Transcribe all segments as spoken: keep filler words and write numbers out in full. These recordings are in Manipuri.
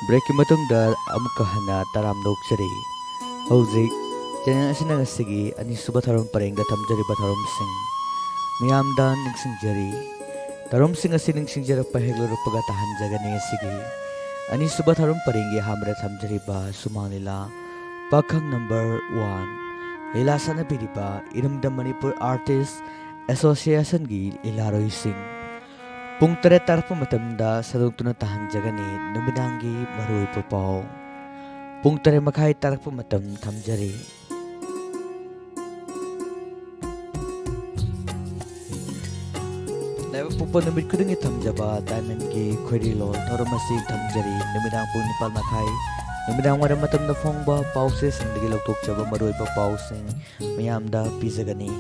Breakꯀꯤ ꯃꯇꯨꯡꯗ ꯑꯃꯨꯛꯀ ꯍꯟꯅ ꯇꯔꯥꯝꯅ ꯑꯣꯛꯆꯔꯤ꯫ ꯍꯧꯖꯤꯛ channel ꯑꯁꯤꯅ ꯉꯁꯤꯒꯤ ꯑꯅꯤꯁꯨꯕ ꯊꯧꯔꯝ ꯄꯔꯦꯡꯗ ꯊꯝꯖꯔꯤꯕ ꯊꯧꯔꯝꯁꯤꯡ ꯃꯤꯌꯥꯝꯗ ꯅꯤꯡꯁꯤꯡꯖꯔꯤ꯫ ꯊꯧꯔꯝꯁꯤꯡ ꯑꯁꯤ ꯅꯤꯡꯁꯤꯡꯖꯔꯛꯄ ꯍꯦꯛ ꯂꯣꯏꯔꯛꯄꯒ ꯇꯥꯍꯟꯖꯒꯅꯤ꯫ ꯉꯁꯤꯒꯤ ꯑꯅꯤꯁꯨꯕ ꯊꯧꯔꯝ ꯄꯔꯦꯡꯒꯤ ꯑꯍꯥꯟꯕꯗ ꯊꯝꯖꯔꯤꯕ ꯁꯨꯃꯥꯡ ꯂꯤꯂꯥ ꯄꯥꯈꯪ number one, ꯂꯤꯂꯥ ꯁꯥꯟꯅꯕꯤꯔꯤꯕ ꯏꯔꯝꯗꯝ ꯃꯅꯤꯄꯨꯔ Artist Associationꯒꯤ ꯂꯤꯂꯥꯔꯣꯏꯁꯤꯡ꯫ ꯄꯨꯡ ꯇꯔꯦꯠ ꯇꯥꯔꯛꯄ ꯃꯇꯝꯗ ꯁꯟꯗꯣꯛꯇꯨꯅ ꯇꯥꯍꯟꯖꯒꯅꯤ ꯅꯨꯃꯤꯗꯥꯡꯒꯤ ꯃꯔꯨꯑꯣꯏꯕ ꯄꯥꯎ꯫ ꯄꯨꯡ ꯇꯔꯦꯠ ꯃꯈꯥꯏ ꯇꯥꯔꯛꯄ ꯃꯇꯝ ꯊꯝꯖꯔꯤ꯫ ꯂꯥꯏꯕꯛ ꯄꯣꯛꯄ ꯅꯨꯃꯤꯠ ꯈꯨꯗꯤꯡꯒꯤ ꯊꯝꯖꯕ Diamondꯒꯤ ꯈꯣꯏꯔꯤ ꯂꯣꯟ ꯊꯧꯔꯝ ꯑꯁꯤ ꯊꯝꯖꯔꯤ꯫ ꯅꯨꯃꯤꯗꯥꯡ ꯄꯨꯡ ꯅꯤꯄꯥꯜ ꯃꯈꯥꯏ, ꯅꯨꯃꯤꯗꯥꯡ ꯋꯥꯏꯔꯝ ꯃꯇꯝꯗ ꯐꯣꯡꯕ ꯄꯥꯎꯆꯦꯁꯤꯡꯗꯒꯤ ꯂꯧꯊꯣꯛꯆꯕ ꯃꯔꯨꯑꯣꯏꯕ ꯄꯥꯎꯁꯤꯡ ꯃꯤꯌꯥꯝꯗ ꯄꯤꯖꯒꯅꯤ꯫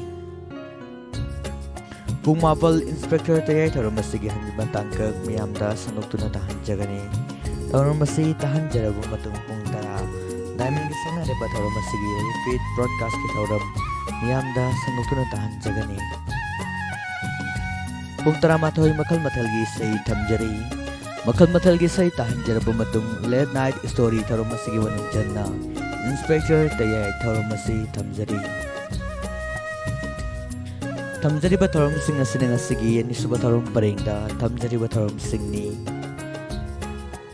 ꯄꯨꯡ ꯃꯥꯄꯜ, Inspector ꯇꯌꯥꯏ ꯊꯧꯔꯝ ꯑꯁꯤꯒꯤ ꯍꯟꯖꯤꯟꯕ ꯇꯥꯡꯀꯛ ꯃꯤꯌꯥꯝꯗ ꯁꯟꯗꯣꯛꯇꯨꯅ ꯇꯥꯍꯟꯖꯒꯅꯤ꯫ ꯊꯧꯔꯝ ꯑꯁꯤ ꯇꯥꯍꯟꯖꯔꯕ ꯃꯇꯨꯡ ꯄꯨꯡ ꯇꯔꯥ, Diamondꯒꯤ ꯁꯛꯅꯥꯏꯔꯕ ꯊꯧꯔꯝ ꯑꯁꯤꯒꯤ repeat broadcastꯀꯤ ꯊꯧꯔꯝ ꯃꯤꯌꯥꯝꯗ ꯁꯟꯗꯣꯛꯇꯨꯅ ꯇꯥꯍꯟꯖꯒꯅꯤ꯫ ꯄꯨꯡ ꯇꯔꯥꯃꯥꯊꯣꯏ, ꯃꯈꯜ ꯃꯊꯦꯜꯒꯤ ꯏꯁꯩ ꯊꯝꯖꯔꯤ꯫ ꯃꯈꯜ ꯃꯊꯦꯜꯒꯤ ꯏꯁꯩ ꯇꯥꯍꯟꯖꯔꯕ ꯃꯇꯨꯡ, Late Night Story ꯊꯧꯔꯝ ꯑꯁꯤꯒꯤ ꯃꯅꯨꯡ ꯆꯟꯅ Inspector ꯇꯌꯥꯏ ꯊꯧꯔꯝ ꯑꯁꯤ ꯊꯝꯖꯔꯤ꯫ ꯊꯝꯖꯔꯤꯕ ꯊꯧꯔꯝꯁꯤꯡ ꯑꯁꯤꯅ ꯉꯁꯤꯒꯤ ꯑꯅꯤꯁꯨꯕ ꯊꯧꯔꯝ ꯄꯔꯦꯡꯗ ꯊꯝꯖꯔꯤꯕ ꯊꯧꯔꯝꯁꯤꯡꯅꯤ꯫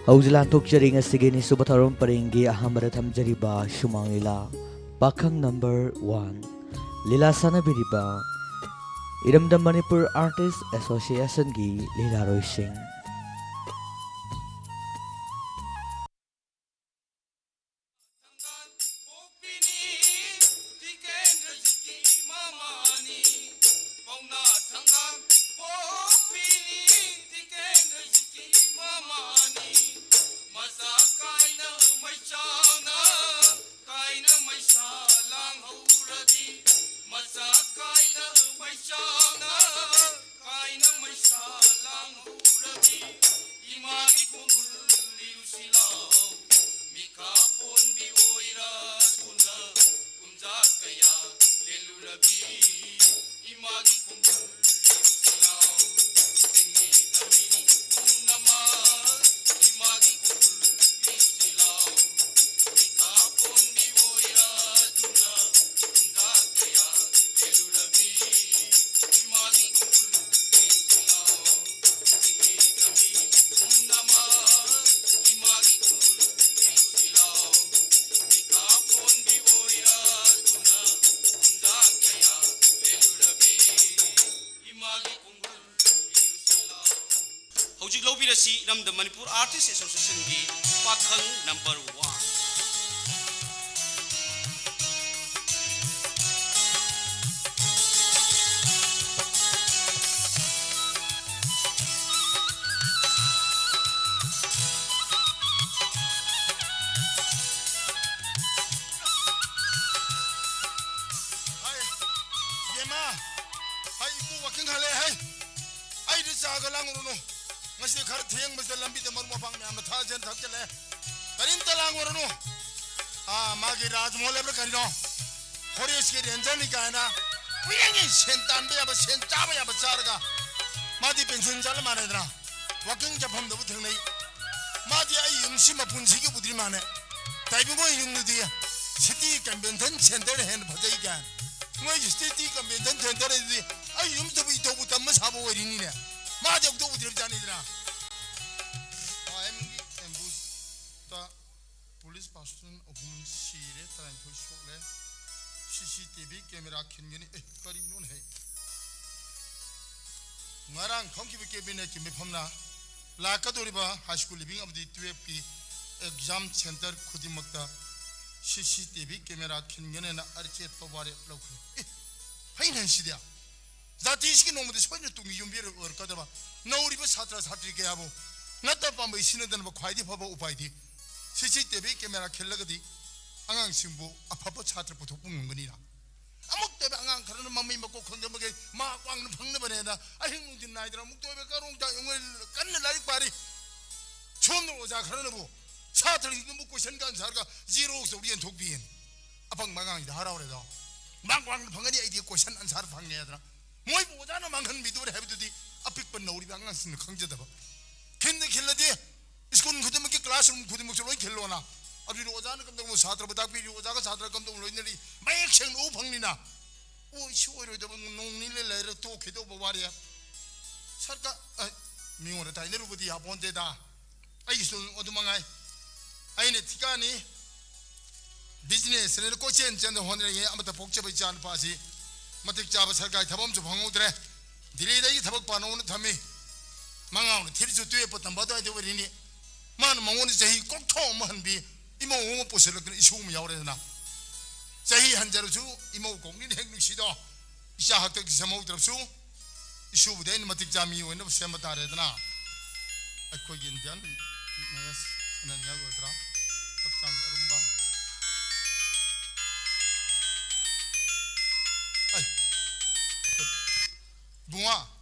ꯍꯧꯖꯤꯛ ꯂꯥꯟꯊꯣꯛꯆꯔꯤ ꯉꯁꯤꯒꯤ ꯑꯅꯤꯁꯨꯕ ꯊꯧꯔꯝ ꯄꯔꯦꯡꯒꯤ ꯑꯍꯥꯟꯕꯗ ꯊꯝꯖꯔꯤꯕ ꯁꯨꯃꯥꯡ ꯂꯤꯂꯥ ꯄꯥꯈꯪ number one꯫ ꯂꯤꯂꯥ ꯁꯥꯟꯅꯕꯤꯔꯤꯕ ꯏꯔꯝꯗꯝ ꯃꯅꯤꯄꯨꯔ Artist Associationꯒꯤ ꯂꯤꯂꯥꯔꯣꯏꯁꯤꯡ꯫ ꯍꯧꯖꯤꯛ ꯂꯧꯕꯤꯔꯁꯤ ꯏꯔꯝꯗꯝ ꯃꯅꯤꯄꯨꯔ ꯑꯥꯔꯇꯤꯁ ꯑꯦꯁꯣꯁꯤꯌꯦꯁꯟꯒꯤ ꯄꯥꯈꯪ ꯅꯝꯕꯔ ꯋꯥꯟ꯫ ꯍꯥꯏ, ꯏꯕꯦꯝꯃ, ꯍꯥꯏ, ꯏꯄꯨ ꯋꯥꯀꯤꯡ ꯍꯜꯂꯛꯑꯦ, ꯍꯥꯏ꯫ ꯑꯩꯗꯤ ꯆꯥꯒ ꯂꯥꯡꯉꯨꯔꯨꯅꯨ꯫ ꯉꯁꯤꯗꯤ ꯈꯔ ꯊꯦꯡꯕꯁꯤꯗ ꯂꯝꯕꯤꯗ ꯃꯔꯨꯞ ꯃꯄꯥꯡ ꯃꯌꯥꯝꯅ ꯊꯛꯑꯁꯦꯅ ꯊꯛꯆꯜꯂꯦ꯫ ꯀꯔꯤꯝꯇ ꯂꯥꯡꯉꯨꯔꯨꯅꯨ꯫ ꯑꯥ, ꯃꯥꯒꯤ ꯔꯥꯖꯃꯣꯍꯜ ꯍꯥꯏꯕ꯭ꯔꯥ ꯀꯔꯤꯅꯣ? ꯐꯣꯔꯦꯁꯀꯤ ꯔꯦꯟꯖꯔꯅꯤ ꯀꯥꯏꯅ ꯀꯨꯏꯔꯦꯅꯦ ꯁꯦꯟ ꯇꯥꯟꯕ ꯌꯥꯕ, ꯁꯦꯟ ꯆꯥꯕ ꯌꯥꯕ ꯆꯥꯔꯒ꯫ ꯃꯥꯗꯤ ꯄꯦꯟꯁꯟ ꯆꯠꯂ ꯃꯥꯟꯅꯗꯅ ꯋꯥꯀꯤꯡ ꯆꯠꯐꯝꯗꯕꯨ ꯊꯦꯡꯅꯩ꯫ ꯃꯥꯗꯤ ꯑꯩ ꯌꯨꯝꯁꯤ ꯃꯄꯨꯟꯁꯤꯒꯤ ꯎꯗ꯭ꯔꯤ ꯃꯥꯟꯅꯦ꯫ ꯇꯥꯏꯕꯪ ꯍꯣꯏ ꯌꯨꯝꯗꯨꯗꯤ ꯁꯤꯇꯤ ꯀꯟꯚꯦꯟꯁꯟ ꯁꯦꯟꯇꯔ ꯍꯦꯟꯅ ꯐꯖꯩ ꯀꯥꯏꯅ꯫ ꯃꯣꯏꯒꯤ ꯁꯤꯇꯤ ꯀꯟꯚꯦꯟꯁꯟ ꯁꯦꯟꯇꯔ ꯑꯗꯨꯗꯤ ꯑꯩ ꯌꯨꯝꯗꯕꯨ ꯏꯊꯧꯕꯨ ꯇꯝꯕ ꯁꯥꯕ ꯑꯣꯏꯔꯤꯅꯤꯅꯦ꯫ ꯃꯥꯗꯤ ꯑꯃꯨꯛꯇ ꯎꯗ꯭ꯔꯤꯕꯖꯥꯠꯅꯤꯗꯅ꯫ ꯑꯦꯝꯒꯤ ꯑꯦꯝꯕꯨꯁꯇ ꯄꯨꯂꯤꯁ ꯄꯥꯔꯁꯟ ꯑꯍꯨꯝ ꯁꯤꯔꯦ, ꯇꯔꯥꯅꯤꯊꯣꯏ ꯁꯣꯛꯂꯦ꯫ ꯁꯤ ꯁꯤ ꯇꯤ ꯚꯤ ꯀꯦꯃꯦꯔꯥ ꯈꯤꯟꯒꯅꯤ꯫ ꯑꯦ, ꯀꯔꯤꯅꯣꯅꯦꯍꯦ? ꯉꯔꯥꯡ ꯐꯝꯈꯤꯕ ꯀꯦꯕꯤꯅꯦꯠꯀꯤ ꯃꯤꯐꯝꯅ ꯂꯥꯛꯀꯗꯧꯔꯤꯕ ꯍꯥꯏ ꯁ꯭ꯀꯨꯜ ꯂꯤꯚꯤꯡ ꯑꯃꯗꯤ ꯇꯨꯌꯦꯜꯐꯀꯤ ꯑꯦꯛꯖꯥꯝ ꯁꯦꯟꯇꯔ ꯈꯨꯗꯤꯡꯃꯛꯇ ꯁꯤ ꯁꯤ ꯇꯤ ꯚꯤ ꯀꯦꯃꯦꯔꯥ ꯈꯤꯟꯒꯅꯦꯅ ꯑꯆꯦꯠꯄ ꯋꯥꯔꯦꯞ ꯂꯧꯈ꯭ꯔꯦ꯫ ꯑꯦ, ꯐꯩꯅꯦ ꯁꯤꯗꯤ꯫ ꯖꯥꯇꯤꯁꯤꯒꯤ ꯅꯣꯡꯃꯗꯤ ꯁꯣꯏꯗꯅ ꯇꯨꯡꯒꯤ ꯌꯨꯝꯕꯤꯔꯦꯜ ꯑꯣꯏꯔꯛꯀꯗꯕ ꯅꯧꯔꯤꯕ ꯁꯥꯇ꯭ꯔ ꯁꯥꯇ꯭ꯔꯤ ꯀꯌꯥꯕꯨ ꯅꯠꯇ ꯄꯥꯝꯕꯩ ꯁꯤꯟꯅꯗꯅꯕ ꯈ꯭ꯋꯥꯏꯗꯒꯤ ꯐꯕ ꯎꯄꯥꯏꯗꯤ ꯁꯤ ꯁꯤ ꯇꯤ ꯚꯤ ꯀꯦꯃꯦꯔꯥ ꯈꯤꯜꯂꯒꯗꯤ ꯑꯉꯥꯡꯁꯤꯡꯕꯨ ꯑꯐꯕ ꯁꯥꯇ꯭ꯔ ꯄꯨꯊꯣꯛꯄ ꯉꯝꯒꯅꯤꯅ꯫ ꯑꯃꯨꯛꯇꯗ ꯑꯉꯥꯡ ꯈꯔꯅ ꯃꯃꯩ ꯃꯀꯣꯛ ꯈꯪꯗꯕ ꯃꯈꯩ ꯃꯍꯥꯛ ꯋꯥꯡꯅ ꯐꯪꯅꯕꯅꯦꯅ ꯑꯍꯤꯡ ꯅꯨꯡꯊꯤꯜ ꯅꯥꯏꯗꯅ ꯑꯃꯨꯛꯇ ꯑꯣꯏꯕ ꯀꯔꯣꯡ ꯆꯥꯛ ꯌꯣꯡꯉꯩ ꯀꯟꯅ ꯂꯥꯏꯔꯤꯛ ꯄꯥꯔꯤ꯫ ꯁꯣꯝꯗ ꯑꯣꯖꯥ ꯈꯔꯅꯕꯨ ꯁꯥꯇ꯭ꯔꯁꯤꯡꯗꯨꯕꯨ ꯀꯣꯏꯁꯟꯒ ꯑꯟꯁꯥꯔꯒ ꯖꯤꯔꯣꯛꯁ ꯇꯧꯔ ꯌꯦꯟꯊꯣꯛꯄꯤꯌꯦꯅ꯫ ꯑꯄꯪꯕ ꯑꯉꯥꯡꯁꯤꯗ ꯍꯔꯥꯎꯔꯦꯗꯣ꯫ ꯃꯥꯔꯛ ꯋꯥꯡꯅ ꯐꯪꯒꯅꯤ, ꯑꯩꯗꯤ ꯀꯣꯏꯁꯟ ꯑꯟꯁꯥꯔ ꯐꯪꯉꯦ ꯍꯥꯏꯗꯅ꯫ ꯃꯣꯏꯕꯨ ꯑꯣꯖꯥꯅ ꯃꯥꯡꯍꯟꯕꯤꯗꯣꯔꯦ ꯍꯥꯏꯕꯗꯨꯗꯤ ꯑꯄꯤꯛꯄ ꯅꯧꯔꯤꯕ ꯑꯉꯥꯡꯁꯤꯡꯅ ꯈꯪꯖꯗꯕ꯫ ꯈꯤꯟꯗ ꯈꯤꯜꯂꯗꯤ ꯁ꯭ꯀꯨꯜ ꯈꯨꯗꯤꯡꯃꯛꯀꯤ ꯀ꯭ꯂꯥꯁꯔꯨꯝ ꯈꯨꯗꯤꯡꯃꯛꯁꯨ ꯂꯣꯏ ꯈꯤꯜꯂꯣꯅ꯫ ꯑꯗꯨꯗꯤ ꯑꯣꯖꯥꯅ ꯀꯝꯗꯧꯅ ꯁꯥꯇ꯭ꯔꯕꯨ ꯇꯥꯛꯄꯤꯔꯤ, ꯑꯣꯖꯥꯒ ꯁꯥꯇ꯭ꯔ ꯀꯝꯗꯧꯅ ꯂꯣꯏꯅꯔꯤ, ꯃꯌꯦꯛ ꯁꯦꯡꯅ ꯎ ꯐꯪꯅꯤꯅ꯫ ꯑꯣ, ꯁꯤ ꯑꯣꯏꯔꯣꯏꯗꯕ ꯅꯣꯡ ꯅꯤꯅꯤ ꯂꯩꯔ ꯇꯣꯛꯈꯤꯗꯧꯕ ꯋꯥꯔꯦ꯫ ꯁꯔꯀꯥꯔ, ꯑ, ꯃꯤꯉꯣꯟꯗ ꯇꯥꯏꯅꯔꯨꯕꯗꯤ ꯌꯥꯄꯣꯟꯇꯦꯗ꯫ ꯑꯩꯒꯤꯁꯨ ꯑꯗꯨ ꯃꯉꯥꯏ꯫ ꯑꯩꯅ ꯊꯤꯀꯥꯅꯤ ꯕꯤꯖꯤꯅꯦꯁꯅꯦꯅ ꯀꯣꯏꯆꯦꯟ ꯆꯦꯟꯗ ꯍꯣꯠꯅꯔꯤꯉꯩ ꯑꯃꯠꯇ ꯄꯣꯛꯆꯕ ꯏꯆꯥ ꯅꯨꯄꯥꯁꯤ ꯃꯇꯤꯛ ꯆꯥꯕ ꯁꯔꯀꯥꯔꯒꯤ ꯊꯕꯛ ꯑꯃꯁꯨ ꯐꯪꯍꯧꯗ꯭ꯔꯦ꯫ ꯗꯤꯜꯂꯤꯗ ꯑꯩꯒꯤ ꯊꯕꯛ ꯄꯥꯅꯧꯅ ꯊꯝꯃꯤ꯫ ꯃꯉꯥꯎꯅ ꯊꯤꯔꯤꯁꯨ ꯇꯨꯌꯦꯞꯄ ꯇꯝꯕ ꯑꯗꯨꯋꯥꯏꯗ ꯑꯣꯏꯔꯤꯅꯤ꯫ ꯃꯥꯅ ꯃꯉꯣꯟꯗ ꯆꯍꯤ ꯀꯣꯛꯊꯣꯛ ꯑꯃ ꯍꯟꯕꯤ ꯏꯃꯧ ꯑꯃ ꯄꯨꯁꯤꯜꯂꯛꯇꯅ ꯏꯁꯨ ꯑꯃ ꯌꯥꯎꯔꯦꯗꯅ꯫ ꯆꯍꯤ ꯍꯟꯖꯔꯁꯨ ꯏꯃꯧ ꯀꯧꯅꯤꯅ ꯍꯦꯛ ꯅꯨꯡꯁꯤꯗꯣ꯫ ꯏꯆꯥ ꯍꯥꯛꯇꯛꯀꯤ ꯁꯦꯝꯍꯧꯗ꯭ꯔꯕꯁꯨ ꯏꯁꯨꯕꯨꯗꯤ ꯑꯩꯅ ꯃꯇꯤꯛ ꯆꯥ ꯃꯤ ꯑꯣꯏꯅꯕ ꯁꯦꯝꯕ ꯇꯥꯔꯦꯗꯅ꯫ ꯑꯩꯈꯣꯏꯒꯤ ꯏꯟꯗꯤꯌꯥꯟ ꯃꯦꯠꯆ ꯁꯥꯟꯅꯅꯤꯡꯉꯥꯏ ꯑꯣꯏꯕ꯭ꯔꯥ? ꯍꯛꯆꯥꯡꯒꯤ ꯑꯔꯨꯝꯕ꯫ ꯑꯩ, ꯏꯕꯨꯡꯉꯣ,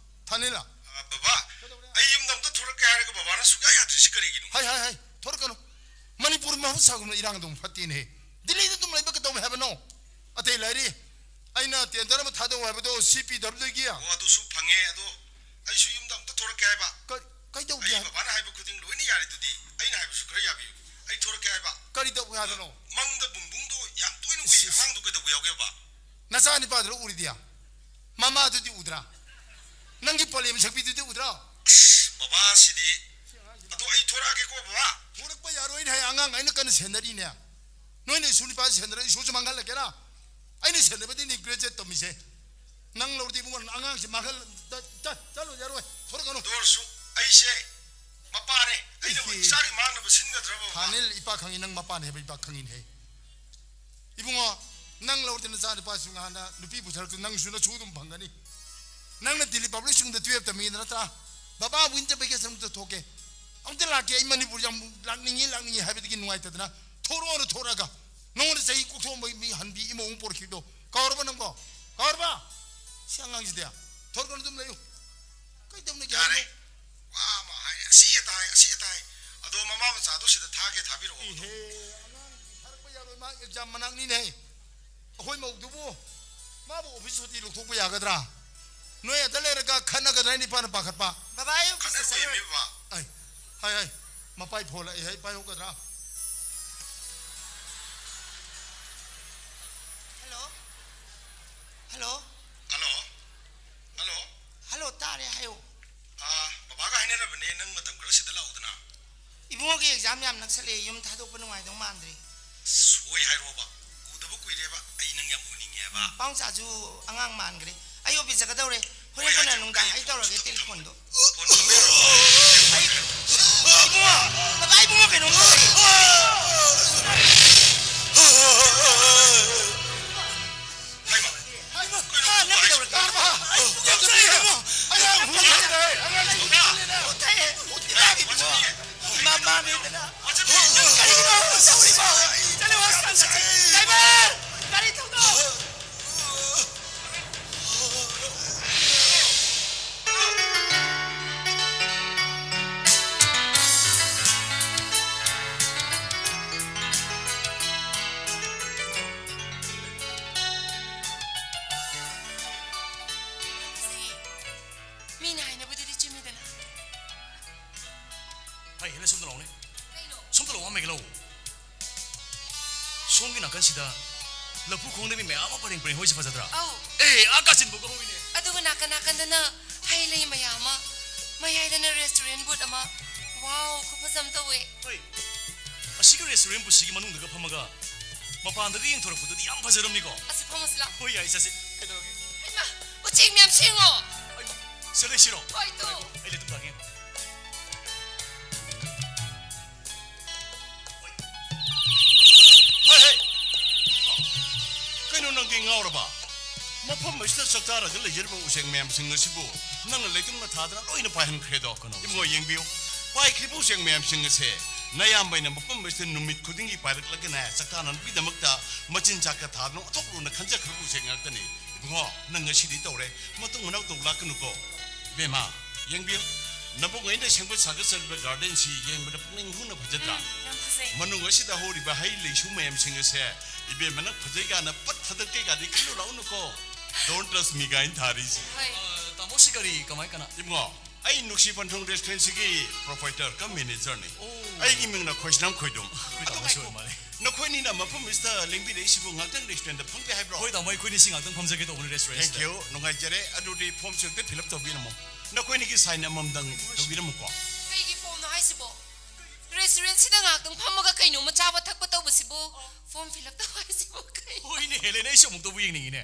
ꯊꯥꯅꯤꯂꯥ꯫ ꯑ, ꯕꯕꯥ, ꯑꯩ ꯌꯨꯝꯗ ꯑꯝꯇ ꯊꯣꯔꯛꯀꯦ ꯍꯥꯏꯔꯒ ꯕꯕꯥꯅ ꯁꯨꯛꯌꯥ ꯌꯥꯗ꯭ꯔꯤꯁꯤ ꯀꯔꯤꯒꯤꯅꯣ? ꯍꯥꯏ, ꯍꯥꯏ, ꯍꯥꯏ, ꯊꯣꯔꯛꯀꯅꯨ꯫ ꯃꯅꯤꯄꯨꯔ ꯃꯍꯧꯁꯥꯒꯨꯝꯅ ꯏꯔꯥꯡ ꯑꯗꯨꯝ ꯐꯠꯇꯦꯅꯦꯍꯦ꯫ ꯗꯤꯜꯂꯤꯗ ꯑꯗꯨꯝ ꯂꯩꯕ ꯀꯩꯗꯧꯋꯦ ꯍꯥꯏꯕꯅꯣ? ꯑꯇꯩ ꯂꯩꯔꯤ꯫ ꯑꯩꯅ ꯇꯦꯟꯗꯔ ꯑꯃ ꯊꯥꯗꯧ ꯍꯥꯏꯕꯗꯣ ꯁꯤ ꯄꯤ ꯗꯕ꯭ꯂꯤꯎꯒꯤ꯫ ꯑꯣ, ꯑꯗꯨꯁꯨ ꯐꯪꯉꯦ꯫ ꯑꯗꯣ ꯑꯩꯁꯨ ꯌꯨꯝꯗ ꯑꯝꯇ ꯊꯣꯔꯛꯀꯦ ꯍꯥꯏꯕ꯫ ꯀ-, ꯀꯩꯗꯧꯒꯦ ꯑꯩ ꯍꯥꯏꯕ? ꯕꯕꯥꯅ ꯍꯥꯏꯕ ꯈꯨꯗꯤꯡ ꯂꯣꯏꯅ ꯌꯥꯔꯤꯗꯨꯗꯤ꯫ ꯑꯩꯅ ꯍꯥꯏꯕꯁꯨ ꯈꯔ ꯌꯥꯕꯤꯌꯨ꯫ ꯑꯩ ꯊꯣꯔꯛꯀꯦ ꯍꯥꯏꯕ꯫ ꯀꯔꯤ ꯇꯧꯒꯦ ꯍꯥꯏꯕꯅꯣ? ꯃꯪꯗ ꯕꯨꯡꯕꯨꯡꯗꯣ ꯌꯥꯝ ꯇꯣꯏꯅ ꯎꯏ꯫ ꯏꯁ, ꯏꯁ꯫ ꯑꯉꯥꯡꯗꯣ ꯀꯩꯗꯧꯕ ꯌꯥꯎꯒꯦꯕ? ꯅꯆꯥ ꯅꯤꯄꯥꯗꯨ ꯎꯔꯤꯗꯤ? ꯃꯃꯥꯗꯨꯗꯤ ꯎꯗ꯭ꯔꯥ? ꯅꯪꯒꯤ ꯄꯂꯦꯝ ꯁꯛꯄꯤꯗꯨꯗꯤ ꯎꯗ꯭ꯔꯥ? ꯑꯁ, ꯕꯕꯥꯁꯤꯗꯤ꯫ ꯑꯗꯣ ꯑꯩ ꯊꯣꯔꯛꯑꯒꯦꯀꯣ, ꯕꯕꯥ꯫ ꯊꯣꯔꯛꯄ ꯌꯥꯔꯣꯏꯅꯦ, ꯍꯥꯏ ꯑꯉꯥꯡ ꯑꯩꯅ ꯀꯟꯅ ꯁꯦꯟꯅꯔꯤꯅꯦ꯫ ꯅꯣꯏꯅ ꯏꯁꯨ ꯅꯤꯄꯥꯁꯤ ꯁꯦꯟꯅꯔ ꯏꯁꯨꯁꯨ ꯃꯥꯡꯍꯜꯂꯒꯦꯔꯥ? ꯑꯩꯅ ꯁꯦꯟꯅꯕꯗꯤꯅꯦ ꯒ꯭ꯔꯦꯖꯨꯑꯦꯠ ꯇꯝꯃꯤꯁꯦ꯫ ꯅꯪ ꯂꯧꯔꯗꯤ ꯏꯕꯨꯡꯉꯣ, ꯅꯪ ꯑꯉꯥꯡꯁꯤ ꯃꯥꯡꯍꯜ-, ꯆꯠ-, ꯆꯠ-, ꯆꯠꯂꯣ, ꯌꯥꯔꯣꯏ꯫ ꯊꯣꯔꯛꯀꯅꯨ꯫ ꯑꯗꯨ ꯑꯣꯏꯔꯁꯨ ꯑꯩꯁꯦ ꯃꯄꯥꯅꯦ꯫ ꯑꯩꯅꯕꯨ ꯏꯍꯦ꯫ ꯏꯆꯥꯒꯤ ꯃꯥꯡꯅꯕ ꯁꯤꯟꯒꯗ꯭ꯔꯕ, ꯕꯕꯥ? ꯊꯥꯅꯤꯜ, ꯏꯄꯥ ꯈꯪꯉꯤ, ꯅꯪ ꯃꯄꯥꯅꯦ ꯍꯥꯏꯕ ꯏꯄꯥ ꯈꯪꯉꯤꯅꯦꯍꯦ꯫ ꯏꯕꯨꯡꯉꯣ, ꯅꯪ ꯂꯧꯔꯗꯤ ꯅꯆꯥ ꯅꯨꯄꯥꯁꯨ ꯉꯍꯥꯟꯅ ꯅꯨꯄꯤ ꯄꯨꯊꯔꯛꯇꯨ ꯅꯪꯁꯨ ꯅꯁꯨ ꯑꯗꯨꯝ ꯐꯪꯒꯅꯤ꯫ ꯅꯪꯅ ꯗꯤꯜꯂꯤ ꯄꯕ꯭ꯂꯤꯛ ꯁ꯭ꯀꯨꯜꯗ ꯇꯨꯌꯦꯜꯞ ꯇꯝꯃꯤ ꯅꯠꯇ꯭ꯔꯥ? ꯕꯕꯥꯕꯨ ꯋꯤꯟꯇꯔ ꯚꯦꯀꯦꯁꯟ ꯑꯝꯇ ꯊꯣꯛꯀꯦ꯫ ꯑꯝꯇ ꯂꯥꯛꯀꯦ, ꯑꯩ ꯃꯅꯤꯄꯨꯔ ꯌꯥꯝ ꯂꯥꯛꯅꯤꯡꯉꯤ, ꯂꯥꯛꯅꯤꯡꯉꯤ ꯍꯥꯏꯕꯗꯒꯤ ꯅꯨꯡꯉꯥꯏꯇꯗꯅ꯫ ꯊꯣꯔꯛꯑꯣꯅ ꯊꯣꯔꯛꯑꯒ ꯅꯉꯣꯟꯗ ꯆꯍꯤ ꯀꯣꯛꯊꯣꯛꯑꯝꯕ ꯃꯤ ꯍꯟꯕꯤ ꯏꯃꯧ ꯑꯃ ꯄꯣꯔꯛꯈꯤꯕꯗꯣ ꯀꯥꯎꯔꯕ ꯅꯪꯕꯣ? ꯀꯥꯎꯔꯕ? ꯁꯤ ꯑꯉꯥꯡꯁꯤꯗꯤ꯫ ꯊꯣꯔꯛꯀꯅꯨ, ꯑꯗꯨꯝ ꯂꯩꯌꯨ꯫ ꯀꯩꯗꯧꯅꯒꯦ ꯌꯥꯔꯦ꯫ ꯍꯥꯏꯕꯅꯣ? ꯋꯥ ꯑꯃ ꯍꯥꯏ, ꯑꯁꯤ ꯑꯇꯥ ꯍꯥꯏ, ꯑꯁꯤ ꯑꯇꯥ ꯍꯥꯏ꯫ ꯑꯗꯣ ꯃꯃꯥ ꯃꯆꯥꯗꯣ ꯁꯤꯗ ꯊꯥꯒꯦ ꯊꯥꯕꯤꯔꯛꯑꯣ꯫ ꯏꯍꯦ, ꯑꯉꯥꯡ ꯊꯥꯔꯛꯄ ꯌꯥꯔꯣꯏ, ꯃꯥ ꯑꯦꯛꯖꯥꯝ ꯃꯅꯥꯛꯅꯤꯅꯦ꯫ ꯑꯩꯈꯣꯏ ꯃꯧꯗꯨꯕꯨ ꯃꯥꯕꯨ ꯑꯣꯐꯤꯁ ꯁꯨꯇꯤ ꯂꯧꯊꯣꯛꯄ ꯌꯥꯒꯗ꯭ꯔꯥ? ꯅꯣꯏ ꯑꯗ ꯂꯩꯔꯒ ꯈꯠꯅꯒꯗ꯭ꯔꯥ ꯍꯥꯏꯅ ꯏꯄꯥꯅ ꯄꯥꯈꯠꯄ꯫ ꯕꯕꯥ, ꯑꯩ ꯑꯣꯐꯤꯁ ꯈꯠꯅꯕ ꯆꯠꯂꯔꯣꯏ꯫ ꯀꯨꯏꯔꯦ, ꯕꯕꯥ꯫ ꯑꯩ, ꯍꯥꯏ, ꯍꯥꯏ, ꯃꯄꯥꯏ ꯐꯣꯜꯂꯛꯑꯦ, ꯍꯥꯏ, ꯄꯥꯏꯍꯧꯒꯗ꯭ꯔꯥ? Hello? Hello? Hello? Hello? Hello, ꯇꯥꯔꯦ, ꯍꯥꯏꯌꯣ꯫ ꯑꯥ, ꯕꯕꯥꯒ ꯍꯥꯏꯅꯔꯕꯅꯦ, ꯅꯪ ꯃꯇꯝ ꯈꯔ ꯁꯤꯗ ꯂꯥꯛꯎꯗꯅ꯫ ꯏꯕꯨꯡꯉꯣꯒꯤ ꯑꯦꯛꯖꯥꯝ ꯌꯥꯝ ꯅꯛꯁꯜꯂꯛꯑꯦ, ꯌꯨꯝ ꯊꯥꯗꯣꯛꯄ ꯅꯨꯡꯉꯥꯏꯗꯧ ꯃꯥꯟꯗ꯭ꯔꯦ꯫ ꯑꯁ, ꯍꯣꯏ ꯍꯥꯏꯔꯣꯕ, ꯎꯗꯕ ꯀꯨꯏꯔꯦꯕ, ꯑꯩ ꯅꯪ ꯌꯥꯝ ꯎꯅꯤꯡꯉꯦꯕ꯫ ꯎꯝ, ꯄꯥꯎꯆꯥꯁꯨ ꯑꯉꯥꯡ ꯃꯥꯟꯈ꯭ꯔꯦ꯫ ꯑꯩ ꯑꯣꯐꯤꯁ ꯆꯠꯀꯗꯧꯔꯦ, ꯍꯣꯔꯦꯟ ꯍꯣꯏ, ꯀꯣꯟꯅ ꯍꯥꯏꯖꯔꯣ, ꯅꯨꯡꯗꯥꯡ ꯑꯩ ꯑꯩ ꯇꯧꯔꯒꯦ ꯐꯣꯟꯁꯦ ꯇꯦꯂꯤꯐꯣꯟꯗꯣ꯫ ꯑꯩ, ꯏꯕꯨꯡꯉꯣ, ꯀꯀꯥ ꯏꯕꯨꯡꯉꯣ ꯀꯩꯅꯣꯝ ꯇꯧꯔꯦ꯫ ꯍꯥ, ꯅꯪ ꯀꯩꯗꯧꯔꯒꯦ? ꯏꯕꯨꯡꯉꯣ, ꯏꯕꯨꯡꯉꯣ꯫ ꯏꯃꯥ, ꯃꯥꯅꯦꯗꯅ꯫ ꯀꯔꯤꯅꯣ ꯇꯧꯔꯤꯕꯣ? ꯆꯠꯂꯣ, ꯍꯣꯁꯄꯤꯇꯥꯜꯗ꯫ ꯗ꯭ꯔꯥꯏꯚꯔ! ꯒꯥꯔꯤ ꯊꯧꯗꯣꯛ! ꯃꯤꯅ ꯍꯥꯏꯅꯕꯗꯨꯗꯤ ꯆꯨꯝꯃꯤꯗꯅ꯫ ꯍꯩ, ꯍꯦꯟꯅ ꯁꯣꯝꯗ ꯂꯥꯛꯑꯣꯅꯦ꯫ ꯀꯩꯅꯣ? ꯁꯣꯝꯗ ꯂꯥꯛꯑꯣ, ꯑꯃ ꯍꯦꯛ ꯂꯥꯛꯑꯣ꯫ ꯁꯣꯝꯒꯤ ꯅꯥꯀꯟꯁꯤꯗ ꯂꯐꯨ ꯈꯣꯡꯗꯕꯤ ꯃꯌꯥꯝ ꯑꯃ ꯄꯔꯦꯡ ꯄꯔꯦꯡ ꯍꯧꯔꯤꯁꯦ ꯐꯖꯗ꯭ꯔꯥ? ꯑꯧ꯫ ꯑꯦ, ꯑꯥ ꯀꯥꯆꯤꯟꯕꯨꯛꯀ ꯍꯧꯔꯤꯅꯦ꯫ ꯑꯗꯨꯒ ꯅꯥꯀꯟ ꯅꯥꯀꯟꯗꯅ ꯍꯩ ꯂꯩ ꯃꯌꯥꯝ ꯑꯃ, ꯃꯌꯥꯏꯗꯅ restaurant board ꯑꯃ꯫ ꯋꯥꯎ, ꯈꯨꯐꯖ ꯑꯃ ꯇꯧꯋꯦ꯫ ꯍꯣꯏ꯫ ꯑꯁꯤꯒꯤ restaurant boardꯁꯤꯒꯤ ꯃꯅꯨꯡꯗꯒ ꯐꯝꯃꯒ ꯃꯄꯥꯟꯗꯒ ꯌꯦꯡꯊꯣꯔꯛꯄꯗꯨꯗꯤ ꯌꯥꯝ ꯐꯖꯔꯝꯅꯤꯀꯣ? ꯑꯁꯤ ꯐꯝꯃꯁꯤ ꯂꯥꯎ꯫ ꯍꯣꯏ, ꯌꯥꯏ, ꯆꯠꯁꯤ꯫ ꯀꯩꯗꯧꯔꯒꯦ? ꯍꯩꯃꯥ, ꯎꯆꯦꯛ ꯃꯌꯥꯝ ꯁꯦꯡꯉꯣ꯫ ꯑꯩ ꯁꯤꯗ ꯂꯩꯁꯤꯔꯣ? ꯍꯣꯏ, ꯇꯨ꯫ ꯑꯩ ꯂꯩꯇꯨꯝ ꯇꯥꯒꯦ꯫ ꯍꯦ, ꯍꯦ! ꯀꯩꯅꯣ ꯅꯪꯗꯤ ꯉꯥꯎꯔꯕ? ꯃꯐꯝ ꯑꯁꯤꯗ ꯆꯥꯛꯇꯥꯔꯒ ꯂꯩꯖꯔꯤꯕ ꯎꯆꯦꯛ ꯃꯌꯥꯝꯁꯤꯡ ꯑꯁꯤꯕꯨ ꯅꯪꯅ ꯂꯩꯇꯨꯝꯅ ꯊꯥꯗꯅ ꯂꯣꯏꯅ ꯄꯥꯏꯍꯟꯈ꯭ꯔꯦꯗꯣ꯫ ꯀꯅꯥ? ꯏꯕꯨꯡꯉꯣ, ꯌꯦꯡꯕꯤꯌꯨ꯫ ꯄꯥꯏꯈ꯭ꯔꯤꯕ ꯎꯆꯦꯛ ꯃꯌꯥꯝꯁꯤꯡ ꯑꯁꯦ ꯅꯌꯥꯝꯕꯩꯅ ꯃꯐꯝ ꯑꯁꯤꯗ ꯅꯨꯃꯤꯠ ꯈꯨꯗꯤꯡꯒꯤ ꯄꯥꯏꯔꯛꯂꯒꯅꯦ ꯆꯥꯛꯇꯥꯅꯅꯕꯒꯤꯗꯃꯛꯇ ꯃꯆꯤꯟꯖꯥꯛꯀ ꯊꯥꯗꯅ ꯑꯣꯟꯊꯣꯛꯂꯨꯅ ꯈꯟꯖꯈ꯭ꯔꯕ ꯎꯆꯦꯛ ꯉꯥꯛꯇꯅꯤ꯫ ꯏꯕꯨꯡꯉꯣ, ꯅꯪ ꯉꯁꯤꯗꯤ ꯇꯧꯔꯦ꯫ ꯃꯇꯨꯡ ꯃꯅꯥꯎ ꯇꯧ ꯂꯥꯛꯀꯅꯨꯀꯣ꯫ ꯏꯕꯦꯝꯃ, ꯌꯦꯡꯕꯤꯌꯨ꯫ ꯅꯕꯨꯡ ꯑꯩꯅ ꯁꯦꯝꯒꯠ ꯁꯥꯒꯠꯆꯔꯤꯕ gardenꯁꯤ ꯌꯦꯡꯕꯗ ꯄꯨꯛꯅꯤꯡ ꯍꯨꯅ ꯐꯖꯗ꯭ꯔꯥ? ꯎꯝ, ꯌꯥꯝ ꯐꯖꯩ꯫ ꯃꯅꯨꯡ ꯑꯁꯤꯗ ꯍꯧꯔꯤꯕ ꯍꯩ ꯂꯩꯁꯨ ꯃꯌꯥꯝꯁꯤꯡ ꯑꯁꯦ ꯏꯕꯦꯝꯃꯅ ꯐꯖꯩ ꯀꯥꯏꯅ ꯄꯠ ꯊꯥꯗꯠꯀꯦ ꯀꯥꯏꯗꯤ ꯈꯜꯂꯨ ꯂꯥꯛꯎꯅꯨꯀꯣ꯫ Don't trust me ꯀꯥꯏꯅ ꯊꯥꯔꯤꯁꯤ꯫ ꯍꯣꯏ꯫ ꯑ, ꯇꯥꯃꯣꯁꯤ ꯀꯔꯤ, ꯀꯃꯥꯏ, ꯀꯅꯥ? ꯏꯕꯨꯡꯉꯣ, ꯑꯩ ꯅꯨꯡꯁꯤ ꯄꯟꯊꯨꯡ restaurantꯁꯤꯒꯤ proprietor cum managerꯅꯤ꯫ ꯑꯣ꯫ ꯑꯩꯒꯤ ꯃꯤꯡꯅ ꯈꯣꯏꯁꯅꯥꯝ ꯈꯣꯏꯗꯨꯝ꯫ ꯑꯩꯈꯣꯏ ꯑꯗꯣ ꯇꯥꯃꯣꯁꯤ ꯉꯥꯏꯈꯣ꯫ ꯑꯣꯏ ꯃꯥꯜꯂꯦ꯫ ꯅꯈꯣꯏꯅꯤꯅ ꯃꯐꯝ ꯑꯁꯤꯗ ꯂꯦꯡꯕꯤꯔꯛꯏꯁꯤꯕꯨ ꯉꯥꯛꯇꯪ restaurantꯇ ꯐꯝꯒꯦ ꯍꯥꯏꯕ꯭ꯔꯣ? ꯍꯣꯏ, ꯇꯥꯃꯣ, ꯑꯩꯈꯣꯏꯅꯤꯁꯤ ꯉꯥꯛꯇꯪ ꯐꯝꯖꯒꯦ ꯇꯧꯕꯅꯤ restaurantꯁꯤꯗ꯫ Thank you, ꯅꯨꯡꯉꯥꯏꯖꯔꯦ꯫ ꯑꯗꯨꯗꯤ formꯁꯦ ꯑꯝꯇ fill up ꯇꯧꯕꯤꯔꯝꯃꯣ꯫ ꯅꯈꯣꯏꯅꯤꯒꯤ sign ꯑꯃꯃꯝꯗꯪ ꯇꯧꯕꯤꯔꯝꯃꯨꯀꯣ꯫ ꯀꯩꯒꯤ formꯅꯣ ꯍꯥꯏꯁꯤꯕꯣ? Restaurantꯁꯤꯗ ꯉꯥꯛꯇꯪ ꯐꯝꯃꯒ ꯀꯩꯅꯣꯝꯃ ꯆꯥꯕ ꯊꯛꯄ ꯇꯧꯕꯁꯤꯕꯨ form fill up ꯇꯧ ꯍꯥꯏꯁꯤꯕꯨ ꯀꯩ? ꯍꯣꯏꯅꯦ, ꯍꯦꯂꯦꯅꯥ, ꯑꯩꯁꯨ ꯑꯃꯨꯛꯇꯕꯨ ꯌꯦꯡꯅꯤꯡꯉꯤꯅꯦ꯫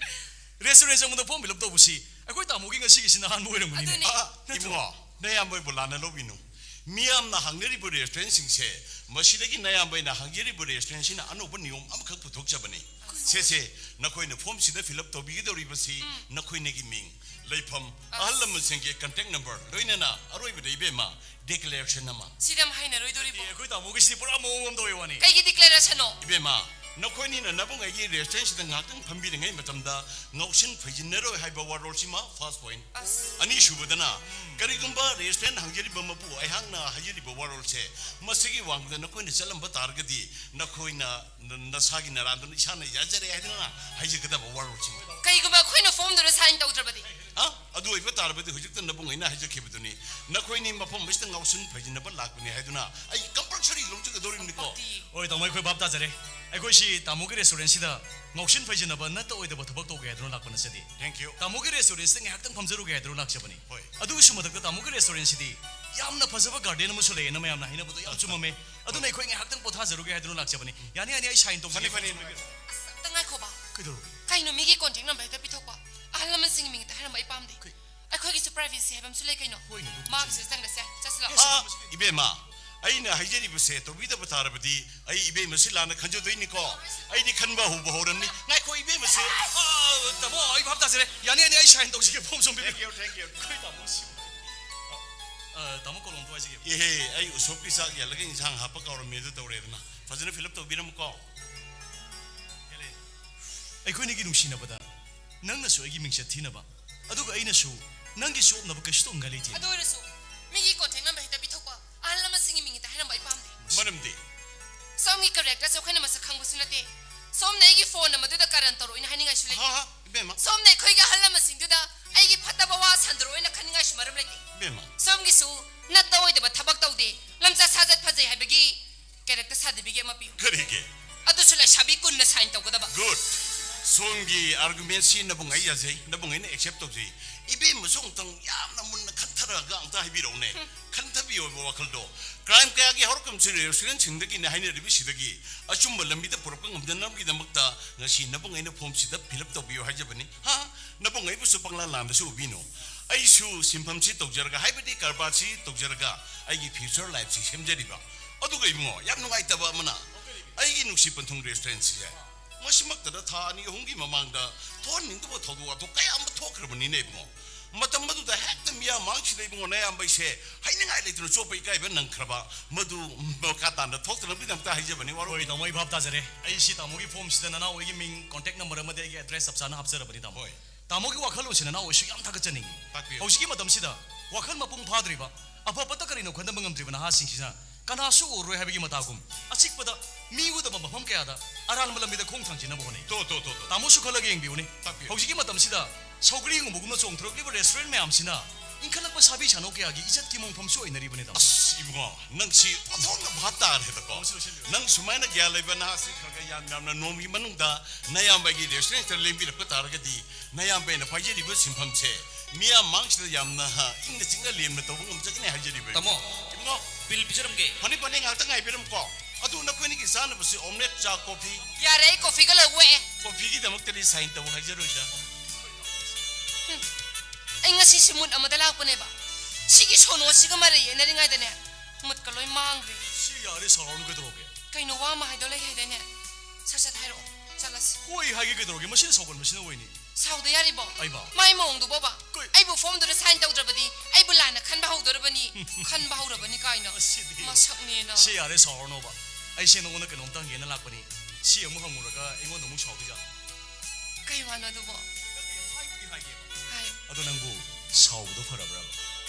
Restaurant ꯆꯪꯕꯗ form fill up ꯇꯧꯕꯁꯤ ꯑꯩꯈꯣꯏ ꯇꯥꯃꯣꯒꯤ ꯉꯁꯤꯒꯤꯁꯤꯅ ꯑꯍꯥꯟꯕ ꯑꯣꯏꯔꯝꯒꯅꯤꯅꯦ꯫ ꯑꯗꯨꯅꯦ꯫ ꯑ, ꯅꯠꯇ꯭ꯔꯣ? ꯏꯕꯨꯡꯉꯣ, ꯅꯌꯥꯝꯕꯕꯨ ꯂꯥꯟꯅ ꯂꯧꯕꯤꯅꯨ꯫ ꯃꯤꯌꯥꯝꯅ ꯍꯥꯡꯅꯔꯤꯕ ꯔꯦꯁꯇꯨꯔꯦꯟꯁꯤꯡꯁꯦ, ꯃꯁꯤꯗꯒꯤ ꯅꯌꯥꯝꯕꯅ ꯍꯥꯡꯖꯔꯤꯕ ꯔꯦꯁꯇꯨꯔꯦꯟꯁꯤꯅ ꯑꯅꯧꯕ ꯅꯤꯌꯣꯝ ꯑꯃꯈꯛ ꯄꯨꯊꯣꯛꯆꯕꯅꯤ꯫ ꯁꯦ ꯁꯦ, ꯅꯈꯣꯏꯅ ꯐꯣꯝꯁꯤꯗ ꯐꯤꯜ ꯑꯞ ꯇꯧꯕꯤꯒꯗꯧꯔꯤꯕꯁꯤ ꯅꯈꯣꯏꯅꯒꯤ ꯃꯤꯡ, ꯂꯩꯐꯝ, ꯑꯍꯜ ꯂꯃꯟꯁꯤꯡꯒꯤ ꯀꯟꯇꯦꯛ ꯅꯝꯕꯔ, ꯂꯣꯏꯅꯅ ꯑꯔꯣꯏꯕꯗ ꯏꯕꯦꯝꯃ ꯗꯤꯀ꯭ꯂꯦꯔꯦꯁꯟ ꯑꯃ꯫ ꯁꯤꯗ ꯑꯃ ꯍꯥꯏꯅꯔꯣꯏꯗꯣꯔꯤꯕꯣ? ꯑꯩꯈꯣꯏ ꯇꯥꯃꯣꯒꯤꯁꯤꯗꯤ ꯄꯨꯔꯥ ꯃꯑꯣꯡ ꯑꯃꯗ ꯑꯣꯏ ꯋꯥꯅꯤ꯫ ꯀꯩꯒꯤ ꯗꯤꯀ꯭ꯂꯦꯔꯦꯁꯟꯅꯣ? ꯏꯕꯦꯝꯃ, ꯅꯈꯣꯏꯅꯤꯅ ꯅꯕꯨꯡ ꯑꯩꯒꯤ ꯔꯦꯁꯇꯨꯔꯦꯟꯁꯤꯗ ꯉꯥꯏꯍꯥꯛꯇꯪ ꯐꯝꯕꯤꯔꯤꯉꯩ ꯃꯇꯝꯗ ꯉꯥꯎꯁꯤꯟ ꯐꯩꯖꯤꯟꯅꯔꯣꯏ ꯍꯥꯏꯕ ꯋꯥꯔꯣꯜꯁꯤꯃ ꯐꯥꯔꯁ ꯄꯣꯏꯟ꯫ ꯑꯁ꯫ ꯑꯅꯤꯁꯨꯕꯗꯅ, ꯀꯔꯤꯒꯨꯝꯕ ꯔꯦꯁꯇꯨꯔꯦꯟ ꯍꯥꯡꯖꯔꯤꯕ ꯃꯄꯨ ꯑꯩꯍꯥꯛꯅ ꯍꯥꯏꯖꯔꯤꯕ ꯋꯥꯔꯣꯜꯁꯦ ꯃꯁꯤꯒꯤ ꯋꯥꯡꯃꯗ ꯅꯈꯣꯏꯅ ꯆꯠꯂꯝꯕ ꯇꯥꯔꯒꯗꯤ, ꯅꯈꯣꯏꯅ ꯅ-, ꯅꯁꯥꯒꯤ ꯅꯔꯥꯟꯗꯨꯅ ꯏꯁꯥꯅ ꯌꯥꯖꯔꯦ ꯍꯥꯏꯗꯨꯅ ꯍꯥꯏꯖꯒꯗꯕ ꯋꯥꯔꯣꯜꯁꯤꯡ꯫ ꯀꯩꯒꯨꯝꯕ ꯑꯩꯈꯣꯏꯅ ꯐꯣꯝꯗꯨꯗ ꯁꯥꯏꯟ ꯇꯧꯗ꯭ꯔꯕꯗꯤ? ꯑ? ꯑꯗꯨ ꯑꯣꯏꯕ ꯇꯥꯔꯕꯗꯤ ꯍꯧꯖꯤꯛꯇ ꯅꯕꯨꯡ ꯑꯩꯅ ꯍꯥꯏꯖꯈꯤꯕꯗꯨꯅꯤ, ꯅꯈꯣꯏꯅꯤ ꯃꯐꯝ ꯑꯁꯤꯗ ꯉꯥꯎꯁꯤꯟ ꯐꯩꯖꯤꯟꯅꯕ ꯂꯥꯛꯄꯅꯤ ꯍꯥꯏꯗꯨꯅ ꯑꯩ ꯀꯝꯄꯜꯁꯔꯤ ꯂꯧꯖꯒꯗꯧꯔꯤꯕꯅꯤꯀꯣ꯫ ꯍꯣꯏ ꯇꯥꯃꯣ, ꯑꯩꯈꯣꯏ ꯚꯥꯞ ꯇꯥꯖꯔꯦ꯫ ꯑꯩꯈꯣꯏꯁꯤ ꯇꯥꯃꯣꯒꯤ ꯔꯦꯁꯇꯨꯔꯦꯟꯁꯤꯗ ꯉꯥꯎꯁꯤꯟ ꯐꯩꯖꯤꯟꯅꯕ ꯅꯠꯇ ꯑꯣꯏꯗꯕ ꯊꯕꯛ ꯇꯧꯒꯦ ꯍꯥꯏꯗꯨꯅ ꯂꯥꯛꯄ ꯅꯠꯆꯗꯦ꯫ Thank you꯫ ꯇꯥꯃꯣꯒꯤ ꯔꯦꯁꯇꯨꯔꯦꯟꯁꯤꯗ ꯉꯥꯏꯍꯥꯛꯇꯪ ꯐꯝꯖꯔꯨꯒꯦ ꯍꯥꯏꯗꯨꯅ ꯂꯥꯛꯆꯕꯅꯤ꯫ ꯍꯣꯏ꯫ ꯑꯗꯨꯒꯤꯁꯨ ꯃꯊꯛꯇ ꯇꯥꯃꯣꯒꯤ ꯔꯦꯁꯇꯨꯔꯦꯟꯁꯤꯗꯤ ꯌꯥꯝꯅ ꯐꯖꯕ ꯒꯥꯔꯗꯦꯟ ꯑꯃꯁꯨ ꯂꯩꯌꯦꯅ ꯃꯌꯥꯝꯅ ꯍꯥꯏꯅꯕꯗꯣ ꯌꯥꯝ ꯆꯨꯝꯃꯝꯃꯦ꯫ ꯑꯗꯨꯅ ꯑꯩꯈꯣꯏ ꯉꯥꯏꯍꯥꯛꯇꯪ ꯄꯣꯊꯥꯖꯔꯨꯒꯦ ꯍꯥꯏꯗꯨꯅ ꯂꯥꯛꯆꯕꯅꯤ꯫ ꯌꯥꯅꯤ, ꯌꯥꯅꯤ, ꯑꯩ ꯁꯥꯏꯟ ꯇꯧꯖꯒꯦ꯫ ꯐꯅꯤ, ꯐꯅꯤ, ꯐꯣꯝ ꯅꯣꯏ ꯆꯨꯝꯕꯤꯔꯣ꯫ ꯑꯁ, ꯑꯝꯇ ꯉꯥꯏꯈꯣꯕ꯫ ꯀꯩꯗꯧꯔꯒꯦ? ꯀꯩꯅꯣ, ꯃꯤꯒꯤ ꯀꯣꯟꯇꯦꯛ ꯅꯝꯕꯔ ꯍꯦꯛꯇ ꯄꯤꯊꯣꯛꯄ? ꯑꯍꯜ ꯂꯃꯟꯁꯤꯡꯒꯤ ꯃꯤꯡ ꯍꯦꯛꯇ ꯍꯥꯏꯔꯝꯕ ꯑꯩ ꯄꯥꯝꯗꯦ꯫ ꯀꯩ? ꯑꯩꯈꯣꯏꯒꯤꯁꯨ ꯄ꯭ꯔꯥꯏꯚꯦꯁꯤ ꯍꯥꯏꯕ ꯑꯃꯁꯨ ꯂꯩ ꯀꯩꯅꯣ꯫ ꯍꯣꯏꯅꯦ, ꯑꯗꯨꯕꯨꯗꯤ ꯃꯥꯒꯤꯁꯨ ꯆꯨꯝꯃꯤ꯫ ꯆꯪꯂꯁꯦ꯫ ꯆꯠꯁꯤ ꯂꯥꯛꯑꯣ꯫ ꯑꯥ, ꯏꯕꯦꯝꯃ, ꯑꯩꯅ ꯍꯥꯏꯖꯔꯤꯕꯁꯦ ꯇꯧꯕꯤꯗꯕ ꯇꯥꯔꯕꯗꯤ ꯑꯩ ꯏꯕꯦꯝꯃꯁꯤ ꯂꯥꯟꯅ ꯈꯟꯖꯗꯣꯏꯅꯤꯀꯣ꯫ ꯑꯩꯗꯤ ꯈꯟꯕ ꯍꯧꯕ ꯍꯧꯔꯝꯅꯤ꯫ ꯉꯥꯏꯈꯣ, ꯏꯕꯦꯝꯃꯁꯦ꯫ ꯑꯥ, ꯇꯥꯃꯣ, ꯑꯩ ꯚꯥꯞ ꯇꯥꯖꯔꯦ꯫ ꯌꯥꯅꯤ, ꯌꯥꯅꯤ, ꯑꯩ ꯁꯥꯏꯟ ꯇꯧꯖꯒꯦ꯫ ꯐꯣꯝ ꯁꯣꯝ ꯄꯤꯕꯤꯌꯨ꯫ Thank you, thank you꯫ ꯑꯩꯈꯣꯏ ꯇꯥꯃꯣꯁꯤ꯫ ꯑ, ꯇꯥꯃꯣ, ꯀꯣꯂꯣꯝꯗꯣ ꯍꯥꯏꯖꯒꯦ꯫ ꯑꯦꯍꯦ, ꯑꯩ ꯎꯁꯣꯞꯀꯤ ꯆꯥꯛ ꯌꯥꯜꯂꯒ ꯏꯟꯁꯥꯡ ꯍꯥꯞꯄ ꯀꯥꯎꯔꯝꯃꯦ, ꯑꯗꯨ ꯇꯧꯔꯦꯗꯅ꯫ ꯐꯖꯅ ꯐꯤꯜ ꯑꯞ ꯇꯧꯕꯤꯔꯝꯃꯨꯀꯣ꯫ ꯑꯩꯈꯣꯏꯅꯤꯒꯤ ꯅꯨꯡꯁꯤꯅꯕꯗ ꯅꯪꯅꯁꯨ ꯑꯩꯒꯤ ꯃꯤꯡꯆꯠ ꯊꯤꯅꯕ, ꯑꯗꯨꯒ ꯑꯩꯅꯁꯨ ꯅꯪꯒꯤ ꯆꯣꯞꯅꯕ ꯀꯩꯁꯨ ꯇꯧꯅꯤꯡꯉꯥꯏ ꯂꯩꯇꯦ꯫ ꯑꯗꯨ ꯑꯣꯏꯔꯁꯨ ꯃꯤꯒꯤ ꯀꯣꯟꯇꯦꯛ ꯅꯝꯕꯔ ꯍꯦꯛꯇ ꯄꯤꯊꯣꯛꯄ, ꯑꯍꯜ ꯂꯃꯟꯁꯤꯡꯒꯤ ꯃꯤꯡ ꯍꯦꯛꯇ ꯍꯥꯏꯔꯝꯕ ꯑꯩ ꯄꯥꯝꯗꯦ꯫ ꯃꯔꯝꯗꯤ? ꯁꯣꯝꯒꯤ ꯀꯦꯔꯦꯛꯇꯔꯁꯦ ꯑꯩꯈꯣꯏꯅ ꯃꯁꯛ ꯈꯪꯕꯁꯨ ꯅꯠꯇꯦ꯫ ꯁꯣꯝꯅ ꯑꯩꯒꯤ ꯐꯣꯟ ꯑꯃꯗꯨꯗ ꯀꯔꯟ ꯇꯧꯔꯛꯑꯣꯏꯅ ꯍꯥꯏꯅꯤꯡꯉꯥꯏꯁꯨ ꯂꯩꯇꯦ꯫ ꯍꯥ, ꯍꯥ, ꯏꯕꯦꯝꯃ꯫ ꯁꯣꯝꯅ ꯑꯩꯈꯣꯏꯒꯤ ꯑꯍꯜ ꯂꯃꯟꯁꯤꯡꯗꯨꯗ ꯑꯩꯒꯤ ꯐꯠꯇꯕ ꯋꯥ ꯁꯟꯗꯣꯔꯛꯑꯣꯏꯅ ꯈꯟꯅꯤꯡꯉꯥꯏꯁꯨ ꯃꯔꯝ ꯂꯩꯇꯦ꯫ ꯏꯕꯦꯝꯃ꯫ ꯁꯣꯝꯒꯤꯁꯨ ꯅꯠꯇ ꯑꯣꯏꯗꯕ ꯊꯕꯛ ꯇꯧꯗꯦ, ꯂꯝꯆꯠ ꯁꯥꯖꯠ ꯐꯖꯩ ꯍꯥꯏꯕꯒꯤ ꯀꯦꯔꯦꯛꯇꯔ ꯁꯥꯔꯇꯤꯐꯤꯀꯦꯠ ꯑꯃ ꯄꯤꯌꯨ꯫ ꯀꯔꯤꯒꯤ? ꯑꯗꯨꯁꯨ ꯂꯩꯁꯥꯕꯤ ꯀꯨꯟꯅ ꯁꯥꯏꯟ ꯇꯧꯒꯗꯕ꯫ ꯒꯨꯗ꯫ ꯁꯣꯝꯒꯤ ꯑꯥꯔꯒꯨꯃꯦꯟꯁꯤ ꯅꯕꯨꯡ ꯑꯩ ꯌꯥꯖꯩ, ꯅꯕꯨꯡ ꯑꯩꯅ ꯑꯦꯛꯁꯦꯞ ꯇꯧꯖꯩ꯫ ꯏꯕꯦꯝꯃꯁꯨ ꯑꯃꯨꯛꯇꯪ ꯌꯥꯝꯅ ꯃꯨꯟꯅ ꯈꯟꯊꯔꯒ ꯑꯃꯨꯛꯇ ꯍꯥꯏꯕꯤꯔꯛꯎꯅꯦ꯫ ꯈꯟꯊꯕꯤꯌꯣꯕ ꯋꯥꯈꯜꯗꯣ꯫ ꯀ꯭ꯔꯥꯏꯝ ꯀꯌꯥꯒꯤ ꯍꯧꯔꯛꯐꯝꯁꯤ ꯔꯦꯁꯇꯨꯔꯦꯟꯁꯤꯡꯗꯒꯤꯅꯦ ꯍꯥꯏꯅꯔꯤꯕꯁꯤꯗꯒꯤ ꯑꯆꯨꯝꯕ ꯂꯝꯕꯤꯗ ꯄꯨꯔꯛꯄ ꯉꯝꯗꯅꯕꯒꯤꯗꯃꯛꯇ ꯉꯁꯤ ꯅꯕꯨꯡ ꯑꯩꯅ ꯐꯣꯝꯁꯤꯗ ꯐꯤꯜ ꯑꯞ ꯇꯧꯕꯤꯌꯨ ꯍꯥꯏꯖꯕꯅꯤ꯫ ꯍꯥ? ꯅꯕꯨꯡ ꯑꯩꯕꯨꯁꯨ ꯄꯪꯂꯥ ꯂꯥꯟꯕꯁꯨ ꯎꯕꯤꯅꯨ꯫ ꯑꯩꯁꯨ ꯁꯤꯟꯐꯝꯁꯤ ꯇꯧꯖꯔꯒ, ꯍꯥꯏꯕꯗꯤ ꯀꯔꯕꯥꯔꯁꯤ ꯇꯧꯖꯔꯒ, ꯑꯩꯒꯤ future lifeꯁꯤ ꯁꯦꯝꯖꯔꯤꯕ꯫ ꯑꯗꯨꯒ ꯏꯕꯨꯡꯉꯣ, ꯌꯥꯝ ꯅꯨꯡꯉꯥꯏꯇꯕ ꯑꯃꯅ, ꯑꯩꯒꯤ ꯅꯨꯡꯁꯤ ꯄꯟꯊꯨꯡ restaurantꯁꯤꯁꯦ ꯃꯁꯤꯃꯛꯇꯗ ꯊꯥ ꯑꯅꯤ ꯑꯍꯨꯝꯒꯤ ꯃꯃꯥꯡꯗ ꯊꯣꯛꯍꯟꯅꯤꯡꯗꯕ ꯊꯧꯗꯣꯛ ꯋꯥꯊꯣꯛ ꯀꯌꯥ ꯑꯃ ꯊꯣꯛꯈ꯭ꯔꯕꯅꯤꯅꯦ ꯏꯕꯨꯡꯉꯣ꯫ ꯃꯇꯝ ꯑꯗꯨꯗ ꯍꯦꯛꯇ ꯃꯤꯌꯥꯝ ꯃꯥꯡꯁꯤꯗ ꯏꯕꯨꯡꯉꯣ, ꯅꯌꯥꯝꯕ ꯑꯩꯁꯦ ꯍꯥꯏꯅꯤꯡꯉꯥꯏ ꯂꯩꯇꯅ ꯆꯣꯞꯄ ꯏꯀꯥꯏꯕ ꯅꯪꯈ꯭ꯔꯕ꯫ ꯃꯗꯨ ꯃꯈꯥ ꯇꯥꯅ ꯊꯣꯛꯇꯅꯕꯒꯤꯗꯃꯛꯇ ꯍꯥꯏꯖꯕꯅꯤ, ꯋꯥꯔꯣꯏ꯫ ꯍꯣꯏ, ꯇꯥꯃꯣ, ꯑꯩ ꯚꯥꯞ ꯇꯥꯖꯔꯦ꯫ ꯑꯩꯁꯤ ꯇꯥꯃꯣꯒꯤ formꯁꯤꯗ ꯅꯅꯥꯎ ꯑꯩꯒꯤ ꯃꯤꯡ, contact number ꯑꯃꯗꯤ ꯑꯩꯒꯤ address ꯆꯞ ꯆꯥꯅ ꯍꯥꯞꯆꯔꯕꯅꯤ, ꯇꯥꯃꯣ꯫ ꯍꯣꯏ꯫ ꯇꯥꯃꯣꯒꯤ ꯋꯥꯈꯜꯂꯣꯟꯁꯤꯅ ꯅꯅꯥꯎ ꯑꯩꯁꯨ ꯌꯥꯝ ꯊꯥꯒꯠꯆꯅꯤꯡꯉꯤ꯫ ꯇꯥꯛꯄꯤꯌꯨ꯫ ꯍꯧꯖꯤꯛꯀꯤ ꯃꯇꯝꯁꯤꯗ ꯋꯥꯈꯜ ꯃꯄꯨꯡ ꯐꯥꯗ꯭ꯔꯤꯕ, ꯑꯐ ꯐꯠꯇ ꯀꯔꯤꯅꯣ ꯈꯟꯊꯕ ꯉꯝꯗ꯭ꯔꯤꯕ ꯅꯍꯥꯁꯤꯡꯁꯤꯅ ꯀꯅꯥꯁꯨ ꯎꯔꯔꯣꯏ ꯍꯥꯏꯕꯒꯤ ꯃꯇꯥꯒꯨꯝ, ꯑꯆꯤꯛꯄꯗ ꯃꯤ ꯎꯗꯕ ꯃꯐꯝ ꯀꯌꯥꯗ ꯑꯔꯥꯟꯕ ꯂꯝꯕꯤꯗ ꯈꯣꯡ ꯊꯥꯡꯖꯤꯟꯅꯕ ꯍꯣꯠꯅꯩ꯫ ꯇꯣ, ꯇꯣ, ꯇꯣ, ꯇꯣ꯫ ꯇꯥꯃꯣꯁꯨ ꯈꯜꯂꯒ ꯌꯦꯡꯕꯤꯌꯨꯅꯦ꯫ ꯇꯥꯛꯄꯤꯌꯨ꯫ ꯍꯧꯖꯤꯛꯀꯤ ꯃꯇꯝꯁꯤꯗ ꯁꯧꯒ꯭ꯔꯤ ꯌꯣꯟꯕꯒꯨꯝꯅ ꯆꯣꯡꯊꯣꯔꯛꯂꯤꯕ restaurant ꯃꯌꯥꯝꯁꯤꯅ ꯏꯟꯈꯠꯂꯛꯄ ꯁꯥꯕꯤ ꯁꯥꯅꯧ ꯀꯌꯥꯒꯤ ꯏꯖꯠꯀꯤ ꯃꯣꯡꯐꯝꯁꯨ ꯑꯣꯏꯅꯔꯤꯕꯅꯤ, ꯇꯥꯃꯣ꯫ ꯑꯁ, ꯏꯕꯨꯡꯉꯣ, ꯅꯪꯁꯤ ꯑꯣꯟꯊꯣꯛꯅ ꯚꯥꯞ ꯇꯥꯔꯦꯗꯀꯣ꯫ ꯇꯥꯃꯣꯁꯤ ꯂꯣꯏꯁꯤꯟꯕꯤꯌꯨ꯫ ꯅꯪ ꯁꯨꯃꯥꯏꯅ ꯒ꯭ꯌꯥꯟ ꯂꯩꯕ ꯅꯍꯥꯁꯤ ꯈꯔ ꯈꯔ ꯌꯥꯝ ꯌꯥꯝꯅ ꯅꯣꯡꯃꯒꯤ ꯃꯅꯨꯡꯗ ꯅꯌꯥꯝꯕꯒꯤ restaurantꯇ ꯂꯦꯡꯕꯤꯔꯛꯄ ꯇꯥꯔꯒꯗꯤ, ꯅꯌꯥꯝꯕ ꯑꯩꯅ ꯄꯥꯏꯖꯔꯤꯕ ꯁꯤꯟꯐꯝꯁꯦ ꯃꯤꯌꯥꯝ ꯃꯥꯡꯁꯤꯗ ꯌꯥꯝꯅ ꯏꯪꯅ ꯆꯤꯛꯅ ꯂꯦꯝꯅ ꯇꯧꯕ ꯉꯝꯖꯒꯅꯤ ꯍꯥꯏꯖꯔꯤꯕ꯫ ꯇꯥꯃꯣ, ꯏꯕꯨꯡꯉꯣ꯫ Bill ꯄꯤꯖꯔꯝꯒꯦ꯫ ꯐꯅꯤ, ꯐꯅꯤ, ꯉꯥꯏꯍꯥꯛꯇꯪ ꯉꯥꯏꯕꯤꯔꯝꯀꯣ꯫ ꯑꯗꯨ ꯅꯈꯣꯏꯅꯤꯒꯤ ꯆꯥꯅꯕꯁꯤ omelette, ꯆꯥ, coffee? ꯌꯥꯔꯦ, ꯑꯩ coffeeꯒ ꯂꯧꯕ ꯑꯦ꯫ Coffeeꯒꯤꯗꯃꯛꯇꯗꯤ sign ꯇꯧ ꯍꯥꯏꯖꯔꯣꯏꯗ꯫ ꯍꯨꯝ꯫ ꯑꯩ ꯉꯁꯤꯁꯤ mood ꯑꯃꯗ ꯂꯥꯛꯄꯅꯦꯕ꯫ ꯁꯤꯒꯤ ꯁꯣꯅꯣꯁꯤꯒ ꯃꯔꯩ ꯌꯦꯠꯅꯔꯤꯉꯩꯗꯅꯦ, moodꯀ ꯂꯣꯏ ꯃꯥꯡꯈ꯭ꯔꯦ꯫ ꯁꯤ ꯌꯥꯔꯦ, ꯁꯥꯎꯔꯅꯨ, ꯀꯩꯗꯧꯔꯒꯦ? ꯀꯩꯅꯣ, ꯋꯥ ꯑꯃ ꯍꯥꯏꯗꯧ ꯂꯩ ꯍꯥꯏꯗꯥꯏꯅꯦ? ꯁꯠ ꯁꯠ ꯍꯥꯏꯔꯛꯑꯣ, ꯆꯠꯂꯁꯤ꯫ ꯍꯣꯏ ꯍꯥꯏꯒꯦ, ꯀꯩꯗꯧꯔꯒꯦ? ꯃꯁꯤꯅ ꯁꯥꯎꯒꯟꯕꯁꯤꯅ ꯑꯣꯏꯅꯤ꯫ ꯁꯥꯎꯗ ꯌꯥꯔꯤꯕꯣ? ꯑꯩꯃ꯫ ꯃꯥꯏ ꯃꯑꯣꯡꯗꯨꯕꯣꯕ? ꯀꯩ? ꯑꯩꯕꯨ formꯗꯨꯗ sign ꯇꯧꯗ꯭ꯔꯕꯗꯤ ꯑꯩꯕꯨ ꯂꯥꯟꯅ ꯈꯟꯕ ꯍꯧꯗꯣꯔꯕꯅꯤ꯫ ꯈꯟꯕ ꯍꯧꯔꯕꯅꯤ ꯀꯥꯏꯅ꯫ ꯑꯁꯤꯗꯤ꯫ ꯃꯁꯛꯅꯦꯅ꯫ ꯁꯤ ꯌꯥꯔꯦ, ꯁꯥꯎꯔꯅꯣꯕ꯫ ꯑꯩꯁꯦ ꯅꯉꯣꯟꯗ ꯀꯩꯅꯣꯝꯇ ꯍꯪꯒꯦꯅ ꯂꯥꯛꯄꯅꯤ꯫ ꯁꯤ ꯑꯃꯨꯛ ꯍꯪꯉꯨꯔꯒ ꯑꯩꯉꯣꯟꯗ ꯑꯃꯨꯛ ꯁꯥꯎꯗꯣꯏꯖꯥꯠꯂꯣ? ꯀꯩ ꯋꯥꯅꯣ ꯑꯗꯨꯕꯣ? ꯅꯠꯇꯦ, ꯍꯥꯏꯕꯨꯗꯤ ꯍꯥꯏꯒꯦꯕ꯫ ꯍꯥꯏ꯫ ꯑꯗꯣ ꯅꯪꯕꯨ ꯁꯥꯎꯕꯗꯣ ꯐꯔꯕ꯭ꯔꯕ?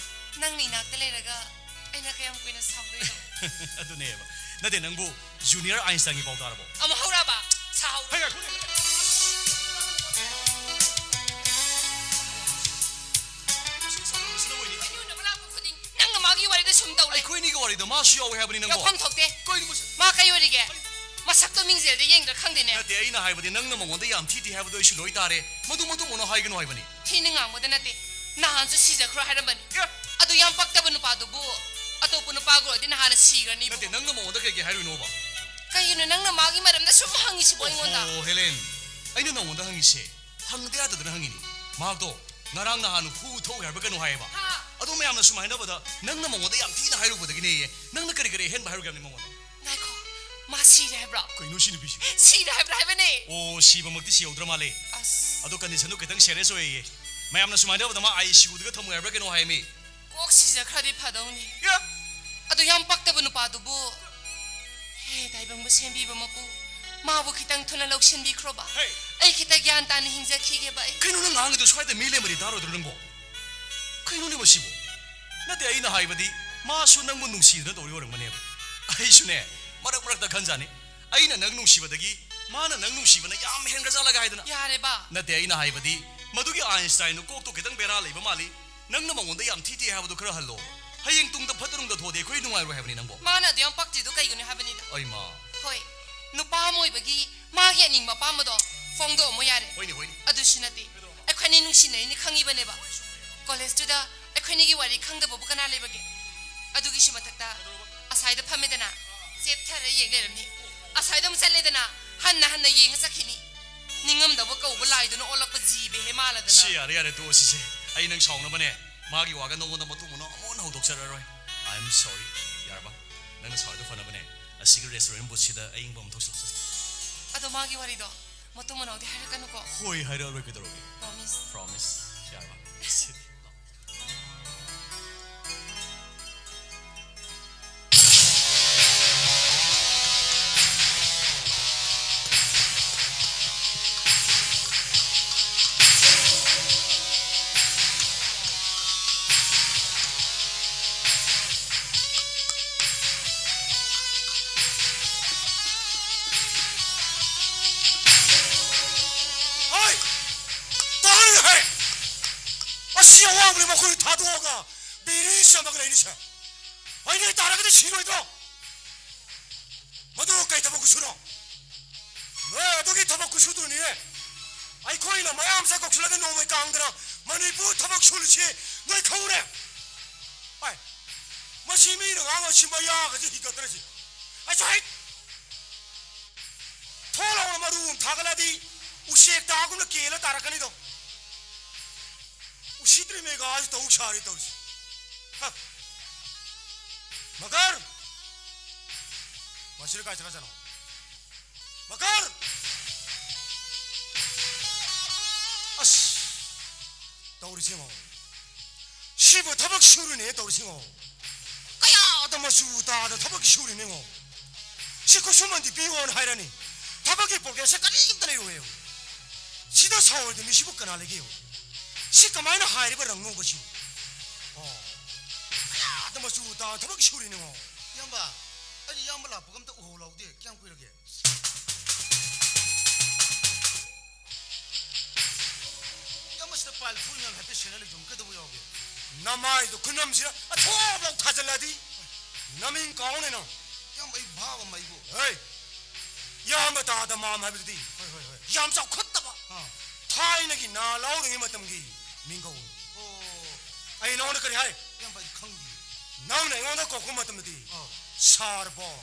ꯅꯪꯅ ꯏꯅꯥꯛꯇ ꯂꯩꯔꯒ ꯑꯩꯅ ꯀꯌꯥꯝ ꯀꯨꯏꯅ ꯁꯥꯎꯗꯣꯏꯅꯣ? ꯑꯗꯨꯅꯦꯕ꯫ ꯅꯠꯇꯦ, ꯅꯪꯕꯨ Junior Einsteinꯒꯤ ꯄꯥꯎ ꯇꯥꯔꯕꯣ? ꯑꯃꯨꯛ ꯍꯧꯔꯛꯑꯕ? ꯁꯥꯍꯧꯔꯦ꯫ ꯍꯩ, ꯉꯥꯏꯈꯣꯅꯦ꯫ ꯁꯤ ꯁꯥꯎꯅꯕꯁꯤꯅ ꯑꯣꯏꯅꯤ꯫ ꯑꯩ ꯎꯅꯕ ꯂꯥꯛꯄ ꯈꯨꯗꯤꯡ ꯅꯪꯅ ꯃꯥꯒꯤ ꯋꯥꯔꯤꯗ ꯁꯨꯝ ꯇꯧ ꯂꯩ꯫ ꯑꯩꯈꯣꯏꯅꯤꯒꯤ ꯋꯥꯔꯤꯗ ꯃꯥꯁꯨ ꯌꯥꯎꯋꯦ ꯍꯥꯏꯕꯅꯤ ꯅꯪꯕꯣ꯫ ꯌꯥꯎꯐꯝ ꯊꯣꯛꯇꯦ꯫ ꯀꯩꯅꯣ ꯃꯁꯤ? ꯃꯥ ꯀꯩ ꯑꯣꯏꯔꯤꯒꯦ? ꯃꯁꯛꯇꯣ ꯃꯤꯡꯖꯦꯜꯗ ꯌꯦꯡꯗ꯭ꯔꯥ ꯈꯪꯗꯦꯅꯦ꯫ ꯅꯠꯇꯦ, ꯑꯩꯅ ꯍꯥꯏꯕꯗꯤ ꯅꯪꯅ ꯃꯉꯣꯟꯗ ꯌꯥꯝ ꯊꯤ ꯊꯤ ꯍꯥꯏꯕꯗꯣ ꯑꯩꯁꯨ ꯂꯣꯏ ꯇꯥꯔꯦ꯫ ꯃꯗꯨ ꯃꯗꯨ ꯃꯣꯅꯣ ꯍꯥꯏꯒꯅꯨ ꯍꯥꯏꯕꯅꯤ꯫ ꯊꯤꯅ ꯉꯥꯡꯕꯗ ꯅꯠꯇꯦ, ꯅꯍꯥꯟꯁꯨ ꯁꯤꯖꯈ꯭ꯔꯣ ꯍꯥꯏꯔꯝꯕꯅꯤ꯫ ꯑꯦ? ꯑꯗꯨ ꯌꯥꯝ ꯄꯛꯇꯕ ꯅꯨꯄꯥꯗꯨꯕꯨ ꯑꯇꯣꯞꯄ ꯅꯨꯄꯥꯒ ꯑꯣꯏꯔꯗꯤ ꯅꯍꯥꯟꯅ ꯁꯤꯈ꯭ꯔꯅꯤ꯫ ꯅꯠꯇꯦ, ꯅꯪꯅ ꯃꯉꯣꯟꯗ ꯀꯩꯒꯤ ꯍꯥꯏꯔꯨꯏꯅꯣꯕ? ꯀꯩꯒꯤꯅꯣ ꯅꯪꯅ ꯃꯥꯒꯤ ꯃꯔꯝꯗ ꯁꯨꯝ ꯍꯪꯉꯤꯁꯤꯕꯣ ꯑꯩꯉꯣꯟꯗ? ꯑꯣꯍꯣ, ꯍꯦꯂꯦꯟ, ꯑꯩꯅ ꯅꯉꯣꯟꯗ ꯍꯪꯉꯤꯁꯦ ꯍꯪꯗ ꯌꯥꯗꯗꯅ ꯍꯪꯉꯤꯅꯤ꯫ ꯃꯍꯥꯛꯇꯣ ꯉꯔꯥꯡ ꯅꯍꯥꯟ ꯍꯨ ꯊꯧꯏ ꯍꯥꯏꯕ꯭ꯔꯥ ꯀꯩꯅꯣ ꯍꯥꯏꯌꯦꯕ꯫ ꯍꯥ? ꯑꯗꯣ ꯃꯌꯥꯝꯅ ꯁꯨꯃꯥꯏꯅ ꯍꯥꯏꯅꯕꯗ ꯅꯪꯅ ꯃꯉꯣꯟꯗ ꯌꯥꯝ ꯊꯤꯅ ꯍꯥꯏꯔꯨꯕꯗꯒꯤꯅꯦꯌꯦ꯫ ꯅꯪꯅ ꯀꯔꯤ ꯀꯔꯤ ꯑꯍꯦꯟꯕ ꯍꯥꯏꯔꯨꯒꯦ ꯍꯥꯏꯕꯅꯤ ꯃꯉꯣꯟꯗ? ꯉꯥꯏꯈꯣ, ꯃꯥ ꯁꯤꯔꯦ ꯍꯥꯏꯕ꯭ꯔꯣ? ꯀꯩꯅꯣ ꯁꯤ ꯅꯨꯄꯤꯁꯤ? ꯁꯤꯔꯦ ꯍꯥꯏꯕ꯭ꯔꯥ ꯍꯥꯏꯕꯅꯦ? ꯑꯣ, ꯁꯤꯕꯃꯛꯇꯤ ꯁꯤꯍꯧꯗ꯭ꯔ ꯃꯥꯜꯂꯦ꯫ ꯑꯁ꯫ ꯑꯗꯣ ꯀꯟꯗꯤꯁꯟꯗꯣ ꯈꯤꯇꯪ ꯁꯦꯔꯤꯌꯁ ꯑꯣꯏꯌꯦ꯫ ꯃꯌꯥꯝꯅ ꯁꯨꯃꯥꯏꯅ ꯍꯥꯏꯅꯕꯗ ꯃꯥ ꯑꯥꯏ ꯁꯤ ꯌꯨꯗꯒ ꯊꯝꯃꯨ ꯍꯥꯏꯕ꯭ꯔꯥ ꯀꯩꯅꯣ ꯍꯥꯏꯌꯦꯃꯤ꯫ ꯀꯣꯛ ꯁꯤꯖꯈ꯭ꯔꯗꯤ ꯐꯗꯧꯅꯤ꯫ ꯌꯥ! ꯑꯗꯨ ꯌꯥꯝ ꯄꯛꯇꯕ ꯅꯨꯄꯥꯗꯨꯕꯨ꯫ ꯍꯦ, ꯇꯥꯏꯕꯪꯕꯨ ꯁꯦꯝꯕꯤꯕ ꯃꯄꯨ, ꯃꯥꯕꯨ ꯈꯤꯇꯪ ꯊꯨꯅ ꯂꯧꯁꯤꯟꯕꯤꯈ꯭ꯔꯣꯕ꯫ ꯍꯦ! ꯑꯩ ꯈꯤꯇ ꯒ꯭ꯌꯥꯟ ꯇꯥꯅ ꯍꯤꯡꯖꯈꯤꯒꯦꯕ ꯑꯩ꯫ ꯀꯩꯅꯣ ꯅꯪ ꯉꯥꯡꯉꯤꯗꯣ? ꯁ꯭ꯋꯥꯏꯗ ꯃꯤ ꯂꯩꯔꯝꯃꯗꯤ ꯇꯥꯔꯣꯏꯗ꯭ꯔꯣ ꯅꯪꯕꯣ? ꯀꯩꯅꯣꯅꯦ ꯃꯁꯤꯕꯣ? ꯅꯠꯇꯦ, ꯑꯩꯅ ꯍꯥꯏꯕꯗꯤ ꯃꯥꯁꯨ ꯅꯪꯕꯨ ꯅꯨꯡꯁꯤꯗꯨꯅ ꯇꯧꯔꯤ ꯑꯣꯏꯔꯝꯒꯅꯦꯕ꯫ ꯑꯩꯁꯨꯅꯦ, ꯃꯔꯛ ꯃꯔꯛꯇ ꯈꯟꯖꯥꯅꯤ, ꯑꯩꯅ ꯅꯪ ꯅꯨꯡꯁꯤꯕꯗꯒꯤ ꯃꯥꯅ ꯅꯪ ꯅꯨꯡꯁꯤꯕꯅ ꯌꯥꯝ ꯍꯦꯟꯒ꯭ꯔꯖꯥꯠꯂꯒ ꯍꯥꯏꯗꯅ꯫ ꯌꯥꯔꯦꯕ꯫ ꯅꯠꯇꯦ, ꯑꯩꯅ ꯍꯥꯏꯕꯗꯤ ꯃꯗꯨꯒꯤ ꯑꯥꯏꯟꯁꯇꯥꯏꯟꯗꯨ ꯀꯣꯛꯇꯣ ꯈꯤꯇꯪ ꯕꯦꯔꯥ ꯂꯩꯕ ꯃꯥꯜꯂꯤ꯫ ꯅꯪꯅ ꯃꯉꯣꯟꯗ ꯌꯥꯝ ꯊꯤ ꯊꯤ ꯍꯥꯏꯕꯗꯨ ꯈꯔ ꯍꯜꯂꯣ꯫ ꯍꯌꯦꯡ ꯇꯨꯡꯗ ꯐꯠꯇ ꯅꯨꯡꯗ ꯊꯣꯛꯑꯗꯤ ꯑꯩꯈꯣꯏ ꯅꯨꯡꯉꯥꯏꯔꯣꯏ ꯍꯥꯏꯕꯅꯤ ꯅꯪꯕꯣ꯫ ꯃꯥꯅ ꯑꯗꯨ ꯌꯥꯝ ꯄꯛꯇ꯭ꯔꯤꯗꯣ ꯀꯩꯒꯤꯅꯣ ꯍꯥꯏꯕꯅꯤꯗ꯫ ꯑꯩꯃꯥ꯫ ꯍꯣꯏ, ꯅꯨꯄꯥ ꯑꯃ ꯑꯣꯏꯕꯒꯤ ꯃꯥꯒꯤ ꯑꯅꯤꯡꯕ ꯑꯄꯥꯝꯕꯗꯣ ꯐꯣꯡꯗꯣꯛꯑꯝꯃꯣ ꯌꯥꯔꯦ꯫ ꯍꯣꯏꯅꯦ, ꯍꯣꯏꯅꯦ꯫ ꯑꯗꯨꯁꯨ ꯅꯠꯇꯦ, ꯑꯩꯈꯣꯏꯅꯤ ꯅꯨꯡꯁꯤꯅꯔꯤꯅꯤ ꯈꯪꯉꯤꯕꯅꯦꯕ꯫ ꯀꯣꯂꯦꯖꯇꯨꯗ ꯑꯩꯈꯣꯏꯅꯤꯒꯤ ꯋꯥꯔꯤ ꯈꯪꯗꯕꯕꯨ ꯀꯅꯥ ꯂꯩꯕꯒꯦ? ꯑꯗꯨꯒꯤꯁꯨ ꯃꯊꯛꯇ ꯑꯁꯥꯏꯗ ꯐꯝꯃꯦꯗꯅ, ꯆꯦꯞꯊꯔ ꯌꯦꯡ ꯂꯩꯔꯝꯅꯤ꯫ ꯑꯁꯥꯏꯗ ꯑꯃꯨꯛ ꯆꯠꯂꯦꯗꯅ, ꯍꯟꯅ ꯍꯟꯅ ꯌꯦꯡꯉ ꯆꯠꯈꯤꯅꯤ꯫ ꯅꯤꯡꯉꯝꯗꯕ ꯀꯧꯕ ꯂꯥꯏꯗꯨꯅ ꯑꯣꯜꯂꯛꯄ ꯖꯤꯕ ꯍꯦ ꯃꯥꯜꯂꯗꯅ꯫ ꯁꯤ ꯌꯥꯔꯦ, ꯌꯥꯔꯦ, ꯇꯣꯛꯑꯣ ꯁꯤꯁꯦ꯫ ꯑꯩ ꯅꯪ ꯁꯥꯎꯅꯕꯅꯦ, ꯃꯥꯒꯤ ꯋꯥꯒ ꯅꯉꯣꯟꯗ ꯃꯇꯨꯡ ꯃꯅꯥꯎ ꯑꯃꯨꯛ ꯍꯟꯅ ꯍꯧꯗꯣꯛꯆꯔꯔꯣꯏ꯫ I am sorry꯫ ꯌꯥꯔꯕ? ꯅꯪꯅ ꯁꯥꯎꯔꯤꯗꯣ ꯐꯅꯕꯅꯦ꯫ ꯑꯁꯤꯒꯤ ꯔꯦꯁꯇꯨꯔꯦꯟ ꯕꯨꯠꯁꯤꯗ ꯑꯏꯪꯕ ꯑꯃ ꯊꯛꯁꯤ ꯂꯥꯛꯁꯤ꯫ ꯑꯗꯣ ꯃꯥꯒꯤ ꯋꯥꯔꯤꯗꯣ ꯃꯇꯨꯡ ꯃꯅꯥꯎꯗꯤ ꯍꯥꯏꯔꯛꯀꯅꯨꯀꯣ꯫ ꯍꯣꯏ, ꯍꯥꯏꯔꯛꯑꯔꯣꯏ ꯀꯩꯗꯧꯔꯒꯦ? Promise꯫ Promise꯫ ꯌꯥꯔꯕ? ꯍꯣꯏ! ꯇꯥꯔꯤꯍꯦ! ꯑꯁꯤ ꯑꯋꯥꯡꯕꯅꯤ ꯃꯈꯣꯏ ꯊꯥꯗꯣꯛꯑꯒ ꯕꯤꯔꯤ ꯆꯝꯃꯒ ꯂꯩꯔꯤꯁꯦ꯫ ꯑꯩꯅ ꯇꯥꯔꯒꯗꯤ ꯁꯤꯔꯣꯏꯗ꯭ꯔꯣ? ꯃꯗꯨ ꯀꯩ ꯊꯕꯛ ꯈꯨꯁꯨꯅꯣ? ꯅꯣꯏ ꯑꯗꯨꯒꯤ ꯊꯕꯛ ꯈꯨꯁꯨꯗꯨꯅꯤꯅꯦ ꯑꯩꯈꯣꯏꯅ ꯃꯌꯥꯝꯁꯦ ꯀꯧꯁꯤꯜꯂꯒ ꯅꯣꯡꯃꯩ ꯀꯥꯡꯗꯅ ꯃꯅꯤꯄꯨꯔ ꯊꯕꯛ ꯁꯨꯔꯤꯁꯤ ꯅꯣꯏ ꯈꯪꯉꯨꯅꯦ꯫ ꯑꯥꯏ, ꯃꯁꯤ ꯃꯤꯅ ꯉꯥꯡꯉ ꯁꯤ ꯃꯌꯥꯒꯁꯦ ꯍꯤꯒꯠꯇ꯭ꯔꯁꯤ꯫ ꯑꯩꯁꯨ ꯍꯩ! ꯊꯣꯛ ꯂꯥꯎꯅ ꯃꯔꯨ ꯑꯃ ꯊꯥꯒꯠꯂꯗꯤ ꯎꯆꯦꯛ ꯇꯥꯒꯨꯝꯅ ꯀꯦꯜꯂ ꯇꯥꯔꯛꯀꯅꯤꯗꯣ꯫ ꯁꯤꯇ꯭ꯔꯤ ꯃꯦꯒꯥꯁꯤ ꯇꯧ ꯁꯥꯔꯤ ꯇꯧꯔꯤꯁꯤ꯫ ꯍ꯫ ꯃꯀꯔ! ꯃꯁꯤꯗ ꯀꯥꯏ ꯆꯠꯈ꯭ꯔꯖꯥꯠꯅꯣ? ꯃꯀꯔ! ꯑꯁ! ꯇꯧꯔꯤꯁꯤ ꯌꯦꯡꯉꯣ꯫ ꯁꯤꯕꯨ ꯊꯕꯛ ꯁꯨꯔꯤꯅꯦ ꯇꯧꯔꯤꯁꯤ ꯌꯦꯡꯉꯣ꯫ ꯀꯌꯥꯗ ꯃꯆꯨ ꯇꯥꯗ ꯊꯕꯛꯀꯤ ꯁꯨꯔꯤꯅꯦ ꯌꯦꯡꯉꯣ꯫ ꯁꯤ ꯈꯨꯠꯁꯨꯃꯟꯗꯤ ꯄꯤꯌꯣꯅ ꯍꯥꯏꯔꯅꯤ꯫ ꯊꯕꯛꯀꯤ ꯄ꯭ꯔꯣꯒ꯭ꯔꯦꯁꯁꯦ ꯀꯔꯤꯝꯇ ꯂꯩꯔꯣꯏ꯫ ꯁꯤꯗ ꯁꯥꯎꯔꯣꯏꯗ ꯃꯤꯁꯤꯕꯨ ꯀꯅꯥ ꯂꯩꯒꯦ? ꯁꯤ ꯀꯃꯥꯏꯅ ꯍꯥꯏꯔꯤꯕ ꯔꯪꯅꯣꯕ ꯁꯤꯕꯨ? ꯑꯣ꯫ ꯀꯌꯥꯗ ꯃꯆꯨ ꯇꯥ ꯊꯕꯛ ꯁꯨꯔꯤꯅꯣ? ꯏꯌꯥꯝꯕ, ꯑꯩ ꯏꯌꯥꯝꯕ ꯂꯥꯛꯄꯒ ꯑꯝꯇ ꯎꯍꯧ ꯂꯥꯎꯗꯦ꯫ ꯀꯌꯥꯝ ꯀꯨꯏꯔꯒꯦ? ꯏꯌꯥꯝꯕ, ꯁꯤꯗ ꯄꯥꯏꯜ ꯐꯨꯜ ꯃꯌꯥꯝ ꯍꯥꯏꯐꯦꯠ ꯁꯦꯟꯅ ꯂꯩꯇ꯭ꯔꯣ? ꯀꯩꯗꯧꯕ ꯌꯥꯎꯒꯦ? ꯅꯃꯥꯏꯗꯣ ꯈꯨꯅꯝꯁꯤꯗ ꯑꯊꯣꯛ ꯂꯥꯎ ꯊꯥꯖꯤꯜꯂꯗꯤ ꯅꯃꯤꯡ ꯀꯥꯎꯅꯦ ꯅꯪ꯫ ꯏꯌꯥꯝꯕ, ꯑꯩ ꯚꯥꯕ ꯑꯃ ꯑꯩꯕꯨ꯫ ꯍꯦ! ꯏꯌꯥꯝꯕ ꯇꯥꯗ ꯃꯥꯝ ꯍꯥꯏꯕꯗꯨꯗꯤ ꯍꯣꯏ, ꯍꯣꯏ, ꯍꯣꯏ꯫ ꯌꯥꯝ ꯆꯥꯎꯈꯠꯇꯕ ꯑꯥ꯫ ꯊꯥꯏꯅꯒꯤ ꯅꯥ ꯂꯥꯎꯔꯤꯉꯩ ꯃꯇꯝꯒꯤ ꯃꯤꯡꯒꯧ꯫ ꯑꯣ꯫ ꯑꯩ ꯅꯉꯣꯟꯗ ꯀꯔꯤ ꯍꯥꯏ? ꯏꯌꯥꯝꯕ, ꯑꯩ ꯈꯪꯗꯤꯌꯦ꯫ ꯅꯪꯅ ꯑꯩꯉꯣꯟꯗ ꯀꯧꯔꯛꯄ ꯃꯇꯝꯗꯗꯤ ꯑꯥ꯫ ꯁꯥꯔ ꯕꯣꯟ꯫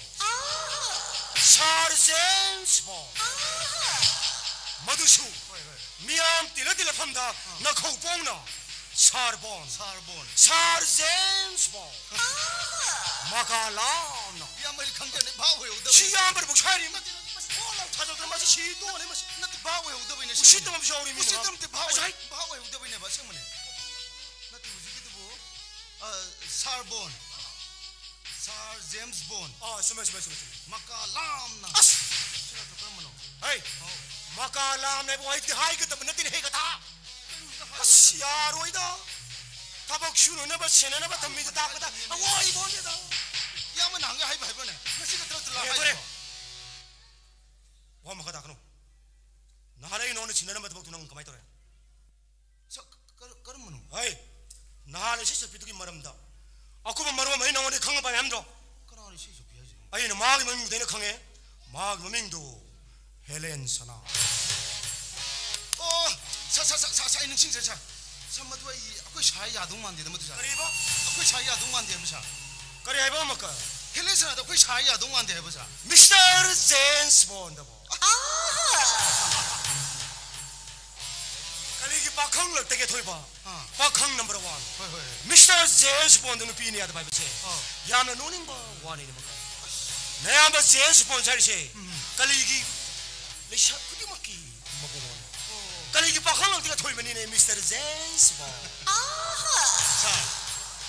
ꯁꯥꯔ ꯖꯦꯝꯁ ꯕꯣꯟ꯫ ꯃꯗꯨꯁꯨ ꯍꯣꯏ, ꯍꯣꯏ꯫ ꯃꯤꯌꯥꯝ ꯇꯤꯜꯂ ꯇꯤꯜꯂꯐꯝꯗ ꯑꯥ꯫ ꯅꯈꯧ ꯄꯣꯡꯅ ꯁꯥꯔ ꯕꯣꯟ꯫ ꯁꯥꯔ ꯕꯣꯟ꯫ ꯁꯥꯔ ꯖꯦꯝꯁ ꯕꯣꯟ꯫ ꯃꯀꯥ ꯂꯥꯝꯅ꯫ ꯏꯌꯥꯝꯕ, ꯑꯩ ꯈꯪꯗꯦꯅꯦ, ꯚꯥꯞ ꯑꯣꯏꯍꯧꯗꯕ꯫ ꯁꯤ ꯏꯌꯥꯝꯕꯅ ꯄꯨꯡꯁꯥꯏꯔꯤ꯫ ꯅꯠꯇꯦ, ꯅꯠꯇꯦ, ꯃꯁꯤ ꯊꯣꯛꯑ ꯂꯥꯎ ꯊꯥꯖꯕꯗ ꯃꯁꯤ ꯁꯤ ꯇꯣꯛꯑꯅꯤ ꯃꯁꯤ꯫ ꯅꯠꯇꯦ, ꯚꯥꯞ ꯑꯣꯏꯍꯧꯗꯕꯩꯅꯦ, ꯎꯁꯤꯠꯇꯕ ꯑꯁꯦꯡꯕꯅꯦ꯫ ꯑꯃꯁꯨ ꯌꯥꯎꯔꯤ ꯃꯤ ꯎꯁꯤꯠꯇꯕ ꯅꯠꯇꯦ, ꯚꯥꯞ ꯑꯁ, ꯑꯣꯏ-, ꯍꯥꯏ- ꯚꯥꯞ ꯑꯣꯏꯍꯧꯗꯕꯩꯅꯦꯕ, ꯑꯁꯦꯡꯕꯅꯦ꯫ ꯅꯠꯇꯦ, ꯍꯧꯖꯤꯛꯀꯤꯗꯨꯕꯨ, ꯑ, ꯁꯥꯔ ꯕꯣꯟ꯫ ꯁꯥꯔ ꯖꯦꯝꯁ ꯕꯣꯟ꯫ ꯑꯥ, ꯆꯨꯝꯃꯦ, ꯆꯨꯝꯃꯦ, ꯆꯨꯝꯃꯦ, ꯆꯨꯝꯃꯦ꯫ ꯃꯀꯥ ꯂꯥꯝꯅ꯫ ꯑꯁ! ꯁꯤ ꯅꯠꯇ꯭ꯔꯣ, ꯀꯔꯝꯕꯅꯣ? ꯍꯩ! ꯑꯧ꯫ ꯃꯀꯥ ꯂꯥꯝꯅ ꯍꯥꯏꯕ ꯋꯥꯍꯩꯗꯨꯗꯤ ꯍꯥꯏꯒꯗꯕ ꯅꯠꯇꯦꯅꯦ, ꯍꯦ ꯒꯙꯥ! ꯀꯩꯅꯣ ꯍꯦꯛꯇ ꯍꯥꯏꯌꯨ꯫ ꯑꯁ, ꯌꯥꯔꯣꯏꯗ꯫ ꯊꯕꯛ ꯁꯨꯅꯅꯕ, ꯁꯦꯟꯅꯅꯕ ꯊꯝꯃꯤꯗ ꯇꯥꯛꯄꯗ ꯑꯋꯥꯏꯕꯣꯟꯗꯦꯗ꯫ ꯏꯌꯥꯝꯕ ꯅꯍꯥꯟꯒꯩ ꯍꯥꯏꯕ ꯍꯥꯏꯕ꯭ꯔꯅꯦ? ꯉꯁꯤ ꯈꯛꯇ ꯅꯠꯇ꯭ꯔꯣ ꯍꯦ, ꯍꯥꯏꯔꯤꯕꯣ? ꯐꯔꯦ꯫ ꯋꯥ ꯃꯈꯥ ꯇꯥꯛꯀꯅꯨ꯫ ꯅꯍꯥꯟ ꯑꯩ ꯅꯉꯣꯟꯗ ꯁꯤꯟꯅꯔꯝꯕ ꯊꯕꯛꯇꯨ ꯅꯪ ꯀꯃꯥꯏ ꯇꯧꯔꯦ? ꯁ-, ꯀ-, ꯀꯔ-, ꯀꯔꯝꯕꯅꯣ? ꯍꯩ, ꯅꯍꯥꯟ ꯏꯁꯩ ꯁꯛꯄꯤꯗꯨꯒꯤ ꯃꯔꯝꯗ ꯑꯀꯨꯞꯄ ꯃꯔꯣꯜ ꯑꯃ ꯑꯩ ꯅꯉꯣꯟꯗ ꯈꯪꯍꯟꯕ ꯍꯥꯏ ꯍꯥꯏꯕꯗꯣ? ꯀꯅꯥꯅꯣ ꯏꯁꯩ ꯁꯛꯄꯤ ꯍꯥꯏꯁꯤꯕꯣ? ꯑꯩꯅ ꯃꯥꯒꯤ ꯃꯃꯤꯡꯗꯨꯗ ꯑꯩꯅ ꯈꯪꯉꯦ꯫ ꯃꯥꯒꯤ ꯃꯃꯤꯡꯗꯨ ꯍꯦꯂꯦꯟ ꯁꯅꯥ꯫ ꯑꯣ, ꯁꯥ, ꯁꯥ, ꯁꯥ, ꯁꯥ, ꯁꯥ, ꯑꯩ ꯅꯤꯡꯁꯤꯡꯖꯔꯦ, ꯁꯥ꯫ ꯁꯥ, ꯃꯗꯨ ꯑꯩ, ꯑꯩꯈꯣꯏ ꯁꯥꯏ ꯌꯥꯗꯧ ꯃꯥꯟꯗꯦꯗ, ꯃꯗꯨ, ꯁꯥ꯫ ꯀꯔꯤꯕ? ꯑꯩꯈꯣꯏ ꯁꯥꯏ ꯌꯥꯗꯧ ꯃꯥꯟꯗꯦ ꯍꯥꯏꯕ, ꯁꯥ꯫ ꯀꯔꯤ ꯍꯥꯏꯕ ꯑꯃꯨꯛꯀ? ꯍꯦꯂꯦꯟ ꯁꯅꯥꯗꯣ ꯑꯩꯈꯣꯏ ꯁꯥꯏ ꯌꯥꯗꯧ ꯃꯥꯟꯗꯦ ꯍꯥꯏꯕ, ꯁꯥ꯫ ꯃꯤꯁꯇꯔ ꯖꯦꯝꯁ ꯕꯣꯟꯗꯕꯣ? ꯀꯔꯤꯒꯤ ꯄꯥꯈꯪ ꯂꯛꯇꯒꯤ ꯑꯊꯣꯏꯕ, ꯑꯥ꯫ ꯄꯥꯈꯪ ꯅꯝꯕꯔ ꯋꯥꯟ꯫ ꯍꯣꯏ, ꯍꯣꯏ, ꯍꯣꯏ꯫ ꯃꯤꯁꯇꯔ ꯖꯦꯝꯁ ꯕꯣꯟꯗ ꯅꯨꯄꯤꯅ ꯌꯥꯗꯕ ꯍꯥꯏꯕꯁꯦ ꯑꯥ꯫ ꯌꯥꯝꯅ ꯅꯣꯛꯅꯤꯡꯕ ꯋꯥꯅꯤꯅꯦ ꯃꯈꯜ꯫ ꯑꯌꯥꯝꯕ ꯖꯦꯝꯁ ꯕꯣꯟ ꯍꯥꯏꯔꯤꯁꯦ ꯎꯝ꯫ ꯀꯂꯤꯒꯤ ꯂꯩꯁꯥ ꯈꯨꯗꯤꯡꯃꯛꯀꯤ ꯃꯕꯨꯡꯉꯣꯅꯦ꯫ ꯑꯣ꯫ ꯀꯂꯤꯒꯤ ꯄꯥꯈꯪ ꯂꯛꯇꯒꯤ ꯑꯊꯣꯏꯕꯅꯤꯅꯦ ꯃꯤꯁꯇꯔ ꯖꯦꯝꯁ ꯕꯣꯟ꯫ ꯁꯥꯔ,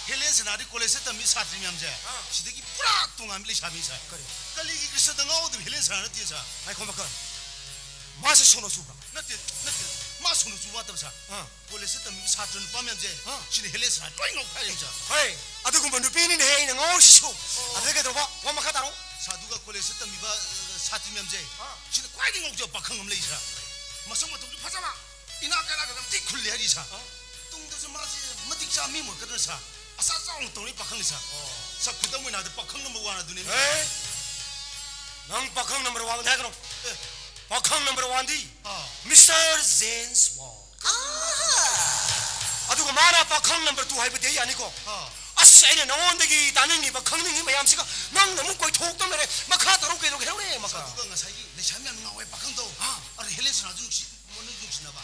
ꯍꯦꯂꯦꯟ ꯁꯅꯥꯗꯤ ꯀꯣꯂꯦꯖꯇ ꯇꯝꯃꯤ ꯁꯥꯇ꯭ꯔꯤ ꯃꯌꯥꯝꯁꯦ ꯑꯥ꯫ ꯁꯤꯗꯒꯤ ꯄꯨꯔꯥ ꯇꯣꯉꯥꯟꯕ ꯂꯩꯁꯥꯕꯤ ꯁꯥꯔ꯫ ꯀꯔꯤ? ꯀꯂꯤꯒꯤ ꯀ꯭ꯔꯤꯁꯅꯗ ꯉꯥꯎꯗꯕ ꯍꯦꯂꯦꯟ ꯁꯅꯥ ꯅꯠꯇꯦ ꯁꯥꯔ꯫ ꯉꯥꯏꯈꯣ ꯃꯈꯜ, ꯃꯥꯁꯦ ꯁꯣꯅꯣ ꯆꯨꯕ꯭ꯔꯥ? ꯅꯠꯇꯦ, ꯅꯠꯇꯦ꯫ ꯃꯥ ꯁꯣꯅꯣ ꯆꯨꯕ ꯅꯠꯇꯕ ꯁꯥꯔ꯫ ꯑꯥ꯫ ꯀꯣꯂꯦꯖꯇ ꯇꯝꯃꯤꯕ ꯁꯥꯇ꯭ꯔ ꯅꯨꯄꯥ ꯃꯌꯥꯝꯁꯦ ꯑꯥ꯫ ꯁꯤꯅ ꯍꯦꯂꯦꯟ ꯁꯅꯥ ꯂꯣꯏ ꯉꯥꯎꯈꯥꯏꯔꯦ ꯁꯥꯔ꯫ ꯍꯣꯏ, ꯑꯗꯨꯒꯨꯝꯕ ꯅꯨꯄꯤꯅꯤꯅꯦꯍꯦ ꯑꯩꯅ ꯉꯥꯎꯔꯤꯁꯤꯁꯨ꯫ ꯑꯣ꯫ ꯑꯗꯨꯗ ꯀꯩꯗꯧꯕ? ꯋꯥ ꯃꯈꯥ ꯇꯥꯔꯣ꯫ ꯁꯥꯔ, ꯑꯗꯨꯒ ꯀꯣꯂꯦꯖꯇ ꯇꯝꯃꯤꯕ, ꯑ, ꯁꯥꯇ꯭ꯔꯤ ꯃꯌꯥꯝꯁꯦ ꯑꯥ꯫ ꯁꯤꯅ ꯈ꯭ꯋꯥꯏꯗꯒꯤ ꯉꯥꯎꯖꯕ ꯄꯥꯈꯪ ꯑꯃ ꯂꯩ ꯁꯥꯔ꯫ ꯃꯁꯛ ꯃꯇꯧꯁꯨ ꯐꯖꯕ, ꯏꯅꯥꯛ ꯀꯩꯔꯥꯛ ꯌꯥꯝ ꯊꯤ ꯈꯨꯜꯂꯦ ꯍꯥꯏꯔꯤ ꯁꯥꯔ꯫ ꯑꯥ꯫ ꯇꯨꯡꯗꯁꯨ ꯃꯥꯁꯦ ꯃꯇꯤꯛ ꯆꯥꯕ ꯃꯤ ꯑꯣꯏꯔꯛꯀꯗ꯭ꯔꯥ ꯁꯥꯔ? ꯑꯁꯥ ꯆꯥꯎꯅ ꯇꯧꯔꯤ ꯄꯥꯈꯪꯅꯤ ꯁꯥꯔ꯫ ꯑꯣ꯫ ꯁꯥꯔ, ꯈꯨꯗꯝ ꯑꯣꯏꯅ ꯍꯥꯏꯔꯕꯗ ꯄꯥꯈꯪ ꯅꯝꯕꯔ ꯋꯥꯟ ꯑꯗꯨꯅꯦ꯫ ꯑꯦ? ꯅꯪ ꯄꯥꯈꯪ ꯅꯝꯕꯔ ꯋꯥꯟ ꯍꯥꯏꯒꯅꯣ꯫ ꯑꯦ꯫ ꯄꯥꯈꯪ ꯅꯝꯕꯔ ꯋꯥꯟꯗꯤ ꯑꯥ꯫ ꯃꯤꯁꯇꯔ ꯖꯦꯝꯁ ꯕꯣꯟ꯫ ꯑꯗꯨꯒ ꯃꯥꯅ ꯄꯥꯈꯪ ꯅꯝꯕꯔ ꯇꯨ ꯍꯥꯏꯕꯗꯤ ꯑꯩ ꯌꯥꯅꯤꯀꯣ? ꯑꯥ꯫ ꯑꯁ, ꯑꯩꯅ ꯅꯉꯣꯟꯗꯒꯤ ꯇꯥꯅꯤꯡꯉꯤꯕ, ꯈꯪꯅꯤꯡꯉꯤ ꯃꯌꯥꯝꯁꯤꯒ ꯅꯪꯅ ꯑꯃꯨꯛ ꯀꯣꯏꯊꯣꯛꯇꯅ ꯂꯩꯔꯦ꯫ ꯃꯈꯥ ꯇꯥꯔꯣ, ꯀꯩꯗꯧꯒꯦ ꯍꯥꯏꯔꯣꯅꯦ, ꯃꯈꯥ꯫ ꯑꯗꯨꯒ ꯉꯁꯥꯏꯒꯤ ꯂꯩꯁꯥꯕꯤ ꯌꯥꯝ ꯉꯥꯎꯋꯦ ꯄꯥꯈꯪꯗꯣ꯫ ꯑꯥ꯫ ꯑꯗꯣ ꯍꯦꯂꯦꯟ ꯁꯅꯥꯁꯨ ꯅꯨꯡꯁꯤ-, ꯃꯣꯏꯅ ꯅꯨꯡꯁꯤꯅꯕ꯫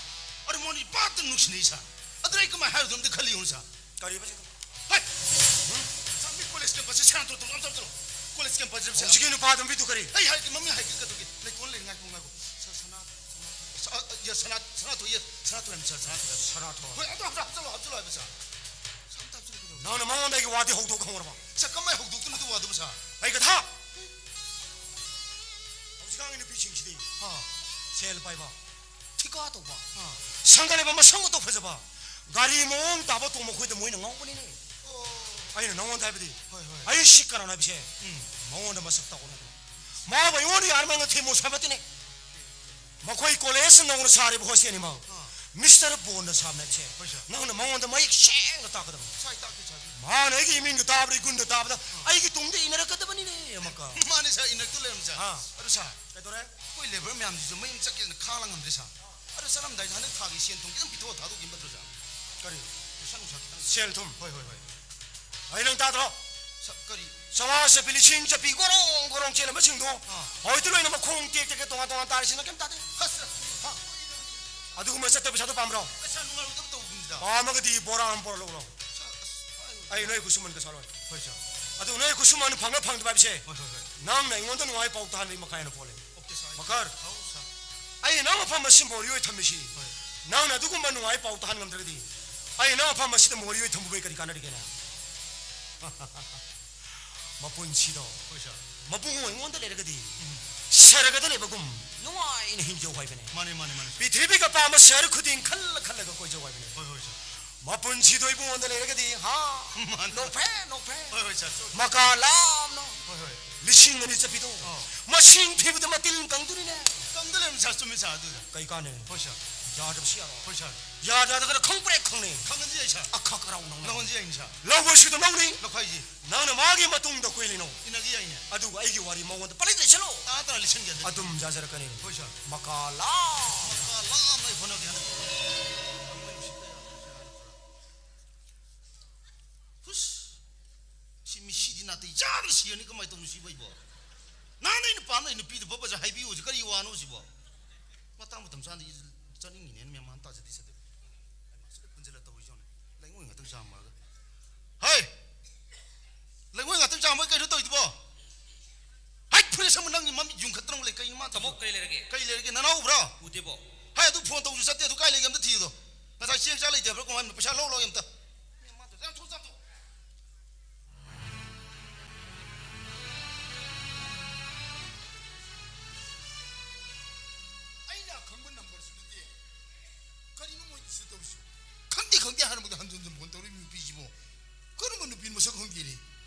ꯑꯗꯣ ꯃꯣꯏꯅꯤ ꯄꯥꯠꯇ ꯅꯨꯡꯁꯤꯅꯩ ꯁꯥꯔ꯫ ꯑꯗꯨꯅ ꯑꯩ ꯀꯃꯥꯏꯅ ꯍꯥꯏꯔꯨꯗꯣꯏꯅꯣ ꯑꯝꯇ ꯈꯜꯂꯤ ꯌꯦꯡꯉꯨ ꯁꯥꯔ꯫ ꯀꯔꯤꯕ ꯁꯤꯗ? ꯍꯩ! ꯁꯥꯔ, ꯃꯤ ꯀꯣꯂꯦꯖ ꯀꯦꯝꯄꯁꯁꯦ ꯁꯦꯔꯥꯟ ꯇꯨꯔꯥꯟ ꯇꯧꯕ ꯌꯥꯝ ꯇꯧꯗ꯭ꯔꯣ? ꯀꯣꯂꯦꯖ ꯀꯦꯝꯄꯁꯁꯦ ꯁꯦꯔꯥꯟ-, ꯍꯧꯖꯤꯛꯀꯤ ꯅꯨꯄꯥꯗꯣ ꯃꯤꯗꯨ ꯀꯔꯤ? ꯑꯩ ꯍꯥꯏꯒꯦ, ꯃꯃꯤꯡ ꯍꯥꯏꯒꯦ, ꯀꯩꯗꯧꯒꯦ? ꯂꯩꯇꯣꯟ ꯂꯩ, ꯉꯥꯏꯈꯣ, ꯉꯥꯏꯈꯣ꯫ ꯁꯥꯔ, ꯁꯅꯥ-, ꯁꯅꯥ-, ꯁ-, ꯑ, ꯑ, ꯌꯦ, ꯁꯅꯥ-, ꯁꯅꯥꯊꯣꯏ, ꯌꯦ, ꯁꯅꯥꯊꯣꯏ ꯍꯥꯏꯕ, ꯁꯥꯔ, ꯁꯅꯥꯊꯣꯏ꯫ ꯁꯅꯥꯊꯣꯏ꯫ ꯍꯣꯏ, ꯑꯗꯨ ꯍꯥꯞꯆꯜꯂꯣ, ꯍꯥꯞꯆꯜꯂꯣ ꯍꯥꯏꯕ, ꯁꯥꯔ꯫ ꯁꯥꯔ, ꯑꯝꯇ ꯍꯥꯞꯆꯜꯂꯣ, ꯀꯩꯗꯧꯔꯒꯦ? ꯅꯪꯅ ꯃꯉꯣꯟꯗ ꯑꯩꯒꯤ ꯋꯥꯗꯤ ꯍꯧꯗꯣꯛ ꯈꯪꯉꯨꯔꯕ? ꯁꯥꯔ, ꯀꯃꯥꯏꯅ ꯍꯧꯗꯣꯛꯇꯣꯏꯅꯣ ꯑꯗꯨ ꯋꯥꯗꯨꯕꯨ, ꯁꯥꯔ? ꯑꯩ ꯀꯊꯥ! ꯍꯧꯖꯤꯛꯀꯥꯟꯒꯤ ꯅꯨꯄꯤꯁꯤꯡꯁꯤꯗꯤ ꯑꯥ꯫ ꯁꯦꯜ ꯄꯥꯏꯕ, ꯊꯤꯀꯥ ꯇꯧꯕ, ꯑꯥ꯫ ꯁꯪꯒ ꯂꯩꯕ, ꯃꯁꯛ ꯃꯇꯧ ꯐꯖꯕ, ꯒꯥꯔꯤ ꯃꯑꯣꯡ ꯇꯥꯕ ꯇꯣꯡꯕ ꯑꯩꯈꯣꯏꯗ ꯃꯣꯏꯅ ꯉꯥꯎꯕꯅꯤꯅꯦ꯫ ꯑꯣ꯫ ꯑꯩꯅ ꯅꯉꯣꯟꯗ ꯍꯥꯏꯕꯗꯤ, ꯍꯣꯏ, ꯍꯣꯏ꯫ ꯑꯩ ꯁꯤ ꯀꯅꯥꯅꯣ ꯍꯥꯏꯕꯁꯦ ꯎꯝ꯫ ꯃꯉꯣꯟꯗ ꯃꯁꯛ ꯇꯥꯛꯑꯣ ꯍꯥꯏꯕꯅꯤ꯫ ꯃꯥꯕꯨ ꯑꯩꯉꯣꯟꯗ ꯌꯥꯔꯤꯕ ꯉꯥꯛ ꯊꯦꯝꯃꯣ ꯍꯥꯏꯕ ꯅꯠꯇꯦꯅꯦ꯫ ꯃꯈꯣꯏ ꯀꯣꯂꯦꯖ ꯅꯧꯅ ꯁꯥꯔꯤꯕ ꯍꯣꯁꯇꯦꯜꯅꯤ ꯃꯥ꯫ ꯑꯥ꯫ ꯃꯤꯁꯇꯔ ꯕꯣꯟꯅ ꯁꯥꯕꯅꯦ ꯍꯥꯏꯕꯁꯦ꯫ ꯍꯣꯏ, ꯁꯥꯔ꯫ ꯅꯪꯅ ꯃꯉꯣꯟꯗ ꯃꯌꯦꯛ ꯁꯦꯡꯅ ꯇꯥꯛꯀꯗꯕꯅꯤ꯫ ꯁꯥꯔ, ꯑꯩ ꯇꯥꯛꯀꯦ, ꯁꯥꯔ꯫ ꯃꯥꯅ ꯑꯩꯒꯤ ꯏꯃꯤꯡꯗꯣ ꯇꯥꯕꯗ, ꯏꯒꯨꯟꯗꯣ ꯇꯥꯕꯗ ꯑꯥ꯫ ꯑꯩꯒꯤ ꯇꯨꯡꯗ ꯏꯟꯅꯔꯛꯀꯗꯕꯅꯤꯅꯦ ꯑꯃꯨꯛꯀ꯫ ꯃꯥꯅꯦ, ꯁꯥꯔ, ꯏꯟꯅꯔꯛꯇ ꯂꯩꯔꯝꯃꯦ, ꯁꯥꯔ꯫ ꯑꯥ꯫ ꯑꯗꯨ, ꯁꯥꯔ, ꯀꯩꯗꯧꯔꯦ? ꯑꯩꯈꯣꯏ ꯂꯦꯕꯔ ꯃꯌꯥꯝꯁꯤꯁꯨ ꯃꯌꯨꯝ ꯆꯠꯀꯦꯅ ꯈꯥꯡꯂ ꯉꯝꯗ꯭ꯔꯦ, ꯁꯥꯔ꯫ ꯑꯗꯨ ꯆꯠꯂꯝꯗꯥꯏꯗ ꯍꯟꯗꯛ ꯊꯥꯒꯤ ꯁꯦꯟ ꯊꯨꯝ ꯈꯤꯇꯪ ꯄꯤꯊꯣꯛꯑ ꯊꯥꯗꯣꯛꯈꯤꯕ ꯐꯠꯇ꯭ꯔꯣ, ꯁꯥꯔ? ꯀꯔꯤ? ꯄꯩꯁꯥ ꯅꯨꯡꯁꯥ ꯈꯤꯇꯪ꯫ ꯁꯦꯜ ꯊꯨꯝ? ꯍꯣꯏ, ꯍꯣꯏ, ꯍꯣꯏ꯫ ꯑꯩ ꯅꯪ ꯇꯥꯗ꯭ꯔꯣ? ꯁ-, ꯀꯔꯤ? ꯆꯥꯝꯃꯉꯥ ꯆꯠꯄꯤ, ꯂꯤꯁꯤꯡ ꯆꯠꯄꯤ, ꯒꯣꯔꯣꯡ ꯒꯣꯔꯣꯡ ꯆꯦꯜꯂꯝꯕꯁꯤꯡꯗꯣ ꯑꯥ꯫ ꯍꯧꯖꯤꯛꯇꯤ ꯂꯣꯏꯅ ꯃꯈꯣꯡ ꯇꯦꯛ ꯇꯦꯛ ꯇꯣꯉꯥꯟ ꯇꯣꯉꯥꯟ ꯇꯥꯔꯤꯁꯤ ꯅꯪ ꯀꯩꯝ ꯇꯥꯗꯦ꯫ ꯑꯁ, ꯑꯥ꯫ ꯑꯗꯨꯒꯨꯝꯕ ꯆꯠꯇꯕ ꯄꯩꯁꯥꯗꯣ ꯄꯥꯝꯕ꯭ꯔꯣ? ꯑꯁ, ꯄꯥꯝꯃꯒꯗꯤ ꯕꯣꯔꯥ ꯑꯃ ꯄꯣꯔꯛꯂꯛꯎ ꯂꯥꯎ꯫ ꯑꯁ, ꯑꯁ, ꯑꯩ ꯅꯣꯏ ꯈꯨꯠꯁꯨꯃꯟ ꯀꯩꯁꯨ ꯍꯥꯏꯔꯣꯏ꯫ ꯍꯣꯏ ꯁꯥꯔ꯫ ꯑꯗꯨ ꯅꯣꯏ ꯈꯨꯠꯁꯨꯃꯟ ꯐꯪꯉ ꯐꯪꯗꯕ ꯍꯥꯏꯕꯁꯦ ꯍꯣꯏ, ꯍꯣꯏ, ꯍꯣꯏ꯫ ꯅꯪꯅ ꯑꯩꯉꯣꯟꯗ ꯅꯨꯡꯉꯥꯏ ꯄꯥꯎ ꯇꯥꯍꯟꯕꯒꯤ ꯃꯈꯥ ꯍꯦꯟꯅ ꯄꯣꯜꯂꯦ꯫ Okay sir. ꯃꯈꯔ꯫ ꯍꯥꯎ ꯁꯥꯔ꯫ ꯑꯩ ꯅꯪ ꯃꯐꯝ ꯑꯁꯤꯗ ꯃꯣꯔꯤ ꯑꯣꯏ ꯊꯝꯃꯤꯁꯤ꯫ ꯍꯣꯏ꯫ ꯅꯪꯅ ꯑꯗꯨꯒꯨꯝꯕ ꯅꯨꯡꯉꯥꯏ ꯄꯥꯎ ꯇꯥꯍꯟ ꯉꯝꯗ꯭ꯔꯒꯗꯤ ꯑꯩ ꯅꯪ ꯃꯐꯝ ꯑꯁꯤꯗ ꯃꯣꯔꯤ ꯑꯣꯏ ꯊꯝꯃꯨꯕꯩ ꯀꯔꯤ ꯀꯥꯟꯅꯔꯤꯒꯦꯅꯦ? ꯃꯄꯨꯟꯁꯤꯗꯣ ꯍꯣꯏ ꯁꯥꯔ꯫ ꯃꯕꯨꯡ ꯑꯩꯉꯣꯟꯗ ꯂꯩꯔꯒꯗꯤ ꯎꯝ꯫ ꯁꯔꯒꯗ ꯂꯩꯕꯒꯨꯝ ꯅꯨꯡꯉꯥꯏꯅ ꯍꯤꯡꯖꯧ ꯍꯥꯏꯕꯅꯦ꯫ ꯃꯥꯅꯦ, ꯃꯥꯅꯦ, ꯃꯥꯅꯦ ꯁꯥꯔ꯫ ꯄ꯭ꯔꯤꯊꯤꯕꯤꯒ ꯄꯥꯝꯕ ꯁꯍꯔ ꯈꯨꯗꯤꯡ ꯈꯜꯂ ꯈꯜꯂꯒ ꯀꯣꯏꯖꯧ ꯍꯥꯏꯕꯅꯦ꯫ ꯍꯣꯏ, ꯍꯣꯏ ꯁꯥꯔ꯫ ꯃꯄꯨꯟꯁꯤꯗꯣ ꯏꯕꯨꯡꯉꯣꯟꯗ ꯂꯩꯔꯒꯗꯤ ꯍꯥ ꯃꯥꯅꯦ꯫ ꯅꯣꯛꯐꯦ ꯅꯣꯛꯐꯦ꯫ ꯍꯣꯏ, ꯍꯣꯏ ꯁꯥꯔ, ꯆꯨꯝꯃꯤ꯫ ꯃꯀꯥ ꯂꯥꯝꯅ ꯍꯣꯏ, ꯍꯣꯏ꯫ ꯂꯤꯁꯤꯡ ꯑꯅꯤ ꯆꯠꯄꯤꯗꯣ ꯑꯣ꯫ ꯃꯁꯤꯡ ꯊꯤꯕꯗ ꯃꯇꯤꯜ ꯀꯪꯗꯣꯔꯤꯅꯦ꯫ ꯀꯪꯗ ꯂꯩꯔꯝꯃꯤ ꯁꯥꯔ, ꯆꯨꯝꯃꯤ ꯁꯥꯔ, ꯑꯗꯨꯗ꯫ ꯀꯩ ꯀꯥꯟꯅꯩ? ꯍꯣꯏ ꯁꯥꯔ꯫ ꯌꯥꯗꯕꯁꯨ ꯌꯥꯔꯣꯏ꯫ ꯍꯣꯏ ꯁꯥꯔ꯫ ꯌꯥꯗ ꯌꯥꯗ꯭ꯔꯒꯅ ꯈꯪ ꯄ꯭ꯔꯦꯛ ꯈꯪꯅꯩ꯫ ꯈꯪꯍꯟꯁꯤ ꯌꯥꯏ ꯁꯥꯔ꯫ ꯑꯈꯛ ꯑꯔꯥꯎ ꯅꯪꯅ꯫ ꯂꯧꯍꯟꯁꯤ ꯌꯥꯏ ꯁꯥꯔ꯫ ꯂꯧꯕꯁꯤꯗ ꯅꯪꯅꯤ꯫ ꯂꯧꯈꯥꯏꯁꯤ꯫ ꯅꯪꯅ ꯃꯥꯒꯤ ꯃꯇꯨꯡꯗ ꯀꯨꯏꯂꯤꯅꯣ꯫ ꯏꯟꯅꯒꯤ ꯌꯥꯏꯅꯦ꯫ ꯑꯗꯨꯒ ꯑꯩꯒꯤ ꯋꯥꯔꯤ ꯃꯉꯣꯟꯗ ꯄꯂꯩ ꯂꯩꯁꯜꯂꯣ꯫ ꯇꯔꯥ ꯇꯔꯥ ꯂꯤꯁꯤꯟꯒꯦ ꯑꯗꯨꯗꯤ꯫ ꯑꯗꯨꯝ ꯌꯥꯖꯔꯛꯀꯅꯤ꯫ ꯍꯣꯏ ꯁꯥꯔ꯫ ꯃꯀꯥ ꯂꯥꯝ꯫ ꯃꯀꯥ ꯂꯥꯝꯅ ꯑꯩ ꯍꯣꯠꯅꯒꯦ ꯍꯟꯗꯛ꯫ ꯍꯨꯁ! ꯁꯤ ꯃꯤꯁꯤꯗꯤ ꯅꯥꯇꯩ ꯆꯥꯗꯅ ꯁꯤꯔꯅꯤ, ꯀꯃꯥꯏꯅ ꯇꯧꯅꯤ ꯁꯤꯕꯨ ꯑꯩꯕꯣ? ꯅꯍꯥꯟ ꯑꯩꯅ ꯄꯥꯝꯅ ꯑꯩ ꯅꯨꯄꯤꯗꯨ ꯐꯕꯁꯦ ꯍꯥꯏꯕꯤꯌꯨꯁꯦ ꯀꯔꯤ ꯋꯥꯅꯣ ꯁꯤꯕꯣ? ꯃꯇꯥꯡ ꯃꯇꯝ ꯆꯥꯅ ꯑꯩ ꯆꯠꯅꯤꯡꯉꯤꯅꯦꯅ ꯃꯦꯟ ꯃꯥꯟ ꯇꯥꯖꯗꯦ ꯁꯤꯗꯤ꯫ ꯑꯩ ꯃꯥꯁꯤꯗ ꯄꯨꯟꯁꯤꯜꯂ ꯇꯧꯔꯤꯁꯤ ꯌꯦꯡꯉꯨꯅꯦ꯫ ꯂꯩꯉꯣꯏ ꯉꯥꯛꯇꯪ ꯆꯥꯝꯃꯒ꯫ ꯍꯩ! ꯂꯩꯉꯣꯏ ꯉꯥꯛꯇꯪ ꯆꯥꯝꯃꯒ ꯀꯩꯅꯣ ꯇꯧꯔꯤꯗꯨꯕꯣ? ꯍꯩ! ꯐꯨꯔꯤꯠ ꯑꯁꯪꯕ ꯅꯪꯒꯤ ꯃꯃꯤꯠ ꯌꯨꯡꯈꯠꯇꯅ ꯂꯩ ꯀꯩꯅꯣ ꯃꯥ ꯇꯧꯔꯤꯗꯨꯕꯣ? ꯇꯥꯃꯣ, ꯀꯔꯤ ꯂꯩꯔꯒꯦ? ꯀꯔꯤ ꯂꯩꯔꯒꯦ? ꯅꯅꯥꯎ ꯎꯕ꯭ꯔꯣ? ꯎꯗꯦꯕꯣ꯫ ꯍꯩ! ꯑꯗꯨ ꯐꯣꯟ ꯇꯧꯕꯁꯨ ꯆꯠꯇꯦ, ꯑꯗꯨ ꯀꯥꯏ ꯂꯩꯒꯦ ꯑꯝꯇ ꯊꯤꯌꯨꯗꯣ꯫ ꯉꯁꯥꯏ ꯆꯦꯡ ꯆꯥꯛ ꯂꯩꯇꯦ ꯍꯥꯏꯕ꯭ꯔꯥ ꯀꯃꯥꯏꯅ ꯄꯩꯁꯥ ꯂꯧ ꯂꯧ ꯑꯝꯇ꯫ ꯃꯦꯟ ꯃꯥꯟ ꯇꯥꯗꯦ꯫ ꯌꯥꯝ ꯊꯨꯅ ꯆꯥꯝꯊꯣꯛ꯫ ꯑꯩꯅ ꯈꯪꯕ ꯅꯝꯕꯔꯁꯨ ꯅꯠꯇꯦ꯫ ꯀꯔꯤꯅꯣ ꯃꯣꯏ ꯁꯤ ꯇꯧꯔꯤꯁꯤ? ꯈꯪꯗꯦ, ꯈꯪꯗꯦ ꯍꯥꯏꯔꯝꯕꯗ ꯍꯟꯖꯤꯟ ꯍꯟꯖꯤꯟ ꯐꯣꯟ ꯇꯧꯔꯤ ꯅꯨꯄꯤꯁꯤꯕꯨ꯫ ꯀꯔꯝꯕ ꯅꯨꯄꯤꯅꯣ ꯃꯁꯛ ꯈꯪꯗꯦꯅꯦ꯫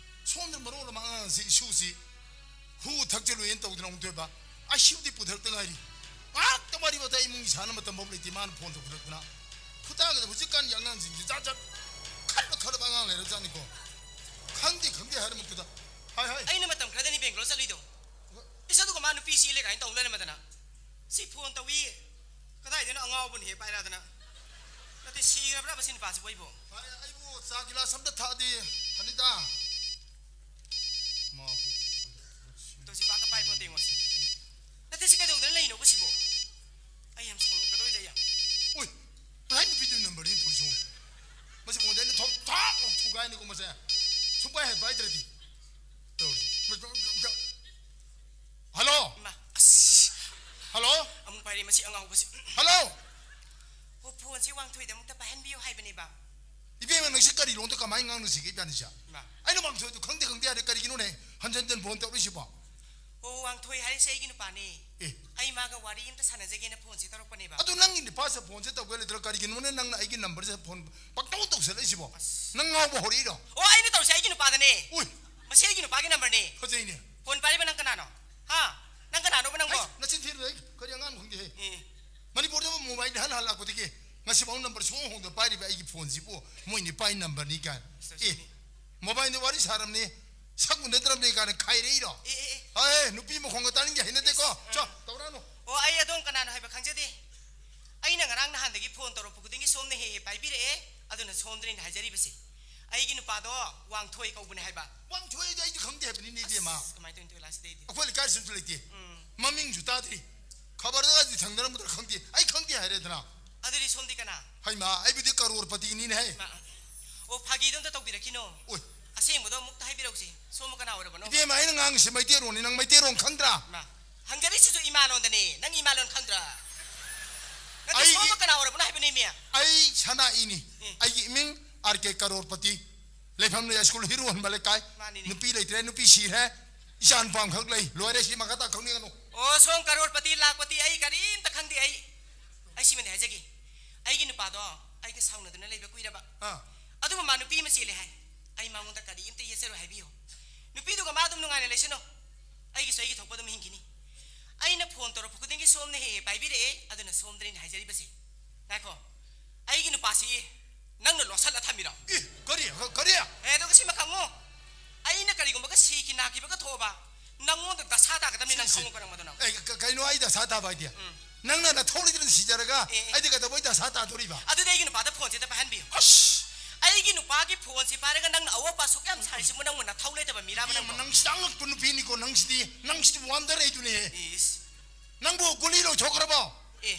ꯁꯣꯝꯗ ꯃꯔꯣꯜ ꯑꯃ ꯑꯉꯥꯡꯁꯤ ꯏꯁꯨꯁꯤ ꯍꯨ ꯊꯛꯆꯜꯂꯨꯏꯅ ꯇꯧꯗꯅ ꯑꯃꯨꯛ ꯇꯣꯏꯕ꯫ ꯑꯥꯏ ꯁꯤ ꯌꯨꯗꯤ ꯄꯨꯊꯔꯛꯇ ꯉꯥꯏꯔꯤ꯫ ꯉꯥꯏꯍꯥꯛꯇ ꯋꯥꯔꯤ ꯋꯥꯇꯥꯏ ꯏꯃꯨꯡꯒꯤ ꯁꯥꯟꯅ ꯃꯇꯝ ꯐꯥꯎ ꯂꯩꯇꯦ ꯃꯥꯅ ꯐꯣꯟ ꯇꯧꯈꯠꯂꯛꯇꯅ꯫ ꯈꯨꯇꯥꯒꯗ ꯍꯧꯖꯤꯛꯀꯥꯟꯒꯤ ꯑꯉꯥꯡꯁꯤꯡꯁꯦ ꯖꯥꯠ ꯖꯥꯠ ꯈꯜꯂ ꯈꯜꯂꯕ ꯑꯉꯥꯡ ꯂꯩꯔꯖꯥꯠꯅꯤꯀꯣ꯫ ꯈꯪꯗꯦ ꯈꯪꯗꯦ ꯍꯥꯏꯔꯝꯕꯗꯨꯗ꯫ ꯍꯥꯏ ꯍꯥꯏ꯫ ꯑꯩꯅ ꯃꯇꯝ ꯈꯔꯗꯅꯤ ꯕꯦꯡꯒꯂꯣꯔ ꯆꯠꯂꯤꯗꯣ꯫ ꯏꯁ, ꯑꯗꯨꯒ ꯃꯥ ꯅꯨꯄꯤ ꯆꯦꯜꯂꯦ ꯀꯥꯏꯅ ꯇꯧ ꯂꯩꯔꯝꯃꯗꯅ꯫ ꯁꯤ ꯐꯣꯟ ꯇꯧꯏ꯫ ꯀꯗꯥꯏꯗꯩꯅꯣ ꯑꯉꯥꯎꯕꯅ ꯍꯦꯛ ꯄꯥꯏꯔꯛꯑꯗꯅ꯫ ꯅꯠꯇꯦ, ꯁꯤꯈ꯭ꯔꯕ꯭ꯔꯕ ꯁꯤ ꯅꯨꯄꯥꯁꯤꯕꯨ ꯑꯩꯕꯨ? ꯐꯔꯦ, ꯑꯩꯕꯨ ꯆꯥ ꯒꯤꯂꯥꯁ ꯑꯝꯇ ꯊꯛꯑꯗꯤ ꯐꯅꯤꯗ꯫ ꯃꯥ ꯇꯣ ꯁꯤ ꯄꯥꯛꯀ ꯄꯥꯏꯕꯣꯟꯇꯦ ꯌꯦꯡꯉꯣ ꯁꯤ꯫ ꯅꯠꯇꯦ, ꯁꯤ ꯀꯩꯗꯧꯗꯅ ꯂꯩꯅꯣꯕ ꯁꯤꯕꯣ? ꯑꯩ ꯌꯥꯝ ꯁꯥꯎꯅꯤꯡꯉꯛꯀꯗꯧꯔꯤꯗ ꯌꯥꯝ꯫ ꯑꯣꯏ, ꯀꯗꯥꯏ ꯅꯨꯄꯤꯗꯨꯒꯤ ꯅꯝꯕꯔꯅꯣ ꯇꯧꯔꯤꯁꯤꯕꯣ? ꯀꯔꯤ ꯃꯁꯤ ꯑꯉꯥꯎꯕꯁꯤ? ꯍꯜꯂꯣ! ꯑꯣ, ꯐꯣꯟꯁꯤ ꯋꯥꯡꯊꯣꯏꯗ ꯑꯃꯨꯛꯇ ꯄꯥꯏꯍꯟꯕꯤꯌꯨ ꯍꯥꯏꯕꯅꯦꯕ꯫ ꯏꯕꯦꯝꯃ, ꯅꯪꯁꯦ ꯀꯔꯤ ꯂꯣꯟꯗ ꯀꯃꯥꯏꯅ ꯉꯥꯡꯅꯁꯤꯒꯦ ꯏꯕꯥꯅꯤꯁꯦ? ꯏꯃꯥ꯫ ꯑꯩꯅ ꯋꯥꯡꯊꯣꯏꯗꯣ ꯈꯪꯗꯦ ꯈꯪꯗꯦ ꯍꯥꯏꯔꯦ, ꯀꯔꯤꯒꯤꯅꯣꯅꯦ ꯍꯟꯖꯟ ꯍꯟꯖꯟ ꯐꯣꯟ ꯇꯧꯔꯛꯏꯁꯤꯕꯣ? ꯑꯣ, ꯋꯥꯡꯊꯣꯏ ꯍꯥꯏꯔꯤꯁꯦ ꯑꯩꯒꯤ ꯅꯨꯄꯥꯅꯦ꯫ ꯑꯦ꯫ ꯑꯩ ꯃꯥꯒ ꯋꯥꯔꯤ ꯑꯝꯇ ꯁꯥꯟꯅꯖꯒꯦꯅ ꯐꯣꯟꯁꯦ ꯇꯧꯔꯛꯄꯅꯦꯕ꯫ ꯑꯗꯨ ꯅꯪꯒꯤ ꯅꯨꯄꯥꯁꯦ ꯐꯣꯟꯁꯦ ꯇꯧꯒꯦ ꯂꯩꯇ꯭ꯔꯥ? ꯀꯔꯤꯒꯤꯅꯣꯅꯦ ꯅꯪꯅ ꯑꯩꯒꯤ ꯅꯝꯕꯔꯁꯦ ꯐꯣꯟ ꯄꯪꯇꯧ ꯇꯧꯁꯜꯂꯛꯏꯁꯤꯕꯣ? ꯑꯁ꯫ ꯅꯪ ꯉꯥꯎꯕ ꯍꯧꯔꯛꯏꯔꯣ? ꯑꯣ, ꯑꯩꯅ ꯇꯧꯔꯤꯁꯦ ꯑꯩꯒꯤ ꯅꯨꯄꯥꯗꯅꯦ꯫ ꯎꯏ꯫ ꯃꯁꯤ ꯑꯩꯒꯤ ꯅꯨꯄꯥꯒꯤ ꯅꯝꯕꯔꯅꯦ꯫ ꯐꯖꯩꯅꯦ꯫ ꯐꯣꯟ ꯄꯥꯏꯔꯤꯕ ꯅꯪ ꯀꯅꯥꯅꯣ? ꯍꯥ? ꯅꯪ ꯀꯅꯥꯅꯣꯕ ꯅꯪꯕꯣ? ꯑꯩꯁ, ꯅꯆꯤꯟ ꯊꯤꯔꯨꯅꯨ, ꯑꯩ ꯀꯔꯤ ꯑꯉꯥꯡ ꯈꯪꯗꯦꯍꯦ꯫ ꯑꯦ꯫ ꯃꯅꯤꯄꯨꯔꯗ ꯃꯣꯕꯥꯏꯜ ꯍꯟ ꯍꯜꯂꯛꯄꯗꯒꯤ ꯉꯁꯤꯐꯥꯎ ꯅꯝꯕꯔ ꯁꯨꯡꯍꯣꯡ ꯍꯣꯡꯗ ꯄꯥꯏꯔꯤꯕ ꯑꯩꯒꯤ ꯐꯣꯟꯁꯤꯕꯨ ꯃꯣꯏ ꯅꯨꯄꯥꯒꯤ ꯅꯝꯕꯔꯅꯤ ꯀꯥꯏꯅ꯫ ꯑꯁ, ꯑꯦ, ꯁꯤꯅꯤ꯫ ꯃꯣꯕꯥꯏꯜꯗ ꯋꯥꯔꯤ ꯁꯥꯔꯝꯅꯤ, ꯁꯛ ꯎꯅꯗ꯭ꯔꯕꯅꯤ ꯀꯥꯏꯅ ꯈꯥꯏꯔꯛꯏꯔꯣ? ꯑꯦ, ꯑꯦ, ꯑꯦ꯫ ꯑꯦ, ꯅꯨꯄꯤ ꯃꯈꯣꯡꯒ ꯇꯥꯅꯤꯡꯗꯦ, ꯍꯩꯅꯗꯦꯀꯣ꯫ ꯑꯦ, ꯆꯣ, ꯑ꯫ ꯇꯧꯔꯛꯑꯅꯨ꯫ ꯑꯣ, ꯑꯩ ꯑꯗꯣꯝ ꯀꯅꯥꯅꯣ ꯍꯥꯏꯕ ꯈꯪꯖꯗꯦ꯫ ꯑꯩꯅ ꯉꯔꯥꯡ ꯅꯍꯥꯟꯗꯒꯤ ꯐꯣꯟ ꯇꯧꯔꯛꯄ ꯈꯨꯗꯤꯡꯒꯤ ꯁꯣꯝꯅ ꯍꯦꯛ ꯍꯦꯛ ꯄꯥꯏꯕꯤꯔꯛꯑꯦ, ꯑꯗꯨꯅ ꯁꯣꯝꯗꯅꯤꯅ ꯍꯥꯏꯖꯔꯤꯕꯁꯦ꯫ ꯑꯩꯒꯤ ꯅꯨꯄꯥꯗꯣ ꯋꯥꯡꯊꯣꯏ ꯀꯧꯕꯅꯦ ꯍꯥꯏꯕ꯫ ꯋꯥꯡꯊꯣꯏ ꯍꯥꯏꯗꯤ ꯑꯩꯗꯤ ꯈꯪꯗꯦ ꯍꯥꯏꯕꯅꯤꯅꯦ, ꯏꯕꯦꯝꯃ꯫ ꯑꯁ, ꯀꯃꯥꯏꯅ ꯇꯧꯔꯤꯅꯣ ꯇꯣꯏꯂꯥ ꯁꯤꯗꯩꯗꯤ? ꯑꯩꯈꯣꯏ ꯂꯩꯀꯥꯏꯁꯤꯁꯨ ꯂꯩꯇꯦ꯫ ꯎꯝ꯫ ꯃꯃꯤꯡꯁꯨ ꯇꯥꯗ꯭ꯔꯤ꯫ ꯈꯕꯔꯗꯒꯗꯤ ꯊꯝꯅꯔꯝꯒꯗ꯭ꯔꯥ ꯈꯪꯗꯦ꯫ ꯑꯩ ꯈꯪꯗꯦ ꯍꯥꯏꯔꯦꯗꯅ꯫ ꯑꯗꯨꯗꯤ ꯁꯣꯝꯗꯤ ꯀꯅꯥ? ꯍꯩꯃꯥ, ꯑꯩꯕꯨꯗꯤ ꯀꯔꯣꯔꯄꯇꯤꯅꯤꯅꯦ ꯍꯦ꯫ ꯃꯥ, ꯑꯣ, ꯐꯥꯒꯤꯗꯣ ꯑꯝꯇ ꯇꯧꯕꯤꯔꯛꯈꯤꯅꯣ꯫ ꯑꯣꯏ꯫ ꯑꯁꯦꯡꯕꯗꯣ ꯑꯃꯨꯛꯇ ꯍꯥꯏꯕꯤꯔꯛꯎꯁꯦ꯫ ꯁꯣꯝꯕꯨ ꯀꯅꯥ ꯑꯣꯏꯔꯕꯅꯣ? ꯏꯕꯦꯝꯃ, ꯑꯩꯅ ꯉꯥꯡꯉꯤꯁꯦ ꯃꯩꯇꯩꯔꯣꯟꯅꯤ, ꯅꯪ ꯃꯩꯇꯩꯔꯣꯟ ꯈꯪꯗ꯭ꯔꯥ? ꯃꯥ, ꯍꯪꯖꯔꯤꯁꯤꯁꯨ ꯏꯃꯥꯂꯣꯟꯗꯅꯦ, ꯅꯪ ꯏꯃꯥꯂꯣꯟ ꯈꯪꯗ꯭ꯔꯥ? ꯅꯠꯇꯦ, ꯑꯩꯒꯤ ꯁꯣꯝꯕꯨ ꯀꯅꯥ ꯑꯣꯏꯔꯕꯅꯣ ꯍꯥꯏꯕꯅꯦ, ꯃꯤ꯫ ꯑꯩ ꯁꯅꯥꯏꯅꯤ꯫ ꯎꯝ꯫ ꯑꯩꯒꯤ ꯏꯃꯤꯡ ꯑꯥꯔ ꯀꯦ ꯀꯔꯣꯔꯄꯇꯤ꯫ ꯂꯩꯐꯝꯅ ꯌꯥꯏꯁ꯭ꯀꯨꯜ ꯍꯤꯔꯨ ꯍꯟꯕ ꯂꯩꯀꯥꯏ꯫ ꯃꯥꯅꯤꯅꯦ꯫ ꯅꯨꯄꯤ ꯂꯩꯇ꯭ꯔꯦ, ꯅꯨꯄꯤ ꯁꯤꯔꯦ꯫ ꯏꯆꯥ ꯅꯨꯄꯥ ꯑꯃꯈꯛ ꯂꯩ꯫ ꯂꯣꯏꯔꯦ, ꯁꯤ ꯃꯈꯥ ꯇꯥ ꯈꯪꯅꯤꯡꯒꯅꯨ꯫ ꯑꯣ, ꯁꯣꯝ ꯀꯔꯣꯔꯄꯇꯤ ꯂꯥꯛꯄꯇꯤ ꯑꯩ ꯀꯔꯤꯝꯇ ꯈꯪꯗꯦ꯫ ꯑꯩ, ꯑꯩ ꯁꯤꯃꯗꯤ ꯍꯥꯏꯖꯒꯦ꯫ ꯑꯩꯒꯤ ꯅꯨꯄꯥꯗꯣ ꯑꯩꯒ ꯁꯥꯎꯅꯗꯨꯅ ꯂꯩꯕ ꯀꯨꯏꯔꯕ꯫ ꯑꯥ꯫ ꯑꯗꯨꯕꯨ ꯃꯥ ꯅꯨꯄꯤ ꯑꯃ ꯆꯦꯜꯂꯦ ꯍꯥꯏ꯫ ꯑꯩ ꯃꯉꯣꯟꯗ ꯀꯔꯤꯝꯇ ꯌꯦꯠꯆꯔꯣꯏ ꯍꯥꯏꯕꯤꯌꯨ꯫ ꯅꯨꯄꯤꯗꯨꯒ ꯃꯥ ꯑꯗꯨꯝ ꯅꯨꯡꯉꯥꯏꯅ ꯂꯩꯁꯅꯨ꯫ ꯑꯩꯒꯤꯁꯨ ꯑꯩꯒꯤ ꯊꯣꯛꯄ ꯑꯗꯨꯝ ꯍꯤꯡꯈꯤꯅꯤ꯫ ꯑꯩꯅ ꯐꯣꯟ ꯇꯧꯔꯛꯄ ꯈꯨꯗꯤꯡꯒꯤ ꯁꯣꯝꯅ ꯍꯦꯛ ꯍꯦꯛ ꯄꯥꯏꯕꯤꯔꯛꯑꯦ, ꯑꯗꯨꯅ ꯁꯣꯝꯗꯅꯤꯅ ꯍꯥꯏꯖꯔꯤꯕꯁꯦ꯫ ꯉꯥꯏꯈꯣ, ꯑꯩꯒꯤ ꯅꯨꯄꯥꯁꯤ ꯅꯪꯅ ꯂꯣꯠꯁꯜꯂ ꯊꯝꯃꯤꯔꯣ? ꯏ, ꯀꯔꯤ? ꯀꯔꯤ? ꯑꯦ, ꯑꯗꯨꯒ ꯁꯤꯃ ꯈꯪꯉꯨ, ꯑꯩꯅ ꯀꯔꯤꯒꯨꯝꯕꯒ ꯁꯤꯈꯤ ꯅꯥꯈꯤꯕꯒ ꯊꯣꯛꯑꯕ, ꯅꯪꯉꯣꯟꯗ ꯗꯁꯥ ꯇꯥꯒꯗꯕꯅꯤ, ꯅꯪ ꯁꯤ, ꯁꯤ꯫ ꯈꯪꯉꯨ ꯀꯔꯝꯕꯗꯣ ꯅꯪ? ꯑꯦ, ꯀ-, ꯀꯩꯅꯣ ꯑꯩ ꯗꯁꯥ ꯇꯥꯕ ꯍꯥꯏꯗꯤ? ꯎꯝ꯫ ꯅꯪꯅ ꯅꯊꯧ ꯂꯩꯇꯅ ꯁꯤꯖꯔꯒ ꯑꯦ, ꯑꯦ꯫ ꯑꯩꯗꯤ ꯀꯩꯗꯧꯕꯩ ꯗꯁꯥ ꯇꯥꯗꯣꯔꯤꯕ? ꯑꯗꯨꯗꯤ ꯑꯩꯒꯤ ꯅꯨꯄꯥꯗ ꯐꯣꯟꯁꯦ ꯑꯝꯇ ꯄꯥꯏꯍꯟꯕꯤꯌꯨ꯫ ꯑꯁ! ꯑꯩꯒꯤ ꯅꯨꯄꯥꯒꯤ ꯐꯣꯟꯁꯦ ꯄꯥꯏꯔꯒ ꯅꯪꯅ ꯑꯋꯣꯠ ꯑꯄꯥ ꯑꯁꯨꯛ ꯌꯥꯝ ꯁꯥꯔꯤꯁꯤꯕꯨ ꯅꯪꯕꯨ ꯅꯊꯧ ꯂꯩꯇꯕ ꯃꯤꯔꯥꯕ ꯏꯕꯦꯝꯃ, ꯅꯪꯕꯨ? ꯅꯪ ꯁꯤꯗ ꯑꯉꯛꯄ ꯅꯨꯄꯤꯅꯤꯀꯣ, ꯅꯪꯁꯤꯗꯤ, ꯅꯪꯁꯤꯗꯤ ꯋꯥꯟꯗꯔꯩꯗꯨꯅꯦ꯫ ꯏꯁ꯫ ꯅꯪꯕꯨ ꯒꯨꯂꯤ ꯂꯣꯏꯊꯣꯛꯈ꯭ꯔꯕꯣ? ꯑꯦ,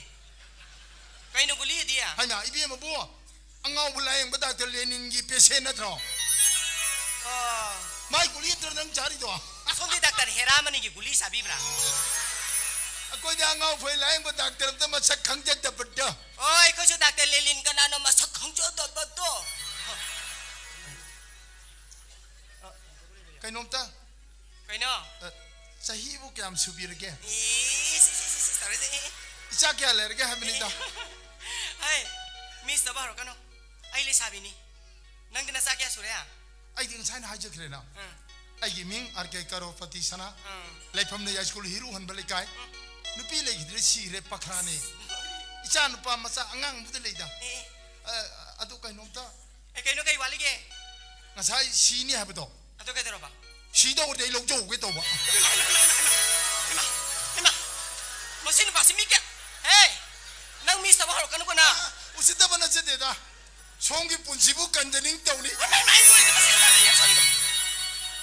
ꯀꯩꯅꯣ ꯒꯨꯂꯤ ꯑꯗꯤ? ꯍꯥꯏꯃ, ꯏꯕꯦꯝꯃꯕꯨ, ꯑꯉꯥꯎꯕ ꯂꯥꯌꯦꯡꯕ ꯗꯥꯛꯇꯔ ꯂꯦꯅꯤꯟꯒꯤ ꯄꯦꯁꯦꯟ ꯅꯠꯇ꯭ꯔꯣ? ꯑꯣ꯫ ꯃꯥꯏ ꯒꯨꯂꯤ ꯅꯠꯇ꯭ꯔꯣ ꯅꯪ ꯆꯥꯔꯤꯗꯣ? ꯁꯣꯝꯗꯤ ꯗꯥꯛꯇꯔ ꯍꯦꯔꯥꯃꯅꯤꯒꯤ ꯒꯨꯂꯤ ꯆꯥꯕꯤꯕ꯭ꯔꯥ? ꯑꯩꯈꯣꯏꯗꯤ ꯑꯉꯥꯎ ꯐꯩ ꯂꯥꯌꯦꯡꯕ ꯗꯥꯛꯇꯔ ꯑꯝꯇ ꯃꯁꯛ ꯈꯪꯖꯗꯕꯗꯣ꯫ ꯑꯣ, ꯑꯩꯈꯣꯏꯁꯨ ꯗꯥꯛꯇꯔ ꯂꯦꯂꯤꯟ ꯀꯅꯥꯅꯣ ꯃꯁꯛ ꯈꯪꯖꯗꯕꯗꯣ꯫ ꯀꯩꯅꯣꯝꯇ꯫ ꯀꯩꯅꯣ? ꯑ, ꯆꯍꯤꯕꯨ ꯀꯌꯥꯝ ꯁꯨꯕꯤꯔꯒꯦ? ꯏꯁ, ꯏꯁ, ꯏꯁ, ꯏꯁ, ꯇꯧꯔꯤꯁꯦ꯫ ꯏꯆꯥ ꯀꯌꯥ ꯂꯩꯔꯒꯦ ꯍꯥꯏꯕꯅꯤꯗ꯫ ꯍꯥꯏ, ꯃꯤꯁ ꯇꯧꯕ ꯍꯧꯔꯛꯀꯅꯨ꯫ ꯑꯩ ꯂꯩꯁꯥꯕꯤꯅꯤ꯫ ꯅꯪꯗꯤ ꯅꯆꯥ ꯀꯌꯥ ꯁꯨꯔꯦ? ꯑꯩꯗꯤ ꯉꯁꯥꯏꯅ ꯍꯥꯏꯖꯈ꯭ꯔꯦꯅ꯫ ꯎꯝ꯫ ꯑꯩꯒꯤ ꯃꯤꯡ ꯑꯥꯔ ꯀꯦ ꯀꯔꯣꯔꯄꯇꯤ ꯁꯅꯥ꯫ ꯎꯝ꯫ ꯂꯩꯐꯝꯅ ꯌꯥꯏꯁ꯭ꯀꯨꯜ ꯍꯤꯔꯨ ꯍꯟꯕ ꯂꯩꯀꯥꯏ꯫ ꯎꯝ꯫ ꯅꯨꯄꯤ ꯂꯩꯈꯤꯗ꯭ꯔꯦ, ꯁꯤꯈ꯭ꯔꯦ, ꯄꯈ꯭ꯔꯥꯅꯦ꯫ ꯏꯆꯥ ꯅꯨꯄꯥ ꯃꯆꯥ ꯑꯉꯥꯡ ꯑꯃꯗ ꯂꯩꯗ꯫ ꯑꯦ꯫ ꯑ, ꯑꯗꯨ ꯀꯩꯅꯣꯝꯇ꯫ ꯑꯦ, ꯀꯩꯅꯣ, ꯀꯩ ꯋꯥꯠꯂꯤꯒꯦ? ꯉꯁꯥꯏ ꯁꯤꯅꯤ ꯍꯥꯏꯕꯗꯣ꯫ ꯑꯗꯨ ꯀꯩꯗꯧꯔꯕ? ꯁꯤꯗꯧꯔꯗꯤ ꯑꯩ ꯂꯧꯖꯍꯧꯒꯦ ꯇꯧꯕ꯫ ꯍꯩꯃꯥ, ꯍꯩꯃꯥ, ꯃꯁꯤ ꯅꯨꯄꯥꯁꯤ ꯃꯤ ꯀꯌꯥ? ꯍꯦ! ꯅꯪ ꯃꯤꯁ ꯇꯧꯕ ꯍꯧꯔꯛꯀꯅꯨꯀꯣ ꯅꯪ꯫ ꯎꯁꯤꯠꯇꯕ ꯅꯠꯆꯗꯦꯗ꯫ ꯁꯣꯝꯒꯤ ꯄꯨꯟꯁꯤꯕꯨ ꯀꯟꯖꯅꯤꯡ ꯇꯧꯅꯤ꯫ ꯍꯩꯃꯥ, ꯍꯩꯃꯥ, ꯏꯃꯣꯏꯅꯨ, ꯃꯁꯤ ꯌꯥꯝ ꯌꯥꯝ ꯁꯣꯏꯗ꯫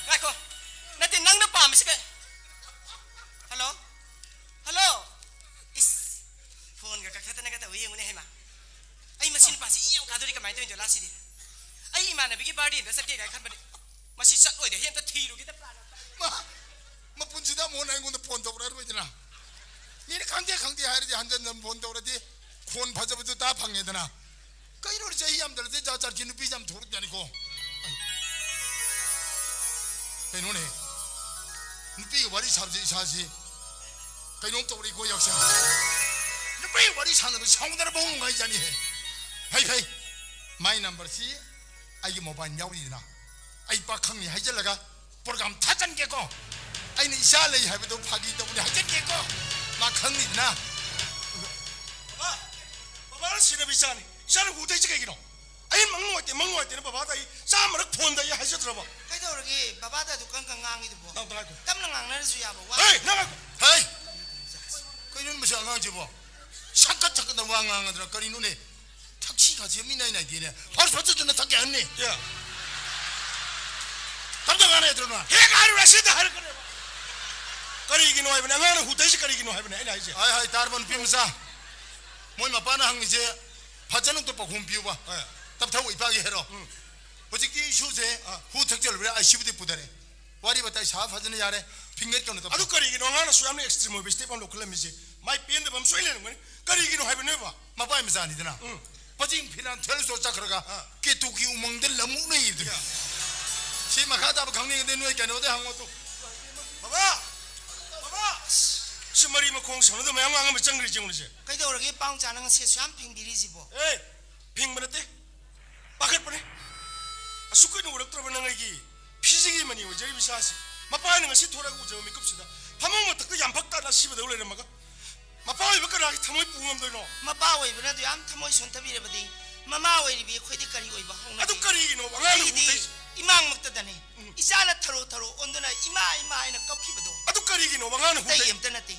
ꯉꯥꯏꯈꯣ꯫ ꯅꯠꯇꯦ, ꯅꯪꯅ ꯄꯥꯝꯃꯤꯁꯤ ꯀꯩ? ꯍꯜꯂꯣ? ꯍꯜꯂꯣ? ꯏꯁ, ꯐꯣꯟꯒ ꯀꯛꯊꯠꯇꯅꯒ ꯇꯧꯏ ꯌꯦꯡꯉꯨꯅꯦ, ꯍꯩꯃꯥ꯫ ꯑꯩ ꯃꯁꯤ ꯅꯨꯄꯥꯁꯤ ꯏ ꯌꯥꯝ ꯀꯥꯗꯣꯔꯤ, ꯀꯃꯥꯏꯅ ꯇꯧꯔꯤꯅꯣ ꯂꯥꯁꯤꯗꯤ? ꯑꯩ ꯏꯃꯥꯟꯅꯕꯤꯒꯤ ꯕꯥꯔꯗꯦ ꯑꯝꯇ ꯆꯠꯀꯦ ꯀꯥꯏꯅ ꯈꯟꯕꯅꯦ꯫ ꯃꯁꯤ ꯆꯠꯂꯣꯏꯗ, ꯍꯦ, ꯑꯝꯇ ꯊꯤꯔꯨꯒꯦꯗ ꯄ꯭ꯂꯥꯟ ꯑꯝꯇ꯫ ꯃꯥ, ꯃꯄꯨꯟꯁꯤꯗ ꯑꯃꯨꯛ ꯍꯟꯅ ꯑꯩꯉꯣꯟꯗ ꯐꯣꯟ ꯇꯧꯔꯛꯑꯔꯣꯏꯗꯅ꯫ ꯃꯤꯅ ꯈꯪꯗꯦ ꯈꯪꯗꯦ ꯍꯥꯏꯔꯗꯤ ꯍꯟꯖꯟ ꯍꯟꯖꯟ ꯐꯣꯟ ꯇꯧꯔꯗꯤ ꯈꯣꯟ ꯐꯖꯕꯗꯨ ꯇꯥ ꯐꯪꯉꯦꯗꯅ꯫ ꯀꯩꯅꯣꯅꯦ, ꯆꯍꯤ ꯌꯥꯝꯗꯅ ꯆꯍꯤ ꯖꯥꯠ ꯖꯥꯠꯀꯤ ꯅꯨꯄꯤ ꯌꯥꯝ ꯊꯣꯛꯂꯛꯇꯅꯤꯀꯣ꯫ ꯀꯩꯅꯣꯅꯦ, ꯅꯨꯄꯤꯒ ꯋꯥꯔꯤ ꯁꯥꯕꯁꯦ ꯏꯁꯥꯁꯤ ꯀꯩꯅꯣꯝ ꯇꯧꯔꯤꯀꯣ, ꯌꯥꯎꯁꯪ꯫ ꯅꯨꯄꯤꯒ ꯋꯥꯔꯤ ꯁꯥꯟꯅꯕ ꯁꯥꯎꯅꯔꯕ ꯍꯧꯅꯉꯥꯏꯖꯥꯠꯅꯤꯍꯦ꯫ ꯐꯩ, ꯐꯩ, ꯃꯥꯏ ꯅꯝꯕꯔꯁꯤ ꯑꯩꯒꯤ ꯃꯣꯕꯥꯏꯜ ꯌꯥꯎꯔꯤꯗꯅ꯫ ꯑꯩ ꯄꯥꯈꯪꯅꯤ ꯍꯥꯏꯖꯤꯜꯂꯒ ꯄ꯭ꯔꯣꯒ꯭ꯔꯥꯝ ꯊꯥꯖꯟꯒꯦꯀꯣ꯫ ꯑꯩꯅ ꯏꯆꯥ ꯂꯩ ꯍꯥꯏꯕꯗꯣ ꯐꯥꯒꯤ ꯇꯧꯕꯅꯤ ꯍꯥꯏꯖꯟꯒꯦꯀꯣ꯫ ꯃꯥ ꯈꯪꯅꯤꯗꯅ꯫ ꯕꯕꯥ, ꯕꯕꯥꯅ ꯁꯤꯔꯕ ꯏꯆꯥꯅꯤ꯫ ꯏꯆꯥꯅ ꯍꯨ ꯊꯛꯏꯁꯦ ꯀꯩꯒꯤꯅꯣ? ꯑꯩ ꯃꯪ ꯅꯨꯡꯉꯥꯏꯇꯦ, ꯃꯪ ꯅꯨꯡꯉꯥꯏꯇꯦꯅ ꯕꯕꯥꯗ ꯑꯩ ꯆꯥꯝꯃꯔꯛ ꯐꯣꯟꯗ ꯑꯩ ꯍꯥꯏꯖꯗ꯭ꯔꯕ? ꯀꯩꯗꯧꯔꯒꯦ? ꯕꯕꯥꯗ ꯑꯗꯨ ꯀꯪ ꯀꯪ ꯉꯥꯡꯉꯤꯗꯨꯕꯣ? ꯅꯪ ꯇꯉꯥꯏ ꯀꯣ꯫ ꯇꯞꯅ ꯉꯥꯡꯅꯔꯁꯨ ꯌꯥꯕ ꯋꯥ꯫ ꯍꯦ, ꯅꯪ ꯉꯥꯏꯈꯣ꯫ ꯍꯦ! ꯀꯩꯅꯣ ꯃꯁꯤ ꯑꯉꯥꯡꯁꯤꯕꯣ? ꯁꯛꯀꯠ ꯁꯛꯀꯠꯇ ꯋꯥ ꯉꯥꯡꯉꯗ꯭ꯔꯥ ꯀꯔꯤꯅꯣꯅꯦ? ꯊꯛꯁꯤ ꯈꯥꯁꯤ ꯃꯤ ꯅꯥꯏ ꯅꯥꯏꯗꯦꯅꯦ꯫ ꯐꯥꯔꯁ ꯐꯥꯔꯁꯇꯨꯅ ꯊꯛꯀꯦ ꯍꯥꯏꯕꯅꯤ꯫ ꯌꯥ꯫ ꯇꯞꯅ ꯉꯥꯡꯅ ꯌꯥꯗ꯭ꯔꯣ ꯅꯪ? ꯍꯦꯛ ꯍꯥꯏꯔꯨꯔꯦ ꯁꯤꯗ ꯍꯥꯏꯔꯛꯀꯅꯦꯕ꯫ ꯀꯔꯤꯒꯤꯅꯣ ꯍꯥꯏꯕꯅꯦ? ꯑꯉꯥꯡꯅ ꯍꯨ ꯊꯛꯏꯁꯦ ꯀꯔꯤꯒꯤꯅꯣ ꯍꯥꯏꯕꯅꯦ ꯑꯩꯅ ꯍꯥꯏꯁꯦ? ꯍꯥꯏ, ꯍꯥꯏ, ꯇꯥꯔꯕ ꯅꯨꯄꯤ ꯃꯆꯥ? ꯃꯣꯏ ꯃꯄꯥꯅ ꯍꯪꯉꯤꯁꯦ ꯐꯖꯅ ꯑꯝꯇ ꯄꯥꯎꯈꯨꯝ ꯄꯤꯌꯨꯕ꯫ ꯍꯣꯏ꯫ ꯇꯞꯊꯧ ꯏꯄꯥꯒꯤ ꯍꯦꯔꯣ꯫ ꯎꯝ꯫ ꯍꯧꯖꯤꯛꯀꯤ ꯏꯁꯨꯁꯦ ꯑꯥ꯫ ꯍꯨ ꯊꯛꯆꯜꯂꯨꯔꯦ, ꯑꯥꯏ ꯁꯤ ꯌꯨꯗꯤ ꯄꯨꯊꯔꯦ꯫ ꯋꯥꯔꯤ ꯋꯥꯇꯥꯏ ꯁꯥꯕ ꯐꯖꯅ ꯌꯥꯔꯦ꯫ ꯐꯤꯡꯒꯠꯀꯅꯨ ꯇꯧ꯫ ꯑꯗꯨ ꯀꯔꯤꯒꯤꯅꯣ ꯑꯉꯥꯡꯅ ꯑꯁꯨꯛ ꯌꯥꯝꯅ extreme ꯑꯣꯏꯕ step ꯑꯃ ꯂꯧꯈꯠꯂꯝꯃꯤꯁꯦ? ꯃꯥꯏ ꯄꯦꯟꯗꯕ ꯑꯃ ꯁꯣꯏ ꯂꯩꯔꯝꯒꯅꯤ꯫ ꯀꯔꯤꯒꯤꯅꯣ ꯍꯥꯏꯕꯅꯦꯕ? ꯃꯄꯥꯏ ꯃꯆꯥꯅꯤꯗꯅ꯫ ꯎꯝ꯫ ꯄꯖꯤꯡ ꯐꯤꯅꯥꯟ ꯊꯦꯜ ꯁꯣ ꯆꯠꯈ꯭ꯔꯒ ꯑꯥ꯫ ꯀꯦꯇꯨꯒꯤ ꯎꯃꯪꯗ ꯂꯝꯃꯨꯛꯅ ꯏꯕꯗꯨ꯫ ꯌꯥ꯫ ꯁꯤ ꯃꯈꯥ ꯇꯥꯕ ꯈꯪꯅꯤꯡꯉꯗꯤ ꯅꯣꯏ ꯀꯩꯅꯣꯗ ꯍꯪꯉꯣ ꯇꯨ꯫ ꯕꯕꯥ! ꯕꯕꯥ! ꯁꯤ ꯃꯔꯤ ꯃꯈꯣꯡ ꯁꯝꯅꯗꯕ ꯃꯌꯥꯝ ꯉꯥꯡ ꯑꯃ ꯆꯪꯈ꯭ꯔꯤꯁꯦ ꯌꯦꯡꯉꯨꯅꯦ ꯁꯦ꯫ ꯀꯩꯗꯧꯔꯒꯦ ꯄꯥꯎ ꯆꯥꯅ ꯉꯁꯤ ꯑꯁꯨꯛ ꯌꯥꯝ ꯐꯤꯡꯕꯤꯔꯤꯁꯤꯕꯣ? ꯑꯦ! ꯐꯤꯡꯕ ꯅꯠꯇꯦ꯫ ꯄꯥꯈꯠꯄꯅꯦ꯫ ꯑꯁꯨꯛ ꯀꯨꯏꯅ ꯎꯔꯛꯇ꯭ꯔꯕ ꯅꯪ ꯑꯩꯒꯤ ꯐꯤꯖꯤꯒꯤ ꯃꯅꯤ ꯑꯣꯏꯖꯔꯤꯕ ꯏꯆꯥꯁꯤ ꯃꯄꯥꯅ ꯉꯁꯤ ꯊꯣꯔꯛꯑꯒ ꯎꯖꯕ ꯃꯤꯀꯨꯞꯁꯤꯗ ꯐꯃꯨꯡ ꯃꯊꯛꯇ ꯌꯥꯝ ꯐꯛ ꯇꯥꯅ ꯑꯁꯤꯕꯗꯧ ꯂꯩꯔꯝꯃꯒ ꯃꯄꯥ ꯑꯣꯏꯕ ꯀꯅꯥꯒꯤ ꯊꯃꯣꯏ ꯄꯨ ꯉꯝꯗꯣꯏꯅꯣ? ꯃꯄꯥ ꯑꯣꯏꯕꯅ ꯑꯗꯨ ꯌꯥꯝ ꯊꯃꯣꯏ ꯁꯣꯟꯊꯕꯤꯔꯕꯗꯤ ꯃꯃꯥ ꯑꯣꯏꯔꯤꯕꯤ ꯑꯩꯈꯣꯏꯗꯤ ꯀꯔꯤ ꯑꯣꯏꯕ ꯍꯧꯅꯒꯦ? ꯑꯗꯨ ꯀꯔꯤꯒꯤꯅꯣ ꯑꯉꯥꯡꯅ ꯑꯩꯗꯤ ꯍꯨꯗꯩ- ꯏꯃꯥꯡꯃꯛꯇꯗꯅꯤ ꯎꯝ꯫ ꯏꯆꯥꯅ ꯊꯔꯣ ꯊꯔꯣ ꯑꯣꯟꯗꯨꯅ ꯏꯃꯥ ꯏꯃꯥ ꯍꯥꯏꯅ ꯀꯞꯈꯤꯕꯗꯣ꯫ ꯑꯗꯨ ꯀꯔꯤꯒꯤꯅꯣ ꯑꯉꯥꯡꯅ ꯑꯇꯩ ꯍꯨꯗꯩ- ꯑꯝꯇ ꯅꯠꯇꯦ꯫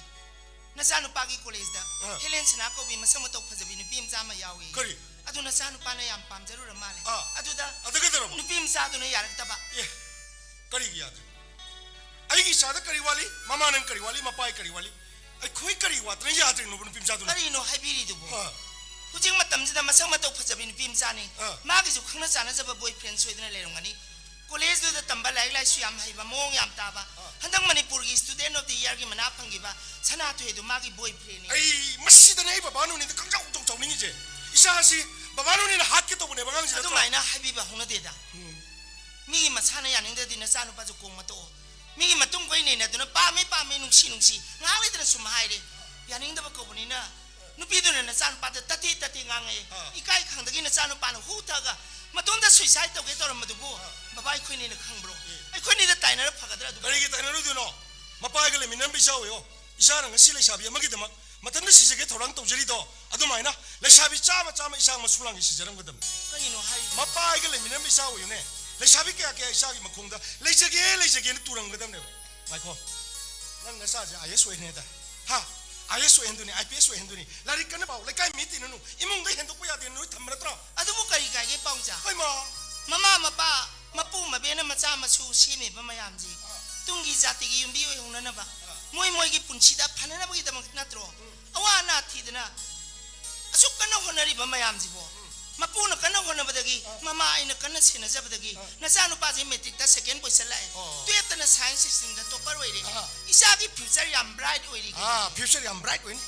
ꯅꯆꯥꯅꯨꯄꯥꯒꯤ ꯀꯣꯂꯦꯖꯇ ꯑꯥ꯫ ꯍꯦꯂꯦꯟ ꯁꯅꯥ ꯀꯧꯕꯤ ꯃꯁꯛ ꯃꯇꯧ ꯐꯖꯕꯤ ꯅꯨꯄꯤ ꯃꯆꯥ ꯑꯃ ꯌꯥꯎꯏ꯫ ꯀꯔꯤ? ꯑꯗꯨ ꯅꯆꯥꯅꯨꯄꯥꯅ ꯌꯥꯝ ꯄꯥꯝꯖꯔꯨꯔ ꯃꯥꯜꯂꯦ꯫ ꯑꯥ꯫ ꯑꯗꯨꯗ ꯑꯗꯨ ꯀꯩꯗꯧꯔꯕ? ꯅꯨꯄꯤ ꯃꯆꯥꯗꯨꯅ ꯌꯥꯔꯛꯇꯕ꯫ ꯑꯦ, ꯀꯔꯤꯒꯤ ꯌꯥꯗ꯭ꯔꯦ? ꯑꯩꯒꯤ ꯏꯆꯥꯗ ꯀꯔꯤ ꯋꯥꯠꯂꯤ? ꯃꯃꯥ ꯅꯪ ꯀꯔꯤ ꯋꯥꯠꯂꯤ? ꯃꯄꯥꯒꯤ ꯀꯔꯤ ꯋꯥꯠꯂꯤ? ꯑꯩꯈꯣꯏ ꯀꯔꯤ ꯋꯥꯠꯇꯅ ꯌꯥꯗ꯭ꯔꯤꯅꯣꯕ ꯅꯨꯄꯤ ꯃꯆꯥꯗꯨꯅ? ꯀꯔꯤꯅꯣ ꯍꯥꯏꯕꯤꯔꯤꯗꯨꯕꯣ? ꯑꯥ꯫ ꯍꯧꯖꯤꯛ ꯃꯇꯝꯁꯤꯗ ꯃꯁꯛ ꯃꯇꯧ ꯐꯖꯕꯤ ꯅꯨꯄꯤ ꯃꯆꯥꯅꯤ꯫ ꯑꯥ꯫ ꯃꯥꯒꯤꯁꯨ ꯈꯪꯅ ꯆꯥꯟꯅꯖꯕ boyfriend ꯁꯣꯏꯗꯅ ꯂꯩꯔꯝꯒꯅꯤ꯫ ꯀꯣꯂꯦꯖꯇꯨꯗ ꯇꯝꯕ, ꯂꯥꯏꯔꯤꯛ ꯂꯥꯏꯁꯨ ꯌꯥꯝ ꯍꯩꯕ, ꯃꯑꯣꯡ ꯌꯥꯝ ꯇꯥꯕ꯫ ꯑꯥ꯫ ꯍꯟꯗꯛ ꯃꯅꯤꯄꯨꯔꯒꯤ student of the yearꯒꯤ ꯃꯅꯥ ꯐꯪꯈꯤꯕ ꯁꯅꯥꯊꯣꯏꯗꯣ ꯃꯥꯒꯤ boyfriendꯅꯤ꯫ ꯑꯩ ꯃꯁꯤꯗꯅꯦ ꯑꯩ ꯕꯕꯥ ꯅꯣꯅꯤꯗ ꯈꯪꯖꯥꯎ ꯆꯥꯎ ꯆꯥꯎꯅꯤꯡꯉꯤꯁꯦ꯫ ꯏꯆꯥꯁꯤ ꯕꯕꯥ ꯅꯣꯅꯤꯅ ꯍꯥꯠꯀꯦ ꯇꯧꯕꯅꯦꯕ ꯑꯉꯥꯡꯁꯤꯗ꯫ ꯑꯗꯨꯃꯥꯏꯅ ꯍꯥꯏꯕꯤꯕ ꯍꯧꯅꯗꯦꯗ꯫ ꯎꯝ꯫ ꯃꯤꯒꯤ ꯃꯁꯥꯅ ꯌꯥꯅꯤꯡꯗ꯭ꯔꯗꯤ ꯅꯆꯥꯅꯨꯄꯥꯁꯨ ꯀꯣꯡ ꯃꯇꯣꯛꯑꯣ꯫ ꯃꯤꯒꯤ ꯃꯇꯨꯡ ꯀꯣꯏ ꯅꯩꯅꯗꯨꯅ ꯄꯥꯝꯃꯤ ꯄꯥꯝꯃꯤ ꯅꯨꯡꯁꯤ ꯅꯨꯡꯁꯤ ꯉꯥꯏꯍꯥꯛ ꯂꯩꯇꯅ ꯁꯨꯝ ꯍꯥꯏꯔꯦ꯫ ꯌꯥꯅꯤꯡꯗꯕ ꯀꯧꯕꯅꯤꯅ ꯅꯨꯄꯤꯗꯨꯅ ꯅꯆꯥꯅꯨꯄꯥꯗ ꯇꯠꯇꯦ ꯇꯠꯇꯦ ꯉꯥꯡꯉꯛꯑꯦ꯫ ꯑꯥ꯫ ꯏꯀꯥꯏ ꯈꯪꯗꯒꯤ ꯅꯆꯥꯅꯨꯄꯥꯅ ꯍꯨ ꯊꯛꯑꯒ ꯃꯇꯣꯝꯇ suicide ꯇꯧꯒꯦ ꯇꯧꯔꯝꯕꯗꯨꯕꯨ ꯑꯥ꯫ ꯕꯕꯥ ꯑꯩꯈꯣꯏꯅꯤꯅ ꯈꯪꯕ꯭ꯔꯣ? ꯑꯦ꯫ ꯑꯩꯈꯣꯏꯅꯤꯗ ꯇꯥꯏꯅꯔ ꯐꯒꯗ꯭ꯔꯥ ꯑꯗꯨꯕꯨ? ꯀꯔꯤꯒꯤ ꯇꯥꯏꯅꯔꯣꯏꯗꯣꯏꯅꯣ? ꯃꯄꯥꯒ ꯂꯩꯃꯤꯟꯅꯔꯝꯕ ꯏꯆꯥ ꯑꯣꯏꯌꯣ꯫ ꯏꯆꯥꯅ ꯉꯁꯤ ꯂꯩꯁꯥꯕꯤ ꯑꯃꯒꯤꯗꯃꯛ ꯃꯊꯟꯇ ꯁꯤꯖꯒꯦ ꯊꯧꯔꯥꯡ ꯇꯧꯖꯔꯤꯗꯣ ꯑꯗꯨꯃꯥꯏꯅ ꯂꯩꯁꯥꯕꯤ ꯆꯥꯝꯃ ꯆꯥꯝꯃ ꯏꯆꯥ ꯃꯁꯨ ꯂꯥꯡꯒꯤ ꯁꯤꯖꯔꯝꯒꯗꯕꯅꯤ꯫ ꯀꯔꯤꯅꯣ ꯍꯥꯏꯔꯤꯕ? ꯃꯄꯥ ꯑꯩꯒ ꯂꯩꯃꯤꯟꯅꯔꯝꯕ ꯏꯆꯥ ꯑꯣꯏꯌꯨꯅꯦ꯫ ꯂꯩꯁꯥꯕꯤ ꯀꯌꯥ ꯀꯌꯥ ꯏꯆꯥꯒꯤ ꯃꯈꯣꯡꯗ ꯂꯩꯖꯒꯦ ꯂꯩꯖꯒꯦꯅ ꯇꯨꯔꯝꯒꯗꯕꯅꯦꯕ꯫ ꯉꯥꯏꯈꯣ꯫ ꯅꯪ ꯅꯆꯥꯁꯦ IAS ꯑꯣꯏꯍꯟꯅꯦꯗꯥꯏ? ꯍꯥ? IAS ꯑꯣꯏꯍꯟꯗꯣꯏꯅꯤ, IPS ꯑꯣꯏꯍꯟꯗꯣꯏꯅꯤ꯫ ꯂꯥꯏꯔꯤꯛ ꯀꯟꯅ ꯄꯥꯎ, ꯂꯩꯀꯥꯏ ꯃꯤ ꯇꯤꯟꯅꯅꯨ, ꯏꯃꯨꯡꯗ ꯍꯦꯟꯗꯣꯛꯄ ꯌꯥꯗꯦ ꯅꯣꯏ ꯊꯝꯕ ꯅꯠꯇ꯭ꯔꯣ? ꯑꯗꯨꯕꯨ ꯀꯔꯤ ꯀꯥꯏꯒꯦ ꯄꯥꯎꯖꯥ? ꯍꯩꯃꯥ! ꯃꯃꯥ ꯃꯄꯥ, ꯃꯄꯨ ꯃꯕꯦꯅ ꯃꯆꯥ ꯃꯁꯨ ꯁꯦꯝꯃꯤꯕ ꯃꯌꯥꯝꯁꯤ ꯇꯨꯡꯒꯤ ꯖꯥꯇꯤꯒꯤ ꯌꯨꯝꯕꯤ ꯑꯣꯏꯍꯧꯅꯅꯕ, ꯃꯣꯏ ꯃꯣꯏꯒꯤ ꯄꯨꯟꯁꯤꯗ ꯐꯅꯅꯕꯒꯤꯗꯃꯛ ꯅꯠꯇ꯭ꯔꯣ? ꯑꯋꯥ ꯑꯅꯥ ꯊꯤꯗꯅ ꯑꯁꯨꯛ ꯀꯟꯅ ꯍꯣꯠꯅꯔꯤꯕ ꯃꯌꯥꯝꯁꯤꯕꯣ? ꯃꯄꯨꯅ ꯀꯟꯅ ꯍꯣꯠꯅꯕꯗꯒꯤ, ꯑꯥ꯫ ꯃꯃꯥ ꯑꯩꯅ ꯀꯟꯅ ꯁꯦꯟꯅꯖꯕꯗꯒꯤ, ꯑꯥ꯫ ꯅꯆꯥꯅꯨꯄꯥꯁꯦ ꯃꯦꯇ꯭ꯔꯤꯛꯇ ꯁꯦꯀꯦꯟ ꯄꯣꯖꯤꯁꯟ ꯂꯥꯛꯑꯦ꯫ ꯑꯣ꯫ ꯇꯨꯌꯦꯜꯞꯇꯅ ꯁꯥꯏꯟꯁ ꯁ꯭ꯇ꯭ꯔꯤꯝꯗ ꯇꯣꯞꯄꯔ ꯑꯣꯏꯔꯦ꯫ ꯑꯥ꯫ ꯏꯆꯥꯒꯤ ꯐ꯭ꯌꯨꯆꯔ ꯌꯥꯝ ꯕ꯭ꯔꯥꯏꯠ ꯑꯣꯏꯔꯤ꯫ ꯑꯥ, ꯐ꯭ꯌꯨꯆꯔ ꯌꯥꯝ ꯕ꯭ꯔꯥꯏꯠ ꯑꯣꯏꯅꯤ꯫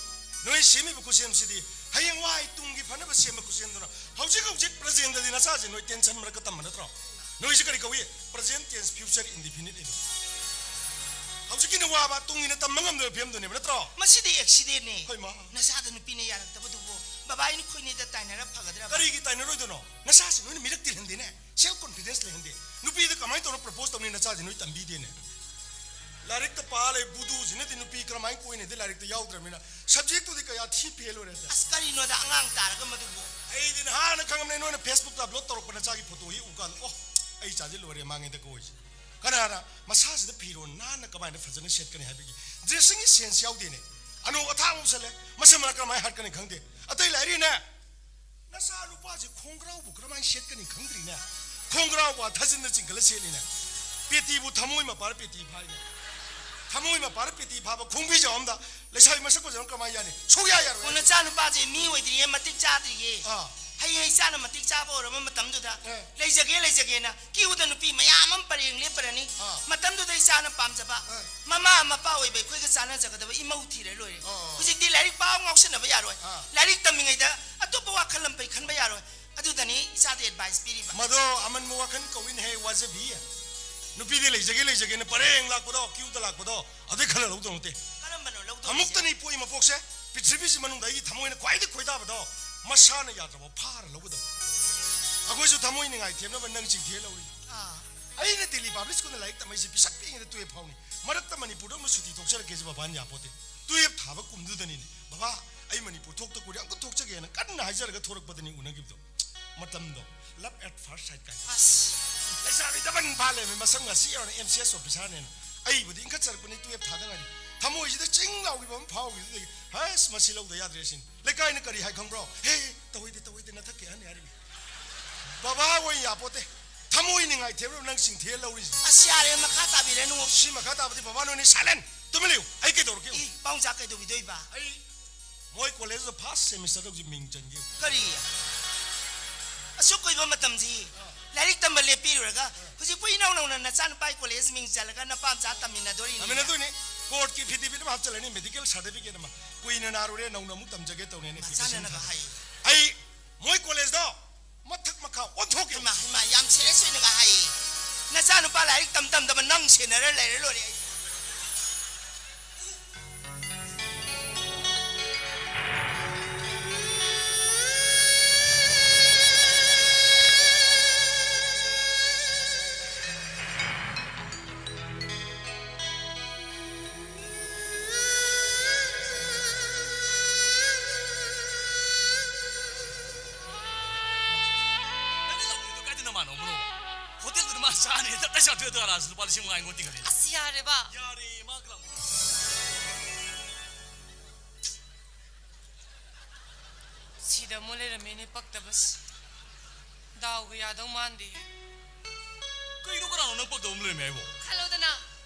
ꯅꯣꯏ ꯁꯦꯝꯃꯤꯕ ꯈꯨꯠꯁꯦꯝꯁꯤꯗꯤ ꯍꯌꯦꯡꯋꯥꯏ ꯇꯨꯡꯒꯤ ꯐꯅꯕ ꯁꯦꯝꯕ ꯈꯨꯠꯁꯦꯝꯗꯨꯅ ꯍꯧꯖꯤꯛ ꯍꯧꯖꯤꯛ ꯄ꯭ꯔꯖꯦꯟꯗꯗꯤ ꯅꯆꯥꯁꯦ ꯅꯣꯏ ꯇꯦꯟꯁꯟ ꯃꯔꯛꯇ ꯇꯝꯕ ꯅꯠꯇ꯭ꯔꯣ? ꯅꯣꯏꯁꯦ ꯀꯔꯤ ꯀꯧꯏ? ꯄ꯭ꯔꯖꯦꯟ ꯇꯦꯟꯁ ꯐ꯭ꯌꯨꯆꯔ ꯏꯟꯗꯤꯐꯤꯅꯤꯠ ꯍꯥꯏꯗꯣ꯫ ꯍꯧꯖꯤꯛꯀꯤꯅ ꯋꯥꯕ, ꯇꯨꯡꯒꯤꯅ ꯇꯝꯕ ꯉꯝꯗꯕ ꯐꯤꯕꯝꯗꯨꯅꯦꯕ ꯅꯠꯇ꯭ꯔꯣ? ꯃꯁꯤꯗꯤ ꯑꯦꯛꯁꯤꯗꯦꯟꯅꯦ꯫ ꯍꯣꯏ, ꯃꯥ꯫ ꯅꯆꯥꯗ ꯅꯨꯄꯤꯅ ꯌꯥꯔꯛꯇꯕꯗꯨꯕꯨ ꯕꯕꯥ ꯑꯩꯅ ꯈꯣꯏꯅꯤꯗ ꯇꯥꯏꯅꯔ ꯐꯒꯗ꯭ꯔꯕ? ꯀꯔꯤꯒꯤ ꯇꯥꯏꯅꯔꯣꯏꯗꯣꯏꯅꯣ? ꯅꯆꯥꯁꯤ ꯅꯣꯏꯅ ꯃꯤꯔꯛ ꯇꯤꯜꯍꯟꯗꯦꯅꯦ, ꯁꯦꯜꯐ ꯀꯣꯟꯐꯤꯗꯦꯟꯁ ꯂꯩꯍꯟꯗꯦ꯫ ꯅꯨꯄꯤꯗ ꯀꯃꯥꯏꯅ ꯇꯧꯔ ꯄ꯭ꯔꯄꯣꯁ ꯇꯧꯅꯤ? ꯅꯆꯥꯁꯤ ꯅꯣꯏ ꯇꯝꯕꯤꯗꯦꯅꯦ꯫ ꯂꯥꯏꯔꯤꯛꯇ ꯄꯥ ꯂꯩ ꯕꯨꯗꯨꯁꯤꯅꯗꯤ ꯅꯨꯄꯤ ꯀꯔꯝꯍꯥꯏꯅ ꯀꯣꯏꯅꯤꯗꯤ ꯂꯥꯏꯔꯤꯛꯇ ꯌꯥꯎꯗ꯭ꯔꯕꯅꯤꯅ ꯁꯕꯖꯦꯛꯇꯨꯗꯤ ꯀꯌꯥ ꯊꯤ ꯐꯦꯜ ꯑꯣꯏꯔꯦ꯫ ꯑꯁ, ꯀꯔꯤꯅꯣꯗ ꯑꯉꯥꯡ ꯇꯥꯔꯒ ꯃꯗꯨꯕꯨ? ꯑꯩꯗꯤ ꯅꯍꯥꯟꯅ ꯈꯪꯉꯝꯅꯦ, ꯅꯣꯏꯅ ꯐꯦꯁꯕꯨꯛꯇ ꯑꯞꯂꯣꯗ ꯇꯧꯔꯛꯄ ꯅꯆꯥꯒꯤ ꯐꯣꯇꯣ ꯍꯦꯛ ꯎꯀꯥꯟꯗ, ꯑꯣ, ꯑꯩ ꯏꯆꯥꯁꯦ ꯂꯣꯏꯔꯦ ꯃꯥꯡꯉꯦꯗ ꯀꯣꯏꯁꯦ꯫ ꯀꯅꯥꯅ ꯃꯁꯥꯁꯤꯗ ꯐꯤꯔꯣꯜ ꯅꯥꯟꯅ ꯀꯃꯥꯏꯅ ꯐꯖꯅ ꯁꯦꯠꯀꯅꯤ ꯍꯥꯏꯕꯒꯤ ꯗ꯭ꯔꯦꯁꯤꯡꯒꯤ ꯁꯦꯟꯁ ꯌꯥꯎꯗꯦꯅꯦ꯫ ꯑꯅꯧ ꯑꯊꯥꯡ ꯎꯁꯜꯂꯦ, ꯃꯁꯝ ꯃꯔꯥ ꯀꯔꯝꯍꯥꯏꯅ ꯍꯥꯠꯀꯅꯤ ꯈꯪꯗꯦ꯫ ꯑꯇꯩ ꯂꯥꯏꯔꯤꯅꯦ, ꯅꯆꯥ ꯅꯨꯄꯥꯁꯦ ꯈꯣꯡꯒ꯭ꯔꯥꯎꯕꯨ ꯀꯔꯝꯍꯥꯏꯅ ꯁꯦꯠꯀꯅꯤ ꯈꯪꯗ꯭ꯔꯤꯅꯦ꯫ ꯈꯣꯡꯒ꯭ꯔꯥꯎꯕꯨ ꯊꯥꯖꯤꯟꯗ ꯆꯤꯡꯈꯠꯂ ꯁꯦꯠꯂꯤꯅꯦ꯫ ꯄꯦꯇꯤꯕꯨ ꯊꯃꯣꯏ ꯃꯄꯥꯔ ꯄꯦꯇꯤ ꯐꯥꯏꯅꯦ꯫ ꯊꯃꯣꯏ ꯃꯄꯥꯔ ꯄꯦꯇꯤ ꯐꯥꯕ ꯈꯣꯡꯕꯤꯖꯥꯎ ꯑꯝꯗ ꯂꯩꯁꯥꯕꯤ ꯃꯁꯛ ꯐꯖꯕ ꯀꯃꯥꯏꯅ ꯌꯥꯅꯤ? ꯁꯨꯛꯌꯥ ꯌꯥꯔꯣꯏ꯫ ꯑꯣ, ꯅꯆꯥꯅꯨꯄꯥꯁꯦ ꯃꯤ ꯑꯣꯏꯗ꯭ꯔꯤꯌꯦ, ꯃꯇꯤꯛ ꯆꯥꯗ꯭ꯔꯤꯌꯦ꯫ ꯑꯥ꯫ ꯍꯌꯦꯡ ꯏꯆꯥꯅ ꯃꯇꯤꯛ ꯆꯥꯕ ꯑꯣꯏꯔꯕ ꯃꯇꯝꯗꯨꯗ ꯑꯦ꯫ ꯂꯩꯖꯒꯦ, ꯂꯩꯖꯒꯦꯅ ꯀ꯭ꯌꯨꯗ ꯅꯨꯄꯤ ꯃꯌꯥꯝ ꯑꯃ ꯄꯔꯦꯡ ꯂꯦꯞꯄꯔꯅꯤ꯫ ꯑꯥ꯫ ꯃꯇꯝꯗꯨꯗ ꯏꯆꯥꯅ ꯄꯥꯝꯖꯕ ꯑꯥ꯫ ꯃꯃꯥ ꯃꯄꯥ ꯑꯣꯏꯕ ꯑꯩꯈꯣꯏꯒ ꯆꯥꯟꯅꯖꯒꯗꯕ ꯏꯃꯧ ꯊꯤꯔ ꯂꯣꯏꯔꯦ꯫ ꯑꯣ꯫ ꯍꯧꯖꯤꯛꯇꯤ ꯂꯥꯏꯔꯤꯛ ꯄꯥꯎ ꯉꯥꯎꯁꯟꯅꯕ ꯌꯥꯔꯣꯏ꯫ ꯑꯥ꯫ ꯂꯥꯏꯔꯤꯛ ꯇꯝꯃꯤꯉꯩꯗ ꯑꯇꯣꯞꯄ ꯋꯥꯈꯜ ꯂꯝꯄꯩ ꯈꯟꯕ ꯌꯥꯔꯣꯏ꯫ ꯑꯗꯨꯗꯅꯤ ꯏꯆꯥꯗ ꯑꯦꯗꯚꯥꯏꯁ ꯄꯤꯔꯤꯕ꯫ ꯃꯗꯣ ꯑꯃꯟꯕ ꯋꯥꯈꯜ ꯀꯧꯏꯅꯦꯍꯦ, ꯋꯥꯖꯕꯤ꯫ ꯅꯨꯄꯤꯗꯤ ꯂꯩꯖꯒꯦ, ꯂꯩꯖꯒꯦꯅ ꯄꯔꯦꯡ ꯂꯥꯛꯄꯗꯣ, ꯀ꯭ꯌꯨꯗ ꯂꯥꯛꯄꯗꯣ, ꯑꯗꯨꯏ ꯈꯜꯂ ꯂꯧꯗꯧ ꯅꯠꯇꯦ꯫ ꯀꯔꯝꯕꯅꯣ ꯂꯧꯗꯧꯔꯤꯁꯦ? ꯑꯃꯨꯛꯇꯅꯤ ꯄꯣꯛꯏ ꯃꯄꯣꯛꯁꯦ꯫ ꯄ꯭ꯔꯤꯊꯤꯕꯤꯁꯤ ꯃꯅꯨꯡꯗ ꯑꯩꯒꯤ ꯊꯃꯣꯏꯅ ꯈ꯭ꯋꯥꯏꯗꯒꯤ ꯈꯣꯏꯗꯥꯕꯗꯣ, ꯃꯁꯥꯅ ꯌꯥꯗ꯭ꯔꯕ ꯐꯥꯔ ꯂꯧꯒꯗꯕ꯫ ꯑꯩꯈꯣꯏꯁꯨ ꯊꯃꯣꯏ ꯅꯤꯡꯉꯥꯏ ꯊꯦꯝꯅꯕ ꯅꯪ ꯆꯤꯡꯊꯤꯔ ꯂꯧꯔꯤ꯫ ꯑꯥ꯫ ꯑꯩꯅ ꯗꯤꯜꯂꯤ ꯄꯥꯕ꯭ꯂꯤꯛ ꯁ꯭ꯀꯨꯜꯗ ꯂꯥꯏꯔꯤꯛ ꯇꯝꯃꯛꯏꯁꯦ ꯄꯤꯁꯛ ꯄꯤꯛꯏꯉꯩꯗ ꯇꯨꯌꯦꯜꯞ ꯐꯥꯎꯅꯤ꯫ ꯃꯔꯛꯇ ꯃꯅꯤꯄꯨꯔꯗ ꯑꯃꯨꯛ ꯁꯨꯇꯤ ꯊꯣꯛꯆꯔꯛꯀꯦꯁꯦ ꯕꯕꯥꯅ ꯌꯥꯄꯣꯠꯇꯦ꯫ ꯇꯨꯌꯦꯜꯞ ꯊꯥꯕ ꯀꯨꯝꯗꯨꯗꯅꯤꯅꯦ, "ꯕꯕꯥ, ꯑꯩ ꯃꯅꯤꯄꯨꯔ ꯊꯣꯛꯇ ꯀꯨꯏꯔꯦ, ꯑꯝꯇ ꯊꯣꯛꯆꯒꯦꯅ" ꯀꯟꯅ ꯍꯥꯏꯖꯔꯒ ꯊꯣꯔꯛꯄꯗꯅꯤ ꯎꯅꯈꯤꯕꯗꯣ꯫ ꯃꯇꯝꯗꯣ love at first sight ꯀꯥꯏꯅ꯫ ꯑꯁ꯫ ꯂꯩꯁꯥꯕꯤ ꯗꯕꯟ ꯐꯥ ꯂꯩꯔꯝꯃꯦ, ꯃꯁꯝ ꯉꯁꯤ ꯌꯧꯔꯦ, ꯑꯦꯝ ꯁꯤ ꯑꯦꯁ ꯑꯣꯐꯤꯁꯥꯔꯅꯦꯅ꯫ ꯑꯩꯕꯨꯗꯤ ꯏꯟꯈꯠꯆꯔꯛꯄꯅꯤ, ꯇꯨꯌꯦꯜꯞ ꯊꯥꯗ ꯉꯥꯏꯔꯤ꯫ ꯊꯃꯣꯏꯁꯤꯗ ꯆꯤꯡ ꯂꯥꯎꯈꯤꯕ ꯑꯃ ꯐꯥꯎꯈꯤꯕꯗꯨꯗꯒꯤ, "ꯍꯁ, ꯃꯁꯤ ꯂꯧꯗ ꯌꯥꯗ꯭ꯔꯦ" ꯁꯤꯅꯤ꯫ ꯂꯩꯀꯥꯏꯅ ꯀꯔꯤ ꯍꯥꯏ ꯈꯪꯕ꯭ꯔꯣ? "ꯍꯦ, ꯇꯧꯍꯩꯗꯦ, ꯇꯧꯍꯩꯗꯦ, ꯅꯊꯛꯀꯤ ꯑꯍꯟꯅꯤ" ꯍꯥꯏꯔꯤꯕ꯫ ꯕꯕꯥ ꯑꯣꯏ ꯌꯥꯄꯣꯠꯇꯦ꯫ ꯊꯃꯣꯏ ꯅꯤꯡꯉꯥꯏ ꯊꯦꯝꯅꯕ ꯅꯪ ꯆꯤꯡꯊꯤꯔ ꯂꯧꯔꯤꯁꯤ꯫ ꯑꯁ, ꯌꯥꯔꯦ, ꯃꯈꯥ ꯇꯥꯕꯤꯔꯅꯨ꯫ ꯁꯤ ꯃꯈꯥ ꯇꯥꯕꯗꯤ ꯕꯕꯥ ꯅꯣꯏꯅꯤ silent꯫ ꯇꯨꯃꯤꯟ ꯂꯩꯌꯨ꯫ ꯑꯩ ꯀꯩꯗꯧꯔꯛꯀꯦ? ꯏ, ꯄꯥꯎꯟꯆꯥꯛ ꯀꯩꯗꯧꯕꯤꯗꯣꯏꯕ? ꯑꯩ ꯃꯣꯏ ꯀꯣꯂꯦꯖꯇ ꯐꯥꯔꯁ ꯁꯦꯃꯤꯁꯇꯔꯗ ꯍꯧꯖꯤꯛ ꯃꯤꯡ ꯆꯟꯒꯦ꯫ ꯀꯔꯤ? ꯑꯁꯨꯛ ꯀꯨꯏꯕ ꯃꯇꯝꯁꯤ ꯂꯥꯏꯔꯤꯛ ꯇꯝꯕ ꯂꯦꯞꯄꯤꯔꯨꯔꯒ ꯍꯧꯖꯤꯛꯄꯨ ꯏꯅꯧ ꯅꯧꯅ ꯅꯆꯥꯅꯨꯄꯥꯒꯤ ꯀꯣꯂꯦꯖ ꯃꯤꯡ ꯆꯜꯂꯒ ꯅꯄꯥ ꯃꯆꯥ ꯇꯝꯃꯤꯟꯅꯗꯣꯔꯤꯅꯤ꯫ ꯇꯝꯃꯤꯟꯅꯗꯣꯏꯅꯤ꯫ ꯀꯣꯔꯠꯀꯤ ꯑꯦꯐꯤꯗꯦꯕꯤꯠ ꯑꯃ ꯍꯥꯞꯆꯤꯜꯂꯅꯤ, ꯃꯦꯗꯤꯀꯦꯜ ꯁꯥꯔꯇꯤꯐꯤꯀꯦꯠ ꯑꯃ꯫ ꯀꯨꯏꯅ ꯅꯥꯔꯨꯔꯦ, ꯅꯧꯅ ꯑꯃꯨꯛ ꯇꯝꯖꯒꯦ ꯇꯧꯔꯦꯅ ꯑꯦꯄ꯭ꯂꯤꯀꯦꯁꯟ ꯃꯆꯥꯅꯅꯒ ꯊꯥꯖꯤꯜꯂꯦ꯫ ꯍꯥꯏ꯫ ꯑꯩ ꯃꯣꯏ ꯀꯣꯂꯦꯖꯇꯣ ꯃꯊꯛ ꯃꯈꯥ ꯑꯣꯟꯊꯣꯛꯀꯦ꯫ ꯏꯃꯥ, ꯏꯃꯥ, ꯌꯥꯝ ꯁꯤꯔꯤꯌꯁ ꯑꯣꯏꯅꯒ ꯍꯥꯏꯌꯦ꯫ ꯅꯆꯥꯅꯨꯄꯥ ꯂꯥꯏꯔꯤꯛ ꯇꯝ ꯇꯝꯗꯕ ꯅꯪ ꯁꯦꯟꯅꯔ ꯂꯩꯔ ꯂꯣꯏꯔꯦ ꯑꯩ꯫ ꯅꯪꯅ ꯇꯧꯔꯤꯗꯣ ꯀꯥꯏꯗ ꯅꯃꯥꯟꯅꯕꯅꯣ? ꯍꯣꯇꯦꯜꯗꯨꯗ ꯃꯥ ꯆꯥꯅꯤ, ꯇꯞ ꯇꯥꯏ ꯆꯥꯊꯣꯛꯑꯦ, ꯑꯗꯨꯒ ꯂꯥꯁꯇ ꯂꯨꯄꯥ ꯂꯤꯁꯤꯡ ꯃꯉꯥ ꯑꯩꯉꯣꯟꯗ ꯇꯤꯡꯍꯜꯂꯦ꯫ ꯑꯁ, ꯌꯥꯔꯦꯕ꯫ ꯌꯥꯔꯦ, ꯃꯥ ꯀꯅꯥ? ꯁꯤꯗ ꯑꯃꯨꯛ ꯂꯩꯔꯝꯃꯦꯅꯦ ꯄꯛꯇꯕꯁꯤ꯫ ꯗꯥꯎꯒ ꯌꯥꯗꯧ ꯃꯥꯟꯗꯦ꯫ ꯀꯩꯅꯣ, ꯀꯅꯥꯅꯣ ꯅꯪ ꯄꯛꯇꯕ ꯑꯃ ꯂꯩꯔꯝꯃꯦ ꯍꯥꯏꯕꯣ? ꯈꯜꯂꯣꯗꯅ,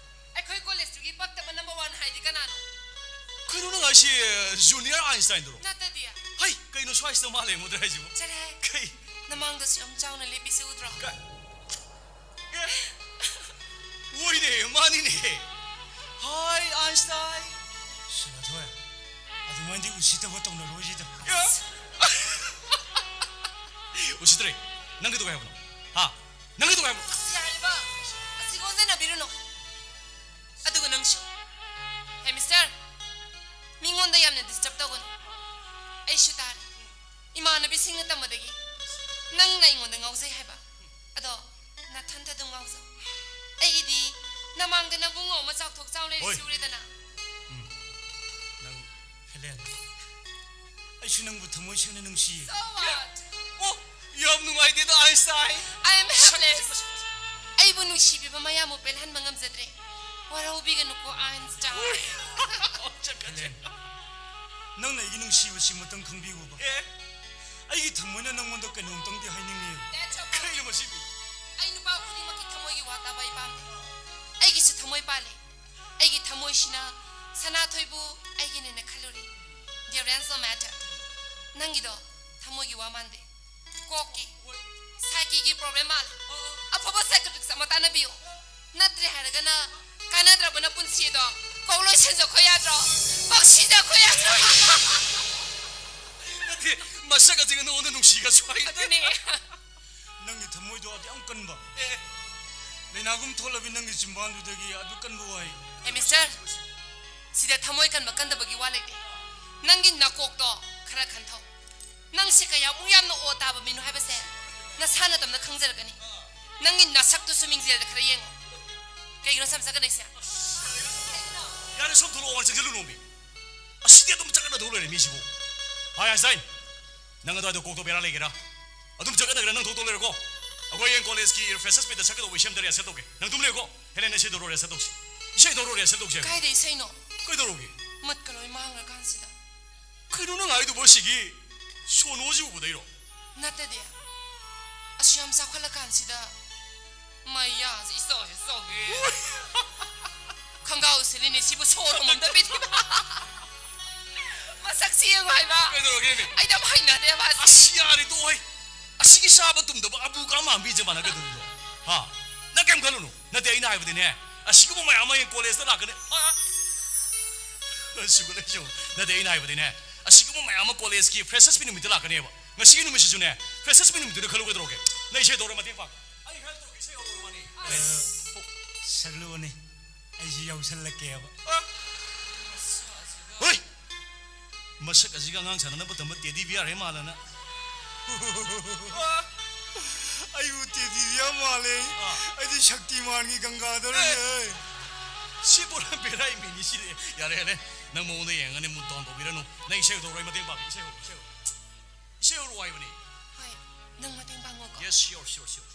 ꯑꯩꯈꯣꯏ ꯀꯣꯂꯦꯖꯇꯨꯒꯤ ꯄꯛꯇꯕ ꯅꯝꯕꯔ ꯋꯥꯟ ꯍꯥꯏꯗꯤ ꯀꯅꯥꯅꯣ? ꯀꯩꯅꯣ ꯅꯪ ꯍꯥꯏꯁꯤ, ꯖꯨꯅꯤꯌꯔ ꯑꯥꯏꯟꯁꯇꯥꯏꯟꯗꯨꯔꯣ? ꯅꯠꯇꯗꯤ꯫ ꯍꯩ, ꯀꯩꯅꯣ ꯁ꯭ꯋꯥꯏꯁꯤꯗ ꯃꯥ ꯂꯩꯔꯝꯒꯗ꯭ꯔꯥ ꯍꯥꯏꯁꯤꯕꯣ? ꯆꯠꯂꯍꯦ꯫ ꯀꯩ? ꯅꯃꯥꯡꯗꯁꯨ ꯌꯥꯝ ꯆꯥꯎꯅ ꯂꯦꯞꯄꯤꯁꯦ ꯎꯗ꯭ꯔꯣ? ꯀ-, ꯑꯦ, ꯍꯣꯏꯅꯦ, ꯃꯥꯅꯤꯅꯦ꯫ ꯍꯥꯏ, ꯑꯥꯏꯟꯁꯇꯥꯏꯟ꯫ ꯁꯤꯅꯊꯣꯏ, ꯑꯗꯨꯃꯥꯏꯅꯗꯤ ꯎꯁꯤꯠꯇꯕ ꯇꯧꯅꯔꯣꯏꯁꯤꯗ꯫ ꯑꯦ? ꯎꯁꯤꯠꯇ꯭ꯔꯦ꯫ ꯅꯪ ꯀꯩꯗꯧꯒꯦ ꯍꯥꯏꯕꯅꯣ? ꯍꯥ? ꯅꯪ ꯀꯩꯗꯧꯒꯦ ꯍꯥꯏꯕꯅꯣ? ꯑꯁ, ꯌꯥꯔꯦꯕ꯫ ꯑꯁꯤꯒ ꯑꯣꯟꯖꯟꯅꯕꯤꯔꯨꯅꯨ꯫ ꯑꯗꯨꯒ ꯅꯪꯁꯨ꯫ ꯍꯦ, ꯃꯤꯁꯇꯔ, ꯃꯤꯉꯣꯟꯗ ꯌꯥꯝꯅ ꯗꯤꯁꯇꯔꯕ ꯇꯧꯒꯅꯨ꯫ ꯑꯩꯁꯨ ꯇꯥꯔꯦ꯫ ꯏꯃꯥꯟꯅꯕꯤꯁꯤꯡꯅ ꯇꯝꯕꯗꯒꯤ ꯅꯪꯅ ꯑꯩꯉꯣꯟꯗ ꯉꯥꯎꯖꯩ ꯍꯥꯏꯕ꯫ ꯑꯗꯣ ꯅꯊꯟꯇ ꯑꯗꯨꯝ ꯉꯥꯎꯖꯧ꯫ ꯑꯩꯒꯤꯗꯤ ꯅꯃꯥꯡꯗ ꯅꯕꯨꯡꯉꯣ ꯑꯃ ꯆꯥꯎꯊꯣꯛ ꯆꯥꯎ ꯂꯩꯔꯤꯁꯤ ꯍꯣꯏ꯫ ꯎꯔꯦꯗꯅ꯫ ꯎꯝ꯫ ꯅꯪ, ꯍꯦꯂꯦꯟ, ꯑꯩꯁꯨ ꯅꯪꯕꯨ ꯊꯃꯣꯏ ꯁꯦꯡꯅ ꯅꯨꯡꯁꯤꯌꯦ꯫ So what? ꯑꯣ, ꯌꯥꯝ ꯅꯨꯡꯉꯥꯏꯇꯦꯗ, ꯑꯥꯏꯟꯁꯇꯥꯏꯟ꯫ I am helpless. ꯑꯩꯕꯨ ꯅꯨꯡꯁꯤꯕꯤꯕ ꯃꯌꯥꯝꯕꯨ ꯄꯦꯜꯍꯟꯕ ꯉꯝꯖꯗ꯭ꯔꯦ꯫ ꯋꯥꯔꯧꯕꯤꯒꯅꯨꯀꯣ, ꯑꯥꯏꯟꯁꯇꯥꯏꯟ꯫ ꯍꯦꯂꯦꯟ, ꯅꯪꯅ ꯑꯩꯒꯤ ꯅꯨꯡꯁꯤꯕꯁꯤ ꯑꯃꯇꯪ ꯈꯪꯕꯤꯌꯨꯕ꯫ ꯑꯦ? ꯑꯩꯒꯤ ꯊꯃꯣꯏꯅ ꯅꯪꯉꯣꯟꯗ ꯀꯩꯅꯣꯝꯇꯪꯗꯤ ꯍꯥꯏꯅꯤꯡꯉꯤ꯫ That's okay. ꯀꯩꯅꯣ ꯃꯁꯤꯕꯨ? ꯑꯩ ꯅꯨꯄꯥ ꯈꯨꯗꯤꯡꯃꯛꯀꯤ ꯊꯃꯣꯏꯒꯤ ꯋꯥ ꯇꯥꯕ ꯑꯩ ꯄꯥꯝꯗꯦ꯫ ꯑꯩꯒꯤꯁꯨ ꯊꯃꯣꯏ ꯄꯥꯜꯂꯦ꯫ ꯑꯩꯒꯤ ꯊꯃꯣꯏꯁꯤꯅ ꯁꯅꯥꯊꯣꯏꯕꯨ ꯑꯩꯒꯤꯅꯦꯅ ꯈꯜꯂꯨꯔꯦ꯫ Dear, it's no matter. ꯅꯪꯒꯤꯗꯣ ꯊꯃꯣꯏꯒꯤ ꯋꯥ ꯃꯥꯟꯗꯦ꯫ ꯀꯣꯛꯀꯤ, psycheꯒꯤ problem ꯃꯥꯜꯂꯦ꯫ ꯑꯐꯕ psychiatrist ꯑꯃ ꯇꯥꯟꯅꯕꯤꯌꯨ꯫ ꯅꯠꯇ꯭ꯔꯦ ꯍꯥꯏꯔꯒꯅ ꯀꯥꯟꯅꯗ꯭ꯔꯕ ꯅꯄꯨꯟꯁꯤꯗꯣ ꯀꯣꯛ ꯂꯣꯏꯁꯤꯟꯖꯈꯣ ꯌꯥꯗ꯭ꯔꯣ? ꯄꯛꯁꯤꯟꯖꯈꯣ ꯌꯥꯗ꯭ꯔꯣ? ꯅꯠꯇꯦ, ꯃꯁꯛ ꯑꯁꯤꯒ ꯅꯉꯣꯟꯗ ꯅꯨꯡꯁꯤꯒꯁꯨ ꯍꯥꯏ꯫ ꯑꯗꯨꯅꯦ꯫ ꯅꯪꯒꯤ ꯊꯃꯣꯏꯗꯣ ꯑꯗꯨ ꯌꯥꯝ ꯀꯟꯕ꯫ ꯂꯩꯅꯥꯒꯨꯝ ꯊꯣꯛꯂꯕꯤ ꯅꯪꯒꯤ ꯆꯤꯝꯕꯥꯟꯗꯨꯗꯒꯤ ꯑꯗꯨ ꯀꯟꯕ ꯋꯥꯍꯩ꯫ ꯑꯦ ꯃꯤꯁꯇꯔ, ꯁꯤꯗ ꯊꯃꯣꯏ ꯀꯟꯕ ꯀꯟꯗꯕꯒꯤ ꯋꯥ ꯂꯩꯇꯦ꯫ ꯅꯪꯒꯤ ꯅꯀꯣꯛꯇꯣ ꯈꯔ ꯈꯟꯊꯧ꯫ ꯅꯪꯁꯦ ꯀꯌꯥꯃꯨꯛ ꯌꯥꯝꯅ ꯑꯣ ꯇꯥꯕ ꯃꯤꯅꯣ ꯍꯥꯏꯕꯁꯦ ꯅꯁꯥ ꯅꯇꯣꯝꯇ ꯈꯪꯖꯔꯛꯀꯅꯤ꯫ ꯅꯪꯒꯤ ꯅꯁꯛꯇꯨꯁꯨ ꯃꯤꯡꯖꯦꯜꯗ ꯈꯔ ꯌꯦꯡꯉꯣ꯫ ꯀꯩꯒꯤꯅꯣ ꯁꯝ ꯆꯠꯀꯗꯣꯏꯁꯦ? ꯌꯥꯔꯦ, ꯁꯣꯝ ꯊꯣꯛꯂꯛꯑꯣ, ꯋꯥ ꯆꯪꯁꯤꯜꯂꯨꯅꯣꯃꯤ꯫ ꯑꯁꯤꯗꯤ ꯑꯗꯨꯝ ꯆꯠꯀꯗꯧ ꯂꯩꯔꯦ ꯃꯤꯁꯤꯕꯨ꯫ ꯍꯥꯏ ꯑꯥꯏꯟꯁꯇꯥꯏꯟ, ꯅꯪ ꯑꯗꯨꯋꯥꯏꯗ ꯀꯣꯛꯇꯣ ꯕꯦꯔꯥ ꯂꯩꯒꯦꯔꯥ? ꯑꯗꯨꯝ ꯆꯠꯀꯗꯧꯔꯦ, ꯅꯪ ꯊꯣꯛꯇꯧ ꯂꯩꯔꯦꯀꯣ? ꯑꯩꯈꯣꯏ ꯍꯌꯦꯡ ꯀꯣꯂꯦꯖꯀꯤ freshers meetꯇ ꯁꯛꯀꯗꯧꯕ ꯏꯁꯩ ꯑꯝꯇ rehearsal ꯇꯧꯒꯦ꯫ ꯅꯪ ꯑꯗꯨꯝ ꯂꯩꯌꯨꯀꯣ꯫ ꯍꯦꯂꯦꯟ, ꯏꯁꯩ ꯇꯧꯔꯣ, rehearsal ꯇꯧꯁꯤ꯫ ꯏꯁꯩ ꯇꯧꯔꯣ, rehearsal ꯇꯧꯁꯤ ꯍꯥꯏꯕ꯫ ꯀꯥꯏꯗ ꯏꯁꯩꯅꯣ? ꯀꯩꯗꯧꯔꯒꯦ? ꯃꯨꯠꯀ ꯂꯣꯏ ꯃꯥꯡꯈ꯭ꯔꯀꯥꯟꯁꯤꯗ꯫ ꯀꯩꯅꯣ ꯅꯪ ꯍꯥꯏꯗꯨꯕꯣ? ꯑꯁꯤꯒꯤ ꯁꯣꯅꯣꯁꯤ ꯎꯕꯗꯩꯔꯣ? ꯅꯠꯇꯗꯤ꯫ ꯑꯁꯨ ꯌꯥꯝ ꯆꯥꯎꯈꯠꯂꯀꯥꯟꯁꯤꯗ ꯃꯌꯥꯁꯤ ꯏꯆꯧꯁꯤ ꯆꯧꯒꯤ꯫ ꯈꯪꯒꯥꯎ ꯁꯦꯠꯂꯤꯅꯦ ꯁꯤꯕꯨ ꯁꯣꯔ ꯍꯣꯟꯕꯝꯗ ꯄꯤꯊꯤꯕ꯫ ꯃꯁꯛꯁꯤ ꯌꯦꯡꯉꯨ ꯍꯥꯏꯕ꯫ ꯀꯩꯗꯧꯔꯒꯦꯃꯤ? ꯑꯩꯗꯤ ꯌꯥꯝ ꯍꯩꯅꯗꯦꯕ ꯑꯁꯤ꯫ ꯑꯁ, ꯌꯥꯔꯦ, ꯇꯣꯛꯑꯣꯍꯦ꯫ ꯑꯁꯤꯒꯤ ꯆꯥꯕ ꯇꯨꯝꯗꯕ ꯑꯕꯨ ꯀꯥ ꯃꯥꯟꯕꯤꯁꯦ ꯃꯥꯅ ꯀꯩꯗꯧꯔꯤꯅꯣ? ꯍꯥ? ꯅꯪ ꯀꯩꯝ ꯈꯜꯂꯨꯅꯨ꯫ ꯅꯠꯇꯦ, ꯑꯩꯅ ꯍꯥꯏꯕꯗꯤꯅꯦ, ꯑꯁꯤꯒꯨꯝꯕ ꯃꯌꯥꯝ ꯑꯃ ꯍꯌꯦꯡ ꯀꯣꯂꯦꯖꯇ ꯂꯥꯛꯀꯅꯤ꯫ ꯑ? ꯁꯨꯒꯠꯂꯦ, ꯁꯨꯒꯠꯂꯦ꯫ ꯅꯠꯇꯦ, ꯑꯩꯅ ꯍꯥꯏꯕꯗꯤꯅꯦ, ꯑꯁꯤꯒꯨꯝꯕ ꯃꯌꯥꯝ ꯑꯃ ꯀꯣꯂꯦꯖꯀꯤ freshers meet ꯅꯨꯃꯤꯠꯇ ꯂꯥꯛꯀꯅꯦꯕ꯫ ꯉꯁꯤꯒꯤ ꯅꯨꯃꯤꯠꯁꯤꯁꯨꯅꯦ, freshers meet ꯅꯨꯃꯤꯠꯇꯨꯗ ꯈꯜꯂꯨ, ꯀꯩꯗꯧꯔꯒꯦ? ꯅꯪ ꯏꯁꯩ ꯇꯧꯔ ꯃꯇꯦꯡ ꯄꯥꯡ꯫ ꯑꯩ help ꯇꯧꯔꯒꯦ, ꯏꯁꯩ ꯍꯧꯔꯛꯑꯣ, ꯏꯕꯥꯅꯤ꯫ ꯁꯛꯂꯨꯕꯅꯤ, ꯑꯩꯁꯨ ꯌꯥꯎꯁꯜꯂꯛꯀꯦꯕ꯫ ꯍꯣꯏ! ꯃꯁꯛ ꯑꯁꯤꯒ ꯑꯉꯥꯡ ꯁꯥꯟꯅꯅꯕ ꯇꯝꯕ teddy bear ꯍꯦꯛ ꯃꯥꯜꯂꯅ꯫ ꯑꯩꯕꯨ teddy bear ꯃꯥꯜꯂꯦ꯫ ꯑꯩꯗꯤ ꯁꯛꯇꯤꯃꯥꯟꯒꯤ ꯒꯪꯒꯥꯗꯔꯅꯦ꯫ ꯁꯤ ꯄꯨꯔꯥ ꯕꯦꯔꯥꯏ ꯃꯤꯅꯤ ꯁꯤꯗꯤ꯫ ꯌꯥꯔꯦ, ꯌꯥꯔꯦ꯫ ꯅꯪ ꯃꯑꯣꯡꯗ ꯌꯦꯡꯉꯒꯅꯦ mood down ꯇꯧꯕꯤꯔꯅꯨ꯫ ꯅꯪ ꯏꯁꯩ ꯍꯧꯗꯧꯔꯣ, ꯑꯩ ꯃꯇꯦꯡ ꯄꯥꯡꯒꯦ꯫ ꯏꯁꯩ ꯍꯧꯔꯣ, ꯏꯁꯩ ꯍꯧꯔꯣ꯫ ꯏꯁꯩ ꯍꯧꯔꯣ ꯍꯥꯏꯕꯅꯤ꯫ ꯍꯣꯏ, ꯅꯪ ꯃꯇꯦꯡ ꯄꯥꯡꯉꯣꯀꯣ꯫ Yes, sure, sure, sure.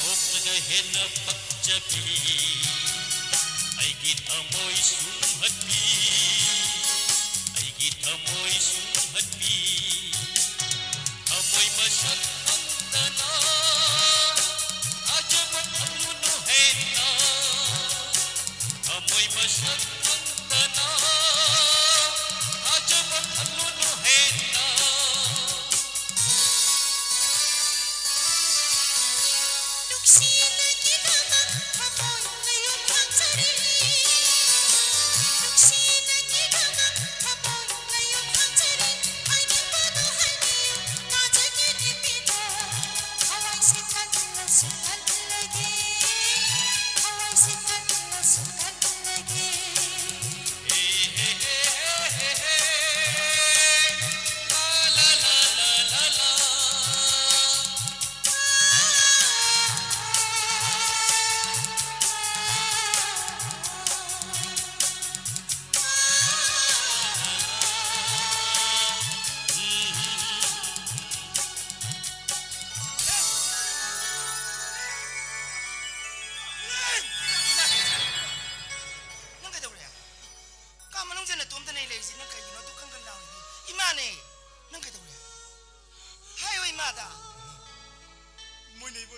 ꯅꯣꯛꯂꯒ ꯍꯦꯟꯅ ꯄꯛꯆꯕꯤ, ꯑꯩꯒꯤ ꯊꯃꯣꯏ ꯁꯨꯝꯍꯠꯄꯤ, ꯑꯩꯒꯤ ꯊꯃꯣꯏ ꯁꯨꯝꯍꯠꯄꯤ, ꯊꯃꯣꯏ ꯃꯁꯛ ꯈꯪꯗꯅ ꯊꯥꯖꯕ ꯊꯝꯂꯨꯅꯨ ꯍꯦꯟꯅ, ꯊꯃꯣꯏ ꯃꯁꯛ ꯈꯪꯗꯅ ꯊꯥꯖꯕ ꯊꯝꯂꯨꯅꯨ ꯍꯦꯟꯅ꯫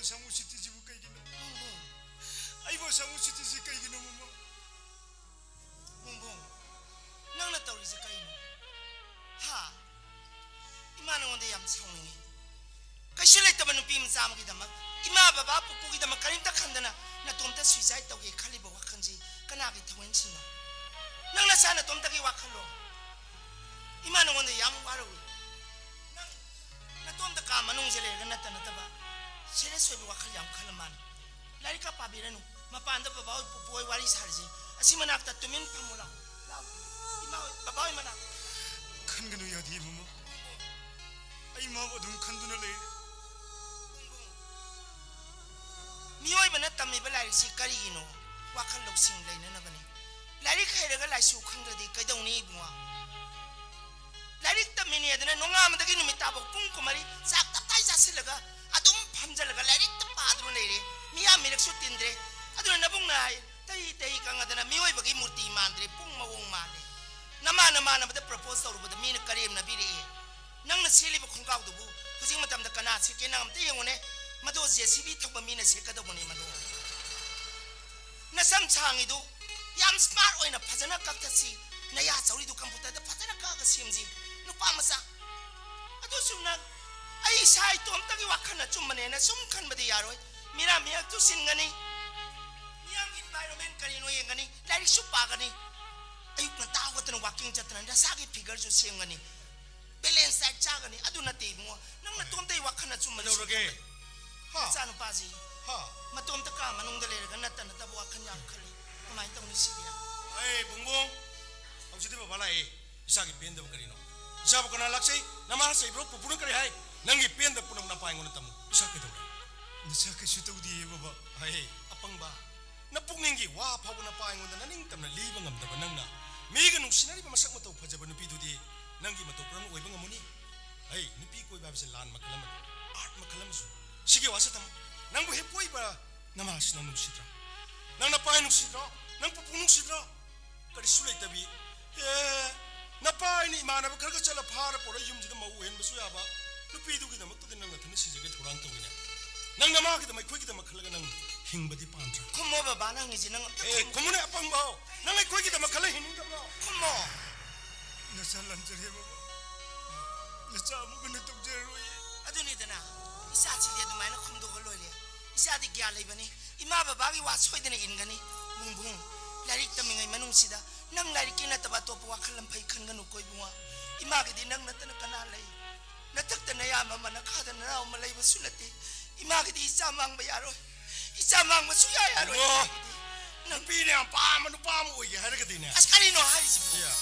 ꯁꯃꯨ ꯁꯤꯇꯤꯁꯤꯕꯨ ꯀꯩꯒꯤꯅꯣ? ꯕꯨꯡꯕꯨꯡ꯫ ꯑꯩꯕꯨ ꯁꯃꯨ ꯁꯤꯇꯤꯁꯤ ꯀꯩꯒꯤꯅꯣ, ꯃꯃꯥ? ꯕꯨꯡꯕꯨꯡ, ꯅꯪꯅ ꯇꯧꯔꯤꯁꯦ ꯀꯩꯅꯣ? ꯍꯥ? ꯏꯃꯥ ꯅꯉꯣꯟꯗ ꯌꯥꯝ ꯁꯥꯎꯅꯤꯡꯉꯤ꯫ ꯀꯩꯁꯨ ꯂꯩꯇꯕ ꯅꯨꯄꯤ ꯃꯆꯥ ꯑꯃꯒꯤꯗꯃꯛ, ꯏꯃꯥ ꯕꯕꯥ ꯄꯨꯄꯨꯒꯤꯗꯃꯛ ꯀꯔꯤꯝꯇ ꯈꯟꯗꯅ ꯅꯇꯣꯝꯇ suicide ꯇꯧꯒꯦ ꯈꯜꯂꯤꯕ ꯋꯥꯈꯜꯁꯤ ꯀꯅꯥꯒꯤ ꯊꯋꯥꯏꯅ ꯁꯤꯟꯅꯣ? ꯅꯪ ꯅꯁꯥ ꯅꯇꯣꯝꯇꯒꯤ ꯋꯥꯈꯜꯂꯣ? ꯏꯃꯥ ꯅꯉꯣꯟꯗ ꯌꯥꯝ ꯋꯥꯔꯧꯏ꯫ ꯅꯪ ꯅꯇꯣꯝꯇ ꯀꯥ ꯃꯅꯨꯡꯁꯦ ꯂꯩꯔꯒ ꯅꯠꯇ ꯅꯠꯇꯕ serious ꯑꯣꯏꯕ ꯋꯥꯈꯜ ꯌꯥꯝ ꯈꯜꯂ ꯃꯥꯜꯂꯦ꯫ ꯂꯥꯏꯔꯤꯛꯀ ꯄꯥꯕꯤꯔꯅꯨ꯫ ꯃꯄꯥꯟꯗ ꯕꯕꯥ ꯍꯣꯏ ꯄꯨꯄꯨ ꯍꯣꯏ ꯋꯥꯔꯤ ꯁꯥꯔꯤꯁꯦ ꯑꯁꯤ ꯃꯅꯥꯛꯇ ꯇꯨꯃꯤꯟ ꯐꯝꯃꯨ ꯂꯥꯎ꯫ ꯂꯥꯎ꯫ ꯏꯃꯥ ꯍꯣꯏ, ꯕꯕꯥ ꯍꯣꯏ ꯃꯅꯥꯛ꯫ ꯈꯟꯒꯅꯨ ꯌꯥꯗꯦ ꯃꯃꯥ꯫ ꯑꯩ ꯃꯥꯕꯨ ꯑꯗꯨꯝ ꯈꯟꯗꯨꯅ ꯂꯩꯔꯦ꯫ ꯃꯤꯑꯣꯏꯕꯅ ꯇꯝꯃꯤꯕ ꯂꯥꯏꯔꯤꯛꯁꯤ ꯀꯔꯤꯒꯤꯅꯣ? ꯋꯥꯈꯜ ꯂꯧꯁꯤꯡ ꯂꯩꯅꯅꯕꯅꯤ꯫ ꯂꯥꯏꯔꯤꯛ ꯍꯩꯔꯒ ꯂꯥꯏꯁꯨ ꯈꯪꯗ꯭ꯔꯗꯤ ꯀꯩꯗꯧꯅꯤ ꯏꯕꯨꯡꯉꯣ? ꯂꯥꯏꯔꯤꯛ ꯇꯝꯃꯤꯅꯦꯗꯅ ꯅꯣꯡꯉꯥꯟꯕꯗꯒꯤ ꯅꯨꯃꯤꯠ ꯇꯥꯕ ꯄꯨꯡ ꯀꯨꯟꯃꯔꯤ ꯆꯥꯛ ꯇꯞꯇꯥꯏ ꯆꯥꯁꯤꯜꯂꯒ ꯑꯗꯨꯝ ꯐꯝꯖꯜꯂꯒ ꯂꯥꯏꯔꯤꯛꯇ ꯄꯥꯗꯨꯅ ꯂꯩꯔꯦ꯫ ꯃꯤꯌꯥꯝ ꯃꯤꯔꯛꯁꯨ ꯇꯤꯟꯗ꯭ꯔꯦ꯫ ꯑꯗꯨꯅ ꯅꯕꯨꯡꯅ ꯍꯥꯏ, "ꯇꯩ ꯇꯩ ꯀꯪꯉꯗꯅ ꯃꯤꯑꯣꯏꯕꯒꯤ ꯃꯨꯔꯇꯤ ꯃꯥꯟꯗ꯭ꯔꯦ, ꯄꯨꯡ ꯃꯑꯣꯡ ꯃꯥꯜꯂꯦ꯫ ꯅꯃꯥꯟ ꯅꯃꯥꯟꯅꯕꯗ propose ꯇꯧꯔꯨꯕꯗ ꯃꯤꯅ ꯀꯔꯦꯝꯅꯕꯤꯔꯛꯑꯦ꯫ ꯅꯪꯅ ꯁꯦꯠꯂꯤꯕ ꯈꯣꯡꯒ꯭ꯔꯥꯎꯗꯨꯕꯨ ꯍꯧꯖꯤꯛ ꯃꯇꯝꯗ ꯀꯅꯥ ꯁꯦꯠꯀꯦ? ꯅꯪ ꯑꯝꯇ ꯌꯦꯡꯉꯨꯅꯦ꯫ ꯃꯗꯣ JCB ꯊꯧꯕ ꯃꯤꯅ ꯁꯦꯠꯀꯗꯧꯕꯅꯦ ꯃꯗꯣ꯫ ꯅꯁꯝ ꯁꯥꯡꯉꯤꯗꯨ ꯌꯥꯝ smart ꯑꯣꯏꯅ ꯐꯖꯅ ꯀꯛꯊꯠꯁꯤ꯫ ꯅꯌꯥ ꯆꯧꯔꯤꯗꯨ computerꯗ ꯐꯖꯅ ꯀꯛꯑꯒ ꯁꯦꯝꯁꯤ, ꯅꯨꯄꯥ ꯃꯆꯥ꯫ ꯑꯗꯨꯁꯨ ꯅꯪ, ꯑꯩ ꯏꯁꯥ ꯏꯇꯣꯝꯇꯒꯤ ꯋꯥꯈꯜ ꯑꯆꯨꯝꯕꯅꯦꯅ ꯁꯨꯝ ꯈꯟꯕꯗꯤ ꯌꯥꯔꯣꯏ꯫ ꯃꯤꯔꯥ ꯃꯤꯌꯥꯛꯇꯨ ꯁꯤꯟꯒꯅꯤ, ꯃꯤꯌꯥꯝꯒꯤ environment ꯀꯔꯤꯅꯣ ꯌꯦꯡꯒꯅꯤ, ꯂꯥꯏꯔꯤꯛꯁꯨ ꯄꯥꯒꯅꯤ, ꯑꯌꯨꯛ ꯉꯟꯇꯥ ꯍꯧꯒꯠꯇꯅ walking ꯆꯠꯇꯅ ꯅꯁꯥꯒꯤ figureꯁꯨ ꯁꯦꯝꯒꯅꯤ꯫ Balance diet ꯆꯥꯒꯅꯤ꯫ ꯑꯗꯨ ꯅꯠꯇꯦ ꯏꯕꯨꯡꯉꯣ, ꯅꯪ ꯅꯇꯣꯝꯇꯒꯤ ꯋꯥꯈꯜ ꯑꯆꯨꯝꯕꯗ ꯁꯨꯝ ꯀꯩꯗꯧꯔꯒꯦ? ꯈꯟꯕ꯫ ꯍꯥ? ꯅꯆꯥꯅꯨꯄꯥꯁꯤ ꯍꯥ? ꯃꯇꯣꯝꯇ ꯀꯥ ꯃꯅꯨꯡꯗ ꯂꯩꯔꯒ ꯅꯠꯇ ꯅꯠꯇꯕ ꯋꯥꯈꯜ ꯌꯥꯝ ꯈꯜꯂꯤ꯫ ꯀꯃꯥꯏꯅ ꯇꯧꯅꯤ ꯁꯤꯗꯤ? ꯑꯩ ꯕꯨꯡꯕꯨꯡ, ꯍꯧꯖꯤꯛꯇꯤ ꯕꯕꯥ ꯂꯥꯛꯑꯦ꯫ ꯏꯆꯥꯒꯤ ꯄꯦꯟꯗꯕ ꯀꯔꯤꯅꯣ? ꯏꯆꯥꯕꯨ ꯀꯅꯥ ꯂꯥꯛꯆꯩ? ꯅꯃꯥꯅ ꯆꯩꯕ꯭ꯔꯣ? ꯄꯨꯄꯨꯅ ꯀꯔꯤ ꯍꯥꯏ? ꯅꯪꯒꯤ ꯄꯦꯟꯗꯕ ꯄꯨꯝꯅꯃꯛ ꯅꯄꯥ ꯑꯩꯉꯣꯟꯗ ꯇꯝꯃꯨ꯫ ꯏꯆꯥ ꯀꯩꯗꯧꯔꯦ? ꯅꯆꯥ ꯀꯩꯁꯨ ꯇꯧꯗꯤꯌꯦ ꯕꯕꯥ꯫ ꯍꯩ, ꯑꯄꯪꯕ꯫ ꯅꯄꯨꯛꯅꯤꯡꯒꯤ ꯋꯥ ꯐꯥꯎꯕ ꯅꯄꯥ ꯑꯩꯉꯣꯟꯗ ꯅꯅꯤꯡꯇꯝꯅ ꯂꯤꯕ ꯉꯝꯗꯕ ꯅꯪꯅ ꯃꯤꯒ ꯅꯨꯡꯁꯤꯅꯔꯤꯕ ꯃꯁꯛ ꯃꯇꯧ ꯐꯖꯕ ꯅꯨꯄꯤꯗꯨꯗꯤ ꯅꯪꯒꯤ ꯃꯇꯧ ꯀꯔꯝꯅ ꯑꯣꯏꯕ ꯉꯝꯃꯨꯅꯤ? ꯍꯩ, ꯅꯨꯄꯤ ꯀꯣꯏꯕ ꯍꯥꯏꯕꯁꯦ ꯂꯥꯟ ꯃꯈꯜ ꯑꯃꯅꯤ, art ꯃꯈꯜ ꯑꯃꯁꯨ꯫ ꯁꯤꯒꯤ ꯋꯥꯁꯦ ꯊꯝꯃꯨ꯫ ꯅꯪꯕꯨ ꯍꯦꯛ ꯄꯣꯛꯏꯕ ꯅꯃꯥꯁꯤ ꯅꯪ ꯅꯨꯡꯁꯤꯗ꯭ꯔꯣ? ꯅꯪ ꯅꯄꯥ ꯅꯨꯡꯁꯤꯗ꯭ꯔꯣ? ꯅꯪ ꯄꯨꯄꯨ ꯅꯨꯡꯁꯤꯗ꯭ꯔꯣ? ꯀꯔꯤꯁꯨ ꯂꯩꯇꯕꯤ꯫ ꯑꯦ, ꯅꯄꯥ ꯑꯩꯅ ꯏꯃꯥꯟꯅꯕ ꯈꯔꯒ ꯆꯠꯂ ꯐꯥꯔ ꯄꯨꯔꯛ ꯌꯨꯝꯁꯤꯗ ꯃꯧ ꯑꯣꯏꯍꯟꯕꯁꯨ ꯌꯥꯕ ꯅꯨꯄꯤꯗꯨꯒꯤꯗꯃꯛꯇꯗꯤ ꯅꯪ ꯅꯊꯟꯗ ꯁꯤꯖꯒꯦ ꯊꯧꯔꯥꯡ ꯇꯧꯏꯅꯦ꯫ ꯅꯪꯅ ꯃꯥꯒꯤꯗꯃꯛ, ꯑꯩꯈꯣꯏꯒꯤꯗꯃꯛ ꯈꯜꯂꯒ ꯅꯪ ꯍꯤꯡꯕꯗꯤ ꯄꯥꯝꯗ꯭ꯔꯥ? ꯈꯨꯝꯃꯣ ꯕꯕꯥꯅ ꯍꯪꯉꯤꯁꯦ ꯅꯪ ꯑꯝꯇ ꯑꯦ, ꯈꯨꯝꯃꯨ꯫ ꯈꯨꯝꯃꯨꯅꯦ ꯑꯄꯪꯕ ꯍꯣ꯫ ꯅꯪ ꯑꯩꯈꯣꯏꯒꯤꯗꯃꯛ ꯈꯜꯂ ꯍꯤꯡꯅꯤꯡꯗꯕ꯭ꯔꯣ? ꯈꯨꯝꯃꯣ꯫ ꯅꯆꯥ ꯂꯟꯖꯔꯦ ꯕꯕꯥ꯫ ꯅꯆꯥ ꯑꯃꯨꯛ ꯍꯟꯅ ꯇꯧꯖꯔꯔꯣꯏꯌꯦ꯫ ꯑꯗꯨꯅꯤꯗꯅ, ꯏꯆꯥꯁꯤꯗꯤ ꯑꯗꯨꯃꯥꯏꯅ ꯈꯨꯝꯗꯣꯛꯑ ꯂꯣꯏꯔꯦ꯫ ꯏꯆꯥꯗꯤ ꯒ꯭ꯌꯥꯟ ꯂꯩꯕꯅꯤ꯫ ꯏꯃꯥ ꯕꯕꯥꯒꯤ ꯋꯥ ꯁꯣꯏꯗꯅ ꯏꯟꯒꯅꯤ꯫ ꯕꯨꯡꯕꯨꯡ, ꯂꯥꯏꯔꯤꯛ ꯇꯝꯃꯤꯉꯩ ꯃꯅꯨꯡꯁꯤꯗ ꯅꯪ ꯂꯥꯏꯔꯤꯛꯀꯤ ꯅꯠꯇꯕ ꯑꯇꯣꯞꯄ ꯋꯥꯈꯜ ꯑꯃ ꯐꯩ ꯈꯟꯒꯅꯨꯀꯣ ꯏꯕꯨꯡꯉꯣ꯫ ꯏꯃꯥꯒꯤꯗꯤ ꯅꯪ ꯅꯠꯇꯅ ꯀꯅꯥ ꯂꯩ? ꯅꯊꯛꯇ ꯅꯌꯥꯝꯕ ꯑꯃ, ꯅꯈꯥꯗ ꯅꯅꯥꯎ ꯑꯃ ꯂꯩꯕꯁꯨ ꯅꯠꯇꯦ꯫ ꯏꯃꯥꯒꯤꯗꯤ ꯏꯆꯥ ꯃꯥꯡꯕ ꯌꯥꯔꯣꯏ꯫ ꯏꯆꯥ ꯃꯥꯡꯕ ꯁꯨꯡꯌꯥ ꯌꯥꯔꯣꯏ꯫ ꯑꯣ, ꯏꯃꯥꯒꯤꯗꯤ꯫ ꯅꯪ ꯅꯨꯄꯤꯅ ꯌꯥꯝ ꯄꯥꯝꯕ ꯅꯨꯄꯥ ꯑꯃ ꯑꯣꯏꯒꯦ ꯍꯥꯏꯔꯒꯗꯤꯅꯦ꯫ ꯑꯁ, ꯀꯔꯤꯅꯣ ꯍꯥꯏꯔꯤꯁꯤꯕꯣ? ꯌꯥ꯫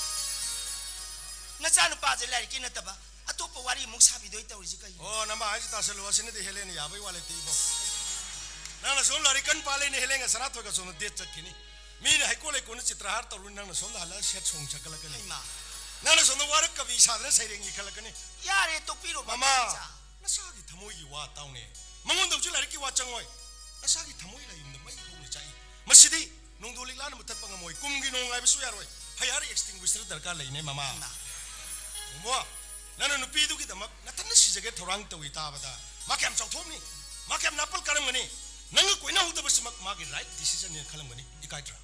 ꯅꯆꯥꯅꯨꯄꯥꯁꯦ ꯂꯥꯏꯔꯤꯛꯀꯤ ꯅꯠꯇꯕ ꯑꯇꯣꯞꯄ ꯋꯥꯔꯤ ꯑꯃꯨꯛ ꯁꯥꯕꯤꯗꯣꯏ ꯇꯧꯔꯤꯁꯤ ꯀꯩꯅꯣ? ꯑꯣ, ꯅꯃꯥ ꯍꯥꯏꯁꯤ ꯇꯥꯁꯜꯂꯨ, ꯑꯁꯤꯅꯗꯤ ꯍꯦꯂꯦꯟꯅ ꯌꯥꯕꯩ ꯋꯥ ꯂꯩꯇꯦ ꯏꯕꯣ꯫ ꯅꯪꯅ ꯁꯣꯝ ꯂꯥꯏꯔꯤꯛ ꯀꯟ ꯄꯥ ꯂꯩꯅꯦ, ꯍꯦꯂꯦꯟꯒ ꯁꯅꯥꯊꯣꯏꯒ ꯁꯣꯝꯗ date ꯆꯠꯈꯤꯅꯤ꯫ ꯃꯤꯅ ꯍꯩꯀꯣꯜ ꯂꯩꯀꯣꯜꯗ ꯆꯤꯇ꯭ꯔꯍꯥꯔ ꯇꯧꯔꯨꯅꯤ, ꯅꯪꯅ ꯁꯣꯝꯗ ꯍꯜꯂꯒ sad song ꯁꯛꯀꯠꯂꯛꯀꯅꯤ꯫ ꯍꯩꯃꯥ꯫ ꯅꯪꯅ ꯁꯣꯝꯗ ꯋꯥꯔꯛ ꯀꯕꯤ ꯁꯥꯗꯅ ꯁꯩꯔꯦꯡ ꯏꯈꯠꯂꯛꯀꯅꯤ꯫ ꯌꯥꯔꯦ, ꯇꯣꯛꯄꯤꯔꯣ, ꯃꯃꯥ, ꯃꯇꯥꯡ ꯆꯥ꯫ ꯅꯁꯥꯒꯤ ꯊꯃꯣꯏꯒꯤ ꯋꯥ ꯇꯥꯎꯅꯦ꯫ ꯃꯉꯣꯟꯗ ꯍꯧꯖꯤꯛ ꯂꯥꯏꯔꯤꯛꯀꯤ ꯋꯥ ꯆꯪꯉꯣꯏ꯫ ꯅꯁꯥꯒꯤ ꯊꯃꯣꯏ ꯂꯥꯏꯌꯨꯝꯗ ꯃꯩ ꯍꯧꯅ ꯆꯥꯛꯏ꯫ ꯃꯁꯤꯗꯤ ꯅꯣꯡꯗꯣ ꯂꯤꯛꯂꯥꯅ ꯃꯨꯊꯠꯄ ꯉꯝꯃꯣꯏ꯫ ꯀꯨꯝꯒꯤ ꯅꯣꯡ ꯉꯥꯏꯕꯁꯨ ꯌꯥꯔꯣꯏ꯫ Fire extinguisher ꯗꯔꯀꯥꯔ ꯂꯩꯅꯦ, ꯃꯃꯥ꯫ ꯍꯩꯃꯥ꯫ ꯃꯃꯥ, ꯅꯪꯅ ꯅꯨꯄꯤꯗꯨꯒꯤꯗꯃꯛ ꯅꯊꯟꯅ ꯁꯤꯖꯒꯦ ꯊꯧꯔꯥꯡ ꯇꯧꯏ ꯇꯥꯕꯗ ꯃꯥ ꯀꯌꯥꯝ ꯆꯥꯎꯊꯣꯛꯑꯝꯅꯤ? ꯃꯥ ꯀꯌꯥꯝ ꯅꯥꯄꯜ ꯀꯥꯔꯝꯒꯅꯤ? ꯅꯪꯒ ꯀꯣꯏꯅꯍꯧꯗꯕꯁꯤꯃꯛ ꯃꯥꯒꯤ right decision ꯅꯦꯅ ꯈꯜꯂꯝꯒꯅꯤ꯫ ꯏꯀꯥꯏꯗ꯭ꯔꯥ?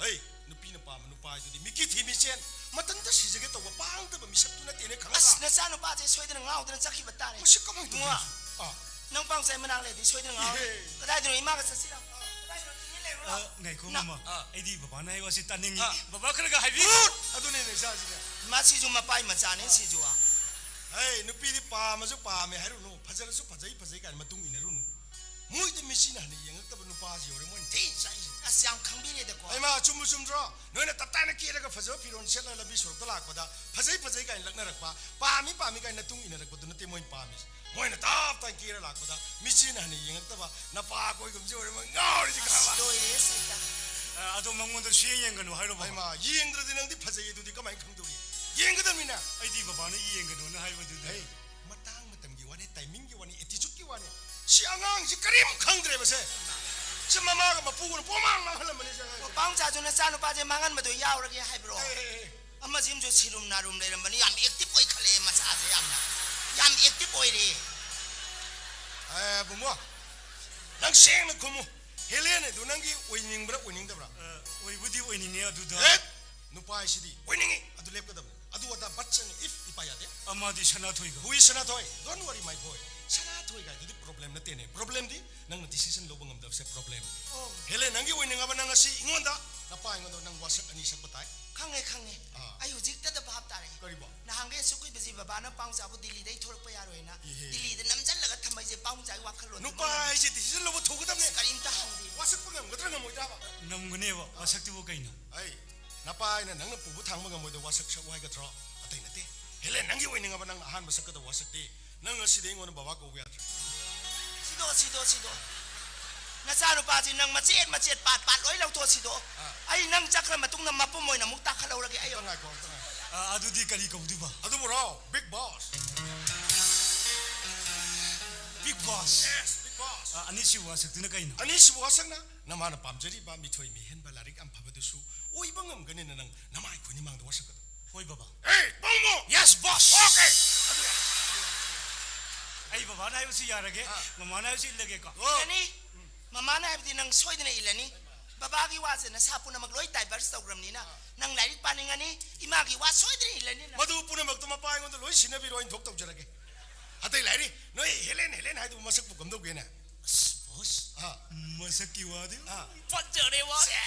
ꯑꯩ, ꯅꯨꯄꯤꯅ ꯄꯥꯝꯕ ꯅꯨꯄꯥ ꯍꯥꯏꯗꯨꯗꯤ ꯃꯤꯀꯤ ꯊꯤ ꯃꯤꯆꯦꯟ, ꯃꯊꯟꯇ ꯁꯤꯖꯒꯦ ꯇꯧꯕ ꯄꯥꯡꯗꯕ ꯃꯤꯁꯛꯇꯨ ꯅꯠꯇꯦꯅꯦ, ꯈꯪꯉꯕ? ꯑꯁ, ꯅꯆꯥꯅꯨꯄꯥꯁꯦ ꯁꯣꯏꯗꯅ ꯉꯥꯎꯗꯅ ꯆꯠꯈꯤꯕ ꯇꯥꯔꯦ꯫ ꯃꯁꯤ ꯀꯃꯥꯏꯅ ꯇꯧꯗꯣꯏꯅꯣ? ꯏꯕꯨꯡꯉꯣ, ꯑꯥ꯫ ꯅꯪ ꯄꯥꯡꯆꯥꯏ ꯃꯅꯥꯛ ꯂꯩꯔꯗꯤ ꯁꯣꯏꯗꯅ ꯉꯥꯎꯔꯅꯤ꯫ ꯏꯍꯦ꯫ ꯀꯗꯥꯏꯗꯅꯣ ꯏꯃꯥꯒ ꯆꯠꯁꯤꯔ? ꯀꯗꯥꯏꯗꯅꯣ ꯇꯨꯃꯤꯟ ꯂꯩꯔꯨꯔ? ꯑ, ꯉꯥꯏꯈꯣ, ꯅ- ꯃꯃꯥ꯫ ꯑꯥ꯫ ꯑꯩꯗꯤ ꯕꯕꯥꯅ ꯍꯥꯏ ꯋꯥꯁꯤ ꯇꯥꯅꯤꯡꯉꯤ꯫ ꯑꯥ꯫ ꯕꯕꯥ ꯈꯔꯒ ꯍꯥꯏꯕꯤꯌꯨ꯫ ꯒꯨꯗ! ꯑꯗꯨꯅꯤꯅꯦ ꯏꯆꯥꯁꯤꯅꯦ꯫ ꯃꯁꯤꯁꯨ ꯃꯄꯥꯏ ꯃꯆꯥꯅꯦ ꯁꯤꯁꯨ꯫ ꯍꯩ, ꯅꯨꯄꯤꯗꯤ ꯄꯥꯝꯃꯁꯨ ꯄꯥꯝꯃꯦ ꯍꯥꯏꯔꯨꯅꯨ, ꯐꯖꯔꯁꯨ ꯐꯖꯩ ꯐꯖꯩ ꯀꯥꯏꯅ ꯃꯇꯨꯡ ꯏꯟꯅꯔꯨꯅꯨ꯫ ꯃꯣꯏꯗ ꯃꯤꯆꯤꯅ ꯍꯟꯅ ꯌꯦꯡꯉꯛꯇꯕ ꯅꯨꯄꯥꯁꯤ ꯌꯧꯔꯦ ꯃꯣꯏꯅ ꯊꯤ ꯆꯥꯏꯁꯦ꯫ ꯑꯁ, ꯌꯥꯝ ꯈꯪꯕꯤꯔꯦꯗꯀꯣ꯫ ꯍꯩꯃꯥ, ꯆꯨꯝꯕꯨ ꯆꯨꯝꯗ꯭ꯔꯣ? ꯅꯣꯏꯅ ꯇꯞ ꯇꯥꯏꯅ ꯀꯦꯔꯒ ꯐꯖꯕ ꯐꯤꯔꯣꯜ ꯁꯦꯠꯂꯒ ꯂꯝꯕꯤ ꯁꯣꯔꯣꯛꯇ ꯂꯥꯛꯄꯗ ꯐꯖꯩ ꯐꯖꯩ ꯀꯥꯏꯅ ꯂꯛꯅꯔꯛꯄ, ꯄꯥꯝꯃꯤ ꯄꯥꯝꯃꯤ ꯀꯥꯏꯅ ꯃꯇꯨꯡ ꯏꯟꯅꯔꯛꯄꯗꯨ ꯅꯠꯇꯦ ꯃꯣꯏꯅ ꯄꯥꯝꯃꯤꯁꯦ꯫ ꯃꯣꯏꯅ ꯇꯞ ꯇꯥꯏ ꯀꯦꯔ ꯂꯥꯛꯄꯗ ꯃꯤꯆꯤꯅ ꯍꯟꯅ ꯌꯦꯡꯉꯛꯇꯕ ꯅꯄꯥ ꯑꯩꯈꯣꯏꯒꯨꯝꯁꯦ ꯑꯣꯏꯔꯦ ꯃꯣꯏ ꯉꯥꯎꯔꯤꯁꯦ ꯑꯁ, ꯈꯪꯉꯕ? ꯂꯣꯏꯔꯦ ꯁꯩꯇ꯫ ꯑ, ꯑꯗꯣ ꯃꯉꯣꯟꯗ ꯁꯨꯌꯦꯡ ꯌꯦꯡꯒꯅꯨ ꯍꯥꯏꯔꯣ, ꯕꯕꯥ? ꯍꯩꯃꯥ, ꯌꯦꯡꯗ꯭ꯔꯗꯤ ꯅꯪꯗꯤ ꯐꯖꯩ ꯑꯗꯨꯗꯤ ꯀꯃꯥꯏꯅ ꯈꯪꯗꯧꯔꯤ? ꯌꯦꯡꯒꯗꯕꯅꯤꯅ꯫ ꯑꯩꯗꯤ ꯕꯕꯥꯅ ꯌꯦꯡꯒꯅꯣꯅ ꯍꯥꯏꯕꯗꯨꯗ꯫ ꯍꯩ, ꯃꯇꯥꯡ ꯃꯇꯝꯒꯤ ꯋꯥꯅꯤ, timing ꯒꯤ ꯋꯥꯅꯤ, attitude ꯀꯤ ꯋꯥꯅꯤ꯫ ꯁꯤ ꯑꯉꯥꯡꯁꯤ ꯀꯔꯤꯝ ꯈꯪꯗ꯭ꯔꯦꯕꯁꯦ꯫ ꯁꯤ ꯃꯃꯥꯒ ꯃꯄꯨꯒꯅ ꯄꯣꯃꯥꯡ ꯃꯥꯡꯍꯜꯂꯝꯕꯅꯤ ꯁꯤ ꯑꯉꯥꯡꯁꯦ꯫ ꯑꯣ, ꯄꯥꯎꯆꯥꯁꯨ ꯅꯆꯥꯅꯨꯄꯥꯁꯦ ꯃꯥꯡꯍꯟꯕꯗꯣ ꯌꯥꯎꯔꯒꯦ ꯍꯥꯏꯕ꯭ꯔꯣ? ꯑꯦ, ꯑꯦ, ꯑꯦ꯫ ꯑꯃꯁꯤꯃꯁꯨ ꯁꯤꯔꯨꯝ ꯅꯥꯔꯨꯝ ꯂꯩꯔꯝꯕꯅꯤ, ꯌꯥꯝ active ꯑꯣꯏꯈꯠꯂꯛꯑꯦ ꯃꯆꯥꯁꯦ ꯌꯥꯝꯅ꯫ ꯌꯥꯝ active ꯑꯣꯏꯔꯦ꯫ ꯑꯦ, ꯕꯨꯡꯉꯣ, ꯅꯪ ꯁꯦꯡꯅ ꯈꯨꯝꯃꯨ꯫ ꯍꯦꯂꯦꯟ ꯑꯗꯨ ꯅꯪꯒꯤ ꯑꯣꯏꯅꯤꯡꯕ꯭ꯔꯥ ꯑꯣꯏꯅꯤꯡꯗꯕ꯭ꯔꯥ? ꯑ, ꯑꯣꯏꯕꯨꯗꯤ ꯑꯣꯏꯅꯤꯡꯉꯦ ꯑꯗꯨꯗ꯫ ꯑꯦ, ꯅꯨꯄꯥ ꯍꯥꯏꯁꯤꯗꯤ ꯑꯣꯏꯅꯤꯡꯉꯤ, ꯑꯗꯨ ꯂꯦꯞꯀꯗꯕꯅꯤ꯫ ꯑꯗꯨ ꯑꯗꯥ ꯕꯠ ꯆꯪꯉꯤ, ꯏꯐ ꯏꯄꯥ ꯌꯥꯗꯦ꯫ ꯑꯃꯗꯤ ꯁꯅꯥꯊꯣꯏꯒ꯫ ꯍꯨꯏ ꯁꯅꯥꯊꯣꯏ, don't worry my boy. ꯁꯅꯥꯊꯣꯏ ꯀꯥꯏꯗꯨꯗꯤ ꯄ꯭ꯔꯣꯕ꯭ꯂꯦꯝ ꯅꯠꯇꯦꯅꯦ꯫ ꯄ꯭ꯔꯣꯕ꯭ꯂꯦꯝꯗꯤ ꯅꯪꯅ ꯗꯤꯁꯤꯖꯟ ꯂꯧꯕ ꯉꯝꯗꯕꯁꯦ ꯄ꯭ꯔꯣꯕ꯭ꯂꯦꯝ꯫ ꯑꯣ꯫ ꯍꯦꯂꯦꯟ ꯅꯪꯒꯤ ꯑꯣꯏꯅꯤꯡꯉꯕ ꯅꯪ ꯉꯁꯤ ꯑꯩꯉꯣꯟꯗ, ꯅꯄꯥ ꯑꯩꯉꯣꯟꯗ ꯅꯪ ꯋꯥꯁꯛ ꯑꯅꯤ ꯁꯛꯄ ꯇꯥꯏ꯫ ꯈꯪꯉꯦ, ꯈꯪꯉꯦ꯫ ꯑꯥ꯫ ꯑꯩ ꯍꯧꯖꯤꯛꯇꯗ ꯚꯥꯞ ꯇꯥꯔꯦ꯫ ꯀꯔꯤꯕꯣ? ꯅꯍꯥꯟꯈꯩ ꯑꯁꯨꯛ ꯀꯨꯏꯕꯁꯤ ꯕꯕꯥꯅ ꯄꯥꯎꯆꯥꯕꯨ ꯗꯤꯜꯂꯤꯗꯩ ꯊꯣꯛꯂꯛꯄ ꯌꯥꯔꯣꯏꯅ ꯏꯍꯦ꯫ ꯗꯤꯜꯂꯤꯗ ꯅꯝꯁꯤꯜꯂꯒ ꯊꯝꯕꯩꯁꯦ ꯄꯥꯎꯆꯥꯒꯤ ꯋꯥꯈꯜꯂꯣꯟ ꯅꯨꯄꯥ ꯑꯃ꯫ ꯍꯥꯏꯁꯦ ꯗꯤꯁꯤꯖꯟ ꯂꯧꯕ ꯊꯨꯒꯗꯕꯅꯦ꯫ ꯀꯔꯤꯝꯇ ꯍꯪꯗꯦ꯫ ꯋꯥꯁꯛꯄ ꯉꯝꯒꯗ꯭ꯔꯥ ꯉꯝꯃꯣꯏꯗ꯭ꯔꯥꯕ? ꯉꯝꯒꯅꯦꯕ꯫ ꯋꯥꯁꯛꯇꯨꯕꯨ ꯀꯩꯅꯣ? ꯑꯩ, ꯅꯄꯥ ꯑꯩꯅ ꯅꯪꯅ ꯄꯨꯕ ꯊꯥꯡꯕ ꯉꯝꯃꯣꯏꯗ ꯋꯥꯁꯛ ꯁꯛꯎ ꯍꯥꯏꯒꯗ꯭ꯔꯣ? ꯑꯇꯩ ꯅꯠꯇꯦ꯫ ꯍꯦꯂꯦꯟ ꯅꯪꯒꯤ ꯑꯣꯏꯅꯤꯡꯉꯕ ꯅꯪ ꯑꯍꯥꯟꯕ ꯁꯛꯀꯗꯕ ꯋꯥꯁꯛꯇꯤ ꯅꯪ ꯉꯁꯤꯗꯩ ꯑꯩꯉꯣꯟꯗ ꯕꯕꯥ ꯀꯧꯕ ꯌꯥꯗ꯭ꯔꯦ꯫ ꯁꯤꯗꯣ, ꯁꯤꯗꯣ, ꯁꯤꯗꯣ꯫ ꯅꯆꯥꯅꯨꯄꯥꯁꯤ ꯅꯪ ꯃꯆꯦꯠ ꯃꯆꯦꯠ ꯄꯥꯠ ꯄꯥꯠ ꯂꯣꯏ ꯂꯧꯊꯣꯛꯑꯁꯤꯗꯣ꯫ ꯑꯥ꯫ ꯑꯩ ꯅꯪ ꯆꯠꯈ꯭ꯔ ꯃꯇꯨꯡꯗ ꯃꯄꯨꯝ ꯑꯣꯏꯅ ꯑꯃꯨꯛ ꯇꯥꯈꯠꯍꯧꯔꯒꯦ ꯑꯩ꯫ ꯑꯝꯇ ꯉꯥꯏꯈꯣ, ꯑꯝꯇ ꯉꯥꯏꯈꯣ꯫ ꯑ, ꯑꯗꯨꯗꯤ ꯀꯔꯤ ꯀꯧꯗꯣꯏꯕ? ꯑꯗꯨꯕꯨꯔꯣ, big boss. Big boss. Yes, big boss. ꯑ, ꯑꯅꯤꯁꯨꯕ ꯋꯥꯁꯛꯇꯨꯅ ꯀꯩꯅꯣ? ꯑꯅꯤꯁꯨꯕ ꯋꯥꯁꯛꯅ ꯅꯃꯥꯅ ꯄꯥꯝꯖꯔꯤꯕ ꯃꯤꯊꯣꯏ ꯃꯤꯍꯦꯟꯕ ꯂꯥꯏꯔꯤꯛ ꯌꯥꯝ ꯐꯕꯗꯨꯁꯨ ꯑꯣꯏꯕ ꯉꯝꯒꯅꯤꯅ ꯅꯪ ꯅꯃꯥꯏ ꯈꯨꯅꯤꯃꯥꯡꯗ ꯋꯥꯁꯛꯀꯗꯧ꯫ ꯍꯣꯏ, ꯕꯕꯥ꯫ Hey, ꯄꯥꯎꯃꯣ! Yes, boss! Okay! ꯑꯩ ꯕꯕꯥꯅ ꯍꯥꯏꯕꯁꯤ ꯌꯥꯔꯒꯦ, ꯑꯥ꯫ ꯃꯃꯥꯅ ꯍꯥꯏꯕꯁꯤ ꯏꯜꯂꯒꯦꯀꯣ꯫ ꯑꯣ꯫ ꯏꯜꯂꯅꯤ꯫ ꯃꯃꯥꯅ ꯍꯥꯏꯕꯗꯤ ꯅꯪ ꯁꯣꯏꯗꯅ ꯏꯜꯂꯅꯤ꯫ ꯕꯕꯥꯒꯤ ꯋꯥꯁꯦ ꯅꯁꯥ ꯄꯨꯝꯅꯃꯛ ꯂꯣꯏ ꯗꯥꯏꯚꯔꯁ ꯇꯧꯈ꯭ꯔꯕꯅꯤꯅ, ꯑꯥ꯫ ꯅꯪ ꯂꯥꯏꯔꯤꯛ ꯄꯥꯅꯤꯡꯉꯅꯤ, ꯏꯃꯥꯒꯤ ꯋꯥ ꯁꯣꯏꯗꯅ ꯏꯜꯂꯅꯤ ꯅꯪ꯫ ꯃꯗꯨ ꯄꯨꯝꯅꯃꯛꯇꯨ ꯃꯄꯥ ꯑꯩꯉꯣꯟꯗ ꯂꯣꯏ ꯁꯤꯟꯅꯕꯤꯔꯣ, ꯑꯩꯅ ꯊꯣꯛ ꯇꯧꯖꯔꯒꯦ꯫ ꯑꯇꯩ ꯂꯥꯏꯔꯤ, ꯅꯣꯏ ꯍꯦꯂꯦꯟ, ꯍꯦꯂꯦꯟ ꯍꯥꯏꯗꯨꯕꯨ ꯃꯁꯛꯄꯨ ꯀꯝꯗꯧꯒꯦꯅꯦ? ꯑꯁ, ꯕꯣꯁ, ꯑꯥ꯫ ꯃꯁꯛꯀꯤ ꯋꯥꯗꯤ ꯑꯥ꯫ ꯐꯖꯔꯦ ꯋꯥ꯫ ꯁꯦ꯫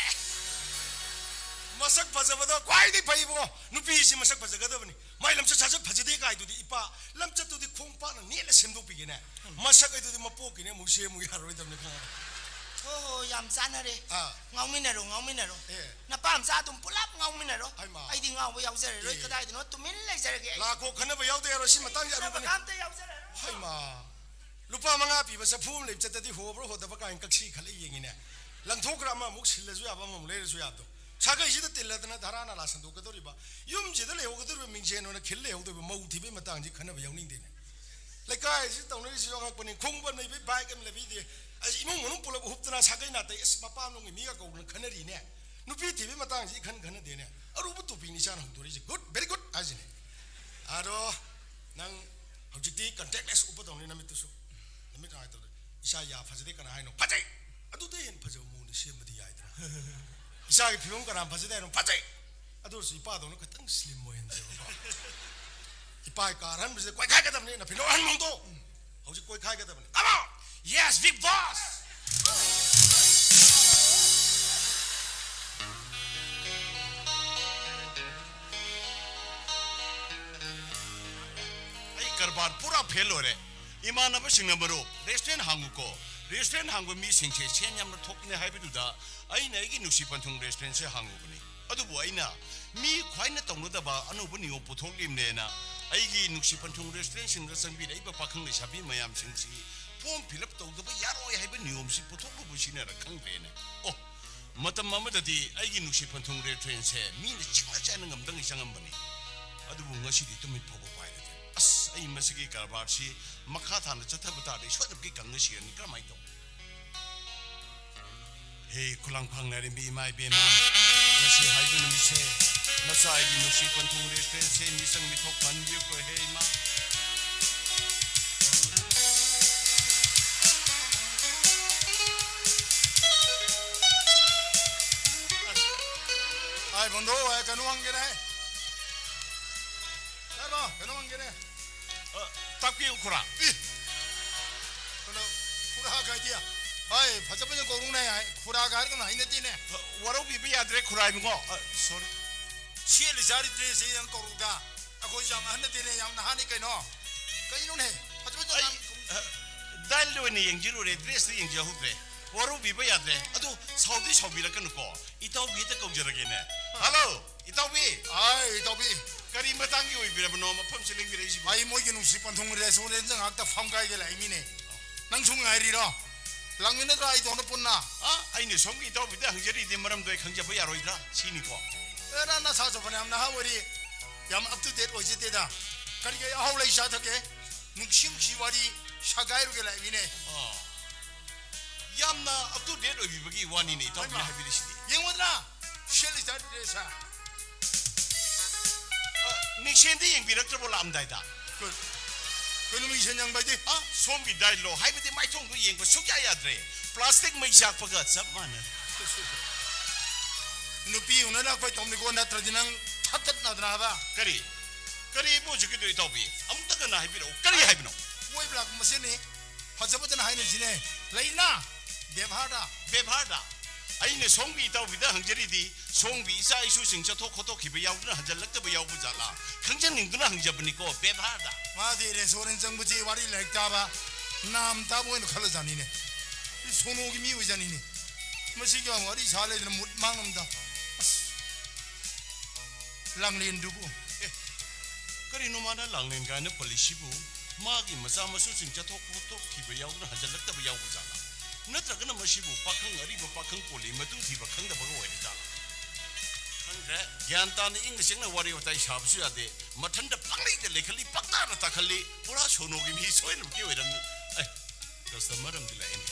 ꯃꯁꯛ ꯐꯖꯕꯗꯣ ꯈ꯭ꯋꯥꯏꯗꯒꯤ ꯐꯩ ꯏꯕꯨꯡꯉꯣ꯫ ꯅꯨꯄꯤꯁꯤ ꯃꯁꯛ ꯐꯖꯒꯗꯕꯅꯤ꯫ ꯃꯥꯏ ꯂꯝꯆꯠ ꯁꯥꯖꯠ ꯐꯖꯗꯦ ꯀꯥꯏꯗꯨꯗꯤ ꯏꯄꯥ, ꯂꯝꯆꯠꯇꯨꯗꯤ ꯈꯣꯡꯄꯥꯛꯅ ꯅꯦꯠꯂ ꯁꯦꯝꯗꯣꯛꯄꯤꯒꯦꯅꯦ꯫ ꯃꯁꯛ ꯑꯗꯨꯗꯤ ꯃꯄꯣꯛꯀꯤꯅꯦ ꯑꯃꯨꯛ ꯁꯦꯝꯃꯨ ꯌꯥꯔꯣꯏꯗꯕꯅꯤ ꯈꯪꯉꯕ? ꯍꯣ ꯍꯣ, ꯌꯥꯝ ꯆꯥꯟꯅꯔꯦ꯫ ꯑꯥ꯫ ꯉꯥꯎꯃꯤꯟꯅꯔꯣ, ꯉꯥꯎꯃꯤꯟꯅꯔꯣ꯫ ꯑꯦ꯫ ꯅꯄꯥ ꯃꯆꯥ ꯑꯗꯨꯝ ꯄꯨꯂꯞ ꯉꯥꯎꯃꯤꯟꯅꯔꯣ꯫ ꯍꯩꯃꯥ꯫ ꯑꯩꯗꯤ ꯉꯥꯎꯕ ꯌꯥꯎꯖꯔꯔꯣꯏ, ꯑꯦ꯫ ꯀꯗꯥꯏꯗꯅꯣ ꯇꯨꯃꯤꯟ ꯂꯩꯖꯔꯒꯦ ꯑꯩ꯫ ꯂꯥꯛꯈꯣ, ꯈꯟꯅꯕ ꯌꯥꯎꯗ ꯌꯥꯔꯣꯏ, ꯁꯤ ꯃꯇꯥꯡꯁꯦ ꯈꯟꯅꯕ ꯑꯔꯨꯕꯅꯤ꯫ ꯑꯝꯇ ꯌꯥꯎꯖꯔꯔꯣꯏ꯫ ꯍꯩꯃꯥ꯫ ꯂꯨꯄꯥ ꯃꯉꯥ ꯄꯤꯕ ꯆꯐꯨ ꯑꯃ ꯂꯩꯕ ꯆꯠꯇꯗꯤ ꯍꯣꯕ꯭ꯔꯥ ꯍꯣꯗꯕ ꯀꯥꯏꯅ ꯀꯛꯁꯤ ꯈꯜꯂ ꯌꯦꯡꯉꯤꯅꯦ꯫ ꯂꯪꯊꯣꯛꯈ꯭ꯔ ꯑꯃ ꯑꯃꯨꯛ ꯁꯤꯜꯂꯁꯨ ꯌꯥꯕ, ꯑꯃꯃꯨꯛ ꯂꯩꯔꯁꯨ ꯌꯥꯕꯗꯣ꯫ ꯁꯥꯒꯩꯁꯤꯗ ꯇꯤꯜꯂꯗꯅ ꯙꯔꯥ ꯅꯥꯂꯥ ꯁꯟꯗꯣꯛꯀꯗꯧꯔꯤꯕ, ꯌꯨꯝꯁꯤꯗ ꯂꯩꯍꯧꯒꯗꯧꯔꯤꯕ ꯃꯤꯡꯁꯦꯟ ꯑꯣꯏꯅ ꯈꯤꯜ ꯂꯩꯍꯧꯗꯧꯔꯤꯕ ꯃꯧ ꯊꯤꯕꯒꯤ ꯃꯇꯥꯡꯁꯤ ꯈꯟꯅꯕ ꯌꯥꯎꯅꯤꯡꯗꯦꯅꯦ꯫ ꯂꯩꯀꯥꯏꯁꯤ ꯇꯧꯅꯔꯤꯁꯤꯁꯨ ꯑꯉꯛꯄꯅꯤ꯫ ꯈꯣꯡꯎꯞ ꯑꯃ ꯂꯩꯕꯩ ꯕꯥꯏꯛ ꯑꯃ ꯂꯩꯕꯩꯗꯤ ꯑꯁ ꯏꯃꯨꯡ ꯃꯅꯨꯡ ꯄꯨꯂꯞ ꯍꯨꯞꯇꯅ ꯁꯥꯒꯩ ꯅꯥꯇꯩ ꯑꯁ ꯃꯄꯥꯝꯂꯣꯝꯒꯤ ꯃꯤꯒ ꯀꯧꯗꯅ ꯈꯟꯅꯔꯤꯅꯦ꯫ ꯅꯨꯄꯤ ꯊꯤꯕꯒꯤ ꯃꯇꯥꯡꯁꯤ ꯏꯈꯟ ꯈꯟꯅꯗꯦꯅꯦ꯫ ꯑꯔꯨꯕ ꯇꯣꯄꯤꯛꯅꯤ ꯏꯆꯥꯅ ꯍꯧꯗꯣꯔꯛꯏꯁꯦ꯫ Good, very good ꯍꯥꯏꯁꯤꯅꯦ꯫ ꯑꯗꯣ ꯅꯪ ꯍꯧꯖꯤꯛꯇꯤ ꯀꯟꯇꯦꯛꯂꯦꯁ ꯎꯞꯄꯗꯧꯅꯤ ꯅꯃꯤꯠꯇꯨꯁꯨ꯫ ꯅꯃꯤꯠ ꯅꯨꯡꯉꯥꯏꯇꯕꯗꯣ꯫ ꯏꯆꯥ ꯌꯥ ꯐꯖꯗꯦ ꯀꯅꯥ ꯍꯥꯏꯅꯣ? ꯐꯖꯩ! ꯑꯗꯨꯗꯩ ꯍꯦꯟꯅ ꯐꯖꯕ ꯃꯑꯣꯡꯗ ꯁꯦꯝꯕꯗꯤ ꯌꯥꯏꯗꯅ꯫ ꯏꯆꯥꯒꯤ ꯐꯤꯕꯝ ꯀꯅꯥ ꯐꯖꯗꯦ ꯍꯥꯏꯅꯣ? ꯐꯖꯩ! ꯑꯗꯨ ꯑꯣꯏꯔꯁꯨ ꯏꯄꯥꯗꯧꯅ ꯈꯤꯇꯪ ꯁ꯭ꯂꯤꯝ ꯑꯣꯏꯍꯟꯁꯦꯕꯀꯣ꯫ ꯏꯄꯥꯒꯤ ꯀꯥꯔ ꯑꯍꯟꯕꯁꯤꯗ ꯀꯣꯏꯈꯥꯏꯒꯗꯕꯅꯤ, ꯅꯐꯤꯅꯣ ꯑꯍꯟꯕꯗꯣ꯫ ꯍꯧꯖꯤꯛ ꯀꯣꯏꯈꯥꯏꯒꯗꯕꯅꯤ꯫ Come on! Yes, big boss! ꯑꯩ ꯀꯔꯕꯥꯔ ꯄꯨꯔꯥ ꯐꯦꯜ ꯑꯣꯏꯔꯦ꯫ ꯏꯃꯥꯟꯅꯕꯁꯤꯡꯅ ꯃꯔꯨꯞ, restaurant ꯍꯥꯡꯉꯨꯀꯣ, restaurant ꯍꯥꯡꯕ ꯃꯤꯁꯤꯡꯁꯦ ꯁꯦꯟ ꯌꯥꯝꯅ ꯊꯣꯛꯄꯅꯦ ꯍꯥꯏꯕꯗꯨꯗ ꯑꯩꯅ ꯑꯩꯒꯤ ꯅꯨꯡꯁꯤ ꯄꯟꯊꯨꯡ restaurantꯁꯦ ꯍꯥꯡꯉꯨꯕꯅꯤ꯫ ꯑꯗꯨꯕꯨ ꯑꯩꯅ ꯃꯤ ꯈ꯭ꯋꯥꯏꯅ ꯇꯧꯅꯗꯕ ꯑꯅꯧꯕ ꯅꯤꯌꯣꯝ ꯄꯨꯊꯣꯛꯂꯤꯕꯅꯦꯅ ꯑꯩꯒꯤ ꯅꯨꯡꯁꯤ ꯄꯟꯊꯨꯡ restaurantꯁꯤꯡꯗ ꯆꯪꯕꯤꯔꯛꯏꯕ ꯄꯥꯈꯪ ꯂꯩꯁꯥꯕꯤ ꯃꯌꯥꯝꯁꯤꯡꯁꯤ form fill up ꯇꯧꯗꯕ ꯌꯥꯔꯣꯏ ꯍꯥꯏꯕ ꯅꯤꯌꯣꯝꯁꯤ ꯄꯨꯊꯣꯛꯂꯨꯕꯁꯤꯅꯔ ꯈꯪꯗ꯭ꯔꯦꯅꯦ꯫ ꯑꯣ, ꯃꯇꯝ ꯑꯃꯗꯗꯤ ꯑꯩꯒꯤ ꯅꯨꯡꯁꯤ ꯄꯟꯊꯨꯡ restaurantꯁꯦ ꯃꯤꯅ ꯆꯤꯛꯅ ꯆꯥꯏꯅ ꯉꯝꯗꯉꯩ ꯆꯪꯉꯝꯕꯅꯤ꯫ ꯑꯗꯨꯕꯨ ꯉꯁꯤꯗꯤ ꯇꯨꯃꯤꯠ ꯐꯥꯎꯕ ꯄꯥꯏꯔꯗꯦ꯫ ꯑꯁ, ꯑꯩ ꯃꯁꯤꯒꯤ ꯀꯔꯕꯥꯔꯁꯤ ꯃꯈꯥ ꯇꯥꯅ ꯆꯠꯊꯕ ꯇꯥꯔꯗꯤ ꯁꯣꯏꯗꯅꯃꯛꯀꯤ ꯀꯪꯉ ꯁꯤꯔꯅꯤ꯫ ꯀꯔꯝꯍꯥꯏꯅ ꯇꯧ? ꯍꯦ, ꯈꯨꯂꯥꯡ ꯐꯪꯅꯔꯤꯕ ꯏꯃꯥ ꯏꯕꯦꯝꯃ, ꯉꯁꯤ ꯍꯥꯏꯕ ꯅꯨꯃꯤꯠꯁꯦ ꯅꯆꯥ ꯑꯩꯒꯤ ꯅꯨꯡꯁꯤ ꯄꯟꯊꯨꯡ restaurantꯁꯦ ꯃꯤꯆꯪ ꯃꯤꯊꯣꯛ ꯐꯍꯟꯕꯤꯌꯨꯀꯣ, ꯍꯦ ꯏꯃꯥ꯫ ꯑꯥꯏ ꯕꯟꯙꯨ, ꯑꯥꯏ ꯀꯩꯅꯣ ꯍꯪꯒꯦꯅꯦ꯫ ꯆꯠꯂꯣ, ꯀꯩꯅꯣ ꯍꯪꯒꯦꯅꯦ꯫ ꯑ, ꯇꯥꯛꯄꯤꯌꯨ, ꯈꯨꯔꯥ꯫ ꯏ! ꯀꯩꯅꯣ, ꯈꯨꯔꯥ ꯀꯥꯏꯗꯤ? ꯍꯥꯏ, ꯐꯖ ꯐꯖ ꯀꯧꯔꯨꯅꯦ ꯍꯥꯏ꯫ ꯈꯨꯔꯥꯒ ꯍꯥꯏꯔꯒꯅ ꯍꯩꯅꯗꯦꯅꯦ꯫ ꯑ, ꯋꯥꯔꯧꯕꯤꯕ ꯌꯥꯗ꯭ꯔꯦ, ꯈꯨꯔꯥ ꯏꯕꯨꯡꯉꯣ꯫ ꯑ, sorry꯫ ꯁꯦꯠꯂꯤ ꯆꯥꯔꯤ dressꯁꯦ ꯌꯥꯝ ꯀꯧꯔꯨꯗ꯫ ꯑꯩꯈꯣꯏꯁꯨ ꯌꯥꯝ ꯑꯍꯟ ꯅꯠꯇꯦꯅꯦ, ꯌꯥꯝ ꯅꯍꯥꯅꯤ ꯀꯩꯅꯣ꯫ ꯀꯩꯅꯣꯅꯦ? ꯐꯖ ꯐꯖ ꯑꯩ, ꯌꯥꯝ ꯑ, dial ꯑꯣꯏꯅ ꯌꯦꯡꯖꯔꯨꯔꯦ, dressꯇ ꯌꯦꯡꯖꯍꯧꯗ꯭ꯔꯦ꯫ ꯋꯥꯔꯧꯕꯤꯕ ꯌꯥꯗ꯭ꯔꯦ꯫ ꯑꯗꯨ ꯁꯥꯎꯗꯤ ꯁꯥꯎꯕꯤꯔꯛꯀꯅꯨꯀꯣ꯫ ꯏꯇꯥꯎꯕꯤ ꯍꯦꯛꯇ ꯀꯧꯖꯔꯒꯦꯅꯦ꯫ Hello, ꯏꯇꯥꯎꯕꯤ꯫ ꯑꯥꯏ, ꯏꯇꯥꯎꯕꯤ꯫ ꯀꯔꯤ ꯃꯇꯥꯡꯒꯤ ꯑꯣꯏꯕꯤꯔꯕꯅꯣ ꯃꯐꯝꯁꯤ ꯂꯦꯡꯕꯤꯔꯛꯏꯁꯤꯕꯣ? ꯑꯩ ꯃꯣꯏꯒꯤ ꯅꯨꯡꯁꯤ ꯄꯟꯊꯨꯡ restaurantꯇ ꯉꯥꯏꯍꯥꯛꯇ ꯐꯝ ꯀꯥꯏꯒꯦ ꯂꯥꯛꯏꯃꯤꯅꯦ꯫ ꯅꯪꯁꯨ ꯉꯥꯏꯔꯤꯔꯣ? ꯂꯥꯛꯃꯤꯟꯅꯗ꯭ꯔꯥ ꯑꯩꯗꯧꯅ ꯄꯨꯟꯅ? ꯑ, ꯑꯩꯅ ꯁꯣꯝꯒꯤ ꯏꯇꯥꯎꯕꯤꯗ ꯍꯪꯖꯔꯤꯗꯤ ꯃꯔꯝꯗꯣ ꯑꯩ ꯈꯪꯖꯕ ꯌꯥꯔꯣꯏꯗ꯭ꯔꯥ? ꯁꯤꯅꯤꯀꯣ꯫ ꯑꯦ, ꯅꯪ ꯅꯁꯥꯁꯨ ꯐꯅꯌꯥꯝ ꯅꯍꯥ ꯑꯣꯏꯔꯤ꯫ ꯌꯥꯝ up to date ꯑꯣꯏꯖꯗꯦꯗ꯫ ꯀꯔꯤ ꯀꯔꯤ ꯑꯍꯥꯎ ꯂꯩ ꯆꯥꯊꯒꯦ? ꯅꯨꯡꯁꯤ ꯅꯨꯡꯁꯤ ꯋꯥꯔꯤ ꯁꯥꯒꯥꯏꯔꯨꯒꯦ ꯂꯥꯛꯏꯃꯤꯅꯦ꯫ ꯑ, ꯌꯥꯝꯅ up to date ꯑꯣꯏꯕꯤꯕꯒꯤ ꯋꯥꯅꯤꯅꯦ ꯏꯇꯥꯎꯕꯤꯅ ꯍꯥꯏꯕꯤꯔꯤꯁꯤꯗꯤ꯫ ꯌꯦꯡꯉꯨꯗꯅ, ꯁꯦꯠꯂꯤ ꯆꯥꯔꯤ dress꯫ ꯑ, ꯃꯤꯡꯁꯦꯟꯗꯤ ꯌꯦꯡꯕꯤꯔꯛꯇ꯭ꯔꯕꯣ ꯂꯥꯛꯑꯝꯗꯥꯏꯗ? ꯀ-, ꯀꯩꯅꯣ ꯃꯤꯡꯁꯦꯟ ꯌꯦꯡꯕ ꯍꯥꯏꯗꯤ? ꯍꯥ? ꯁꯣꯝꯒꯤ dialogue ꯍꯥꯏꯕꯗꯤ ꯃꯥꯏꯊꯣꯡꯗꯣ ꯌꯦꯡꯕ ꯁꯨꯛꯌꯥ ꯌꯥꯗ꯭ꯔꯦ꯫ Plastic ꯃꯩ ꯆꯥꯛꯄꯒ ꯆꯞ ꯃꯥꯟꯅꯔꯦ꯫ ꯅꯨꯄꯤ ꯎꯅ ꯂꯥꯛꯄꯩ ꯇꯧꯅꯤꯀꯣ, ꯅꯠꯇ꯭ꯔꯗꯤ ꯅꯪ ꯊꯠꯇꯠꯅꯗꯅ ꯍꯥꯏꯕ꯫ ꯀꯔꯤ? ꯀꯔꯤ ꯏꯕꯨꯡ ꯍꯧꯖꯤꯛꯀꯤꯗꯣ ꯏꯇꯥꯎꯕꯤ? ꯑꯃꯨꯛꯇꯒ ꯍꯥꯏꯕꯤꯔꯛꯑꯣ꯫ ꯀꯔꯤ ꯍꯥꯏꯕꯅꯣ? ꯀꯣꯏꯕ ꯂꯥꯛꯄ ꯃꯁꯦꯟꯅꯤ꯫ ꯐꯖ ꯐꯖꯅ ꯍꯥꯏꯅꯁꯤꯅꯦ꯫ ꯂꯩꯅ ꯕꯦꯕꯥꯔꯗ꯫ ꯕꯦꯕꯥꯔꯗ? ꯑꯩꯅ ꯁꯣꯝꯒꯤ ꯏꯇꯥꯎꯕꯤꯗ ꯍꯪꯖꯔꯤꯗꯤ, ꯁꯣꯝꯒꯤ ꯏꯆꯥ ꯏꯁꯨꯁꯤꯡ ꯆꯠꯊꯣꯛ ꯈꯣꯠꯇꯣꯛꯈꯤꯕ ꯌꯥꯎꯗꯨꯅ ꯍꯟꯖꯜꯂꯛꯇꯕ ꯌꯥꯎꯕ ꯖꯥꯠꯂꯥ? ꯈꯪꯖꯅꯤꯡꯗꯨꯅ ꯍꯪꯖꯕꯅꯤꯀꯣ, ꯕꯦꯕꯥꯔꯗ꯫ ꯃꯥꯗꯤ restaurant ꯆꯪꯕꯁꯤ ꯋꯥꯔꯤ ꯂꯥꯏꯔꯤꯛ ꯇꯥꯕ, ꯅꯥꯝ ꯇꯥꯕ ꯑꯣꯏꯅ ꯈꯜꯂꯖꯥꯠꯅꯤꯅꯦ꯫ ꯁꯣꯅꯣꯒꯤ ꯃꯤ ꯑꯣꯏꯖꯥꯠꯅꯤꯅꯦ꯫ ꯃꯁꯤꯒ ꯋꯥꯔꯤ ꯁꯥ ꯂꯩꯗꯅ ꯃꯨꯠ ꯃꯥꯡꯉꯝꯗ꯫ ꯑꯁ꯫ ꯂꯥꯡꯂꯦꯟꯗꯨꯕꯨ꯫ ꯑꯦ, ꯀꯔꯤꯅꯣ ꯃꯥꯅ ꯂꯥꯡꯂꯦꯟ ꯀꯥꯏꯅ ꯄꯜꯂꯤꯁꯤꯕꯨ? ꯃꯥꯒꯤ ꯃꯆꯥ ꯃꯁꯨꯁꯤꯡ ꯆꯠꯊꯣꯛ ꯈꯣꯠꯇꯣꯛꯈꯤꯕ ꯌꯥꯎꯗꯨꯅ ꯍꯟꯖꯜꯂꯛꯇꯕ ꯌꯥꯎꯕ ꯖꯥꯠꯂꯥ? ꯅꯠꯇ꯭ꯔꯒꯅ ꯃꯁꯤꯕꯨ ꯄꯥꯈꯪ ꯑꯔꯤꯕ ꯄꯥꯈꯪ ꯀꯣꯜꯂꯤ ꯃꯇꯨ ꯊꯤꯕ ꯈꯪꯗꯕꯒ ꯑꯣꯏꯔꯤ ꯖꯥꯠꯂꯥ? ꯈꯪꯗ꯭ꯔꯦ꯫ ꯒ꯭ꯌꯥꯟ ꯇꯥꯅ ꯏꯪꯅ ꯆꯤꯛꯅ ꯋꯥꯔꯤ ꯋꯥꯇꯥꯏ ꯁꯥꯕꯁꯨ ꯌꯥꯗꯦ꯫ ꯃꯊꯟꯗ ꯄꯪꯂꯩꯗ ꯂꯩꯈꯠꯂꯤ, ꯄꯪꯇꯥꯅ ꯇꯥꯈꯠꯂꯤ꯫ ꯄꯨꯔꯥ ꯁꯣꯅꯣꯒꯤ ꯃꯤ ꯁꯣꯏꯗꯅꯃꯛꯀꯤ ꯑꯣꯏꯔꯝꯅꯤ꯫ ꯑꯦ, customer ꯑꯃꯗꯤ ꯂꯥꯛꯑꯦꯅꯦ꯫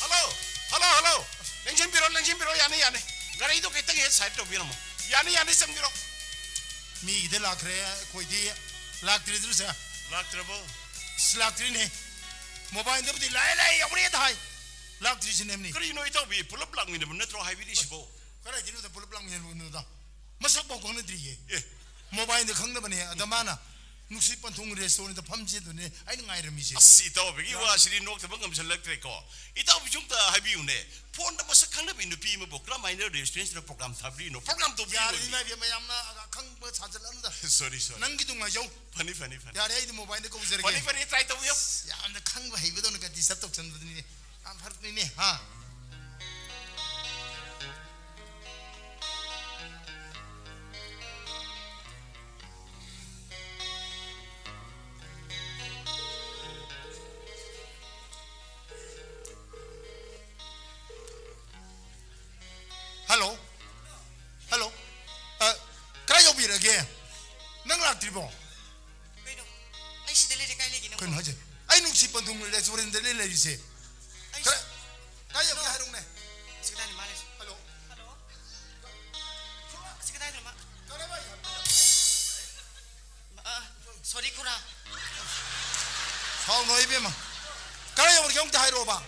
Hello, hello, hello꯫ ꯂꯦꯡꯁꯤꯟꯕꯤꯔꯣ, ꯂꯦꯡꯁꯤꯟꯕꯤꯔꯣ, ꯌꯥꯅꯤ, ꯌꯥꯅꯤ꯫ ꯒꯥꯔꯤꯗꯣ ꯈꯤꯇꯪ ꯍꯦꯛ side ꯇꯧꯕꯤꯔꯝꯃꯣ꯫ ꯌꯥꯅꯤ, ꯌꯥꯅꯤ, ꯆꯪꯕꯤꯔꯣ꯫ ꯃꯤꯒꯤꯗ ꯂꯥꯛꯈ꯭ꯔꯦ, ꯑꯩꯈꯣꯏꯗꯤ ꯂꯥꯛꯇ꯭ꯔꯤꯗꯨ ꯁꯦ꯫ ꯂꯥꯛꯇ꯭ꯔꯕꯣ? ꯑꯁ, ꯂꯥꯛꯇ꯭ꯔꯤꯅꯦ꯫ Mobileꯗꯕꯨꯗꯤ ꯂꯥꯛꯑꯦ, ꯂꯥꯛꯑꯦ, ꯌꯧꯔꯦꯗ ꯍꯥꯏ꯫ ꯂꯥꯛꯇ꯭ꯔꯤꯁꯤꯅꯦꯝꯅꯤ꯫ ꯀꯔꯤꯅꯣ ꯏꯇꯥꯎꯕꯤ, ꯄꯨꯂꯞ ꯂꯥꯛꯃꯤꯟꯅꯕ ꯅꯠꯇ꯭ꯔꯣ ꯍꯥꯏꯕꯤꯔꯤꯁꯤꯕꯣ? ꯀꯗꯥꯏꯗꯩꯅꯣꯗ ꯄꯨꯂꯞ ꯂꯥꯛꯃꯤꯟꯅꯕꯅꯣꯗ? ꯃꯁꯛ ꯐꯥꯎ ꯈꯪꯅꯗ꯭ꯔꯤꯌꯦ꯫ ꯑꯦ꯫ Mobileꯗ ꯈꯪꯅꯕꯅꯦ꯫ ꯑꯗ ꯃꯥꯅ ꯅꯨꯡꯁꯤꯠ ꯄꯟꯊꯨꯡ restaurantꯗ ꯐꯝꯁꯦꯗꯨꯅꯦ ꯑꯩꯅ ꯉꯥꯏꯔꯝꯃꯤꯁꯦ꯫ ꯑꯁ, ꯏꯇꯥꯎꯕꯤꯒꯤ ꯌꯥꯝ ꯋꯥꯁꯤꯗꯤ ꯅꯣꯛꯇꯕ ꯉꯝꯁꯤꯜꯂꯛꯇ꯭ꯔꯦꯀꯣ꯫ ꯏꯇꯥꯎꯕꯤꯁꯨ ꯑꯝꯇ ꯍꯥꯏꯕꯤꯌꯨꯅꯦ꯫ Phoneꯗ ꯃꯁꯛ ꯈꯪꯅꯕꯤ ꯅꯨꯄꯤ ꯑꯃꯕꯨ ꯀꯔꯝꯍꯥꯏꯅ restaurantꯁꯤꯗ program ꯊꯥꯕꯤꯔꯤꯅꯣ? Program ꯌꯥꯔꯦ, ꯇꯧꯕꯤꯔꯤꯅꯣ? ꯏꯃꯥ ꯏꯕꯦꯝꯃ, ꯌꯥꯝꯅ ꯑꯈꯪꯕ ꯁꯥꯖꯜꯂꯛꯑꯅꯨꯗ꯫ Sorry, sorry꯫ ꯅꯪꯒꯤꯗꯨ ꯉꯥꯏꯖꯧ꯫ ꯐꯅꯤ, ꯐꯅꯤ, ꯐꯅꯤ꯫ ꯌꯥꯔꯦ, ꯑꯩꯗꯤ mobileꯗ ꯀꯧꯖꯔꯒꯦ꯫ ꯐꯅꯤ, ꯐꯅꯤ, try ꯇꯧꯕꯤꯌꯨ꯫ ꯑꯁ, ꯌꯥꯝꯅ ꯈꯪꯕ ꯍꯩꯕꯗꯧꯅ disturb ꯇꯧꯁꯟꯕꯗꯨꯅꯤꯅꯦ꯫ ꯌꯥꯝ ꯐꯔꯛꯅꯤꯅꯦ, ꯍꯥ? Hello? Hello? ꯑ, ꯀꯥꯏ ꯌꯧꯕꯤꯔꯒꯦ? ꯅꯪ ꯂꯥꯛꯇ꯭ꯔꯤꯕꯣ? ꯀꯩꯅꯣ? ꯑꯩ ꯁꯤꯗ ꯂꯩꯔꯦ, ꯀꯥꯏ ꯂꯩꯒꯦ ꯅꯪꯕꯣ? ꯀꯩꯅꯣ ꯍꯥꯏꯁꯦ? ꯑꯩ ꯅꯨꯡꯁꯤ ꯄꯟꯊꯨꯡ restaurantꯗꯅꯦ ꯂꯩꯔꯤꯁꯦ꯫ ꯑꯩ ꯀꯔꯥꯏ, ꯀꯥꯏ ꯌꯧꯒꯦ ꯍꯥꯏꯔꯛꯎꯅꯦ? ꯑꯁꯤ ꯀꯗꯥꯏꯅꯣ ꯃꯥ ꯂꯩꯁꯦ? Hello? Hello? ꯑꯁꯤ ꯀꯗꯥꯏꯗꯅꯣ ꯃꯥ? ꯀꯔꯥꯏ ꯋꯥꯏ? ꯑ, sorry, ꯈꯨꯔꯥ꯫ ꯏꯕꯦꯝꯃ, ꯀꯔꯥꯏ ꯌꯧꯔꯒꯦ ꯑꯃꯨꯛꯇ ꯍꯥꯏꯔꯛꯑꯣꯕ꯫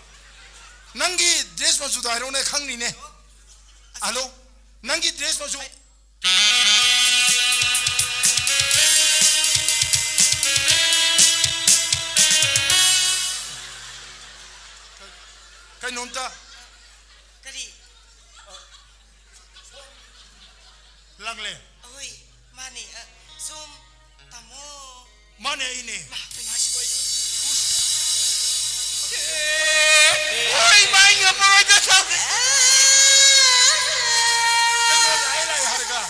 ꯅꯪꯒꯤ ꯗ꯭ꯔꯦꯁ ꯃꯆꯨꯗꯣ ꯍꯥꯏꯔꯛꯑꯣꯅꯦ, ꯈꯪꯅꯤꯅꯦ꯫ ꯍꯜꯂꯣ, ꯅꯪꯒꯤ ꯗ꯭ꯔꯦꯁ ꯃꯆꯨ꯫ ꯀꯩꯅꯣꯝꯇ꯫ ꯀꯔꯤ? ꯂꯥꯛꯂꯦ꯫ ꯑꯍꯣꯏ, ꯃꯥꯅꯦ꯫ ꯑ, ꯁꯣꯝ ꯇꯥꯃꯣ꯫ ꯃꯥꯅꯦ, ꯑꯩꯅꯦ꯫ ꯃꯥ, ꯀꯩꯅꯣ ꯍꯥꯏꯁꯤꯕꯣ? ꯑꯩ ꯍꯣꯏ, ꯃꯥ, ꯑꯩ ꯉꯝꯃꯔꯣꯏꯗ, ꯁꯣꯝ꯫ ꯀꯩꯅꯣ, ꯂꯥꯛꯑꯦ, ꯂꯥꯛꯑꯦ ꯍꯥꯏꯔꯒ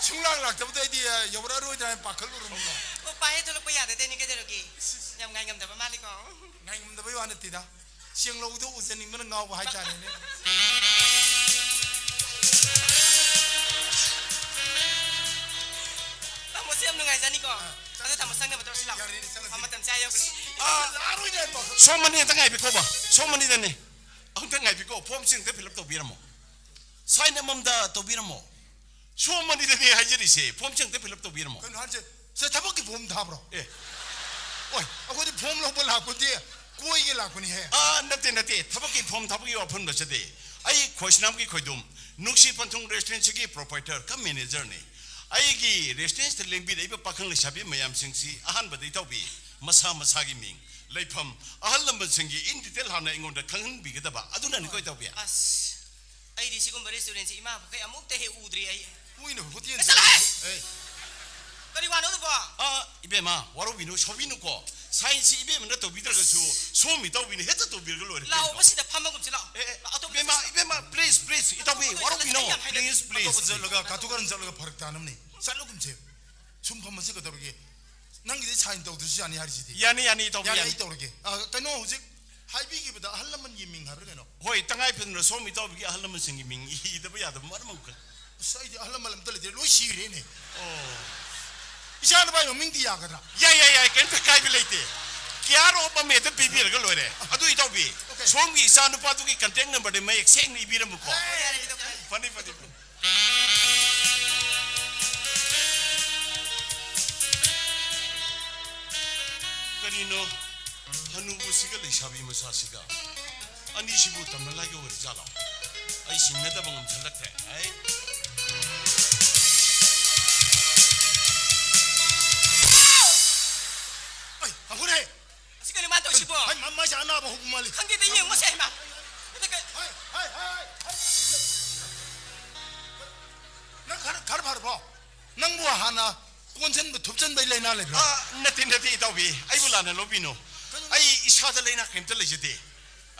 ꯁꯨꯡꯂꯥꯛ ꯂꯥꯛꯇꯕꯗ ꯑꯩꯗꯤ, ꯑ, ꯌꯧꯔꯛꯑꯔꯣꯏꯗ꯭ꯔꯥ ꯍꯥꯏꯅ ꯄꯥꯈꯠꯂꯨꯔꯕꯅꯤꯗ꯫ ꯑꯣ, ꯄꯥꯏ ꯊꯣꯛꯂꯛꯄ ꯌꯥꯗꯗꯣꯏꯅꯤ, ꯀꯩꯗꯧꯔꯒꯦ? ꯌꯥꯝ ꯉꯥꯏꯉꯝꯗꯕ ꯃꯥꯜꯂꯤꯀꯣ꯫ ꯉꯥꯏꯉꯝꯗꯕꯩ ꯋꯥ ꯅꯠꯇꯦꯗ꯫ ꯁꯦꯡꯂꯧꯗꯣ ꯎꯖꯅꯤꯡꯕꯅ ꯉꯥꯎꯕ ꯍꯥꯏꯇꯥꯔꯦꯅꯦ꯫ ꯇꯥꯃꯣꯁꯦ ꯌꯥꯝ ꯅꯨꯡꯉꯥꯏꯖꯥꯅꯤꯀꯣ꯫ ꯑꯗꯣ ꯇꯥꯃꯣ ꯆꯪꯅꯕ ꯇꯧꯔꯁꯤ ꯂꯥꯛꯑꯣ꯫ ꯌꯥꯔꯦꯅꯦ, ꯆꯪꯉꯁꯤ꯫ ꯑ, ꯃꯇꯝ ꯆꯥ ꯌꯧꯈ꯭ꯔꯦ꯫ ꯑ, ꯂꯥꯛꯑꯔꯣꯏꯅꯦ ꯑꯗꯣ꯫ ꯁꯣꯝ ꯃꯅꯤ ꯑꯝꯇ ꯉꯥꯏꯕꯤꯈꯣꯕ꯫ ꯁꯣꯝ ꯃꯅꯤꯗꯅꯦ꯫ ꯑꯝꯇ ꯉꯥꯏꯕꯤꯈꯣ꯫ ꯐꯣꯝꯁꯤ ꯑꯝꯇ fill up ꯇꯧꯕꯤꯔꯝꯃꯣ꯫ Sign ꯑꯃꯃꯝꯗ ꯇꯧꯕꯤꯔꯝꯃꯣ꯫ ꯁꯣꯝ ꯃꯅꯤꯗꯅꯦ ꯍꯥꯏꯖꯔꯤꯁꯦ꯫ ꯐꯣꯝꯁꯤ ꯑꯝꯇ fill up ꯇꯧꯕꯤꯔꯝꯃꯣ꯫ ꯀꯩꯅꯣ ꯍꯥꯏꯁꯦ? ꯁꯦ, ꯊꯕꯛꯀꯤ ꯐꯣꯝ ꯊꯥꯕ꯭ꯔꯣ? ꯑꯦ꯫ ꯑꯣꯏ, ꯑꯩꯈꯣꯏꯗꯤ ꯐꯣꯝ ꯂꯧꯕ ꯂꯥꯛꯄꯗꯤ ꯀꯣꯏꯒꯦ ꯂꯥꯛꯄꯅꯤꯍꯦ꯫ ꯑꯥ, ꯅꯠꯇꯦ, ꯅꯠꯇꯦ꯫ ꯊꯕꯛꯀꯤ ꯐꯣꯝ ꯊꯥꯕꯒꯤ ꯋꯥꯐꯝ ꯅꯠꯆꯗꯦ꯫ ꯑꯩ ꯈꯣꯏꯁꯅꯥꯝꯒꯤ ꯈꯣꯏꯗꯨꯝ, ꯅꯨꯡꯁꯤ ꯄꯟꯊꯨꯡ ꯔꯦꯁꯇꯨꯔꯦꯟꯁꯤꯒꯤ proprietor cum managerꯅꯤ꯫ ꯑꯩꯒꯤ ꯔꯦꯁꯇꯨꯔꯦꯟꯁꯤꯗ ꯂꯦꯡꯕꯤꯔꯛꯏꯕ ꯄꯥꯈꯪ ꯂꯩꯁꯥꯕꯤ ꯃꯌꯥꯝꯁꯤꯡꯁꯤ ꯑꯍꯥꯟꯕꯗ ꯏꯇꯥꯎꯕꯤ, ꯃꯁꯥ ꯃꯁꯥꯒꯤ ꯃꯤꯡ, ꯂꯩꯐꯝ, ꯑꯍꯜ ꯂꯃꯟꯁꯤꯡꯒꯤ in detail ꯍꯥꯟꯅ ꯑꯩꯉꯣꯟꯗ ꯈꯪꯍꯟꯕꯤꯒꯗꯕ ꯑꯗꯨꯅꯅꯤꯀꯣ ꯏꯇꯥꯎꯕꯤ꯫ ꯑꯁ, ꯑꯩꯗꯤ ꯁꯤꯒꯨꯝꯕ ꯔꯦꯁꯇꯨꯔꯦꯟꯁꯤ ꯏꯃꯥ ꯄꯣꯛꯀꯩ ꯑꯃꯨꯛꯇ ꯍꯦꯛ ꯎꯗ꯭ꯔꯤ ꯑꯩ꯫ ꯍꯣꯏꯅꯦ, ꯍꯣꯇꯦꯜ ꯑꯦ, ꯆꯠꯂꯣꯍꯦ! ꯑꯦ꯫ ꯀꯔꯤ ꯋꯥꯅꯣ ꯑꯗꯨꯕꯣ? ꯑ, ꯏꯕꯦꯝꯃ, ꯋꯥꯔꯧꯕꯤꯅꯨ, ꯁꯥꯎꯕꯤꯅꯨꯀꯣ꯫ Signꯁꯤ ꯏꯕꯦꯝꯃꯅ ꯇꯧꯕꯤꯗ꯭ꯔꯒꯁꯨ ꯁꯣꯝ ꯏꯇꯥꯎꯕꯤꯅ ꯍꯦꯛꯇ ꯇꯧꯕꯤꯔꯒ ꯂꯣꯏꯔꯦ ꯂꯥꯛꯑꯣ, ꯀꯩꯅꯣ꯫ ꯃꯁꯤꯗ ꯐꯝꯃꯒꯨꯝꯁꯤ ꯂꯥꯛꯑꯣ꯫ ꯑꯦ, ꯑꯦ, ꯑꯇꯣꯞꯄ ꯏꯕꯦꯝꯃ, ꯆꯠꯁꯤ꯫ ꯏꯕꯦꯝꯃ, please, please, ꯏꯇꯥꯎꯕꯤ, ꯑꯇꯣꯞꯄ ꯋꯥꯔꯧꯕꯤꯅꯨ꯫ ꯆꯠꯁꯤ, ꯑꯩ ꯌꯥꯝ ꯍꯩꯅꯗꯦ꯫ Please, ꯑꯇꯣꯞꯄ please, ꯆꯠꯂꯒ, please꯫ ꯀꯥꯇꯨ ꯀꯥꯔꯟ ꯆꯠꯂꯒ ꯐꯔꯛ ꯇꯥꯅꯕꯅꯤ꯫ ꯆꯠꯂꯒꯨꯝꯁꯦ꯫ ꯁꯨꯝ ꯐꯝꯕꯁꯤ ꯀꯩꯗꯧꯔꯒꯦ? ꯅꯪꯒꯤꯗꯤ sign ꯇꯧꯗ꯭ꯔꯁꯨ ꯌꯥꯅꯤ ꯍꯥꯏꯔꯤꯁꯤꯗꯤ꯫ ꯌꯥꯅꯤ, ꯌꯥꯅꯤ, ꯏꯇꯥꯎꯕꯤ, ꯌꯥꯅꯤ, ꯌꯥꯅꯤ꯫ ꯑꯩ ꯇꯧꯔꯒꯦ꯫ ꯑ, ꯀꯩꯅꯣ, ꯍꯧꯖꯤꯛ ꯍꯥꯏꯕꯤꯈꯤꯕꯗ ꯑꯍꯜ ꯂꯃꯟꯒꯤ ꯃꯤꯡ ꯍꯥꯏꯕ꯭ꯔꯥ ꯀꯩꯅꯣ? ꯍꯣꯏ, ꯇꯉꯥꯏ ꯐꯗꯅ ꯁꯣꯝ ꯏꯇꯥꯎꯕꯤꯒꯤ ꯑꯍꯜ ꯂꯃꯟꯁꯤꯡꯒꯤ ꯃꯤꯡ ꯏꯗꯕ ꯌꯥꯗꯕ ꯃꯔꯝ ꯑꯃꯈꯛ꯫ ꯑꯁ, ꯑꯩꯗꯤ ꯑꯍꯜ ꯂꯃꯟ ꯑꯝꯇ ꯂꯩꯇ꯭ꯔꯦ, ꯂꯣꯏ ꯁꯤꯈ꯭ꯔꯦꯅꯦ꯫ ꯑꯣ꯫ ꯏꯆꯥ ꯅꯨꯄꯥꯒꯤ ꯃꯃꯤꯡꯗꯤ ꯌꯥꯒꯗ꯭ꯔꯥ? ꯌꯥꯏ, ꯌꯥꯏ, ꯌꯥꯏ, ꯀꯩꯝꯇ ꯀꯥꯏꯕ ꯂꯩꯇꯦ꯫ Care of ꯑꯃ ꯍꯦꯛꯇ ꯄꯤꯕꯤꯔꯒ ꯂꯣꯏꯔꯦ꯫ ꯑꯗꯨ ꯏꯇꯥꯎꯕꯤ, Okay. ꯁꯣꯝꯒꯤ ꯏꯆꯥ ꯅꯨꯄꯥꯗꯨꯒꯤ contact numberꯗꯤ ꯃꯌꯦꯛ ꯁꯦꯡꯅ ꯏꯕꯤꯔꯝꯃꯨꯀꯣ꯫ ꯑꯦ, ꯌꯥꯔꯦ, ꯏꯇꯥꯎꯕꯤ꯫ ꯐꯅꯤ, ꯐꯅꯤ, ꯐꯅꯤ꯫ ꯀꯔꯤꯅꯣ? ꯍꯅꯨꯕꯁꯤꯒ ꯂꯩꯁꯥꯕꯤ ꯃꯆꯥꯁꯤꯒ ꯑꯅꯤꯁꯤꯕꯨ ꯇꯝꯅ ꯂꯥꯏꯒ ꯑꯣꯏꯔꯤꯖꯥꯠꯂꯣ? ꯑꯩ ꯁꯤꯡꯅꯗꯕ ꯉꯝꯁꯤꯜꯂꯛꯇ꯭ꯔꯦ꯫ ꯑꯩ ꯑꯩ, ꯍꯧꯔꯦ꯫ ꯑꯁꯤ ꯀꯩꯅꯣ ꯃꯥꯅ ꯇꯧꯔꯤꯁꯤꯕꯣ? ꯍꯩ, ꯃ-, ꯃꯥꯏꯁꯦ ꯑꯅꯥꯕ ꯍꯧꯕ ꯃꯥꯜꯂꯤ꯫ ꯈꯪꯗꯦꯗ, ꯌꯦꯡꯉꯨꯁꯦ, ꯍꯩꯃꯥ꯫ ꯑꯗ ꯀꯩ- ꯍꯩ, ꯍꯩ, ꯍꯩ, ꯍꯩ꯫ ꯅꯪ ꯈꯔ, ꯈꯔ ꯐꯔꯕꯣ? ꯅꯪꯕꯨ ꯍꯥꯟꯅ ꯀꯣꯟꯁꯟꯕ ꯊꯨꯞꯆꯟꯕꯩ ꯂꯥꯏꯅꯥ ꯂꯩꯕ꯭ꯔꯥ? ꯑꯥ, ꯅꯠꯇꯦ, ꯅꯠꯇꯦ, ꯏꯇꯥꯎꯕꯤ꯫ ꯑꯩꯕꯨ ꯂꯥꯟꯅ ꯂꯧꯕꯤꯅꯣ꯫ ꯀꯩꯅꯣ? ꯑꯩ ꯏꯁꯥꯗ ꯂꯥꯏꯅꯥ ꯀꯔꯤꯝꯇ ꯂꯩꯖꯗꯦ꯫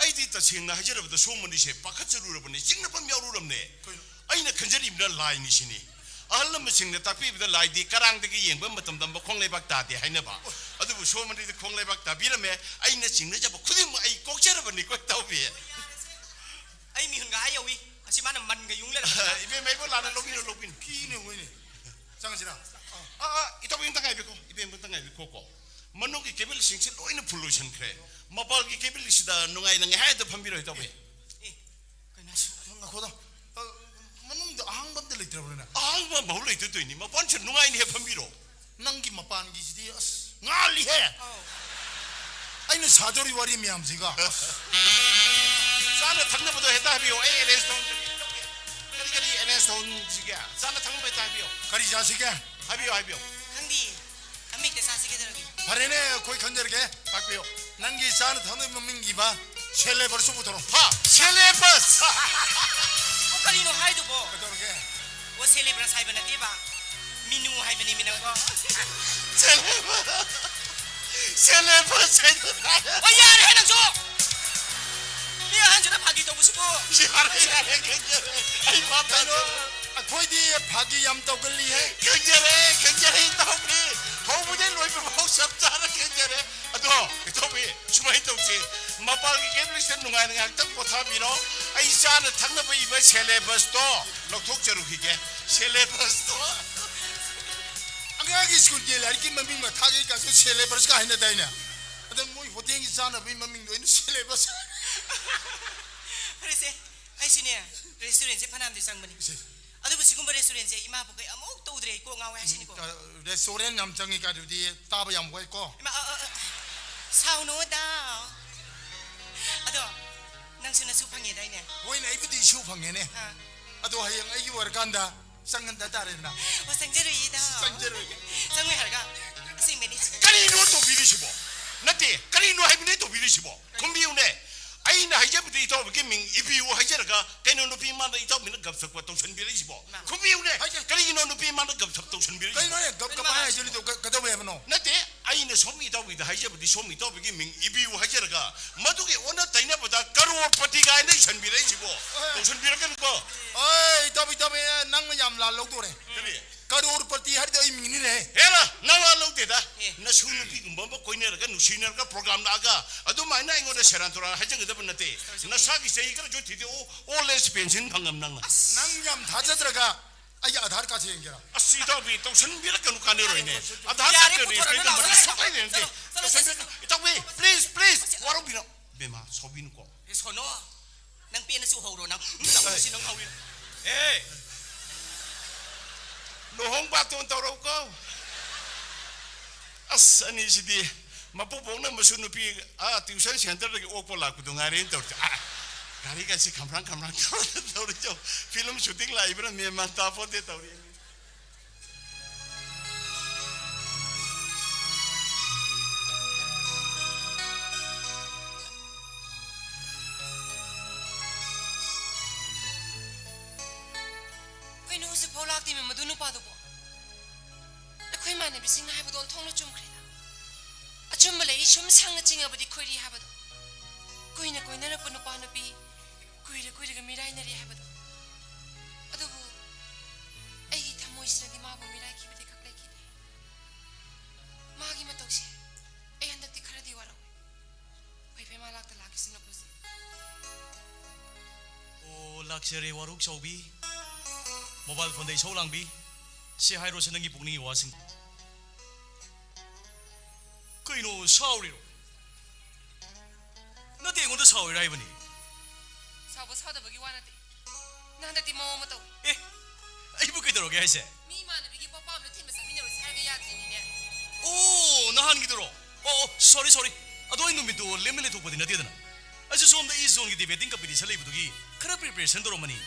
ꯑꯩꯗꯤ ꯇꯁꯦꯡꯅ ꯍꯥꯏꯖꯔꯕꯗ ꯁꯣꯝ ꯑꯅꯤꯁꯦ ꯄꯥꯈꯠꯆꯔꯨꯔꯕꯅꯤ, ꯆꯤꯡꯅꯐꯝ ꯌꯥꯎꯔꯨꯔꯕꯅꯦ꯫ ꯀꯩꯅꯣ? ꯑꯩꯅ ꯈꯟꯖꯔꯤꯕꯅ ꯂꯥꯏꯅꯤ ꯁꯤꯅꯤ꯫ ꯑꯍꯜ ꯂꯃꯟꯁꯤꯡꯅ ꯇꯥꯛꯄꯤꯕꯗ ꯂꯥꯏꯗꯤ ꯀꯔꯥꯡꯗꯒꯤ ꯌꯦꯡꯕ ꯃꯇꯝꯗ ꯃꯈꯣꯡ ꯂꯩꯕꯥꯛ ꯇꯥꯗꯦ ꯍꯥꯏꯅꯕ꯫ ꯑꯗꯨꯕꯨ ꯁꯣꯝ ꯑꯅꯤꯗꯤ ꯈꯣꯡ ꯂꯩꯕꯥꯛ ꯇꯥꯕꯤꯔꯝꯃꯦ꯫ ꯑꯩꯅ ꯆꯤꯡꯅꯖꯕ ꯈꯨꯗꯤꯡꯃꯛ ꯑꯩ ꯀꯣꯛꯆꯔꯕꯅꯤꯀꯣ, ꯏꯇꯥꯎꯕꯤ꯫ ꯑꯩ ꯃꯤꯍꯨꯟꯒ ꯑꯥ ꯌꯧꯏ꯫ ꯑꯁꯤ ꯃꯥꯅ ꯃꯟꯒ ꯌꯨꯡ ꯂꯩꯔꯝꯃꯦ꯫ ꯏꯕꯦꯝꯃ, ꯑꯩꯕꯨ ꯂꯥꯟꯅ ꯂꯧꯕꯤꯔꯣ, ꯂꯧꯕꯤꯔꯣ꯫ ꯀꯤꯅꯦ ꯃꯣꯏꯅꯦ꯫ ꯆꯪꯉꯁꯤꯔꯥ? ꯑꯥ, ꯑꯥ, ꯏꯇꯥꯎꯕꯤ ꯑꯝꯇ ꯉꯥꯏꯕꯤꯈꯣ, ꯏꯕꯦꯝꯃ ꯑꯝꯇ ꯉꯥꯏꯕꯤꯈꯣꯀꯣ꯫ ꯃꯅꯨꯡꯒꯤ ꯀꯦꯕꯜꯁꯤꯡꯁꯦ ꯂꯣꯏꯅ ꯐꯨꯜ ꯂꯣꯏꯁꯟꯈ꯭ꯔꯦ꯫ ꯃꯄꯥꯜꯒꯤ ꯀꯦꯕꯜꯁꯤꯗ ꯅꯨꯡꯉꯥꯏꯅ ꯉꯥꯏꯍꯥꯛ ꯍꯦꯛꯇ ꯐꯝꯕꯤꯔꯣ, ꯏꯇꯥꯎꯕꯤ꯫ ꯑꯦ, ꯀꯩꯅꯣ ꯍꯥꯏꯁꯤꯕꯣ? ꯉꯥꯏꯈꯣꯗ꯫ ꯑ, ꯃꯅꯨꯡꯗ ꯑꯍꯥꯡꯕ ꯑꯝꯇ ꯂꯩꯇ꯭ꯔꯕꯅꯤꯅ? ꯑꯍꯥꯡꯕ ꯑꯃꯐꯥꯎ ꯂꯩꯇꯗꯣꯏꯅꯤ꯫ ꯃꯄꯥꯟꯁꯤꯗ ꯅꯨꯡꯉꯥꯏꯅ ꯍꯦꯛ ꯐꯝꯕꯤꯔꯣ꯫ ꯅꯪꯒꯤ ꯃꯄꯥꯟꯒꯤꯁꯤꯗꯤ ꯑꯁ ꯉꯥꯜꯂꯤꯍꯦ꯫ ꯑꯧ꯫ ꯑꯩꯅ ꯁꯥꯗꯧꯔꯤ ꯋꯥꯔꯤ ꯃꯌꯥꯝꯁꯤꯒ꯫ ꯆꯥꯅ ꯊꯛꯅꯕꯗꯣ ꯍꯦꯛꯇ ꯍꯥꯏꯕꯤꯌꯣ, ꯑꯩ ꯑꯦꯔꯦꯟꯖ ꯇꯧꯖꯒꯦ꯫ ꯀꯔꯤ ꯀꯔꯤ ꯑꯦꯔꯦꯟꯖ ꯇꯧꯁꯤꯒꯦ? ꯆꯥꯅ ꯊꯛꯅꯕ ꯍꯦꯛꯇ ꯍꯥꯏꯕꯤꯌꯣ꯫ ꯀꯔꯤ ꯆꯥꯁꯤꯒꯦ? ꯍꯥꯏꯕꯤꯌꯣ, ꯍꯥꯏꯕꯤꯌꯣ꯫ ꯈꯪꯗꯤꯌꯦ꯫ ꯑꯃ ꯍꯦꯛꯇ ꯆꯥꯁꯤ ꯀꯩꯗꯧꯔꯒꯦ? ꯐꯔꯦꯅꯦ, ꯑꯩꯈꯣꯏ ꯈꯟꯖꯔꯒꯦ꯫ ꯇꯥꯛꯄꯤꯌꯣ꯫ ꯅꯪꯒꯤ ꯆꯥꯅ ꯊꯛꯅꯕ ꯃꯃꯤꯡꯒꯤꯕ ꯁꯦꯂꯦꯕꯁꯁꯨ ꯄꯨꯊꯣꯔꯛꯑꯣ꯫ ꯍꯥ? ꯁꯦꯂꯦꯕꯁ? ꯑꯣ, ꯀꯔꯤꯅꯣ ꯍꯥꯏꯗꯨꯕꯣ? ꯀꯩꯗꯧꯔꯒꯦ? ꯑꯣ, ꯁꯦꯂꯦꯕꯁ ꯍꯥꯏꯕ ꯅꯠꯇꯦꯕ, ꯃꯤꯅꯨ ꯍꯥꯏꯕꯅꯦꯃꯤ ꯅꯪꯕꯣ꯫ ꯁꯦꯂꯦꯕꯁ, ꯁꯦꯂꯦꯕꯁ ꯍꯥꯏꯗꯨꯅ꯫ ꯑꯣ, ꯌꯥꯔꯦꯍꯦ ꯅꯪꯁꯨ! ꯃꯤ ꯑꯍꯟꯁꯤꯅ ꯐꯥꯒꯤ ꯇꯧꯕꯁꯤꯕꯨ꯫ ꯌꯥꯔꯦ, ꯌꯥꯔꯦ, ꯈꯪꯖꯔꯦ꯫ ꯑꯩ ꯚꯥꯞ ꯇꯥꯖꯔꯦ꯫ ꯑꯩꯈꯣꯏꯗꯤ ꯐꯥꯒꯤ ꯌꯥꯝ ꯇꯧꯒꯜꯂꯤꯍꯦ꯫ ꯈꯪꯖꯔꯦ, ꯈꯪꯖꯔꯦ, ꯏꯇꯥꯎꯕꯤ꯫ ꯍꯧꯕꯗꯩ ꯂꯣꯏꯕ ꯐꯥꯎ ꯆꯞ ꯆꯥꯅ ꯈꯪꯖꯔꯦ꯫ ꯑꯗꯣ, ꯏꯇꯥꯎꯕꯤ, ꯁꯨꯃꯥꯏꯅ ꯇꯧꯁꯤ꯫ ꯃꯄꯥꯜꯒꯤ ꯀꯦꯕꯜꯁꯤꯗ ꯅꯨꯡꯉꯥꯏꯅ ꯉꯥꯏꯍꯥꯛꯇꯪ ꯄꯣꯊꯥꯕꯤꯔꯣ꯫ ꯑꯩ ꯆꯥꯅ ꯊꯛꯅꯕ ꯏꯕ ꯁꯦꯂꯦꯕꯁꯇꯣ ꯂꯧꯊꯣꯛꯆꯔꯨꯈꯤꯒꯦ꯫ ꯁꯦꯂꯦꯕꯁꯇꯣ꯫ ꯑꯉꯥꯡꯒꯤ ꯁ꯭ꯀꯨꯜꯒꯤ ꯂꯥꯏꯔꯤꯛꯀꯤ ꯃꯃꯤꯡ ꯃꯊꯥꯒꯤ ꯀꯥꯁꯦ ꯁꯦꯂꯦꯕꯁꯀ ꯍꯥꯏꯅꯗꯥꯏꯅꯦ? ꯑꯗꯣ ꯃꯣꯏ ꯍꯣꯇꯦꯜꯒꯤ ꯆꯥꯅꯕꯒꯤ ꯃꯃꯤꯡꯗꯣ ꯑꯩꯅ ꯁꯦꯂꯦꯕꯁ꯫ ꯐꯔꯦꯁꯦ, ꯑꯩꯁꯨꯅꯦ, ꯔꯦꯁꯇꯨꯔꯦꯟꯁꯦ ꯐꯅꯌꯥꯝꯗꯤ ꯆꯪꯕꯅꯤ꯫ ꯏꯁꯦ꯫ ꯑꯗꯨꯕꯨ ꯁꯤꯒꯨꯝꯕ ꯔꯦꯁꯇꯨꯔꯦꯟꯁꯦ ꯏꯃꯥꯕꯨ ꯀꯩ ꯑꯃꯨꯛ ꯇꯧꯗ꯭ꯔꯦ, ꯑꯩ ꯀꯣꯛ ꯉꯥꯎꯋꯦ ꯍꯥꯏꯁꯤꯅꯤꯀꯣ꯫ ꯑ, ꯔꯦꯁꯇꯨꯔꯦꯟ ꯌꯥꯝ ꯆꯪꯉꯤ ꯀꯥꯏꯗꯨꯗꯤ ꯇꯥꯕ ꯌꯥꯝ ꯋꯥꯏꯀꯣ꯫ ꯏꯃꯥ, ꯑ, ꯑ, ꯑ꯫ ꯁꯥꯎꯅꯨꯗ꯫ ꯑꯗꯣ, ꯅꯪꯁꯨ ꯅꯁꯨ ꯐꯪꯉꯦꯗꯥꯏꯅꯦ? ꯍꯣꯏꯅꯦ, ꯑꯩꯕꯨꯗꯤ ꯏꯁꯨ ꯐꯪꯉꯦꯅꯦ꯫ ꯑꯥ꯫ ꯑꯗꯣ ꯍꯌꯦꯡ ꯑꯩꯒꯤ ꯑꯣꯏꯔꯀꯥꯟꯗ ꯆꯪꯍꯟꯗ ꯇꯥꯔꯦꯗꯅ꯫ ꯑꯣ, ꯆꯪꯖꯔꯨꯏꯗ꯫ ꯆꯪꯖꯔꯨꯏ꯫ ꯆꯪꯉꯣꯏ ꯍꯥꯏꯔꯒ ꯑꯁꯦꯡꯕꯅꯤ꯫ ꯀꯔꯤꯅꯣ ꯇꯧꯕꯤꯔꯤꯁꯤꯕꯣ? ꯅꯠꯇꯦ, ꯀꯔꯤꯅꯣ ꯍꯥꯏꯕꯅꯦ ꯇꯧꯕꯤꯔꯤꯁꯤꯕꯣ? ꯈꯨꯝꯕꯤꯌꯨꯅꯦ꯫ ꯑꯩꯅ ꯍꯥꯏꯖꯕꯗꯤ ꯏꯇꯥꯎꯕꯤꯒꯤ ꯃꯤꯡ ꯏꯕꯤꯌꯨ ꯍꯥꯏꯖꯔꯒ ꯀꯩꯅꯣ ꯅꯨꯄꯤ ꯃꯥꯅ ꯏꯇꯥꯎꯕꯤꯅ ꯒꯞ ꯁꯞꯄ ꯇꯧꯁꯟꯕꯤꯔꯛꯏꯁꯤꯕꯣ? ꯃꯥ꯫ ꯈꯨꯝꯕꯤꯌꯨꯅꯦ꯫ ꯍꯥꯏꯖ- ꯀꯔꯤꯒꯤꯅꯣ ꯅꯨꯄꯤ ꯃꯥꯅ ꯒꯞ ꯁꯞ ꯇꯧꯁꯟꯕꯤꯔꯛꯏꯁꯤꯕꯣ? ꯀꯩꯅꯣꯅꯦ, ꯒꯞ ꯀꯃꯥꯏ ꯍꯥꯏꯖꯜꯂꯤꯗꯣ? ꯀ-, ꯀꯩꯗꯧꯋꯦ ꯍꯥꯏꯕꯅꯣ? ꯅꯠꯇꯦ, ꯑꯩꯅ ꯁꯣꯝꯒꯤ ꯏꯇꯥꯎꯕꯤꯗ ꯍꯥꯏꯖꯕꯗꯤ ꯁꯣꯝꯒꯤ ꯏꯇꯥꯎꯕꯤꯒꯤ ꯃꯤꯡ ꯏꯕꯤꯌꯨ ꯍꯥꯏꯖꯔꯒ ꯃꯗꯨꯒꯤ ꯑꯣꯟꯅ ꯇꯩꯅꯕꯗ ꯀꯔꯣꯔꯄꯇꯤ ꯀꯥꯏꯅ ꯏꯁꯟꯕꯤꯔꯛꯏꯁꯤꯕꯣ? ꯑꯦ꯫ ꯇꯧꯁꯟꯕꯤꯔꯛꯀꯅꯨꯀꯣ꯫ ꯑꯣꯏ, ꯏꯇꯥꯎꯕꯤ, ꯏꯇꯥꯎꯕꯤ, ꯅꯪꯅ ꯌꯥꯝ ꯂꯥꯜ ꯂꯧꯗꯣꯔꯦ꯫ ꯀꯔꯤ? ꯀꯔꯣꯔꯄꯇꯤ ꯍꯥꯏꯔꯤꯗꯣ ꯑꯩ ꯃꯤꯡꯅꯤꯅꯦ꯫ ꯍꯦꯔꯥ, ꯅꯋꯥ ꯂꯧꯗꯦꯗ꯫ ꯑꯦ꯫ ꯅꯁꯨ ꯅꯨꯄꯤꯒꯨꯝꯕ ꯑꯃ ꯀꯣꯏꯅꯔꯒ ꯅꯨꯡꯁꯤꯅꯔꯒ ꯄ꯭ꯔꯣꯒ꯭ꯔꯥꯝ ꯂꯥꯛꯑꯒ ꯑꯗꯨꯃꯥꯏꯅ ꯑꯩꯉꯣꯟꯗ ꯁꯦꯔꯥꯟ ꯇꯨꯔꯥꯟ ꯍꯥꯏꯖꯒꯗꯕ ꯅꯠꯇꯦ꯫ ꯇꯧꯁꯤ꯫ ꯅꯁꯥꯒꯤ ꯆꯍꯤ ꯈꯔꯁꯨ ꯊꯤꯗꯣꯛꯎ, ꯑꯣꯜ ꯑꯦꯖ ꯄꯦꯟꯁꯤꯟ ꯐꯪꯉꯝ ꯅꯪꯅ꯫ ꯑꯁ꯫ ꯅꯪ ꯌꯥꯝ ꯊꯥꯖꯗ꯭ꯔꯒ ꯑꯩꯒꯤ ꯑꯙꯥꯔ ꯀꯥꯔꯗꯁꯦ ꯌꯦꯡꯒꯦꯔꯥ? ꯑꯁ, ꯏꯇꯥꯎꯕꯤ, ꯇꯧꯁꯟꯕꯤꯔꯛꯀꯅꯨ, ꯀꯥꯟꯅꯔꯣꯏꯅꯦ꯫ ꯌꯥꯔꯦ, ꯑꯙꯥꯔ ꯄꯨꯊꯣꯔꯛꯑꯅꯨ, ꯀꯥꯔꯗꯀ ꯂꯥꯛꯑꯣ, ꯔꯦꯁꯄꯦꯛꯀ ꯂꯥꯛꯑꯣ, ꯃꯔꯤ ꯁꯨꯡꯂꯩ ꯂꯩꯅꯗꯦ꯫ ꯆꯠꯂꯣ, ꯆꯠꯂꯣ, ꯆꯠꯂꯣ, ꯇꯧꯁꯟꯕꯤꯔꯛꯀꯅꯨ꯫ ꯆꯠꯂꯣ꯫ ꯏꯇꯥꯎꯕꯤ, please, please, ꯋꯥꯔꯧꯕꯤꯅꯣ꯫ ꯕꯦꯝꯃ, ꯁꯥꯎꯕꯤꯅꯨꯀꯣ꯫ ꯑꯦ, ꯁꯣꯅꯣ, ꯅꯪ ꯄꯦꯟꯅ ꯆꯨꯍꯧꯔꯣ, ꯅꯪ꯫ ꯎꯝ, ꯇꯧꯔꯁꯤ, ꯅꯪ ꯍꯧꯔꯤ꯫ ꯑꯦ! ꯂꯨꯍꯣꯡ ꯕꯥꯇꯣꯟ ꯇꯧꯔꯛꯎꯀꯣ꯫ ꯑꯁ, ꯑꯅꯤꯁꯤꯗꯤ ꯃꯄꯨꯕꯣꯛꯅ ꯃꯁꯨ ꯅꯨꯄꯤ, ꯑꯥ, tuition centreꯗꯒꯤ ꯑꯣꯛꯄ ꯂꯥꯛꯄꯗꯣ ꯉꯥꯏꯔꯦꯅ ꯇꯧꯔꯤꯁꯦ꯫ ꯑꯥ, ꯒꯥꯔꯤꯒꯁꯤ ꯈꯝꯔꯥꯡ ꯈꯝꯔꯥꯡ ꯇꯧꯔ ꯇꯧꯔꯤꯁꯦ꯫ Film shooting ꯂꯥꯛꯏꯕ꯭ꯔꯥ ꯃꯦꯟ ꯃꯥꯟ ꯇꯥꯄꯣꯠꯇꯦ ꯇꯧꯔꯤ꯫ ꯀꯩꯅꯣ, ꯍꯧꯖꯤꯛꯐꯥꯎ ꯂꯥꯛꯇꯦꯃꯦ ꯃꯗꯨ ꯅꯨꯄꯥꯗꯨꯕꯣ? ꯑꯩꯈꯣꯏ ꯏꯃꯥꯟꯅꯕꯤꯁꯤꯡꯅ ꯍꯥꯏꯕꯗꯣ ꯑꯣꯟꯊꯣꯛꯅ ꯆꯨꯝꯈ꯭ꯔꯦꯗ꯫ ꯑꯆꯨꯝꯕ ꯂꯩ, ꯁꯨꯝ ꯁꯪꯅ ꯆꯤꯡꯉꯕꯗꯤ ꯈꯣꯏꯔꯤ ꯍꯥꯏꯕꯗꯣ꯫ ꯀꯨꯏꯅ ꯀꯣꯏꯅꯔꯛꯄ ꯅꯨꯄꯥ ꯅꯨꯄꯤ, ꯀꯨꯏꯔ ꯀꯨꯏꯔꯒ ꯃꯤꯔꯥꯏꯅꯔꯦ ꯍꯥꯏꯕꯗꯣ꯫ ꯑꯗꯨꯕꯨ ꯑꯩꯒꯤ ꯊꯃꯣꯏꯁꯤꯗꯗꯤ ꯃꯥꯕꯨ ꯃꯤꯔꯥꯏꯈꯤꯕꯗꯤ ꯈꯛ ꯂꯩꯈꯤꯗꯦ꯫ ꯃꯥꯒꯤ ꯃꯇꯧꯁꯦ ꯑꯩ ꯍꯟꯗꯛꯇꯤ ꯈꯔꯗꯤ ꯋꯥꯔꯧꯏ꯫ ꯐꯩ ꯐꯩ, ꯃꯥ ꯂꯥꯛꯇ ꯂꯥꯛꯈꯤꯁꯅꯨ ꯀꯨꯖꯤ꯫ ꯑꯣ, ꯂꯥꯛꯆꯔꯦ ꯋꯥꯔꯣꯛ ꯆꯥꯎꯕꯤ꯫ Mobile phoneꯗ ꯏꯁꯧ ꯂꯥꯡꯕꯤ꯫ ꯁꯤ ꯍꯥꯏꯔꯣꯁꯦ ꯅꯪꯒꯤ ꯄꯨꯛꯅꯤꯡꯒꯤ ꯋꯥꯁꯤꯡ꯫ ꯀꯩꯅꯣ, ꯁꯥꯎꯔꯤꯔꯣ? ꯅꯠꯇꯦ, ꯑꯩꯉꯣꯟꯗ ꯁꯥꯎꯔꯤꯔꯥ ꯍꯥꯏꯕꯅꯤ꯫ ꯁꯥꯎꯕ ꯁꯥꯎꯗꯕꯒꯤ ꯋꯥ ꯅꯠꯇꯦ꯫ ꯅꯪ ꯍꯟꯗꯛꯇꯤ ꯃꯑꯣꯡ ꯑꯃ ꯇꯧꯏ꯫ ꯑꯦ, ꯑꯩꯕꯨ ꯀꯩꯗꯧꯔꯒꯦ ꯍꯥꯏꯁꯦ? ꯃꯤ ꯏꯃꯥꯟꯅꯕꯤꯒꯤ ꯄꯣꯛꯄ ꯑꯃꯗ ꯊꯤꯟꯕ ꯆꯠꯃꯤꯟꯅꯔꯨꯁꯦ ꯍꯥꯏꯔꯒ ꯌꯥꯗ꯭ꯔꯤꯅꯤꯅꯦ꯫ ꯑꯣ, ꯅꯍꯥꯟꯒꯤꯗꯨꯔꯣ? ꯑꯣ, ꯑꯣ, ꯁꯣꯔꯤ, ꯁꯣꯔꯤ꯫ ꯑꯗꯣ ꯑꯩ ꯅꯨꯃꯤꯠꯇꯣ ꯂꯦꯝꯅ ꯂꯩꯊꯣꯛꯄꯗꯤ ꯅꯠꯇꯦꯗꯅ꯫ ꯑꯩꯁꯨ ꯁꯣꯝꯗ ꯏꯁ ꯖꯣꯟꯒꯤ ꯗꯤꯕꯦꯇꯤꯡ ꯀꯝꯄꯤꯇꯤꯁꯟ ꯂꯩꯕꯗꯨꯒꯤ ꯈꯔ ꯄ꯭ꯔꯤꯄꯦꯔꯦꯁꯟ ꯇꯧꯔꯝꯕꯅꯤ꯫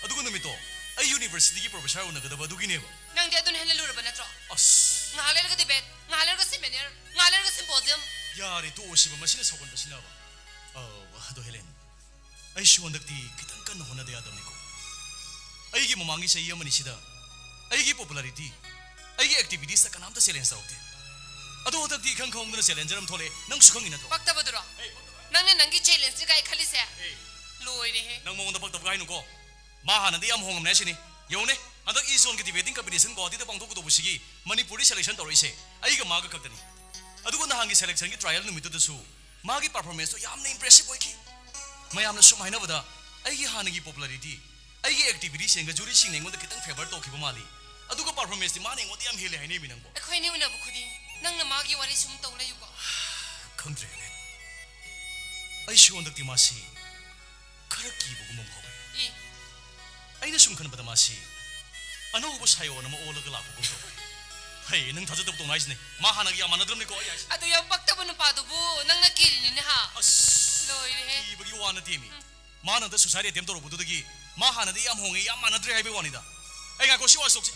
ꯑꯗꯨꯒ ꯅꯨꯃꯤꯠꯇꯣ ꯑꯩ ꯌꯨꯅꯤꯚꯔꯁꯤꯇꯤꯒꯤ ꯄ꯭ꯔꯣꯐꯦꯁꯔ ꯎꯅꯒꯗꯕ ꯑꯗꯨꯒꯤꯅꯦꯕ꯫ ꯅꯪꯗꯤ ꯑꯗꯨꯅ ꯍꯦꯟꯅ ꯂꯨꯔꯕ ꯅꯠꯇ꯭ꯔꯣ? ꯑꯁ꯫ ꯉꯥꯏꯍꯥꯛ ꯂꯩꯔꯒ ꯗꯤꯕꯦꯠ, ꯉꯥꯏꯍꯥꯛ ꯂꯩꯔꯒ ꯁꯦꯃꯤꯅꯥꯔ, ꯉꯥꯏꯍꯥꯛ ꯂꯩꯔꯒ ꯁꯤꯝꯄꯣꯖꯤꯌꯝ꯫ ꯌꯥꯔꯦ, ꯇꯣꯛꯑꯣ ꯁꯤꯕ, ꯃꯁꯤꯅ ꯁꯥꯎꯒꯟꯕꯁꯤꯅꯕ꯫ ꯑꯧ, ꯑꯗꯣ ꯍꯦꯂꯦꯟ, ꯑꯩꯁꯨ ꯍꯟꯗꯛꯇꯤ ꯈꯤꯇꯪ ꯀꯟꯅ ꯍꯣꯠꯅꯗ ꯌꯥꯗꯕꯅꯤꯀꯣ꯫ ꯑꯩꯒꯤ ꯃꯃꯥꯡꯒꯤ ꯆꯍꯤ ꯑꯃꯅꯤꯁꯤꯗ ꯑꯩꯒꯤ ꯄꯣꯄꯨꯂꯥꯔꯤꯇꯤ, ꯑꯩꯒꯤ ꯑꯦꯛꯇꯤꯚꯤꯇꯤꯁꯇ ꯀꯅꯥꯝꯇ ꯆꯦꯂꯦꯟꯖ ꯇꯧꯔꯛꯇꯦ꯫ ꯑꯗꯣ ꯍꯟꯗꯛꯇꯤ ꯏꯈꯪ ꯈꯪꯍꯧꯗꯅ ꯆꯦꯂꯦꯟꯖꯔ ꯑꯃ ꯊꯣꯛꯂꯛꯑꯦ, ꯅꯪꯁꯨ ꯈꯪꯉꯤ ꯅꯠꯇ꯭ꯔꯣ? ꯄꯛꯇꯕꯗꯨꯔꯣ? ꯅꯪꯅ ꯅꯪꯒꯤ ꯆꯦꯂꯦꯟꯖꯅꯤ ꯀꯥꯏ ꯈꯜꯂꯤꯁꯦ? ꯂꯣꯏꯔꯦꯍꯦ꯫ ꯅꯪ ꯃꯉꯣꯟꯗ ꯄꯛꯇꯕꯒ ꯍꯥꯏꯅꯨꯀꯣ꯫ ꯃꯥ ꯍꯥꯟꯅꯗꯤ ꯌꯥꯝ ꯍꯣꯡꯉꯝꯅꯦ ꯁꯤꯅꯤ꯫ ꯌꯦꯡꯉꯨꯅꯦ, ꯍꯟꯗꯛ ꯏꯁ ꯖꯣꯟꯒꯤ ꯗꯤꯕꯦꯇꯤꯡ ꯀꯝꯄꯤꯇꯤꯁꯟ ꯒꯨꯋꯥꯍꯥꯇꯤꯗ ꯄꯥꯡꯊꯣꯛꯀꯗꯧꯕꯁꯤꯒꯤ ꯃꯅꯤꯄꯨꯔꯗꯤ ꯁꯦꯂꯦꯛꯁꯟ ꯇꯧꯔꯛꯏꯁꯦ ꯑꯩꯒ ꯃꯥꯒ ꯈꯛꯇꯅꯤ꯫ ꯑꯗꯨꯒ ꯅꯍꯥꯟꯒꯤ ꯁꯦꯂꯦꯛꯁꯟꯒꯤ ꯇ꯭ꯔꯥꯏꯌꯦꯜ ꯅꯨꯃꯤꯠꯇꯨꯗꯁꯨ ꯃꯥꯒꯤ ꯄꯔꯐꯣꯔꯃꯦꯟꯁꯇꯣ ꯌꯥꯝꯅ ꯏꯝꯄ꯭ꯔꯦꯁꯤꯚ ꯑꯣꯏꯈꯤ꯫ ꯃꯌꯥꯝꯅ ꯁꯨꯝ ꯍꯥꯏꯅꯕꯗ ꯑꯩꯒꯤ ꯍꯥꯟꯅꯒꯤ ꯄꯣꯄꯨꯂꯥꯔꯤꯇꯤ, ꯑꯩꯒꯤ ꯑꯦꯛꯇꯤꯚꯤꯇꯤꯁꯤꯡꯒ ꯖꯨꯔꯤꯁꯤꯡꯅ ꯑꯩꯉꯣꯟꯗ ꯈꯤꯇꯪ ꯐꯦꯚꯔ ꯇꯧꯈꯤꯕ ꯃꯥꯜꯂꯤ꯫ ꯑꯗꯨꯒ ꯄꯔꯐꯣꯔꯃꯦꯟꯁꯇꯤ ꯃꯥꯅ ꯑꯩꯉꯣꯟꯗ ꯌꯥꯝ ꯍꯦꯜꯂꯦ ꯍꯥꯏꯅꯦꯃꯤ ꯅꯪꯕꯣ꯫ ꯑꯩꯈꯣꯏꯅꯤ ꯎꯅꯕ ꯈꯨꯗꯤꯡ ꯅꯪꯅ ꯃꯥꯒꯤ ꯋꯥꯔꯤ ꯁꯨꯝ ꯇꯧ ꯂꯩꯌꯨꯀꯣ꯫ ꯈꯪꯗ꯭ꯔꯦ, ꯍꯦꯂꯦꯟ꯫ ꯑꯩꯁꯨ ꯍꯟꯗꯛꯇꯤ ꯃꯥꯁꯤ ꯈꯔ ꯀꯤꯕꯒꯨꯝ ꯑꯃ ꯐꯥꯎꯏ꯫ ꯏ꯫ ꯑꯩꯅ ꯁꯨꯝ ꯈꯟꯕꯗ ꯃꯥꯁꯤ ꯑꯅꯧꯕ ꯁꯥꯏꯑꯣꯟ ꯑꯃ ꯑꯣꯜꯂꯒ ꯂꯥꯛꯄꯒꯨꯝ ꯇꯧꯏ꯫ ꯍꯩ, ꯅꯪ ꯊꯥꯖꯗꯕ ꯇꯧꯅꯨ ꯍꯥꯏꯁꯤꯅꯦ꯫ ꯃꯥ ꯍꯥꯟꯅꯒ ꯌꯥꯝ ꯃꯥꯟꯅꯗ꯭ꯔꯕꯅꯤꯀꯣ ꯑꯩ ꯍꯥꯏꯁꯦ꯫ ꯑꯗꯨ ꯌꯥꯝ ꯄꯛꯇꯕ ꯅꯨꯄꯥꯗꯨꯕꯨ ꯅꯪꯅ ꯀꯤꯔꯤꯅꯤꯅꯦ ꯍꯥ? ꯑꯁ, ꯂꯣꯏꯔꯦꯍꯦ꯫ ꯀꯤꯕꯒꯤ ꯋꯥ ꯅꯠꯇꯦꯃꯤ꯫ ꯃꯥꯅ ꯍꯟꯗꯛ ꯁꯨꯁꯥꯏꯠ ꯑꯦꯇꯦꯝ ꯇꯧꯔꯛꯄꯗꯨꯗꯒꯤ ꯃꯥ ꯍꯥꯟꯅꯗꯤ ꯌꯥꯝ ꯍꯣꯡꯉꯦ, ꯌꯥꯝ ꯃꯥꯟꯅꯗ꯭ꯔꯦ ꯍꯥꯏꯕꯒꯤ ꯋꯥꯅꯤꯗ꯫ ꯑꯩ ꯉꯥꯏꯈꯣ, ꯁꯤ ꯋꯥꯁꯤ ꯇꯣꯛꯁꯤ꯫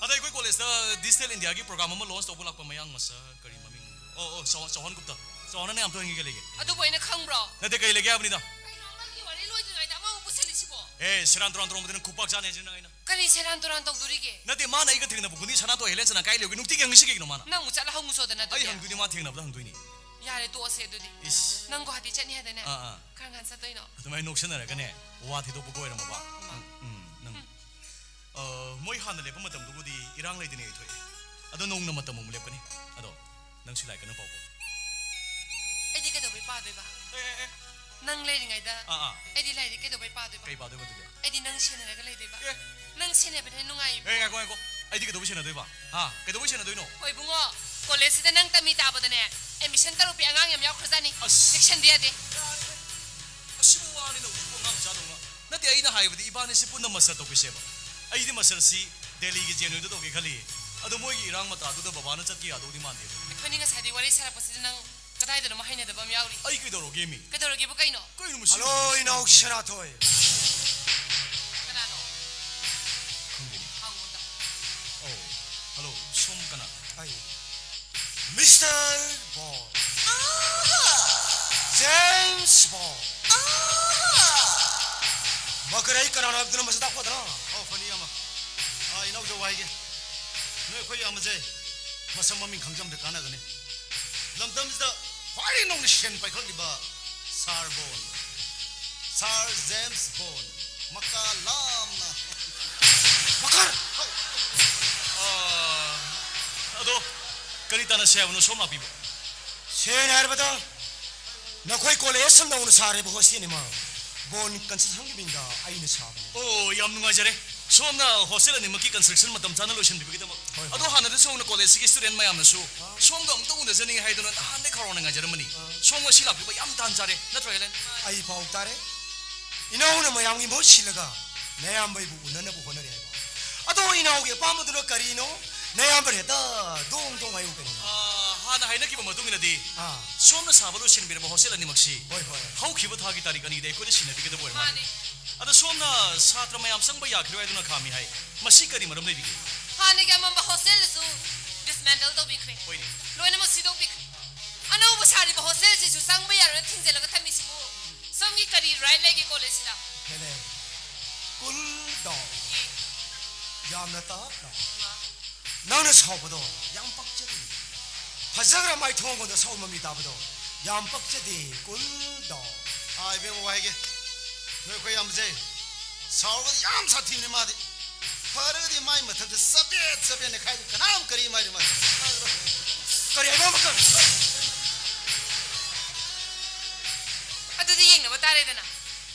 ꯍꯟꯗꯛ ꯑꯩꯈꯣꯏ ꯀꯣꯂꯦꯖꯇ ꯗꯤꯖꯤꯇꯦꯜ ꯏꯟꯗꯤꯌꯥꯒꯤ ꯄ꯭ꯔꯣꯒ꯭ꯔꯥꯝ ꯑꯃ ꯂꯣꯟꯁ ꯇꯧꯕ ꯂꯥꯛꯄ ꯃꯌꯥꯡ ꯃꯆꯥ, ꯀꯔꯤ ꯃꯃꯤꯡ? ꯑꯣ, ꯑꯣ, ꯆꯧꯍꯥꯟ, ꯆꯧꯍꯥꯟ ꯒꯨꯞꯇ꯫ ꯆꯧꯍꯥꯟꯅ ꯌꯥꯝ ꯇꯣꯏꯅ ꯀꯩ ꯂꯩꯒꯦ? ꯑꯗꯨꯕꯨ ꯑꯩꯅ ꯈꯪꯕ꯭ꯔꯣ? ꯅꯠꯇꯦ, ꯀꯩ ꯂꯩꯒꯦ ꯍꯥꯏꯕꯅꯤꯗ꯫ ꯀꯩꯅꯣ ꯅꯪꯒꯤ ꯋꯥꯔꯤ ꯂꯣꯏꯗ꯭ꯔꯤꯉꯩꯗ ꯑꯃꯃꯨꯛ ꯄꯨꯁꯜꯂꯤꯁꯤꯕꯣ? ꯑꯦ, ꯁꯦꯔꯥꯟ ꯇꯨꯔꯥꯟ ꯇꯧꯔꯝꯕꯗꯤ ꯅꯪ ꯈꯨꯄꯥꯛ ꯆꯥꯅꯤ ꯍꯥꯏꯁꯤꯅ ꯑꯩꯅ꯫ ꯀꯔꯤ ꯁꯦꯔꯥꯟ ꯇꯨꯔꯥꯟ ꯇꯧꯗꯣꯔꯤꯒꯦ? ꯅꯠꯇꯦ, ꯃꯥꯅ ꯑꯩꯒ ꯊꯦꯡꯅꯕ ꯈꯨꯗꯤꯡ ꯁꯅꯥꯇꯣꯟ ꯍꯦꯂꯦꯟ ꯆꯅꯥ ꯀꯥꯏ ꯂꯩꯒꯦ? ꯅꯨꯡꯇꯤꯒꯤ ꯍꯪꯉꯤꯁꯤ ꯀꯩꯒꯤꯅꯣ ꯃꯥꯅ? ꯅꯪ ꯑꯃꯨꯛ ꯆꯠꯂ ꯍꯪꯉꯨ ꯆꯣꯗꯅ ꯑꯩ ꯑꯗꯨꯗꯤ꯫ ꯍꯪꯗꯣꯏꯅꯤ, ꯃꯥ ꯊꯦꯡꯅꯕꯗ ꯍꯪꯗꯣꯏꯅꯤ꯫ ꯌꯥꯔꯦ, ꯇꯣꯛꯑꯁꯦ ꯑꯗꯨꯗꯤ꯫ ꯏꯁ꯫ ꯅꯪ ꯒꯨꯋꯥꯍꯥꯇꯤ ꯆꯠꯅꯤ ꯍꯥꯏꯗꯅꯦ? ꯑꯥ, ꯑꯥ꯫ ꯀꯔꯝ ꯀꯥꯟ ꯆꯠꯇꯣꯏꯅꯣ? ꯑꯗꯨꯃꯥꯏꯅ ꯅꯣꯛꯁꯟꯅꯔꯒꯅꯦ, ꯋꯥ ꯊꯩꯗꯣꯛꯄꯒ ꯑꯣꯏꯔꯝꯃꯕ? ꯎꯝ, ꯎꯝ, ꯅꯪ꯫ ꯑ, ꯃꯣꯏ ꯍꯥꯟꯅ ꯂꯦꯞꯄ ꯃꯇꯝꯗꯨꯕꯨꯗꯤ ꯏꯔꯥꯡ ꯂꯩꯗꯅ ꯌꯩꯊꯣꯛꯑꯦ꯫ ꯑꯗꯣ ꯅꯧꯅ ꯃꯇꯝ ꯑꯃꯨꯛ ꯂꯦꯞꯀꯅꯤ꯫ ꯑꯗꯣ ꯅꯪꯁꯨ ꯂꯥꯏꯔꯤꯛ ꯀꯟꯅ ꯄꯥꯎꯀꯣ꯫ ꯑꯩꯗꯤ ꯀꯩꯗꯧꯕꯩ ꯄꯥꯗꯣꯏꯕ? ꯑꯦ, ꯑꯦ, ꯑꯦ꯫ ꯅꯪ ꯂꯩꯔꯤꯉꯩꯗ ꯑꯥ, ꯑꯥ꯫ ꯑꯩꯗꯤ ꯂꯥꯏꯔꯤꯛ ꯀꯩꯗꯧꯕꯩ ꯄꯥꯗꯣꯏꯕ? ꯀꯩ ꯄꯥꯗꯣꯏꯕ ꯑꯗꯨꯗꯤ? ꯑꯩꯗꯤ ꯅꯪ ꯁꯦꯟꯅꯔꯒ ꯂꯩꯗꯣꯏꯕ꯫ ꯑꯦ꯫ ꯅꯪ ꯁꯦꯟꯅꯕꯅ ꯍꯦꯟꯅ ꯅꯨꯡꯉꯥꯏꯌꯦꯕ꯫ ꯑꯦ, ꯉꯥꯏꯈꯣ, ꯉꯥꯏꯈꯣ꯫ ꯑꯩꯗꯤ ꯀꯩꯗꯧꯕꯩ ꯁꯦꯟꯅꯗꯣꯏꯕ? ꯍꯥ? ꯀꯩꯗꯧꯕꯩ ꯁꯦꯟꯅꯗꯣꯏꯅꯣ? ꯍꯣꯏ ꯏꯕꯨꯡꯉꯣ, ꯀꯣꯂꯦꯖꯁꯤꯗ ꯅꯪ ꯇꯝꯃꯤ ꯇꯥꯕꯗꯅꯦ, ꯑꯦꯗꯃꯤꯁꯟ ꯇꯧꯔꯛꯄꯤ ꯑꯉꯥꯡ ꯌꯥꯝ ꯌꯥꯎꯈ꯭ꯔꯖꯥꯠꯅꯤ꯫ ꯑꯁ꯫ ꯆꯦꯛꯁꯟꯕ ꯌꯥꯗꯦ꯫ ꯌꯥꯔꯦ꯫ ꯑꯁꯤꯕꯨ ꯋꯥꯅꯤꯅ ꯍꯧꯖꯤꯛꯄꯨ ꯑꯉꯥꯡ ꯃꯆꯥꯗꯧꯅ꯫ ꯅꯠꯇꯦ, ꯑꯩꯅ ꯍꯥꯏꯕꯗꯤ ꯏꯕꯥꯅꯤꯁꯤ ꯄꯨꯟꯅ ꯃꯁꯇꯔ ꯇꯧꯈꯤꯁꯦꯕ꯫ ꯑꯩꯗꯤ ꯃꯁꯇꯔꯁꯤ ꯗꯦꯜꯂꯤꯒꯤ ꯖꯦ ꯑꯦꯟ ꯌꯨꯗ ꯇꯧꯒꯦ ꯈꯜꯂꯤ꯫ ꯑꯗꯣ ꯃꯣꯏꯒꯤ ꯏꯔꯥꯡ ꯃꯇꯥꯗꯨꯗ ꯕꯕꯥꯅ ꯆꯠꯀꯦ ꯌꯥꯗꯧꯗꯤ ꯃꯥꯟꯗꯦ꯫ ꯑꯩꯈꯣꯏꯅꯤ ꯉꯁꯥꯏꯗꯩ ꯋꯥꯔꯤ ꯁꯥꯔꯛꯄꯁꯤꯗ ꯅꯪ ꯀꯗꯥꯏꯗꯅꯣꯃ ꯍꯩꯅꯗꯕ ꯑꯃ ꯌꯥꯎꯔꯤ꯫ ꯑꯩ ꯀꯩꯗꯧꯔꯒꯦ ꯃꯤ? ꯀꯩꯗꯧꯔꯒꯦꯕꯨ ꯀꯩꯅꯣ? ꯀꯩꯅꯣ ꯃꯁꯤ? ꯍꯜꯂꯣ, ꯏꯅꯥꯎ ꯁꯅꯥꯊꯣꯏ꯫ ꯀꯅꯥꯅꯣ? ꯈꯪꯗꯦꯅꯦ꯫ ꯍꯪꯉꯨꯗ꯫ ꯑꯧ, ꯍꯜꯂꯣ, ꯁꯣꯝ ꯀꯅꯥ? ꯑꯩ ꯃꯤꯁꯇꯔ ꯕꯣꯟ꯫ ꯖꯦꯝꯁ ꯕꯣꯟ꯫ ꯃꯀꯔ ꯑꯩ ꯀꯅꯥꯅꯣ ꯍꯥꯏꯕꯗꯨꯅ ꯃꯁꯛ ꯇꯥꯛꯄꯗꯅ? ꯑꯣ, ꯐꯅꯤ ꯌꯥꯝꯕ꯫ ꯑꯥ, ꯏꯅꯥꯎꯖꯧ ꯍꯥꯏꯒꯦ꯫ ꯅꯣꯏ ꯑꯩꯈꯣꯏ ꯌꯥꯝꯕꯁꯦ ꯃꯁꯛ ꯃꯃꯤꯡ ꯈꯪꯖꯕꯗ ꯀꯥꯟꯅꯒꯅꯤ꯫ ꯂꯝꯗꯝꯁꯤꯗ ꯈ꯭ꯋꯥꯏꯗꯒꯤ ꯅꯧꯅ ꯁꯦꯟ ꯄꯥꯏꯈꯠꯂꯤꯕ ꯁꯥꯔ ꯕꯣꯟ, ꯁꯥꯔ ꯖꯦꯝꯁ ꯕꯣꯟ, ꯃꯀꯥ ꯂꯥꯝꯅ꯫ ꯃꯀꯔ! ꯑꯥ, ꯑꯗꯣ ꯀꯔꯤ ꯇꯥꯟꯅꯁꯦ ꯍꯥꯏꯕꯅꯣ ꯁꯣꯝ ꯂꯥꯛꯄꯤꯕ? ꯁꯦꯡꯅ ꯍꯥꯏꯔꯕꯗ, ꯅꯈꯣꯏ ꯀꯣꯂꯦꯖ ꯅꯧꯅ ꯁꯥꯔꯤꯕ ꯍꯣꯁꯇꯦꯜ ꯑꯃ ꯕꯣꯟ ꯀꯟꯁꯇ꯭ꯔꯛꯁꯟꯒꯤ ꯃꯤꯡꯗ ꯑꯩꯅ ꯁꯥꯕꯅꯤ꯫ ꯑꯣ, ꯌꯥꯝ ꯅꯨꯡꯉꯥꯏꯖꯔꯦ꯫ ꯁꯣꯝꯅ ꯍꯣꯁꯇꯦꯜ ꯑꯅꯤꯃꯛꯀꯤ ꯀꯟꯁꯇ꯭ꯔꯛꯁꯟ ꯃꯇꯝ ꯆꯥꯅ ꯂꯣꯏꯁꯤꯟꯕꯤꯕꯒꯤꯗꯃꯛ꯫ ꯍꯣꯏ, ꯍꯣꯏ꯫ ꯑꯗꯣ ꯍꯥꯟꯅꯗꯤ ꯁꯣꯝꯅ ꯀꯣꯂꯦꯖꯁꯤꯒꯤ ꯁ꯭ꯇꯨꯗꯦꯟ ꯃꯌꯥꯝꯅꯁꯨ ꯑꯥ꯫ ꯁꯣꯝꯒ ꯑꯃꯨꯛꯇ ꯎꯅꯖꯅꯤꯡꯉꯤ ꯍꯥꯏꯗꯨꯅ ꯅꯍꯥꯟꯗꯩ ꯈꯧꯔꯥꯡꯅ ꯉꯥꯏꯖꯔꯝꯕꯅꯤ꯫ ꯑꯥ꯫ ꯁꯣꯝ ꯉꯁꯤ ꯂꯥꯛꯄꯤꯕ ꯌꯥꯝ ꯇꯥꯟ ꯆꯥꯔꯦ, ꯅꯠꯇ꯭ꯔꯣ, ꯍꯦꯂꯦꯟ? ꯑꯩ ꯄꯥꯎ ꯇꯥꯔꯦ꯫ ꯏꯅꯥꯎꯅ ꯃꯌꯥꯝꯒꯤ ꯃꯍꯨꯠ ꯁꯤꯜꯂꯒ ꯅꯌꯥꯝꯕ ꯑꯩꯕꯨ ꯎꯅꯅꯕ ꯍꯣꯠꯅꯔꯦ ꯍꯥꯏꯕ꯫ ꯑꯗꯣ ꯏꯅꯥꯎꯒꯤ ꯑꯄꯥꯝꯕꯗꯨꯅ ꯀꯔꯤꯅꯣ? ꯅꯌꯥꯝꯕꯅ ꯍꯦꯛꯇ ꯗꯣꯡ ꯗꯣꯡ ꯍꯥꯏꯌꯨ ꯀꯩꯅꯣ꯫ ꯑꯥ, ꯍꯥꯟꯅ ꯍꯥꯏꯅꯈꯤꯕ ꯃꯇꯨꯡ ꯏꯟꯅꯗꯤ ꯑꯥ꯫ ꯁꯣꯝꯅ ꯁꯥꯕ ꯂꯣꯏꯁꯤꯟꯕꯤꯔꯕ ꯍꯣꯁꯇꯦꯜ ꯑꯅꯤꯃꯛꯁꯤ ꯍꯣꯏ, ꯍꯣꯏ꯫ ꯍꯧꯈꯤꯕ ꯊꯥꯒꯤ ꯇꯥꯔꯤꯛ ꯑꯅꯤꯗ ꯑꯩꯈꯣꯏꯗ ꯁꯤꯟꯅꯕꯤꯒꯗꯕ ꯑꯣꯏꯔ ꯃꯥꯜꯂꯦ꯫ ꯃꯥꯅꯦ꯫ ꯑꯗꯣ ꯁꯣꯝꯅ ꯁꯥꯇ꯭ꯔ ꯃꯌꯥꯝ ꯆꯪꯕ ꯌꯥꯈꯤꯔꯣꯏ ꯍꯥꯏꯗꯨꯅ ꯈꯥꯝꯃꯤ ꯍꯥꯏ꯫ ꯃꯁꯤ ꯀꯔꯤ ꯃꯔꯝ ꯂꯩꯕꯤꯒꯦ? ꯍꯥꯟꯅꯒꯤ ꯑꯃꯝꯕ ꯍꯣꯁꯇꯦꯜꯗꯨꯁꯨ ꯗꯤꯁꯃꯦꯟꯇꯜ ꯇꯧꯕꯤꯈ꯭ꯔꯦ꯫ ꯍꯣꯏꯅꯦ꯫ ꯂꯣꯏꯅꯃꯛ ꯁꯤꯗꯣꯛꯄꯤꯈ꯭ꯔꯦ꯫ ꯑꯅꯧꯕ ꯁꯥꯔꯤꯕ ꯍꯣꯁꯇꯦꯜꯁꯤꯁꯨ ꯆꯪꯕ ꯌꯥꯔꯣꯏꯅ ꯊꯤꯡꯖꯤꯜꯂꯒ ꯊꯝꯃꯤꯁꯤꯕꯨ ꯁꯣꯝꯒꯤ ꯀꯔꯤ ꯔꯥꯏꯠ ꯂꯩꯒꯦ ꯀꯣꯂꯦꯖꯁꯤꯗ? Helen, cool down. ꯑꯦ꯫ ꯌꯥꯝꯅ ꯇꯞꯅ꯫ ꯏꯃꯥ꯫ ꯅꯪꯅ ꯁꯥꯎꯕꯗꯣ ꯌꯥꯝ ꯄꯛꯆꯗꯦ꯫ ꯐꯖꯈ꯭ꯔ ꯃꯥꯏꯊꯣꯡꯒꯣꯟꯗ ꯁꯥꯎ ꯃꯃꯤ ꯇꯥꯕꯗꯣ ꯌꯥꯝ ꯄꯛꯆꯗꯦ꯫ Cool down. ꯑꯥ, ꯏꯕꯦꯝꯃ, ꯋꯥ ꯍꯥꯏꯒꯦ꯫ ꯅꯣꯏ ꯑꯩꯈꯣꯏ ꯌꯥꯝꯕꯁꯦ ꯁꯥꯎꯔꯒꯗꯤ ꯌꯥꯝ ꯁꯥꯊꯤꯕꯅꯤ ꯃꯥꯗꯤ꯫ ꯐꯔꯒꯗꯤ ꯃꯥꯏ ꯃꯊꯛꯇ ꯆꯕꯦꯠ ꯆꯕꯦꯠ ꯅꯦꯈꯥꯏꯗꯨ ꯀꯅꯥꯝ ꯀꯔꯤ ꯃꯥꯏꯔꯤ ꯃꯥꯗꯤ꯫ ꯀꯔꯤ ꯍꯥꯏꯕ ꯑꯃꯈꯛ? ꯑꯗꯨꯗꯤ ꯌꯦꯡꯅꯕ ꯇꯥꯔꯦꯗꯅ꯫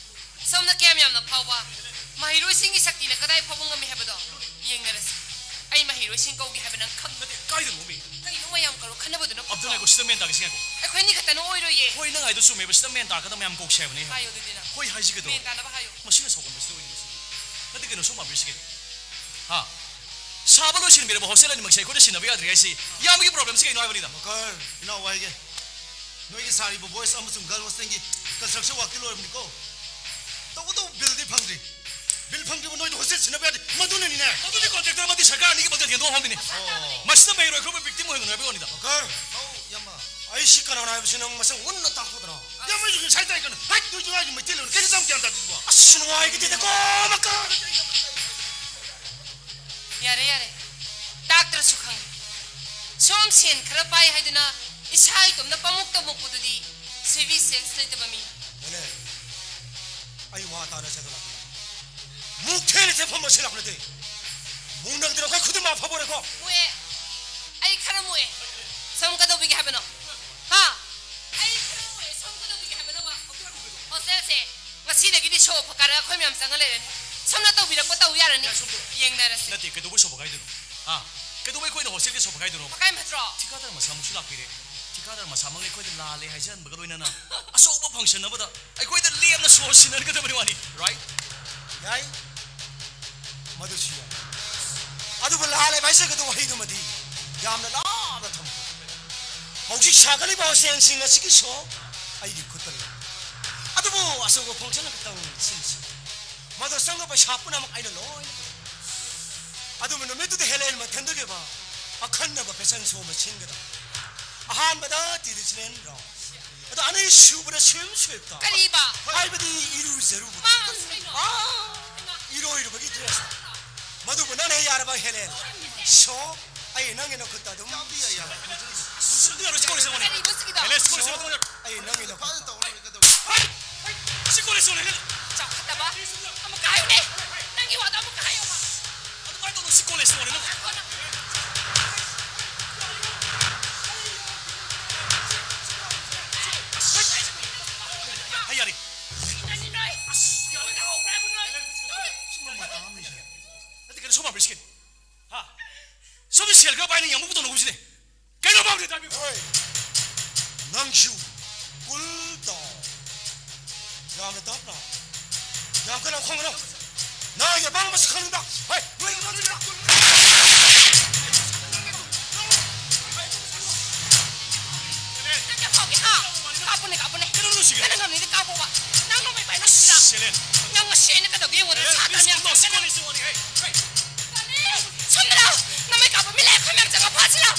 ꯁꯣꯝꯅ ꯀꯌꯥꯝ ꯌꯥꯝꯅ ꯐꯥꯎꯕ, ꯃꯍꯩꯔꯣꯏꯁꯤꯡꯒꯤ ꯁꯛꯇꯤꯅ ꯀꯗꯥꯏ ꯐꯥꯎꯕ ꯉꯝꯃꯤ ꯍꯥꯏꯕꯗꯣ ꯌꯦꯡꯅꯔꯁꯤ꯫ ꯑꯩ ꯃꯍꯩꯔꯣꯏꯁꯤꯡ ꯀꯧꯒꯦ ꯍꯥꯏꯕ ꯅꯪ ꯈꯪ- ꯅꯠꯇꯦ, ꯀꯥꯏꯗꯅꯣꯃꯤ? ꯀꯩꯅꯣ ꯃꯌꯥꯝ ꯀꯧꯔꯣ, ꯈꯟꯅꯕꯗꯨꯅ ꯑꯗꯨ ꯐꯠꯇ꯭ꯔꯣ? ꯉꯥꯏꯈꯣ, ꯁꯤꯗ ꯃꯦꯟ ꯇꯥꯒꯦ, ꯁꯤ ꯉꯥꯏꯈꯣ꯫ ꯑꯩꯈꯣꯏꯅꯤ ꯈꯛꯇꯅ ꯑꯣꯏꯔꯣꯏꯌꯦ꯫ ꯍꯣꯏ, ꯅꯪ ꯍꯥꯏꯗꯣ ꯆꯨꯝꯃꯦꯕ, ꯁꯤꯗ ꯃꯦꯟ ꯇꯥꯒꯗꯕ ꯃꯌꯥꯝ ꯀꯧꯁꯦ ꯍꯥꯏꯕꯅꯦ꯫ ꯍꯥꯏꯌꯣ ꯑꯗꯨꯗꯤ ꯅꯪ꯫ ꯍꯣꯏ, ꯍꯥꯏꯁꯤ ꯀꯩꯗꯧꯔꯒꯦ? ꯃꯦꯟ ꯇꯥꯅꯕ ꯍꯥꯏꯌꯣ꯫ ꯃꯁꯤꯅ ꯁꯥꯎꯒꯟꯕꯁꯤꯗ ꯑꯣꯏꯅꯤ ꯃꯁꯤꯗꯤ꯫ ꯅꯠꯇꯦ, ꯀꯩꯅꯣ, ꯁꯣꯝ ꯄꯥꯝꯕꯤꯔꯤꯁꯤ ꯀꯩꯅꯣ? ꯍꯥ? ꯁꯥꯕ ꯂꯣꯏꯁꯤꯟꯕꯤꯔꯕ ꯍꯣꯁꯇꯦꯜ ꯑꯅꯤꯃꯛꯁꯦ ꯑꯩꯈꯣꯏꯗ ꯁꯤꯟꯅꯕ ꯌꯥꯗ꯭ꯔꯤ ꯍꯥꯏꯁꯤ ꯏꯌꯥꯝꯕꯒꯤ ꯄ꯭ꯔꯣꯕ꯭ꯂꯦꯝꯁꯤ ꯀꯩꯅꯣ ꯍꯥꯏꯕꯅꯤꯗ꯫ ꯃꯀꯔ, ꯏꯅꯥꯎ ꯋꯥꯏꯒꯦ꯫ ꯅꯣꯏꯒꯤ ꯁꯥꯔꯤꯕ ꯕꯣꯏꯁ ꯑꯃꯁꯨꯡ ꯒꯔꯜ ꯍꯣꯁꯇꯦꯜꯒꯤ ꯀꯟꯁꯇ꯭ꯔꯛꯁꯟ ꯋꯥꯛꯇꯤ ꯂꯣꯏꯔꯕꯅꯤꯀꯣ? ꯇꯧꯕꯇꯕꯨ ꯕꯤꯜꯗꯤ ꯐꯪꯗ꯭ꯔꯤ꯫ ꯕꯤꯜ ꯐꯪꯗ꯭ꯔꯤꯕ ꯅꯣꯏꯗ ꯍꯣꯁꯇꯦꯜ ꯁꯤꯟꯅꯕ ꯌꯥꯗꯦ꯫ ꯃꯗꯨꯅꯅꯤꯅꯦ꯫ ꯃꯗꯨꯗꯤ ꯀꯣꯟꯇ꯭ꯔꯦꯛꯇꯔ ꯑꯃꯗꯤ ꯁꯔꯀꯥꯔ ꯑꯅꯤꯒꯤ ꯃꯇꯝ ꯍꯦꯟꯗꯣꯛ ꯍꯣꯡꯕꯅꯤ꯫ ꯑꯣ꯫ ꯃꯁꯤꯗ ꯃꯍꯩꯔꯣꯏ ꯑꯩꯈꯣꯏꯕꯨ ꯕꯤꯛꯇꯤꯝ ꯑꯣꯏꯍꯟꯒꯅꯨ ꯍꯥꯏꯕꯒꯤ ꯋꯥꯅꯤꯗ꯫ ꯃꯀꯔ, ꯑꯧ, ꯏꯌꯥꯝꯕ꯫ ꯑꯩ ꯁꯤ ꯀꯅꯥꯅꯣ ꯍꯥꯏꯕꯁꯤ ꯅꯪ ꯃꯁꯛ ꯃꯨꯟꯅ ꯇꯥꯛꯊꯣꯛꯇꯅ꯫ ꯏꯌꯥꯝꯕ, ꯑꯩꯁꯨ ꯉꯁꯥꯏ ꯇꯥꯏ ꯀꯩꯅꯣ꯫ ꯍꯥꯏꯠ, ꯅꯣꯏꯁꯨ ꯉꯥꯏꯁꯨ ꯃꯩꯇꯩꯂꯣꯟ ꯀꯩꯁꯨ ꯌꯥꯝ ꯒ꯭ꯌꯥꯟ ꯇꯥꯗꯦꯀꯣ꯫ ꯑꯁ, ꯅꯨꯡꯉꯥꯏꯒꯗꯦꯗꯀꯣ, ꯃꯀꯔ꯫ ꯌꯥꯔꯦ, ꯌꯥꯔꯦ꯫ ꯇꯥꯛꯇ꯭ꯔꯁꯨ ꯈꯪꯉꯤ꯫ ꯁꯣꯝ ꯁꯦꯟ ꯈꯔ ꯄꯥꯏ ꯍꯥꯏꯗꯨꯅ ꯏꯁꯥ ꯏꯇꯣꯝꯅ ꯄꯥꯃꯨꯛꯇ ꯃꯨꯛꯄꯗꯨꯗꯤ ꯁꯤꯚꯤꯛ ꯁꯦꯟꯁ ꯂꯩꯇꯕ ꯃꯤꯅꯤ꯫ ꯍꯦꯂꯦꯟ, ꯑꯩ ꯋꯥ ꯇꯥꯅ ꯆꯠꯇ ꯂꯥꯛꯄꯅꯤ꯫ ꯃꯨꯛ ꯊꯦꯅ ꯆꯠꯐꯝ ꯑꯁꯤ ꯂꯥꯛꯄ ꯅꯠꯇꯦ꯫ ꯃꯨꯛ ꯅꯪꯗꯅ ꯑꯩꯈꯣꯏ ꯈꯨꯗꯤꯡꯃꯛ ꯐꯕ ꯑꯣꯏꯔꯦꯀꯣ꯫ ꯃꯨꯛꯑꯦ꯫ ꯑꯩ ꯈꯔ ꯃꯨꯛꯑꯦ꯫ ꯁꯣꯝ ꯀꯩꯗꯧꯕꯤꯒꯦ ꯍꯥꯏꯕꯅꯣ? ꯍꯥ? ꯑꯩ ꯈꯔ ꯃꯨꯛꯑꯦ꯫ ꯁꯣꯝ ꯀꯩꯗꯧꯕꯤꯒꯦ ꯍꯥꯏꯕꯅꯣꯕ? ꯍꯣꯁꯇꯦꯜꯁꯦ ꯉꯁꯤꯗꯒꯤꯗꯤ ꯁꯣ ꯐꯀꯥꯔ ꯑꯩꯈꯣꯏ ꯃꯌꯥꯝ ꯆꯪꯉ ꯂꯩꯔꯅꯤ꯫ ꯁꯣꯝꯅ ꯇꯧꯕꯤꯔꯛꯄ ꯇꯧ ꯌꯥꯔꯅꯤ꯫ ꯌꯥ, ꯁꯣꯝ ꯇꯧ-, ꯌꯦꯡꯅꯔꯁꯤ꯫ ꯅꯠꯇꯦ, ꯀꯩꯗꯧꯕꯩ ꯁꯣ ꯐꯀꯥꯏꯗꯣꯏꯅꯣ? ꯍꯥ? ꯀꯩꯗꯧꯕꯩ ꯑꯩꯈꯣꯏꯅ ꯍꯣꯁꯇꯦꯜꯒꯤ ꯁꯣ ꯐꯀꯥꯏꯗꯣꯏꯅꯣ? ꯐꯀꯥꯏ ꯅꯠꯇ꯭ꯔꯣ? ꯊꯤꯀꯥꯗꯔ ꯃꯁꯥꯃꯛꯁꯨ ꯂꯥꯛꯄꯤꯔꯦ꯫ ꯊꯤꯀꯥꯗꯔ ꯃꯁꯥꯃꯛꯅ ꯑꯩꯈꯣꯏꯗ ꯂꯥꯜꯂꯦ ꯍꯥꯏꯖꯍꯟꯕꯒ ꯂꯣꯏꯅꯅ ꯑꯆꯧꯕ ꯐꯪꯁꯟ ꯑꯃꯗ ꯑꯩꯈꯣꯏꯗ ꯂꯦꯝꯅ ꯁꯣ ꯁꯤꯟꯅꯒꯗꯕꯅꯤ ꯋꯥꯅꯤ, right? ꯌꯥꯏ, ꯃꯗꯨꯁꯨ ꯌꯥꯏ꯫ ꯑꯗꯨꯕꯨ ꯂꯥꯜꯂꯦ ꯍꯥꯏꯖꯒꯗꯧꯕ ꯋꯥꯍꯩꯗꯨꯃꯗꯤ ꯌꯥꯝꯅ ꯂꯥꯞꯅ ꯊꯝꯈꯣ꯫ ꯍꯧꯖꯤꯛ ꯁꯥꯒꯠꯂꯤꯕ ꯍꯣꯁꯇꯦꯜꯁꯤꯡ ꯑꯁꯤꯒꯤ ꯁꯣ ꯑꯩꯒꯤ ꯈꯨꯠꯇ ꯂꯩ꯫ ꯑꯗꯨꯕꯨ ꯑꯆꯧꯕ ꯐꯪꯁꯟ ꯈꯛꯇꯪ ꯁꯤꯟꯁꯤ꯫ ꯃꯗꯨ ꯆꯪꯕ ꯄꯩꯁꯥ ꯄꯨꯝꯅꯃꯛ ꯑꯩꯅ ꯂꯣꯏꯅ ꯄꯨꯊꯣꯛ-, ꯑꯗꯨꯕꯨ ꯅꯨꯃꯤꯠꯇꯨꯗ ꯍꯦꯂꯦꯟ ꯃꯊꯟꯗꯒꯤ ꯑꯣꯏꯕ ꯑꯈꯟꯅꯕ ꯐꯦꯁꯟ ꯁꯣ ꯑꯃ ꯁꯤꯟꯒꯗꯕ꯫ ꯑꯍꯥꯟꯕꯗ ꯇ꯭ꯔꯦꯗꯤꯁꯅꯦꯜ ꯔꯥꯎꯟ, ꯑꯗꯣ ꯑꯅꯤꯁꯨꯕꯗ ꯁ꯭ꯋꯤꯝ ꯁ꯭ꯋꯤꯞꯇ꯫ ꯀꯔꯤꯕ? ꯍꯥꯏꯕꯗꯤ ꯏꯔꯨꯖꯔꯨꯕ꯫ ꯃꯥ ꯀꯩꯅꯣ? ꯑꯥ, ꯏꯔꯣꯏꯔꯨꯕꯒꯤ ꯗ꯭ꯔꯦꯁꯇ꯫ ꯃꯗꯨꯕꯨ ꯅꯪꯅ ꯍꯦꯛ ꯌꯥꯔꯕ ꯍꯦꯂꯦꯟ꯫ ꯁꯣ, ꯑꯩ ꯅꯪꯒꯤ ꯅꯈꯨꯠꯇ ꯑꯗꯨꯝ꯫ ꯌꯥꯕꯗꯤ ꯌꯥꯏ, ꯌꯥꯏ꯫ ꯑꯗꯨ ꯌꯥꯔꯣꯏ, ꯁꯤ ꯀꯣꯂꯦꯖ ꯌꯧꯔꯦ꯫ ꯀꯔꯤꯕ ꯁꯤꯒꯤꯗꯣ? ꯍꯦꯂꯦꯟ, ꯁꯤ ꯀꯣꯂꯦꯖ ꯌꯧꯔꯦ꯫ ꯑꯩ ꯅꯪꯒꯤ ꯅꯈꯨꯠꯇ꯫ ꯐꯖꯅ ꯇꯧꯔ ꯂꯣꯏꯔꯦ, ꯀꯩꯗꯧꯔꯒꯦ? ꯁꯤ ꯀꯣꯂꯦꯖ ꯌꯧꯔꯦ, ꯍꯦꯂꯦꯟ꯫ ꯆꯥꯎꯈꯠꯇꯕ꯫ ꯑꯃꯨꯛꯀ ꯍꯥꯏꯌꯨꯅꯦ꯫ ꯅꯪꯒꯤ ꯋꯥꯗꯣ ꯑꯃꯨꯛꯀ ꯍꯥꯏꯌꯣꯕ꯫ ꯑꯗꯨꯃꯥꯏꯅ ꯇꯧꯅꯨ, ꯁꯤ ꯀꯣꯂꯦꯖ ꯌꯧꯔꯦ, ꯅꯪ꯫ ꯍꯩ, ꯌꯥꯔꯦ꯫ ꯅꯠꯇꯦ, ꯀꯩꯅꯣ, ꯁꯣꯝ ꯍꯥꯏꯕ꯭ꯔꯤꯁꯀꯤ꯫ ꯍꯥ? ꯁꯣꯝꯗ ꯁꯦꯜ ꯈꯔ ꯄꯥꯏꯅ ꯌꯥꯝꯕꯨ ꯇꯧꯅꯒꯨꯝꯁꯤꯅꯦ꯫ ꯀꯩꯅꯣ ꯄꯥꯝꯗꯦ ꯇꯥꯏꯕꯤꯕ? ꯍꯣꯏ꯫ ꯅꯪꯁꯨ ꯀꯨꯜ ꯗꯥꯎꯟ꯫ ꯌꯥꯝꯅ ꯇꯞꯅ꯫ ꯌꯥꯝ ꯀꯟꯅ ꯈꯣꯡꯒꯅꯨ꯫ ꯅꯪꯒꯤ ꯑꯄꯥꯝꯕꯁꯨ ꯈꯪꯅꯤꯡꯕ꯫ ꯍꯣꯏ, ꯅꯣꯏꯒꯤ ꯑꯄꯥꯝꯕꯁꯨ ꯈꯪꯅꯤꯡꯕ꯫ ꯀꯥꯞꯄꯨꯅꯦ, ꯀꯥꯞꯄꯨꯅꯦ꯫ ꯀꯩꯅꯣ ꯅꯨꯡꯁꯤꯒꯦ? ꯅꯪꯅ ꯉꯝꯅꯤꯗꯤ ꯀꯥꯞꯄꯣꯕ꯫ ꯅꯪ ꯅꯣꯡꯃꯩ ꯄꯥꯏ ꯅꯨꯡꯁꯤꯗ꯭ꯔꯥ? ꯁꯦꯂꯦꯟ꯫ ꯅꯪ ꯉꯁꯤ ꯑꯩꯅ ꯀꯩꯗꯧꯒꯦ ꯌꯦꯡꯉꯨꯗꯅ, ꯑꯦ, ꯁꯥ ꯇꯟ ꯌꯥꯝ ꯆꯥꯒꯅꯤ꯫ ꯁꯣꯝꯗ ꯂꯥꯛꯑꯣ꯫ ꯅꯣꯡꯃꯩ ꯀꯥꯞꯄ ꯃꯤ ꯂꯩ, ꯑꯩꯈꯣꯏ ꯃꯌꯥꯝ ꯆꯪꯉ ꯐꯥꯁꯤ ꯂꯥꯛꯑꯣ꯫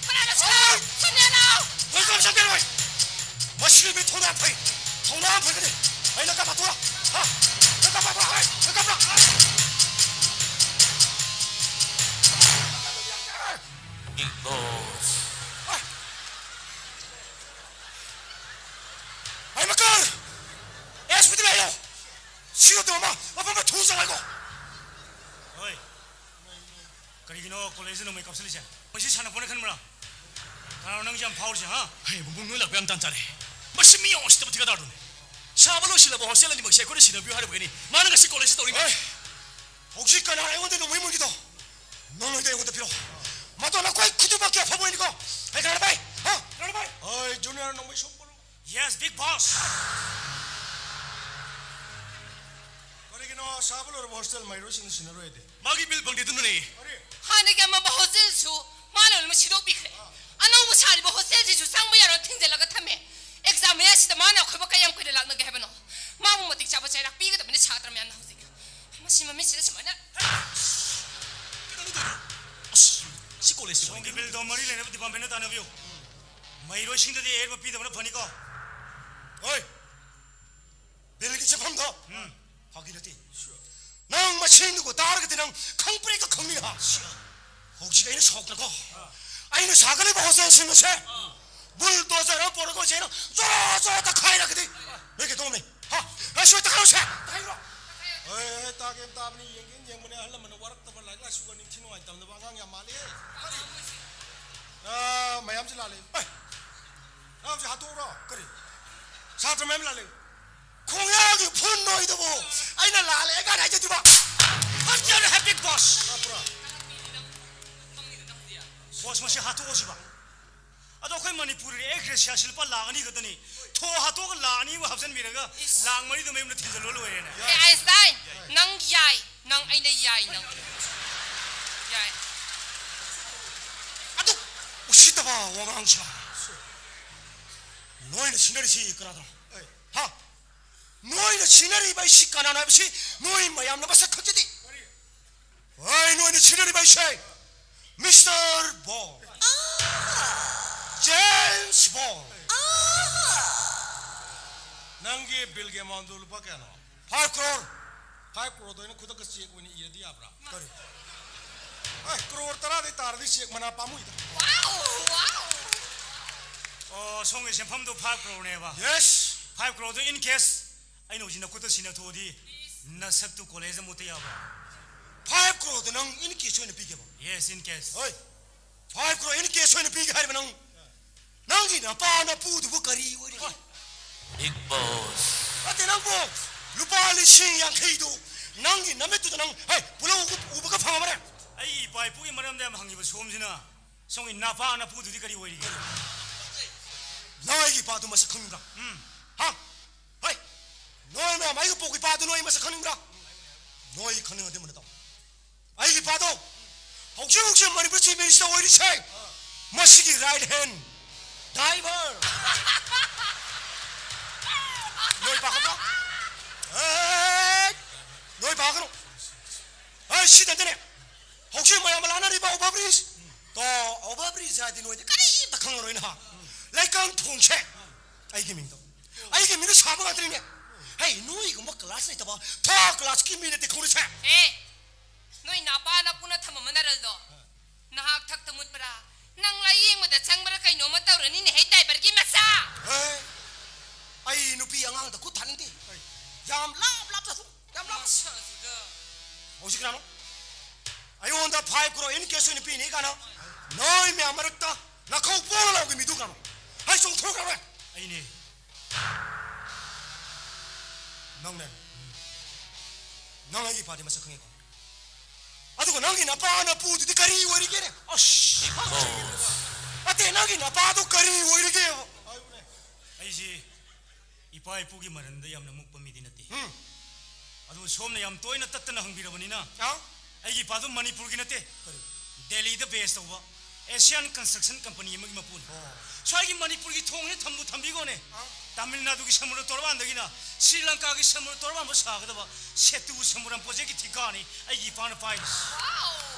ꯀꯅꯥꯅꯣ ꯁꯤ? ꯁꯣꯅꯤꯌꯥ ꯂꯥꯛꯑꯣ꯫ ꯃꯁꯤ ꯅꯨꯄꯤ ꯊꯧꯅꯥ ꯐꯩ꯫ ꯊꯧꯅꯥ ꯐꯩ ꯀꯗꯤ꯫ ꯑꯩꯅ ꯀꯥꯞꯄ ꯊꯣꯛꯂ꯫ ꯍꯥ? ꯅꯪ ꯀꯥꯞꯄ ꯊꯣꯛꯂ꯫ ꯅꯪ ꯀꯥꯞꯄ꯫ Big boss. ꯑꯩ ꯃꯀꯥꯔ! ꯑꯦꯁ ꯄꯤꯗ ꯂꯩꯔꯣ! ꯁꯤꯔꯣ ꯇꯧꯔꯝꯃ ꯃꯐꯝꯗ ꯊꯨ ꯆꯪꯉꯥꯏꯀꯣ! ꯍꯣꯏ꯫ ꯀꯔꯤꯒꯤꯅꯣ ꯀꯣꯂꯦꯖꯇ ꯅꯣꯡꯃꯩ ꯀꯥꯞꯁꯤꯜꯂꯤꯁꯦ? ꯃꯁꯤ ꯁꯥꯟꯅꯄꯣꯠꯅ ꯈꯟꯕ꯭ꯔꯥ? ꯀꯅꯥꯅꯣ ꯅꯪꯁꯦ ꯌꯥꯝ ꯐꯥꯎꯔꯤꯁꯦ, ꯍꯥ? ꯍꯌꯦꯡ ꯃꯕꯨꯡ ꯅꯣꯏ ꯂꯥꯛꯄ ꯌꯥꯝ ꯇꯥꯟ ꯆꯥꯔꯦ꯫ ꯃꯁꯤ ꯃꯤ ꯌꯥꯝ ꯎꯁꯤꯠꯇꯕ ꯊꯤꯀꯥꯗꯥꯔꯗꯨꯅꯦ꯫ ꯁꯥꯕ ꯂꯣꯏꯁꯤꯜꯂꯕ ꯍꯣꯁꯇꯦꯜ ꯑꯅꯤꯃꯛꯁꯦ ꯑꯩꯈꯣꯏꯅ ꯁꯤꯟꯅꯕꯤꯌꯨ ꯍꯥꯏꯔꯨꯕꯒꯤꯅꯤ꯫ ꯃꯥꯅ ꯉꯁꯤ ꯀꯣꯂꯦꯖꯇ ꯇꯧꯔꯤ ꯃꯌꯥꯝ꯫ ꯍꯣꯏ꯫ ꯍꯧꯖꯤꯛ ꯀꯅꯥ ꯑꯩꯉꯣꯟꯗ ꯅꯣꯡꯃꯩ ꯃꯨꯟꯒꯤꯗꯣ? ꯅꯪ ꯅꯣꯏꯗ ꯑꯩꯉꯣꯟꯗ ꯄꯤꯔꯛꯑꯣ꯫ ꯃꯗꯣ ꯅꯈꯣꯏ ꯈꯨꯗꯤꯡꯃꯛꯀꯤ ꯑꯐꯕ ꯑꯣꯏꯅꯤꯀꯣ꯫ ꯍꯦ, ꯀꯅꯥꯅ ꯄꯥꯏ? ꯍꯥ? ꯀꯅꯥꯅ ꯄꯥꯏ? ꯍꯣꯏ, ꯖꯨꯅꯤꯌꯔ ꯅꯣꯡꯃꯩ ꯁꯣꯛꯄꯔꯣ? Yes, big boss. ꯀꯔꯤꯒꯤꯅꯣ ꯁꯥꯕ ꯂꯣꯏꯔꯕ ꯍꯣꯁꯇꯦꯜ ꯃꯍꯩꯔꯣꯏꯁꯤꯡꯅ ꯁꯤꯟꯅꯔꯣꯏ ꯍꯥꯏꯗꯤ? ꯃꯥꯒꯤ ꯕꯤꯜ ꯐꯪꯗꯦꯗꯨꯅꯅꯦ꯫ ꯀꯔꯤ? ꯍꯥꯟꯅꯒꯤ ꯑꯃꯝꯕ ꯍꯣꯁꯇꯦꯜꯁꯨ ꯃꯥꯅ ꯂꯣꯏꯅꯃꯛ ꯁꯤꯗꯣꯛꯄꯤꯈ꯭ꯔꯦ꯫ ꯑꯅꯧꯕ ꯁꯥꯔꯤꯕ ꯍꯣꯁꯇꯦꯜꯁꯤꯁꯨ ꯆꯪꯕ ꯌꯥꯔꯣꯏ ꯊꯤꯡꯖꯤꯜꯂꯒ ꯊꯝꯃꯦ꯫ ꯑꯦꯛꯖꯥꯝ ꯃꯌꯥꯁꯤꯗ ꯃꯥꯅ ꯑꯩꯈꯣꯏꯕꯨ ꯀꯌꯥꯝ ꯀꯨꯏꯅ ꯂꯥꯛꯅꯒꯦ ꯍꯥꯏꯕꯅꯣ? ꯃꯥꯕꯨ ꯃꯇꯤꯛ ꯆꯥꯕ ꯆꯩꯔꯥꯛ ꯄꯤꯒꯗꯕꯅꯤ ꯁꯥꯇ꯭ꯔ ꯃꯌꯥꯝꯅ ꯍꯧꯖꯤꯛ꯫ ꯃꯁꯤ ꯃꯃꯤꯠꯁꯤꯗ ꯁꯨꯃꯥꯏꯅ꯫ ꯀꯩꯅꯣꯅꯦ ꯇꯧꯔꯤꯗꯣ? ꯑꯁ, ꯁꯤ ꯀꯣꯂꯦꯖꯁꯤ ꯁꯣꯝꯒꯤ ꯑꯣꯏꯔꯦ꯫ ꯕꯤꯜꯗꯣ ꯃꯔꯤ ꯂꯩꯅꯕ ꯗꯤꯄꯥꯔꯠꯃꯦꯟꯗ ꯇꯥꯟꯅꯕꯤꯌꯨ꯫ ꯃꯍꯩꯔꯣꯏꯁꯤꯡꯗꯗꯤ ꯑꯍꯦꯟꯕ ꯄꯤꯗꯕꯅ ꯐꯅꯤꯀꯣ꯫ ꯍꯣꯏ, ꯕꯤꯜꯒꯤ ꯆꯦꯐꯝꯗꯣ꯫ ꯎꯝ꯫ ꯐꯥꯒꯤ ꯅꯠꯇꯦ꯫ ꯅꯪ ꯃꯁꯤꯡꯗꯨꯕꯨ ꯇꯥꯔꯒꯗꯤ ꯅꯪ ꯈꯪꯄ꯭ꯔꯦꯛꯀ ꯈꯪꯅꯤ ꯍꯥ? ꯍꯧꯖꯤꯛ ꯑꯩꯅ ꯁꯥꯎꯗ꯭ꯔꯀꯣ꯫ ꯑꯩꯅ ꯁꯥꯒꯠꯂꯤꯕ ꯍꯣꯁꯇꯦꯜꯁꯤꯡ ꯑꯁꯦ ꯕꯨꯜꯗꯣꯖꯔ ꯑꯃ ꯄꯨꯔꯒ ꯍꯧꯖꯤꯛ ꯑꯩꯅ ꯖꯣꯔꯣ ꯖꯣꯔꯣ ꯇꯛꯈꯥꯏꯔꯒꯗꯤ ꯅꯣꯏ ꯀꯩꯗꯧꯅꯤ? ꯍꯥ? ꯅꯣꯏ ꯁꯣꯏ ꯇꯛꯈꯥꯏꯔꯣꯁꯦ꯫ ꯇꯛꯈꯥꯏꯔꯣ꯫ ꯍꯣꯏ, ꯍꯣꯏ, ꯇꯥꯒꯦ ꯇꯥꯕꯅꯤ, ꯌꯦꯡꯒꯦ ꯌꯦꯡꯕꯅꯦ꯫ ꯑꯍꯜ ꯂꯃꯟꯅ ꯋꯥꯔꯛꯇꯕ, ꯂꯥꯏꯔꯤꯛ ꯂꯥꯏꯁꯨꯒ ꯅꯤꯡꯊꯤ ꯅꯨꯡꯉꯥꯏ ꯇꯝꯗꯕ ꯑꯉꯥꯡ ꯌꯥꯝ ꯃꯥꯜꯂꯦ꯫ ꯑꯥ, ꯃꯌꯥꯝꯁꯦ ꯂꯥꯜꯂꯦ꯫ ꯑꯦ, ꯅꯪ ꯍꯧꯖꯤꯛ ꯍꯥꯠꯇꯣꯛꯎꯔꯣ? ꯀꯔꯤ? ꯁꯥꯇ꯭ꯔ ꯃꯌꯥꯝ ꯂꯥꯜꯂꯦ꯫ ꯈꯣꯡꯌꯥꯒꯤ ꯐꯨꯟ ꯅꯣꯏꯗꯨꯕꯨ ꯑꯩꯅ ꯂꯥꯜꯂꯦ ꯀꯥꯏꯅ ꯍꯥꯏꯖꯗꯣꯏꯕ? ꯍꯟꯖꯔꯦ ꯍꯦ, big boss꯫ ꯍꯥꯞꯄ꯭ꯔꯣ? Boss, ꯃꯁꯤ ꯍꯥꯠꯇꯣꯛꯑꯁꯤꯕ꯫ ꯑꯗꯣ ꯑꯩꯈꯣꯏ ꯃꯅꯤꯄꯨꯔꯤ ꯑꯦꯛ ꯒ꯭ꯔꯦꯁꯤꯌꯥꯁꯤ ꯂꯨꯄꯥ ꯂꯥꯛ ꯑꯅꯤ ꯈꯛꯇꯅꯤ꯫ ꯊꯣꯛ ꯍꯥꯠꯇꯣꯛꯑꯒ ꯂꯥꯛ ꯑꯅꯤꯕꯨ ꯍꯥꯞꯆꯤꯟꯕꯤꯔꯒ ꯏꯁ꯫ ꯂꯥꯛ ꯃꯔꯤꯗꯣ ꯃꯌꯨꯝꯗ ꯊꯤꯟꯖꯜꯂꯣ ꯂꯣꯏꯔꯦꯅꯦ꯫ ꯍꯦ ꯑꯥꯏꯟꯁꯇꯥꯏꯟ, ꯅꯪ ꯌꯥꯏ, ꯅꯪ ꯑꯩꯅ ꯌꯥꯏ, ꯅꯪ꯫ ꯌꯥꯏ꯫ ꯑꯗꯨ ꯎꯁꯤꯠꯇꯕ ꯋꯥꯉꯥꯡꯁꯤꯃ꯫ ꯅꯣꯏꯅ ꯁꯤꯟꯅꯔꯤꯁꯤ ꯀꯅꯥꯗꯅꯣ? ꯍꯥ? ꯅꯣꯏꯅ ꯁꯤꯟꯅꯔꯤꯕ ꯑꯩꯁꯤ ꯀꯅꯥꯅꯣ ꯍꯥꯏꯕꯁꯤ ꯅꯣꯏ ꯃꯌꯥꯝꯅ ꯃꯁꯛ ꯈꯪꯖꯗꯦ꯫ ꯑꯩ ꯅꯣꯏꯅ ꯁꯤꯟꯅꯔꯤꯕ ꯑꯩꯁꯦ ꯃꯤꯁꯇꯔ ꯕꯣꯟ, ꯖꯦꯝꯁ ꯕꯣꯟ꯫ ꯅꯪꯒꯤ ꯕꯤꯜꯒꯤ ꯑꯦꯃꯥꯎꯟꯗꯨ ꯂꯨꯄꯥ ꯀꯌꯥꯅꯣ? ꯐꯥꯏꯚ ꯀ꯭ꯔꯣꯔ꯫ ꯐꯥꯏꯚ ꯀ꯭ꯔꯣꯔꯗꯣ ꯑꯩꯅ ꯈꯨꯗꯛꯇ ꯆꯦꯛ ꯑꯣꯏꯅ ꯏꯔꯗꯤ ꯌꯥꯕ꯭ꯔꯥ? ꯀꯔꯤ? ꯑꯦ, ꯀ꯭ꯔꯣꯔ ꯇꯔꯥꯗꯩ ꯇꯥꯔꯗꯤ ꯆꯦꯛ ꯃꯅꯥ ꯄꯥꯝꯃꯨꯏꯗ꯫ ꯑꯣ, ꯁꯣꯝꯒꯤ ꯁꯦꯟꯐꯝꯗꯨ ꯐꯥꯏꯚ ꯀ꯭ꯔꯣꯔꯅꯦꯕ? ꯌꯦꯁ꯫ ꯐꯥꯏꯚ ꯀ꯭ꯔꯣꯔꯗꯨ ꯏꯟ ꯀꯦꯁ ꯑꯩꯅ ꯍꯧꯖꯤꯛ ꯅꯈꯨꯠꯇ ꯁꯤꯟꯅꯊꯣꯛꯑꯗꯤ ꯅꯁꯛꯇꯨ ꯀꯣꯂꯦꯖ ꯑꯃꯨꯛꯇ ꯌꯥꯕ꯭ꯔꯥ? ꯐꯥꯏꯚ ꯀ꯭ꯔꯣꯔꯗꯨ ꯅꯪ ꯏꯟ ꯀꯦꯁ ꯑꯣꯏꯅ ꯄꯤꯒꯦꯕ? Yes, in cash. ꯍꯣꯏ꯫ ꯐꯥꯏꯚ ꯀ꯭ꯔꯣꯔ ꯏꯟ ꯀꯦꯁ ꯑꯣꯏꯅ ꯄꯤꯒꯦ ꯍꯥꯏꯔꯤꯕ ꯅꯪ? ꯅꯪꯒꯤ ꯅꯄꯥ ꯅꯄꯨꯗꯨꯕꯨ ꯀꯔꯤ ꯑꯣꯏꯔꯤꯒꯦ? Bigg Boss. ꯅꯠꯇꯦ ꯅꯪꯕꯨ ꯂꯨꯄꯥ ꯂꯤꯁꯤꯡ ꯌꯥꯡꯈꯩꯗꯨ ꯅꯪꯒꯤ ꯅꯃꯤꯠꯇꯨꯗ ꯅꯪ, ꯍꯦ, ꯄꯨꯂꯞ ꯎꯕ-, ꯎꯕꯒ ꯐꯪꯉꯕꯅꯦ? ꯑꯩꯒꯤ ꯏꯄꯥ ꯏꯄꯨꯒꯤ ꯃꯔꯝꯗ ꯌꯥꯝ ꯍꯪꯉꯤꯕ ꯁꯣꯝꯁꯤꯅ ꯁꯣꯝꯒꯤ ꯅꯄꯥ ꯅꯄꯨꯗꯨꯗꯤ ꯀꯔꯤ ꯑꯣꯏꯔꯤꯒꯦ? ꯅꯪ ꯑꯩꯒꯤ ꯏꯄꯥꯗꯨ ꯃꯁꯛ ꯈꯪꯕ꯭ꯔꯥ? ꯎꯝ꯫ ꯍꯥ? ꯍꯣꯏ꯫ ꯅꯣꯏ ꯃꯌꯥꯝ ꯑꯩꯒ ꯄꯣꯛꯄ ꯏꯄꯥꯗꯨ ꯅꯣꯏ ꯃꯁꯛ ꯈꯪꯅꯤꯡꯕ꯭ꯔꯥ? ꯅꯣꯏ ꯈꯪꯅꯤꯡꯉꯗꯤ ꯃꯨꯟꯅ ꯇꯥꯎ꯫ ꯑꯩꯒꯤ ꯏꯄꯥꯗꯣ ꯍꯧꯖꯤꯛ ꯍꯧꯖꯤꯛ ꯃꯅꯤꯄꯨꯔ ꯆꯤꯐ ꯃꯤꯅꯤꯁꯇꯔ ꯑꯣꯏꯔꯤꯁꯦ, ꯃꯁꯤꯒꯤ ꯔꯥꯏꯠ ꯍꯦꯟ ꯗ꯭ꯔꯥꯏꯚꯔ꯫ ꯅꯣꯏ ꯄꯥꯈꯠꯄ꯭ꯔꯥ? ꯑꯦ, ꯅꯣꯏ ꯄꯥꯈꯠꯀꯅꯨ꯫ ꯑꯩ ꯁꯤ ꯅꯠꯇꯦꯅꯦ꯫ ꯍꯧꯖꯤꯛ ꯃꯌꯥꯝ ꯂꯥꯟꯅꯔꯤꯕ ꯑꯣꯚꯔ ꯕ꯭ꯔꯤꯖ꯫ ꯇꯣ, ꯑꯣꯚꯔ ꯕ꯭ꯔꯤꯖ ꯍꯥꯏꯗꯤ ꯅꯣꯏꯗꯤ ꯀꯔꯤꯝꯇ ꯈꯪꯉꯔꯣꯏ ꯅꯍꯥ꯫ ꯂꯩꯀꯪ ꯊꯣꯡꯁꯦ꯫ ꯑꯩꯒꯤ ꯃꯤꯡꯗꯣ꯫ ꯑꯩꯒꯤ ꯃꯤꯡꯗꯣ ꯁꯥꯕ ꯉꯥꯛꯇꯅꯤꯅꯦ꯫ ꯍꯩ, ꯅꯣꯏꯒꯨꯝꯕ ꯀ꯭ꯂꯥꯁ ꯂꯩꯇꯕ ꯊꯥꯔꯠ ꯀ꯭ꯂꯥꯁꯀꯤ ꯃꯤ ꯅꯠꯇꯦ ꯈꯪꯉꯨꯁꯦ꯫ ꯑꯦ, ꯅꯣꯏ ꯅꯄꯥ ꯅꯄꯨꯅ ꯊꯝꯃꯝꯕ ꯅꯔꯜꯗꯣ ꯅꯍꯥꯛ ꯊꯛꯇ ꯃꯨꯠꯄ꯭ꯔꯥ? ꯅꯪ ꯂꯥꯏꯌꯦꯡꯕꯗ ꯆꯪꯕ꯭ꯔꯥ ꯀꯩꯅꯣꯝꯃ ꯇꯧꯔꯅꯤꯅꯦ, ꯍꯦ ꯗ꯭ꯔꯥꯏꯚꯔꯒꯤ ꯃꯆꯥ! ꯍꯦ, ꯑꯩ ꯅꯨꯄꯤ ꯑꯉꯥꯡꯗ ꯈꯨꯠ ꯊꯥꯅꯤꯡꯗꯦ꯫ ꯌꯥꯝ ꯂꯥꯞ ꯂꯥꯞ ꯆꯠꯊꯣꯛ, ꯌꯥꯝ ꯂꯥꯞ꯫ ꯃꯁꯛꯁꯤꯒ꯫ ꯍꯧꯖꯤꯛ ꯀꯅꯥꯅꯣ? ꯑꯩꯉꯣꯟꯗ ꯐꯥꯏꯚ ꯀ꯭ꯔꯣꯔ ꯏꯟ ꯀꯦꯁ ꯑꯣꯏꯅ ꯄꯤꯅꯤ ꯀꯥꯏꯅ ꯅꯣꯏ ꯃꯌꯥꯝ ꯃꯔꯛꯇ ꯅꯈꯧ ꯄꯣꯛꯑ ꯂꯥꯎꯒꯤ ꯃꯤꯗꯨ ꯀꯅꯥꯅꯣ? ꯍꯩ, ꯆꯣꯡꯊꯣꯛꯈ꯭ꯔꯕ? ꯑꯩꯅꯦ꯫ ꯅꯪꯅꯦ? ꯅꯪ ꯑꯩꯒꯤ ꯏꯄꯥꯗꯤ ꯃꯁꯛ ꯈꯪꯉꯦꯀꯣ? ꯑꯗꯨꯒ ꯅꯪꯒꯤ ꯅꯄꯥ ꯅꯄꯨꯗꯨꯗꯤ ꯀꯔꯤ ꯑꯣꯏꯔꯤꯒꯦꯅꯦ? ꯑꯁ! ꯑꯇꯦ, ꯅꯪꯒꯤ ꯅꯄꯥꯗꯣ ꯀꯔꯤ ꯑꯣꯏꯔꯤꯒꯦꯕ? ꯑꯩꯁꯤ ꯏꯄꯥ ꯏꯄꯨꯒꯤ ꯃꯔꯟꯗ ꯌꯥꯝꯅ ꯃꯨꯛꯄ ꯃꯤꯗꯤ ꯅꯠꯇꯦ꯫ ꯎꯝ꯫ ꯑꯗꯨꯕꯨ ꯁꯣꯝꯅ ꯌꯥꯝ ꯇꯣꯏꯅ ꯇꯠꯇꯅ ꯍꯪꯕꯤꯔꯕꯅꯤꯅ, ꯑ? ꯑꯩꯒꯤ ꯏꯄꯥꯗꯣ ꯃꯅꯤꯄꯨꯔꯒꯤ ꯅꯠꯇꯦ꯫ ꯀꯔꯤ? ꯗꯦꯜꯂꯤꯗ ꯕꯦꯁ ꯇꯧꯕ ꯑꯦꯁꯤꯌꯥꯟ ꯀꯟꯁꯇ꯭ꯔꯛꯁꯟ ꯀꯝꯄꯅꯤ ꯑꯃꯒꯤ ꯃꯄꯨꯅꯤ꯫ ꯑꯣ꯫ ꯁ꯭ꯋꯥꯏꯒꯤ ꯃꯅꯤꯄꯨꯔꯒꯤ ꯊꯣꯡꯁꯦ ꯊꯝꯕꯨ ꯊꯝꯕꯤꯈꯣꯅꯦ꯫ ꯑ? ꯇꯥꯃꯤꯜ ꯅꯥꯗꯨꯒꯤ ꯁꯃꯨꯗ꯭ꯔ ꯇꯣꯔꯕꯥꯟꯗꯒꯤꯅ ꯁ꯭ꯔꯤ ꯂꯪꯀꯥꯒꯤ ꯁꯃꯨꯗ꯭ꯔ ꯇꯣꯔꯕꯥꯟꯕꯨ ꯁꯥꯒꯗꯕ ꯁꯦꯇꯨ ꯁꯃꯨꯗ꯭ꯔꯝ ꯄ꯭ꯔꯣꯖꯦꯛꯀꯤ ꯊꯤꯀꯥꯅꯤ ꯑꯩꯒꯤ ꯏꯄꯥꯅ ꯄꯥꯏꯔꯤꯁꯤ꯫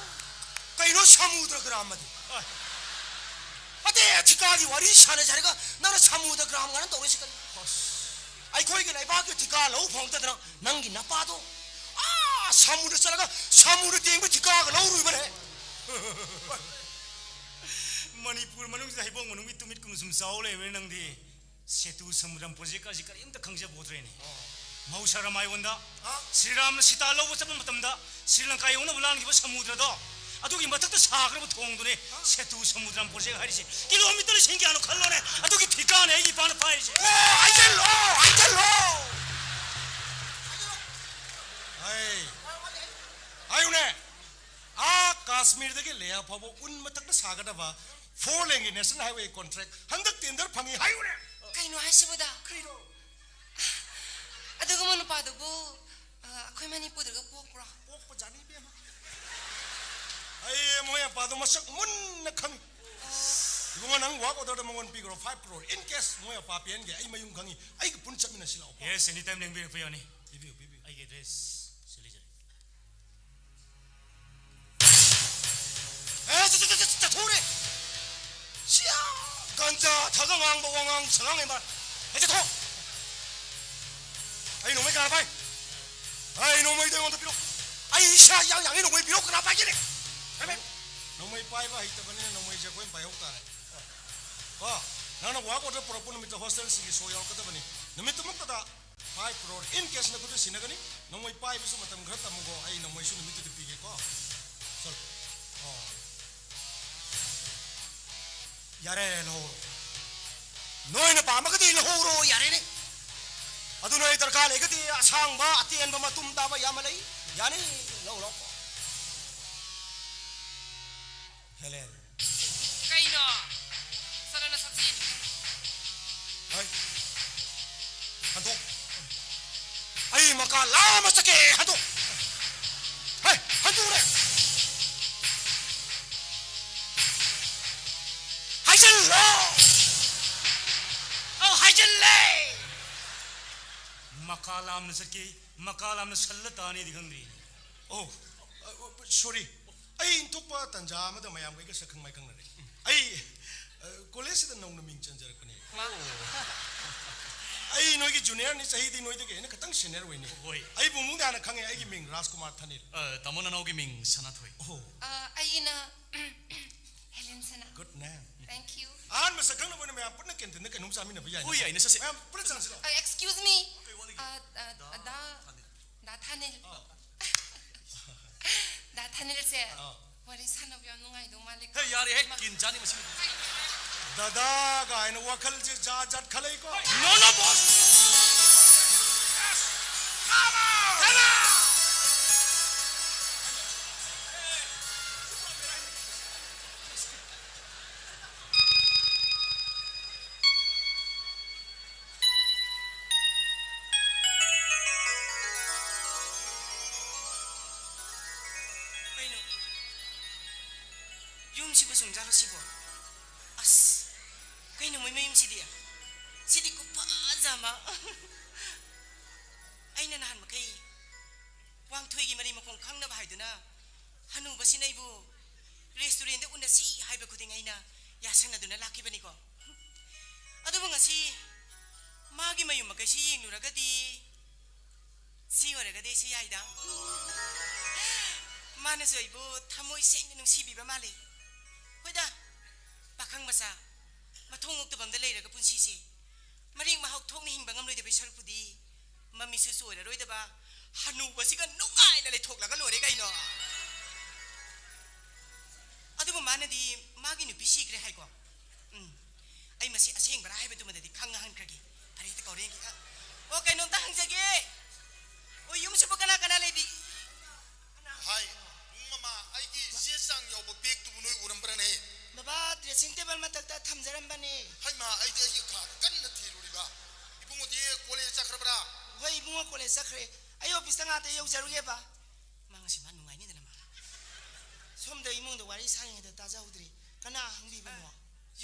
ꯀꯩꯅꯣ ꯁꯃꯨꯗ꯭ꯔ ꯒ꯭ꯔꯥꯝ ꯑꯗꯨ? ꯑ꯫ ꯑꯇꯩ ꯊꯤꯀꯥꯒꯤ ꯋꯥꯔꯤ ꯁꯥꯟꯅꯖꯔꯒ ꯅꯪꯅ ꯁꯃꯨꯗ꯭ꯔ ꯒ꯭ꯔꯥꯝ ꯉꯥꯅ ꯇꯧꯔꯤꯁꯤ ꯀꯔꯤ? ꯑꯁ꯫ ꯑꯩꯈꯣꯏꯒꯤ ꯂꯩꯕꯥꯛꯀꯤ ꯊꯤꯀꯥ ꯂꯧ ꯐꯪꯗꯗꯅ ꯅꯪꯒꯤ ꯅꯄꯥꯗꯣ ꯑꯥ ꯁꯃꯨꯗ꯭ꯔ ꯆꯠꯂꯒ ꯁꯃꯨꯗ꯭ꯔ ꯇꯦꯡꯕ ꯊꯤꯀꯥꯒ ꯂꯧꯔꯨꯕꯅꯦ꯫ ꯃꯅꯤꯄꯨꯔ ꯃꯅꯨꯡꯁꯤꯗ ꯍꯩꯕꯣꯡ ꯃꯅꯨꯡꯒꯤ ꯇꯨꯃꯤꯠ ꯀꯨꯝ ꯁꯨꯝ ꯆꯥꯎ ꯂꯩꯕꯅꯦ ꯅꯪꯗꯤ꯫ ꯁꯦꯇꯨ ꯁꯃꯨꯗ꯭ꯔꯝ ꯄ꯭ꯔꯣꯖꯦꯛ ꯑꯁꯤ ꯀꯔꯤꯝꯇ ꯈꯪꯖꯄꯣꯠꯇ꯭ꯔꯦꯅꯦ꯫ ꯑꯣ꯫ ꯃꯍꯧꯁꯥ ꯔꯥꯃꯥꯌꯣꯟꯗ ꯑ? ꯁ꯭ꯔꯤꯔꯥꯝꯅ ꯁꯤꯇꯥ ꯂꯧꯕ ꯆꯠꯄ ꯃꯇꯝꯗ ꯁ꯭ꯔꯤ ꯂꯪꯀꯥ ꯌꯧꯅꯕ ꯂꯥꯟꯈꯤꯕ ꯁꯃꯨꯗ꯭ꯔꯗꯣ, ꯑꯗꯨꯒꯤ ꯃꯊꯛꯇ ꯁꯥꯈ꯭ꯔꯕ ꯊꯣꯡꯗꯨꯅꯦ ꯁꯦꯇꯨ ꯁꯃꯨꯗ꯭ꯔꯝ ꯄ꯭ꯔꯣꯖꯦꯛ ꯍꯥꯏꯔꯤꯁꯦ꯫ ꯀꯤꯂꯣꯃꯤꯇꯔ ꯂꯤꯁꯤꯡ ꯀꯌꯥꯅꯣ ꯈꯜꯂꯣꯅꯦ, ꯑꯗꯨꯒꯤ ꯊꯤꯀꯥꯅꯦ ꯑꯩꯒꯤ ꯏꯄꯥꯅ ꯄꯥꯏꯔꯤꯁꯦ꯫ ꯑꯣ, ꯍꯥꯏꯖꯜꯂꯣ, ꯍꯥꯏꯖꯜꯂꯣ꯫ ꯍꯥꯏ꯫ ꯍꯥꯏꯌꯨꯅꯦ꯫ ꯑꯥ ꯀꯥꯁꯃꯤꯔꯗꯒꯤ ꯂꯦꯍ ꯐꯥꯎꯕ ꯎꯟ ꯃꯊꯛꯇ ꯁꯥꯒꯗꯕ four laneꯒꯤ National Highway contract ꯍꯟꯗꯛ tender ꯐꯪꯉꯤ ꯍꯥꯏꯌꯨꯅꯦ꯫ ꯀꯩꯅꯣ ꯍꯥꯏꯁꯤꯕꯣ, ꯗꯥ? ꯀꯩꯅꯣ? ꯑꯗꯨꯒꯨꯝꯕ ꯅꯨꯄꯥꯗꯨꯕꯨ, ꯑ, ꯑꯩꯈꯣꯏ ꯃꯅꯤꯄꯨꯔꯗꯒ ꯄꯣꯛꯄ꯭ꯔꯣ? ꯄꯣꯛꯄꯖꯥꯠꯅꯤ, ꯏꯕꯦꯝꯃ꯫ ꯑꯩ ꯃꯣꯏ ꯑꯄꯥꯗꯣ ꯃꯁꯛ ꯃꯨꯟꯅ ꯈꯪꯉꯤ꯫ ꯏꯕꯨꯡꯉꯣ, ꯅꯪ work orderꯗ ꯃꯉꯣꯟ ꯄꯤꯈ꯭ꯔꯣ, five crore꯫ In case ꯃꯣꯏ ꯑꯄꯥ ꯄꯤꯍꯟꯒꯦ, ꯑꯩ ꯃꯌꯨꯝ ꯈꯪꯉꯤ꯫ ꯑꯩꯒ ꯄꯨꯟꯅ ꯆꯠꯃꯤꯟꯅꯁꯤ ꯂꯥꯛꯑꯣ꯫ Yes, anytime ꯂꯦꯡꯕꯤꯔꯛꯄ ꯌꯥꯅꯤ꯫ ꯄꯤꯕꯤꯌꯨ, ꯄꯤꯕꯤꯌꯨ꯫ ꯑꯩꯒꯤ address ꯁꯤ ꯂꯩꯖꯔꯦ꯫ ꯑꯦ, ꯆꯠ-, ꯆꯠ-, ꯆꯠ-, ꯆꯠꯊꯣꯛꯎꯔꯦ꯫ ꯁꯤꯌꯥ, ꯒꯟꯖꯥ ꯊꯛꯑꯒ ꯉꯥꯡꯕ ꯋꯥꯉꯥꯡ ꯁꯉꯥꯡ ꯂꯩ ꯃꯥ꯫ ꯑꯦ, ꯆꯠꯊꯣꯛ꯫ ꯑꯩ ꯅꯣꯡꯃꯩ ꯀꯅꯥ ꯄꯥꯏ? ꯑꯩ ꯅꯣꯡꯃꯩꯗꯣ ꯑꯩꯉꯣꯟꯗ ꯄꯤꯔꯛꯑꯣ꯫ ꯑꯩ ꯏꯁꯥ ꯌꯥꯡ ꯌꯥꯡꯉꯤ, ꯅꯣꯡꯃꯩ ꯄꯤꯔꯛꯑꯣ, ꯀꯅꯥ ꯄꯥꯏꯒꯦꯅꯦ? ꯍꯥꯏꯕ? ꯅꯣꯡꯃꯩ ꯄꯥꯏꯕ ꯍꯩꯇꯕꯅꯤꯅ ꯅꯣꯡꯃꯩꯁꯦ ꯑꯩꯈꯣꯏꯅ ꯄꯥꯏꯍꯧ ꯇꯥꯔꯦ꯫ ꯀꯣ, ꯅꯪꯅ work order ꯄꯨꯔꯛꯄ ꯅꯨꯃꯤꯠꯇ hostelꯁꯤꯡꯒꯤ show ꯌꯥꯎꯔꯛꯀꯗꯕꯅꯤ꯫ ꯅꯨꯃꯤꯠꯇꯨꯃꯛꯇꯗ five crore꯫ In case ꯅꯈꯨꯠꯇ ꯁꯤꯟꯅꯒꯅꯤ꯫ ꯅꯣꯡꯃꯩ ꯄꯥꯏꯕꯁꯨ ꯃꯇꯝ ꯈꯔ ꯇꯝꯃꯨꯀꯣ꯫ ꯑꯩ ꯅꯣꯡꯃꯩꯁꯨ ꯅꯨꯃꯤꯠꯇꯨꯗ ꯄꯤꯒꯦꯀꯣ꯫ ꯆꯠꯂꯣ꯫ ꯑꯣ꯫ ꯌꯥꯔꯦ, ꯂꯧꯍꯧꯔꯣ꯫ ꯅꯣꯏꯅ ꯄꯥꯝꯃꯒꯗꯤ ꯂꯧꯍꯧꯔꯣ, ꯌꯥꯔꯦꯅꯦ꯫ ꯑꯗꯨ ꯅꯣꯏ ꯗꯔꯀꯥꯔ ꯂꯩꯔꯒꯗꯤ ꯑꯁꯥꯡꯕ, ꯑꯇꯦꯟꯕ, ꯃꯇꯨꯝ ꯇꯥꯕ ꯌꯥꯝꯅ ꯂꯩ꯫ ꯌꯥꯅꯤ, ꯂꯧ, ꯂꯧ꯫ ꯍꯦꯂꯦꯟ꯫ ꯀꯩꯅꯣ? ꯆꯠꯂꯣ ꯅꯁꯛꯇꯤ꯫ ꯍꯩ꯫ ꯍꯟꯗꯣꯛ꯫ ꯑꯩ ꯃꯀꯥ ꯂꯥꯝꯃ ꯆꯠꯀꯦ꯫ ꯍꯟꯗꯣꯛ꯫ ꯍꯩ, ꯍꯟꯗꯣꯛꯎꯔꯦ꯫ ꯑꯧ, ꯍꯥꯏꯖꯤꯜꯂꯦ꯫ ꯃꯀꯥ ꯂꯥꯝꯅ ꯆꯠꯀꯦ, ꯃꯀꯥ ꯂꯥꯝꯅ ꯁꯜꯂ ꯇꯥꯅꯤꯗꯤ ꯈꯪꯗ꯭ꯔꯤ꯫ ꯑꯣ, ꯑ, ꯁꯣꯔꯤ꯫ ꯑꯩ ꯏꯟꯊꯣꯛꯄ ꯇꯟꯖꯥ ꯑꯃꯗ ꯃꯌꯥꯝꯒ ꯑꯩꯒ ꯁꯛꯈꯪ ꯃꯥꯏꯈꯪꯅꯔꯦ꯫ ꯑꯩ, ꯑ, ꯀꯣꯂꯦꯖꯁꯤꯗ ꯅꯧꯅ ꯃꯤꯡ ꯆꯟꯖꯔꯛꯄꯅꯦ꯫ ꯑꯩ ꯅꯣꯏꯒꯤ ꯖꯨꯅꯤꯌꯔꯅꯤ, ꯆꯍꯤꯗꯤ ꯅꯣꯏꯗꯒꯤ ꯍꯦꯟꯅ ꯈꯤꯇꯪ ꯁꯦꯅꯤꯌꯔ ꯑꯣꯏꯅꯤ꯫ ꯍꯣꯏ꯫ ꯑꯩꯕꯨ ꯃꯨꯡꯗ ꯍꯥꯟꯅ ꯈꯪꯉꯦ, ꯑꯩꯒꯤ ꯃꯤꯡ ꯔꯥꯖꯀꯨꯃꯥꯔ ꯊꯥꯅꯤꯜ꯫ ꯑ, ꯇꯥꯃꯣ ꯅꯅꯥꯎꯒꯤ ꯃꯤꯡ ꯁꯅꯥꯊꯣꯏ꯫ ꯑꯣ꯫ ꯑ, ꯑꯩꯅ ꯍꯦꯂꯦꯟ ꯁꯅꯥ꯫ Good name. Thank you. ꯑꯍꯥꯟꯕ ꯁꯛꯈꯪꯅꯕ ꯑꯣꯏꯅ ꯃꯌꯥꯝ ꯄꯨꯟꯅ ꯀꯦꯟꯇꯤꯟꯗ ꯀꯩꯅꯣꯝ ꯆꯥꯃꯤꯟꯅꯕ ꯌꯥꯏꯅ꯫ ꯍꯣꯏ, ꯌꯥꯏꯅꯦ, ꯆꯠꯁꯦ꯫ ꯃꯌꯥꯝ ꯄꯨꯟꯅ ꯆꯪꯁꯤꯜꯂꯣ꯫ ꯑ, excuse me. ꯀꯩ ꯋꯥꯠꯂꯤꯒꯦ? ꯑ, ꯑ, ꯗꯥ, ꯗꯥ ꯊꯥꯅꯤꯜ꯫ ꯑ, ꯗꯥ ꯊꯥꯅꯤꯜ꯫ ꯑ꯫ ꯗꯥ ꯊꯥꯅꯤꯜꯁꯦ ꯑ꯫ ꯋꯥꯔꯤ ꯁꯥꯟꯅꯕ ꯌꯥꯝ ꯅꯨꯡꯉꯥꯏꯗꯧ ꯃꯥꯜꯂꯦꯀꯣ꯫ ꯍꯦ, ꯌꯥꯔꯦꯍꯦ, ꯃꯥ- ꯀꯤꯟ ꯆꯥꯅꯤ ꯃꯁꯤ꯫ ꯗꯗꯥ ꯀꯥꯏꯅ ꯋꯥꯈꯜꯁꯦ ꯖꯥꯠ ꯖꯥꯠ ꯈꯜꯂꯛꯏꯀꯣ꯫ No, no, boss! Come on! Come on! ꯀꯩꯅꯣ? ꯌꯨꯝꯁꯤꯕꯨ ꯁꯨꯝ ꯖꯥꯠꯂꯣ ꯁꯤꯕꯣ? ꯑꯁ, ꯀꯩꯅꯣ ꯃꯣꯏ ꯃꯌꯨꯝꯁꯤꯗꯤ? ꯁꯤꯗꯤ ꯈꯨꯐꯖ ꯑꯃ꯫ ꯑꯩꯅ ꯅꯍꯥꯟ ꯃꯈꯩ ꯋꯥꯡꯊꯣꯏꯒꯤ ꯃꯔꯤ ꯃꯈꯣꯡ ꯈꯪꯅꯕ ꯍꯥꯏꯗꯨꯅ ꯍꯅꯨꯕꯁꯤꯅ ꯑꯩꯕꯨ restaurantꯗ ꯎꯅꯁꯤ ꯍꯥꯏꯕ ꯈꯨꯗꯤꯡ ꯑꯩꯅ ꯌꯥꯁꯟꯅꯗꯨꯅ ꯂꯥꯛꯈꯤꯕꯅꯤꯀꯣ꯫ ꯑꯗꯨꯕꯨ ꯉꯁꯤ ꯃꯥꯒꯤ ꯃꯌꯨꯝ ꯃꯀꯩꯁꯤ ꯌꯦꯡꯂꯨꯔꯒꯗꯤ ꯁꯤ ꯑꯣꯏꯔꯒꯗꯤ ꯁꯤ ꯌꯥꯏꯗ꯫ ꯃꯥꯅꯁꯨ ꯑꯩꯕꯨ ꯊꯃꯣꯏ ꯁꯦꯡꯅ ꯅꯨꯡꯁꯤꯕꯤꯕ ꯃꯥꯜꯂꯤ꯫ ꯍꯣꯏꯗ, ꯄꯥꯈꯪ ꯃꯆꯥ, ꯃꯊꯣꯡ ꯑꯣꯛꯇꯕ ꯑꯝꯗ ꯂꯩꯔꯒ ꯄꯨꯟꯁꯤꯁꯦ ꯃꯔꯦꯛ ꯃꯍꯥꯎ ꯊꯣꯛꯅ ꯍꯤꯡꯕ ꯉꯝꯂꯣꯏꯗꯕꯩ ꯁꯔꯨꯛꯄꯨꯗꯤ, ꯃꯃꯤꯠꯁꯨ ꯆꯣꯏꯔꯔꯣꯏꯗꯕ ꯍꯅꯨꯕꯁꯤꯒ ꯅꯨꯡꯉꯥꯏꯅ ꯂꯩꯊꯣꯛꯂꯒ ꯂꯣꯏꯔꯦ ꯀꯩꯅꯣ꯫ ꯑꯗꯨꯕꯨ ꯃꯥꯅꯗꯤ ꯃꯥꯒꯤ ꯅꯨꯄꯤ ꯁꯤꯈ꯭ꯔꯦ ꯍꯥꯏꯀꯣ꯫ ꯎꯝ, ꯑꯩ ꯃꯁꯤ ꯑꯁꯦꯡꯕꯔꯥ ꯍꯥꯏꯕꯗꯨꯃꯗꯤ ꯈꯪꯍꯟꯈ꯭ꯔꯒꯦ꯫ ꯐꯔꯦ, ꯍꯦꯛꯇ ꯀꯧꯔꯦ ꯌꯦꯡꯒꯦ꯫ ꯑ, ꯑꯣ, ꯀꯩꯅꯣꯝꯇ ꯍꯪꯖꯒꯦ꯫ ꯑꯣ, ꯌꯨꯝꯁꯤꯕꯨ ꯀꯅꯥ ꯀꯅꯥ ꯂꯩꯕꯤ? ꯍꯥꯏ, ꯕꯨꯡ ꯃꯃꯥ, ꯑꯩꯒꯤ ꯆꯦ ꯆꯥꯡ ꯌꯥꯎꯕ ꯕꯦꯒꯇꯨꯕꯨ ꯅꯣꯏ ꯎꯔꯝꯕ꯭ꯔꯅꯦ? ꯕꯕꯥ, dressing table ꯃꯊꯛꯇ ꯊꯝꯖꯔꯝꯕꯅꯦ꯫ ꯍꯩꯃꯥ, ꯑꯩꯗꯤ ꯑꯩꯒꯤ ꯀꯥꯗ ꯀꯟꯅ ꯊꯤꯔꯨꯔꯤꯕ꯫ ꯏꯕꯨꯡꯉꯣꯗꯤ ꯀꯣꯂꯦꯖ ꯆꯠꯈ꯭ꯔꯕ꯭ꯔꯥ? ꯍꯣꯏ, ꯏꯕꯨꯡꯉꯣ ꯀꯣꯂꯦꯖ ꯆꯠꯈ꯭ꯔꯦ꯫ ꯑꯩ ꯑꯣꯐꯤꯁꯇ ꯉꯥꯛꯇ ꯌꯧꯖꯔꯨꯒꯦꯕ꯫ ꯃꯥ ꯉꯁꯤ ꯃꯥ ꯅꯨꯡꯉꯥꯏꯅꯤꯗꯅ ꯃꯥ꯫ ꯁꯣꯝꯗ ꯏꯃꯨꯡꯗ ꯋꯥꯔꯤ ꯁꯥꯔꯤꯉꯩꯗ ꯇꯥꯖꯍꯧꯗ꯭ꯔꯦ꯫ ꯀꯅꯥ ꯍꯪꯕꯤꯕꯅꯣ? ꯑ,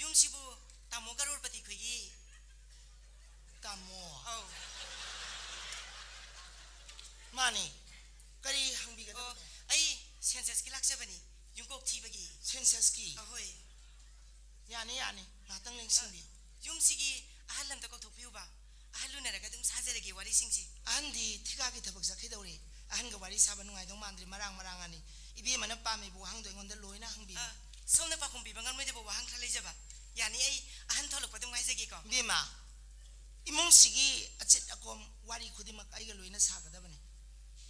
ꯌꯨꯝꯁꯤꯕꯨ ꯇꯥꯃꯣ ꯀꯔꯣꯔꯄꯇꯤ ꯈꯣꯏꯒꯤ? ꯇꯥꯃꯣ? ꯑꯧ꯫ ꯃꯥꯅꯤ꯫ ꯀꯔꯤ ꯑꯣ, ꯍꯪꯕꯤꯒꯗꯕꯅꯣ? ꯑꯩ censusꯀꯤ ꯂꯥꯛꯆꯕꯅꯤ, ꯌꯨꯝꯀꯣꯛ ꯊꯤꯕꯒꯤ꯫ Censusꯀꯤ? ꯑꯍꯣꯏ꯫ ꯌꯥꯅꯤ, ꯌꯥꯅꯤ, ꯉꯥꯏꯍꯥꯛꯇꯪ ꯂꯦꯡꯁꯤꯟꯕꯤꯌꯨ꯫ ꯌꯨꯝꯁꯤꯒꯤ ꯑꯍꯜ ꯑꯝꯇ ꯀꯧꯊꯣꯛꯄꯤꯌꯨꯕ, ꯑꯍꯜ ꯎꯅꯔꯒ ꯑꯗꯨꯝ ꯁꯥꯖꯔꯒꯦ ꯋꯥꯔꯤꯁꯤꯡꯁꯦ꯫ ꯑꯍꯟꯗꯤ ꯊꯤꯀꯥꯒꯤ ꯊꯕꯛ ꯆꯠꯈꯤꯗꯧꯔꯦ꯫ ꯑꯍꯟꯒ ꯋꯥꯔꯤ ꯁꯥꯕ ꯅꯨꯡꯉꯥꯏꯗꯧ ꯃꯥꯟꯗ꯭ꯔꯦ, ꯃꯔꯥꯡ ꯃꯔꯥꯡ ꯑꯅꯤ꯫ ꯏꯕꯦꯝꯃꯅ ꯄꯥꯝꯃꯤꯕ ꯋꯥꯍꯪꯗꯣ ꯑꯩꯉꯣꯟꯗ ꯂꯣꯏꯅ ꯍꯪꯕꯤꯌꯨ꯫ ꯑ, ꯁꯣꯝꯅ ꯄꯥꯎꯈꯨꯝ ꯄꯤꯕ ꯉꯝꯂꯣꯏꯗꯕ ꯋꯥꯍꯪ ꯈꯔ ꯂꯩꯖꯕ꯫ ꯌꯥꯅꯤ, ꯑꯩ ꯑꯍꯟ ꯊꯣꯛꯂꯛꯄ ꯑꯗꯨꯝ ꯉꯥꯏꯖꯒꯦꯀꯣ꯫ ꯏꯕꯦꯝꯃ, ꯏꯃꯨꯡꯁꯤꯒꯤ ꯑꯆꯤꯠ ꯑꯀꯣꯝ ꯋꯥꯔꯤ ꯈꯨꯗꯤꯡꯃꯛ ꯑꯩꯒ ꯂꯣꯏꯅ ꯁꯥꯒꯗꯕꯅꯤ꯫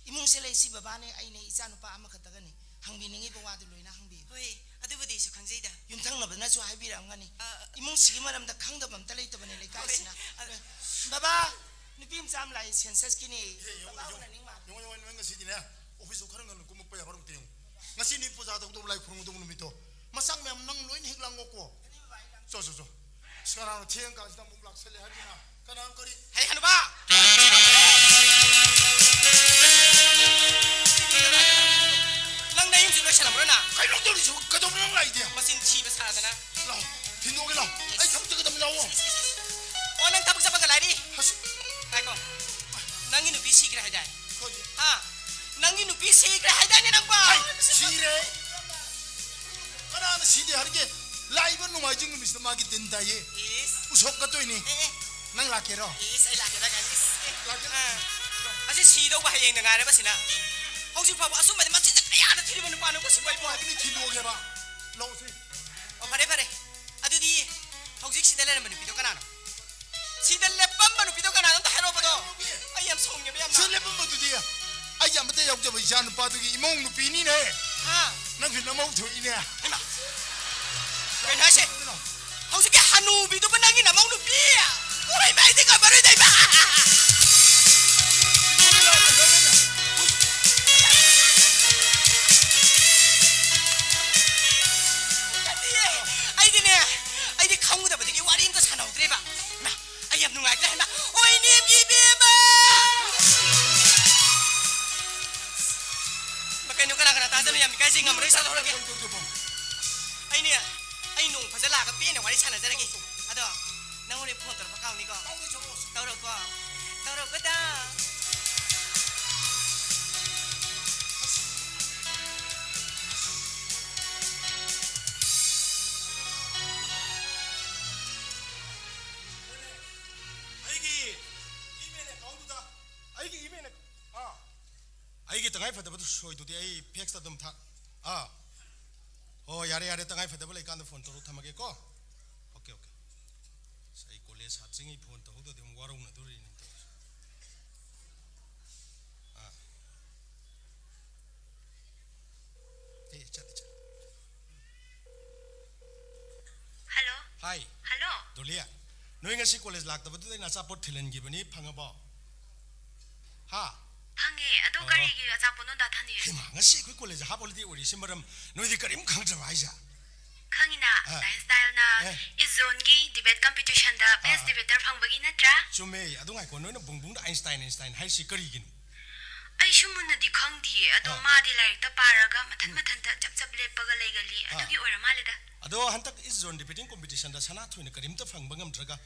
ꯏꯃꯨꯡꯁꯦ ꯂꯩꯁꯤ ꯕꯕꯥꯅꯦ, ꯑꯩꯅꯦ, ꯏꯆꯥꯅꯨꯄꯥ ꯑꯃꯈꯛꯇꯒꯅꯤ꯫ ꯍꯪꯕꯤꯅꯤꯡꯉꯤꯕ ꯋꯥꯗꯨ ꯂꯣꯏꯅ ꯍꯪꯕꯤꯌꯨ꯫ ꯍꯣꯏ, ꯑꯗꯨꯕꯨꯗꯤ ꯑꯩꯁꯨ ꯈꯪꯖꯩꯗ꯫ ꯌꯨꯝꯊꯪꯅꯕꯅꯁꯨ ꯍꯥꯏꯕꯤꯔꯛꯑꯝꯒꯅꯤ꯫ ꯑ, ꯑ, ꯏꯃꯨꯡꯁꯤꯒꯤ ꯃꯔꯝꯗ ꯈꯪꯗꯕ ꯑꯝꯇ ꯂꯩꯇꯕꯅꯦ ꯂꯩꯀꯥꯏꯁꯤꯅ꯫ ꯍꯣꯏ, ꯑ, ꯕꯕꯥ, ꯅꯨꯄꯤ ꯃꯆꯥ ꯑꯃ ꯂꯥꯛꯏ, censusꯀꯤꯅꯦ꯫ ꯑꯦ, ꯌꯦꯡꯉꯣ, ꯕꯕꯥ ꯌꯦꯡꯉꯣ, ꯎꯅꯅꯤꯡ ꯃꯥꯜꯂꯦ꯫ ꯌꯦꯡꯉꯣ, ꯌꯦꯡꯉꯣ, ꯅꯣꯏ ꯉꯁꯤꯗꯤꯅꯦ, officeꯇꯣ ꯈꯔ ꯉꯟꯅ ꯀꯨꯝꯃꯛꯄ ꯌꯥꯕ꯭ꯔꯥ ꯑꯝꯇ ꯌꯦꯡꯉꯣ꯫ ꯉꯁꯤꯅꯤ ꯄꯨꯖꯥ ꯇꯧꯗꯧꯕ, ꯂꯥꯏ ꯈꯨꯔꯨꯝꯒꯗꯧꯕ ꯅꯨꯃꯤꯠꯇꯣ꯫ ꯃꯆꯥ ꯃꯌꯥꯝ ꯅꯪ ꯂꯣꯏꯅ ꯍꯦꯛ ꯂꯥꯡꯉꯣꯀꯣ꯫ ꯆꯣ, ꯆꯣ, ꯆꯣ꯫ ꯑꯁ, ꯀꯅꯥꯅꯣ ꯊꯦꯡ ꯀꯥꯟꯁꯤꯗ ꯑꯃꯨꯛ ꯂꯥꯛꯁꯜꯂꯦ ꯍꯥꯏꯗꯨꯅ? ꯀꯅꯥꯅꯣ ꯀꯔꯤ? ꯍꯩ, ꯍꯅꯨꯕꯥ! ꯅꯪ ꯅꯌꯨꯝꯁꯤ ꯂꯣꯏꯁꯜꯂꯝꯕ꯭ꯔꯣ ꯅꯪ? ꯀꯩꯅꯣ ꯇꯧꯔꯤꯁꯤꯕꯨ? ꯀꯩꯗꯧꯕꯅꯣ ꯅꯪ ꯂꯥꯛꯏꯗꯤ? ꯃꯆꯤꯟ ꯊꯤꯕ ꯁꯥꯗꯅ꯫ ꯂꯥꯛꯑꯣ, ꯊꯤꯟꯗꯣꯛꯑꯒꯦ ꯂꯥꯛꯑꯣ꯫ ꯑꯩ ꯊꯕꯛ ꯆꯠꯀꯗꯕꯅꯤ, ꯂꯥꯛꯑꯣ꯫ ꯑꯣ, ꯅꯪ ꯊꯕꯛ ꯆꯠꯄꯒ ꯂꯥꯏꯔꯤ? ꯑꯁ꯫ ꯉꯥꯏꯈꯣ꯫ ꯅꯪꯒꯤ ꯅꯨꯄꯤ ꯁꯤꯈ꯭ꯔꯦ ꯍꯥꯏꯗꯥꯏ? ꯀꯔꯤ? ꯍꯥ? ꯅꯪꯒꯤ ꯅꯨꯄꯤ ꯁꯤꯈ꯭ꯔꯦ ꯍꯥꯏꯗꯥꯏꯅꯦ ꯅꯪꯕꯣ? ꯍꯩ, ꯁꯤꯔꯦ꯫ ꯀꯅꯥꯅ ꯁꯤꯗꯦ ꯍꯥꯏꯔꯒꯦ? ꯂꯥꯛꯏꯕ ꯅꯣꯡꯃꯥꯏꯖꯤꯡ ꯅꯨꯃꯤꯠꯁꯤꯗ ꯃꯥꯒꯤ ꯗꯤꯟ ꯇꯥꯏꯌꯦ꯫ ꯏꯁ꯫ ꯎꯁꯣꯞ ꯀꯠꯇꯣꯏꯅꯦ꯫ ꯑꯦ, ꯑꯦ꯫ ꯅꯪ ꯂꯥꯛꯀꯦꯔꯣ? ꯏꯁ, ꯑꯩ ꯂꯥꯛꯀꯦꯔꯥ ꯀꯥꯏꯅ, ꯏꯁ, ꯑꯦ꯫ ꯂꯥꯛꯀꯦꯔꯥ? ꯑꯥ꯫ ꯑꯁꯤ ꯁꯤꯗꯧꯕ ꯍꯌꯦꯡꯗ ꯉꯥꯏꯔꯕꯁꯤꯅ꯫ ꯍꯧꯖꯤꯛ ꯐꯥꯎꯕ ꯑꯆꯨꯝꯕꯗꯤ ꯃꯆꯤꯟꯁꯦ ꯀꯌꯥꯗ ꯊꯤꯔꯤꯕ ꯅꯨꯄꯥꯅꯣꯀꯣ ꯁꯤꯕꯨ ꯑꯩꯕꯨ? ꯍꯥꯏꯕꯅꯤ, ꯊꯤꯟꯗꯣꯛꯑꯒꯦꯕ꯫ ꯂꯥꯛꯑꯣꯁꯦ꯫ ꯑꯣ, ꯐꯔꯦ, ꯐꯔꯦ꯫ ꯑꯗꯨꯗꯤ ꯍꯧꯖꯤꯛ ꯁꯤꯗ ꯂꯩꯔꯝꯕ ꯅꯨꯄꯤꯗꯣ ꯀꯅꯥꯅꯣ? ꯁꯤꯗ ꯂꯦꯞꯄꯝꯕ ꯅꯨꯄꯤꯗꯣ ꯀꯅꯥꯅꯣ? ꯑꯝꯇ ꯍꯥꯏꯔꯛꯑꯣꯕꯗꯣ꯫ ꯑꯩ ꯌꯥꯝ ꯁꯥꯎꯅꯤꯡꯉꯦꯕ ꯌꯥꯝꯅ꯫ ꯁꯤꯗ ꯂꯦꯞꯄꯝꯕꯗꯨꯗꯤ ꯑꯩꯒꯤ ꯑꯃꯠꯇ ꯌꯥꯎꯖꯕ ꯏꯆꯥ ꯅꯨꯄꯥꯗꯨꯒꯤ ꯏꯃꯧ ꯅꯨꯄꯤꯅꯤꯅꯦ꯫ ꯍꯥ? ꯅꯪꯁꯨ ꯅꯃꯧ ꯊꯣꯛꯏꯅꯦ꯫ ꯍꯩꯃꯥ! ꯀꯩꯅꯣ ꯍꯥꯏꯁꯦ? ꯍꯧꯖꯤꯛꯀꯤ ꯍꯅꯨꯕꯤꯗꯨꯕꯨ ꯅꯪꯒꯤ ꯅꯃꯧ ꯅꯨꯄꯤ? ꯍꯣꯏ, ꯃꯥꯏꯗꯤ ꯉꯝꯃꯔꯣꯏꯗ, ꯏꯃꯥ! ꯅꯠꯇꯤꯌꯦ, ꯑꯩꯗꯤꯅꯦ, ꯑꯩꯗꯤ ꯈꯪꯉꯨꯗꯕꯗꯒꯤ ꯋꯥꯔꯤ ꯑꯝꯇ ꯁꯥꯟꯅꯍꯧꯗ꯭ꯔꯦꯕ꯫ ꯏꯃꯥ, ꯑꯩ ꯌꯥꯝ ꯅꯨꯡꯉꯥꯏꯇ꯭ꯔꯦ, ꯍꯩꯃꯥ! ꯑꯣꯏ, ꯅꯦꯝꯒꯤ ꯏꯕꯦꯝꯃ! ꯀꯩꯅꯣ, ꯀꯅꯥ ꯀꯅꯥ ꯇꯥꯖꯅ ꯌꯥꯝ ꯏꯀꯥꯏꯖꯩ, ꯉꯝꯃꯔꯣꯏ, ꯆꯠꯍꯧꯔꯒꯦ꯫ ꯑꯩꯅꯦ, ꯑꯩ ꯅꯣꯡ ꯆꯠꯂꯛꯑꯒ ꯄꯦꯟꯅ ꯋꯥꯔꯤ ꯁꯥꯟꯅꯖꯔꯒꯦ꯫ ꯑꯗꯣ ꯅꯪꯉꯣꯟꯗ ꯐꯣꯟ ꯇꯧꯔꯛꯄ ꯀꯥꯎꯅꯤꯀꯣ? ꯇꯧꯔꯛꯀꯣ꯫ ꯇꯧꯔꯛꯄꯗ꯫ ꯑꯩꯒꯤ email account ꯇꯨꯗ, ꯑꯩꯒꯤ email account, ꯑꯥ, ꯑꯩꯒꯤ ꯇꯉꯥꯏ ꯐꯗꯕꯗꯨ ꯁꯣꯏꯗꯨꯗꯤ ꯑꯩ fax ꯇ ꯑꯗꯨꯝ ꯊꯥ-, ꯑꯥ꯫ ꯍꯣꯏ, ꯌꯥꯔꯦ, ꯌꯥꯔꯦ, ꯇꯉꯥꯏ ꯐꯗꯕ ꯂꯩꯀꯥꯟꯗ ꯐꯣꯟ ꯇꯧꯔꯣ, ꯊꯝꯃꯒꯦꯀꯣ꯫ OK, OK꯫ ꯑꯁ, ꯑꯩ ꯀꯣꯂꯦꯖ ꯍꯥꯞꯆꯤꯡꯉꯤ ꯐꯣꯟ ꯇꯧꯍꯧꯗ꯭ꯔꯗꯤ ꯑꯃꯨꯛ ꯋꯥꯔꯧꯅꯗꯣꯔꯤꯅꯦ ꯇꯧꯔꯤꯁꯦ꯫ ꯑꯥ꯫ ꯑꯦ, ꯆꯠꯂꯦ, ꯆꯠꯂꯦ꯫ ꯍꯜꯂꯣ꯫ ꯍꯥꯏ꯫ ꯍꯜꯂꯣ꯫ ꯗꯣꯂꯤꯌꯥ, ꯅꯣꯏ ꯉꯁꯤ ꯀꯣꯂꯦꯖ ꯂꯥꯛꯇꯕꯗꯨꯗ ꯑꯩꯅ ꯑꯆꯥꯄꯣꯠ ꯊꯤꯜꯍꯟꯈꯤꯕꯅꯤ, ꯐꯪꯉꯕꯣ? ꯍꯥ? ꯐꯪꯉꯦ꯫ ꯑꯗꯣ ꯑꯣ꯫ ꯀꯔꯤꯒꯤ ꯑꯆꯥꯄꯣꯠꯅꯣ, ꯗꯥ ꯊꯥꯅꯤꯜ? ꯍꯩꯃꯥ, ꯉꯁꯤ ꯑꯩꯈꯣꯏ ꯀꯣꯂꯦꯖ half holiday ꯑꯣꯏꯔꯤꯁꯤ ꯃꯔꯝ ꯅꯣꯏꯗꯤ ꯀꯔꯤꯝ ꯈꯪꯗ꯭ꯔꯕ ꯍꯥꯏꯁꯦ? ꯈꯪꯉꯤꯅ, ꯑꯥ꯫ ꯗꯥ ꯑꯥꯏꯟꯁꯇꯥꯏꯟꯅ ꯑꯦ꯫ East Zone ꯒꯤ debate competition ꯗ best ꯑꯥ, ꯑꯥ꯫ Debater ꯐꯪꯕꯒꯤ ꯅꯠꯇ꯭ꯔꯥ? ꯆꯨꯝꯃꯦ꯫ ꯑꯗꯨ ꯉꯥꯏꯈꯣ, ꯅꯣꯏꯅ ꯕꯨꯡꯕꯨꯡꯗ ꯑꯥꯏꯟꯁꯇꯥꯏꯟ, ꯑꯥꯏꯟꯁꯇꯥꯏꯟ ꯍꯥꯏꯁꯤ ꯀꯔꯤꯒꯤꯅꯣ? ꯑꯩꯁꯨ ꯃꯨꯟꯅꯗꯤ ꯈꯪꯗꯤꯌꯦ, ꯑꯗꯣ ꯑꯥ꯫ ꯃꯥꯗꯤ ꯂꯥꯏꯔꯤꯛꯇ ꯄꯥꯔꯒ ꯃꯊꯟ ꯎꯝ꯫ ꯃꯊꯟꯇ ꯆꯞ ꯆꯞ ꯂꯦꯞꯄꯒ ꯂꯩꯒꯜꯂꯤ, ꯑꯥ꯫ ꯑꯗꯨꯒꯤ ꯑꯣꯏꯔ ꯃꯥꯜꯂꯦꯗ꯫ ꯑꯗꯣ ꯍꯟꯗꯛ East Zone debating competition ꯗ ꯁꯅꯥꯊꯣꯏꯅ ꯀꯔꯤꯝꯇ ꯐꯪꯕ ꯉꯝꯗ꯭ꯔꯒ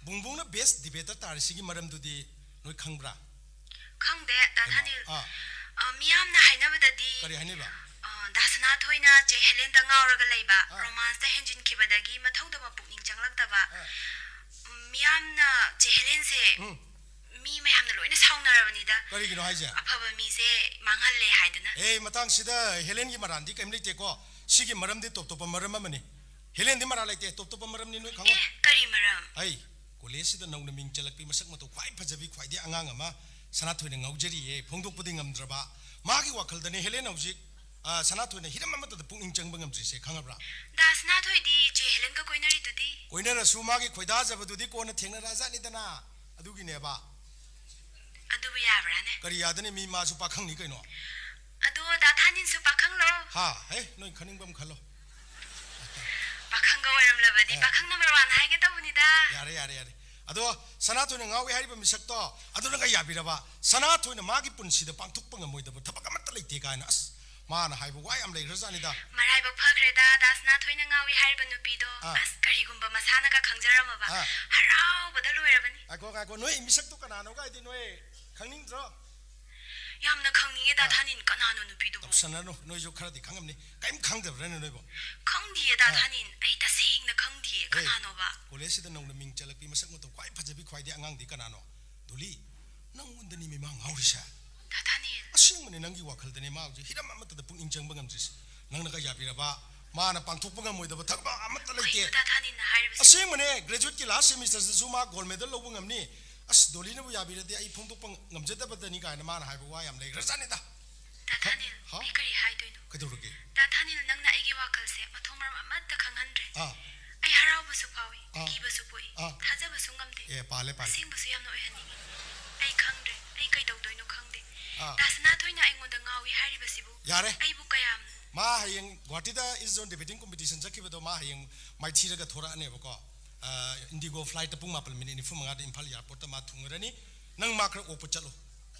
ꯕꯨꯡꯕꯨꯡꯅ best debater ꯇꯥꯔꯤꯁꯤꯒꯤ ꯃꯔꯝꯗꯨꯗꯤ ꯅꯣꯏ ꯈꯪꯕ꯭ꯔꯥ? ꯈꯪꯗꯦ, ꯗꯥ ꯍꯩꯃꯥ, ꯊꯥꯅꯤꯜ꯫ ꯑꯥ꯫ ꯑ, ꯃꯤꯌꯥꯝꯅ ꯍꯥꯏꯅꯕꯗꯗꯤ, ꯀꯔꯤ ꯍꯥꯏꯅꯩꯕ? ꯑ, ꯗꯥ ꯁꯅꯥꯊꯣꯏꯅ ꯆꯦ ꯍꯦꯂꯦꯟꯗ ꯉꯥꯎꯔꯒ ꯂꯩꯕ, ꯑꯥ꯫ Romance ꯇ ꯍꯦꯟꯖꯤꯟꯈꯤꯕꯗꯒꯤ ꯃꯊꯧꯗꯕ ꯄꯨꯛꯅꯤꯡ ꯆꯪꯂꯛꯇꯕ꯫ ꯑꯥ꯫ ꯎꯝ, ꯃꯤꯌꯥꯝꯅ ꯆꯦ ꯍꯦꯂꯦꯟꯁꯦ ꯎꯝ꯫ ꯃꯤ ꯃꯌꯥꯝꯅ ꯂꯣꯏꯅ ꯁꯥꯎꯅꯔꯕꯅꯤꯗ꯫ ꯀꯔꯤꯒꯤꯅꯣ ꯍꯥꯏꯁꯦ? ꯑꯐꯕ ꯃꯤꯁꯦ ꯃꯥꯡꯍꯜꯂꯦ ꯍꯥꯏꯗꯅ꯫ ꯑꯦ, ꯃꯇꯥꯡꯁꯤꯗ ꯍꯦꯂꯦꯟꯒꯤ ꯃꯔꯥꯟꯗꯤ ꯀꯔꯤꯝ ꯂꯩꯇꯦꯀꯣ꯫ ꯁꯤꯒꯤ ꯃꯔꯝꯗꯤ ꯇꯣꯞ ꯇꯣꯞꯄ ꯃꯔꯝ ꯑꯃꯅꯤ꯫ ꯍꯦꯂꯦꯟꯗꯤ ꯃꯔꯥꯜ ꯂꯩꯇꯦ, ꯇꯣꯞ ꯇꯣꯞꯄ ꯃꯔꯝꯅꯤ, ꯅꯣꯏ ꯈꯪꯉꯣ꯫ ꯑꯦ, ꯀꯔꯤ ꯃꯔꯝ? ꯑꯩ ꯀꯣꯂꯦꯖꯁꯤꯗ ꯅꯧꯅ ꯃꯤꯡ ꯆꯜꯂꯛꯄꯤ ꯃꯁꯛ ꯃꯇꯧ ꯈ꯭ꯋꯥꯏ ꯐꯖꯕꯤ, ꯈ꯭ꯋꯥꯏꯗꯒꯤ ꯑꯉꯥꯡ ꯑꯃ ꯁꯅꯥꯊꯣꯏꯅ ꯉꯥꯎꯖꯔꯤꯌꯦ, ꯐꯣꯡꯗꯣꯛꯄꯗꯤ ꯉꯝꯗ꯭ꯔꯕ꯫ ꯃꯥꯒꯤ ꯋꯥꯈꯜꯗꯅꯦ ꯍꯦꯂꯦꯟ ꯍꯧꯖꯤꯛ, ꯑ, ꯁꯅꯥꯊꯣꯏꯅ ꯍꯤꯔꯝ ꯑꯃꯠꯇꯗ ꯄꯨꯛꯅꯤꯡ ꯆꯪꯕ ꯉꯝꯗ꯭ꯔꯤꯁꯦ, ꯈꯪꯉꯕ꯭ꯔꯥ? ꯗꯥ ꯁꯅꯥꯊꯣꯏꯗꯤ ꯆꯦ ꯍꯦꯂꯦꯟꯒ ꯀꯣꯏꯅꯔꯤꯗꯨꯗꯤ? ꯀꯣꯏꯅꯔꯁꯨ ꯃꯥꯒꯤ ꯈꯣꯏꯗꯥꯖꯕꯗꯨꯗꯤ ꯀꯣꯟꯅ ꯊꯦꯡꯅꯔꯛꯑꯖꯥꯠꯅꯤꯗꯅ꯫ ꯑꯗꯨꯒꯤꯅꯦꯕ꯫ ꯑꯗꯨꯕꯨ ꯌꯥꯕ꯭ꯔꯥꯅꯦ? ꯀꯔꯤ ꯌꯥꯗꯅꯤ? ꯃꯤ ꯃꯥꯁꯨ ꯄꯥꯈꯪꯅꯤ ꯀꯩꯅꯣ꯫ ꯑꯗꯣ ꯗꯥ ꯊꯥꯅꯤꯟꯁꯨ ꯄꯥꯈꯪꯂꯣ? ꯍꯥ, ꯍꯦ, ꯅꯣꯏ ꯈꯟꯅꯤꯡꯕ ꯑꯃ ꯈꯜꯂꯣ꯫ ꯄꯥꯈꯪꯒ ꯑꯣꯏꯔꯝꯂꯕꯗꯤ ꯑꯦ꯫ ꯄꯥꯈꯪ number one ꯍꯥꯏꯒꯦ ꯇꯧꯕꯅꯤꯗ꯫ ꯌꯥꯔꯦ, ꯌꯥꯔꯦ, ꯌꯥꯔꯦ꯫ ꯑꯗꯣ ꯁꯅꯥꯊꯣꯏꯅ ꯉꯥꯎꯏ ꯍꯥꯏꯔꯤꯕ ꯃꯤꯁꯛꯇꯣ ꯑꯗꯨꯅꯒ ꯌꯥꯕꯤꯔꯕ? ꯁꯅꯥꯊꯣꯏꯅ ꯃꯥꯒꯤ ꯄꯨꯟꯁꯤꯗ ꯄꯥꯡꯊꯣꯛꯄ ꯉꯝꯃꯣꯏꯗꯕ ꯊꯕꯛ ꯑꯃꯠꯇ ꯂꯩꯇꯦ ꯀꯥꯏꯅ, ꯑꯁ, ꯃꯥꯅ ꯍꯥꯏꯕ ꯋꯥ ꯌꯥꯝ ꯂꯩꯈ꯭ꯔꯖꯥꯠꯅꯤꯗ꯫ ꯃꯔꯥꯏꯕꯛ ꯐꯈ꯭ꯔꯦꯗ, ꯗꯥ ꯁꯅꯥꯊꯣꯏꯅ ꯉꯥꯎꯏ ꯍꯥꯏꯔꯤꯕ ꯅꯨꯄꯤꯗꯣ꯫ ꯑꯥ꯫ ꯑꯁ, ꯀꯔꯤꯒꯨꯝꯕ ꯃꯁꯥꯅꯒ ꯈꯪꯖꯔꯝꯃꯕ꯫ ꯑꯥ꯫ ꯍꯔꯥꯎꯕꯗ ꯂꯣꯏꯔꯕꯅꯤ꯫ ꯉꯥꯏꯈꯣ, ꯉꯥꯏꯈꯣ, ꯅꯣꯏ ꯃꯤꯁꯛꯇꯨ ꯀꯅꯥꯅꯣꯒ ꯍꯥꯏꯗꯤ ꯅꯣꯏ ꯈꯪꯅꯤꯡꯗ꯭ꯔꯣ? ꯌꯥꯝꯅ ꯈꯪꯅꯤꯡꯉꯦ, ꯗꯥ ꯊꯥꯅꯤꯜ, ꯀꯅꯥꯅꯣ ꯅꯨꯄꯤꯗꯨꯕꯨ? ꯇꯧꯁꯟꯅꯔꯅꯨ, ꯅꯣꯏꯁꯨ ꯈꯔꯗꯤ ꯈꯪꯉꯝꯅꯤ꯫ ꯀꯔꯤꯝ ꯈꯪꯗꯕ꯭ꯔꯥꯅꯦ ꯅꯣꯏꯕꯣ? ꯈꯪꯗꯤꯌꯦ, ꯗꯥ ꯊꯥꯅꯤꯜ, ꯑꯩ ꯇꯁꯦꯡꯅ ꯈꯪꯗꯤꯌꯦ꯫ ꯀꯅꯥꯅꯣꯕ? ꯀꯣꯂꯦꯖꯁꯤꯗ ꯅꯧꯅ ꯃꯤꯡ ꯆꯜꯂꯛꯄꯤ, ꯃꯁꯛ ꯃꯇꯧ ꯈ꯭ꯋꯥꯏ ꯐꯖꯕꯤ, ꯈ꯭ꯋꯥꯏꯗꯒꯤ ꯑꯉꯥꯡꯗꯤ ꯀꯅꯥꯅꯣ? ꯗꯣꯂꯤ, ꯅꯪꯉꯣꯟꯗꯅꯤ ꯃꯤꯃꯥ ꯉꯥꯎꯔꯤꯁꯦ꯫ ꯗꯥ ꯊꯥꯅꯤꯜ꯫ ꯑꯁꯦꯡꯕꯅꯦ, ꯅꯪꯒꯤ ꯋꯥꯈꯜꯗꯅꯦ ꯃꯥ ꯍꯧꯖꯤꯛ ꯍꯤꯔꯝ ꯑꯃꯠꯇꯗ ꯄꯨꯛꯅꯤꯡ ꯆꯪꯕ ꯉꯝꯗ꯭ꯔꯤꯁꯦ꯫ ꯅꯪꯅꯒ ꯌꯥꯕꯤꯔꯕ, ꯃꯥꯅ ꯄꯥꯡꯊꯣꯛꯄ ꯉꯝꯃꯣꯏꯗꯕ ꯊꯕꯛ ꯑꯃꯠꯇ ꯂꯩꯇꯦ꯫ ꯀꯩꯅꯣ ꯗꯥ ꯊꯥꯅꯤꯜꯅ ꯍꯥꯏꯔꯤꯕꯁꯦ? ꯑꯁꯦꯡꯕꯅꯦ, ꯒ꯭ꯔꯦꯖꯨꯋꯦꯠꯀꯤ ꯂꯥꯁ ꯁꯦꯃꯤꯁꯇꯔꯗꯁꯨ ꯃꯥ ꯒꯣꯜ ꯃꯦꯗꯜ ꯂꯧꯕ ꯉꯝꯅꯤ꯫ ꯑꯁ, ꯗꯣꯂꯤꯅꯕꯨ ꯌꯥꯕꯤꯔꯗꯤ ꯑꯩ ꯐꯣꯡꯗꯣꯛꯄ ꯉꯝꯖꯗꯕꯗꯅꯤ ꯀꯥꯏꯅ ꯃꯥꯅ ꯍꯥꯏꯕ ꯋꯥ ꯌꯥꯝ ꯂꯩꯈ꯭ꯔꯖꯥꯠꯅꯤꯗ꯫ ꯗꯥ ꯊꯥꯅꯤꯜ, ꯍꯥ? ꯑꯩ ꯀꯔꯤ ꯍꯥꯏꯗꯣꯏꯅꯣ? ꯀꯩꯗꯧꯔꯒꯦ? ꯗꯥ ꯊꯥꯅꯤꯜ, ꯅꯪꯅ ꯑꯩꯒꯤ ꯋꯥꯈꯜꯁꯦ ꯃꯊꯣꯡ ꯃꯔꯝ ꯑꯃꯠꯇ ꯈꯪꯍꯟꯗ꯭ꯔꯦ꯫ ꯑꯥ꯫ ꯑꯩ ꯍꯔꯥꯎꯕꯁꯨ ꯐꯥꯎꯏ, ꯑꯥ꯫ ꯀꯤꯕꯁꯨ ꯄꯣꯛꯏ, ꯑꯥ꯫ ꯊꯥꯖꯕꯁꯨ ꯉꯝꯗꯦ꯫ ꯑꯦ, ꯄꯥꯜꯂꯦ, ꯄꯥꯜꯂꯦ꯫ ꯑꯁꯦꯡꯕꯁꯨ ꯌꯥꯝꯅ ꯑꯣꯏꯍꯟꯅꯤꯡꯉꯤ꯫ ꯑꯩ ꯈꯪꯗ꯭ꯔꯦ, ꯑꯩ ꯀꯩꯗꯧꯗꯣꯏꯅꯣ ꯈꯪꯗꯦ꯫ ꯑꯥ꯫ ꯗꯥ ꯁꯅꯥꯊꯣꯏꯅ ꯑꯩꯉꯣꯟꯗ ꯉꯥꯎꯏ ꯍꯥꯏꯔꯤꯕꯁꯤꯕꯨ ꯌꯥꯔꯦ꯫ ꯑꯩꯕꯨ ꯀꯌꯥꯝ ꯃꯥ ꯍꯌꯦꯡ ꯒꯨꯍꯥꯇꯤꯗ ꯏꯁ ꯖꯣꯟ ꯗꯦꯕꯦꯇꯤꯡ ꯀꯣꯝꯄꯤꯇꯤꯁꯟ ꯆꯠꯈꯤꯕꯗꯣ, ꯃꯥ ꯍꯌꯦꯡ ꯃꯥꯏꯊꯤꯔꯒ ꯊꯣꯔꯛꯑꯅꯦꯕꯀꯣ꯫ ꯑ, ꯏꯟꯗꯤꯒꯣ ꯐ꯭ꯂꯥꯏꯠꯇ ꯄꯨꯡ ꯃꯥꯄꯜ ꯃꯤꯅꯤꯠ ꯅꯤꯐꯨ ꯃꯉꯥꯗ ꯏꯝꯐꯥꯜ ꯑꯦꯌꯥꯔꯄꯣꯔꯠꯇ ꯃꯥ ꯊꯨꯡꯉꯔꯅꯤ꯫ ꯅꯪ ꯃꯥ ꯈꯔ ꯑꯣꯛꯄ ꯆꯠꯂꯣ꯫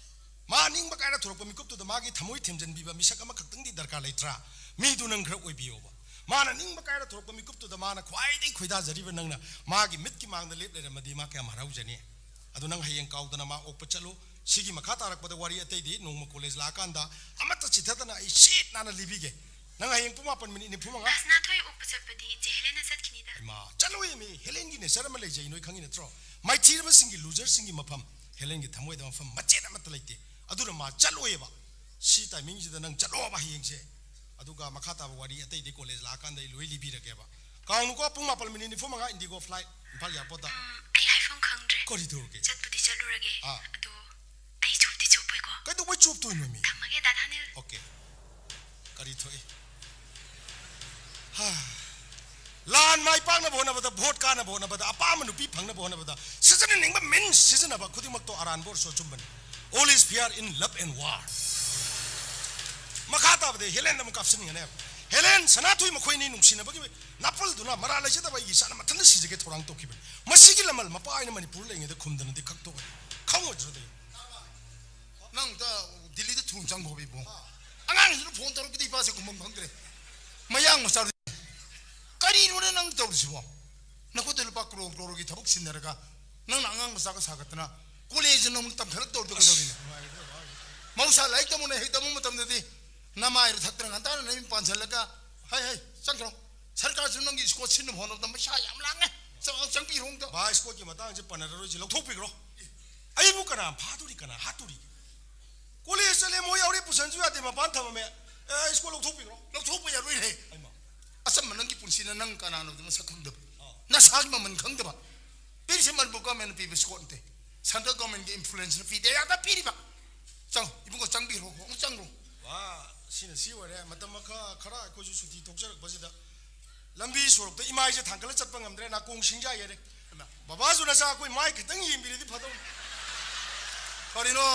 ꯃꯥ ꯅꯤꯡꯕ ꯀꯥꯏꯔ ꯊꯣꯔꯛꯄ ꯃꯤꯀꯨꯞꯇꯨꯗ ꯃꯥꯒꯤ ꯊꯃꯣꯏ ꯊꯦꯝꯖꯤꯟꯕꯤꯕ ꯃꯤꯁꯛ ꯑꯃꯈꯛꯇꯪꯗꯤ ꯗꯔꯀꯥꯔ ꯂꯩꯇ꯭ꯔꯥ? ꯃꯤꯗꯨ ꯅꯪ ꯈꯔ ꯑꯣꯏꯕꯤꯌꯣꯕ꯫ ꯃꯥꯅ ꯅꯤꯡꯕ ꯀꯥꯏꯔ ꯊꯣꯔꯛꯄ ꯃꯤꯀꯨꯞꯇꯨꯗ ꯃꯥꯅ ꯈ꯭ꯋꯥꯏꯗꯒꯤ ꯈꯣꯏꯗꯥꯖꯔꯤꯕ ꯅꯪꯅ ꯃꯥꯒꯤ ꯃꯤꯠꯀꯤ ꯃꯥꯡꯗ ꯂꯦꯞ ꯂꯩꯔꯝꯃꯗꯤ ꯃꯥ ꯀꯌꯥꯝ ꯍꯔꯥꯎꯖꯅꯤ? ꯑꯗꯨ ꯅꯪ ꯍꯌꯦꯡ ꯀꯥꯎꯗꯅ ꯃꯥ ꯑꯣꯛꯄ ꯆꯠꯂꯨ꯫ ꯁꯤꯒꯤ ꯃꯈꯥ ꯇꯥꯔꯛꯄꯗ ꯋꯥꯔꯤ ꯑꯇꯩꯗꯤ ꯅꯣꯡꯃ ꯀꯣꯂꯦꯖ ꯂꯥꯛꯑꯀꯥꯟꯗ ꯑꯃꯠꯇ ꯆꯤꯊꯗꯅ ꯑꯩ ꯁꯤꯠ ꯅꯥꯟꯅ ꯂꯤꯕꯤꯒꯦ꯫ ꯅꯪ ꯍꯌꯦꯡ ꯄꯨꯡ ꯃꯥꯄꯟ ꯃꯤꯅꯤꯠ ꯅꯤꯐꯨ ꯃꯉꯥ꯫ ꯗꯥ ꯁꯅꯥꯊꯣꯏ ꯑꯣꯛꯄ ꯆꯠꯄꯗꯤ ꯆꯦ ꯍꯦꯂꯦꯟꯅ ꯆꯠꯈꯤꯅꯤꯗ꯫ ꯏꯃꯥ, ꯆꯠꯂꯣꯏꯃꯤ, ꯍꯦꯂꯦꯟꯒꯤ ꯅꯦꯆꯔ ꯑꯃ ꯂꯩꯖꯩ, ꯅꯣꯏ ꯈꯪꯉꯤ ꯅꯠꯇ꯭ꯔꯣ? ꯃꯥꯏꯊꯤꯔꯕꯁꯤꯡꯒꯤ, ꯂꯨꯖꯔꯁꯤꯡꯒꯤ ꯃꯐꯝ ꯍꯦꯂꯦꯟꯒꯤ ꯊꯃꯣꯏꯗ ꯃꯐꯝ ꯃꯆꯦꯠ ꯑꯃꯠꯇ ꯂꯩꯇꯦ꯫ ꯑꯗꯨꯅ ꯃꯥ ꯆꯠꯂꯣꯏꯌꯦꯕ꯫ ꯁꯤ ꯇꯥꯏꯃꯤꯡꯁꯤꯗ ꯅꯪ ꯆꯠꯂꯣꯕ ꯍꯌꯦꯡꯁꯦ꯫ ꯑꯗꯨꯒ ꯃꯈꯥ ꯇꯥꯕ ꯋꯥꯔꯤ ꯑꯇꯩꯗꯤ ꯀꯣꯂꯦꯖ ꯂꯥꯛꯑꯀꯥꯟꯗ ꯑꯩ ꯂꯣꯏ ꯂꯤꯕꯤꯔꯒꯦꯕ꯫ ꯀꯥꯎꯅꯨꯀꯣ, ꯄꯨꯡ ꯃꯥꯄꯜ ꯃꯤꯅꯤꯠ ꯅꯤꯐꯨ ꯃꯉꯥ ꯏꯟꯗꯤꯒꯣ ꯐ꯭ꯂꯥꯏꯠ ꯏꯝꯐꯥꯜ ꯑꯦꯌꯥꯔꯄꯣꯔꯠꯇ꯫ ꯎꯝ, ꯑꯩ ꯍꯥꯏꯐꯝ ꯈꯪꯗ꯭ꯔꯦ꯫ ꯀꯔꯤ ꯇꯧꯔꯒꯦ? ꯆꯠꯄꯨꯗꯤ ꯆꯠꯂꯨꯔꯒꯦ꯫ ꯑꯥ꯫ ꯑꯗꯣ ꯑꯩ ꯆꯣꯞꯇꯤ ꯆꯣꯞꯄꯣꯏꯀꯣ꯫ ꯀꯩꯗꯧꯕꯩ ꯆꯣꯞꯇꯣꯏꯅꯣ ꯃꯤ? ꯊꯝꯃꯒꯦ, ꯗꯥ ꯊꯥꯅꯤꯜ꯫ ꯑꯣꯀꯦ꯫ ꯀꯔꯤ ꯊꯣꯛꯏ? ꯍꯥ꯫ ꯂꯥꯟ ꯃꯥꯏ ꯄꯥꯛꯅꯕ ꯍꯣꯠꯅꯕꯗ, ꯚꯣꯠ ꯀꯥꯅꯕ ꯍꯣꯠꯅꯕꯗ, ꯑꯄꯥꯝꯕ ꯅꯨꯄꯤ ꯐꯪꯅꯕ ꯍꯣꯠꯅꯕꯗ ꯁꯤꯖꯤꯟꯅꯅꯤꯡꯕ ꯃꯤꯟꯁ ꯁꯤꯖꯤꯟꯅꯕ ꯈꯨꯗꯤꯡꯃꯛꯇꯣ ꯑꯔꯥꯟꯕ ꯑꯣꯏꯔꯁꯨ ꯑꯆꯨꯝꯕꯅꯤ꯫ All is fair in love and war꯫ ꯃꯈꯥ ꯇꯥꯕꯗꯤ ꯍꯦꯂꯦꯟꯗ ꯑꯃꯨꯛ ꯀꯥꯞꯁꯤꯟꯒꯅꯦꯕ꯫ ꯍꯦꯂꯦꯟ, ꯁꯅꯥꯊꯣꯏ ꯃꯈꯣꯏꯅꯤ ꯅꯨꯡꯁꯤꯅꯕꯒꯤ ꯅꯥꯄꯜꯗꯨꯅ ꯃꯔꯥꯜ ꯂꯩꯖꯗꯕ ꯑꯩꯒꯤ ꯏꯆꯥꯅ ꯃꯊꯟꯇ ꯁꯤꯖꯒꯦ ꯊꯧꯔꯥꯡ ꯇꯧꯈꯤꯕꯅꯤ꯫ ꯃꯁꯤꯒꯤ ꯂꯃꯜ ꯃꯄꯥ ꯑꯩꯅ ꯃꯅꯤꯄꯨꯔ ꯂꯩꯉꯩꯗ ꯈꯨꯝꯗꯅꯗꯤ ꯈꯛꯇꯣꯛꯑꯣꯏ꯫ ꯈꯪꯉꯣꯏꯗ꯭ꯔꯗꯤ? ꯅꯪ ꯑꯝꯇ ꯗꯤꯜꯂꯤꯗ ꯊꯨꯅ ꯆꯪꯈꯣꯕ ꯏꯕꯨꯡ꯫ ꯑꯉꯥꯡ ꯑꯉꯥꯡꯁꯤꯅ ꯐꯣꯟ ꯇꯧꯔꯛꯄꯗꯤ ꯏꯄꯥꯁꯦ ꯈꯨꯝꯐꯝ ꯈꯪꯗ꯭ꯔꯦ꯫ ꯃꯌꯥꯡ ꯃꯆꯥꯗꯨ, "ꯀꯔꯤꯅꯣꯅꯦ ꯅꯪ ꯇꯧꯔꯤꯁꯤꯕꯣ? ꯅꯈꯨꯠꯇ ꯂꯨꯄꯥ ꯀ꯭ꯔꯣꯔ ꯀ꯭ꯔꯣꯔꯒꯤ ꯊꯕꯛ ꯁꯤꯟꯅꯔꯒ ꯅꯪꯅ ꯑꯉꯥꯡ ꯃꯆꯥꯒ ꯁꯥꯒꯠꯇꯅ ꯀꯣꯂꯦꯖꯇ ꯅꯧꯅ ꯇꯝꯈꯠꯂꯛꯇꯧꯔꯤꯗꯣ ꯀꯩꯗꯧꯔꯤꯅꯣ? ꯃꯍꯧꯁꯥ ꯂꯥꯏꯔꯤꯛ ꯇꯝꯃꯨꯅꯦ, ꯍꯦꯛ ꯇꯝꯕ ꯃꯇꯝꯗꯗꯤ ꯅꯃꯥꯏꯗꯣ ꯊꯛꯇꯅ ꯉꯟꯇꯥꯅ ꯅꯌꯨꯝ ꯄꯥꯟꯁꯤꯜꯂꯒ, ꯍꯩ ꯍꯩ, ꯆꯪꯈ꯭ꯔꯣ꯫ ꯁꯔꯀꯥꯔꯁꯨ ꯅꯪꯒꯤ ꯁ꯭ꯀꯣꯠ ꯁꯤꯟꯅꯕ ꯍꯣꯠꯅꯕꯗ ꯄꯩꯁꯥ ꯌꯥꯝ ꯂꯥꯡꯉꯦ꯫ ꯆꯪ-, ꯆꯪꯕꯤꯔꯣ ꯑꯝꯇ꯫" ꯚꯥꯏ, ꯁ꯭ꯀꯣꯠꯀꯤ ꯃꯇꯥꯡꯁꯦ ꯄꯟꯅꯔꯔꯣꯏꯁꯤ, ꯂꯧꯊꯣꯛꯄꯤꯈ꯭ꯔꯣ꯫ ꯑꯩꯕꯨ ꯀꯅꯥ ꯐꯥꯗꯣꯔꯤ, ꯀꯅꯥ ꯍꯥꯠꯇꯣꯔꯤ? ꯀꯣꯂꯦꯖ ꯆꯠꯂꯦ, ꯃꯣꯏ ꯌꯥꯎꯔꯦ, ꯄꯨꯁꯟꯁꯨ ꯌꯥꯗꯦ, ꯃꯄꯥꯟ ꯊꯝꯃꯝꯃꯦ꯫ ꯑꯦ, ꯁ꯭ꯀꯣꯠ ꯂꯧꯊꯣꯛꯄꯤꯈ꯭ꯔꯣ꯫ ꯂꯧꯊꯣꯛꯄ ꯌꯥꯔꯣꯏꯍꯦ꯫ ꯑꯩꯃ꯫ ꯑꯆꯝꯕ ꯅꯪꯒꯤ ꯄꯨꯟꯁꯤꯅ ꯅꯪ ꯀꯅꯥꯅꯣꯗꯤ ꯃꯁꯛ ꯈꯪꯗꯕ꯫ ꯑꯥ꯫ ꯅꯁꯥꯒꯤ ꯃꯃꯜ ꯈꯪꯗꯕ꯫ ꯄꯤꯔꯤꯁꯦ ꯃꯅꯤꯄꯨꯔ ꯒꯣꯔꯃꯦꯟꯅ ꯄꯤꯕ ꯁ꯭ꯀꯣꯠ ꯅꯠꯇꯦ꯫ ꯁꯦꯟꯇ꯭ꯔꯦꯜ ꯒꯣꯔꯃꯦꯟꯒꯤ ꯏꯟꯐ꯭ꯂꯨꯌꯦꯟꯁꯅ ꯄꯤꯗꯦ ꯌꯥꯗ ꯄꯤꯔꯤꯕ꯫ ꯆꯪꯉꯣ, ꯏꯕꯨꯡꯉꯣ, ꯆꯪꯕꯤꯔꯣ, ꯑꯃꯨꯛ ꯆꯪꯈ꯭ꯔꯣ꯫ ꯋꯥ, ꯁꯤꯅ ꯁꯤ ꯑꯣꯏꯔꯦ꯫ ꯃꯇꯝ ꯈꯔ, ꯈꯔ ꯑꯩꯈꯣꯏꯁꯨ ꯁꯨꯇꯤ ꯊꯣꯛꯆꯔꯛꯄꯁꯤꯗ ꯂꯝꯕꯤ ꯁꯣꯔꯣꯛꯇ ꯏꯃꯥꯏꯁꯦ ꯊꯥꯡꯒꯠꯂ ꯆꯠꯄ ꯉꯝꯗ꯭ꯔꯦ, ꯅꯥꯀꯣꯡ ꯁꯤꯡꯖꯥ ꯌꯩꯔꯦ꯫ ꯍꯩꯃꯥ꯫ ꯕꯕꯥꯁꯨ ꯅꯆꯥ ꯑꯩꯈꯣꯏ ꯃꯥꯏ ꯈꯤꯇꯪ ꯌꯦꯡꯕꯤꯔꯗꯤ ꯐꯗꯧꯅꯤ꯫ ꯀꯔꯤꯅꯣ?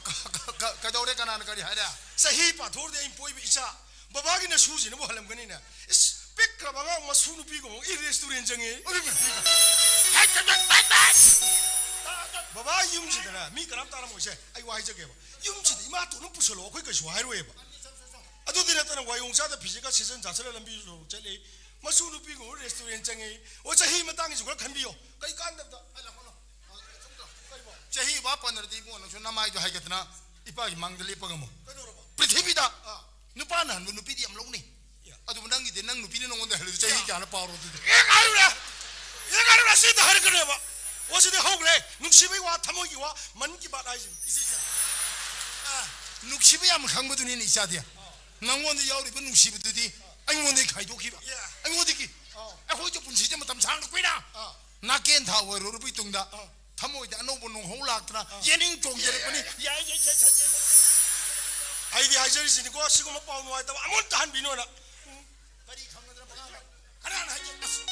ꯀ-, ꯀ-, ꯀ-, ꯀꯩꯗꯧꯔꯦ? ꯀꯅꯥꯅ ꯀꯔꯤ ꯍꯥꯏꯔꯦ? ꯆꯍꯤ ꯄꯥꯊꯣꯛꯑꯗꯤ ꯑꯩꯅ ꯄꯣꯛꯏꯕ ꯏꯆꯥ꯫ ꯕꯕꯥꯒꯤ ꯅꯁꯨꯁꯤꯅꯕꯨ ꯍꯜꯂꯝꯒꯅꯤꯅꯦ꯫ ꯏꯁ, ꯄꯤꯛꯈ꯭ꯔꯕ ꯑꯉꯥꯡ ꯃꯁꯨ ꯅꯨꯄꯤꯒꯨꯝꯕ ꯏ ꯔꯦꯁꯇꯨꯔꯦꯟ ꯆꯪꯉꯦ꯫ ꯕꯕꯥ ꯌꯨꯝꯁꯤꯗꯅ ꯃꯤ ꯀꯅꯥꯝ ꯇꯥꯔꯝꯃꯣꯏꯁꯦ꯫ ꯑꯩ ꯋꯥ ꯍꯥꯏꯖꯒꯦꯕ꯫ ꯌꯨꯝꯁꯤꯗ ꯏꯃꯥꯇꯣꯟ ꯑꯃ ꯄꯨꯁꯜꯂꯣ, ꯑꯩꯈꯣꯏ ꯀꯩꯁꯨ ꯍꯥꯏꯔꯣꯏꯕ꯫ ꯑꯗꯨꯗꯤ ꯅꯠꯇꯅ ꯋꯥꯌꯣꯡ ꯆꯥꯗ ꯐꯤꯖꯦꯠꯀ ꯁꯦꯠꯆꯟ ꯆꯥꯁꯜꯂ ꯂꯝꯕꯤ ꯁꯣꯔꯣꯛ ꯆꯠꯂꯤ꯫ ꯃꯁꯨ ꯅꯨꯄꯤꯒꯨꯝꯕ ꯔꯦꯁꯇꯨꯔꯦꯟ ꯆꯪꯉꯤ꯫ ꯑꯣ, ꯆꯍꯤ ꯃꯇꯥꯡꯒꯤꯁꯨ ꯈꯔ ꯈꯟꯕꯤꯌꯣ꯫ ꯀꯩ ꯀꯥꯟꯗꯕꯗ? ꯆꯍꯤ ꯋꯥ ꯄꯟꯗ꯭ꯔꯗꯤ ꯏꯕꯨꯡꯉꯣ, ꯅꯪꯁꯨ ꯅꯃꯥꯏꯗꯣ ꯍꯥꯏꯒꯠꯇꯅ ꯏꯄꯥꯒꯤ ꯃꯥꯡꯗ ꯂꯦꯞꯄꯒ ꯑꯃꯨꯛ꯫ ꯀꯩꯗꯧꯔꯕ? ꯄ꯭ꯔꯤꯊꯤꯕꯤꯗ ꯑꯥ꯫ ꯅꯨꯄꯥꯅ ꯍꯟꯕ ꯅꯨꯄꯤꯗꯤ ꯌꯥꯝ ꯂꯧꯅꯩ꯫ ꯌꯥ꯫ ꯑꯗꯨꯕꯨ ꯅꯪꯒꯤꯗꯤ ꯅꯪ ꯅꯨꯄꯤꯅ ꯅꯉꯣꯟꯗ ꯍꯜꯂꯗꯤ ꯆꯍꯤ ꯌꯥ꯫ ꯀꯌꯥꯅ ꯄꯥꯎꯔꯣ ꯑꯗꯨꯗꯤ? ꯑꯦ, ꯉꯥꯏꯔꯨꯔꯦ꯫ ꯑꯦ, ꯉꯥꯏꯔꯨꯔꯦ, ꯁꯤꯗ ꯍꯥꯏꯔꯛꯀꯅꯦꯕ꯫ ꯑꯣ, ꯁꯤꯗꯤ ꯍꯧꯈ꯭ꯔꯦ꯫ ꯅꯨꯡꯁꯤꯕꯒꯤ ꯋꯥ, ꯊꯃꯣꯏꯒꯤ ꯋꯥ, ꯃꯟ ꯀꯤ ꯕꯥꯠ ꯍꯥꯏꯁꯤꯅꯤ꯫ ꯏꯆꯦ, ꯏꯆꯦ꯫ ꯑꯥ, ꯅꯨꯡꯁꯤꯕ ꯌꯥꯝ ꯈꯪꯕꯗꯨꯅꯤꯅꯦ ꯏꯆꯥꯗꯤ꯫ ꯑꯥ꯫ ꯅꯪꯉꯣꯟꯗ ꯌꯥꯎꯔꯤꯕ ꯅꯨꯡꯁꯤꯕꯗꯨꯗꯤ ꯑꯥ꯫ ꯑꯩꯉꯣꯟꯗꯒꯤ ꯈꯥꯏꯗꯣꯛꯈꯤꯕ꯫ ꯌꯥ꯫ ꯑꯩꯉꯣꯟꯗꯒꯤ꯫ ꯑꯥ꯫ ꯑꯩꯈꯣꯏꯁꯨ ꯄꯨꯟꯁꯤꯁꯦ ꯃꯇꯝ ꯁꯥꯡꯅ ꯀꯨꯏꯅ ꯑꯥ꯫ ꯅꯥꯀꯦꯟ ꯊꯥ ꯑꯣꯏꯔꯨꯔꯕ ꯃꯇꯨꯡꯗ ꯑꯥ꯫ ꯊꯃꯣꯏꯗ ꯑꯅꯧꯕ ꯅꯣꯡꯍꯧ ꯂꯥꯛꯇꯅ ꯑꯥ꯫ ꯌꯦꯅꯤꯡ ꯆꯣꯡꯖꯔꯛꯄꯅꯤ꯫ ꯌꯥꯏ, ꯌꯥꯏ, ꯌꯥꯏ, ꯌꯥꯏ, ꯌꯥꯏ꯫ ꯑꯩꯗꯤ ꯍꯥꯏꯖꯔꯤꯁꯤꯅꯤꯀꯣ, ꯁꯤꯒꯨꯝꯕ ꯄꯥꯎ ꯅꯨꯡꯉꯥꯏꯇꯕ ꯑꯃꯨꯛꯇ ꯍꯟꯕꯤꯅꯣꯅ꯫ ꯀꯔꯤ ꯈꯪꯒꯗ꯭ꯔꯕ ꯅꯪꯅ? ꯀꯅꯥꯅ ꯍꯥꯏꯒꯦ? ꯑꯁ,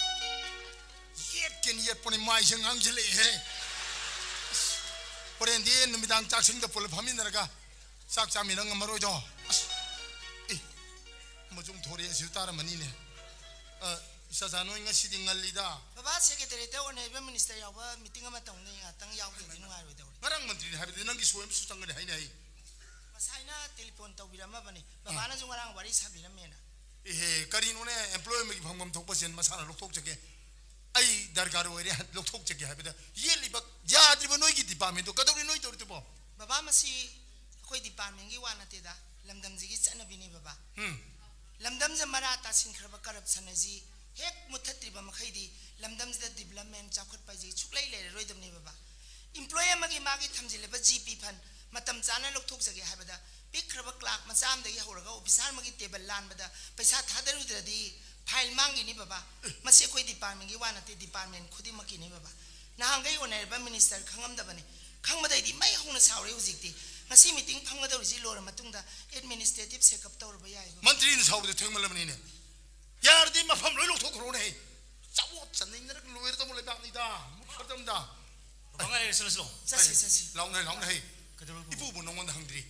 ꯌꯦꯠꯀꯦꯅ ꯌꯦꯠꯄꯅꯤ, ꯃꯥꯏꯁꯦ ꯉꯥꯡꯁꯤꯜꯂꯛꯑꯦꯍꯦ꯫ ꯑꯁ, ꯍꯣꯔꯦꯟꯗꯤ ꯅꯨꯃꯤꯗꯥꯡ ꯆꯥꯛꯁꯪꯗ ꯄꯨꯂꯞ ꯐꯝꯃꯤꯟꯅꯔꯒ ꯆꯥꯛ ꯆꯥꯃꯤꯟꯅ ꯉꯝꯃꯔꯣꯏꯗꯣ꯫ ꯑꯁ, ꯑꯦ, ꯃꯆꯨꯝ ꯊꯣꯔꯛꯑꯦ ꯁꯤꯁꯨ ꯇꯥꯔꯝꯃꯅꯤꯅꯦ꯫ ꯑ, ꯏꯆꯥꯆꯥ, ꯅꯣꯏ ꯉꯁꯤꯗꯤ ꯉꯜꯂꯤꯗ꯫ ꯕꯕꯥ, ꯁꯦꯀ꯭ꯔꯦꯇꯦꯔꯤꯌꯦꯠꯇ ꯑꯣꯅꯔꯦꯕꯜ ꯃꯤꯅꯤꯁꯇꯔ ꯌꯥꯎꯕ ꯃꯤꯇꯤꯡ ꯑꯃ ꯇꯧꯅꯤ, ꯉꯥꯛꯇꯪ ꯌꯥꯎꯗ꯭ꯔꯗꯤ ꯅꯨꯡꯉꯥꯏꯔꯣꯏꯗꯧꯔꯤ꯫ ꯉꯔꯥꯡ ꯃꯟꯇ꯭ꯔꯤꯅ ꯍꯥꯏꯕꯗꯤ ꯅꯪꯒꯤ ꯁꯣꯏ ꯑꯃꯁꯨ ꯆꯪꯒꯅꯤ ꯍꯥꯏꯅ ꯍꯥꯏ꯫ ꯉꯁꯥꯏꯅ ꯇꯦꯂꯤꯐꯣꯟ ꯇꯧꯕꯤꯔꯝꯃꯕꯅꯤ, ꯕꯕꯥꯅꯁꯨ ꯉꯔꯥꯡ ꯋꯥꯔꯤ ꯁꯥꯕꯤꯔꯝꯃꯦꯅ꯫ ꯏꯍꯦ, ꯀꯔꯤꯅꯣꯅꯦ, ꯑꯦꯝꯄ꯭ꯂꯣꯌꯤ ꯑꯃꯒꯤ ꯐꯪꯐꯝ ꯊꯣꯛꯄ ꯁꯦꯟ ꯃꯁꯥꯅ ꯂꯧꯊꯣꯛꯆꯒꯦ, ꯑꯩ ꯗꯔꯀꯥꯔ ꯑꯣꯏꯔꯦ ꯂꯧꯊꯣꯛꯆꯒꯦ ꯍꯥꯏꯕꯗ ꯌꯦꯠꯂꯤꯕ, ꯌꯥꯗ꯭ꯔꯤꯕ ꯅꯣꯏꯒꯤ ꯗꯤꯄꯥꯔꯠꯃꯦꯟꯗꯣ ꯀꯩꯗꯧꯔꯤ ꯅꯣꯏ ꯇꯧꯔꯤꯗꯨꯕꯣ? ꯕꯕꯥ, ꯃꯁꯤ ꯑꯩꯈꯣꯏ ꯗꯤꯄꯥꯔꯠꯃꯦꯟꯒꯤ ꯋꯥ ꯅꯠꯇꯦꯗ, ꯂꯝꯗꯝꯁꯤꯒꯤ ꯆꯠꯅꯕꯤꯅꯤ ꯕꯕꯥ꯫ ꯎꯝ꯫ ꯂꯝꯗꯝꯁꯦ ꯃꯔꯥ ꯇꯥꯁꯤꯟꯈ꯭ꯔꯕ ꯀꯔꯞꯁꯟ ꯑꯁꯤ ꯍꯦꯛ ꯃꯨꯠꯊꯠꯇ꯭ꯔꯤꯕ ꯃꯈꯩꯗꯤ ꯂꯝꯗꯝꯁꯤꯗ ꯗꯤꯕꯂꯞꯃꯦꯟ, ꯆꯥꯎꯈꯠꯄ ꯍꯥꯏꯁꯦ ꯁꯨꯛꯂꯩ ꯂꯩꯔꯔꯣꯏꯗꯕꯅꯦ ꯕꯕꯥ꯫ ꯏꯝꯄ꯭ꯂꯣꯌꯤ ꯑꯃꯒꯤ ꯃꯥꯒꯤ ꯊꯝꯖꯤꯜꯂꯤꯕ ꯖꯤ ꯄꯤ ꯐꯟ ꯃꯇꯝ ꯆꯥꯅ ꯂꯧꯊꯣꯛꯆꯒꯦ ꯍꯥꯏꯕꯗ ꯄꯤꯛꯈ꯭ꯔꯕ ꯀ꯭ꯂꯥꯔꯛ ꯃꯆꯥ ꯑꯃꯗꯒꯤ ꯍꯧꯔꯒ ꯑꯣꯐꯤꯁꯥꯔ ꯑꯃꯒꯤ ꯇꯦꯕꯜ ꯂꯥꯟꯕꯗ ꯄꯩꯁꯥ ꯊꯥꯗꯔꯨꯗ꯭ꯔꯗꯤ ꯐꯥꯏꯜ ꯃꯥꯡꯈꯤꯅꯤ ꯕꯕꯥ꯫ ꯃꯁꯤ ꯑꯩꯈꯣꯏ ꯗꯤꯄꯥꯔꯠꯃꯦꯟꯒꯤ ꯋꯥ ꯅꯠꯇꯦ, ꯗꯤꯄꯥꯔꯠꯃꯦꯟ ꯈꯨꯗꯤꯡꯃꯛꯀꯤꯅꯤ ꯕꯕꯥ꯫ ꯅꯍꯥꯟꯈꯩ ꯑꯣꯅꯔꯦꯕꯜ ꯃꯤꯅꯤꯁꯇꯔ ꯈꯪꯉꯝꯗꯕꯅꯤ, ꯈꯪꯕꯗꯩꯗꯤ ꯃꯩ ꯍꯧꯅ ꯁꯥꯎꯔꯦ ꯍꯧꯖꯤꯛꯇꯤ꯫ ꯉꯁꯤ ꯃꯤꯇꯤꯡ ꯐꯝꯒꯗꯧꯔꯤꯁꯤ ꯂꯣꯏꯔ ꯃꯇꯨꯡꯗ ꯑꯦꯗꯃꯤꯅꯤꯁꯇ꯭ꯔꯦꯇꯤꯚ ꯆꯦꯛꯑꯞ ꯇꯧꯔꯕ ꯌꯥꯏ ꯕꯕꯥ꯫ ꯃꯟꯇ꯭ꯔꯤꯅ ꯁꯥꯎꯕꯗ ꯊꯦꯡꯃꯜꯂꯕꯅꯤꯅꯦ꯫ ꯌꯥꯔꯗꯤ ꯃꯐꯝ ꯂꯣꯏ ꯂꯧꯊꯣꯛꯈ꯭ꯔꯣꯅꯦ꯫ ꯆꯥꯎꯑꯣ, ꯆꯟꯅꯩꯅꯔꯒ ꯂꯣꯏꯔꯗꯕ ꯂꯩꯕꯥꯛꯅꯤꯗ, ꯃꯨꯠꯈ꯭ꯔꯗꯕꯅꯤꯗ꯫ ꯕꯕꯥ, ꯉꯥꯏꯔꯦ, ꯆꯠꯂꯁꯤ ꯂꯥꯛꯑꯣ꯫ ꯆꯠꯁꯤ, ꯆꯠꯁꯤ꯫ ꯂꯥꯎꯅꯦ, ꯂꯥꯎꯅꯦ, ꯍꯩ꯫ ꯀꯩꯗꯧꯔꯒꯦ? ꯏꯄꯨꯕꯨ ꯅꯉꯣꯟꯗ ꯍꯪꯗ꯭ꯔꯤ꯫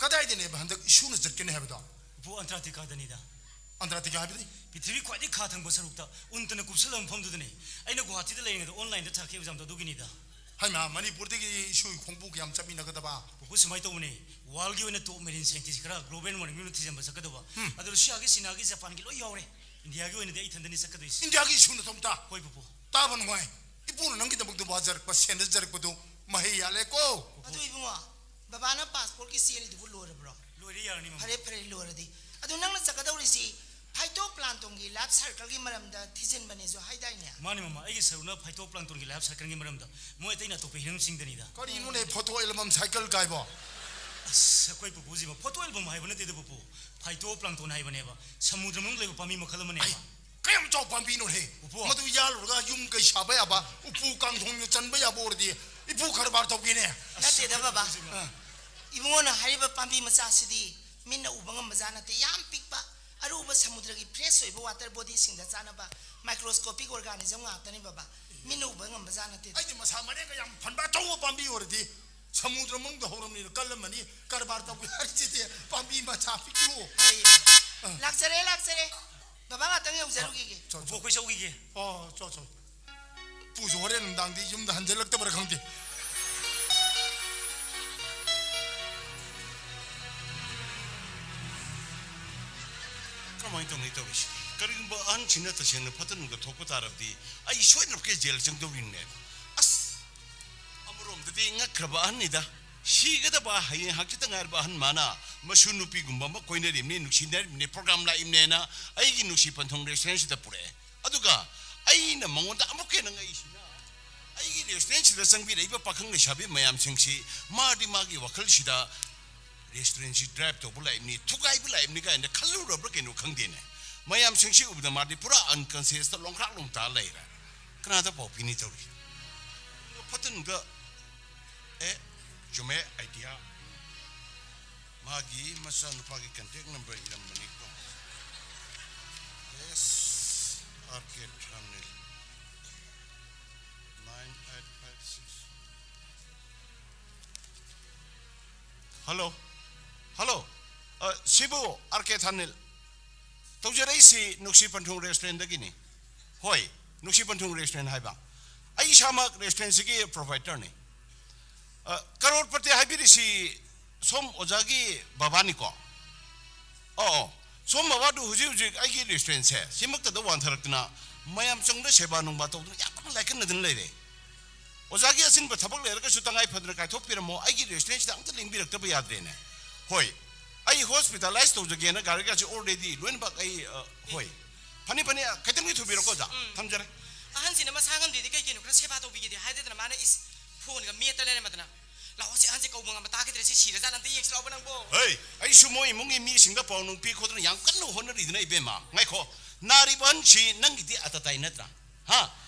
ꯀꯗꯥꯏꯗꯅꯦꯕ ꯍꯟꯗꯛ ꯏꯁꯨꯅ ꯆꯠꯀꯅꯤ ꯍꯥꯏꯕꯗꯣ? ꯄꯨꯄꯨ, ꯑꯟꯇꯥꯔꯀꯇꯤꯀꯥꯗꯅꯤꯗ꯫ ꯑꯟꯇꯥꯔꯀꯇꯤꯀꯥ ꯍꯥꯏꯕꯗꯤ? ꯄ꯭ꯔꯤꯊꯤꯕꯤ ꯈ꯭ꯋꯥꯏꯗꯒꯤ ꯈꯥ ꯊꯪꯕ ꯁꯔꯨꯛꯇ ꯎꯟꯇꯅ ꯀꯨꯞꯁꯜꯂꯕ ꯃꯐꯝꯗꯨꯗꯅꯦ꯫ ꯑꯩꯅ ꯒꯨꯋꯥꯍꯥꯇꯤꯗ ꯂꯩꯔꯤꯉꯩꯗ ꯑꯣꯟꯂꯥꯏꯟꯗ ꯊꯥꯈꯤ ꯑꯦꯛꯖꯥꯝꯗꯣ, ꯑꯗꯨꯒꯤꯅꯤꯗ꯫ ꯍꯩꯃꯥ, ꯃꯅꯤꯄꯨꯔꯗꯒꯤ ꯏꯁꯨ ꯈꯣꯡꯕꯨ ꯀꯌꯥꯝ ꯆꯠꯃꯤꯟꯅꯒꯗꯕ? ꯄꯨꯄꯨ, ꯁꯨꯃꯥꯏꯅ ꯇꯧꯕꯅꯦ, ꯋꯥꯔꯜꯒꯤ ꯑꯣꯏꯅ ꯇꯣꯞ ꯃꯦꯔꯤꯟ ꯁꯥꯏꯟꯇꯤꯁ ꯈꯔ ꯒ꯭ꯂꯣꯕꯦꯜ ꯋꯥꯔꯃꯤꯡꯗ ꯊꯤꯖꯤꯟꯕ ꯆꯠꯀꯗꯕ꯫ ꯎꯝ꯫ ꯑꯗꯣ ꯔꯨꯁꯤꯌꯥꯒꯤ, ꯆꯤꯅꯥꯒꯤ, ꯖꯄꯥꯟꯒꯤ ꯂꯣꯏ ꯌꯥꯎꯔꯦ꯫ ꯏꯟꯗꯤꯌꯥꯒꯤ ꯑꯣꯏꯅꯗꯤ ꯑꯩ ꯏꯊꯟꯗꯅꯤ ꯆꯠꯀꯗꯣꯏꯁꯦ꯫ ꯏꯟꯗꯤꯌꯥꯒꯤ ꯏꯁꯨ ꯅꯇꯣꯝꯇ? ꯍꯣꯏ, ꯄꯨꯄꯨ꯫ ꯇꯥꯕ ꯅꯨꯡꯉꯥꯏ꯫ ꯏꯄꯨꯅ ꯅꯪꯒꯤꯗꯃꯛꯇ ꯋꯥꯖꯔꯛꯄ, ꯁꯦꯟꯅꯖꯔꯛꯄꯗꯨ ꯃꯍꯩ ꯌꯥꯜꯂꯦꯀꯣ꯫ ꯑꯗꯨ ꯏꯕꯨꯡꯉꯣ, ꯕꯕꯥꯅ ꯄꯥꯁꯄꯣꯔꯠꯀꯤ ꯆꯦꯜꯂꯤꯗꯨꯕꯨ ꯂꯣꯏꯔꯕ꯭ꯔꯣ? ꯂꯣꯏꯔꯦ, ꯌꯥꯔꯅꯤ, ꯃꯃꯥ꯫ ꯐꯔꯦ, ꯐꯔꯦ, ꯂꯣꯏꯔꯗꯤ꯫ ꯑꯗꯨ ꯅꯪꯅ ꯆꯠꯀꯗꯧꯔꯤꯁꯤ ꯐꯥꯏꯇꯣ ꯄ꯭ꯂꯥꯟꯇꯣꯟꯒꯤ ꯂꯥꯏꯐ ꯁꯥꯏꯀꯜꯒꯤ ꯃꯔꯝꯗ ꯊꯤꯖꯤꯟꯕꯅꯦꯁꯨ ꯍꯥꯏꯗꯥꯏꯅꯦ? ꯃꯥꯅꯤ, ꯃꯃꯥ, ꯑꯩꯒꯤ ꯁꯔꯨꯛꯅ ꯐꯥꯏꯇꯣ ꯄ꯭ꯂꯥꯟꯇꯣꯟꯒꯤ ꯂꯥꯏꯐ ꯁꯥꯏꯀꯜꯒꯤ ꯃꯔꯝꯗ, ꯃꯣꯏ ꯑꯇꯩꯅ ꯑꯇꯣꯞꯄ ꯍꯤꯔꯝꯁꯤꯡꯗꯅꯤꯗ꯫ ꯀꯔꯤꯅꯣꯅꯦ, ꯐꯣꯇꯣ ꯑꯦꯜꯕꯝ ꯁꯥꯏꯀꯜ ꯀꯥꯏꯕꯣ? ꯑꯁ, ꯑꯩꯈꯣꯏ ꯄꯨꯄꯨꯁꯤꯕꯣ, ꯐꯣꯇꯣ ꯑꯦꯜꯕꯝ ꯍꯥꯏꯕ ꯅꯠꯇꯦꯗ, ꯄꯨꯄꯨ꯫ ꯐꯥꯏꯇꯣ ꯄ꯭ꯂꯥꯡꯇꯣꯟ ꯍꯥꯏꯕꯅꯦꯕ, ꯁꯃꯨꯗ꯭ꯔ ꯃꯅꯨꯡꯗ ꯂꯩꯕ ꯄꯥꯝꯕꯤ ꯃꯈꯜ ꯑꯃꯅꯦꯕ꯫ ꯑꯩ, ꯀꯌꯥꯝ ꯆꯥꯎ ꯄꯥꯝꯕꯤꯅꯣ ꯍꯦ? ꯎꯄꯨ꯫ ꯃꯗꯨ ꯌꯥꯜꯂꯨꯔꯒ ꯌꯨꯝ ꯀꯩ ꯁꯥꯕ ꯌꯥꯕ, ꯎꯄꯨ ꯀꯥꯡꯊꯣꯟ ꯆꯟꯕ ꯌꯥꯕ ꯑꯣꯏꯔꯗꯤ ꯏꯄꯨ ꯀꯔꯕꯥꯔ ꯇꯧꯒꯦꯅꯦ꯫ ꯅꯠꯇꯦꯗ ꯕꯕꯥ꯫ ꯑꯥ꯫ ꯏꯕꯨꯡꯉꯣꯅ ꯍꯥꯏꯔꯤꯕ ꯄꯥꯝꯕꯤ ꯃꯆꯥꯁꯤꯗꯤ ꯃꯤꯠꯅ ꯎꯕ ꯉꯝꯕꯖꯥꯠ ꯅꯠꯇꯦ, ꯌꯥꯝ ꯄꯤꯛꯄ, ꯑꯔꯨꯕ ꯁꯃꯨꯗ꯭ꯔꯒꯤ ꯐ꯭ꯔꯦꯁ ꯑꯣꯏꯕ ꯋꯥꯇꯔ ꯕꯣꯗꯤꯁꯤꯡꯗ ꯆꯥꯅꯕ ꯃꯥꯏꯀ꯭ꯔꯣꯁꯀꯣꯄꯤꯛ ꯑꯣꯔꯒꯥꯅꯤꯖꯝ ꯉꯥꯛꯇꯅꯤ ꯕꯕꯥ, ꯃꯤꯠꯅ ꯎꯕ ꯉꯝꯕꯖꯥꯠ ꯅꯠꯇꯦ꯫ ꯑꯩꯗꯤ ꯃꯁꯥ ꯃꯔꯦꯡꯒ ꯌꯥꯝ ꯐꯟꯕ ꯑꯆꯧꯕ ꯄꯥꯝꯕꯤ ꯑꯣꯏꯔꯗꯤ ꯁꯃꯨꯗ꯭ꯔ ꯃꯅꯨꯡꯗ ꯍꯧꯔꯝꯅꯤꯅ ꯀꯜꯂꯝꯃꯅꯤ, ꯀꯔꯕꯥꯔ ꯇꯧꯒꯦ ꯍꯥꯏꯔꯤꯁꯤꯗꯤ ꯄꯥꯝꯕꯤ ꯃꯆꯥ ꯄꯤꯛꯇ꯭ꯔꯨ꯫ ꯍꯣꯏ꯫ ꯑꯥ꯫ ꯂꯥꯛꯆꯔꯦ, ꯂꯥꯛꯆꯔꯦ꯫ ꯕꯕꯥ ꯉꯥꯛꯇꯪ ꯌꯧꯖꯔꯨꯈꯤꯒꯦ꯫ ꯆꯣ, ꯆꯣ꯫ ꯄꯨꯄꯨ, ꯑꯩꯈꯣꯏ ꯆꯧꯈꯤꯒꯦ꯫ ꯑꯣ, ꯆꯣ, ꯆꯣ꯫ ꯄꯨꯁꯨ ꯍꯣꯔꯦꯟ ꯅꯨꯡꯗꯥꯡꯗꯤ ꯌꯨꯝꯗ ꯍꯟꯖꯤꯜꯂꯛꯇꯕ꯭ꯔꯥ ꯈꯪꯗꯦ꯫ ꯀꯃꯥꯏꯅ ꯇꯧꯅꯤ ꯇꯧꯔꯤꯁꯤ? ꯀꯔꯤꯒꯨꯝꯕ ꯑꯍꯟꯁꯤꯅ ꯇꯁꯦꯡꯅ ꯐꯠꯇ ꯅꯨꯡꯗ ꯊꯣꯛꯄ ꯇꯥꯔꯕꯗꯤ ꯑꯩ ꯁꯣꯏꯗꯅꯃꯛꯀꯤ ꯖꯦꯜ ꯆꯪꯗꯧꯔꯤꯅꯦ꯫ ꯑꯁ, ꯑꯃꯔꯣꯝꯗꯗꯤ ꯉꯛꯈ꯭ꯔꯕ ꯑꯍꯟꯅꯤꯗ꯫ ꯁꯤꯒꯗꯕ ꯍꯌꯦꯡ ꯍꯪꯆꯤꯠꯇ ꯉꯥꯏꯔꯕ ꯑꯍꯟ ꯃꯥꯅ ꯃꯁꯨ ꯅꯨꯄꯤꯒꯨꯝꯕ ꯑꯃ ꯀꯣꯏꯅꯔꯤꯕꯅꯤ, ꯅꯨꯡꯁꯤꯅꯔꯤꯕꯅꯤ, ꯄ꯭ꯔꯣꯒ꯭ꯔꯥꯝ ꯂꯥꯛꯏꯕꯅꯦꯅ ꯑꯩꯒꯤ ꯅꯨꯡꯁꯤ ꯄꯟꯊꯨꯡ ꯔꯦꯁꯇꯨꯔꯦꯟꯁꯤꯗ ꯄꯨꯔꯛꯑꯦ꯫ ꯑꯗꯨꯒ ꯑꯩꯅ ꯃꯉꯣꯟꯗ ꯑꯃꯨꯛꯀ ꯍꯦꯟꯅ ꯉꯛꯏꯁꯤꯅ, ꯑꯩꯒꯤ ꯔꯦꯁꯇꯨꯔꯦꯟꯁꯤꯗ ꯆꯪꯕꯤꯔꯛꯏꯕ ꯄꯥꯈꯪ ꯂꯩꯁꯥꯕꯤ ꯃꯌꯥꯝꯁꯤꯡꯁꯤ ꯃꯥꯗꯤ ꯃꯥꯒꯤ ꯋꯥꯈꯜꯁꯤꯗ ꯔꯦꯁꯇꯨꯔꯦꯟꯁꯤ ꯗ꯭ꯔꯥꯏꯚ ꯇꯧꯕ ꯂꯥꯛꯏꯕꯅꯤ, ꯊꯨꯒꯥꯏꯕ ꯂꯥꯛꯏꯕꯅꯤ ꯀꯥꯏꯅ ꯈꯜꯂꯨꯔꯕ꯭ꯔꯥ ꯀꯩꯅꯣ ꯈꯪꯗꯦꯅꯦ꯫ ꯃꯌꯥꯝꯁꯤꯡꯁꯤ ꯎꯕꯗ ꯃꯥꯗꯤ ꯄꯨꯔꯥ ꯑꯟꯀꯟꯁꯤꯌꯁꯇ ꯂꯣꯡꯈ꯭ꯔꯥꯛ ꯂꯣꯡꯇꯥ ꯂꯩꯔꯦ꯫ ꯀꯅꯥꯗ ꯄꯥꯎ ꯄꯤꯅꯤ ꯇꯧꯔꯤ? ꯐꯠꯇꯅꯨꯡꯗ, ꯑꯦ, ꯆꯨꯝꯃꯦ, ꯑꯥꯏꯗꯤꯌꯥ꯫ ꯃꯥꯒꯤ ꯃꯆꯥꯅꯨꯄꯥꯒꯤ ꯀꯟꯇꯦꯛ ꯅꯝꯕꯔ ꯏꯔꯝꯕꯅꯤꯀꯣ꯫ S R K Thanil, nine eight five six. Hello, hello, ꯑ, ꯁꯤꯕꯨ ꯑꯥꯔ ꯀꯦ ꯊꯥꯅꯤꯜ? ꯇꯧꯖꯔꯛꯏꯁꯤ ꯅꯨꯡꯁꯤ ꯄꯟꯊꯨꯡ ꯔꯦꯁꯇꯨꯔꯦꯟꯗꯒꯤꯅꯤ꯫ ꯍꯣꯏ, ꯅꯨꯡꯁꯤ ꯄꯟꯊꯨꯡ ꯔꯦꯁꯇꯨꯔꯦꯟ ꯍꯥꯏꯕ꯫ ꯑꯩ ꯏꯁꯥꯃꯛ ꯔꯦꯁꯇꯨꯔꯦꯟꯁꯤꯒꯤ ꯄ꯭ꯔꯣꯄꯥꯏꯇꯔꯅꯤ꯫ ꯑ, ꯀꯔꯣꯔꯄꯇꯤ ꯍꯥꯏꯕꯤꯔꯤꯁꯤ ꯁꯣꯝ ꯑꯣꯖꯥꯒꯤ ꯕꯕꯥꯅꯤꯀꯣ? ꯑꯣ, ꯑꯣ꯫ ꯁꯣꯝ ꯕꯕꯥꯗꯨ ꯍꯧꯖꯤꯛ ꯍꯧꯖꯤꯛ ꯑꯩꯒꯤ ꯔꯦꯁꯇꯨꯔꯦꯟꯁꯦ ꯁꯤꯃꯛꯇꯗ ꯋꯥꯟꯊꯔꯛꯇꯅ ꯃꯌꯥꯝ ꯆꯪꯗ ꯁꯦꯕꯥ ꯅꯨꯡꯕꯥ ꯇꯧꯗꯅ ꯌꯥꯝ ꯀꯟꯅ ꯂꯥꯏꯀꯠꯅꯗꯅ ꯂꯩꯔꯦ꯫ ꯑꯣꯖꯥꯒꯤ ꯑꯆꯤꯟꯕ ꯊꯕꯛ ꯂꯩꯔꯒꯁꯨ ꯇꯉꯥꯏ ꯐꯗꯅ ꯀꯥꯏꯊꯣꯛꯄꯤꯔꯝꯃꯣ, ꯑꯩꯒꯤ ꯔꯦꯁꯇꯨꯔꯦꯟꯁꯤꯗ ꯑꯝꯇ ꯂꯦꯡꯕꯤꯔꯛꯇꯕ ꯌꯥꯗ꯭ꯔꯦꯅꯦ꯫ ꯍꯣꯏ, ꯑꯩ ꯍꯣꯁꯄꯤꯇꯥꯂꯥꯏꯁ ꯇꯧꯖꯒꯦꯅ ꯒꯥꯔꯤꯒꯁꯦ ꯑꯣꯜꯔꯦꯗꯤ ꯂꯣꯏꯅꯃꯛ ꯑꯩ, ꯑ, ꯍꯣꯏ꯫ ꯐꯅꯤ, ꯐꯅꯤ, ꯑ, ꯈꯤꯇꯪꯗꯤ ꯊꯨꯕꯤꯔꯣꯀꯣ, ꯑꯣꯖꯥ꯫ ꯎꯝ꯫ ꯊꯝꯖꯔꯦ꯫ ꯑꯍꯟꯁꯤꯅ ꯃꯁꯥ ꯉꯝꯗ꯭ꯔꯤꯗꯤ ꯀꯩ ꯀꯩꯅꯣ ꯈꯔ ꯁꯦꯕꯥ ꯇꯧꯕꯤꯒꯦꯗꯤ ꯍꯥꯏꯗꯦꯗꯅ, ꯃꯥꯅ ꯏꯁ ꯐꯣꯟꯒ ꯃꯦꯠꯇ ꯂꯩꯔꯝꯃꯗꯅ꯫ ꯂꯥꯛꯑꯣ, ꯁꯤ ꯑꯍꯟꯁꯦ ꯀꯧꯕ ꯉꯝꯕ ꯇꯥꯈꯤꯗ꯭ꯔꯦ, ꯁꯤ ꯁꯤꯔꯖꯥꯠꯂ, ꯑꯝꯇ ꯌꯦꯡꯁꯤ ꯂꯥꯛꯑꯣꯕ ꯅꯪꯕꯣ꯫ ꯍꯩ, ꯑꯩꯁꯨ ꯃꯣꯏ ꯏꯃꯨꯡꯒꯤ ꯃꯤꯁꯤꯡꯗ ꯄꯥꯎ ꯅꯨꯡ ꯄꯤ ꯈꯣꯠꯇꯅ ꯌꯥꯝ ꯀꯟꯅ ꯍꯣꯠꯅꯔꯤꯗꯅ, ꯏꯕꯦꯝꯃ꯫ ꯉꯥꯏꯈꯣ, ꯅꯥꯔꯤꯕ ꯑꯍꯟꯁꯤ ꯅꯪꯒꯤꯗꯤ ꯑꯇꯇꯥꯏ ꯅꯠꯇ꯭ꯔꯥ? ꯍꯥ?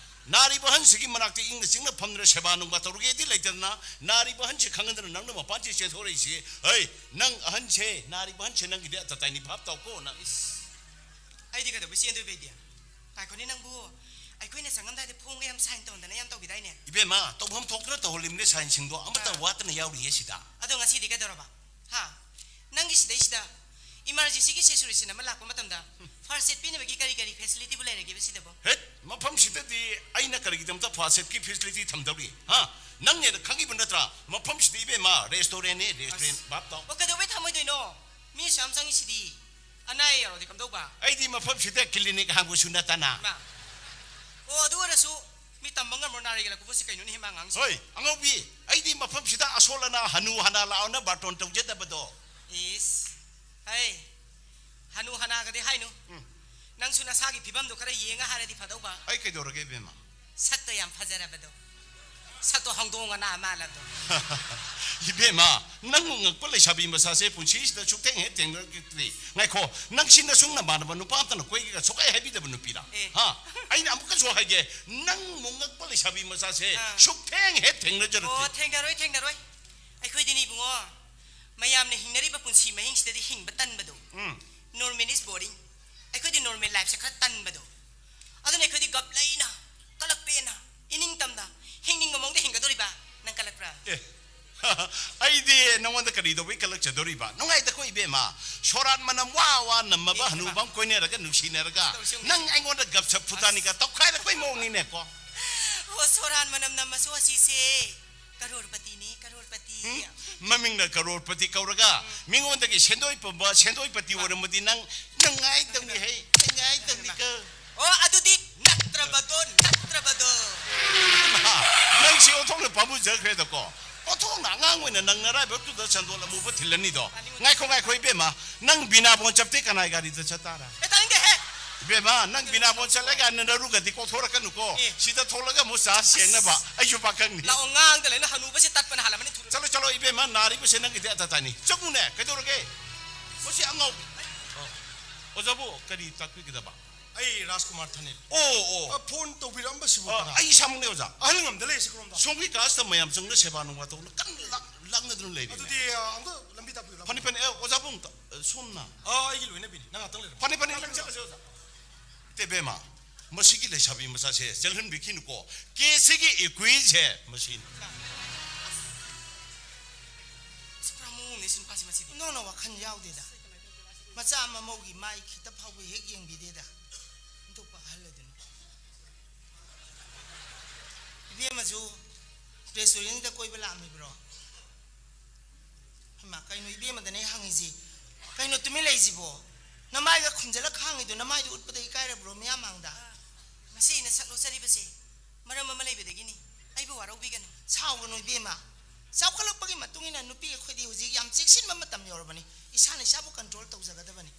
ꯅꯥꯔꯤꯕ ꯑꯍꯟꯁꯤꯒꯤ ꯃꯅꯥꯛꯇ ꯏꯪꯅ ꯆꯤꯛꯅ ꯐꯝꯗꯅ ꯁꯦꯕꯥ ꯅꯨꯡꯕꯥ ꯇꯧꯔꯒꯦꯗꯤ ꯂꯩꯇꯗꯅ, ꯅꯥꯔꯤꯕ ꯑꯍꯟꯁꯤ ꯈꯪꯍꯟꯗꯅ ꯅꯪꯅ ꯃꯄꯥꯟꯁꯤ ꯆꯦꯟꯊꯣꯔꯛꯏꯁꯤ꯫ ꯍꯩ, ꯅꯪ ꯑꯍꯟꯁꯦ, ꯅꯥꯔꯤꯕ ꯑꯍꯟꯁꯦ ꯅꯪꯒꯤꯗꯤ ꯑꯇꯇꯥꯏꯅꯤ, ꯚꯥꯞ ꯇꯥꯎꯀꯣ ꯅꯪ꯫ ꯏꯁ, ꯑꯩꯗꯤ ꯀꯩꯗꯧꯕꯩ ꯆꯦꯟꯗꯣꯏꯕ ꯑꯩꯗꯤ? ꯉꯥꯏꯈꯣꯅꯦ ꯅꯪꯕꯨ, ꯑꯩꯈꯣꯏꯅ ꯆꯪꯉꯝꯗꯥꯏꯗ ꯐꯣꯝꯒ ꯌꯥꯝ ꯁꯥꯏꯟ ꯇꯧꯗꯅ ꯌꯥꯝ ꯇꯧꯈꯤꯗꯥꯏꯅꯦ? ꯏꯕꯦꯝꯃ, ꯇꯧꯐꯝ ꯊꯣꯛꯇꯅ ꯇꯧꯍꯜꯂꯤꯕꯅꯦ, ꯁꯥꯏꯟꯁꯤꯡꯗꯣ ꯑꯃꯠꯇ ꯑꯥ꯫ ꯋꯥꯠꯇꯅ ꯌꯥꯎꯔꯤꯌꯦ ꯁꯤꯗ꯫ ꯑꯗꯣ ꯉꯁꯤꯗꯤ ꯀꯩꯗꯧꯔꯕ? ꯍꯥ? ꯅꯪꯒꯤ ꯁꯤꯗꯩꯁꯤꯗ ꯏꯃꯥꯔꯖꯦꯟꯁꯤꯒꯤ ꯁꯤꯆꯨꯋꯦꯁꯟ ꯑꯃ ꯂꯥꯛꯄ ꯃꯇꯝꯗ ꯐꯥꯔꯁ ꯑꯦꯗ ꯄꯤꯅꯕꯒꯤ ꯀꯔꯤ ꯀꯔꯤ ꯐꯦꯁꯤꯂꯤꯇꯤꯕꯨ ꯂꯩꯔꯒꯦꯕ ꯁꯤꯗꯕꯣ? ꯍꯦꯠ, ꯃꯐꯝꯁꯤꯗꯗꯤ ꯑꯩꯅ ꯀꯔꯤꯒꯤꯗꯃꯛꯇ ꯐꯥꯔꯁ ꯑꯦꯗꯀꯤ ꯐꯦꯁꯤꯂꯤꯇꯤ ꯊꯝꯗꯧꯔꯤ? ꯍꯥ? ꯅꯪꯅꯦꯅ ꯈꯪꯉꯤꯕ ꯅꯠꯇ꯭ꯔꯥ? ꯃꯐꯝꯁꯤꯗꯤ ꯏꯕꯦꯝꯃ, ꯔꯦꯁꯇꯨꯔꯦꯟꯅꯦ, ꯔꯦꯁꯇꯨꯔꯦꯟ꯫ ꯑꯁ꯫ ꯚꯥꯞ ꯇꯥꯎ꯫ ꯑꯣ, ꯀꯩꯗꯧꯕꯩ ꯊꯝꯃꯣꯏꯗꯣꯏꯅꯣ? ꯃꯤ ꯑꯁꯨꯛ ꯌꯥꯝ ꯆꯪꯉꯤꯁꯤꯗꯤ꯫ ꯑꯅꯥ ꯑꯌꯦꯛ ꯌꯥꯎꯔꯗꯤ ꯀꯝꯗꯧꯕ? ꯑꯩꯗꯤ ꯃꯐꯝꯁꯤꯗ ꯀ꯭ꯂꯤꯅꯤꯛ ꯍꯥꯡꯕꯁꯨ ꯅꯠꯇꯅ꯫ ꯃꯥ꯫ ꯑꯣ, ꯑꯗꯨ ꯑꯣꯏꯔꯁꯨ ꯃꯤ ꯇꯝꯕ ꯉꯝꯃꯣ, ꯅꯥꯔꯒ ꯂꯥꯛꯄꯕꯨ ꯁꯤ ꯀꯩꯅꯣꯅꯦ, ꯍꯦ, ꯃꯥ ꯉꯥꯡꯁꯤ? ꯍꯣꯏ, ꯑꯉꯧꯕꯤ, ꯑꯩꯗꯤ ꯃꯐꯝꯁꯤꯗ ꯑꯁꯣꯜ ꯑꯅꯥ ꯍꯅꯨ ꯍꯅꯥ ꯂꯥꯛꯑꯣꯅ ꯕꯥꯔꯇꯣꯟ ꯇꯧꯖꯗꯕꯗꯣ꯫ ꯏꯁ, ꯍꯩ, ꯍꯅꯨ ꯍꯅꯥꯒꯗꯤ ꯍꯥꯏꯅꯨ꯫ ꯎꯝ꯫ ꯅꯪꯁꯨ ꯅꯁꯥꯒꯤ ꯐꯤꯕꯝꯗꯣ ꯈꯔ ꯌꯦꯡꯉ ꯍꯥꯏꯔꯗꯤ ꯐꯗꯧꯕ꯫ ꯑꯩ ꯀꯩꯗꯧꯔꯒꯦ, ꯏꯕꯦꯝꯃ? ꯁꯛꯇꯣ ꯌꯥꯝ ꯐꯖꯔꯕꯗꯣ꯫ ꯁꯛꯇꯣ ꯍꯧꯗꯣꯡ ꯑꯅꯥ ꯃꯥꯜꯂꯕꯗꯣ꯫ ꯏꯕꯦꯝꯃ, ꯅꯪꯕꯨ ꯉꯛꯄ ꯂꯩꯁꯥꯕꯤ ꯃꯆꯥꯁꯦ ꯄꯨꯟꯁꯤꯁꯤꯗ ꯁꯨꯛꯊꯦꯡ ꯍꯦꯛ ꯊꯦꯡꯅꯔꯛꯇ꯭ꯔꯤ꯫ ꯉꯥꯏꯈꯣ, ꯅꯪꯁꯤ ꯅꯁꯨꯡ ꯅꯃꯥꯟꯅꯕ ꯅꯨꯄꯥ ꯑꯝꯇꯅ ꯀꯣꯏꯒꯦꯒ ꯁꯨꯛꯍꯥꯏ ꯍꯥꯏꯕꯤꯗꯕ ꯅꯨꯄꯤꯔꯥ? ꯑꯦ꯫ ꯍꯥ? ꯑꯩꯅ ꯑꯃꯨꯛꯀꯁꯨ ꯍꯥꯏꯒꯦ, ꯅꯪꯕꯨ ꯉꯛꯄ ꯂꯩꯁꯥꯕꯤ ꯃꯆꯥꯁꯦ ꯑꯥ꯫ ꯁꯨꯛꯊꯦꯡ ꯍꯦꯛ ꯊꯦꯡꯅꯖꯔꯛꯇ꯭ꯔꯤ꯫ ꯑꯣ, ꯊꯦꯡꯅꯔꯣꯏ, ꯊꯦꯡꯅꯔꯣꯏ꯫ ꯑꯩꯈꯣꯏꯗꯤꯅꯦ ꯏꯕꯨꯡꯉꯣ, ꯃꯌꯥꯝꯅ ꯍꯤꯡꯅꯔꯤꯕ ꯄꯨꯟꯁꯤ ꯃꯍꯤꯡꯁꯤꯗꯗꯤ ꯍꯤꯡꯕ ꯇꯟꯕꯗꯣ꯫ ꯎꯝ꯫ Normal is boring꯫ ꯑꯩꯈꯣꯏꯗꯤ normal lifeꯁꯦ ꯈꯔ ꯇꯟꯕꯗꯣ꯫ ꯑꯗꯨꯅ ꯑꯩꯈꯣꯏꯗꯤ ꯒꯞ ꯂꯩꯅ, ꯀꯂꯛꯄꯦꯅ, ꯏꯅꯤꯡ ꯇꯝꯅ, ꯍꯤꯡꯅꯤꯡꯕ ꯃꯑꯣꯡꯗ ꯍꯤꯡꯒꯗꯧꯔꯤꯕ꯫ ꯅꯪ ꯀꯂꯛꯄ꯭ꯔꯥ? ꯑꯦ, ꯑꯩꯗꯤ ꯅꯉꯣꯟꯗ ꯀꯔꯤ ꯇꯧꯕꯩ ꯀꯂꯛꯆꯗꯧꯔꯤꯕ? ꯅꯨꯡꯉꯥꯏꯇꯀꯣ ꯏꯕꯦꯝꯃ꯫ ꯁꯣꯔꯥꯠ ꯃꯅꯝ ꯋꯥ ꯋꯥ ꯅꯝꯃꯕ ꯑꯦ, ꯍꯅꯨꯕ ꯑꯃ ꯀꯣꯏꯅꯔꯒ ꯅꯨꯡꯁꯤꯅꯔꯒ ꯇꯧꯁꯤ, ꯇꯧꯁꯤ꯫ ꯅꯪ ꯑꯩꯉꯣꯟꯗ ꯒꯞ ꯁꯞ ꯐꯨꯇꯥꯅꯤꯒ ꯑꯁ꯫ ꯇꯧꯈꯥꯏꯔꯛꯄꯩ ꯃꯑꯣꯡꯅꯤꯅꯦꯀꯣ꯫ ꯑꯣ, ꯁꯣꯔꯥꯠ ꯃꯅꯝ ꯅꯝꯃꯁꯨ ꯑꯁꯤꯁꯦ ꯀꯔꯣꯔꯄꯇꯤꯅꯤ, ꯀꯔꯣꯔꯄꯇꯤ꯫ ꯎꯝ? ꯃꯃꯤꯡꯅ ꯀꯔꯣꯔꯄꯇꯤ ꯀꯧꯔꯒ ꯃꯤꯉꯣꯟꯗꯒꯤ ꯁꯦꯟꯗꯣꯏ ꯄꯨꯝꯕ ꯁꯦꯟꯗꯣꯏꯄꯇꯤ ꯑꯣꯏꯔꯝꯃꯗꯤ ꯅꯪ ꯅꯨꯡꯉꯥꯏꯗꯧꯅꯤ ꯍꯩ, ꯅꯨꯡꯉꯥꯏꯗꯧꯅꯤꯀꯣ꯫ ꯑꯣ, ꯑꯗꯨꯗꯤ ꯅꯠꯇ꯭ꯔꯕꯗꯣ, ꯅꯠꯇ꯭ꯔꯕꯗꯣ꯫ ꯏꯃꯥ, ꯅꯪꯁꯤ ꯑꯣꯟꯊꯣꯛꯅ ꯄꯥꯝꯃꯨꯖꯈ꯭ꯔꯦꯗꯀꯣ꯫ ꯑꯣꯟꯊꯣꯛꯅ ꯑꯉꯥꯡ ꯑꯣꯏꯅ ꯅꯪ ꯅꯔꯥꯏꯕꯛꯇꯨꯗ ꯆꯟꯗꯣꯜ ꯑꯃꯨꯕ ꯊꯤꯜꯂꯅꯤꯗꯣ꯫ ꯉꯥꯏꯈꯣ, ꯉꯥꯏꯈꯣ, ꯏꯕꯦꯝꯃ, ꯅꯪ ꯕꯤꯅꯥ ꯕꯣꯟ ꯆꯞꯇꯦ ꯀꯅꯥꯏ ꯒꯥꯔꯤꯗ ꯆꯠ ꯇꯥꯔꯦ? ꯑꯦ, ꯇꯥꯅꯤꯡꯗꯦꯍꯦ! ꯏꯕꯦꯝꯃ, ꯅꯪ ꯕꯤꯅꯥ ꯕꯣꯟ ꯆꯠꯂꯒ ꯅꯔꯨꯒꯗꯤ ꯀꯣꯛꯊꯣꯔꯛꯀꯅꯨꯀꯣ꯫ ꯑꯦ꯫ ꯁꯤꯗ ꯊꯣꯛꯂꯒ ꯑꯃꯨꯛ ꯆꯥ ꯁꯦꯡꯅꯕ꯫ ꯑꯁ꯫ ꯑꯩꯁꯨ ꯄꯥꯈꯪꯅꯤ꯫ ꯂꯥꯛꯑꯣ, ꯉꯥꯡꯗ ꯂꯩꯅ ꯍꯅꯨꯕꯁꯦ ꯇꯠꯄꯅ ꯍꯥꯜꯂꯝꯃꯅꯤ꯫ ꯊꯨꯔꯣ꯫ ꯆꯠꯂꯣ, ꯆꯠꯂꯣ, ꯏꯕꯦꯝꯃ, ꯅꯥꯔꯤꯕꯁꯦ ꯅꯪꯒꯤꯗꯤ ꯑꯇꯥ ꯇꯥꯅꯤ꯫ ꯆꯪꯉꯨꯅꯦ, ꯀꯩꯗꯧꯔꯒꯦ? ꯃꯁꯤ ꯑꯉꯥꯎꯕꯤ꯫ ꯑꯣ꯫ ꯑꯣꯖꯥꯕꯨ, ꯀꯔꯤ ꯇꯥꯛꯄꯤꯒꯗꯕ? ꯑꯩ ꯔꯥꯖꯀꯨꯃꯥꯔ ꯊꯥꯅꯤꯜ꯫ ꯑꯣ, ꯑꯣ꯫ ꯑ, ꯐꯣꯟ ꯇꯧꯕꯤꯔꯛꯑꯝꯕꯁꯤꯕꯨ ꯑ, ꯀꯅꯥ? ꯑꯩ ꯏꯁꯥꯃꯛꯅꯦ, ꯑꯣꯖꯥ꯫ ꯑꯍꯜ ꯉꯝꯗ ꯂꯩꯔꯤꯁꯦ ꯀꯔꯣꯝꯗ? ꯁꯣꯝꯒꯤ ꯀꯥꯁꯇ ꯃꯌꯥꯝ ꯆꯪꯅ ꯁꯦꯕꯥ ꯅꯨꯡꯕꯥ ꯇꯧꯅ ꯀꯟꯅ ꯂꯥꯛ-, ꯂꯥꯛꯅꯗꯨꯅ ꯂꯩꯔꯤꯅꯦ꯫ ꯑꯗꯨꯗꯤ, ꯑ, ꯑꯝꯇ ꯂꯝꯕꯤ ꯇꯥꯛꯄꯤꯔꯛꯑꯣ꯫ ꯐꯅꯤ, ꯐꯅꯤ꯫ ꯑꯦ, ꯑꯣꯖꯥꯕꯨ ꯑꯝꯇ, ꯑ, ꯁꯣꯝꯅ? ꯑ, ꯑꯩꯒꯤ ꯂꯣꯏꯅꯕꯤꯅꯤ꯫ ꯅꯪ ꯉꯥꯛꯇꯪ ꯂꯩꯔꯝꯃꯣ꯫ ꯐꯅꯤ, ꯐꯅꯤ, ꯅꯪ ꯆꯠꯂꯁꯦ, ꯑꯣꯖꯥ꯫ ꯏꯇꯦꯕꯦꯝꯃ, ꯃꯁꯤꯒꯤ ꯂꯩꯁꯥꯕꯤ ꯃꯆꯥꯁꯦ ꯆꯦꯜꯍꯟꯕꯤꯈꯤꯅꯨꯀꯣ꯫ ꯀꯦꯁꯁꯤꯒꯤ ꯏꯀ꯭ꯋꯤꯟꯁꯦ ꯃꯁꯤꯅꯤ꯫ ꯑꯁ, ꯄꯨꯔꯥ ꯃꯑꯣꯡꯅꯦ ꯁꯤ ꯅꯨꯄꯥꯁꯤ ꯃꯁꯤꯗꯤ꯫ ꯅꯪꯅ ꯋꯥꯈꯜ ꯌꯥꯎꯗꯦꯗ꯫ ꯃꯆꯥ ꯃꯃꯧꯒꯤ ꯃꯥꯏ ꯈꯤꯇ ꯐꯥꯎꯕ ꯍꯦꯛ ꯌꯦꯡꯕꯤꯗꯦꯗ꯫ ꯑꯣꯟꯊꯣꯛꯄ ꯑꯍꯜ ꯑꯣꯏꯗꯅ꯫ ꯏꯕꯦꯝꯃꯁꯨ ꯔꯦꯁꯇꯨꯔꯦꯟꯁꯤꯗ ꯀꯣꯏꯕ ꯂꯥꯛꯑꯝꯃꯤꯕ꯭ꯔꯣ? ꯍꯩꯃꯥ, ꯀꯩꯅꯣ ꯏꯕꯦꯝꯃꯗꯅꯦ ꯑꯩ ꯍꯪꯉꯤꯁꯤ? ꯀꯩꯅꯣ ꯇꯨꯃꯤꯟ ꯂꯩꯁꯤꯕꯣ? ꯅꯃꯥꯏꯒ ꯈꯨꯝꯖꯤꯜꯂ ꯈꯥꯡꯉꯤꯗꯣ ꯅꯃꯥꯏꯗꯣ ꯎꯠꯄꯗ ꯏꯀꯥꯏꯔꯕ꯭ꯔꯣ ꯃꯤꯌꯥꯝ ꯃꯥꯡꯗ? ꯉꯁꯤ ꯑꯩꯅ ꯁꯛ ꯂꯣꯠꯆꯔꯤꯕꯁꯦ ꯃꯔꯝ ꯑꯃ ꯂꯩꯕꯗꯒꯤꯅꯤ꯫ ꯑꯩꯕꯨ ꯋꯥꯔꯧꯕꯤꯒꯅꯨ꯫ ꯁꯥꯎꯒꯅꯨ ꯏꯕꯦꯝꯃ꯫ ꯆꯥꯎꯈꯠꯂꯛꯄꯒꯤ ꯃꯇꯨꯡ ꯏꯟꯅ ꯅꯨꯄꯤ ꯑꯩꯈꯣꯏꯗꯤ ꯍꯧꯖꯤꯛ ꯌꯥꯝ ꯆꯦꯛꯁꯤꯟꯕ ꯃꯇꯝ ꯌꯧꯔꯕꯅꯤ꯫ ꯏꯁꯥꯅ ꯏꯁꯥꯕꯨ ꯀꯟꯇ꯭ꯔꯣꯜ ꯇꯧꯖꯒꯗꯕꯅꯤ꯫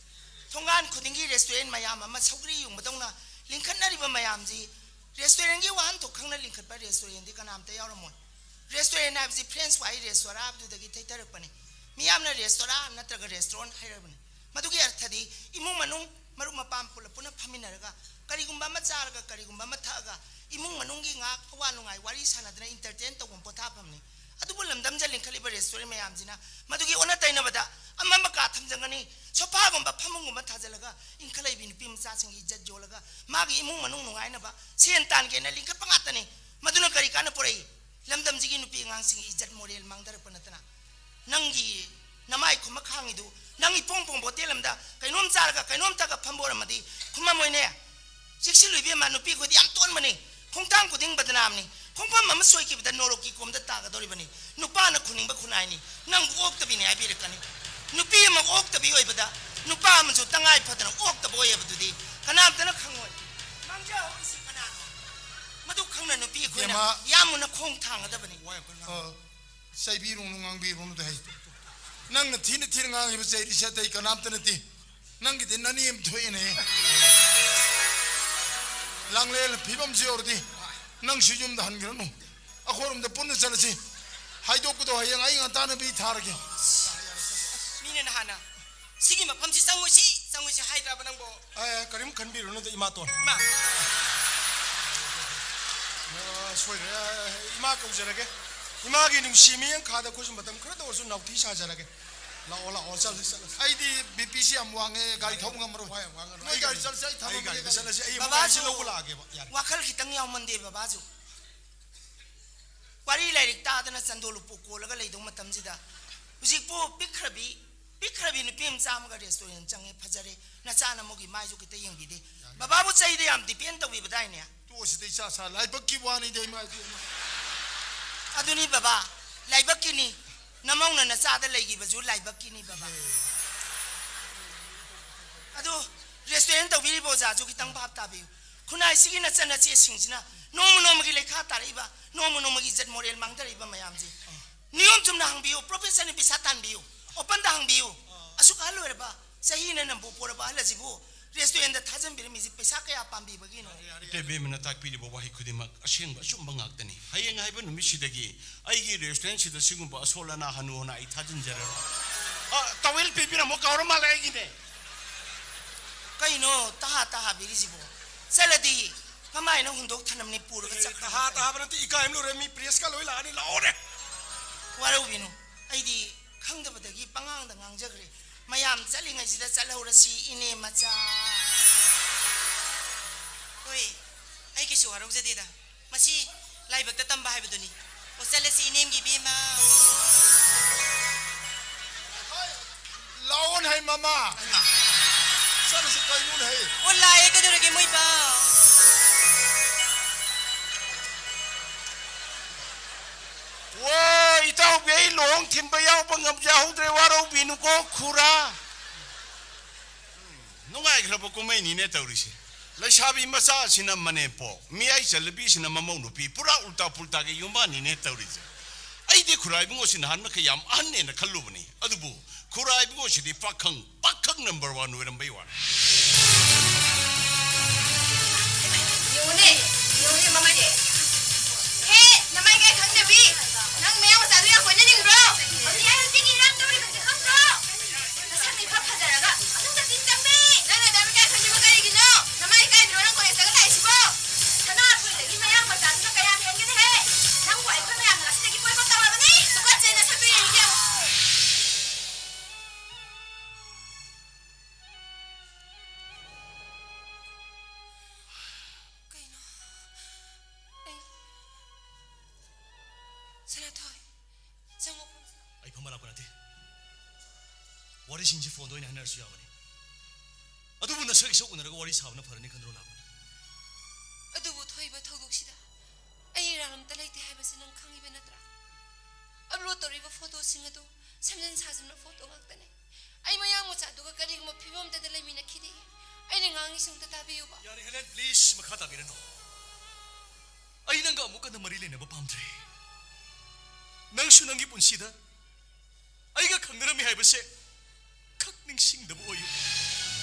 ꯊꯣꯡꯒꯥꯟ ꯈꯨꯗꯤꯡꯒꯤ ꯔꯦꯁꯇꯨꯔꯦꯟ ꯃꯌꯥꯝ ꯑꯃ ꯁꯧꯒ꯭ꯔꯤ ꯌꯣꯟꯕꯗꯧꯅ ꯂꯤꯡꯈꯠꯅꯔꯤꯕ ꯃꯌꯥꯝꯁꯤ, ꯔꯦꯁꯇꯨꯔꯦꯟꯒꯤ ꯋꯥꯍꯟꯊꯣꯛ ꯈꯪꯅ ꯂꯤꯡꯈꯠꯄ ꯔꯦꯁꯇꯨꯔꯦꯟꯗꯤ ꯀꯅꯥꯝꯇ ꯌꯥꯎꯔꯝꯃꯣꯏ꯫ ꯔꯦꯁꯇꯨꯔꯦꯟ ꯍꯥꯏꯕꯁꯤ ꯐ꯭ꯔꯦꯟꯁ ꯐ꯭ꯔꯥꯏ ꯔꯦꯁꯇꯣꯔꯥ ꯍꯥꯏꯕꯗꯨꯗꯒꯤ ꯊꯩꯊꯔꯛꯄꯅꯤ꯫ ꯃꯤꯌꯥꯝꯅ ꯔꯦꯁꯇꯣꯔꯥ ꯅꯠꯇ꯭ꯔꯒ ꯔꯦꯁꯇꯨꯔꯦꯟ ꯍꯥꯏꯔꯕꯅꯤ꯫ ꯃꯗꯨꯒꯤ ꯑꯔꯊꯗꯤ ꯏꯃꯨꯡ ꯃꯅꯨꯡ, ꯃꯔꯨꯞ ꯃꯄꯥꯡ ꯄꯨꯂꯞ ꯄꯨꯟꯅ ꯐꯝꯃꯤꯟꯅꯔꯒ ꯀꯔꯤꯒꯨꯝꯕ ꯑꯃ ꯆꯥꯔꯒ ꯀꯔꯤꯒꯨꯝꯕ ꯑꯃ ꯊꯛꯑꯒ ꯏꯃꯨꯡ ꯃꯅꯨꯡꯒꯤ ꯉꯥꯏꯍꯥꯛ ꯑꯋꯥ ꯅꯨꯡꯉꯥꯏ ꯋꯥꯔꯤ ꯁꯥꯟꯅꯗꯅ ꯏꯟꯇꯔꯇꯦꯟ ꯇꯧꯕ ꯄꯣꯊꯥꯐꯝꯅꯤ꯫ ꯑꯗꯨꯕꯨ ꯂꯝꯗꯝꯗ ꯂꯤꯡꯈꯠꯂꯤꯕ ꯔꯦꯁꯇꯨꯔꯦꯟ ꯃꯌꯥꯝꯁꯤꯅ ꯃꯗꯨꯒꯤ ꯑꯣꯟꯅ ꯇꯩꯅꯕꯗ ꯑꯃ ꯑꯃ ꯀꯥ ꯊꯝꯖꯟꯒꯅꯤ, ꯁꯣꯐꯥꯒꯨꯝꯕ ꯐꯃꯨꯡꯒꯨꯝꯕ ꯊꯥꯖꯤꯜꯂꯒ ꯏꯟꯈꯠꯂꯛꯏꯕꯤ ꯅꯨꯄꯤ ꯃꯆꯥꯁꯤꯡꯒꯤ ꯏꯖꯠ ꯌꯣꯜꯂꯒ ꯃꯥꯒꯤ ꯏꯃꯨꯡ ꯃꯅꯨꯡ ꯅꯨꯡꯉꯥꯏꯅꯕ ꯁꯦꯟ ꯇꯥꯟꯒꯦꯅ ꯂꯤꯡꯈꯠꯄ ꯉꯥꯛꯇꯅꯤ꯫ ꯃꯗꯨꯅ ꯀꯔꯤ ꯀꯥꯟꯅ ꯄꯨꯔꯛꯏ? ꯂꯝꯗꯝꯁꯤꯒꯤ ꯅꯨꯄꯤ ꯑꯉꯥꯡꯁꯤꯡꯒꯤ ꯏꯖꯠ ꯃꯣꯔꯦꯜ ꯃꯥꯡꯊꯔꯛꯄ ꯅꯠꯇꯅ꯫ ꯅꯪꯒꯤ ꯅꯃꯥꯏ ꯈꯨꯝꯃ ꯈꯥꯡꯉꯤꯗꯨ, ꯅꯪ ꯏꯄꯣꯡ ꯄꯣꯡꯕ ꯍꯣꯇꯦꯜ ꯑꯃꯗ ꯀꯩꯅꯣꯝ ꯆꯥꯔꯒ ꯀꯩꯅꯣꯝ ꯊꯛꯑꯒ ꯐꯝꯕ ꯑꯣꯏꯔꯝꯃꯗꯤ ꯈꯨꯝꯃꯝꯃꯣꯏꯅꯦ꯫ ꯆꯦꯛꯁꯤꯜꯂꯨ ꯏꯕꯦꯝꯃ, ꯅꯨꯄꯤ ꯑꯩꯈꯣꯏꯗꯤ ꯌꯥꯝ ꯇꯣꯟꯕꯅꯤ꯫ ꯈꯣꯡꯊꯥꯡ ꯈꯨꯗꯤꯡ ꯕꯗꯅꯥꯝꯅꯤ꯫ ꯈꯣꯡꯐꯝ ꯑꯃ ꯁꯣꯏꯈꯤꯕꯗ ꯅꯣꯔꯣꯛꯀꯤ ꯀꯣꯝꯗ ꯇꯥꯒꯗꯧꯔꯤꯕꯅꯤ꯫ ꯅꯨꯄꯥꯅ ꯈꯨꯅꯤꯡꯕ ꯈꯨꯟꯅꯥꯏꯅꯤ꯫ ꯅꯪꯕꯨ ꯑꯣꯛꯇꯕꯤꯅꯤ ꯍꯥꯏꯕꯤꯔꯛꯀꯅꯤ꯫ ꯅꯨꯄꯤ ꯑꯃ ꯑꯣꯛꯇꯕꯤ ꯑꯣꯏꯕꯗ ꯅꯨꯄꯥ ꯑꯃꯁꯨ ꯇꯉꯥꯏ ꯐꯗꯅ ꯑꯣꯛꯇꯕ ꯑꯣꯏ ꯍꯥꯏꯕꯗꯨꯗꯤ ꯀꯅꯥꯝꯇꯅ ꯈꯪꯉꯣꯏ꯫ ꯃꯥꯡꯖꯍꯧꯔꯤꯁꯤ ꯀꯅꯥꯅꯣ? ꯃꯗꯨ ꯈꯪꯅ ꯅꯨꯄꯤ ꯑꯩꯈꯣꯏꯅ ꯏꯕꯦꯝꯃ꯫ ꯌꯥꯝꯅ ꯈꯣꯡ ꯊꯥꯡꯒꯗꯕꯅꯤ꯫ ꯋꯥ ꯌꯥꯝ ꯀꯟꯅ ꯉꯥꯡꯒꯅꯨ꯫ ꯑ, ꯆꯩꯕꯤꯔꯨꯅꯨ, ꯉꯥꯡꯕꯤꯔꯨꯅꯨꯗ ꯍꯩ꯫ ꯅꯪꯅ ꯊꯤꯅ ꯊꯤꯅ ꯉꯥꯡꯉꯤꯕ ꯆꯩꯔꯤꯁꯦ ꯑꯇꯩ ꯀꯅꯥꯝꯇ ꯅꯠꯇꯦ꯫ ꯅꯪꯒꯤꯗꯤ ꯅꯅꯦꯝ ꯊꯣꯛꯑꯦꯅꯦ꯫ ꯂꯥꯡꯂꯦꯟ ꯐꯤꯕꯝꯁꯤ ꯌꯧꯔꯗꯤ ꯅꯪꯁꯨ ꯌꯨꯝꯗ ꯍꯟꯈ꯭ꯔꯅꯨ꯫ ꯑꯩꯈꯣꯏꯔꯣꯝꯗ ꯄꯨꯟꯅ ꯆꯠꯂꯁꯤ꯫ ꯍꯥꯏꯗꯣꯛꯄꯗꯣ ꯍꯌꯦꯡ ꯑꯩ ꯉꯟꯇꯥꯅ ꯃꯤ ꯊꯥꯔꯒꯦ꯫ ꯃꯤꯅ ꯅꯍꯥꯟꯅ ꯁꯤꯒꯤ ꯃꯐꯝꯁꯤ ꯆꯪꯉꯣꯏꯁꯤ, ꯆꯪꯉꯣꯏꯁꯤ ꯍꯥꯏꯗ꯭ꯔꯕ ꯅꯪꯕꯣ? ꯑꯦ, ꯀꯔꯤꯝ ꯈꯟꯕꯤꯔꯨꯅꯨꯗ, ꯏꯃꯥꯇꯣꯟ꯫ ꯏꯃꯥ! ꯑ, ꯁꯣꯏꯈ꯭ꯔꯦ꯫ ꯏꯃꯥ ꯀꯧꯖꯔꯒꯦ꯫ ꯏꯃꯥꯒꯤ ꯅꯨꯡꯁꯤ ꯃꯤꯠꯌꯦꯡ ꯈꯥꯗ ꯑꯩꯈꯣꯏꯁꯨ ꯃꯇꯝ ꯈꯔꯗ ꯑꯣꯏꯔꯁꯨ ꯅꯥꯎꯊꯤ ꯁꯥꯖꯔꯒꯦ꯫ ꯂꯥꯛꯑꯣ, ꯂꯥꯛꯑꯣ, ꯆꯠꯂꯁꯤ, ꯆꯠꯂꯁꯤ꯫ ꯑꯩꯗꯤ ꯕꯤ ꯄꯤꯁꯤ ꯌꯥꯝ ꯋꯥꯡꯉꯦ, ꯒꯥꯔꯤ ꯊꯧꯕ ꯉꯝꯃꯔꯣꯏ꯫ ꯋꯥ ꯌꯥꯝ ꯉꯥꯡꯒꯅꯨ꯫ ꯅꯣꯏ ꯑꯩ ꯒꯥꯔꯤ ꯒꯥꯔꯤ, ꯆꯠꯂꯁꯤ, ꯑꯩ ꯑꯩ ꯊꯝꯃꯝꯃꯒꯦ, ꯒꯥꯔꯤꯗ ꯆꯠꯂꯁꯤ꯫ ꯆꯠꯂꯁꯤ, ꯑꯩ ꯑꯃꯨꯛ ꯕꯕꯥꯁꯨ ꯒꯥꯔꯤꯁꯤ ꯂꯧꯕ ꯂꯥꯛꯑꯒꯦꯕ, ꯌꯥꯔꯦ꯫ ꯋꯥꯈꯜ ꯈꯤꯇꯪ ꯌꯥꯎꯃꯟꯗꯦ ꯕꯕꯥꯁꯨ꯫ ꯋꯥꯔꯤ ꯂꯥꯏꯔꯤꯛ ꯇꯥꯗꯅ ꯆꯟꯗꯣꯜ ꯂꯨꯄꯣꯛ ꯀꯣꯜꯂꯒ ꯂꯩꯗꯧ ꯃꯇꯝꯁꯤꯗ ꯍꯧꯖꯤꯛꯄꯨ ꯄꯤꯛꯈ꯭ꯔꯕꯤ, ꯄꯤꯛꯈ꯭ꯔꯕꯤ ꯅꯨꯄꯤ ꯃꯆꯥ ꯑꯃꯒ ꯔꯦꯁꯇꯨꯔꯦꯟ ꯆꯪꯉꯦ, ꯐꯖꯔꯦ, ꯅꯆꯥꯅ ꯃꯣꯏꯒꯤ ꯃꯥꯏꯁꯨ ꯈꯤꯇ ꯌꯦꯡꯕꯤꯗꯦ꯫ ꯕꯕꯥꯕꯨ ꯆꯩꯗ ꯌꯥꯝ ꯗꯤꯄꯦꯟ ꯇꯧꯕꯤꯕꯗꯥꯏꯅꯦ? ꯇꯣꯛꯑꯁꯤꯗ ꯏꯆꯥ ꯁꯥ, ꯂꯥꯏꯕꯛꯀꯤ ꯋꯥꯅꯤꯗ ꯏꯃꯥ ꯏꯕꯦꯝꯃ꯫ ꯑꯗꯨꯅꯤ ꯕꯕꯥ, ꯂꯥꯏꯕꯛꯀꯤꯅꯤ꯫ ꯅꯃꯧꯅ ꯅꯆꯥꯗ ꯂꯩꯈꯤꯕꯁꯨ ꯂꯥꯏꯕꯛꯀꯤꯅꯤ ꯕꯕꯥ꯫ ꯑꯗꯣ, ꯔꯦꯁꯇꯨꯔꯦꯟ ꯇꯧꯕꯤꯔꯤꯕ ꯑꯣꯖꯥꯁꯨ ꯈꯤꯇꯪ ꯚꯥꯞ ꯇꯥꯕꯤꯌꯨ꯫ ꯈꯨꯟꯅꯥꯏꯁꯤꯒꯤ ꯅꯆꯟ ꯅꯆꯦꯁꯤꯡꯁꯤꯅ ꯅꯣꯡꯃ ꯅꯣꯡꯃꯒꯤ ꯂꯩꯈꯥ ꯇꯥꯔꯛꯏꯕ, ꯅꯣꯡꯃ ꯅꯣꯡꯃꯒꯤ ꯏꯖꯠ ꯃꯣꯔꯦꯜ ꯃꯥꯡꯊꯔꯛꯏꯕ ꯃꯌꯥꯝꯁꯦ ꯅꯤꯌꯣꯝ ꯆꯨꯝꯅ ꯍꯪꯕꯤꯌꯨ, ꯄ꯭ꯔꯣꯐꯦꯁꯔꯅ ꯄꯩꯁꯥ ꯇꯥꯟꯕꯤꯌꯨ, ꯑꯣꯄꯟꯗ ꯍꯪꯕꯤꯌꯨ꯫ ꯑꯁꯨꯛ ꯑꯍꯜ ꯑꯣꯏꯔꯕ, ꯆꯍꯤꯅ ꯅꯝꯕꯨ ꯄꯣꯔꯕ ꯑꯍꯜ ꯑꯁꯤꯕꯨ ꯔꯦꯁꯇꯨꯔꯦꯟꯗ ꯊꯥꯖꯟꯕꯤꯔꯝꯃꯤꯁꯤ ꯄꯩꯁꯥ ꯀꯌꯥ ꯄꯥꯝꯕꯤꯕꯒꯤꯅꯣ? ꯏꯇꯩꯕꯦꯝꯃꯅ ꯇꯥꯛꯄꯤꯔꯤꯕ ꯋꯥꯍꯩ ꯈꯨꯗꯤꯡꯃꯛ ꯑꯁꯦꯡꯕ ꯑꯆꯨꯝꯕ ꯉꯥꯛꯇꯅꯤ꯫ ꯍꯌꯦꯡ ꯍꯥꯏꯕ ꯅꯨꯃꯤꯠꯁꯤꯗꯒꯤ ꯑꯩꯒꯤ ꯔꯦꯁꯇꯨꯔꯦꯟꯁꯤꯗ ꯁꯤꯒꯨꯝꯕ ꯑꯁꯣꯜ ꯑꯅꯥ ꯍꯅꯨ ꯍꯅꯥ ꯑꯩ ꯊꯥꯖꯤꯟꯖꯔꯔꯣꯏ꯫ ꯑ, ꯇꯥꯋꯦꯜ ꯄꯤꯕꯤꯔꯝꯃꯣ, ꯀꯥꯎꯔ ꯃꯥꯜꯂꯦ ꯑꯩꯒꯤꯅꯦ꯫ ꯀꯩꯅꯣ ꯇꯍꯥ ꯇꯍꯥ ꯕꯤꯔꯤꯁꯤꯕꯣ? ꯆꯠꯂꯗꯤ ꯃꯃꯥꯏꯅ ꯍꯨꯟꯗꯣꯛ ꯊꯅꯝꯅꯤ ꯄꯨꯔꯒ ꯆꯠꯈ꯭ꯔꯅꯤ꯫ ꯇꯍꯥ ꯇꯍꯥꯕ ꯅꯠꯇꯦ, ꯏꯀꯥꯏ ꯑꯃ ꯂꯣꯏꯔꯦ, ꯃꯤ ꯄ꯭ꯔꯦꯁꯀ ꯂꯣꯏ ꯂꯥꯛꯑꯅꯤ, ꯂꯥꯛꯑꯣꯅꯦ꯫ ꯋꯥꯔꯧꯕꯤꯅꯨ, ꯑꯩꯗꯤ ꯈꯪꯗꯕꯗꯒꯤ ꯄꯉꯥꯡꯗ ꯉꯥꯡꯖꯈ꯭ꯔꯦ꯫ ꯃꯌꯥꯝ ꯆꯠꯂꯤꯉꯩꯁꯤꯗ ꯆꯠꯍꯧꯔꯁꯤ, ꯏꯅꯦ ꯃꯆꯥ꯫ ꯍꯣꯏ, ꯑꯩ ꯀꯩꯁꯨ ꯋꯥꯔꯧꯖꯗꯦꯗ꯫ ꯃꯁꯤ ꯂꯥꯏꯕꯛꯇ ꯇꯝꯕ ꯍꯥꯏꯕꯗꯨꯅꯤ꯫ ꯑꯣ, ꯆꯠꯂꯁꯤ, ꯏꯅꯦꯝꯒꯤ ꯏꯕꯦꯝꯃ꯫ ꯂꯥꯛꯑꯣꯅꯦ ꯍꯩ ꯃꯃꯥ꯫ ꯍꯩꯃꯥ꯫ ꯆꯠꯂꯁꯤ ꯀꯩꯅꯣꯅꯦ ꯍꯩ꯫ ꯑꯣ, ꯂꯥꯛꯑꯦ, ꯀꯩꯗꯧꯔꯒꯦ ꯃꯣꯏꯕꯥ? ꯋꯥ, ꯏꯇꯥꯎꯕꯤ, ꯑꯩ ꯂꯨꯍꯣꯡ ꯊꯤꯟꯕ ꯌꯥꯎꯕ ꯉꯝꯖꯍꯧꯗ꯭ꯔꯦ, ꯋꯥꯔꯧꯕꯤꯅꯨꯀꯣ ꯈꯨꯔꯥ꯫ ꯅꯨꯡꯉꯥꯏꯈ꯭ꯔꯕ ꯀꯨꯝꯍꯩꯅꯤꯅꯦ ꯇꯧꯔꯤꯁꯦ꯫ ꯂꯩꯁꯥꯕꯤ ꯃꯆꯥꯁꯤꯅ ꯃꯅꯦꯝꯄꯣꯛ, ꯃꯤꯌꯥꯏ ꯆꯜꯂꯕꯤꯁꯤꯅ ꯃꯃꯧ ꯅꯨꯄꯤ, ꯄꯨꯔꯥ ꯎꯜꯇꯥ ꯄꯨꯜꯇꯥꯒꯤ ꯌꯨꯝꯕꯥꯟꯅꯤꯅꯦ ꯇꯧꯔꯤꯁꯦ꯫ ꯑꯩꯗꯤ ꯈꯨꯔꯥ ꯏꯕꯨꯡꯉꯣꯁꯤ ꯅꯍꯥꯟꯃꯈꯩ ꯌꯥꯝ ꯑꯍꯟꯅꯦꯅ ꯈꯜꯂꯨꯕꯅꯤ, ꯑꯗꯨꯕꯨ ꯈꯨꯔꯥ ꯏꯕꯨꯡꯉꯣꯁꯤꯗꯤ ꯄꯥꯈꯪ, ꯄꯥꯈꯪ ꯅꯝꯕꯔ ꯋꯥꯟ ꯑꯣꯏꯔꯝꯕꯩ ꯋꯥꯅꯤ꯫ ꯌꯦꯡꯉꯨꯅꯦ, ꯌꯦꯡꯉꯨꯅꯦ ꯃꯃꯥꯏꯁꯦ꯫ ꯍꯦ, ꯅꯃꯥꯏ ꯀꯥꯏ ꯈꯪꯗꯕꯤ? ꯅꯪ ꯃꯌꯥꯡ ꯃꯆꯥꯗꯨ ꯌꯥꯝ ꯀꯣꯏꯅꯅꯤꯡꯕ꯭ꯔꯣ? ꯍꯧꯖꯤꯛ ꯑꯩ ꯍꯧꯖꯤꯛꯀꯤ ꯏꯔꯥꯡ ꯇꯧꯔꯤꯕꯁꯦ ꯈꯪꯗ꯭ꯔꯣ? ꯅꯁꯛꯅ ꯏꯐ ꯐꯖꯔꯒ ꯑꯗꯨꯝ ꯅꯆꯤꯟ ꯀꯟꯕꯤ! ꯅꯪꯅ ꯑꯗꯨ ꯌꯥꯝ ꯏꯀꯥꯏ ꯈꯪꯗꯕ ꯀꯔꯤꯒꯤꯅꯣ? ꯅꯃꯥꯏ ꯏꯀꯥꯏꯗ꯭ꯔꯣ ꯅꯪ ꯀꯣꯂꯦꯖꯇꯒ ꯂꯥꯛꯏꯁꯤꯕꯣ? ꯁꯅꯥꯊꯣꯏꯗꯒꯤ ꯃꯌꯥꯡ ꯃꯆꯥꯁꯤꯅ ꯀꯌꯥꯝ ꯍꯦꯟꯒꯦꯅꯦꯍꯦ? ꯅꯪꯕꯨ ꯑꯩꯈꯣꯏ ꯃꯌꯥꯝꯅ ꯉꯁꯤꯗꯒꯤ ꯀꯣꯏꯕ ꯇꯧꯔꯕꯅꯤ! ꯇꯨꯀꯠꯆꯩ, ꯅꯁꯛꯇꯨ ꯌꯦꯡꯒꯦ ꯌꯦꯡꯉꯨ꯫ ꯀꯩꯅꯣ? ꯑꯩ, ꯁꯅꯥꯊꯣꯏ, ꯆꯪꯉꯣ ꯐꯝꯁꯤ꯫ ꯑꯩ ꯐꯝꯕ ꯂꯥꯛꯄ ꯅꯠꯇꯦ꯫ ꯋꯥꯔꯤꯁꯤꯡꯁꯤ ꯐꯣꯟꯗ ꯑꯣꯏꯅ ꯍꯥꯏꯅꯔꯁꯨ ꯌꯥꯕꯅꯤ꯫ ꯑꯗꯨꯕꯨ ꯅꯁꯛ ꯏꯁꯛ ꯎꯅꯔꯒ ꯋꯥꯔꯤ ꯁꯥꯕꯅ ꯐꯔꯅꯤ ꯈꯟꯗꯨꯅ ꯂꯥꯛꯄꯅꯤ꯫ ꯑꯗꯨꯕꯨ ꯊꯣꯛꯏꯕ ꯊꯧꯗꯣꯛꯁꯤꯗ ꯑꯩ ꯏꯔꯥꯜ ꯑꯝꯇ ꯂꯩꯇꯦ ꯍꯥꯏꯕꯁꯤ ꯅꯪ ꯈꯪꯉꯤꯕ ꯅꯠꯇ꯭ꯔꯥ? ꯑꯞꯂꯣꯗ ꯇꯧꯔꯤꯕ ꯐꯣꯇꯣꯁꯤꯡ ꯑꯗꯨ ꯁꯦꯝꯖꯤꯟ ꯁꯥꯖꯤꯟꯕ ꯐꯣꯇꯣ ꯉꯥꯛꯇꯅꯦ꯫ ꯑꯩ ꯃꯌꯥꯡ ꯃꯆꯥꯗꯨꯒ ꯀꯔꯤꯒꯨꯝꯕ ꯐꯤꯕꯝ ꯑꯃꯠꯇꯗ ꯂꯩꯃꯤꯟꯅꯈꯤꯗꯦ꯫ ꯑꯩꯅ ꯉꯥꯡꯉꯤꯁꯤ ꯑꯝꯇ ꯇꯥꯕꯤꯌꯨꯕ꯫ ꯌꯥꯔꯦ ꯍꯦꯂꯦꯟ, please, ꯃꯈꯥ ꯇꯥꯕꯤꯔꯅꯨ꯫ ꯑꯩ ꯅꯪꯒ ꯑꯃꯨꯛ ꯍꯟꯅ ꯃꯔꯤ ꯂꯩꯅꯕ ꯄꯥꯝꯗ꯭ꯔꯦ꯫ ꯅꯪꯁꯨ ꯅꯪꯒꯤ ꯄꯨꯟꯁꯤꯗ ꯑꯩꯒ ꯈꯪꯅꯔꯝꯃꯤ ꯍꯥꯏꯕꯁꯦ ꯈꯛ ꯅꯤꯡꯁꯤꯡꯗꯕ ꯑꯣꯏꯌꯨ꯫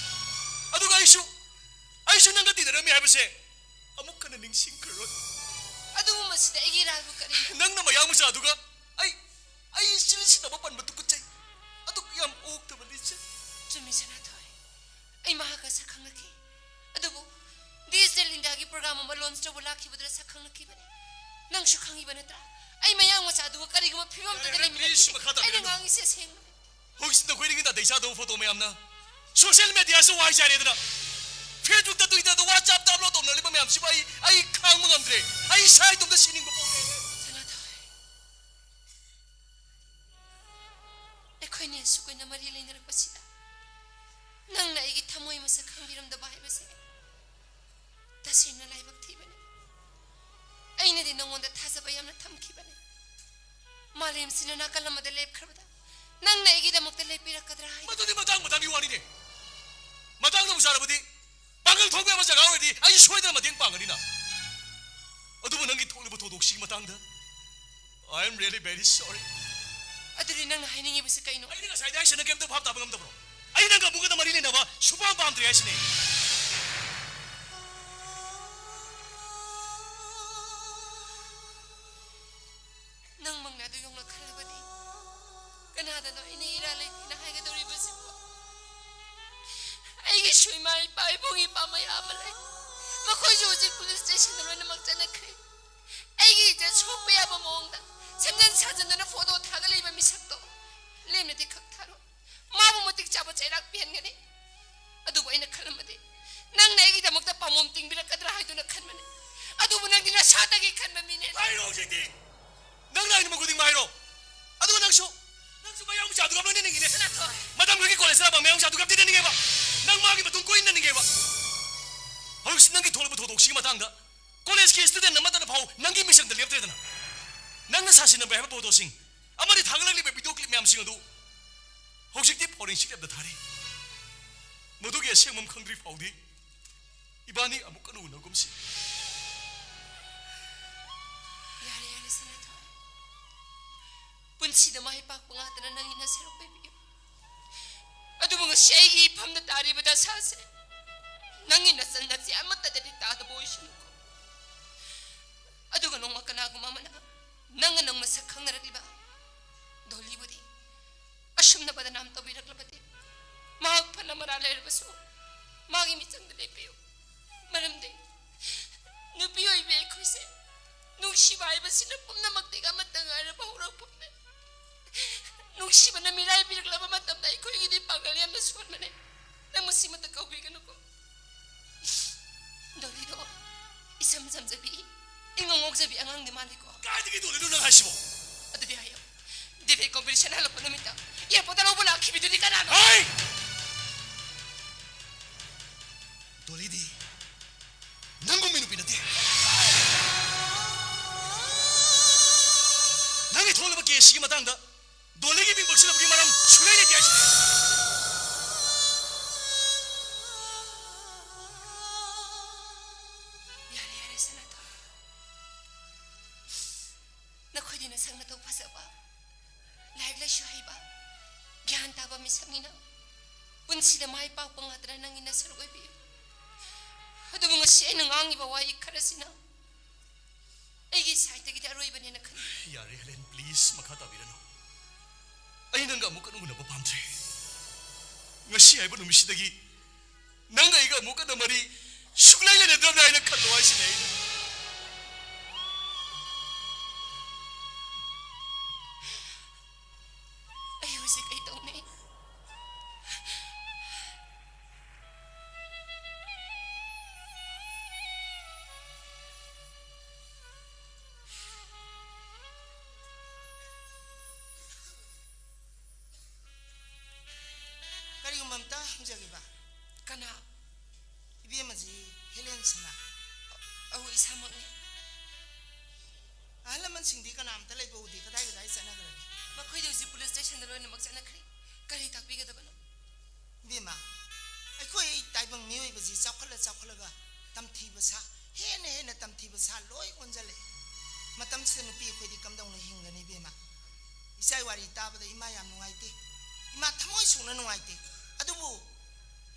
ꯑꯗꯨꯒ ꯑꯩꯁꯨ, ꯑꯩꯁꯨ ꯅꯪꯒ ꯇꯤꯟꯅꯔꯝꯃꯤ ꯍꯥꯏꯕꯁꯦ ꯑꯃꯨꯛ ꯍꯟꯅ ꯅꯤꯡꯁꯤꯡꯈ꯭ꯔꯔꯣꯏ꯫ ꯑꯗꯨꯕꯨ ꯃꯁꯤꯗ ꯑꯩꯒꯤ ꯏꯔꯥꯜꯕꯨ ꯀꯔꯤꯅꯣ? ꯅꯪꯅ ꯃꯌꯥꯡ ꯃꯆꯥꯗꯨꯒ ꯑꯩ, ꯑꯩ ꯆꯤꯟꯁꯤꯟꯅꯕ ꯄꯟꯕ ꯇꯨꯀꯠꯆꯩ꯫ ꯑꯗꯨꯛ ꯌꯥꯝ ꯑꯣꯛꯇꯕ ꯂꯤꯆꯠ꯫ ꯆꯨꯝꯃꯤ, ꯁꯅꯥꯊꯣꯏ꯫ ꯑꯩ ꯃꯍꯥꯛꯀ ꯁꯛ ꯈꯪꯅꯈꯤ꯫ ꯑꯗꯨꯕꯨ ꯗꯤꯖꯤꯇꯦꯜ ꯏꯟꯗꯤꯌꯥꯒꯤ ꯄ꯭ꯔꯣꯒ꯭ꯔꯥꯝ ꯑꯃ ꯂꯣꯟꯆ ꯇꯧꯕ ꯂꯥꯛꯈꯤꯕꯗꯨꯗ ꯁꯛ ꯈꯪꯅꯈꯤꯕꯅꯤ꯫ ꯅꯪꯁꯨ ꯈꯪꯉꯤꯕ ꯅꯠꯇ꯭ꯔꯥ? ꯑꯩ ꯃꯌꯥꯡ ꯃꯆꯥꯗꯨꯒ ꯀꯔꯤꯒꯨꯝꯕ ꯐꯤꯕꯝꯗꯨꯗ ꯌꯥꯔꯦ, ꯌꯥꯔꯦ, ꯂꯩꯃꯤꯟꯅꯈꯤꯗꯦ꯫ Please, ꯃꯈꯥ ꯇꯥꯕꯤꯔꯅꯨ꯫ ꯑꯩꯅ ꯉꯥꯡꯉꯤꯁꯦ ꯑꯁꯦꯡꯕꯅꯤ꯫ ꯍꯧꯖꯤꯛꯁꯤ ꯅꯈꯣꯏꯗꯒꯤ ꯅꯥꯇꯩ ꯆꯥꯗꯕ ꯐꯣꯇꯣ ꯃꯌꯥꯝꯅ ꯁꯣꯁꯤꯌꯦꯜ ꯃꯦꯗꯤꯌꯥꯁꯤꯗ ꯋꯥꯏꯖꯔꯦꯗꯅ, ꯐꯦꯁꯕꯨꯛꯇ, ꯇ꯭ꯋꯤꯇꯔꯗ, ꯋꯥꯆꯞꯇ ꯑꯞꯂꯣꯗ ꯇꯧꯅꯔꯤꯕ ꯃꯌꯥꯝꯁꯤꯕꯨ ꯑꯩ, ꯑꯩ ꯈꯥꯡꯕ ꯉꯝꯗ꯭ꯔꯦ꯫ ꯑꯩ ꯏꯁꯥ ꯏꯇꯣꯝꯇ ꯁꯤꯅꯤꯡꯕ ꯄꯣꯛꯂꯦ꯫ ꯁꯅꯥꯊꯣꯏ, ꯑꯩꯈꯣꯏꯅꯤ ꯑꯁꯨꯛ ꯀꯨꯏꯅ ꯃꯔꯤ ꯂꯩꯅꯔꯛꯄꯁꯤꯗ ꯅꯪꯅ ꯑꯩꯒꯤ ꯊꯃꯣꯏ ꯃꯁꯛ ꯈꯪꯕꯤꯔꯝꯗꯕ ꯍꯥꯏꯕꯁꯦ ꯇꯁꯦꯡꯅ ꯂꯥꯏꯕꯛ ꯊꯤꯕꯅꯤ꯫ ꯑꯩꯅꯗꯤ ꯅꯉꯣꯟꯗ ꯊꯥꯖꯕ ꯌꯥꯝꯅ ꯊꯝꯈꯤꯕꯅꯤ꯫ ꯃꯥꯂꯦꯝꯁꯤꯅ ꯅꯥꯀꯜ ꯑꯃꯗ ꯂꯦꯞꯈ꯭ꯔꯕꯗ ꯅꯪꯅ ꯑꯩꯒꯤꯗꯃꯛꯇ ꯂꯦꯞꯄꯤꯔꯛꯀꯗ꯭ꯔꯥ ꯍꯥꯏꯅ꯫ ꯃꯗꯨꯗꯤ ꯃꯇꯥꯡ ꯃꯇꯥꯡꯒꯤ ꯋꯥꯔꯤꯅꯦ꯫ ꯃꯇꯥꯡꯅꯕꯨ ꯆꯥꯔꯕꯗꯤ ꯄꯥꯡꯒꯜ ꯊꯣꯛꯄ ꯌꯥꯕ ꯖꯒꯥ ꯑꯣꯏꯔꯗꯤ ꯑꯩ ꯁꯣꯏꯗꯅ ꯃꯇꯦꯡ ꯄꯥꯡꯒꯅꯤꯅ꯫ ꯑꯗꯨꯕꯨ ꯅꯪꯒꯤ ꯊꯣꯛꯂꯤꯕ ꯊꯧꯗꯣꯛꯁꯤꯒꯤ ꯃꯇꯥꯡꯗ, I am really very sorry꯫ ꯑꯗꯨꯗꯤ ꯅꯪꯅ ꯍꯥꯏꯅꯤꯡꯉꯤꯕꯁꯤ ꯀꯩꯅꯣ? ꯑꯩꯅ ꯉꯁꯥꯏꯗ ꯍꯥꯏꯁꯤꯅ ꯀꯩꯝꯇ ꯚꯥꯞ ꯇꯥꯕ ꯉꯝꯗꯕ꯭ꯔꯣ? ꯑꯩ ꯅꯪꯒ ꯑꯃꯨꯛ ꯍꯟꯅ ꯃꯔꯤ ꯂꯩꯅꯕ ꯁꯨꯄꯥꯝ ꯄꯥꯝꯗ꯭ꯔꯦ ꯍꯥꯏꯁꯤꯅꯦ꯫ ꯅꯪꯃꯛꯅ ꯑꯗꯨ ꯌꯧꯅ ꯈꯜꯂꯕꯗꯤ ꯀꯅꯥꯗꯅꯣ ꯑꯩꯅ ꯏꯔꯥꯜ ꯂꯩꯇꯦꯅ ꯍꯥꯏꯒꯗꯧꯔꯤꯕꯁꯤꯕꯣ? ꯑꯩꯒꯤꯁꯨ ꯏꯃꯥ ꯏꯄꯥ, ꯏꯕꯨꯡ ꯏꯄꯥ ꯃꯌꯥꯝ ꯑꯃ ꯂꯩ꯫ ꯃꯈꯣꯏꯁꯨ ꯍꯧꯖꯤꯛ ꯄꯨꯂꯤꯁ ꯁ꯭ꯇꯦꯁꯟꯗ ꯂꯣꯏꯅꯃꯛ ꯆꯠꯅꯈ꯭ꯔꯦ꯫ ꯑꯩꯒꯤ ꯏꯖꯠ ꯁꯣꯛꯄ ꯌꯥꯕ ꯃꯑꯣꯡꯗ ꯁꯦꯝꯖꯤꯟ ꯁꯥꯖꯤꯟꯗꯨꯅ ꯐꯣꯇꯣ ꯊꯥꯒꯠꯂꯛꯏꯕ ꯃꯤꯁꯛꯇꯣ ꯂꯦꯝꯅꯗꯤ ꯈꯛ ꯊꯥꯔꯣꯏ꯫ ꯃꯥꯕꯨ ꯃꯇꯤꯛ ꯆꯥꯕ ꯆꯩꯔꯥꯛ ꯄꯤꯍꯟꯒꯅꯤ꯫ ꯑꯗꯨꯕꯨ ꯑꯩꯅ ꯈꯜꯂꯝꯕꯗꯤ ꯅꯪꯅ ꯑꯩꯒꯤꯗꯃꯛꯇ ꯄꯥꯝꯕꯣꯝ ꯇꯤꯡꯕꯤꯔꯛꯀꯗ꯭ꯔꯥ ꯍꯥꯏꯗꯨꯅ ꯈꯟꯕꯅꯤ꯫ ꯑꯗꯨꯕꯨ ꯅꯪꯗꯤ ꯅꯁꯥꯗꯒꯤ ꯈꯟꯕ ꯃꯤꯅꯦ꯫ ꯍꯥꯏꯔꯣ ꯍꯧꯖꯤꯛꯇꯤ꯫ ꯅꯪꯅ ꯑꯩꯅ ꯃꯈꯨꯗꯤꯡ ꯍꯥꯏꯔꯣ꯫ ꯑꯗꯨꯒ ꯅꯪꯁꯨ, ꯅꯪꯁꯨ ꯃꯌꯥꯡ ꯃꯆꯥꯗꯨꯒ ꯂꯣꯏꯅꯅꯤꯡꯉꯤꯅꯦ꯫ ꯁꯅꯥꯊꯣꯏ꯫ ꯃꯇꯝꯗꯨꯒꯤ ꯀꯣꯂꯦꯖꯇ ꯂꯥꯛꯄ ꯃꯌꯥꯡ ꯃꯆꯥꯗꯨꯒ ꯇꯤꯟꯅꯅꯤꯡꯉꯦꯕ꯫ ꯅꯪ ꯃꯥꯒꯤ ꯃꯇꯨꯡ ꯀꯣꯏ ꯏꯟꯅꯅꯤꯡꯉꯦꯕ꯫ ꯍꯧꯖꯤꯛ ꯅꯪꯒꯤ ꯊꯣꯛꯂꯤꯕ ꯊꯧꯗꯣꯛꯁꯤꯒꯤ ꯃꯇꯥꯡꯗ ꯀꯣꯂꯦꯖꯀꯤ ꯁ꯭ꯇꯨꯗꯦꯟ ꯑꯃꯠꯇꯅ ꯐꯥꯎ ꯅꯪꯒꯤ ꯃꯤꯆꯪꯗ ꯂꯦꯞꯇ꯭ꯔꯦꯗꯅ꯫ ꯅꯪꯅ ꯁꯥꯁꯤꯟꯅꯕ ꯍꯥꯏꯕ ꯐꯣꯇꯣꯁꯤꯡ ꯑꯃꯗꯤ ꯊꯥꯒꯠꯂꯛꯂꯤꯕ ꯚꯤꯗꯤꯑꯣ ꯀ꯭ꯂꯤꯞ ꯃꯌꯥꯝꯁꯤꯡ ꯑꯗꯨ ꯍꯧꯖꯤꯛꯇꯤ forensic labꯗ ꯊꯥꯔꯤ꯫ ꯃꯗꯨꯒꯤ ꯑꯁꯦꯡꯕ ꯈꯪꯗ꯭ꯔꯤ ꯐꯥꯎꯗꯤ ꯏꯕꯥꯅꯤ ꯑꯃꯨꯛ ꯍꯟꯅ ꯎꯅꯒꯨꯝꯁꯤ꯫ ꯌꯥꯔꯦ, ꯌꯥꯔꯦ, ꯁꯅꯥꯊꯣꯏ꯫ ꯄꯨꯟꯁꯤꯗ ꯃꯥꯏ ꯄꯥꯛꯄ ꯉꯥꯛꯇꯅ ꯅꯪꯒꯤ ꯅꯁꯔꯨꯛ ꯑꯣꯏꯕꯤꯌꯨ꯫ ꯑꯗꯨꯕꯨ ꯉꯁꯤ ꯑꯩꯒꯤ ꯏꯐꯝꯗ ꯇꯥꯔꯤꯕ ꯗꯁꯥꯁꯦ ꯅꯪꯒꯤ ꯅꯆꯟ ꯅꯆꯦ ꯑꯃꯠꯇꯗꯗꯤ ꯇꯥꯗꯕ ꯑꯣꯏꯁꯅꯨꯀꯣ꯫ ꯑꯗꯨꯒ ꯅꯣꯡꯃ ꯀꯅꯥꯒꯨꯝꯕ ꯑꯃꯅ ꯅꯪꯒ ꯅꯪ ꯃꯁꯛ ꯈꯪꯅꯔꯛꯂꯤꯕ ꯗꯣꯂꯤꯕꯨꯗꯤ ꯑꯁꯨꯝꯅ ꯕꯗꯅꯥꯝ ꯇꯧꯕꯤꯔꯛꯂꯕꯗꯤ, ꯃꯍꯥꯛ ꯐꯅ ꯃꯔꯥ ꯂꯩꯔꯕꯁꯨ ꯃꯥꯒꯤ ꯃꯤꯆꯪꯗ ꯂꯦꯞꯄꯤꯌꯨ꯫ ꯃꯔꯝꯗꯤ ꯅꯨꯄꯤ ꯑꯣꯏꯕꯤ ꯑꯩꯈꯣꯏꯁꯦ ꯅꯨꯡꯁꯤꯕ ꯍꯥꯏꯕꯁꯤꯅ ꯄꯨꯝꯅꯃꯛꯇꯒꯤ ꯑꯃꯠꯇ ꯉꯥꯏꯔꯕ ꯍꯧꯔꯛꯐꯝꯅꯤ꯫ ꯅꯨꯡꯁꯤꯕꯅ ꯃꯤꯔꯥꯏꯕꯤꯔꯛꯂꯕ ꯃꯇꯝꯗ ꯑꯩꯈꯣꯏꯒꯤꯗꯤ ꯄꯥꯡꯒꯜ ꯌꯥꯝꯅ ꯁꯣꯟꯕꯅꯤ꯫ ꯅꯪ ꯃꯁꯤꯃꯇ ꯀꯥꯎꯕꯤꯒꯅꯨꯀꯣ꯫ ꯗꯣꯂꯤꯗꯣ ꯏꯁꯝ ꯁꯝꯖꯕꯤ, ꯏꯉꯧ ꯉꯧꯖꯕꯤ ꯑꯉꯥꯡꯗꯤ ꯃꯥꯜꯂꯤꯀꯣ꯫ ꯀꯥꯏꯗꯒꯤ ꯗꯣꯂꯤꯅꯣ ꯅꯪ ꯍꯥꯏꯁꯤꯕꯣ? ꯑꯗꯨꯗꯤ ꯍꯥꯏꯌꯣ, debate competition ꯍꯜꯂꯛꯄ ꯅꯨꯃꯤꯠꯇ airportꯇ ꯂꯧꯕ ꯂꯥꯛꯈꯤꯕꯗꯨꯗꯤ ꯀꯅꯥꯅꯣ? ꯍꯩ! ꯗꯣꯂꯤꯗꯤ ꯅꯪꯒꯨꯝꯕ ꯅꯨꯄꯤ ꯅꯠꯇꯦ꯫ ꯅꯪꯒꯤ ꯊꯣꯛꯂꯕ caseꯁꯤꯒꯤ ꯃꯇꯥꯡꯗ ꯗꯣꯂꯤꯒꯤ ꯃꯤꯡ ꯄꯛꯁꯤꯜꯂꯛꯄꯒꯤ ꯃꯔꯝ ꯁꯨꯡꯂꯩ ꯂꯩꯇꯦ ꯍꯥꯏꯁꯤꯅꯤ꯫ ꯌꯥꯔꯦ, ꯌꯥꯔꯦ, ꯁꯅꯥꯊꯣꯏ꯫ ꯅꯈꯣꯏꯗꯤ ꯅꯁꯛ ꯅꯇꯧ ꯐꯖꯕ, ꯂꯥꯏꯔꯤꯛ ꯂꯥꯏꯁꯨ ꯍꯩꯕ, ꯒ꯭ꯌꯥꯟ ꯇꯥꯕ ꯃꯤꯁꯛꯅꯤꯅ ꯄꯨꯟꯁꯤꯗ ꯃꯥꯏ ꯄꯥꯛꯄ ꯉꯥꯛꯇꯅ ꯅꯪꯒꯤ ꯅꯁꯔꯨꯛ ꯑꯣꯏꯕꯤꯌꯨ꯫ ꯑꯗꯨꯕꯨ ꯉꯁꯤ ꯑꯩꯅ ꯉꯥꯡꯉꯤꯕ ꯋꯥꯍꯩ ꯈꯔꯁꯤꯅ ꯑꯩꯒꯤ sideꯇꯒꯤꯗꯤ ꯑꯔꯣꯏꯕꯅꯦꯅ ꯈꯜꯂꯤ꯫ ꯌꯥꯔꯦ, ꯍꯦꯂꯦꯟ, please, ꯃꯈꯥ ꯇꯥꯕꯤꯔꯅꯨ꯫ ꯑꯩ ꯅꯪꯒ ꯑꯃꯨꯛ ꯍꯟꯅ ꯎꯅꯕ ꯄꯥꯝꯗ꯭ꯔꯦ꯫ ꯉꯁꯤ ꯍꯥꯏꯕ ꯅꯨꯃꯤꯠꯁꯤꯗꯒꯤ ꯅꯪꯒ ꯑꯩꯒ ꯑꯃꯨꯛ ꯍꯟꯅ ꯃꯔꯤ ꯁꯨꯡꯂꯩ ꯂꯩꯅꯗ꯭ꯔꯕꯅꯤ ꯍꯥꯏꯅ ꯈꯜꯂꯣ ꯍꯥꯏꯁꯤꯅꯦ ꯑꯩꯅ꯫ ꯑꯩ ꯍꯧꯖꯤꯛ ꯀꯩ ꯇꯧꯅꯤ? ꯀꯔꯤꯒꯨꯝꯕ ꯑꯝꯇ ꯍꯪꯖꯒꯦꯕ? ꯀꯅꯥ? ꯏꯕꯦꯝꯃꯁꯤ ꯍꯦꯂꯦꯟ ꯁꯅꯥ? ꯑꯧ, ꯏꯁꯥꯃꯛꯅꯤ꯫ ꯑꯍꯜ ꯂꯃꯟꯁꯤꯡꯗꯤ ꯀꯅꯥꯝꯇ ꯂꯩꯕ ꯎꯗꯦ, ꯀꯗꯥꯏ ꯀꯗꯥꯏ ꯆꯠꯅꯈ꯭ꯔꯒꯦ? ꯃꯈꯣꯏꯗꯤ ꯍꯧꯖꯤꯛ ꯄꯨꯂꯤꯁ ꯁꯟꯗ ꯂꯣꯏꯅꯃꯛ ꯆꯠꯅꯈ꯭ꯔꯦ꯫ ꯀꯔꯤ ꯇꯥꯛꯄꯤꯒꯗꯕꯅꯣ? ꯏꯕꯦꯝꯃ, ꯑꯩꯈꯣꯏ ꯇꯥꯏꯕꯪ ꯃꯤꯑꯣꯏꯕꯁꯤ ꯆꯥꯎꯈꯠꯂ ꯆꯥꯎꯈꯠꯂꯒ ꯇꯝꯊꯤꯕ ꯁꯥ, ꯍꯦꯟꯅ ꯍꯦꯟꯅ ꯇꯝꯊꯤꯕ ꯁꯥ ꯂꯣꯏ ꯑꯣꯟꯁꯤꯜꯂꯛꯑꯦ꯫ ꯃꯇꯝꯁꯤꯗ ꯅꯨꯄꯤ ꯑꯩꯈꯣꯏꯗꯤ ꯀꯝꯗꯧꯅ ꯍꯤꯡꯒꯅꯤ ꯏꯕꯦꯝꯃ? ꯏꯆꯥꯒꯤ ꯋꯥꯔꯤ ꯇꯥꯕꯗ ꯏꯃꯥ ꯌꯥꯝ ꯅꯨꯡꯉꯥꯏꯇꯦ꯫ ꯏꯃꯥ ꯊꯃꯣꯏ ꯁꯣꯛꯅ ꯅꯨꯡꯉꯥꯏꯇꯦ꯫ ꯑꯗꯨꯕꯨ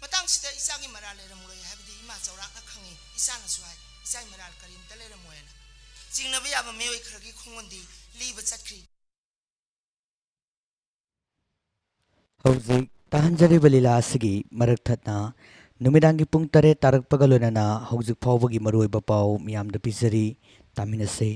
ꯃꯇꯥꯡꯁꯤꯗ ꯏꯆꯥꯒꯤ ꯃꯔꯥꯜ ꯂꯩꯔꯝꯂꯣꯏ ꯍꯥꯏꯕꯗꯤ ꯏꯃꯥ ꯆꯥꯎꯔꯥꯛꯅ ꯈꯪꯉꯤ꯫ ꯏꯆꯥꯅꯁꯨ ꯍꯥꯏ, "ꯏꯆꯥꯒꯤ ꯃꯔꯥꯜ ꯀꯔꯤꯝꯇ ꯂꯩꯔꯝꯃꯣꯏꯅ"꯫ ꯆꯤꯡꯅꯕ ꯌꯥꯕ ꯃꯤꯑꯣꯏ ꯈꯔꯒꯤ ꯈꯣꯡꯒꯨꯟꯗꯤ ꯂꯤꯕ ꯆꯠꯈ꯭ꯔꯤ꯫ ꯍꯧꯖꯤꯛ ꯇꯥꯍꯟꯖꯔꯤꯕ ꯂꯤꯂꯥ ꯑꯁꯤꯒꯤ ꯃꯔꯛ ꯊꯠꯅ ꯅꯨꯃꯤꯗꯥꯡꯒꯤ ꯄꯨꯡ ꯇꯔꯦꯠ ꯇꯥꯔꯛꯄꯒ ꯂꯣꯏꯅꯅ ꯍꯧꯖꯤꯛ ꯐꯥꯎꯕꯒꯤ ꯃꯔꯨꯑꯣꯏꯕ ꯄꯥꯎ ꯃꯤꯌꯥꯝꯗ ꯄꯤꯖꯔꯤ꯫ ꯇꯥꯃꯤꯟꯅꯁꯤ꯫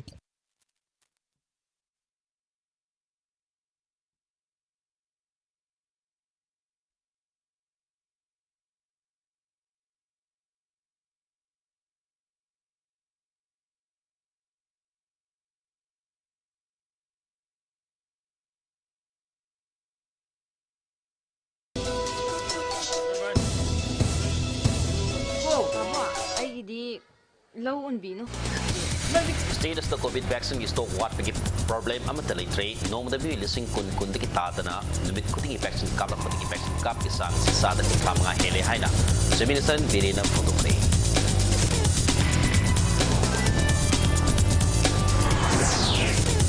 ꯍꯣ, ꯇꯥꯃꯣ, ꯑꯩꯒꯤꯗꯤ ꯂꯧ ꯎꯟꯕꯤꯅꯨ꯫ State ꯑꯁꯤꯗ COVID vaccine ꯒꯤ stock ꯋꯥꯠꯄꯒꯤ problem ꯑꯃꯠꯇ ꯂꯩꯇ꯭ꯔꯦ꯫ ꯅꯣꯡꯃꯗ ꯃꯤꯑꯣꯏ ꯂꯤꯁꯤꯡ ꯀꯨꯟ ꯀꯨꯟꯗꯒꯤ ꯇꯥꯗꯅ ꯅꯨꯃꯤꯠ ꯈꯨꯗꯤꯡꯒꯤ vaccine ꯀꯥꯞꯂꯛꯄꯗꯒꯤ vaccine ꯀꯥꯞꯀꯤ ꯆꯥꯡ ꯑꯁꯤ ꯆꯥꯗ ꯀꯨꯟꯊ꯭ꯔꯥ ꯃꯉꯥ ꯍꯦꯜꯂꯦ ꯍꯥꯏꯅ Chief Minister ꯕꯤꯔꯦꯟꯅ ꯐꯣꯡꯗꯣꯛꯈ꯭ꯔꯦ꯫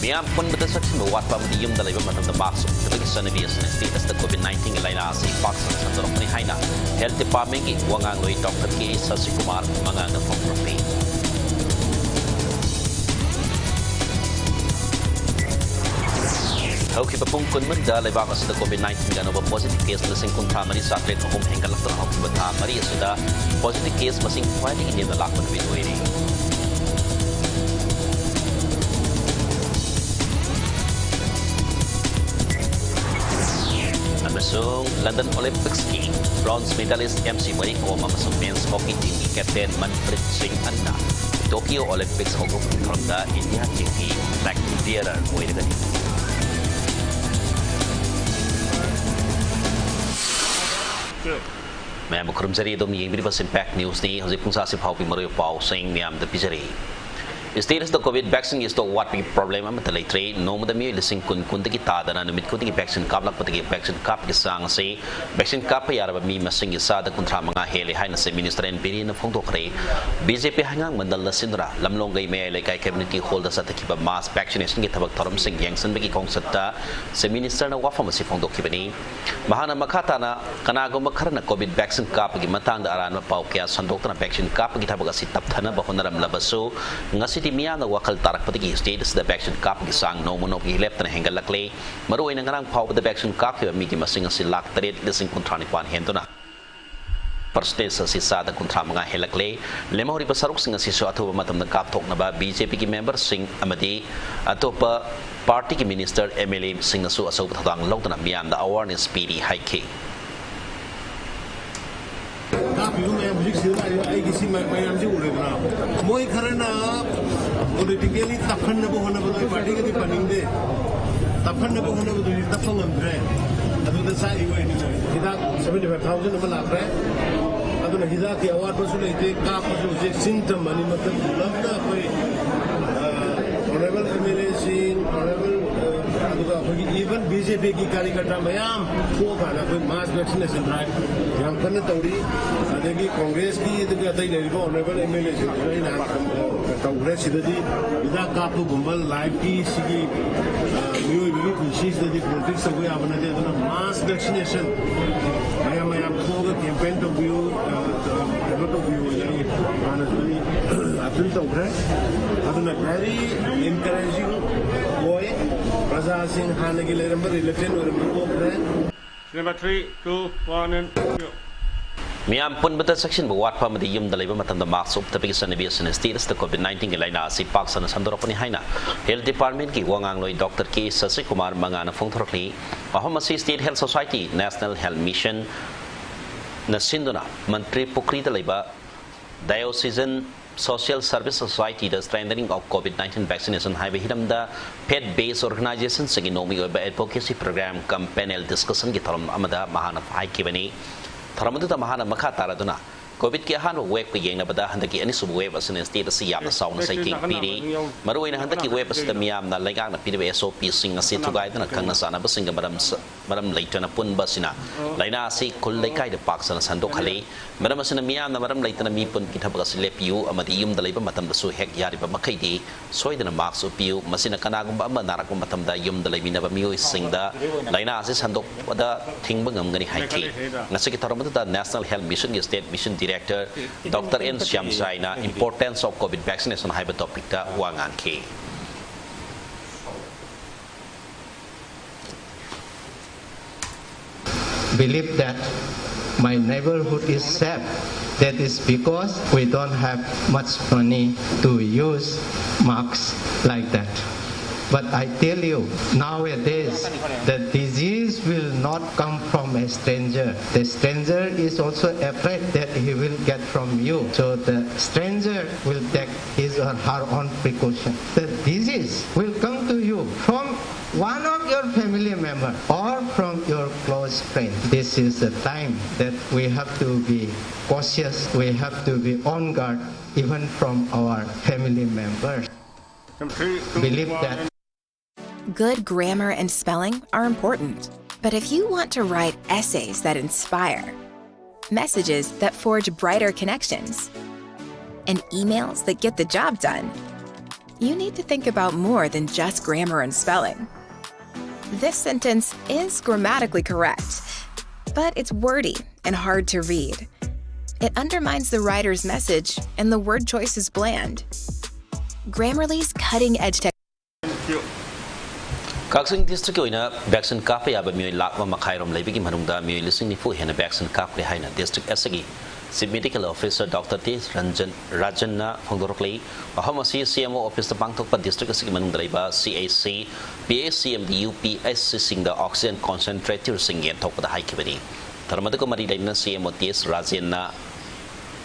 ꯃꯤꯌꯥꯝ ꯄꯨꯟꯕꯗ ꯆꯠꯁꯤꯟꯕ ꯋꯥꯠꯄ ꯑꯃꯗꯤ ꯌꯨꯝꯗ ꯂꯩꯕ ꯃꯇꯝꯗ mask ꯎꯞꯇꯕꯒꯤ ꯆꯠꯅꯕꯤ ꯑꯁꯤꯅ state ꯑꯁꯤꯗ COVID nineteen ꯒꯤ ꯂꯥꯏꯅꯥ ꯑꯁꯤ ꯄꯥꯛ ꯁꯟꯅ ꯁꯟꯗꯣꯔꯛꯄꯅꯤ ꯍꯥꯏꯅ Health Department ꯀꯤ ꯋꯥꯉꯥꯡꯂꯣꯏ Doctor ꯀꯦ ꯁꯁꯤꯀꯨꯃꯥꯔ ꯃꯉꯥꯜꯅ ꯐꯣꯡꯗꯣꯔꯛꯂꯤ꯫ ꯍꯧꯈꯤꯕ ꯄꯨꯡ ꯀꯨꯟꯃꯔꯤꯗ ꯂꯩꯕꯥꯛ ꯑꯁꯤꯗ COVID nineteen ꯒꯤ ꯑꯅꯧꯕ positive case ꯂꯤꯁꯤꯡ ꯀꯨꯟꯊ꯭ꯔꯥ ꯃꯔꯤ ꯆꯥꯇ꯭ꯔꯦꯠ ꯑꯍꯨꯝ ꯍꯦꯟꯒꯠꯂꯛꯇꯨꯅ ꯍꯧꯈꯤꯕ ꯊꯥ ꯃꯔꯤ ꯑꯁꯤꯗ positive case ꯃꯁꯤꯡ ꯈ꯭ꯋꯥꯏꯗꯒꯤ ꯅꯦꯝꯅ ꯂꯥꯛꯄ ꯅꯨꯃꯤꯠ ꯑꯣꯏꯔꯤ꯫ ꯑꯃꯁꯨꯡ London Olympics ꯀꯤ bronze medalist ꯑꯦꯝ ꯁꯤ ꯃꯔꯤ ꯀꯣꯝ ꯑꯃꯁꯨꯡ men's hockey team ꯒꯤ captain ꯃꯟꯄ꯭ꯔꯤꯠ ꯁꯤꯡ ꯑꯅꯤꯅ Tokyo Olympics ꯍꯧꯗꯣꯛꯄꯒꯤ ꯊꯧꯔꯝꯗ India team ꯒꯤ flag bearer ꯑꯣꯏꯔꯒꯅꯤ꯫ ꯃꯌꯥꯝꯕꯨ ꯈꯨꯔꯨꯝꯖꯔꯤ꯫ ꯑꯗꯣꯝꯅ ꯌꯦꯡꯕꯤꯔꯤꯕꯁꯤ Impact News ꯅꯤ꯫ ꯍꯧꯖꯤꯛ ꯄꯨꯡꯁꯥꯁꯤ ꯐꯥꯎꯕꯒꯤ ꯃꯔꯨꯑꯣꯏꯕ ꯄꯥꯎꯁꯤꯡ ꯃꯌꯥꯝꯗ ꯄꯤꯖꯔꯤ꯫ State ꯑꯁꯤꯗ COVID vaccine ꯒꯤ stock ꯋꯥꯠꯄꯒꯤ problem ꯑꯃꯠꯇ ꯂꯩꯇ꯭ꯔꯦ꯫ ꯅꯣꯡꯃꯗ ꯃꯤꯑꯣꯏ ꯂꯤꯁꯤꯡ ꯀꯨꯟ ꯀꯨꯟꯗꯒꯤ ꯇꯥꯗꯅ ꯅꯨꯃꯤꯠ ꯈꯨꯗꯤꯡꯒꯤ vaccine ꯀꯥꯞꯂꯛꯄꯗꯒꯤ vaccine ꯀꯥꯞꯄꯒꯤ ꯆꯥꯡ ꯑꯁꯤ vaccine ꯀꯥꯞꯄ ꯌꯥꯔꯕ ꯃꯤ ꯃꯁꯤꯡꯒꯤ ꯆꯥꯗ ꯀꯨꯟꯊ꯭ꯔꯥ ꯃꯉꯥ ꯍꯦꯜꯂꯦ ꯍꯥꯏꯅ Chief Minister ꯑꯦꯟ ꯕꯤꯔꯦꯟꯅ ꯐꯣꯡꯗꯣꯛꯈ꯭ꯔꯦ꯫ BJP ꯍꯩꯉꯥꯡ ꯃꯟꯗꯜꯅ ꯁꯤꯟꯗꯨꯅ ꯂꯝꯂꯣꯡꯒꯩ ꯃꯌꯥꯏ ꯂꯩꯀꯥꯏ community hall ꯗ ꯆꯠꯊꯈꯤꯕ mass vaccination ꯒꯤ ꯊꯕꯛ ꯊꯧꯔꯝꯁꯤꯡ ꯌꯦꯡꯁꯤꯟꯕꯒꯤ ꯈꯣꯡꯆꯠꯇ Chief Minister ꯅ ꯋꯥꯐꯝ ꯑꯁꯤ ꯐꯣꯡꯗꯣꯛꯈꯤꯕꯅꯤ꯫ ꯃꯍꯥꯛꯅ ꯃꯈꯥ ꯇꯥꯅ ꯀꯅꯥꯒꯨꯝꯕ ꯈꯔꯅ COVID vaccine ꯀꯥꯞꯄꯒꯤ ꯃꯇꯥꯡꯗ ꯑꯔꯥꯟꯕ ꯄꯥꯎ ꯀꯌꯥ ꯁꯟꯗꯣꯛꯇꯨꯅ vaccine ꯀꯥꯞꯄꯒꯤ ꯊꯕꯛ ꯑꯁꯤ ꯇꯞꯊꯅꯕ ꯍꯣꯠꯅꯔꯝꯂꯕꯁꯨ, ꯉꯁꯤꯗꯤ ꯃꯤꯌꯥꯝꯅ ꯋꯥꯈꯜ ꯇꯥꯔꯛꯄꯗꯒꯤ state ꯑꯁꯤꯗ vaccine ꯀꯥꯞꯄꯒꯤ ꯆꯥꯡ ꯅꯣꯡꯃ ꯅꯣꯡꯃꯒꯤ ꯂꯦꯞꯇꯅ ꯍꯦꯟꯒꯠꯂꯛꯂꯦ꯫ ꯃꯔꯨꯑꯣꯏꯅ ꯉꯔꯥꯡ ꯐꯥꯎꯕꯗ vaccine ꯀꯥꯞꯈꯤꯕ ꯃꯤꯒꯤ ꯃꯁꯤꯡ ꯑꯁꯤ ꯂꯥꯈ ꯇꯔꯦꯠ ꯂꯤꯁꯤꯡ ꯀꯨꯟꯊ꯭ꯔꯥ ꯅꯤꯄꯥꯟ ꯍꯦꯟꯗꯨꯅ percentage ꯑꯁꯤ ꯆꯥꯗ ꯀꯨꯟꯊ꯭ꯔꯥ ꯃꯉꯥ ꯍꯦꯜꯂꯛꯂꯦ꯫ ꯂꯦꯝꯍꯧꯔꯤꯕ ꯁꯔꯨꯛꯁꯤꯡ ꯑꯁꯤꯁꯨ ꯑꯊꯨꯕ ꯃꯇꯝꯗ ꯀꯥꯞꯊꯣꯛꯅꯕ BJP ꯒꯤ member ꯁꯤꯡ ꯑꯃꯗꯤ ꯑꯇꯣꯞꯄ party ꯒꯤ minister, MLA ꯁꯤꯡꯅꯁꯨ ꯑꯆꯧꯕ ꯊꯧꯗꯥꯡ ꯂꯧꯗꯨꯅ ꯃꯤꯌꯥꯝꯗ awareness ꯄꯤꯔꯤ ꯍꯥꯏꯈꯤ꯫ ꯀꯥꯞꯄꯤꯕ ꯃꯌꯥꯝ ꯍꯧꯖꯤꯛ ꯁꯤꯗ ꯂꯥꯛꯏꯕ ꯑꯩꯒꯤ ꯁꯤ ꯃꯌꯥꯝꯁꯤ ꯎꯔꯦꯗꯅ, ꯃꯣꯏ ꯈꯔꯅ politically ꯇꯞꯍꯟꯅꯕ ꯍꯣꯠꯅꯕꯗꯣ ꯑꯩ party ꯒꯗꯤ ꯄꯟꯅꯤꯡꯗꯦ, ꯇꯞꯍꯟꯅꯕ ꯍꯣꯠꯅꯕꯗꯨꯗꯤ ꯇꯞꯄ ꯉꯝꯗ꯭ꯔꯦ꯫ ꯑꯗꯨꯗ ꯆꯥꯛꯏ ꯑꯣꯏꯅꯤ ꯃꯣꯏ꯫ ꯍꯤꯗꯥꯛ seventy five thousand ꯑꯃ ꯂꯥꯛꯈ꯭ꯔꯦ꯫ ꯑꯗꯨꯅ ꯍꯤꯗꯥꯛꯀꯤ ꯑꯋꯥꯠꯄꯁꯨ ꯂꯩꯇꯦ, ꯀꯥꯞꯄꯁꯨ ꯍꯧꯖꯤꯛ ꯆꯤꯡ ꯇꯝ ꯑꯅꯤꯃꯛꯇ ꯄꯨꯂꯞꯅ ꯑꯩꯈꯣꯏ, ꯑ, honourable MLA ꯁꯤꯡ, honourable, ꯑ, ꯑꯗꯨꯒ ꯑꯩꯈꯣꯏꯒꯤ even BJP ꯒꯤ ꯀꯥꯔꯤꯀꯔꯇꯥ ꯃꯌꯥꯝ ꯊꯣꯛꯑꯀꯥꯟꯗ ꯑꯩꯈꯣꯏ mass vaccination drive ꯌꯥꯝ ꯀꯟꯅ ꯇꯧꯔꯤ꯫ ꯑꯗꯒꯤ Congress ꯀꯤ ꯑꯗꯨꯒ ꯑꯇꯩ ꯂꯩꯔꯤꯕ honourable MLA ꯁꯤꯡꯁꯨ ꯑꯩꯅ ꯍꯥꯟꯅ ꯇꯧꯈ꯭ꯔꯦ꯫ ꯁꯤꯗꯗꯤ ꯍꯤꯗꯥꯛ ꯀꯥꯞꯄꯒꯨꯝꯕ life ꯀꯤ ꯁꯤꯒꯤ, ꯑ, ꯃꯤꯑꯣꯏꯕꯒꯤ ꯄꯨꯟꯁꯤꯁꯤꯗꯗꯤ politics ꯇꯧꯕ ꯌꯥꯕ ꯅꯠꯇꯦ꯫ ꯑꯗꯨꯅ mass vaccination ꯃꯌꯥꯝ ꯃꯌꯥꯝ ꯊꯣꯛꯑꯒ campaign ꯇꯧꯕꯤꯌꯨ, ꯑ, ꯀꯩꯅꯣ ꯇꯧꯕꯤꯌꯨ ꯍꯥꯏꯅ ꯑꯩ ꯍꯥꯟꯅꯁꯨ ꯑꯩ appeal ꯇꯧꯈ꯭ꯔꯦ꯫ ꯑꯗꯨꯅ very encouraging ꯑꯣꯏ꯫ ꯄ꯭ꯔꯖꯥꯁꯤꯡ ꯍꯥꯟꯅꯒꯤ ꯂꯩꯔꯝꯕ reluctant ꯑꯣꯏꯔꯝꯕ ꯇꯣꯛꯈ꯭ꯔꯦ꯫ Number three, two, one, and zero. ꯃꯤꯌꯥꯝ ꯄꯨꯟꯕꯗ ꯆꯦꯛꯁꯤꯟꯕ ꯋꯥꯠꯄ ꯑꯃꯗꯤ ꯌꯨꯝꯗ ꯂꯩꯕ ꯃꯇꯝꯗ mask ꯎꯞꯇꯕꯒꯤ ꯆꯠꯅꯕꯤ ꯑꯁꯤꯅ state ꯑꯁꯤꯗ COVID nineteen ꯒꯤ ꯂꯥꯏꯅꯥ ꯑꯁꯤ ꯄꯥꯛ ꯁꯟꯅ ꯁꯟꯗꯣꯔꯛꯄꯅꯤ ꯍꯥꯏꯅ Health Department ꯀꯤ ꯋꯥꯉꯥꯡꯂꯣꯏ Doctor ꯀꯦ ꯁꯁꯤꯀꯨꯃꯥꯔ ꯃꯉꯥꯅ ꯐꯣꯡꯗꯣꯔꯛꯂꯤ꯫ ꯃꯐꯝ ꯑꯁꯤ State Health Society, National Health Mission ꯅ ꯁꯤꯟꯗꯨꯅ ꯃꯟꯇ꯭ꯔꯤ ꯄꯨꯈ꯭ꯔꯤꯗ ꯂꯩꯕ Diocesan Social Service Society the Strengthening of COVID nineteen Vaccination ꯍꯥꯏꯕ ꯍꯤꯔꯝꯗ faith based organization ꯁꯤꯡꯒꯤ ꯅꯣꯡꯃꯒꯤ ꯑꯣꯏꯕ advocacy program cum panel discussion ꯒꯤ ꯊꯧꯔꯝ ꯑꯃꯗ ꯃꯍꯥꯛꯅ ꯍꯥꯏꯈꯤꯕꯅꯤ꯫ ꯊꯧꯔꯝ ꯑꯗꯨꯗ ꯃꯍꯥꯛꯅ ꯃꯈꯥ ꯇꯥꯔꯗꯨꯅ ꯀꯣꯚꯤꯗꯀꯤ ꯑꯍꯥꯟꯕ ꯋꯦꯕꯀ ꯌꯦꯡꯅꯕꯗ ꯍꯟꯗꯛꯀꯤ ꯑꯅꯤꯁꯨꯕ ꯋꯦꯕ ꯑꯁꯤꯅ ꯁ꯭ꯇꯦꯠ ꯑꯁꯤ ꯌꯥꯝꯅ ꯆꯥꯎꯅ ꯆꯩꯊꯦꯡ ꯄꯤꯔꯤ꯫ ꯃꯔꯨꯑꯣꯏꯅ ꯍꯟꯗꯛꯀꯤ ꯋꯦꯕ ꯑꯁꯤꯗ ꯃꯤꯌꯥꯝꯅ ꯂꯩꯉꯥꯛꯅ ꯄꯤꯔꯤꯕ ꯑꯦꯁ ꯑꯣ ꯄꯤꯁꯤꯡ ꯑꯁꯤ ꯊꯨꯒꯥꯏꯗꯨꯅ ꯈꯪꯅ ꯆꯥꯟꯅꯕꯁꯤꯡꯒ ꯃꯔꯝ ꯁ-, ꯃꯔꯝ ꯂꯩꯇꯅ ꯄꯨꯟꯕ ꯑꯁꯤꯅ ꯂꯥꯏꯅꯥ ꯑꯁꯤ ꯈꯨꯜ ꯂꯩꯀꯥꯏꯗ ꯄꯥꯛ ꯁꯟꯅ ꯁꯟꯗꯣꯛꯍꯜꯂꯤ꯫ ꯃꯔꯝ ꯑꯁꯤꯅ ꯃꯤꯌꯥꯝꯅ ꯃꯔꯝ ꯂꯩꯇꯅ ꯃꯤ ꯄꯨꯟꯕꯒꯤ ꯊꯕꯛ ꯑꯁꯤ ꯂꯦꯞꯄꯤꯌꯨ ꯑꯃꯗꯤ ꯌꯨꯝꯗ ꯂꯩꯕ ꯃꯇꯝꯗꯁꯨ ꯍꯦꯛ ꯌꯥꯔꯤꯕ ꯃꯈꯩꯗꯤ ꯁꯣꯏꯗꯅ ꯃꯥꯛꯁ ꯎꯞꯄꯤꯌꯨ꯫ ꯃꯁꯤꯅ ꯀꯅꯥꯒꯨꯝꯕ ꯑꯃ ꯅꯥꯔꯛꯄ ꯃꯇꯝꯗ ꯌꯨꯝꯗ ꯂꯩꯃꯤꯟꯅꯕ ꯃꯤꯑꯣꯏꯁꯤꯡꯗ ꯂꯥꯏꯅꯥ ꯑꯁꯤ ꯁꯟꯗꯣꯛꯄꯗ ꯊꯤꯡꯕ ꯉꯝꯒꯅꯤ ꯍꯥꯏꯈꯤ꯫ ꯉꯁꯤꯒꯤ ꯊꯧꯔꯝ ꯑꯗꯨꯗ National Health Mission ꯒꯤ State Mission Director Doctor N ꯁ꯭ꯌꯥꯝꯆꯥꯏꯅ Importance of COVID Vaccination ꯍꯥꯏꯕ ꯇꯣꯄꯤꯛꯇ ꯋꯥ ꯉꯥꯡꯈꯤ꯫ Believe that my neighborhood is safe. That is because we don't have much money to use masks like that. But I tell you, nowadays, the disease will not come from a stranger. The stranger is also afraid that he will get from you. So the stranger will take his or her own precaution. The disease will come to you from one of your family member or from your close friend. This is the time that we have to be cautious, we have to be on guard even from our family members. Believe that Good grammar and spelling are important, but if you want to write essays that inspire, messages that forge brighter connections, and emails that get the job done, you need to think about more than just grammar and spelling. This sentence is grammatically correct, but it's wordy and hard to read. It undermines the writer's message, and the word choice is bland. Grammarly's cutting edge tech ꯀꯛꯆꯤꯡ ꯗꯤꯁꯇ꯭ꯔꯤꯛꯀꯤ ꯑꯣꯏꯅ ꯚꯦꯛꯁꯤꯟ ꯀꯥꯞꯄ ꯌꯥꯕ ꯃꯤꯑꯣꯏ ꯂꯥꯈ ꯑꯃ ꯃꯈꯥꯏꯔꯣꯝ ꯂꯩꯕꯒꯤ ꯃꯅꯨꯡꯗ ꯃꯤꯑꯣꯏ ꯂꯤꯁꯤꯡ ꯅꯤꯐꯨ ꯍꯦꯟꯅ ꯚꯦꯛꯁꯤꯟ ꯀꯥꯞꯈ꯭ꯔꯦ ꯍꯥꯏꯅ ꯗꯤꯁꯇ꯭ꯔꯤꯛ ꯑꯁꯤꯒꯤ chief medical officer doctor T Ranjan ꯔꯥꯖꯟꯅ ꯐꯣꯡꯗꯣꯔꯛꯂꯤ꯫ ꯋꯥꯐꯝ ꯑꯁꯤ ꯁꯤ ꯑꯦꯝ ꯑꯣ ꯑꯣꯐꯤꯁꯇ ꯄꯥꯡꯊꯣꯛꯄ ꯗꯤꯁꯇ꯭ꯔꯤꯛ ꯑꯁꯤꯒꯤ ꯃꯅꯨꯡꯗ ꯂꯩꯕ ꯁꯤ H C, P H C ꯑꯃꯗꯤ ꯌꯨ ꯄꯤ ꯑꯩꯆ ꯁꯤꯁꯤꯡꯗ ꯑꯣꯛꯁꯤꯖꯦꯟ ꯀꯣꯟꯁꯦꯟꯇ꯭ꯔꯦꯇꯔꯁꯤꯡ ꯌꯦꯟꯊꯣꯛꯄꯗ ꯍꯥꯏꯈꯤꯕꯅꯤ꯫ ꯊꯧꯔꯝ ꯑꯗꯨꯒ ꯃꯔꯤ ꯂꯩꯅꯅ ꯁꯤ ꯑꯦꯝ ꯑꯣ ꯇꯤ ꯑꯦꯁ ꯔꯥꯖꯦꯟꯅ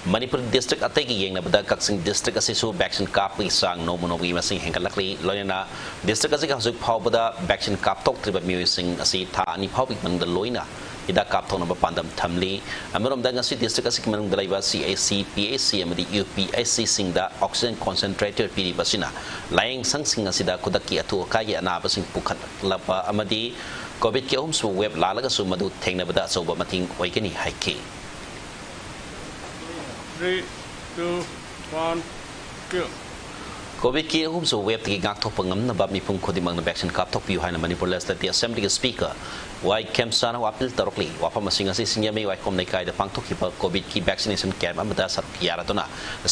ꯃꯅꯤꯄꯨꯔ ꯗꯤꯁꯇ꯭ꯔꯤꯛ ꯑꯇꯩꯒ ꯌꯦꯡꯅꯕꯗ ꯀꯛꯆꯤꯡ ꯗꯤꯁꯇ꯭ꯔꯤꯛ ꯑꯁꯤꯁꯨ ꯚꯦꯛꯁꯤꯟ ꯀꯥꯞꯄꯒꯤ ꯆꯥꯡ ꯅꯣꯡꯃ ꯅꯣꯡꯃꯒꯤ ꯃꯁꯤꯡ ꯍꯦꯟꯒꯠꯂꯛꯂꯤ꯫ ꯂꯣꯏꯅꯅ ꯗꯤꯁꯇ꯭ꯔꯤꯛ ꯑꯁꯤꯒꯤ ꯍꯧꯖꯤꯛ ꯐꯥꯎꯕꯗ ꯚꯦꯛꯁꯤꯟ ꯀꯥꯞꯊꯣꯛꯇ꯭ꯔꯤꯕ ꯃꯤꯑꯣꯏꯁꯤꯡ ꯑꯁꯤ ꯊꯥ ꯑꯅꯤ ꯐꯥꯎꯕꯒꯤ ꯃꯅꯨꯡꯗ ꯂꯣꯏꯅ ꯍꯤꯗꯥꯛ ꯀꯥꯞꯊꯣꯛꯅꯕ ꯄꯥꯟꯗꯝ ꯊꯝꯂꯤ꯫ ꯑꯃꯔꯣꯝꯗ, ꯉꯁꯤ district ꯑꯁꯤꯒꯤ ꯃꯅꯨꯡꯗ ꯂꯩꯕ C H C, P H C ꯑꯃꯗꯤ U P H C ꯁꯤꯡꯗ oxygen concentrator ꯄꯤꯔꯤꯕ ꯑꯁꯤꯅ ꯂꯥꯌꯦꯡꯁꯪꯁꯤꯡ ꯑꯁꯤꯗ ꯈꯨꯗꯛꯀꯤ ꯑꯊꯨ ꯑꯀꯥꯏꯒꯤ ꯑꯅꯥꯕꯁꯤꯡ ꯄꯨꯈꯠꯂꯛꯄ ꯑꯃꯗꯤ COVID-ꯀꯤ ꯑꯍꯨꯝꯁꯨꯕ wave ꯂꯥꯛꯂꯒꯁꯨ ꯃꯗꯨ ꯊꯦꯡꯅꯕꯗ ꯑꯆꯧꯕ ꯃꯇꯦꯡ ꯑꯣꯏꯒꯅꯤ ꯍꯥꯏꯈꯤ꯫ Three, two, one, go. COVID-ꯀꯤ ꯑꯍꯨꯝꯁꯨꯕ wave-ꯇꯒꯤ ꯉꯥꯛꯊꯣꯛꯄ ꯉꯝꯅꯕ ꯃꯤꯄꯨꯝ ꯈꯨꯗꯤꯡꯃꯛꯅ vaccine ꯀꯥꯞꯊꯣꯛꯄꯤꯌꯨ ꯍꯥꯏꯅ Manipur Legislative Assembly-ꯒꯤ Speaker ꯋꯥꯏ ꯈꯦꯝꯆꯥꯟꯅ appeal ꯇꯧꯔꯛꯂꯤ꯫ ꯋꯥꯐꯝ ꯑꯁꯤ ꯉꯁꯤ ꯁꯤꯡꯖꯃꯩ ꯋꯥꯏꯈꯣꯝ ꯂꯩꯀꯥꯏꯗ ꯄꯥꯡꯊꯣꯛꯈꯤꯕ COVID-ꯀꯤ vaccination camp ꯑꯃꯗ ꯁꯔꯨꯛ ꯌꯥꯔꯗꯨꯅ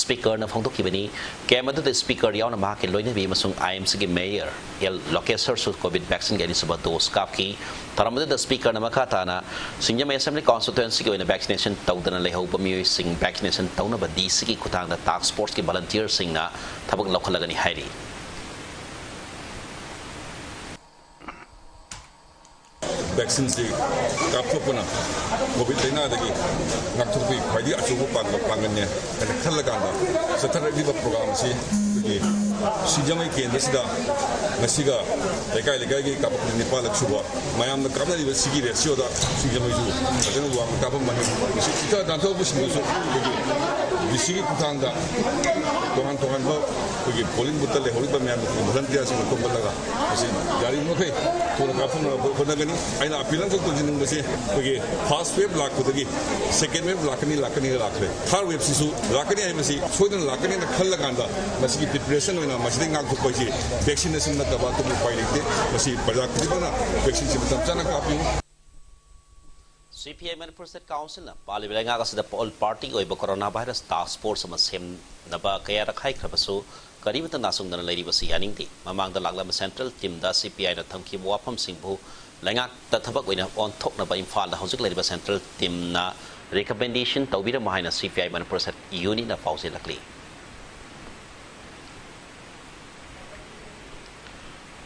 Speaker-ꯅ ꯐꯣꯡꯗꯣꯛꯈꯤꯕꯅꯤ꯫ Camp ꯑꯗꯨꯗ Speaker ꯌꯥꯎꯅ ꯃꯍꯥꯛꯀꯤ ꯂꯣꯏꯅꯕꯤ ꯑꯃꯁꯨꯡ I M C-ꯒꯤ Mayor ꯑꯦꯜ ꯂꯣꯀꯦꯁꯔꯁꯨ COVID vaccine-ꯒꯤ ꯑꯅꯤꯁꯨꯕ dose ꯀꯥꯞꯈꯤ꯫ ꯊꯧꯔꯝ ꯑꯗꯨꯗ Speaker-ꯅ ꯃꯈꯥ ꯇꯥꯅ ꯁꯤꯡꯖꯃꯩ Assembly Constituency-ꯒꯤ ꯑꯣꯏꯅ vaccination ꯇꯧꯗꯅ ꯂꯩꯍꯧꯕ ꯃꯤꯑꯣꯏꯁꯤꯡ vaccination ꯇꯧꯅꯕ D C-ꯒꯤ ꯈꯨꯠꯊꯥꯡꯗ task force-ꯀꯤ volunteer-ꯁꯤꯡꯅ ꯊꯕꯛ ꯂꯧꯈꯠꯂꯒꯅꯤ ꯍꯥꯏꯔꯤ꯫ Vaccine-ꯁꯤ ꯀꯥꯞꯊꯣꯛꯄꯅ COVID ꯂꯥꯏꯅꯥꯗꯒꯤ ꯉꯥꯛꯊꯣꯛꯄꯒꯤ ꯈ꯭ꯋꯥꯏꯗꯒꯤ ꯑꯆꯧꯕ ꯄꯥꯡꯒꯜ, ꯄꯥꯡꯒꯜꯅꯦ ꯍꯥꯏꯅ ꯈꯜꯂꯀꯥꯟꯗ ꯆꯠꯊꯔꯛꯂꯤꯕ program ꯑꯁꯤ ꯑꯩꯈꯣꯏꯒꯤ ꯁꯤꯡꯖꯃꯩ ꯀꯦꯟꯗ꯭ꯔꯁꯤꯗ ꯉꯁꯤꯒ ꯂꯩꯀꯥꯏ ꯂꯩꯀꯥꯏꯒꯤ ꯀꯥꯞꯄꯛꯄ ꯅꯤꯄꯥꯜꯂꯛ ꯁꯨꯕ ꯃꯌꯥꯝꯅ ꯀꯥꯞꯅꯔꯤꯕ ꯁꯤꯒꯤ ratio-ꯗ ꯁꯤꯡꯖꯃꯩꯁꯨ ꯐꯖꯅ ꯋꯥꯡꯅ ꯀꯥꯞꯄꯝꯃꯅꯤ꯫ ꯃꯁꯤ ꯏꯇꯥ ꯇꯥꯟꯊꯣꯛꯄꯁꯤꯡꯗꯨꯁꯨ ꯑꯩꯈꯣꯏꯒꯤ D C-ꯒꯤ ꯈꯨꯠꯊꯥꯡꯗ ꯇꯣꯉꯥꯟ ꯇꯣꯉꯥꯟꯕ ꯑꯩꯈꯣꯏꯒꯤ polling booth-ꯇ ꯂꯩꯍꯧꯔꯤꯕ ꯃꯌꯥꯝꯗꯨ volunteer-ꯁꯤꯡꯅ ꯈꯣꯝꯒꯠꯂꯒ ꯃꯁꯤ ꯌꯥꯔꯤꯕꯃꯈꯩ ꯊꯨꯅ ꯀꯥꯞꯊꯣꯛꯅꯕ ꯍꯣꯠꯅꯒꯅꯤ꯫ ꯑꯩꯅ appeal ꯑꯃꯈꯛ ꯇꯧꯖꯅꯤꯡꯕꯁꯦ, ꯑꯩꯈꯣꯏꯒꯤ first wave ꯂꯥꯛꯄꯗꯒꯤ second wave ꯂꯥꯛꯀꯅꯤ, ꯂꯥꯛꯀꯅꯤ ꯂꯥꯛꯈ꯭ꯔꯦ꯫ Third wave-ꯁꯤꯁꯨ ꯂꯥꯛꯀꯅꯤ ꯍꯥꯏꯕꯁꯤ ꯁꯣꯏꯗꯅ ꯂꯥꯛꯀꯅꯤ ꯍꯥꯏꯅ ꯈꯜꯂꯀꯥꯟꯗ ꯃꯁꯤꯒꯤ preparation ꯑꯣꯏꯅ ꯃꯁꯤꯗꯒꯤ ꯉꯥꯛꯊꯣꯛꯄ ꯍꯥꯏꯁꯤ vaccination ꯅꯠꯇꯕ ꯑꯇꯣꯞꯄ ꯎꯄꯥꯏ ꯂꯩꯇꯦ꯫ ꯃꯁꯤ ꯄ꯭ꯔꯖꯥ ꯈꯨꯗꯤꯡꯃꯛꯅ vaccine-ꯁꯤ ꯃꯇꯝ ꯆꯥꯅ ꯀꯥꯞꯄꯤꯌꯨ꯫ C P I Manipur State Council-ꯅ ꯄꯥꯜꯂꯤꯕ ꯂꯩꯉꯥꯛ ꯑꯁꯤꯗ all party ꯑꯣꯏꯕ corona virus task force ꯑꯃ ꯁꯦꯝꯅꯕ ꯀꯌꯥꯔꯛ ꯍꯥꯏꯈ꯭ꯔꯕꯁꯨ ꯀꯔꯤꯃꯠꯇ ꯅꯥꯆꯨꯡꯗꯅ ꯂꯩꯔꯤꯕꯁꯤ ꯌꯥꯅꯤꯡꯗꯦ꯫ ꯃꯃꯥꯡꯗ ꯂꯥꯛꯂꯝꯕ central team-ꯗ C P I-ꯅ ꯊꯝꯈꯤꯕ ꯋꯥꯐꯝꯁꯤꯡꯕꯨ ꯂꯩꯉꯥꯛꯇ ꯊꯕꯛ ꯑꯣꯏꯅ ꯑꯣꯟꯊꯣꯛꯅꯕ ꯏꯝꯐꯥꯜꯗ ꯍꯧꯖꯤꯛ ꯂꯩꯔꯤꯕ central team-ꯅ recommendation ꯇꯧꯕꯤꯔꯝꯃꯣ ꯍꯥꯏꯅ C P I Manipur State Unit-ꯅ ꯄꯥꯎꯖꯦꯜꯂꯛꯂꯤ꯫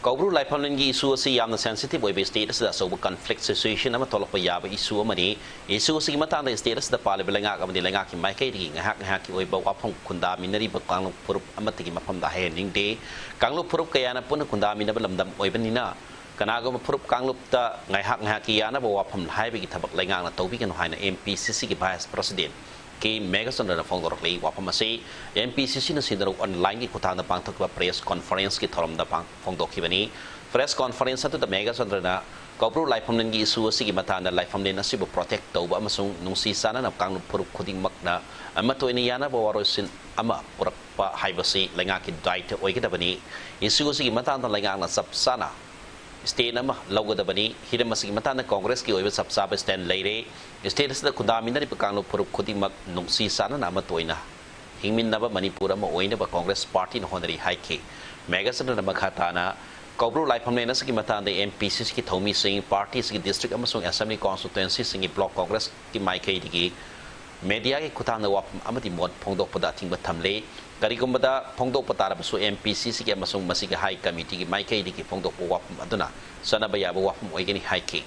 Koubru ꯂꯥꯏꯐꯝꯂꯦꯟꯒꯤ issue ꯑꯁꯤ ꯌꯥꯝꯅ sensitive ꯑꯣꯏꯕ state ꯑꯁꯤꯗ ꯑꯆꯧꯕ conflict situation ꯑꯃ ꯊꯣꯛꯂꯛꯄ ꯌꯥꯕ issue ꯑꯃꯅꯤ꯫ Issue ꯑꯁꯤꯒꯤ ꯃꯇꯥꯡꯗ state ꯑꯁꯤꯗ ꯄꯥꯜꯂꯤꯕ ꯂꯩꯉꯥꯛ ꯑꯃꯗꯤ ꯂꯩꯉꯥꯛꯀꯤ ꯃꯥꯏꯀꯩꯗꯒꯤ ꯉꯥꯏꯍꯥꯛ ꯉꯥꯏꯍꯥꯛꯀꯤ ꯑꯣꯏꯕ ꯋꯥꯐꯝ ꯈꯨꯟꯗꯥꯃꯤꯟꯅꯔꯤꯕ ꯀꯥꯡꯂꯨꯞ ꯐꯨꯔꯨꯞ ꯑꯃꯠꯇꯒꯤ ꯃꯐꯝꯗ ꯍꯥꯏꯍꯟꯅꯤꯡꯗꯦ꯫ ꯀꯥꯡꯂꯨꯞ ꯐꯨꯔꯨꯞ ꯀꯌꯥꯅ ꯄꯨꯟꯅ ꯈꯨꯟꯗꯥꯃꯤꯟꯅꯕ ꯂꯝꯗꯝ ꯑꯣꯏꯕꯅꯤꯅ ꯀꯅꯥꯒꯨꯝꯕ ꯐꯨꯔꯨꯞ ꯀꯥꯡꯂꯨꯞꯇ ꯉꯥꯏꯍꯥꯛ ꯉꯥꯏꯍꯥꯛꯀꯤ ꯌꯥꯅꯕ ꯋꯥꯐꯝ ꯍꯥꯏꯕꯒꯤ ꯊꯕꯛ ꯂꯩꯉꯥꯛꯅ ꯇꯧꯕꯤꯒꯅꯨ ꯍꯥꯏꯅ M P C C ꯒꯤ Vice President K ꯃꯦꯘꯆꯟꯗ꯭ꯔꯅ ꯐꯣꯡꯗꯣꯔꯛꯂꯤ꯫ ꯋꯥꯐꯝ ꯑꯁꯤ M P C C ꯅ ꯁꯤꯟꯗꯨꯅ online ꯒꯤ ꯈꯨꯠꯊꯥꯡꯗ ꯄꯥꯡꯊꯣꯛꯈꯤꯕ press conference ꯀꯤ ꯊꯧꯔꯝꯗ ꯄꯥꯡ-, ꯐꯣꯡꯗꯣꯛꯈꯤꯕꯅꯤ꯫ Press conference ꯑꯗꯨꯗ ꯃꯦꯘꯆꯟꯗ꯭ꯔꯅ ꯀꯧꯕ꯭ꯔꯨ ꯂꯥꯏꯐꯝꯂꯦꯟꯒꯤ issue ꯑꯁꯤꯒꯤ ꯃꯇꯥꯡꯗ ꯂꯥꯏꯐꯝꯂꯦꯟ ꯑꯁꯤꯕꯨ protect ꯇꯧꯕ ꯑꯃꯁꯨꯡ ꯅꯨꯡꯁꯤ ꯆꯥꯟꯅꯅ ꯀꯥꯡꯂꯨꯞ ꯐꯨꯔꯨꯞ ꯈꯨꯗꯤꯡꯃꯛꯅ ꯑꯃꯠꯇ ꯑꯣꯏꯅ ꯌꯥꯅꯕ ꯋꯥꯔꯣꯏꯁꯤꯟ ꯑꯃ ꯄꯨꯔꯛꯄ ꯍꯥꯏꯕꯁꯤ ꯂꯩꯉꯥꯛꯀꯤ ꯗꯥꯏꯇ ꯑꯣꯏꯒꯗꯕꯅꯤ꯫ Issue ꯑꯁꯤꯒꯤ ꯃꯇꯥꯡꯗ ꯂꯩꯉꯥꯛꯅ ꯆꯞ ꯆꯥꯅ stand ꯑꯃ ꯂꯧꯒꯗꯕꯅꯤ꯫ ꯍꯤꯔꯝ ꯑꯁꯤꯒꯤ ꯃꯇꯥꯡꯗ Congress ꯀꯤ ꯑꯣꯏꯕ ꯆꯞ ꯆꯥꯕ stand ꯂꯩꯔꯦ꯫ State ꯑꯁꯤꯗ ꯈꯨꯟꯗꯥꯃꯤꯟꯅꯔꯤꯕ ꯀꯥꯡꯂꯨꯞ ꯐꯨꯔꯨꯞ ꯈꯨꯗꯤꯡꯃꯛ ꯅꯨꯡꯁꯤ ꯆꯥꯟꯅꯅ ꯑꯃꯠꯇ ꯑꯣꯏꯅ ꯍꯤꯡꯃꯤꯟꯅꯕ ꯃꯅꯤꯄꯨꯔ ꯑꯃ ꯑꯣꯏꯅꯕ Congress Party ꯅ ꯍꯣꯠꯅꯔꯤ ꯍꯥꯏꯈꯤ꯫ ꯃꯦꯘꯆꯟꯗ꯭ꯔꯅ ꯃꯈꯥ ꯇꯥꯅ ꯀꯧꯕ꯭ꯔꯨ ꯂꯥꯏꯐꯝꯂꯦꯟ ꯑꯁꯤꯒꯤ ꯃꯇꯥꯡꯗ M P C C ꯒꯤ ꯊꯧꯃꯤꯁꯤꯡ, party ꯑꯁꯤꯒꯤ district ꯑꯃꯁꯨꯡ assembly constituency ꯁꯤꯡꯒꯤ block Congress ꯀꯤ ꯃꯥꯏꯀꯩꯗꯒꯤ media ꯒꯤ ꯈꯨꯠꯊꯥꯡꯗ ꯋꯥꯐꯝ ꯑꯃꯗꯤ ꯃꯣꯠ ꯐꯣꯡꯗꯣꯛꯄꯗ ꯑꯊꯤꯡꯕ ꯊꯝꯂꯦ꯫ ꯀꯔꯤꯒꯨꯝꯕꯗ ꯐꯣꯡꯗꯣꯛꯄ ꯇꯥꯔꯕꯁꯨ M P C C ꯒꯤ ꯑꯃꯁꯨꯡ ꯃꯁꯤꯒꯤ high committee ꯒꯤ ꯃꯥꯏꯀꯩꯗꯒꯤ ꯐꯣꯡꯗꯣꯛꯄ ꯋꯥꯐꯝ ꯑꯗꯨꯅ ꯆꯠꯅꯕ ꯌꯥꯕ ꯋꯥꯐꯝ ꯑꯣꯏꯒꯅꯤ ꯍꯥꯏꯈꯤ꯫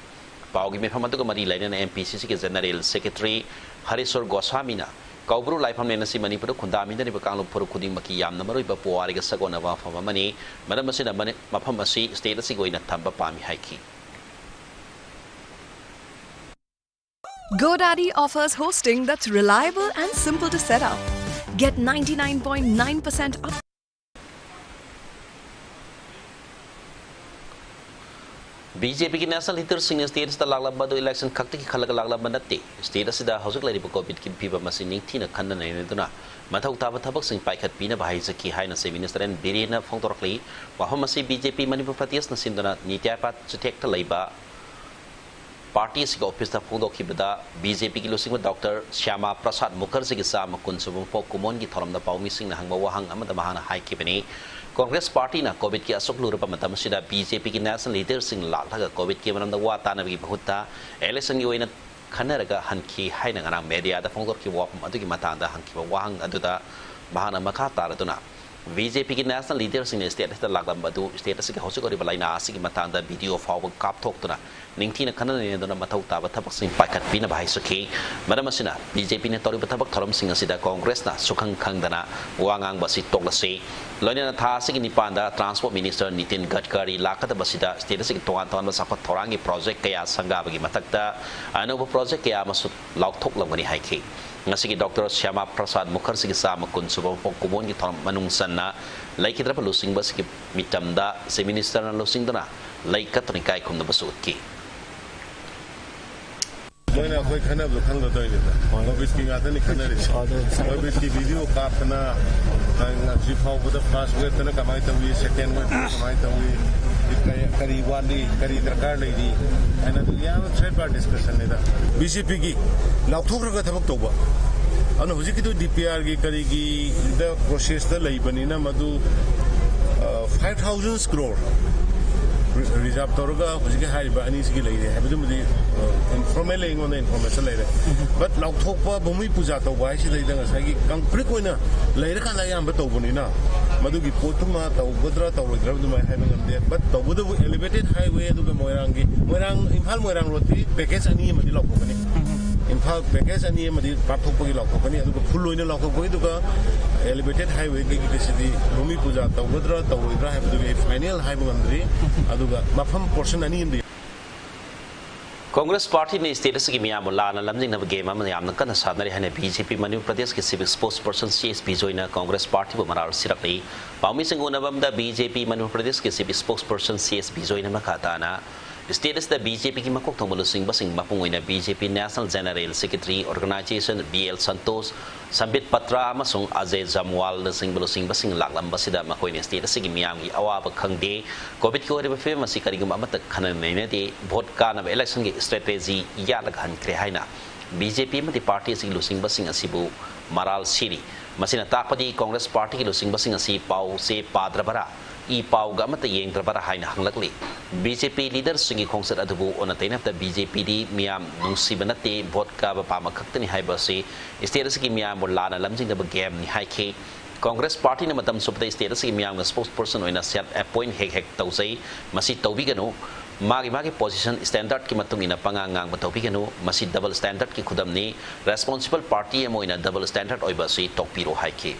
ꯄꯥꯎꯒꯤ ꯃꯤꯐꯝ ꯑꯗꯨꯒ ꯃꯔꯤ ꯂꯩꯅꯅ M P C C ꯒꯤ General Secretary ꯍꯔꯤꯁꯣꯔ ꯒꯣꯁꯥꯃꯤꯅ ꯀꯧꯕ꯭ꯔꯨ ꯂꯥꯏꯐꯝꯂꯦꯟ ꯑꯁꯤ ꯃꯅꯤꯄꯨꯔꯗ ꯈꯨꯟꯗꯥꯃꯤꯟꯅꯔꯤꯕ ꯀꯥꯡꯂꯨꯞ ꯐꯨꯔꯨꯞ ꯈꯨꯗꯤꯡꯃꯛꯀꯤ ꯌꯥꯝꯅ ꯃꯔꯨꯑꯣꯏꯕ ꯄꯨꯋꯥꯔꯤꯒ ꯁꯥꯒꯣꯟꯅꯕ ꯃꯐꯝ ꯑꯃꯅꯤ꯫ ꯃꯔꯝ ꯑꯁꯤꯅ ꯃꯅꯤ-, ꯃꯐꯝ ꯑꯁꯤ state ꯑꯁꯤꯒꯤ ꯑꯣꯏꯅ ꯊꯝꯕ ꯄꯥꯝꯃꯤ ꯍꯥꯏꯈꯤ꯫ GoDaddy offers hosting that's reliable and simple to set up. Get ninety-nine point nine percent up. B J P ꯒꯤ national leader ꯁꯤꯡꯅ state ꯑꯁꯤꯗ ꯂꯥꯛꯂꯝꯕ ꯑꯗꯨ election ꯈꯛꯇꯒꯤ ꯈꯜꯂꯒ ꯂꯥꯛꯂꯝꯕ ꯅꯠꯇꯦ꯫ State ꯑꯁꯤꯗ ꯍꯧꯖꯤꯛ ꯂꯩꯔꯤꯕ COVID ꯀꯤ ꯐꯤꯕꯝ ꯑꯁꯤ ꯅꯤꯡꯊꯤꯅ ꯈꯟꯅ ꯅꯩꯅꯗꯨꯅ ꯃꯊꯧ ꯇꯥꯕ ꯊꯕꯛꯁꯤꯡ ꯄꯥꯏꯈꯠꯄꯤꯅꯕ ꯍꯥꯏꯖꯈꯤ ꯍꯥꯏꯅ Chief Minister N ꯕꯤꯔꯦꯟꯅ ꯐꯣꯡꯗꯣꯔꯛꯂꯤ꯫ ꯋꯥꯐꯝ ꯑꯁꯤ B J P ꯃꯅꯤꯄꯨꯔ ꯄ꯭ꯔꯗꯦꯁꯅ ꯁꯤꯟꯗꯨꯅ ꯅꯤꯇ꯭ꯌꯥꯄꯥꯠ ꯆꯤꯊꯦꯛꯇ ꯂꯩꯕ party ꯑꯁꯤꯒꯤ office ꯇ ꯐꯣꯡꯗꯣꯛꯈꯤꯕꯗ B J P ꯒꯤ ꯂꯨꯆꯤꯡꯕ Doctor ꯁ꯭ꯌꯥꯃꯥ ꯄ꯭ꯔꯁꯥꯗ ꯃꯨꯈꯔꯖꯤꯒꯤ ꯆꯥꯝꯃ ꯀꯨꯟꯁꯨꯕ ꯃꯄꯣꯛ ꯀꯨꯝꯑꯣꯟꯒꯤ ꯊꯧꯔꯝꯗ ꯄꯥꯎꯃꯤꯁꯤꯡꯅ ꯍꯪꯕ ꯋꯥꯍꯪ ꯑꯃꯗ ꯃꯍꯥꯛꯅ ꯍꯥꯏꯈꯤꯕꯅꯤ, Congress party ꯅ COVID ꯀꯤ ꯑꯁꯨꯛ ꯂꯨꯔꯕ ꯃꯇꯝ ꯑꯁꯤꯗ B J P ꯒꯤ national leader ꯁꯤꯡ ꯂꯥꯛꯂꯒ COVID ꯀꯤ ꯃꯔꯝꯗ ꯋꯥ ꯇꯥꯅꯕꯒꯤ ꯃꯍꯨꯠꯇ election ꯒꯤ ꯑꯣꯏꯅ ꯈꯟꯅꯔꯒ ꯍꯟꯈꯤ ꯍꯥꯏꯅ ꯉꯔꯥꯡ media ꯗ ꯐꯣꯡꯗꯣꯛꯈꯤꯕ ꯋꯥꯐꯝ ꯑꯗꯨꯒꯤ ꯃꯇꯥꯡꯗ ꯍꯪꯈꯤꯕ ꯋꯥꯍꯪ ꯑꯗꯨꯗ ꯃꯍꯥꯛꯅ ꯃꯈꯥ ꯇꯥꯔꯗꯨꯅ, ꯕꯤ ꯖꯦ ꯄꯤꯒꯤ ꯅꯦꯁꯅꯦꯜ ꯂꯤꯗꯔꯁꯤꯡꯅ ꯁ꯭ꯇꯦꯠ ꯑꯁꯤꯗ ꯂꯥꯛꯂꯝꯕ ꯑꯗꯨ ꯁ꯭ꯇꯦꯠ ꯑꯁꯤꯒꯤ ꯍꯧꯖꯤꯛ ꯑꯣꯏꯔꯤꯕ ꯂꯥꯏꯅꯥ ꯑꯁꯤꯒꯤ ꯃꯇꯥꯡꯗ ꯚꯤꯗꯤꯑꯣ ꯐꯥꯎꯕ ꯀꯥꯞꯊꯣꯛꯇꯨꯅ ꯅꯤꯡꯊꯤꯅ ꯈꯟꯅ ꯅꯩꯅꯗꯨꯅ ꯃꯊꯧ ꯇꯥꯕ ꯊꯕꯛꯁꯤꯡ ꯄꯥꯏꯈꯠꯄꯤꯅꯕ ꯍꯥꯏꯖꯈꯤ꯫ ꯃꯔꯝ ꯑꯁꯤꯅ ꯕꯤ ꯖꯦ ꯄꯤꯅ ꯇꯧꯔꯤꯕ ꯊꯕꯛ ꯊꯧꯔꯝꯁꯤꯡ ꯑꯁꯤꯗ ꯀꯣꯡꯒ꯭ꯔꯦꯁꯅ ꯁꯨꯈꯪ ꯈꯪꯗꯅ ꯋꯥ ꯉꯥꯡꯕ ꯑꯁꯤ ꯇꯣꯛꯂꯁꯤ꯫ ꯂꯣꯏꯅꯅ ꯊꯥ ꯑꯁꯤꯒꯤ ꯅꯤꯄꯥꯟꯗ ꯇ꯭ꯔꯥꯟꯁꯄꯣꯔꯠ ꯃꯤꯅꯤꯁꯇꯔ ꯅꯤꯇꯤꯟ ꯒꯗꯀꯥꯔꯤ ꯂꯥꯛꯀꯗꯕ ꯑꯁꯤꯗ ꯁ꯭ꯇꯦꯠ ꯑꯁꯤꯒꯤ ꯇꯣꯉꯥꯟ ꯇꯣꯉꯥꯟꯕ ꯆꯥꯎꯈꯠ ꯊꯧꯔꯥꯡꯒꯤ ꯄ꯭ꯔꯣꯖꯦꯛ ꯀꯌꯥ ꯁꯪꯒꯥꯕꯒꯤ ꯃꯊꯛꯇ ꯑꯅꯧꯕ ꯄ꯭ꯔꯣꯖꯦꯛ ꯀꯌꯥ ꯑꯃꯁꯨ ꯂꯥꯎꯊꯣꯛꯂꯝꯒꯅꯤ ꯍꯥꯏꯈꯤ꯫ ꯉꯁꯤꯒꯤ ꯗꯣꯛꯇꯔ ꯁ꯭ꯌꯥꯃꯥ ꯄ꯭ꯔꯁꯥꯗ ꯃꯨꯈꯔꯖꯤꯒꯤ ꯆꯥꯝꯃ ꯀꯨꯟ ꯁꯨꯕ ꯃꯄꯣꯛ ꯀꯨꯝꯑꯣꯟꯒꯤ ꯊꯧꯔꯝ ꯃꯅꯨꯡ ꯆꯟꯅ ꯂꯩꯈꯤꯗ꯭ꯔꯕ ꯂꯨꯆꯤꯡꯕ ꯑꯁꯤꯒꯤ ꯃꯤꯇꯝꯗ ꯆꯤꯐ ꯃꯤꯅꯤꯁꯇꯔꯅ ꯂꯨꯆꯤꯡꯗꯨꯅ ꯂꯩ ꯀꯠꯇꯨꯅ ꯏꯀꯥꯏ ꯈꯨꯝꯅꯕꯁꯨ ꯎꯠꯈꯤ꯫ ꯃꯣꯏꯅ ꯑꯩꯈꯣꯏ ꯈꯟꯅꯕꯗꯣ ꯈꯪꯒꯗꯣꯏꯅꯤꯗ꯫ ꯍꯣꯏ꯫ ꯀꯣꯚꯤꯗꯀꯤ ꯉꯥꯛꯇꯅꯤ ꯈꯟꯅꯔꯤꯁꯦ꯫ ꯑꯗꯨ ꯁꯥ- ꯀꯣꯚꯤꯗꯀꯤ ꯚꯤꯗꯤꯑꯣ ꯀꯥꯞꯇꯅ, ꯉꯁꯤ ꯐꯥꯎꯕꯗ ꯐꯥꯔꯁ ꯋꯦꯕꯇꯅ ꯀꯃꯥꯏꯅ ꯇꯧꯏ, ꯁꯦꯀꯦꯟ ꯋꯦꯕꯇꯅ ꯀꯃꯥꯏꯅ ꯇꯧꯏ, ꯀꯔꯤ, ꯀꯔꯤ ꯋꯥꯠꯂꯤ, ꯀꯔꯤ ꯗꯔꯀꯥꯔ ꯂꯩꯔꯤ ꯍꯥꯏꯅ ꯑꯗꯨ ꯌꯥꯝꯅ ꯊ꯭ꯔꯦꯠ ꯕꯥꯏ ꯗꯤꯁꯀꯁꯟꯅꯤꯗ꯫ ꯕꯤ ꯖꯦ ꯄꯤꯒꯤ ꯂꯥꯎꯊꯣꯛꯈ꯭ꯔꯒ ꯊꯕꯛ ꯇꯧꯕ꯫ ꯑꯗꯨꯅ ꯍꯧꯖꯤꯛꯀꯤꯗꯨ ꯗꯤ ꯄꯤ ꯑꯥꯔꯒꯤ ꯀꯔꯤꯒꯤꯗ ꯄ꯭ꯔꯣꯁꯦꯁꯇ ꯂꯩꯕꯅꯤꯅ ꯃꯗꯨ, ꯑ, five thousand crore ꯔꯤ-, ꯔꯤꯖꯥꯔꯚ ꯇꯧꯔꯒ ꯍꯧꯖꯤꯛꯀꯤ ꯍꯥꯏꯔꯤꯕ ꯑꯅꯤꯁꯤꯒꯤ ꯂꯩꯔꯦ ꯍꯥꯏꯕꯗꯨꯃꯗꯤ, ꯑ, ꯏꯟꯐꯣꯔꯃꯦꯜ ꯑꯩꯉꯣꯟꯗ ꯏꯟꯐꯣꯔꯃꯦꯁꯟ ꯂꯩꯔꯦ꯫ ꯕꯠ ꯂꯥꯎꯊꯣꯛꯄ, ꯚꯨꯃꯤ ꯄꯨꯖꯥ ꯇꯧꯕ ꯍꯥꯏꯁꯤꯗꯩꯗ ꯉꯁꯥꯏꯒꯤ ꯀꯪꯀ꯭ꯔꯤꯠ ꯑꯣꯏꯅ ꯂꯩꯔꯀꯥꯟꯗ ꯑꯌꯥꯝꯕ ꯇꯧꯕꯅꯤꯅ ꯃꯗꯨꯒꯤ ꯄꯣꯠꯇꯨꯃ ꯇꯧꯒꯗ꯭ꯔꯥ ꯇꯧꯔꯣꯏꯗ꯭ꯔꯥ ꯑꯗꯨꯃꯥꯏꯅ ꯍꯥꯏꯕ ꯉꯝꯗꯦ꯫ ꯕꯠ ꯇꯧꯕꯇꯕꯨ ꯑꯦꯂꯤꯚꯦꯇꯦꯠ ꯍꯥꯏꯋꯦ ꯑꯗꯨꯒ ꯃꯣꯏꯔꯥꯡꯒꯤ, ꯃꯣꯏꯔꯥꯡ, ꯏꯝꯐꯥꯜ ꯃꯣꯏꯔꯥꯡ ꯔꯣꯗꯇꯤ ꯄꯦꯀꯦꯖ ꯑꯅꯤ ꯑꯃꯗꯤ ꯂꯥꯎꯊꯣꯛꯀꯅꯤ꯫ ꯏꯝꯐꯥꯜ ꯄꯦꯀꯦꯖ ꯑꯅꯤ ꯑꯃꯗꯤ ꯄꯥꯛꯊꯣꯛꯄꯒꯤ ꯂꯥꯎꯊꯣꯛꯀꯅꯤ, ꯑꯗꯨꯒ ꯐꯨꯜ ꯑꯣꯏꯅ ꯂꯥꯎꯊꯣꯛꯄꯒꯤ, ꯑꯗꯨꯒ ꯑꯦꯂꯤꯚꯦꯇꯦꯠ ꯍꯥꯏꯋꯦꯒꯤꯗꯁꯤꯗꯤ ꯚꯨꯃꯤ ꯄꯨꯖꯥ ꯇꯧꯒꯗ꯭ꯔꯥ ꯇꯧꯔꯣꯏꯗ꯭ꯔꯥ ꯍꯥꯏꯕꯗꯨꯒꯤ ꯑꯩ ꯐꯥꯏꯅꯦꯜ ꯍꯥꯏꯕ ꯉꯝꯗ꯭ꯔꯤ꯫ ꯑꯗꯨꯒ ꯃꯐꯝ ꯄꯣꯔꯁꯟ ꯑꯅꯤ ꯑꯃꯗꯤ ꯀꯣꯡꯒ꯭ꯔꯦꯁ ꯄꯥꯔꯇꯤꯅ ꯁ꯭ꯇꯦꯠ ꯑꯁꯤꯒꯤ ꯃꯤꯌꯥꯝꯕꯨ ꯂꯥꯟꯅ ꯂꯝꯖꯤꯡꯅꯕ ꯒꯦꯝ ꯑꯃ ꯌꯥꯝꯅ ꯀꯟꯅ ꯁꯥꯟꯅꯔꯤ ꯍꯥꯏꯅ ꯕꯤ ꯖꯦ ꯄꯤ ꯃꯅꯤꯄꯨꯔ ꯄ꯭ꯔꯗꯦꯁꯀꯤ chief ꯁ꯭ꯄꯣꯛꯁ person C S ꯕꯤꯖꯣꯏꯅ Congress ꯄꯥꯔꯇꯤꯕꯨ ꯃꯔꯥꯜ ꯁꯤꯔꯛꯂꯤ꯫ ꯄꯥꯎꯃꯤꯁꯤꯡꯒ ꯎꯅꯕ ꯑꯃꯗ ꯕꯤ ꯖꯦ ꯄꯤ ꯃꯅꯤꯄꯨꯔ ꯄ꯭ꯔꯗꯦꯁꯀꯤ ꯆꯤꯐ ꯁ꯭ꯄꯣꯛꯁ ꯄꯔꯁꯟ ꯁꯤ ꯑꯦꯁ ꯕꯤꯖꯣꯏꯅ ꯃꯈꯥ ꯇꯥꯅ ꯁ꯭ꯇꯦꯠ ꯑꯁꯤꯗ ꯕꯤ ꯖꯦ ꯄꯤꯒꯤ ꯃꯀꯣꯛ ꯊꯣꯡꯕ ꯂꯨꯆꯤꯡꯕꯁꯤꯡ, ꯃꯄꯨꯡ ꯑꯣꯏꯅ B J P national general secretary, organisation, B L Santosh, Sambit Patra ꯑꯃꯁꯨꯡ ꯑꯖꯦ ꯖꯝꯋꯥꯜꯅꯆꯤꯡꯕ ꯂꯨꯆꯤꯡꯕꯁꯤꯡ ꯂꯥꯛꯂꯝꯕꯁꯤꯗ ꯃꯈꯣꯏꯅ ꯁ꯭ꯇꯦꯠ ꯑꯁꯤꯒꯤ ꯃꯤꯌꯥꯝꯒꯤ ꯑꯋꯥꯕ ꯈꯪꯗꯦ, ꯀꯣꯚꯤꯗꯀꯤ ꯑꯣꯏꯔꯤꯕ ꯐꯤꯕꯝ ꯑꯁꯤ ꯀꯔꯤꯒꯨꯝꯕ ꯑꯃꯠꯇ ꯈꯟꯅ ꯅꯩꯅꯗꯦ, ꯚꯣꯠ ꯀꯥꯅꯕ ꯏꯂꯦꯛꯁꯟꯒꯤ ꯁ꯭ꯇ꯭ꯔꯦꯇꯦꯖꯤ ꯌꯥꯠꯂꯒ ꯍꯟꯈ꯭ꯔꯦ ꯍꯥꯏꯅ ꯕꯤ ꯖꯦ ꯄꯤ ꯑꯃꯗꯤ ꯄꯥꯔꯇꯤ ꯑꯁꯤꯒꯤ ꯂꯨꯆꯤꯡꯕꯁꯤꯡ ꯑꯁꯤꯕꯨ ꯃꯔꯥꯜ ꯁꯤꯔꯤ꯫ ꯃꯁꯤꯅ ꯇꯥꯛꯄꯗꯤ ꯀꯣꯡꯒ꯭ꯔꯦꯁ ꯄꯥꯔꯇꯤꯒꯤ ꯂꯨꯆꯤꯡꯕꯁꯤꯡ ꯑꯁꯤ ꯄꯥꯎ ꯆꯦ ꯄꯥꯗ꯭ꯔꯕꯔꯥ, ꯏ ꯄꯥꯎꯒ ꯑꯃꯠꯇ ꯌꯦꯡꯗ꯭ꯔꯕꯔꯥ ꯍꯥꯏꯅ ꯍꯪꯂꯛꯂꯤ꯫ ꯕꯤ ꯖꯦ ꯄꯤ ꯂꯤꯗꯔꯁꯤꯡꯒꯤ ꯈꯣꯡꯆꯠ ꯑꯗꯨꯕꯨ ꯑꯣꯟꯅ ꯇꯩꯅꯕꯗ ꯕꯤ ꯖꯦ ꯄꯤꯗꯤ ꯃꯤꯌꯥꯝ ꯅꯨꯡꯁꯤꯕ ꯅꯠꯇꯦ, ꯚꯣꯠ ꯀꯥꯕ ꯄꯥꯝꯕ ꯈꯛꯇꯅꯤ ꯍꯥꯏꯕ ꯑꯁꯤ ꯁ꯭ꯇꯦꯠ ꯑꯁꯤꯒꯤ ꯃꯤꯌꯥꯝꯕꯨ ꯂꯥꯟꯅ ꯂꯝꯖꯤꯡꯅꯕ ꯒꯦꯝꯅꯤ ꯍꯥꯏꯈꯤ꯫ ꯀꯣꯡꯒ꯭ꯔꯦꯁ ꯄꯥꯔꯇꯤꯅ ꯃꯇꯝ ꯆꯨꯞꯄꯗ ꯁ꯭ꯇꯦꯠ ꯑꯁꯤꯒꯤ ꯃꯤꯌꯥꯝꯒꯤ ꯁ꯭ꯄꯣꯛꯁ ꯄꯔꯁꯟ ꯑꯣꯏꯅ ꯁꯦꯜꯐ ꯑꯦꯄꯣꯏꯟ ꯍꯦꯛ ꯍꯦꯛ ꯇꯧꯖꯩ꯫ ꯃꯁꯤ ꯇꯧꯕꯤꯒꯅꯨ꯫ ꯃꯥꯒꯤ ꯃꯥꯒꯤ ꯄꯣꯖꯤꯁꯟ ꯁ꯭ꯇꯦꯟꯗꯔꯗꯀꯤ ꯃꯇꯨꯡ ꯏꯟꯅ ꯄꯉꯥꯡ ꯉꯥꯡꯕ ꯇꯧꯕꯤꯒꯅꯨ꯫ ꯃꯁꯤ ꯗꯕꯜ ꯁ꯭ꯇꯦꯟꯗꯔꯗꯀꯤ ꯈꯨꯗꯝꯅꯤ꯫ ꯔꯦꯁꯄꯣꯟꯁꯤꯕꯜ ꯄꯥꯔꯇꯤ ꯑꯃ ꯑꯣꯏꯅ ꯗꯕꯜ ꯁ꯭ꯇꯦꯟꯗꯔꯗ ꯑꯣꯏꯕ ꯑꯁꯤ ꯇꯣꯛꯄꯤꯔꯣ ꯍꯥꯏꯈꯤ꯫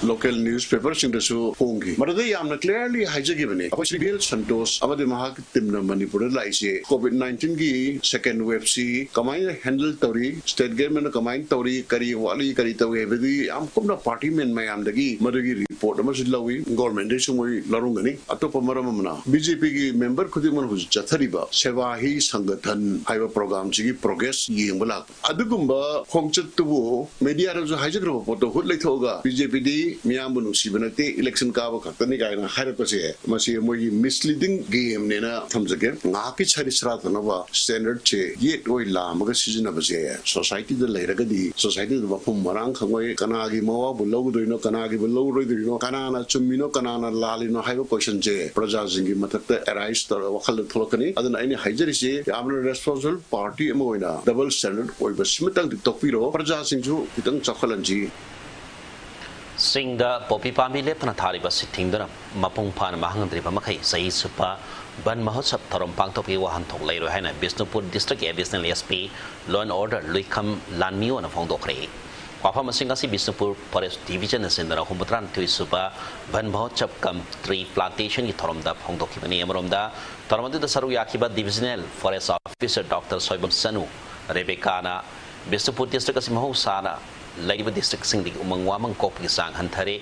ꯂꯣꯀꯦꯜ ꯅ꯭ꯌꯨꯁꯄꯦꯄꯔꯁꯤꯡꯗꯁꯨ ꯐꯣꯡꯈꯤ꯫ ꯃꯗꯨꯗ ꯌꯥꯝꯅ ꯀ꯭ꯂꯤꯌꯥꯔꯂꯤ ꯍꯥꯏꯖꯈꯤꯕꯅꯤ꯫ ꯑꯩꯈꯣꯏ ꯁ꯭ꯔꯤ ꯕꯤ ꯑꯦꯜ ꯁꯟꯇꯣꯁ ꯑꯃꯗꯤ ꯃꯍꯥꯛꯀꯤ ꯇꯤꯝꯅ ꯃꯅꯤꯄꯨꯔꯗ ꯂꯥꯛꯏꯁꯦ ꯀꯣꯚꯤꯗ ꯅꯥꯏꯟꯇꯤꯟꯒꯤ ꯁꯦꯀꯦꯟ ꯋꯦꯕꯁꯤ ꯀꯃꯥꯏꯅ ꯍꯦꯟꯗꯜ ꯇꯧꯔꯤ, ꯁ꯭ꯇꯦꯠ ꯒꯚꯔꯟꯃꯦꯟꯠꯅ ꯀꯃꯥꯏꯅ ꯇꯧꯔꯤ, ꯀꯔꯤ ꯋꯥꯠꯂꯤ, ꯀꯔꯤ ꯇꯧꯏ ꯍꯥꯏꯕꯗꯤ ꯌꯥꯝ ꯀꯨꯞꯅ ꯄꯥꯔꯇꯤ ꯃꯦꯟ ꯃꯌꯥꯝꯗꯒꯤ ꯃꯗꯨꯒꯤ ꯔꯤꯄꯣꯔꯠ ꯑꯃꯁꯨ ꯂꯧꯏ꯫ ꯒꯣꯔꯃꯦꯟꯗꯩꯁꯨ ꯃꯣꯏ ꯂꯧꯔꯝꯒꯅꯤ꯫ ꯑꯇꯣꯞꯄ ꯃꯔꯝ ꯑꯃꯅ, ꯕꯤ ꯖꯦ ꯄꯤꯒꯤ ꯃꯦꯝꯕꯔ ꯈꯨꯗꯤꯡꯃꯛꯅ ꯍꯧꯖꯤꯛ ꯆꯠꯊꯔꯤꯕ ꯁꯦꯕꯥ ꯍꯤ ꯁꯪꯒꯊꯟ ꯍꯥꯏꯕ ꯄ꯭ꯔꯣꯒ꯭ꯔꯥꯝꯁꯤꯒꯤ ꯄ꯭ꯔꯣꯒ꯭ꯔꯦꯁ ꯌꯦꯡꯕ ꯂꯥꯛꯄ꯫ ꯑꯗꯨꯒꯨꯝꯕ ꯈꯣꯡꯆꯠꯇꯨꯕꯨ ꯃꯦꯗꯤꯌꯥꯗꯁꯨ ꯍꯥꯏꯖꯈ꯭ꯔꯕ ꯄꯣꯠꯇꯣ ꯍꯨꯠ ꯂꯩꯊꯣꯛꯑꯒ, ꯕꯤ ꯖꯦ ꯄꯤꯗꯤ ꯃꯤꯌꯥꯝꯕꯨ ꯅꯨꯡꯁꯤꯕ ꯅꯠꯇꯦ, ꯏꯂꯦꯛꯁꯟ ꯀꯥꯕ ꯈꯛꯇꯅꯤ ꯀꯥꯏꯅ ꯍꯥꯏꯔꯛꯄꯁꯦ, ꯃꯁꯤ ꯃꯣꯏꯒꯤ ꯃꯤꯁꯂꯤꯗꯤꯡ ꯒꯦꯝꯅꯦꯅ ꯊꯝꯖꯒꯦ꯫ ꯉꯥꯏꯍꯥꯛꯀꯤ ꯁꯥꯔꯤ ꯁꯔꯥ ꯇꯧꯅꯕ ꯁ꯭ꯇꯦꯟꯗꯔꯗꯁꯦ ꯌꯦꯠ ꯑꯣꯏ ꯂꯥꯝꯃꯒ ꯁꯤꯖꯤꯟꯅꯕꯁꯦ ꯁꯣꯁꯥꯏꯇꯤꯗ ꯂꯩꯔꯒꯗꯤ ꯁꯣꯁꯥꯏꯇꯤꯗ ꯃꯐꯝ ꯃꯔꯥꯡ ꯈꯪꯉꯣꯏ꯫ ꯀꯅꯥꯒꯤ ꯃꯋꯥꯕꯨ ꯂꯧꯒꯗꯣꯏꯅꯣ, ꯀꯅꯥꯒꯤꯕꯨ ꯂꯧꯔꯣꯏꯗꯣꯏꯅꯣ, ꯀꯅꯥꯅ ꯆꯨꯝꯃꯤꯅꯣ, ꯀꯅꯥꯅ ꯂꯥꯜꯂꯤꯅꯣ ꯍꯥꯏꯕ ꯀꯣꯏꯁꯟꯁꯦ ꯄ꯭ꯔꯖꯥꯁꯤꯡꯒꯤ ꯃꯊꯛꯇ ꯑꯦꯔꯥꯏꯁ ꯇꯧꯔꯒ ꯋꯥꯈꯜꯗ ꯊꯣꯛꯂꯛꯀꯅꯤ꯫ ꯑꯗꯨꯅ ꯑꯩꯅ ꯍꯥꯏꯖꯔꯤꯁꯦ, ꯌꯥꯝꯅ ꯔꯦꯁꯄꯣꯟꯁꯤꯕꯜ ꯄꯥꯔꯇꯤ ꯑꯃ ꯑꯣꯏꯅ ꯗꯕꯜ ꯁ꯭ꯇꯦꯟꯗꯔꯗ ꯑꯣꯏꯕꯁꯤꯃꯇꯪꯗꯤ ꯇꯣꯛꯄꯤꯔꯣ, ꯄ꯭ꯔꯖꯥꯁꯤꯡꯁꯨ ꯈꯤꯇꯪ ꯆꯥꯎꯈꯠꯍꯟꯁꯤ꯫ ꯆꯤꯡꯗ ꯄꯣꯄꯤ ꯄꯥꯝꯕꯤ ꯂꯦꯞꯇꯅ ꯊꯥꯔꯤꯕ ꯑꯁꯤ ꯊꯤꯡꯗꯨꯅ ꯃꯄꯨꯡ ꯐꯥꯅ ꯃꯥꯡꯍꯟꯗ꯭ꯔꯤꯕ ꯃꯈꯩ ꯆꯍꯤ ꯆꯨꯞꯄ ꯕꯟ ꯃꯍꯣꯠꯁꯕ ꯊꯧꯔꯝ ꯄꯥꯡꯊꯣꯛꯄꯒꯤ ꯋꯥꯍꯟꯊꯣꯛ ꯂꯩꯔꯣꯏ ꯍꯥꯏꯅ ꯕꯤꯁꯅꯨꯄꯨꯔ ꯗꯤꯁꯇ꯭ꯔꯤꯛꯀꯤ additional S P law and order Luikham ꯂꯥꯟꯃꯤꯌꯣꯅ ꯐꯣꯡꯗꯣꯛꯈ꯭ꯔꯦ꯫ ꯋꯥꯐꯝꯁꯤꯡ ꯑꯁꯤ ꯕꯤꯁꯅꯨꯄꯨꯔ ꯐꯣꯔꯦꯁ ꯗꯤꯚꯤꯖꯟꯅ ꯆꯤꯡꯗꯨꯅ ꯍꯨꯝꯐꯨꯇꯔꯥꯅꯤꯊꯣꯏ ꯁꯨꯕ ꯕꯟ ꯃꯍꯣꯠꯁꯕ ꯀꯝ ꯇ꯭ꯔꯤ ꯄ꯭ꯂꯥꯟꯇꯦꯁꯟꯒꯤ ꯊꯧꯔꯝꯗ ꯐꯣꯡꯗꯣꯛꯈꯤꯕꯅꯤ꯫ ꯑꯃꯔꯣꯝꯗ, ꯊꯧꯔꯝ ꯑꯗꯨꯗ ꯁꯔꯨꯛ ꯌꯥꯈꯤꯕ divisional forest officer doctor Soibam ꯆꯅꯨ ꯔꯦꯕꯦꯀꯥꯅ ꯕꯤꯁꯅꯨꯄꯨꯔ ꯗꯤꯁꯇ꯭ꯔꯤꯛ ꯑꯁꯤ ꯃꯍꯧꯁꯥꯅ ꯂꯩꯔꯤꯕ ꯗꯤꯁꯇ꯭ꯔꯤꯛꯁꯤꯡꯗꯒꯤ ꯎꯃꯪ ꯋꯥꯃꯪ ꯀꯣꯛꯄꯒꯤ ꯆꯥꯡ ꯍꯟꯊꯔꯦ꯫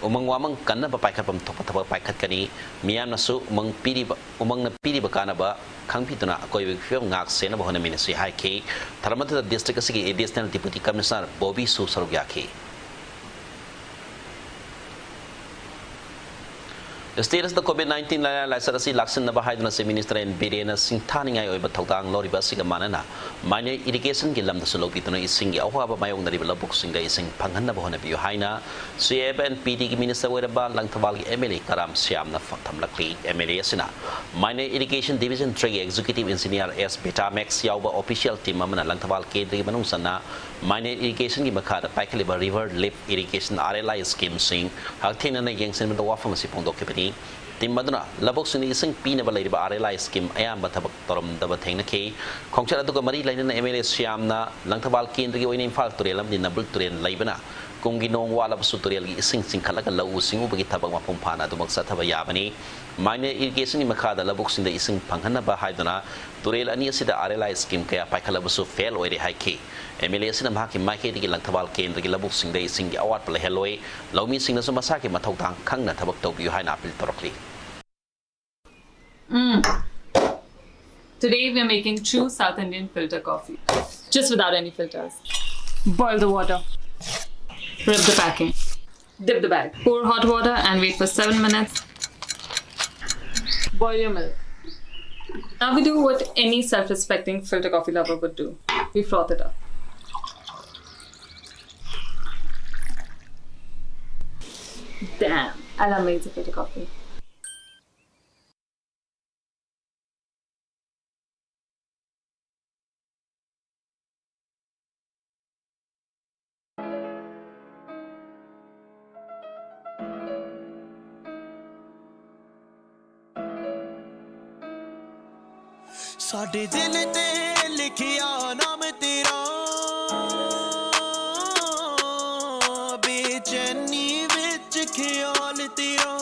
ꯎꯃꯪ ꯋꯥꯃꯪ ꯀꯟꯅꯕ ꯄꯥꯏꯈꯠꯐꯝ ꯊꯣꯛꯄ ꯊꯕꯛ ꯄꯥꯏꯈꯠꯀꯅꯤ꯫ ꯃꯤꯌꯥꯝꯅꯁꯨ ꯎꯃꯪ ꯄꯤꯔꯤꯕ, ꯎꯃꯪꯅ ꯄꯤꯔꯤꯕ ꯀꯥꯟꯅꯕ ꯈꯪꯕꯤꯗꯨꯅ ꯑꯀꯣꯏꯕꯒꯤ ꯐꯤꯕꯝ ꯉꯥꯛ ꯁꯦꯟꯅꯕ ꯍꯣꯠꯅꯃꯤꯟꯅꯁꯤ ꯍꯥꯏꯈꯤ꯫ ꯊꯧꯔꯝ ꯑꯗꯨꯗ ꯗꯤꯁꯇ꯭ꯔꯤꯛ ꯑꯁꯤꯒꯤ ꯑꯦꯗꯤꯁꯅꯦꯜ ꯗꯤꯄꯨꯇꯤ ꯀꯃꯤꯁꯅꯔ ꯕꯣꯕꯤꯁꯨ ꯁꯔꯨꯛ ꯌꯥꯈꯤ꯫ State ꯑꯁꯤꯗ COVID nineteen ꯂꯥꯏꯅꯥ ꯂꯥꯏꯆꯠ ꯑꯁꯤ ꯂꯥꯛꯁꯤꯟꯅꯕ ꯍꯥꯏꯗꯨꯅ Chief Minister ꯑꯦꯟ ꯕꯤꯔꯦꯟꯅ ꯁꯤꯡꯊꯥꯅꯤꯡꯉꯥꯏ ꯑꯣꯏꯕ ꯊꯧꯗꯥꯡ ꯂꯧꯔꯤꯕ ꯑꯁꯤꯒ ꯃꯥꯟꯅꯅ minor irrigation ꯒꯤ ꯂꯝꯗꯁꯨ ꯂꯧꯕꯤꯗꯨꯅ ꯏꯁꯤꯡꯒꯤ ꯑꯋꯥꯕ ꯃꯥꯌꯣꯛꯅꯔꯤꯕ ꯂꯧꯕꯨꯛꯁꯤꯡꯗ ꯏꯁꯤꯡ ꯐꯪꯍꯟꯅꯕ ꯍꯣꯠꯅꯕꯤꯌꯨ ꯍꯥꯏꯅ C F and P D ꯒꯤ minister ꯑꯣꯏꯔꯕ ꯂꯪꯊꯕꯥꯜꯒꯤ M L A Karam ꯁ꯭ꯌꯥꯝꯅ ꯊꯝꯂꯛꯂꯤ꯫ M L A ꯑꯁꯤꯅ minor irrigation division three ꯒꯤ executive engineer S Betamax ꯌꯥꯎꯕ official team ꯑꯃꯅ ꯂꯪꯊꯕꯥꯜ ꯀꯦꯟꯗ꯭ꯔꯒꯤ ꯃꯅꯨꯡ ꯆꯟꯅ minor irrigation ꯒꯤ ꯃꯈꯥꯗ ꯄꯥꯏꯈꯠꯂꯤꯕ river lip irrigation, R L I, scheme ꯁꯤꯡ ꯍꯛꯊꯦꯡꯅꯅ ꯌꯦꯡꯁꯤꯟꯕꯗ ꯋꯥꯐꯝ ꯑꯁꯤ ꯐꯣꯡꯗꯣꯛꯈꯤꯕꯅꯤ꯫ Team ꯑꯗꯨꯅ ꯂꯧꯕꯨꯛꯁꯤꯡꯗ ꯏꯁꯤꯡ ꯄꯤꯅꯕ ꯂꯩꯔꯤꯕ R L I scheme ꯑꯌꯥꯝꯕ ꯊꯕꯛ ꯇꯧꯔꯝꯗꯕ ꯊꯦꯡꯅꯈꯤ꯫ ꯈꯣꯡꯆꯠ ꯑꯗꯨꯒ ꯃꯔꯤ ꯂꯩꯅꯅ M L A ꯁ꯭ꯌꯥꯝꯅ ꯂꯪꯊꯕꯥꯜ ꯀꯦꯟꯗ꯭ꯔꯒꯤ ꯑꯣꯏꯅ ꯏꯝꯐꯥꯜ ꯇꯨꯔꯦꯜ ꯑꯃꯗꯤ ꯅꯝꯕꯨꯜ ꯇꯨꯔꯦꯜ ꯂꯩꯕꯅ ꯀꯨꯝꯒꯤ ꯅꯣꯡ ꯋꯥꯠꯂꯕꯁꯨ ꯇꯨꯔꯦꯜꯒꯤ ꯏꯁꯤꯡ ꯆꯤꯡꯈꯠꯂꯒ ꯂꯧꯎ ꯁꯤꯡꯎꯕꯒꯤ ꯊꯕꯛ ꯃꯄꯨꯡ ꯐꯥꯅ ꯑꯗꯨꯃꯛ ꯆꯠꯊꯕ ꯌꯥꯕꯅꯤ꯫ Minor irrigation ꯒꯤ ꯃꯈꯥꯗ ꯂꯧꯕꯨꯛꯁꯤꯡꯗ ꯏꯁꯤꯡ ꯐꯪꯍꯟꯅꯕ ꯍꯥꯏꯗꯨꯅ ꯇꯨꯔꯦꯜ ꯑꯅꯤ ꯑꯁꯤꯗ R L I scheme ꯀꯌꯥ ꯄꯥꯏꯈꯠꯂꯕꯁꯨ fail ꯑꯣꯏꯔꯦ ꯍꯥꯏꯈꯤ꯫ M L A ꯑꯁꯤꯅ ꯃꯍꯥꯛꯀꯤ ꯃꯥꯏꯀꯩꯗꯒꯤ ꯂꯪꯊꯕꯥꯜ ꯀꯦꯟꯗ꯭ꯔꯒꯤ ꯂꯧꯕꯨꯛꯁꯤꯡꯗ ꯏꯁꯤꯡꯒꯤ ꯑꯋꯥꯠꯄ ꯂꯩꯍꯜꯂꯣꯏ, ꯂꯧꯃꯤꯁꯤꯡꯅꯁꯨ ꯃꯁꯥꯒꯤ ꯃꯊꯧꯗꯥꯡ ꯈꯪꯅ ꯊꯕꯛ ꯇꯧꯕꯤꯌꯨ ꯍꯥꯏꯅ appeal ꯇꯧꯔꯛꯂꯤ꯫ Mm. Today we are making true South Indian filter coffee, just without any filters. Boil the water, rip the packing, dip the bag, pour hot water and wait for seven minutes. Boil your milk. Now we do what any self-respecting filter coffee lover would do. We froth it up. Damn, I love making filter coffee. ਸਾਡੇ ਦਿਲ ਤੇ ਲਿਖਿਆ ਨਾਮ ਤੇਰਾ, ਬੇਚੈਨੀ ਵਿੱਚ ਖਿਆਲ ਤੇਰਾ।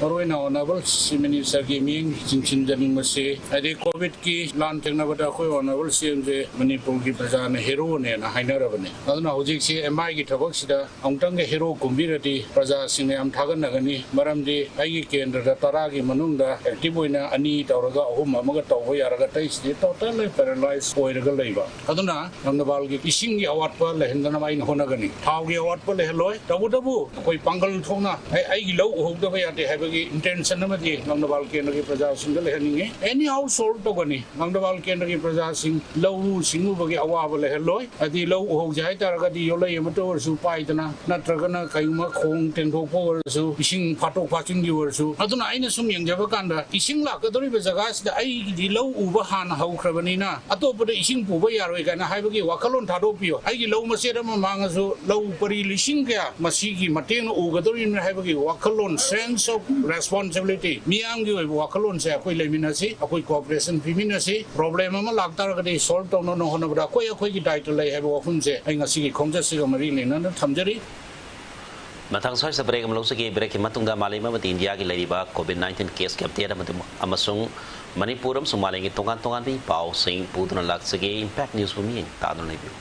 ꯃꯔꯨꯑꯣꯏꯅ ꯑꯣꯅꯔꯦꯕꯜ ꯆꯤꯐ ꯃꯤꯅꯤꯁꯇꯔꯒꯤ ꯃꯤꯠꯌꯦꯡ ꯆꯤꯡꯁꯤꯟꯖꯅꯤꯡꯕꯁꯤ, ꯍꯥꯏꯗꯤ ꯀꯣꯚꯤꯗꯀꯤ ꯂꯥꯟ ꯊꯦꯡꯅꯕꯗ ꯑꯩꯈꯣꯏ ꯑꯣꯅꯔꯦꯕꯜ ꯁꯤ ꯑꯦꯝꯁꯦ ꯃꯅꯤꯄꯨꯔꯒꯤ ꯄ꯭ꯔꯖꯥꯅ ꯍꯦꯔꯣꯅꯦꯅ ꯍꯥꯏꯅꯔꯕꯅꯤ꯫ ꯑꯗꯨꯅ ꯍꯧꯖꯤꯛꯁꯤ ꯑꯦꯝ ꯑꯥꯏꯒꯤ ꯊꯕꯛꯁꯤꯗ ꯑꯃꯨꯛꯇꯪꯒ ꯍꯦꯔꯣ ꯀꯨꯝꯕꯤꯔꯗꯤ ꯄ꯭ꯔꯖꯥꯁꯤꯡꯅ ꯌꯥꯝ ꯊꯥꯒꯠꯅꯒꯅꯤ꯫ ꯃꯔꯝꯗꯤ ꯑꯩꯒꯤ ꯀꯦꯟꯗ꯭ꯔꯗ ꯇꯔꯥꯒꯤ ꯃꯅꯨꯡꯗ ꯑꯦꯛꯇꯤꯚ ꯑꯣꯏꯅ ꯑꯅꯤ ꯇꯧꯔꯒ ꯑꯍꯨꯝ ꯑꯃꯒ ꯇꯧꯕ ꯌꯥꯔꯒ ꯑꯇꯩꯁꯤꯗꯤ ꯇꯣꯇꯦꯜꯂꯤ ꯄꯦꯔꯥꯂꯥꯏꯁ ꯑꯣꯏꯔꯒ ꯂꯩꯕ꯫ ꯑꯗꯨꯅ ꯂꯪꯗꯕꯥꯜꯒꯤ ꯏꯁꯤꯡꯒꯤ ꯑꯋꯥꯠꯄ ꯂꯩꯍꯟꯗꯅꯕ ꯑꯩꯅ ꯍꯣꯠꯅꯒꯅꯤ꯫ ꯊꯥꯎꯒꯤ ꯑꯋꯥꯠꯄ ꯂꯩꯍꯜꯂꯣꯏ꯫ ꯇꯧꯕꯇꯕꯨ ꯑꯩꯈꯣꯏ ꯄꯥꯡꯒꯜ ꯊꯣꯛꯅ ꯑꯩ, ꯑꯩꯒꯤ ꯂꯧ ꯎꯍꯧꯗꯕ ꯌꯥꯗꯦ ꯍꯥꯏꯕꯒꯤ ꯏꯟꯇꯦꯟꯁꯟ ꯑꯃꯗꯤ ꯂꯪꯗꯕꯥꯜ ꯀꯦꯟꯗ꯭ꯔꯒꯤ ꯄ꯭ꯔꯖꯥꯁꯤꯡꯗ ꯂꯩꯍꯟꯅꯤꯡꯉꯤ꯫ ꯑꯦꯅꯤ ꯍꯥꯎꯁ ꯍꯣꯜ ꯇꯧꯒꯅꯤ꯫ ꯂꯪꯗꯕꯥꯜ ꯀꯦꯟꯗ꯭ꯔꯒꯤ ꯄ꯭ꯔꯖꯥꯁꯤꯡ ꯂꯧꯎ ꯁꯤꯡꯎꯕꯒꯤ ꯑꯋꯥꯕ ꯂꯩꯍꯜꯂꯣꯏ꯫ ꯍꯥꯏꯗꯤ ꯂꯧ ꯎꯍꯧꯁꯦ ꯍꯥꯏ ꯇꯥꯔꯒꯗꯤ ꯌꯣꯠꯂꯩ ꯑꯃꯠꯇ ꯑꯣꯏꯔꯁꯨ ꯄꯥꯏꯗꯅ, ꯅꯠꯇ꯭ꯔꯒꯅ ꯀꯩꯒꯨꯝꯕ ꯈꯣꯡ ꯇꯦꯡꯊꯣꯛꯄ ꯑꯣꯏꯔꯁꯨ, ꯏꯁꯤꯡ ꯐꯥꯠꯇꯣꯛ ꯐꯥꯠꯆꯤꯟꯒꯤ ꯑꯣꯏꯔꯁꯨ꯫ ꯑꯗꯨꯅ ꯑꯩꯅ ꯁꯨꯝ ꯌꯦꯡꯖꯕ ꯀꯥꯟꯗ ꯏꯁꯤꯡ ꯂꯥꯛꯀꯗꯧꯔꯤꯕ ꯖꯒꯥꯁꯤꯗ ꯑꯩꯒꯤꯗꯤ ꯂꯧ ꯎꯕ ꯍꯥꯟꯅ ꯍꯧꯈ꯭ꯔꯕꯅꯤꯅ ꯑꯇꯣꯞꯄꯗ ꯏꯁꯤꯡ ꯄꯨꯕ ꯌꯥꯔꯣꯏ ꯀꯥꯏꯅ ꯍꯥꯏꯕꯒꯤ ꯋꯥꯈꯜꯂꯣꯟ ꯊꯥꯗꯣꯛꯄꯤꯌꯣ꯫ ꯑꯩꯒꯤ ꯂꯧ ꯃꯆꯦꯠ ꯑꯃ ꯃꯥꯡꯉꯁꯨ ꯂꯧ ꯄꯔꯤ ꯂꯤꯁꯤꯡ ꯀꯌꯥ ꯃꯁꯤꯒꯤ ꯃꯇꯦꯡꯅ ꯎꯒꯗꯧꯔꯤꯕꯅꯤ ꯍꯥꯏꯕꯒꯤ ꯋꯥꯈꯜꯂꯣꯟ, sense of responsibility, ꯃꯤꯌꯥꯝꯒꯤ ꯑꯣꯏꯕ ꯋꯥꯈꯜꯂꯣꯟꯁꯦ ꯑꯩꯈꯣꯏ ꯂꯩꯃꯤꯟꯅꯁꯤ, ꯑꯩꯈꯣꯏ ꯀꯣꯑꯣꯄꯔꯦꯁꯟ ꯄꯤꯃꯤꯟꯅꯁꯤ꯫ ꯄ꯭ꯔꯣꯕ꯭ꯂꯦꯝ ꯑꯃ ꯂꯥꯛꯇꯥꯔꯒꯗꯤ ꯁꯣꯜꯕ ꯇꯧꯅꯕ ꯍꯣꯠꯅꯕꯗ ꯑꯩꯈꯣꯏ ꯑꯩꯈꯣꯏꯒꯤ ꯗꯥꯏꯇ ꯂꯩ ꯍꯥꯏꯕ ꯋꯥꯐꯝꯁꯦ ꯑꯩ ꯉꯁꯤꯒꯤ ꯈꯣꯡꯆꯠꯁꯤꯒ ꯃꯔꯤ ꯂꯩꯅꯅ ꯊꯝꯖꯔꯤ꯫ ꯃꯊꯪ ꯁ꯭ꯋꯥꯏꯁꯤꯗ ꯕ꯭ꯔꯦꯛ ꯑꯃ ꯂꯧꯖꯒꯦ꯫ ꯕ꯭ꯔꯦꯛꯀꯤ ꯃꯇꯨꯡꯗ ꯃꯥꯂꯦꯝ ꯑꯃꯗꯤ ꯏꯟꯗꯤꯌꯥꯒꯤ ꯂꯩꯔꯤꯕ ꯀꯣꯚꯤꯗ ꯅꯥꯏꯟꯇꯤꯟ ꯀꯦꯁꯀꯤ ꯑꯞꯗꯦꯠ ꯑꯃꯗꯤ, ꯑꯃꯁꯨꯡ ꯃꯅꯤꯄꯨꯔ ꯑꯃꯁꯨꯡ ꯃꯥꯂꯦꯝꯒꯤ ꯇꯣꯉꯥꯟ ꯇꯣꯉꯥꯟꯕ ꯄꯥꯎꯁꯤꯡ ꯄꯨꯗꯨꯅ ꯂꯥꯛꯆꯒꯦ꯫ ꯏꯝꯄꯦꯛ ꯅ꯭ꯌꯨꯁꯄꯨ ꯃꯤꯠꯌꯦꯡ ꯇꯥꯗꯨꯅ ꯂꯩꯕꯤꯌꯨ꯫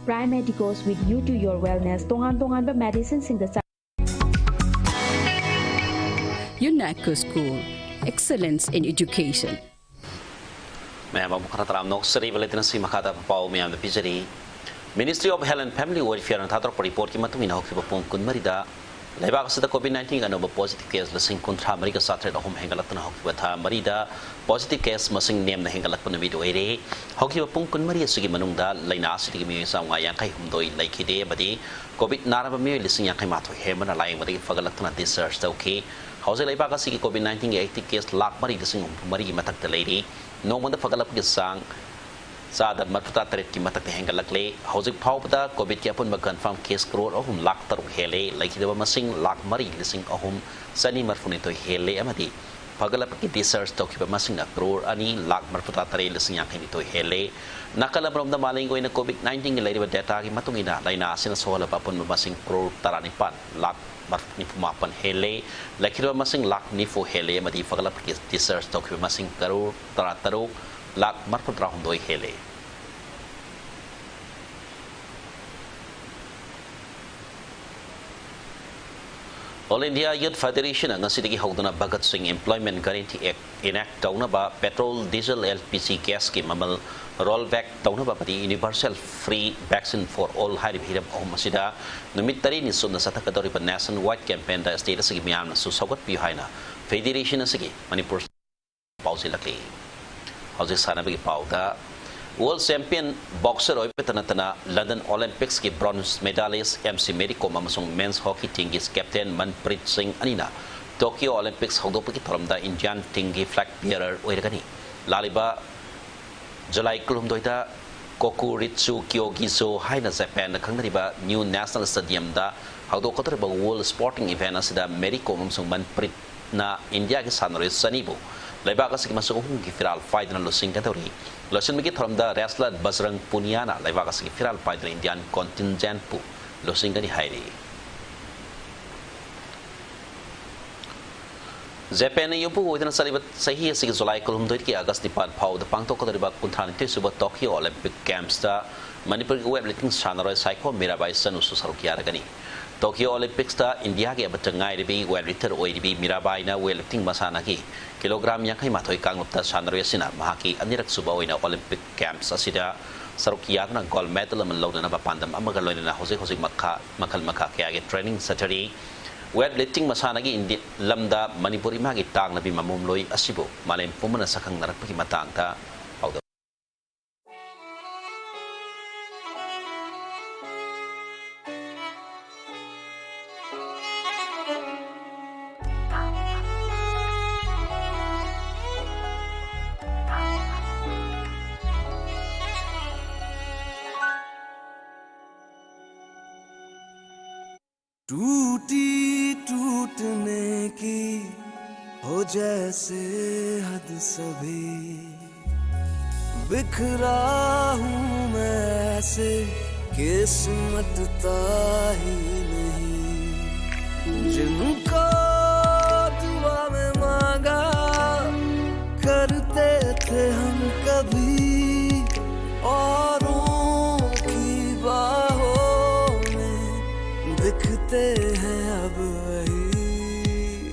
Prime Medicos with you to your wellness. ꯇꯣꯉꯥꯟ ꯇꯣꯉꯥꯟꯕ ꯃꯦꯗꯤꯁꯤꯟꯁꯤꯡꯗ ꯆꯥ- UNACCO School, excellence in education. ꯃꯌꯥꯝ ꯑꯃꯨꯛ ꯈꯔ ꯇꯔꯥꯝꯅ ꯑꯣꯛꯆꯔꯤꯕ ꯂꯩꯇꯅ ꯁꯤ ꯃꯈꯥꯗ ꯄꯥꯎ ꯃꯌꯥꯝꯗ ꯄꯤꯖꯔꯤ꯫ Ministry of Health and Family Welfare ꯅ ꯊꯥꯗꯣꯔꯛꯄ ꯔꯤꯄꯣꯔꯠꯀꯤ ꯃꯇꯨꯡ ꯏꯟꯅ ꯍꯧꯈꯤꯕ ꯄꯨꯡ ꯀꯨꯟꯃꯔꯤꯗ ꯂꯩꯕꯥꯛ ꯑꯁꯤꯗ ꯀꯣꯚꯤꯗ ꯅꯥꯏꯟꯇꯤꯟꯒꯤ ꯑꯅꯧꯕ ꯄꯣꯖꯤꯇꯤꯚ ꯀꯦꯁ ꯂꯤꯁꯤꯡ ꯀꯨꯟꯊ꯭ꯔꯥ ꯃꯔꯤꯒ ꯆꯥꯇ꯭ꯔꯦꯠ ꯑꯍꯨꯝ ꯍꯦꯟꯒꯠꯂꯛꯇꯨꯅ ꯍꯧꯈꯤꯕ ꯊꯥ ꯃꯔꯤꯗ ꯄꯣꯖꯤꯇꯤꯚ ꯀꯦꯁ ꯃꯁꯤꯡ ꯅꯦꯝꯅ ꯍꯦꯟꯒꯠꯂꯛꯄ ꯅꯨꯃꯤꯠ ꯑꯣꯏꯔꯦ꯫ ꯍꯧꯈꯤꯕ ꯄꯨꯡ ꯀꯨꯟꯃꯔꯤ ꯑꯁꯤꯒꯤ ꯃꯅꯨꯡꯗ ꯂꯩꯅꯥ ꯑꯁꯤꯗꯒꯤ ꯃꯤꯑꯣꯏ ꯆꯥꯝꯃꯉꯥ ꯌꯥꯡꯈꯩ ꯍꯨꯝꯗꯣꯏ ꯂꯩꯈꯤꯗꯦ ꯑꯃꯗꯤ ꯀꯣꯚꯤꯗ ꯅꯥꯔꯕ ꯃꯤꯑꯣꯏ ꯂꯤꯁꯤꯡ ꯌꯥꯡꯈꯩ ꯃꯥꯊꯣꯏ ꯍꯦꯟꯕꯅ ꯂꯥꯌꯦꯡꯕꯗꯒꯤ ꯐꯒꯠꯂꯛꯇꯨꯅ ꯗꯤꯁꯆꯥꯔꯖ ꯇꯧꯈꯤ꯫ ꯍꯧꯖꯤꯛ ꯂꯩꯕꯥꯛ ꯑꯁꯤꯒꯤ ꯀꯣꯚꯤꯗ ꯅꯥꯏꯟꯇꯤꯟꯒꯤ ꯑꯦꯛꯇꯤꯚ ꯀꯦꯁ ꯂꯥꯈ ꯃꯔꯤ ꯂꯤꯁꯤꯡ ꯍꯨꯝꯐꯨ ꯃꯔꯤꯒꯤ ꯃꯊꯛꯇ ꯂꯩꯔꯤ꯫ ꯅꯣꯡꯃꯗ ꯐꯒꯠꯂꯛꯄꯒꯤ ꯆꯥꯡ ꯆꯥꯗ ꯃꯔꯤꯐꯨꯇꯔꯥ ꯇꯔꯦꯠꯀꯤ ꯃꯊꯛꯇ ꯍꯦꯟꯒꯠꯂꯛꯂꯦ꯫ ꯍꯧꯖꯤꯛ ꯐꯥꯎꯕꯗ ꯀꯣꯚꯤꯗꯀꯤ ꯑꯄꯨꯟꯕ ꯀꯟꯐꯥꯔꯝ ꯀꯦꯁ ꯀ꯭ꯔꯣꯔ ꯑꯍꯨꯝ ꯂꯥꯈ ꯇꯔꯨꯛ ꯍꯦꯜꯂꯦ꯫ ꯂꯩꯈꯤꯗꯕ ꯃꯁꯤꯡ ꯂꯥꯈ ꯃꯔꯤ ꯂꯤꯁꯤꯡ ꯑꯍꯨꯝ ꯆꯅꯤ ꯃꯔꯤꯐꯨꯅꯤꯊꯣꯏ ꯍꯦꯜꯂꯦ ꯑꯃꯗꯤ ꯐꯒꯠꯂꯛꯄꯒꯤ ꯗꯤꯁꯆꯥꯔꯖ ꯇꯧꯈꯤꯕ ꯃꯁꯤꯡꯅ ꯀ꯭ꯔꯣꯔ ꯑꯅꯤ ꯂꯥꯈ ꯃꯔꯤꯐꯨꯇꯔꯥ ꯇꯔꯦꯠ ꯂꯤꯁꯤꯡ ꯌꯥꯡꯈꯩ ꯅꯤꯊꯣꯏ ꯍꯦꯜꯂꯦ꯫ ꯅꯥꯀꯜ ꯑꯃꯔꯣꯝꯗ ꯃꯥꯂꯦꯝꯒꯤ ꯑꯣꯏꯅ ꯀꯣꯚꯤꯗ ꯅꯥꯏꯟꯇꯤꯟꯒꯤ ꯂꯩꯔꯤꯕ ꯗꯦꯇꯥꯒꯤ ꯃꯇꯨꯡ ꯏꯟꯅ ꯂꯥꯏꯅꯥ ꯑꯁꯤꯅ ꯁꯣꯛꯍꯜꯂꯕ ꯑꯄꯨꯟꯕ ꯃꯁꯤꯡ ꯀ꯭ꯔꯣꯔ ꯇꯔꯥꯅꯤꯄꯥꯟ ꯂꯥꯈ ꯅꯤꯐꯨ ꯃꯥꯄꯟ ꯍꯦꯜꯂꯦ꯫ ꯂꯩꯈꯤꯗꯕ ꯃꯁꯤꯡ ꯂꯥꯈ ꯅꯤꯐꯨ ꯍꯦꯜꯂꯦ ꯑꯃꯗꯤ ꯐꯒꯠꯂꯛꯄꯒꯤ ꯗꯤꯁꯆꯥꯔꯖ ꯇꯧꯈꯤꯕ ꯃꯁꯤꯡ ꯀ꯭ꯔꯣꯔ ꯇꯔꯥꯇꯔꯨꯛ ꯂꯥꯈ ꯃꯔꯤꯐꯨꯇꯔꯥꯍꯨꯝꯗꯣꯏ ꯍꯦꯜꯂꯦ꯫ All India Youth Federation ꯉꯁꯤꯗꯒꯤ ꯍꯧꯗꯨꯅ ꯚꯒꯠ ꯁꯤꯡ Employment Guarantee Act enact ꯇꯧꯅꯕ, petrol, diesel, L P G ꯒ꯭ꯌꯥꯁꯀꯤ ꯃꯃꯜ ꯔꯣꯜ ꯕꯦꯛ ꯇꯧꯅꯕ ꯑꯃꯗꯤ Universal Free Vaccine for All ꯍꯥꯏꯔꯤꯕ ꯍꯤꯔꯝ ꯑꯍꯨꯝ ꯑꯁꯤꯗ ꯅꯨꯃꯤꯠ ꯇꯔꯦꯠꯅꯤ ꯆꯨꯞꯅ ꯆꯠꯊꯒꯗꯧꯔꯤꯕ ꯅꯦꯁꯟ ꯋꯥꯏꯗ ꯀꯦꯝꯄꯦꯟꯗ ꯁ꯭ꯇꯦꯠ ꯑꯁꯤꯒꯤ ꯃꯤꯌꯥꯝꯅꯁꯨ ꯁꯧꯒꯠꯄꯤꯌꯨ ꯍꯥꯏꯅ ꯐꯦꯗꯦꯔꯦꯁꯟ ꯑꯁꯤꯒꯤ ꯃꯅꯤꯄꯨꯔ ꯄꯥꯎꯖꯦꯜꯂꯛꯂꯤ꯫ ꯍꯧꯖꯤꯛ ꯁꯥꯟꯅꯕꯒꯤ ꯄꯥꯎꯗ, ꯋꯥꯔꯜꯗ ꯆꯦꯝꯄꯤꯌꯟ ꯕꯣꯛꯁꯔ ꯑꯣꯏꯕꯇ ꯅꯠꯇꯅ ꯂꯟꯗꯟ ꯑꯣꯂꯦꯝꯄꯤꯛꯁꯀꯤ bronze medallist M C Mary ꯀꯣꯝ ꯑꯃꯁꯨꯡ ꯃꯦꯟꯁ ꯍꯣꯀꯤ ꯇꯤꯝꯒꯤ ꯀꯦꯞꯇꯦꯟ ꯃꯟꯄ꯭ꯔꯤꯠ ꯁꯤꯡ ꯑꯅꯤꯅ ꯇꯣꯀꯤꯌꯣ ꯑꯣꯂꯦꯝꯄꯤꯛꯁ ꯍꯧꯗꯣꯛꯄꯒꯤ ꯊꯧꯔꯝꯗ ꯏꯟꯗꯤꯌꯥꯟ ꯇꯤꯝꯒꯤ ꯐ꯭ꯂꯦꯒ ꯕꯤꯌꯔꯔ ꯑꯣꯏꯔꯒꯅꯤ꯫ ꯂꯥꯛꯂꯤꯕ ꯖꯨꯂꯥꯏ ꯀꯨꯟꯍꯨꯝꯗꯣꯏꯗ ꯀꯣꯀꯨꯔꯤꯠꯁꯨ ꯀ꯭ꯌꯣꯒꯤꯖꯣ ꯍꯥꯏꯅ ꯖꯄꯥꯟꯗ ꯈꯪꯅꯔꯤꯕ ꯅ꯭ꯌꯨ ꯅꯦꯁꯅꯦꯜ ꯁ꯭ꯇꯦꯗꯤꯌꯝꯗ ꯍꯧꯗꯣꯛꯀꯗꯧꯔꯤꯕ ꯋꯥꯔꯜꯗ ꯁ꯭ꯄꯣꯔꯇꯤꯡ ꯏꯚꯦꯟꯠ ꯑꯁꯤꯗ ꯃꯦꯔꯤ ꯀꯣꯝ ꯑꯃꯁꯨꯡ ꯃꯟꯄ꯭ꯔꯤꯠꯅ ꯏꯟꯗꯤꯌꯥꯒꯤ ꯁꯥꯟꯅꯔꯣꯏ ꯆꯅꯤꯕꯨ ꯂꯩꯕꯥꯛ ꯑꯁꯤꯒꯤ ꯃꯁꯛ ꯑꯍꯨꯝꯒꯤ ꯐꯤꯔꯥꯜ ꯄꯥꯏꯗꯨꯅ ꯂꯨꯆꯤꯡꯒꯗꯧꯔꯤ꯫ ꯂꯣꯏꯁꯤꯟꯕꯒꯤ ꯊꯧꯔꯝꯗ ꯔꯦꯁꯂꯔ ꯕꯖꯔꯪ ꯄꯨꯅꯤꯌꯥꯅ ꯂꯩꯕꯥꯛ ꯑꯁꯤꯒꯤ ꯐꯤꯔꯥꯜ ꯄꯥꯏꯗꯨꯅ ꯏꯟꯗꯤꯌꯥꯟ ꯀꯣꯟꯇꯤꯟꯖꯦꯟꯠꯄꯨ ꯂꯨꯆꯤꯡꯒꯅꯤ ꯍꯥꯏꯔꯤ꯫ ꯖꯄꯥꯟꯅ ꯌꯨꯝꯐꯝ ꯑꯣꯏꯗꯨꯅ ꯆꯠꯂꯤꯕ ꯆꯍꯤ ꯑꯁꯤꯒꯤ ꯖꯨꯂꯥꯏ ꯀꯨꯟꯍꯨꯝꯗꯣꯏꯗꯒꯤ ꯑꯥꯒꯁ ꯅꯤꯄꯥꯟ ꯐꯥꯎꯕꯗ ꯄꯥꯡꯊꯣꯛꯀꯗꯧꯔꯤꯕ ꯀꯨꯟꯊ꯭ꯔꯥ ꯅꯤꯊꯣꯏ ꯁꯨꯕ ꯇꯣꯀꯤꯌꯣ ꯑꯣꯂꯦꯝꯄꯤꯛ ꯒꯦꯝꯁꯇ ꯃꯅꯤꯄꯨꯔꯒꯤ ꯋꯦꯠ ꯂꯤꯐꯇꯤꯡ ꯁꯥꯟꯅꯔꯣꯏ ꯁꯥꯏꯈꯣꯝ ꯃꯤꯔꯥꯕꯥꯏ ꯆꯅꯨꯁꯨ ꯁꯔꯨꯛ ꯌꯥꯔꯒꯅꯤ꯫ ꯇꯣꯀꯤꯌꯣ ꯑꯣꯂꯦꯝꯄꯤꯛꯁꯇ ꯏꯟꯗꯤꯌꯥꯒꯤ ꯑꯃꯠꯇ ꯉꯥꯏꯔꯕꯤ weight lifter ꯑꯣꯏꯔꯤꯕꯤ ꯃꯤꯔꯥꯕꯥꯏꯅ weight lifting ꯃꯁꯥꯟꯅꯒꯤ kilogram ꯌꯥꯡꯈꯩ ꯃꯥꯊꯣꯏ ꯀꯥꯡꯂꯨꯞꯇ ꯁꯥꯟꯅꯔꯣꯏ ꯑꯁꯤꯅ ꯃꯍꯥꯛꯀꯤ ꯑꯅꯤꯔꯛ ꯁꯨꯕ ꯑꯣꯏꯅ ꯑꯣꯂꯦꯝꯄꯤꯛ ꯒꯦꯝꯁ ꯑꯁꯤꯗ ꯁꯔꯨꯛ ꯌꯥꯗꯨꯅ ꯒꯣꯜꯗ ꯃꯦꯗꯜ ꯑꯃ ꯂꯧꯅꯅꯕ ꯄꯥꯟꯗꯝ ꯑꯃꯒ ꯂꯣꯏꯅꯅ ꯍꯧꯖꯤꯛ ꯍꯧꯖꯤꯛ ꯃꯈꯥ, ꯃꯈꯜ ꯃꯈꯥ ꯀꯌꯥꯒꯤ ꯇ꯭ꯔꯦꯅꯤꯡ ꯆꯠꯊꯔꯤ꯫ ꯋꯦꯠ ꯂꯤꯐꯇꯤꯡ ꯃꯁꯥꯟꯅꯒꯤ ꯏꯟꯗꯤ-, ꯂꯝꯗ ꯃꯅꯤꯄꯨꯔ ꯏꯃꯥꯒꯤ ꯇꯥꯡꯂꯕꯤ ꯃꯃꯣꯝꯂꯣꯏ ꯑꯁꯤꯕꯨ ꯃꯥꯂꯦꯝ ꯄꯨꯝꯕꯅ ꯁꯛꯈꯪꯅꯔꯛꯄꯒꯤ ꯃꯇꯥꯡꯗ ꯄꯥꯎꯗꯝ꯫ टूटी टूटने की हो जैसे हद सभी, बिखरा हूँ मैं ऐसे किस्मत ताही नहीं। जिनको दुआ में मांगा करते थे हम कभी, औरों की बाहों में दिखते हैं अब वही।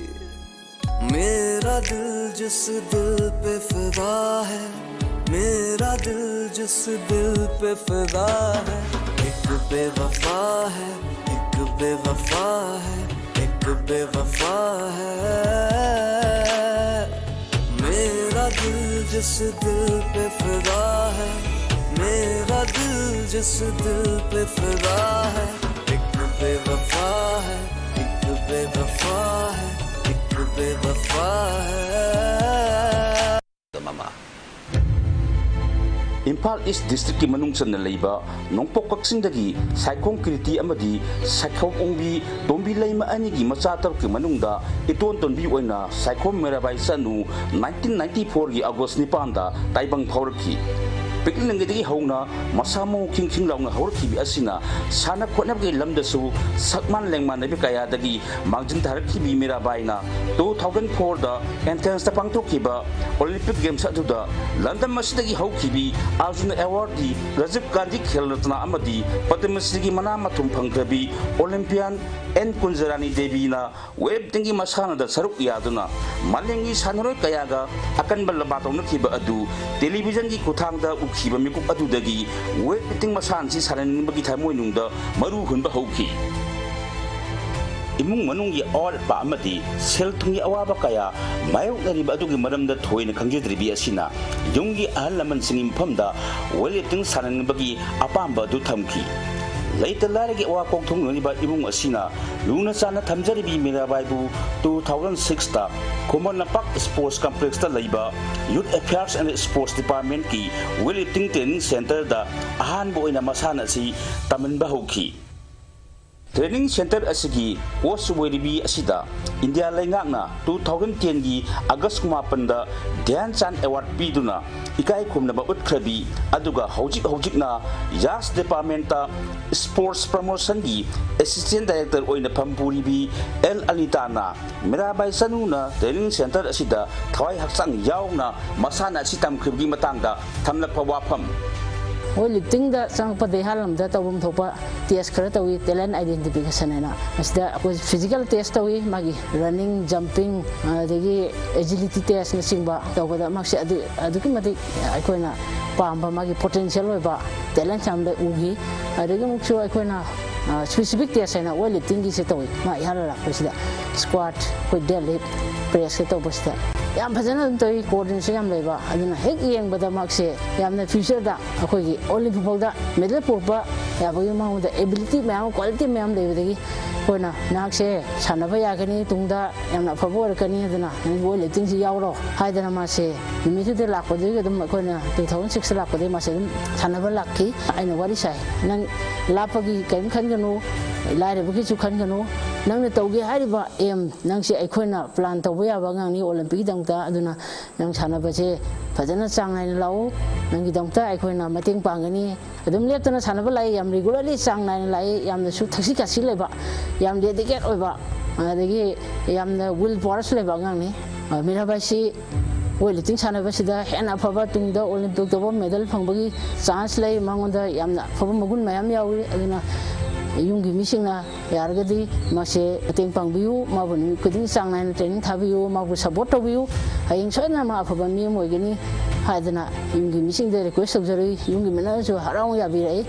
मेरा दिल जिस दिल पे फिदा है, मेरा दिल जिस दिल पे फिदा है, एक बेवफा है, एक बेवफा है, एक बेवफा है। मेरा दिल जिस दिल पे फिदा है, मेरा दिल जिस दिल पे फिदा है, एक बेवफा है, एक बेवफा है, एक बेवफा है। ꯏꯝꯐꯥꯜ ꯏꯁ ꯗꯤꯁꯇ꯭ꯔꯤꯛꯀꯤ ꯃꯅꯨꯡ ꯆꯟꯅ ꯂꯩꯕ ꯅꯣꯡꯄꯣꯛ ꯀꯛꯆꯤꯡꯗꯒꯤ ꯁꯥꯏꯈꯣꯝ ꯀꯤꯔꯇꯤ ꯑꯃꯗꯤ ꯁꯥꯏꯈꯣꯝ ꯑꯣꯡꯕꯤ ꯇꯣꯝꯕꯤ ꯂꯩꯃ ꯑꯅꯤꯒꯤ ꯃꯆꯥ ꯇꯔꯨꯛꯀꯤ ꯃꯅꯨꯡꯗ ꯏꯇꯣꯟ ꯇꯣꯟꯕꯤ ꯑꯣꯏꯅ ꯁꯥꯏꯈꯣꯝ ꯃꯤꯔꯥꯕꯥꯏ ꯆꯅꯨ ꯅꯥꯏꯟꯇꯤꯟ ꯅꯥꯏꯟꯇꯤ ꯐꯣꯔꯒꯤ ꯑꯥꯒꯁ ꯅꯤꯄꯥꯟꯗ ꯇꯥꯏꯕꯪ ꯐꯥꯎꯔꯛꯈꯤ꯫ ꯄꯤꯛꯂꯤꯉꯩꯗꯒꯤ ꯍꯧꯅ ꯃꯁꯥ ꯃꯎ ꯈꯤꯡ ꯈꯤꯡ ꯂꯥꯎꯅ ꯍꯧꯔꯛꯈꯤꯕ ꯑꯁꯤꯅ ꯁꯥꯟꯅ ꯈꯣꯠꯅꯕꯒꯤ ꯂꯝꯗꯁꯨ ꯁꯛ ꯃꯥꯟ ꯂꯦꯡ ꯃꯥꯟꯅꯕꯤ ꯀꯌꯥꯗꯒꯤ ꯃꯥꯡꯖꯤꯟ ꯊꯥꯔꯛꯈꯤꯕꯤ ꯃꯤꯔꯥꯕꯥꯏꯅ ꯇꯨ ꯊꯥꯎꯖꯟ ꯐꯣꯔꯗ ꯑꯦꯊꯦꯟꯁꯇ ꯄꯥꯡꯊꯣꯛꯈꯤꯕ ꯑꯣꯂꯤꯝꯄꯤꯛ ꯒꯦꯝꯁ ꯑꯗꯨꯗ ꯂꯝꯗꯝ ꯑꯁꯤꯗꯒꯤ ꯍꯧꯈꯤꯕꯤ ꯑꯔꯖꯨꯟ ꯑꯦꯋꯥꯔꯗꯤ ꯔꯥꯖꯤꯕ ꯒꯥꯟꯙꯤ ꯈꯦꯜ ꯔꯠꯅ ꯑꯃꯗꯤ ꯄꯗꯃꯁ꯭ꯔꯤꯒꯤ ꯃꯅꯥ ꯃꯊꯨꯝ ꯐꯪꯈ꯭ꯔꯕꯤ ꯑꯣꯂꯤꯝꯄꯤꯌꯥꯟ ꯑꯦꯟ ꯀꯨꯟꯖꯔꯥꯅꯤ ꯗꯦꯕꯤꯅ ꯋꯦꯠ ꯂꯤꯐꯇꯤꯡꯒꯤ ꯃꯁꯥꯟꯅꯗ ꯁꯔꯨꯛ ꯌꯥꯗꯨꯅ ꯃꯥꯂꯦꯝꯒꯤ ꯁꯥꯟꯅꯔꯣꯏ ꯀꯌꯥꯒ ꯑꯀꯟꯕ ꯂꯝꯕꯥ ꯇꯧꯅꯈꯤꯕ ꯑꯗꯨ ꯇꯦꯂꯤꯚꯤꯖꯟꯒꯤ ꯈꯨꯠꯊꯥꯡꯗ ꯎꯈꯤꯕ ꯃꯤꯀꯨꯞ ꯑꯗꯨꯗꯒꯤ ꯋꯦꯠ ꯂꯤꯐꯇꯤꯡ ꯃꯁꯥꯟꯅꯁꯤ ꯁꯥꯟꯅꯅꯤꯡꯕꯒꯤ ꯊꯃꯣꯏꯅꯨꯡꯗ ꯃꯔꯨ ꯍꯨꯟꯕ ꯍꯧꯈꯤ꯫ ꯏꯃꯨꯡ ꯃꯅꯨꯡꯒꯤ ꯑꯋꯥꯠ ꯑꯄꯥ ꯑꯃꯗꯤ ꯁꯦꯜ ꯊꯨꯝꯒꯤ ꯑꯋꯥꯕ ꯀꯌꯥ ꯃꯥꯌꯣꯛꯅꯔꯤꯕ ꯑꯗꯨꯒꯤ ꯃꯔꯝꯗ ꯊꯣꯏꯅ ꯈꯪꯖꯗ꯭ꯔꯤꯕꯤ ꯑꯁꯤꯅ ꯌꯨꯝꯒꯤ ꯑꯍꯜ ꯂꯃꯟꯁꯤꯡꯒꯤ ꯃꯐꯝꯗ ꯋꯦꯠ ꯂꯤꯐꯇꯤꯡ ꯁꯥꯟꯅꯅꯤꯡꯕꯒꯤ ꯑꯄꯥꯝꯕ ꯑꯗꯨ ꯊꯝꯈꯤ꯫ ꯂꯩꯇ ꯂꯥꯏꯔꯒꯤ ꯑꯋꯥ ꯀꯣꯛꯊꯣꯡꯅꯔꯤꯕ ꯏꯃꯨꯡ ꯑꯁꯤꯅ ꯂꯨꯅ ꯆꯥꯟꯅ ꯊꯝꯖꯔꯤꯕꯤ ꯃꯤꯔꯥꯕꯥꯏꯕꯨ ꯇꯨ ꯊꯥꯎꯖꯟ ꯁꯤꯛꯁꯇ ꯈꯨꯃꯟ ꯂꯝꯄꯥꯛ ꯁ꯭ꯄꯣꯔꯠꯁ ꯀꯝꯄ꯭ꯂꯦꯛꯁꯇ ꯂꯩꯕ ꯌꯨꯠ ꯑꯦꯐꯤꯌꯔꯁ ꯑꯦꯟ ꯁ꯭ꯄꯣꯔꯠꯁ ꯗꯤꯄꯥꯔꯠꯃꯦꯟꯠꯀꯤ ꯋꯦꯠ ꯂꯤꯐꯇꯤꯡ ꯇ꯭ꯔꯦꯅꯤꯡ ꯁꯦꯟꯇꯔꯗ ꯑꯍꯥꯟꯕ ꯑꯣꯏꯅ ꯃꯁꯥꯟꯅ ꯑꯁꯤ ꯇꯝꯍꯟꯕ ꯍꯧꯈꯤ꯫ Training Center ꯑꯁꯤꯒꯤ coach ꯑꯣꯏꯔꯤꯕꯤ ꯑꯁꯤꯗ ꯏꯟꯗꯤꯌꯥ ꯂꯩꯉꯥꯛꯅ two thousand ten ꯒꯤ ꯑꯥꯒꯁ ꯀꯨꯟꯃꯥꯄꯟꯗ ꯙ꯭ꯌꯥꯟ ꯆꯥꯟ award ꯄꯤꯗꯨꯅ ꯏꯀꯥꯏ ꯈꯨꯝꯅꯕ ꯎꯠꯈ꯭ꯔꯕꯤ, ꯑꯗꯨꯒ ꯍꯧꯖꯤꯛ ꯍꯧꯖꯤꯛꯅ ꯌꯥꯁ department ꯇ sports promotion ꯒꯤ assistant director ꯑꯣꯏꯅ ꯐꯝ ꯄꯨꯔꯤꯕꯤ ꯑꯦꯜ ꯑꯅꯤꯇꯥꯅ ꯃꯤꯔꯥꯕꯥꯏ ꯆꯅꯨꯅ training center ꯑꯁꯤꯗ ꯊꯋꯥꯏ ꯍꯛꯆꯥꯡ ꯌꯥꯎꯅ ꯃꯁꯥꯟꯅ ꯑꯁꯤ ꯇꯝꯈꯤꯕꯒꯤ ꯃꯇꯥꯡꯗ ꯊꯝꯂꯛꯄ ꯋꯥꯐꯝ꯫ Weight lifting ꯗ ꯆꯪꯉꯛꯄꯗꯒꯤ ꯍꯥꯟꯅ ꯂꯝꯗ ꯇꯧꯐꯝ ꯊꯣꯛꯄ test ꯈꯔ ꯇꯧꯏ, talent identification ꯍꯥꯏꯅ꯫ ꯃꯁꯤꯗ ꯑꯩꯈꯣꯏ physical test ꯇꯧꯏ, ꯃꯥꯒꯤ running, jumping, ꯑꯗꯒꯤ agility test ꯅꯆꯤꯡꯕ ꯇꯧꯕꯗ ꯃꯍꯥꯛꯁꯦ ꯑꯗꯨ ꯑꯗꯨꯛꯀꯤ ꯃꯇꯤꯛ ꯑꯩꯈꯣꯏꯅ ꯄꯥꯝꯕ, ꯃꯥꯒꯤ potential ꯑꯣꯏꯕ talent ꯌꯥꯝ ꯂꯩ ꯎꯈꯤ꯫ ꯑꯗꯒꯤ ꯑꯃꯨꯛꯁꯨ ꯑꯩꯈꯣꯏꯅ specific test ꯍꯥꯏꯅ weight lifting ꯒꯤꯁꯦ ꯇꯧꯏ꯫ ꯃꯥ ꯏꯍꯥꯟ ꯂꯥꯛꯄꯁꯤꯗ squat, ꯑꯩꯈꯣꯏ dead lift, press ꯀ ꯇꯧꯕꯁꯤꯗ ꯌꯥꯝ ꯐꯖꯅ ꯑꯗꯨꯝ ꯇꯧꯏ, coordination ꯌꯥꯝ ꯂꯩꯕ꯫ ꯑꯗꯨꯅ ꯍꯦꯛ ꯌꯦꯡꯕꯗ ꯃꯍꯥꯛꯁꯦ ꯌꯥꯝꯅ future ꯗ ꯑꯩꯈꯣꯏꯒꯤ Olympic ꯐꯥꯎꯗ medal ꯄꯨꯔꯛꯄ ꯌꯥꯕꯒꯤ ꯃꯉꯣꯟꯗ ability ꯃꯌꯥꯝ, quality ꯃꯌꯥꯝ ꯂꯩꯕꯗꯒꯤ ꯑꯩꯈꯣꯏꯅ ꯅꯍꯥꯛꯁꯦ ꯁꯥꯟꯅꯕ ꯌꯥꯒꯅꯤ, ꯇꯨꯡꯗ ꯌꯥꯝꯅ ꯑꯐꯕ ꯑꯣꯏꯔꯛꯀꯅꯤ, ꯑꯗꯨꯅ ꯅꯪꯒꯤ weight lifting ꯁꯤ ꯌꯥꯎꯔꯣ ꯍꯥꯏꯗꯅ ꯃꯥꯁꯦ ꯅꯨꯃꯤꯠꯇꯨꯗ ꯂꯥꯛꯄꯗꯒꯤ ꯑꯗꯨꯝ ꯑꯩꯈꯣꯏꯅ two thousand six ꯂꯥꯛꯄꯗꯒꯤ ꯃꯥꯁꯦ ꯑꯗꯨꯝ ꯁꯥꯟꯅꯕ ꯂꯥꯛꯈꯤ꯫ ꯑꯩꯅ ꯋꯥꯔꯤ ꯁꯥꯏ, "ꯅꯪ ꯂꯥꯞꯄꯒꯤ ꯀꯔꯤꯝ ꯈꯟꯒꯅꯨ, ꯂꯥꯏꯔꯕꯒꯤꯁꯨ ꯈꯟꯒꯅꯨ, ꯅꯪꯅ ꯇꯧꯒꯦ ꯍꯥꯏꯔꯤꯕ aim, ꯅꯪꯁꯦ ꯑꯩꯈꯣꯏꯅ plan ꯇꯧꯕ ꯌꯥꯕ ꯑꯉꯥꯡꯅꯤ Olympic ꯀꯤꯗꯃꯛꯇ, ꯑꯗꯨꯅ ꯅꯪ ꯁꯥꯟꯅꯕꯁꯦ ꯐꯖꯅ ꯆꯥꯡ ꯅꯥꯏꯅ ꯂꯥꯛꯎ, ꯅꯪꯒꯤꯗꯃꯛꯇ ꯑꯩꯈꯣꯏꯅ ꯃꯇꯦꯡ ꯄꯥꯡꯒꯅꯤ"꯫ ꯑꯗꯨꯝ ꯂꯦꯞꯇꯅ ꯁꯥꯟꯅꯕ ꯂꯥꯛꯏ, ꯌꯥꯝ regularly ꯆꯥꯡ ꯅꯥꯏꯅ ꯂꯥꯛꯏ, ꯌꯥꯝꯅꯁꯨ ꯊꯛꯁꯤ ꯈꯥꯁꯤ ꯂꯩꯕ, ꯌꯥꯝ dedicated ꯑꯣꯏꯕ, ꯑꯗꯒꯤ ꯌꯥꯝꯅ will power ꯁꯨ ꯂꯩꯕ ꯑꯉꯥꯡꯅꯤ꯫ ꯑ, ꯃꯤꯔꯥꯕꯥꯏꯁꯤ weight lifting ꯁꯥꯟꯅꯕꯁꯤꯗ ꯍꯦꯟꯅ ꯑꯐꯕ, ꯇꯨꯡꯗ Olympic ꯇꯧꯕ medal ꯐꯪꯕꯒꯤ chance ꯂꯩ, ꯃꯉꯣꯟꯗ ꯌꯥꯝꯅ ꯑꯐꯕ ꯃꯒꯨꯟ ꯃꯌꯥꯝ ꯌꯥꯎꯏ꯫ ꯑꯗꯨꯅ ꯌꯨꯝꯒꯤ ꯃꯤꯁꯤꯡꯅ ꯌꯥꯔꯒꯗꯤ ꯃꯥꯁꯦ ꯃꯇꯦꯡ ꯄꯥꯡꯕꯤꯌꯨ, ꯃꯥꯕꯨ ꯅꯨꯃꯤꯠ ꯈꯨꯗꯤꯡꯒꯤ ꯆꯥꯡ ꯅꯥꯏꯅ training ꯊꯥꯕꯤꯌꯨ, ꯃꯥꯕꯨ support ꯇꯧꯕꯤꯌꯨ꯫ ꯍꯌꯦꯡ ꯁꯣꯏꯗꯅ ꯃꯥ ꯑꯐꯕ ꯃꯤ ꯑꯃ ꯑꯣꯏꯒꯅꯤ ꯍꯥꯏꯗꯅ ꯌꯨꯝꯒꯤ ꯃꯤꯁꯤꯡꯗ request ꯇꯧꯖꯔꯨꯏ꯫ ꯌꯨꯝꯒꯤ ꯃꯤꯅꯁꯨ ꯍꯔꯥꯎꯅ ꯌꯥꯕꯤꯔꯛꯏ꯫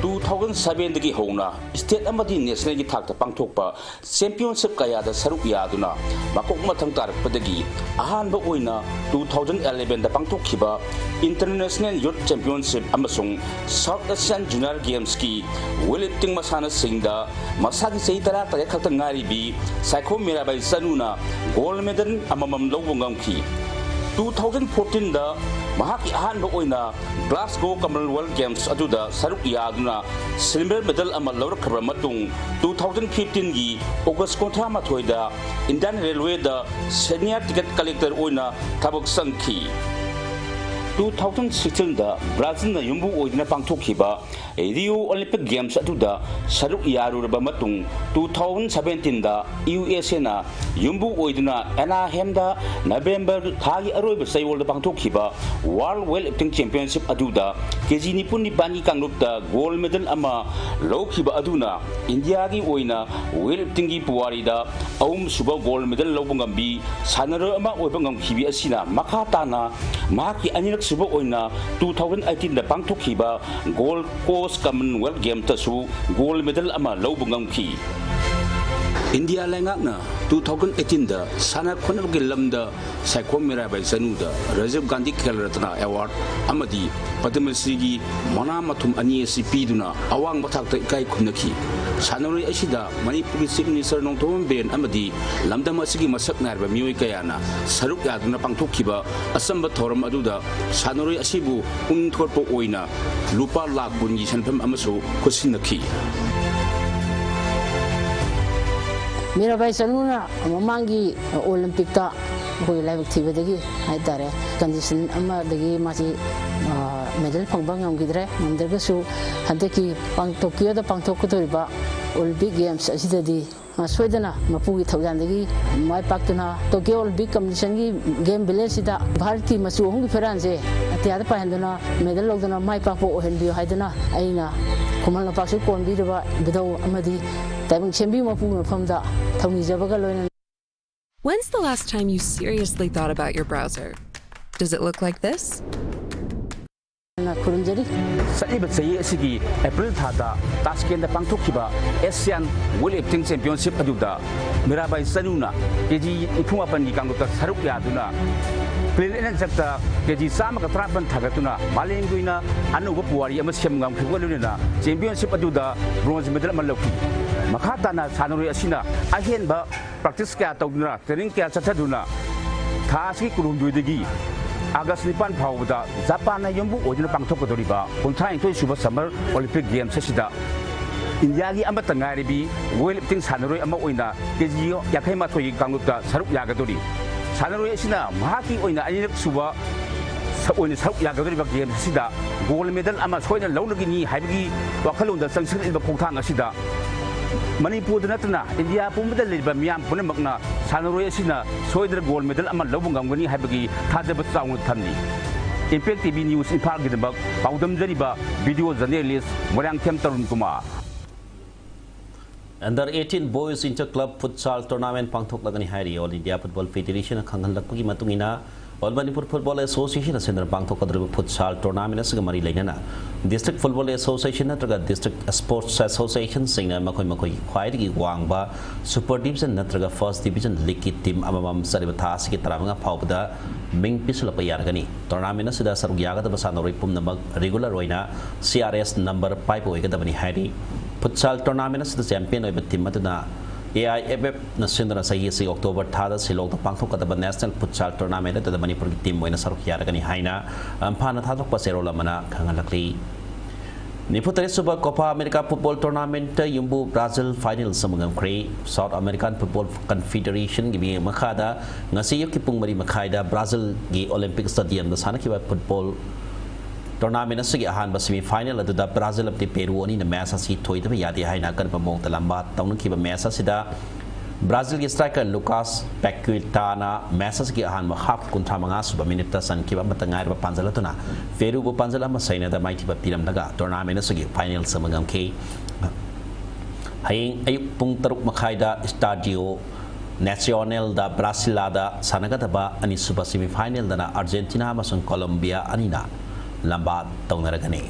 Two thousand seven ꯗꯒꯤ ꯍꯧꯅ state ꯑꯃꯗꯤ national ꯒꯤ ꯊꯥꯛꯇ ꯄꯥꯡꯊꯣꯛꯄ championship ꯀꯌꯥꯗ ꯁꯔꯨꯛ ꯌꯥꯗꯨꯅ ꯃꯀꯣꯛ ꯃꯊꯪ ꯇꯥꯔꯛꯄꯗꯒꯤ ꯑꯍꯥꯟꯕ ꯑꯣꯏꯅ two thousand eleven ꯗ ꯄꯥꯡꯊꯣꯛꯈꯤꯕ International Youth Championship ꯑꯃꯁꯨꯡ South Asian Junior Games ꯀꯤ weightlifting ꯃꯁꯥꯟꯅꯁꯤꯡꯗ ꯃꯁꯥꯒꯤ ꯆꯍꯤ ꯇꯔꯥ ꯇꯔꯦꯠ ꯈꯛꯇ ꯉꯥꯏꯔꯤꯕꯤ ꯁꯥꯏꯈꯣꯝ ꯃꯤꯔꯥꯕꯥꯏ ꯆꯅꯨꯅ gold medal ꯑꯃꯃꯝ ꯂꯧꯕ ꯉꯝꯈꯤ꯫ ꯇꯨ ꯊꯥꯎꯖꯟ ꯐꯣꯔꯇꯤꯟꯗ ꯃꯍꯥꯛꯀꯤ ꯑꯍꯥꯟꯕ ꯑꯣꯏꯅ Glasgow Commonwealth Games ꯑꯗꯨꯗ ꯁꯔꯨꯛ ꯌꯥꯗꯨꯅ silver medal ꯑꯃ ꯂꯧꯔꯛꯈ꯭ꯔꯕ ꯃꯇꯨꯡ, ꯇꯨ ꯊꯥꯎꯖꯟ ꯐꯤꯐꯇꯤꯟꯒꯤ ꯑꯣꯒꯁ ꯀꯨꯟꯊ꯭ꯔꯥ ꯃꯥꯊꯣꯏꯗ Indian Railwayꯗ senior ticket collector ꯑꯣꯏꯅ ꯊꯕꯛ ꯆꯪꯈꯤ꯫ ꯇꯨ ꯊꯥꯎꯖꯟ ꯁꯤꯛꯁꯇꯤꯟꯗ ꯕ꯭ꯔꯥꯖꯤꯜꯅ ꯌꯨꯝꯕꯨ ꯑꯣꯏꯗꯨꯅ ꯄꯥꯡꯊꯣꯛꯈꯤꯕ Rio Olympic Games ꯑꯗꯨꯗ ꯁꯔꯨꯛ ꯌꯥꯔꯨꯔꯕ ꯃꯇꯨꯡ, ꯇꯨ ꯊꯥꯎꯖꯟ ꯁꯚꯦꯟꯇꯤꯟꯗ ꯌꯨ ꯑꯦꯁ ꯑꯦꯅ ꯌꯨꯝꯕꯨ ꯑꯣꯏꯗꯨꯅ ꯑꯦꯅꯥꯍꯦꯝꯗ ꯅꯕꯦꯝꯕꯔ ꯊꯥꯒꯤ ꯑꯔꯣꯏꯕ ꯆꯌꯣꯜꯗ ꯄꯥꯡꯊꯣꯛꯈꯤꯕ World Weightlifting Championship ꯑꯗꯨꯗ ꯀꯦ ꯖꯤ ꯅꯤꯐꯨ ꯅꯤꯄꯥꯟꯒꯤ ꯀꯥꯡꯂꯨꯞꯇ gold medal ꯑꯃ ꯂꯧꯈꯤꯕ ꯑꯗꯨꯅ ꯏꯟꯗꯤꯌꯥꯒꯤ ꯑꯣꯏꯅ weightliftingꯒꯤ ꯄꯨꯋꯥꯔꯤꯗ ꯑꯍꯨꯝꯁꯨꯕ gold medal ꯂꯧꯕ ꯉꯝꯕꯤ ꯁꯥꯟꯅꯔꯣꯏ ꯑꯃ ꯑꯣꯏꯕ ꯉꯝꯈꯤꯕꯤ ꯑꯁꯤꯅ ꯃꯈꯥ ꯇꯥꯅ ꯃꯍꯥꯛꯀꯤ ꯑꯅꯤꯔꯛꯁꯨꯕ ꯑꯣꯏꯅ ꯇꯨ ꯊꯥꯎꯖꯟ ꯑꯩꯠꯇꯤꯟꯗ ꯄꯥꯡꯊꯣꯛꯈꯤꯕ Gold Coast Commonwealth Gamesꯇꯁꯨ gold medal ꯑꯃ ꯂꯧꯕ ꯉꯝꯈꯤ꯫ ꯏꯟꯗꯤꯌꯥ ꯂꯩꯉꯥꯛꯅ ꯇꯨ ꯊꯥꯎꯖꯟ ꯑꯩꯠꯇꯤꯟꯗ ꯁꯥꯟꯅ ꯈꯣꯠꯅꯕꯒꯤ ꯂꯝꯗ Saikhom Mirabai ꯆꯅꯨꯗ Rajiv Gandhi Khel Ratna Award ꯑꯃꯗꯤ ꯄꯗꯃꯁ꯭ꯔꯤꯒꯤ ꯃꯅꯥ ꯃꯊꯨꯝ ꯑꯅꯤ ꯑꯁꯤ ꯄꯤꯗꯨꯅ ꯑꯋꯥꯡꯕ ꯊꯥꯛꯇ ꯏꯀꯥꯏ ꯈꯨꯝꯅꯈꯤ꯫ ꯁꯥꯟꯅꯔꯣꯏ ꯑꯁꯤꯗ ꯃꯅꯤꯄꯨꯔꯒꯤ Chief Minister ꯅꯣꯡꯊꯣꯝꯕꯝ ꯕꯤꯔꯦꯟ ꯑꯃꯗꯤ ꯂꯝꯗꯝ ꯑꯁꯤꯒꯤ ꯃꯁꯛ ꯅꯥꯏꯔꯕ ꯃꯤꯑꯣꯏ ꯀꯌꯥꯅ ꯁꯔꯨꯛ ꯌꯥꯗꯨꯅ ꯄꯥꯡꯊꯣꯛꯈꯤꯕ ꯑꯆꯝꯕ ꯊꯧꯔꯝ ꯑꯗꯨꯗ ꯁꯥꯟꯅꯔꯣꯏ ꯑꯁꯤꯕꯨ ꯄꯨꯛꯅꯤꯡ ꯊꯧꯒꯠꯄ ꯑꯣꯏꯅ ꯂꯨꯄꯥ ꯂꯥꯈ ꯀꯨꯟꯒꯤ ꯁꯦꯟꯐꯝ ꯑꯃꯁꯨ ꯈꯨꯠꯁꯤꯟꯅꯈꯤ꯫ ꯃꯤꯔꯥꯕꯥꯏ ꯆꯅꯨꯅ ꯃꯃꯥꯡꯒꯤ ꯑꯣꯂꯤꯝꯄꯤꯛꯇ ꯑꯩꯈꯣꯏꯒꯤ ꯂꯥꯏꯕꯛ ꯊꯤꯕꯗꯒꯤ ꯍꯥꯏꯇꯥꯔꯦ, condition ꯑꯃꯗꯒꯤ ꯃꯥꯁꯤ medal ꯐꯪꯕ ꯉꯝꯈꯤꯗ꯭ꯔꯦ꯫ ꯉꯝꯗ꯭ꯔꯒꯁꯨ ꯍꯟꯗꯛꯀꯤ ꯄꯥꯡ-, ꯇꯣꯀꯤꯌꯣꯗ ꯄꯥꯡꯊꯣꯛꯀꯗꯧꯔꯤꯕ Olympic Games ꯑꯁꯤꯗꯗꯤ ꯃꯥ ꯁꯣꯏꯗꯅ ꯃꯄꯨꯒꯤ ꯊꯧꯖꯥꯜꯗꯒꯤ ꯃꯥꯏ ꯄꯥꯛꯇꯨꯅ ꯇꯣꯀꯤꯌꯣ ꯑꯣꯂꯤꯝꯄꯤꯛ ꯀꯃꯤꯁꯟꯒꯤ game villageꯁꯤꯗ ꯚꯥꯔꯠꯀꯤ ꯃꯆꯨ ꯑꯍꯨꯝꯒꯤ ꯐꯤꯔꯥꯜꯁꯦ ꯑꯇꯤꯌꯥꯗ ꯄꯥꯏꯍꯟꯗꯨꯅ medal ꯂꯧꯗꯨꯅ ꯃꯥꯏ ꯄꯥꯛꯄ ꯑꯣꯏꯍꯟꯕꯤꯌꯨ ꯍꯥꯏꯗꯨꯅ ꯑꯩꯅ ꯈꯨꯃꯟ ꯂꯝꯄꯥꯛꯁꯨ ꯀꯣꯟꯕꯤꯔꯤꯕ ꯏꯕꯨꯙꯧ ꯑꯃꯗꯤ ꯇꯥꯏꯕꯪ ꯁꯦꯝꯕꯤ ꯃꯄꯨꯒꯤ ꯃꯐꯝꯗ ꯊꯧꯅꯤꯖꯕꯒ ꯂꯣꯏꯅꯅ When's the last time you seriously thought about your browser? Does it look like this? ꯈꯨꯔꯨꯝꯖꯔꯤ꯫ ꯆꯠꯂꯤꯕ ꯆꯍꯤ ꯑꯁꯤꯒꯤ ꯑꯦꯄ꯭ꯔꯤꯜ ꯊꯥꯗ ꯇꯥꯁꯀꯦꯟꯗ ꯄꯥꯡꯊꯣꯛꯈꯤꯕ Asian Weightlifting Championship ꯑꯗꯨꯗ ꯃꯤꯔꯥꯕꯥꯏ ꯆꯅꯨꯅ ꯀꯦ ꯖꯤ ꯅꯤꯐꯨ ꯃꯥꯄꯟꯒꯤ ꯀꯥꯡꯂꯨꯞꯇ ꯁꯔꯨꯛ ꯌꯥꯗꯨꯅ clean and jerkꯇ ꯀꯦ ꯖꯤ ꯆꯥꯝꯃꯒ ꯇꯔꯥꯃꯥꯄꯟ ꯊꯥꯡꯒꯠꯇꯨꯅ ꯃꯥꯂꯦꯝꯒꯤ ꯑꯣꯏꯅ ꯑꯅꯧꯕ ꯄꯨꯋꯥꯔꯤ ꯑꯃ ꯁꯦꯝ ꯉꯝꯈꯤꯕꯒ ꯂꯣꯏꯅꯅ championship ꯑꯗꯨꯗ bronze medal ꯑꯃ ꯂꯧꯈꯤ꯫ ꯃꯈꯥ ꯇꯥꯅ ꯁꯥꯟꯅꯔꯣꯏ ꯑꯁꯤꯅ ꯑꯍꯦꯟꯕ practice ꯀꯌꯥ ꯇꯧꯗꯨꯅ, training ꯀꯌꯥ ꯆꯠꯊꯗꯨꯅ ꯊꯥ ꯑꯁꯤꯒꯤ ꯀꯨꯟꯍꯨꯝꯗꯣꯏꯗꯒꯤ ꯑꯥꯒꯁ ꯅꯤꯄꯥꯟ ꯐꯥꯎꯕꯗ ꯖꯄꯥꯟꯅ ꯌꯨꯝꯕꯨ ꯑꯣꯏꯗꯨꯅ ꯄꯥꯡꯊꯣꯛꯀꯗꯧꯔꯤꯕ ꯀꯨꯟꯊ꯭ꯔꯥꯅꯤꯊꯣꯏ ꯁꯨꯕ Summer Olympic Games ꯑꯁꯤꯗ ꯏꯟꯗꯤꯌꯥꯒꯤ ꯑꯃꯠꯇ ꯉꯥꯏꯔꯕꯤ weight lifting ꯁꯥꯟꯅꯔꯣꯏ ꯑꯃ ꯑꯣꯏꯅ ꯀꯦ ꯖꯤ ꯌꯥꯡꯈꯩ ꯃꯥꯊꯣꯏꯒꯤ ꯀꯥꯡꯂꯨꯞꯇ ꯁꯔꯨꯛ ꯌꯥꯒꯗꯧꯔꯤ꯫ ꯁꯥꯟꯅꯔꯣꯏ ꯑꯁꯤꯅ ꯃꯍꯥꯛꯀꯤ ꯑꯣꯏꯅ ꯑꯅꯤꯔꯛ ꯁꯨꯕ ꯁ-, ꯑꯣꯏꯅ ꯁꯔꯨꯛ ꯌꯥꯒꯗꯧꯔꯤꯕ Games ꯑꯁꯤꯗ gold medal ꯑꯃ ꯁꯣꯏꯗꯅ ꯂꯧꯅꯒꯅꯤ ꯍꯥꯏꯕꯒꯤ ꯋꯥꯈꯜꯂꯣꯟꯗ ꯆꯪꯁꯤꯜꯂꯛꯂꯤꯕ ꯈꯣꯡꯊꯥꯡ ꯑꯁꯤꯗ ꯃꯅꯤꯄꯨꯔꯗ ꯅꯠꯇꯅ ꯏꯟꯗꯤꯌꯥ ꯄꯨꯝꯕꯗ ꯂꯩꯔꯤꯕ ꯃꯤꯌꯥꯝ ꯄꯨꯝꯅꯃꯛꯅ ꯁꯥꯟꯅꯔꯣꯏ ꯑꯁꯤꯅ ꯁꯣꯏꯗꯅ gold medal ꯑꯃ ꯂꯧꯕ ꯉꯝꯒꯅꯤ ꯍꯥꯏꯕꯒꯤ ꯊꯥꯖꯕ ꯆꯥꯎꯅ ꯊꯝꯂꯤ꯫ Impact T V News ꯏꯝꯐꯥꯜꯒꯤꯗꯃꯛ ꯄꯥꯎꯗꯝꯖꯔꯤꯕ video journalist Moirangthem Tarun Kumar. Under eighteen Boys Inter Club Futsal Tournament ꯄꯥꯡꯊꯣꯛꯂꯒꯅꯤ ꯍꯥꯏꯔꯤ꯫ All India Football Federation ꯅ ꯈꯪꯍꯜꯂꯛꯄꯒꯤ ꯃꯇꯨꯡ ꯏꯟꯅ, All Manipur Football Association ꯑꯁꯤꯅ ꯄꯥꯡꯊꯣꯛꯀꯗꯧꯔꯤꯕ futsal tournament ꯑꯁꯤꯒ ꯃꯔꯤ ꯂꯩꯅꯅ District Football Association ꯅꯠꯇ꯭ꯔꯒ District Sports Association ꯁꯤꯡꯅ ꯃꯈꯣꯏ ꯃꯈꯣꯏꯒꯤ ꯈ꯭ꯋꯥꯏꯗꯒꯤ ꯋꯥꯡꯕ Super Division ꯅꯠꯇ꯭ꯔꯒ First Division League ꯀꯤ team ꯑꯃꯃꯝ ꯆꯠꯂꯤꯕ ꯊꯥ ꯑꯁꯤꯒꯤ ꯇꯔꯥꯃꯉꯥ ꯐꯥꯎꯕꯗ ꯃꯤꯡ ꯄꯤꯁꯤꯜꯂꯛꯄ ꯌꯥꯔꯒꯅꯤ꯫ Tournament ꯑꯁꯤꯗ ꯁꯔꯨꯛ ꯌꯥꯒꯗꯕ ꯁꯥꯟꯅꯔꯣꯏ ꯄꯨꯝꯅꯃꯛ regular ꯑꯣꯏꯅ C R S number ꯄꯥꯏꯕ ꯑꯣꯏꯒꯗꯕꯅꯤ ꯍꯥꯏꯔꯤ꯫ Futsal tournament ꯑꯁꯤꯗ champion ꯑꯣꯏꯕ team ꯑꯗꯨꯅ A I F F ꯅ ꯁꯤꯟꯗꯨꯅ ꯆꯍꯤ ꯑꯁꯤꯒꯤ October ꯊꯥꯗ ꯁꯤꯂꯣꯡꯗ ꯄꯥꯡꯊꯣꯛꯀꯗꯕ national futsal tournament ꯑꯗꯨꯗ ꯃꯅꯤꯄꯨꯔꯒꯤ team ꯑꯣꯏꯅ ꯁꯔꯨꯛ ꯌꯥꯔꯒꯅꯤ ꯍꯥꯏꯅ ꯏꯝꯐꯥꯜꯅ ꯊꯥꯗꯣꯛꯄ ꯆꯦꯔꯣꯜ ꯑꯃꯅ ꯈꯪꯍꯜꯂꯛꯂꯤ꯫ ꯅꯤꯐꯨ ꯇꯔꯦꯠ ꯁꯨꯕ Copa America Football Tournament ꯇ ꯌꯨꯝꯕꯨ ꯕ꯭ꯔꯥꯖꯤꯜ final ꯁꯥꯟꯅꯕ ꯉꯝꯈ꯭ꯔꯦ꯫ South American Football Confederation ꯒꯤ ꯃꯤꯠꯌꯦꯡ ꯃꯈꯥꯗ ꯉꯁꯤ ꯑꯌꯨꯛꯀꯤ ꯄꯨꯡ ꯃꯔꯤ ꯃꯈꯥꯏꯗ ꯕ꯭ꯔꯥꯖꯤꯜꯒꯤ Olympic Stadium ꯗ ꯁꯥꯟꯅꯈꯤꯕ football tournament ꯑꯁꯤꯒꯤ ꯑꯍꯥꯟꯕ semi final ꯑꯗꯨꯗ ꯕ꯭ꯔꯥꯖꯤꯜ ꯑꯃꯗꯤ ꯄꯦꯔꯨ ꯑꯅꯤꯅ match ꯑꯁꯤ ꯊꯣꯏꯗꯕ ꯌꯥꯗꯦ ꯍꯥꯏꯅ ꯑꯀꯟꯕ ꯃꯑꯣꯡꯗ ꯂꯝꯕꯥ ꯇꯧꯅꯈꯤꯕ match ꯑꯁꯤꯗ ꯕ꯭ꯔꯥꯖꯤꯜꯒꯤ striker Lucas Paquetá ꯅ match ꯑꯁꯤꯒꯤ ꯑꯍꯥꯟꯕ half ꯀꯨꯟꯊ꯭ꯔꯥ ꯃꯉꯥ ꯁꯨꯕ minute ꯇ ꯆꯟꯈꯤꯕ ꯑꯃꯠꯇ ꯉꯥꯏꯔꯕ ꯄꯥꯟꯖꯜ ꯑꯗꯨꯅ ꯄꯦꯔꯨꯕꯨ ꯄꯥꯟꯖꯜ ꯑꯃ ꯁꯩꯅꯗ ꯃꯥꯏꯊꯤꯕ ꯄꯤꯔꯝꯂꯒ tournament ꯑꯁꯤꯒꯤ final ꯁꯥꯟꯅꯕ ꯉꯝꯈꯤ꯫ ꯍꯌꯦꯡ ꯑꯌꯨꯛ ꯄꯨꯡ ꯇꯔꯨꯛ ꯃꯈꯥꯏꯗ Estadio Nacional ꯗ Brasilia ꯗ ꯁꯥꯟꯅꯒꯗꯕ ꯑꯅꯤꯁꯨꯕ semi final ꯗꯅ Argentina ꯑꯃꯁꯨꯡ Colombia ꯑꯅꯤꯅ ꯂꯝꯕꯥ ꯇꯧꯅꯔꯒꯅꯤ꯫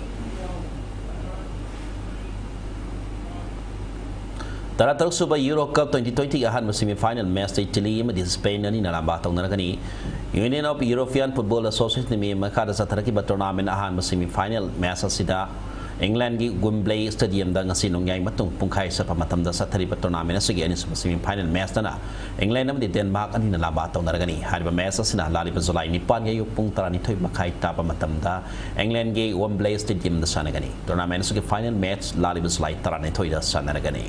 ꯇꯔꯥꯇꯔꯨꯛ ꯁꯨꯕ Euro Cup twenty twenty ꯒꯤ ꯑꯍꯥꯟꯕ semi final match ꯇ Italy ꯑꯃꯗꯤ Spain ꯑꯅꯤꯅ ꯂꯝꯕꯥ ꯇꯧꯅꯔꯒꯅꯤ꯫ Union of European Football Association ꯅ ꯃꯤ ꯃꯈꯥꯗ ꯆꯠꯊꯔꯛꯈꯤꯕ tournament ꯑꯍꯥꯟꯕ semi final match ꯑꯁꯤꯗ ꯏꯪꯂꯦꯟꯒꯤ ꯋꯤꯝꯕ꯭ꯂꯦ ꯁ꯭ꯇꯦꯗꯤꯌꯝꯗ ꯉꯁꯤ ꯅꯣꯡꯌꯥꯏ ꯃꯇꯨꯡ ꯄꯨꯡꯈꯥꯏ ꯆꯠꯄ ꯃꯇꯝꯗ ꯆꯠꯊꯔꯤꯕ ꯇꯣꯔꯅꯥꯃꯦꯟ ꯑꯁꯤꯒꯤ ꯑꯅꯤꯁꯨꯕ ꯁꯦꯃꯤ ꯐꯥꯏꯅꯦꯜ ꯃꯦꯆꯇꯅ ꯏꯪꯂꯦꯟ ꯑꯃꯗꯤ ꯗꯦꯟꯃꯥꯔꯛ ꯑꯅꯤꯅ ꯂꯥꯝꯕꯥ ꯇꯧꯅꯔꯒꯅꯤ꯫ ꯍꯥꯏꯔꯤꯕ ꯃꯦꯆ ꯑꯁꯤꯅ ꯂꯥꯛꯂꯤꯕ ꯖꯨꯂꯥꯏ ꯅꯤꯄꯥꯟꯒꯤ ꯑꯌꯨꯛ ꯄꯨꯡ ꯇꯔꯥꯅꯤꯊꯣꯏ ꯃꯈꯥꯏ ꯇꯥꯕ ꯃꯇꯝꯗ ꯏꯪꯂꯦꯟꯒꯤ ꯋꯤꯝꯕ꯭ꯂꯦ ꯁ꯭ꯇꯦꯗꯤꯌꯝꯗ ꯁꯥꯟꯅꯒꯅꯤ꯫ ꯇꯣꯔꯅꯥꯃꯦꯟ ꯑꯁꯤꯒꯤ ꯐꯥꯏꯅꯦꯜ ꯃꯦꯆ ꯂꯥꯛꯂꯤꯕ ꯖꯨꯂꯥꯏ ꯇꯔꯥꯅꯤꯊꯣꯏꯗ ꯁꯥꯟꯅꯔꯒꯅꯤ꯫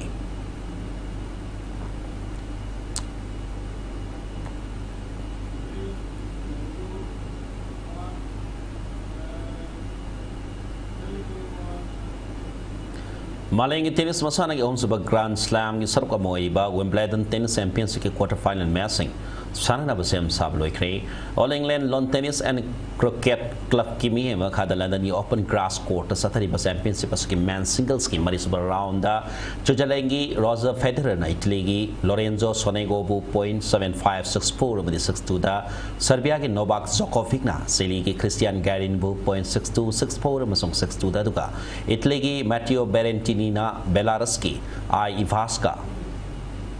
ꯃꯥꯂꯦꯝꯒꯤ ꯇꯦꯅꯤꯁ ꯃꯁꯥꯟꯅꯒꯤ ꯑꯍꯨꯝꯁꯨꯕ ꯒ꯭ꯔꯥꯟ ꯁ꯭ꯂꯥꯝꯒꯤ ꯁꯔꯨꯛ ꯑꯃ ꯑꯣꯏꯔꯤꯕ ꯋꯤꯝꯕ꯭ꯂꯦꯗꯟ ꯇꯦꯅꯤꯁ ꯆꯦꯝꯄꯤꯌꯟꯁꯤꯞꯀꯤ ꯀ꯭ꯋꯥꯇꯔ ꯐꯥꯏꯅꯦꯜ ꯃꯦꯆꯁꯤꯡ ꯁꯥꯟꯅꯅꯕ ꯁꯦꯝ ꯁꯥꯕ ꯂꯣꯏꯈ꯭ꯔꯦ꯫ ꯑꯣꯜ ꯏꯪꯂꯦꯟ ꯂꯣꯟ ꯇꯦꯅꯤꯁ ꯑꯦꯟ ꯀ꯭ꯔꯤꯀꯦꯠ ꯀ꯭ꯂꯕꯀꯤ ꯃꯤꯠꯌꯦꯡ ꯃꯈꯥꯗ ꯂꯟꯗꯟꯒꯤ ꯑꯣꯄꯟ ꯒ꯭ꯔꯥꯁ ꯀꯣꯔꯠꯇ ꯆꯠꯊꯔꯤꯕ ꯆꯦꯝꯄꯤꯌꯟꯁꯤꯞ ꯑꯁꯤꯒꯤ ꯃꯦꯟ ꯁꯤꯡꯒꯜꯁꯀꯤ ꯃꯔꯤꯁꯨꯕ ꯔꯥꯎꯟꯗ ꯁ꯭ꯋꯤꯖꯔꯂꯦꯟꯒꯤ ꯔꯣꯖꯔ ꯐꯦꯗꯔꯔꯅ ꯏꯇꯂꯤꯒꯤ ꯂꯣꯔꯦꯟꯖꯣ ꯁꯣꯅꯦꯒꯣꯕꯨ point seven five, six four ꯑꯃꯗꯤ ꯁꯤꯛꯁ ꯇꯨꯗ, ꯁꯔꯕꯤꯌꯥꯒꯤ ꯅꯣꯕꯥꯛ ꯖꯣꯀꯣꯚꯤꯛꯅ ꯆꯤꯂꯤꯒꯤ ꯈ꯭ꯔꯤꯁꯇꯤꯌꯥꯟ ꯒꯥꯔꯤꯟꯕꯨ point six two, six four ꯑꯃꯁꯨꯡ ꯁꯤꯛꯁ ꯇꯨꯗ, ꯑꯗꯨꯒ ꯏꯇꯂꯤꯒꯤ ꯃꯥꯇꯤꯌꯣ ꯕꯦꯔꯦꯟꯇꯤꯅꯤꯅ ꯕꯦꯂꯥꯔꯁꯀꯤ I Ivashka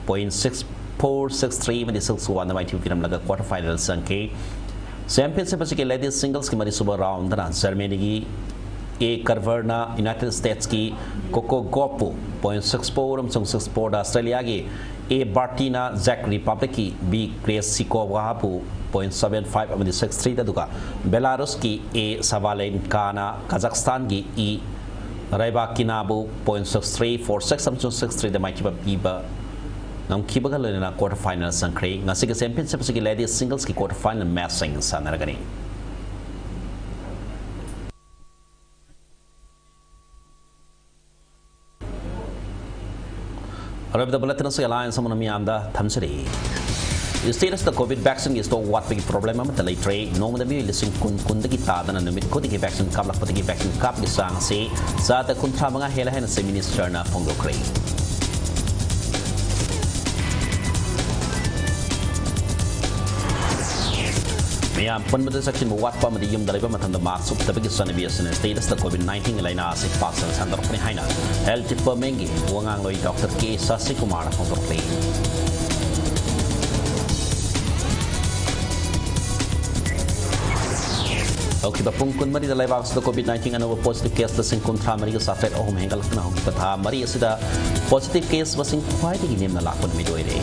point six four, six three ꯑꯃꯗꯤ ꯁꯤꯛꯁ ꯋꯥꯟꯗ ꯃꯥꯏꯊꯤꯕ ꯄꯤꯔꯝꯂꯒ ꯀ꯭ꯋꯥꯇꯔ ꯐꯥꯏꯅꯦꯜ ꯆꯪꯈꯤ꯫ ꯆꯦꯝꯄꯤꯌꯟꯁꯤꯞ ꯑꯁꯤꯒꯤ ꯂꯦꯗꯤꯁ ꯁꯤꯡꯒꯜꯁꯀꯤ ꯃꯔꯤꯁꯨꯕ ꯔꯥꯎꯟꯗꯅ ꯖꯔꯃꯅꯤꯒꯤ ꯑꯦ ꯀꯔꯚꯔꯅ ꯌꯨꯅꯥꯏꯇꯦꯗ ꯁ꯭ꯇꯦꯠꯁꯀꯤ ꯀꯣꯀꯣ ꯒꯣꯞꯄꯨ ꯄꯣꯏꯟ ꯁꯤꯛꯁ ꯐꯣꯔ ꯑꯃꯁꯨꯡ ꯁꯤꯛꯁ ꯐꯣꯔꯗ, ꯑꯁꯇ꯭ꯔꯦꯂꯤꯌꯥꯒꯤ ꯑꯦ ꯕꯥꯔꯇꯤꯅ ꯖꯦꯛ ꯔꯤꯄꯕ꯭ꯂꯤꯛꯀꯤ ꯕꯤ ꯀ꯭ꯔꯦꯁꯤꯀꯣꯚꯥꯕꯨ ꯄꯣꯏꯟ ꯁꯚꯦꯟ ꯐꯥꯏꯚ ꯑꯃꯗꯤ ꯁꯤꯛꯁ ꯊ꯭ꯔꯤꯗ, ꯑꯗꯨꯒ ꯕꯦꯂꯥꯔꯨꯁꯀꯤ ꯑꯦ ꯁꯥꯕꯥꯂꯦꯟꯀꯥꯅ ꯀꯖꯥꯛꯁꯇꯥꯟꯒꯤ ꯏ ꯔꯩꯕꯥꯀꯤꯅꯥꯕꯨ point six three, four six ꯑꯃꯁꯨꯡ ꯁꯤꯛꯁ ꯊ꯭ꯔꯤꯗ ꯃꯥꯏꯊꯤꯕ ꯄꯤꯕ ꯉꯝꯈꯤꯕꯒ ꯂꯣꯏꯅꯅ ꯀ꯭ꯋꯥꯇꯔ ꯐꯥꯏꯅꯦꯜ ꯆꯪꯈ꯭ꯔꯦ꯫ ꯉꯁꯤꯒꯤ ꯆꯦꯝꯄꯤꯌꯟꯁꯤꯞ ꯑꯁꯤꯒꯤ ꯂꯦꯗꯤꯁ ꯁꯤꯡꯒꯜꯁꯀꯤ ꯀ꯭ꯋꯥꯇꯔ ꯐꯥꯏꯅꯦꯜ ꯃꯦꯆꯁꯤꯡ ꯁꯥꯟꯅꯔꯒꯅꯤ꯫ ꯑꯔꯣꯏꯕꯗ ꯕꯨꯂꯦꯇꯤꯟ ꯑꯁꯤꯒꯤ ꯂꯥꯏꯟ ꯑꯃꯅ ꯃꯤꯌꯥꯝꯗ ꯊꯝꯖꯔꯤ꯫ ꯁ꯭ꯇꯦꯠ ꯑꯁꯤꯗ ꯀꯣꯚꯤꯗ ꯚꯦꯛꯁꯤꯟꯒꯤ ꯁ꯭ꯇꯣꯛ ꯋꯥꯠꯄꯒꯤ ꯄ꯭ꯔꯣꯕ꯭ꯂꯦꯝ ꯑꯃꯠꯇ ꯂꯩꯇ꯭ꯔꯦ꯫ ꯅꯣꯡꯃꯗ ꯃꯤꯑꯣꯏ ꯂꯤꯁꯤꯡ ꯀꯨꯟ, ꯀꯨꯟꯗꯒꯤ ꯇꯥꯗꯅ ꯅꯨꯃꯤꯠ ꯈꯨꯗꯤꯡꯒꯤ ꯚꯦꯛꯁꯤꯟ ꯀꯥꯞꯂꯛꯄꯗꯒꯤ ꯚꯦꯛꯁꯤꯟ ꯀꯥꯞꯄꯒꯤ ꯆꯥꯡ ꯑꯁꯤ ꯆꯥꯗ ꯀꯨꯟꯊ꯭ꯔꯥ ꯃꯉꯥ ꯍꯦꯜꯂꯦ ꯍꯥꯏꯅ ꯆꯤꯐ ꯃꯤꯅꯤꯁꯇꯔꯅ ꯐꯣꯡꯗꯣꯛꯈ꯭ꯔꯦ꯫ ꯃꯤꯌꯥꯝ ꯄꯨꯟꯕꯗ ꯆꯦꯛꯁꯤꯟꯕ ꯋꯥꯠꯄ ꯑꯃꯗꯤ ꯌꯨꯝꯗ ꯂꯩꯕ ꯃꯇꯝꯗ ꯃꯥꯁꯛ ꯎꯞꯇꯕꯒꯤ ꯆꯠꯅꯕꯤ ꯑꯁꯤꯅ ꯁ꯭ꯇꯦꯠ ꯑꯁꯤꯗ ꯀꯣꯚꯤꯗ ꯅꯥꯏꯟꯇꯤꯟꯒꯤ ꯂꯥꯏꯅꯥ ꯑꯁꯤ ꯄꯥꯛ ꯁꯟꯅ ꯁꯟꯗꯣꯔꯛꯄꯅꯤ ꯍꯥꯏꯅ ꯍꯦꯜꯊ ꯗꯤꯄꯥꯔꯠꯃꯦꯟꯒꯤ ꯋꯥꯉꯥꯡꯂꯣꯏ ꯗꯣꯛꯇꯔ ꯀꯦ ꯁꯁꯤꯀꯨꯃꯥꯔꯅ ꯐꯣꯡꯗꯣꯛꯂꯤ꯫ ꯍꯧꯈꯤꯕ ꯄꯨꯡ ꯀꯨꯟꯃꯔꯤꯗ ꯂꯩꯕꯥꯛ ꯑꯁꯤꯗ COVID nineteen ꯑꯅꯧꯕ positive case ꯂꯤꯁꯤꯡ ꯀꯨꯟꯊ꯭ꯔꯥ ꯃꯔꯤꯒ ꯆꯥꯇ꯭ꯔꯦꯠ ꯑꯍꯨꯝ ꯍꯦꯟꯒꯠꯂꯛꯇꯨꯅ ꯍꯧꯈꯤꯕ ꯊꯥ ꯃꯔꯤ ꯑꯁꯤꯗ positive case ꯃꯁꯤꯡ ꯈ꯭ꯋꯥꯏꯗꯒꯤ ꯅꯦꯝꯅ ꯂꯥꯛꯄ ꯅꯨꯃꯤꯠ ꯑꯣꯏꯔꯦ꯫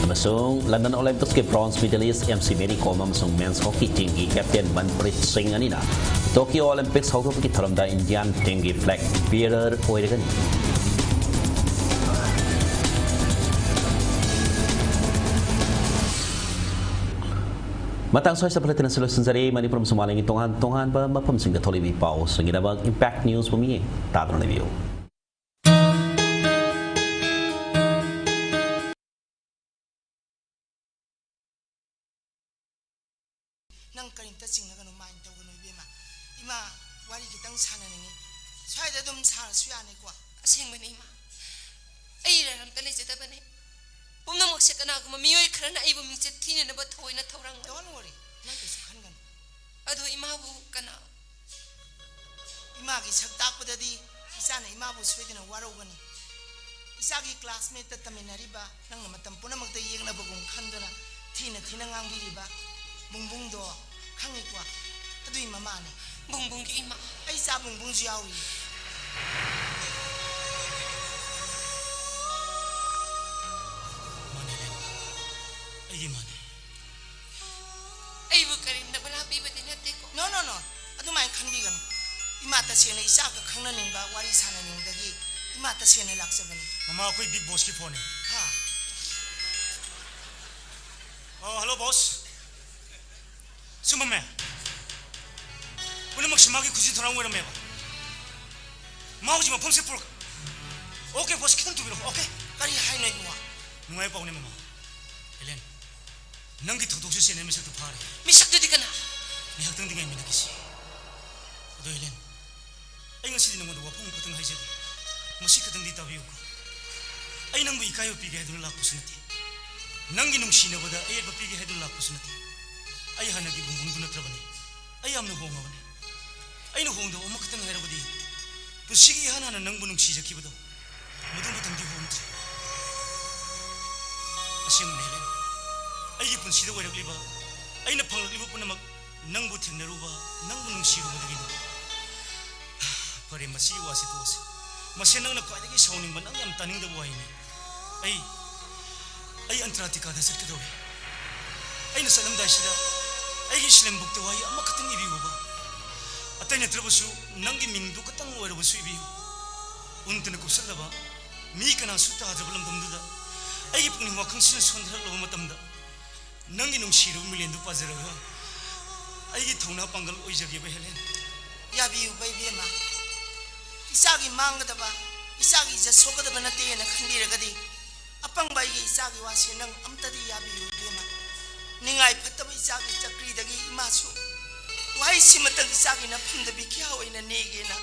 ꯑꯃꯁꯨꯡ London Olympics ꯀꯤ bronze medalist MC Mary Kom ꯑꯃꯁꯨꯡ men's hockey team ꯒꯤ captain Manpreet Singh ꯑꯅꯤꯅ Tokyo Olympics ꯍꯧꯗꯣꯛꯄꯒꯤ ꯊꯧꯔꯝꯗ Indian team ꯒꯤ flag bearer ꯑꯣꯏꯔꯒꯅꯤ꯫ ꯃꯇꯥꯡ ꯁ꯭ꯋꯥꯏꯁꯤꯗ ꯐꯂꯦꯠꯇꯅ ꯂꯣꯏꯁꯤꯟꯖꯔꯦ꯫ ꯃꯅꯤꯄꯨꯔ ꯑꯃꯁꯨꯡ ꯃꯥꯂꯦꯝꯒꯤ ꯇꯣꯉꯥꯟ ꯇꯣꯉꯥꯟꯕ ꯃꯐꯝꯁꯤꯡꯗ ꯊꯣꯛꯂꯤꯕ ꯏ ꯄꯥꯎꯁꯤꯡꯒꯤꯗꯃꯛ Impact News ꯄꯨꯝꯃꯤꯌꯦꯡ ꯇꯥꯗꯨꯅ ꯂꯩꯕꯤꯌꯨ꯫ ꯅꯪ ꯀꯔꯤꯝꯇ ꯆꯤꯡꯅꯒꯅꯨ, mind ꯇꯧꯒꯅꯨ ꯏꯕꯦꯝꯃ꯫ ꯏꯃꯥ ꯋꯥꯔꯤ ꯈꯤꯇꯪ ꯁꯥꯟꯅꯅꯤꯡꯉꯤ꯫ ꯁ꯭ꯋꯥꯏꯗ ꯑꯗꯨꯝ ꯁꯥꯔꯁꯨ ꯌꯥꯅꯤꯀꯣ? ꯑꯁꯦꯡꯕꯅꯤ ꯏꯃꯥ, ꯑꯩ ꯏꯔꯥꯜ ꯑꯝꯇ ꯂꯩꯖꯗꯕꯅꯦ꯫ ꯄꯨꯝꯅꯃꯛꯁꯦ ꯀꯅꯥꯒꯨꯝꯕ ꯃꯤꯑꯣꯏ ꯈꯔꯅ ꯑꯩꯕꯨ ꯃꯤꯡꯆꯠ ꯊꯤꯅꯅꯕ ꯊꯑꯣꯏꯅ ꯊꯧꯔꯥꯡ ꯇꯧ꯫ Don't worry, ꯅꯪ ꯀꯩꯁꯨ ꯈꯟꯒꯅꯨ꯫ ꯑꯗꯣ ꯏꯃꯥꯕꯨ ꯀꯅꯥ? ꯏꯃꯥꯒꯤ ꯁꯛ ꯇꯥꯛꯄꯗꯗꯤ ꯏꯆꯥꯅ ꯏꯃꯥꯕꯨ ꯁꯣꯏꯗꯅ ꯋꯥꯔꯧꯒꯅꯤ꯫ ꯏꯆꯥꯒꯤ classmate ꯇ ꯇꯝꯃꯤꯟꯅꯔꯤꯕ, ꯅꯪꯅ ꯃꯇꯝ ꯄꯨꯝꯅꯃꯛꯇ ꯌꯦꯛꯅꯕꯒꯨꯝ ꯈꯟꯗꯨꯅ ꯊꯤꯅ ꯊꯤꯅ ꯉꯥꯡꯕꯤꯔꯤꯕ ꯕꯨꯡꯕꯨꯡꯗꯣ ꯈꯪꯉꯤꯀꯣ? ꯑꯗꯨꯏ ꯃꯃꯥꯅꯦ꯫ ꯕꯨꯡꯕꯨꯡꯒꯤ ꯏꯃꯥ꯫ ꯑꯩ ꯏꯆꯥ ꯕꯨꯡꯕꯨꯡꯁꯨ ꯌꯥꯎꯔꯤ꯫ ꯃꯥꯅꯦ, ꯂꯦꯟ꯫ ꯑꯩꯒꯤ ꯏꯃꯥꯅꯦ꯫ ꯑꯩꯕꯨ ꯀꯔꯦꯝꯅꯕ ꯂꯥꯛꯄꯤꯕꯗꯤ ꯅꯠꯇꯦꯀꯣ? No, no, no. ꯑꯗꯨꯃꯥꯏꯅ ꯈꯟꯕꯤꯒꯅꯨ꯫ ꯏꯃꯥ ꯇꯁꯦꯡꯅ ꯏꯆꯥꯒ ꯈꯪꯅꯅꯤꯡꯕ, ꯋꯥꯔꯤ ꯁꯥꯟꯅꯅꯤꯡꯕꯗꯒꯤ ꯏꯃꯥ ꯇꯁꯦꯡꯅ ꯂꯥꯛꯆꯕꯅꯤ꯫ ꯃꯃꯥ, ꯑꯩꯈꯣꯏ big boss ꯀꯤ phone ꯅꯦ꯫ ꯍꯥ? ꯑꯣ, hello boss꯫ ꯆꯨꯝꯃꯝꯃꯦ꯫ ꯄꯨꯝꯅꯃꯛꯁꯤ ꯃꯥꯒꯤ ꯈꯨꯖꯤ ꯊꯧꯔꯥꯡ ꯑꯣꯏꯔꯝꯃꯦꯕ꯫ ꯃꯥ ꯍꯧꯖꯤꯛ ꯃꯐꯝꯁꯦ ꯄꯨꯔꯛ-, OK boss, ꯈꯤꯇꯪ ꯊꯨꯕꯤꯔꯛꯑꯣ, OK? ꯀꯔꯤ ꯍꯥꯏꯅꯣ ꯏꯕꯨꯡꯉꯣ? ꯅꯨꯡꯉꯥꯏꯕ ꯄꯥꯎꯅꯦ ꯃꯃꯥ꯫ ꯑꯦꯂꯦꯟ, ꯅꯪꯒꯤ ꯊꯧꯗꯣꯛꯁꯨ ꯆꯦꯟꯅꯩ ꯃꯤꯁꯛꯇꯨ ꯐꯥꯔꯦ꯫ ꯃꯤꯁꯛꯇꯨꯗꯤ ꯀꯅꯥ? ꯉꯥꯏꯍꯥꯛꯇꯪꯗꯤ ꯉꯥꯏꯃꯤꯟꯅꯈꯤꯁꯤ꯫ ꯑꯗꯣ ꯑꯦꯂꯦꯟ, ꯑꯩ ꯉꯁꯤꯗꯤ ꯅꯉꯣꯟꯗ ꯋꯥꯐꯝ ꯑꯃꯈꯛꯇꯪ ꯍꯥꯏꯖꯒꯦ꯫ ꯃꯁꯤ ꯈꯛꯇꯪꯗꯤ ꯇꯥꯕꯤꯌꯨꯀꯣ꯫ ꯑꯩ ꯅꯪꯕꯨ ꯏꯀꯥꯏꯕ ꯄꯤꯒꯦ ꯍꯥꯏꯗꯨꯅ ꯂꯥꯛꯄꯁꯨ ꯅꯠꯇꯦ꯫ ꯅꯪꯒꯤ ꯅꯨꯡꯁꯤꯅꯕꯗ ꯑꯌꯦꯠꯄ ꯄꯤꯒꯦ ꯍꯥꯏꯗꯨꯅ ꯂꯥꯛꯄꯁꯨ ꯅꯠꯇꯦ꯫ ꯑꯩ ꯍꯥꯟꯅꯒꯤ ꯕꯨꯡꯕꯨꯡꯗꯨ ꯅꯠꯇ꯭ꯔꯕꯅꯤ꯫ ꯑꯩ ꯌꯥꯝꯅ ꯍꯣꯡꯉꯕꯅꯤ꯫ ꯑꯩꯅ ꯍꯣꯡꯗꯕ ꯑꯃꯈꯛꯇꯪ ꯍꯥꯏꯔꯕꯗꯤ, ꯄꯨꯟꯁꯤꯒꯤ ꯏꯍꯥꯟ ꯍꯥꯟꯅ ꯅꯪꯕꯨ ꯅꯨꯡꯁꯤꯖꯈꯤꯕꯗꯣ, ꯃꯗꯨ ꯃꯇꯝꯗꯤ ꯍꯣꯡꯗ꯭ꯔꯤ꯫ ꯑꯁꯦꯡꯕꯅꯤ, ꯍꯦꯂꯦꯟ꯫ ꯑꯩꯒꯤ ꯄꯨꯟꯁꯤꯗ ꯑꯣꯏꯔꯛꯂꯤꯕ, ꯑꯩꯅ ꯐꯪꯂꯛꯂꯤꯕ ꯄꯨꯝꯅꯃꯛ ꯅꯪꯕꯨ ꯊꯦꯡꯅꯔꯨꯕ, ꯅꯪꯕꯨ ꯅꯨꯡꯁꯤꯔꯨꯕꯗꯒꯤꯅꯤ꯫ ꯐꯔꯦ, ꯃꯁꯤꯒꯤ ꯋꯥꯁꯤ ꯇꯣꯛꯑꯁꯤ꯫ ꯃꯁꯤ ꯅꯪꯅ ꯈ꯭ꯋꯥꯏꯗꯒꯤ ꯁꯥꯎꯅꯤꯡꯕ, ꯅꯪ ꯌꯥꯝ ꯇꯥꯅꯤꯡꯗꯕ ꯋꯥꯍꯩꯅꯤ꯫ ꯑꯩ, ꯑꯩ ꯑꯟꯇꯥꯔꯀꯇꯤꯀꯥꯗ ꯆꯠꯀꯗꯧꯔꯦ꯫ ꯑꯩꯅ ꯆꯠꯂꯝꯗꯥꯏꯁꯤꯗ ꯑꯩꯒꯤ ꯁꯤꯂꯦꯝꯕꯨꯛꯇ ꯋꯥꯍꯩ ꯑꯃꯈꯛꯇꯪ ꯏꯕꯤꯌꯨꯕ꯫ ꯑꯇꯩ ꯅꯠꯇ꯭ꯔꯕꯁꯨ ꯅꯪꯒꯤ ꯃꯤꯡꯗꯨ ꯈꯛꯇꯪ ꯑꯣꯏꯔꯕꯁꯨ ꯏꯕꯤꯌꯨ꯫ ꯎꯟꯇꯅ ꯀꯨꯞꯁꯜꯂꯕ, ꯃꯤ ꯀꯅꯥꯁꯨ ꯇꯥꯗ꯭ꯔꯕ ꯂꯝꯗꯝꯗꯨꯗ ꯑꯩꯒꯤ ꯄꯨꯛꯅꯤꯡ ꯋꯥꯈꯜꯁꯤꯅ ꯁꯣꯟꯊꯔꯛꯂꯕ ꯃꯇꯝꯗ, ꯅꯪꯒꯤ ꯅꯨꯡꯁꯤꯔꯕ ꯃꯤꯂꯦꯟꯗꯨ ꯄꯥꯖꯔꯒ ꯑꯩꯒꯤ ꯊꯧꯅꯥ ꯄꯥꯡꯒꯜ ꯑꯣꯏꯖꯒꯦꯕ, ꯍꯦꯂꯦꯟ꯫ ꯌꯥꯕꯤꯌꯨꯕ, ꯏꯕꯦꯝꯃ꯫ ꯏꯆꯥꯒꯤ ꯃꯥꯡꯒꯗꯕ, ꯏꯆꯥꯒꯤ ꯏꯖꯠ ꯁꯣꯛꯀꯗꯕ ꯅꯠꯇꯦꯅ ꯈꯟꯕꯤꯔꯒꯗꯤ, ꯑꯄꯪꯕ ꯑꯩꯒꯤ ꯏꯆꯥꯒꯤ ꯋꯥꯁꯦ ꯅꯪ ꯑꯝꯇꯗꯤ ꯌꯥꯕꯤꯌꯨ, ꯏꯕꯦꯝꯃ꯫ ꯅꯤꯡꯉꯥꯏ ꯐꯠꯇꯕ ꯏꯆꯥꯒꯤ ꯆꯀ꯭ꯔꯤꯗꯒꯤ ꯏꯃꯥꯁꯨ ꯋꯥꯍꯩꯁꯤꯃꯇꯪ ꯏꯆꯥꯒꯤ ꯅꯐꯝꯗ ꯕꯤꯈ꯭ꯌꯥ ꯑꯣꯏꯅ ꯅꯦꯒꯦꯅ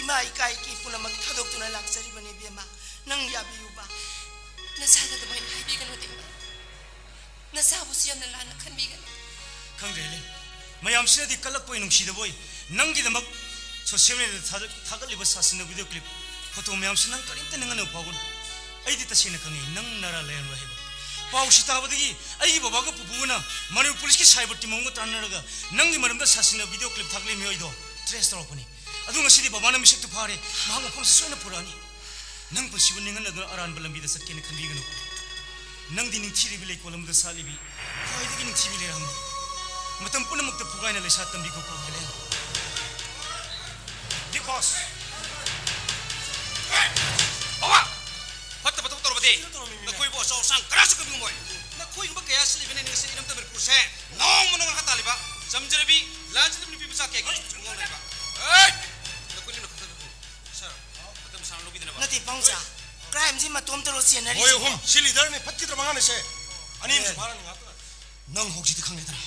ꯏꯃꯥ ꯏꯀꯥꯏ ꯏꯀꯤ ꯄꯨꯝꯅꯃꯛ ꯊꯥꯗꯣꯛꯇꯨꯅ ꯂꯥꯛꯆꯔꯤꯕꯅꯤ, ꯏꯕꯦꯝꯃ꯫ ꯅꯪ ꯌꯥꯕꯤꯌꯨꯕ꯫ ꯅꯆꯥꯗ ꯑꯗꯨꯃꯥꯏꯅ ꯍꯥꯏꯕꯤꯒꯅꯨ, ꯇꯦꯡꯕ꯫ ꯅꯆꯥꯕꯨꯁꯨ ꯌꯥꯝꯅ ꯂꯥꯟꯅ ꯈꯟꯕꯤꯒꯅꯨ꯫ ꯈꯪꯗ꯭ꯔꯦ, ꯍꯦꯂꯦꯟ꯫ ꯃꯌꯥꯝꯁꯤꯅꯗꯤ ꯀꯜꯂꯛꯄꯣꯏ ꯅꯨꯡꯁꯤꯗꯕꯣꯏ ꯅꯪꯒꯤꯗꯃꯛ ꯁꯣꯁꯤꯌꯦꯜ ꯃꯤꯗꯤꯌꯥꯗ ꯊꯥꯒꯠ-, ꯊꯥꯒꯠꯂꯤꯕ ꯁꯥꯁꯤꯟꯅ ꯚꯤꯗꯤꯑꯣ ꯀ꯭ꯂꯤꯞ, ꯐꯣꯇꯣ ꯃꯌꯥꯝꯁꯤ ꯅꯪ ꯀꯔꯤꯝꯇ ꯅꯤꯡꯍꯟꯅꯕ ꯐꯥꯎꯒꯅꯨ꯫ ꯑꯩꯗꯤ ꯇꯁꯦꯡꯅ ꯈꯪꯉꯤ, ꯅꯪ ꯅꯔꯥ ꯂꯩꯔꯝꯂꯣꯏ ꯍꯥꯏꯕ꯫ ꯄꯥꯎꯁꯤ ꯇꯥꯕꯗꯒꯤ ꯑꯩꯒꯤ ꯕꯕꯥꯒ ꯄꯨꯄꯨꯒꯅ ꯃꯅꯤꯄꯨꯔ ꯄꯨꯂꯤꯁꯀꯤ ꯁꯥꯏꯕꯔ ꯇꯤꯝ ꯑꯃꯒ ꯇꯥꯟꯅꯔꯒ ꯅꯪꯒꯤ ꯃꯔꯝꯗ ꯁꯥꯁꯤꯟꯅ ꯚꯤꯗꯤꯑꯣ ꯀ꯭ꯂꯤꯞ ꯊꯥꯒꯠꯂꯤ ꯃꯤꯑꯣꯏꯗꯣ ꯇ꯭ꯔꯦꯁ ꯇꯧꯔꯛꯄꯅꯤ꯫ ꯑꯗꯨ ꯉꯁꯤꯗꯤ ꯕꯕꯥꯅ ꯃꯤꯁꯛꯇꯨ ꯐꯥꯔꯦ, ꯃꯍꯥꯛ ꯃꯐꯝꯁꯤ ꯁꯣꯏꯅ ꯄꯨꯔꯛꯑꯅꯤ꯫ ꯅꯪ ꯄꯨꯟꯁꯤꯕꯨ ꯅꯤꯡꯍꯟꯅꯗꯨꯅ ꯑꯔꯥꯟꯕ ꯂꯝꯕꯤꯗ ꯆꯠꯀꯦꯅ ꯈꯟꯕꯤꯒꯅꯨ꯫ ꯅꯪꯗꯤ ꯅꯤꯡꯊꯤꯔꯕꯤ ꯂꯩꯀꯣꯜ ꯑꯃꯗ ꯁꯥꯠꯂꯤꯕꯤ ꯈ꯭ꯋꯥꯏꯗꯒꯤ ꯅꯤꯡꯊꯤꯕꯤ ꯂꯩꯔꯥꯡꯅꯤ꯫ ꯃꯇꯝ ꯄꯨꯝꯅꯃꯛꯇ ꯐꯨꯒꯥꯏꯅ ꯂꯩꯁꯥ ꯇꯝꯕꯤꯈꯣꯀꯣ, ꯍꯦꯂꯦꯟ꯫ Bigg Boss! ꯕꯕꯥ! ꯐꯠꯇꯕ ꯊꯕꯛ ꯇꯧꯔꯕꯗꯤ ꯅꯈꯣꯏꯕꯨ ꯑꯆꯧ ꯑꯁꯥꯡ ꯀꯅꯥꯁꯨ ꯀꯟꯕ ꯉꯝꯃꯣꯏ꯫ ꯅꯈꯣꯏꯒꯨꯝꯕ ꯀꯌꯥ ꯁꯤꯜꯂꯤꯕꯅ ꯉꯁꯤ ꯏꯔꯝꯗꯝ ꯃꯅꯤꯄꯨꯔꯁꯦ ꯅꯣꯡꯃ ꯅꯣꯡꯃ ꯃꯈꯥ ꯇꯥꯜꯂꯤꯕ꯫ ꯆꯝꯖꯔꯕꯤ, ꯂꯥꯟꯖꯗꯕ ꯅꯨꯄꯤ ꯃꯆꯥ ꯀꯌꯥꯒꯤ ꯄꯨꯛꯅꯤꯡ ꯋꯥꯡꯂꯤꯕ꯫ ꯍꯦꯠ! ꯅꯈꯣꯏ ꯂꯣꯏꯅ ꯈꯛꯇ ꯁꯥꯔ, ꯃꯇꯝ ꯁꯥꯡꯅ ꯂꯧꯕꯤꯗꯅꯕ꯫ ꯅꯠꯇꯦ, ꯄꯥꯎꯆꯥ꯫ ꯀ꯭ꯔꯥꯏꯝꯁꯤ ꯃꯇꯣꯝꯇꯔꯣ ꯆꯦꯟꯅꯔꯤꯁꯦ? ꯃꯣꯏ ꯑꯍꯨꯝ, ꯁꯤ ꯂꯤꯗꯔꯅꯤ, ꯐꯠꯈꯤꯗ꯭ꯔꯕ ꯑꯉꯥꯡꯅꯤꯁꯦ꯫ ꯑꯅꯤ ꯑꯃꯁꯨ ꯐꯥꯔꯅꯤ ꯉꯥꯛꯇ꯫ ꯅꯪ ꯍꯧꯖꯤꯛꯇꯤ ꯈꯪꯂꯦꯗꯅ꯫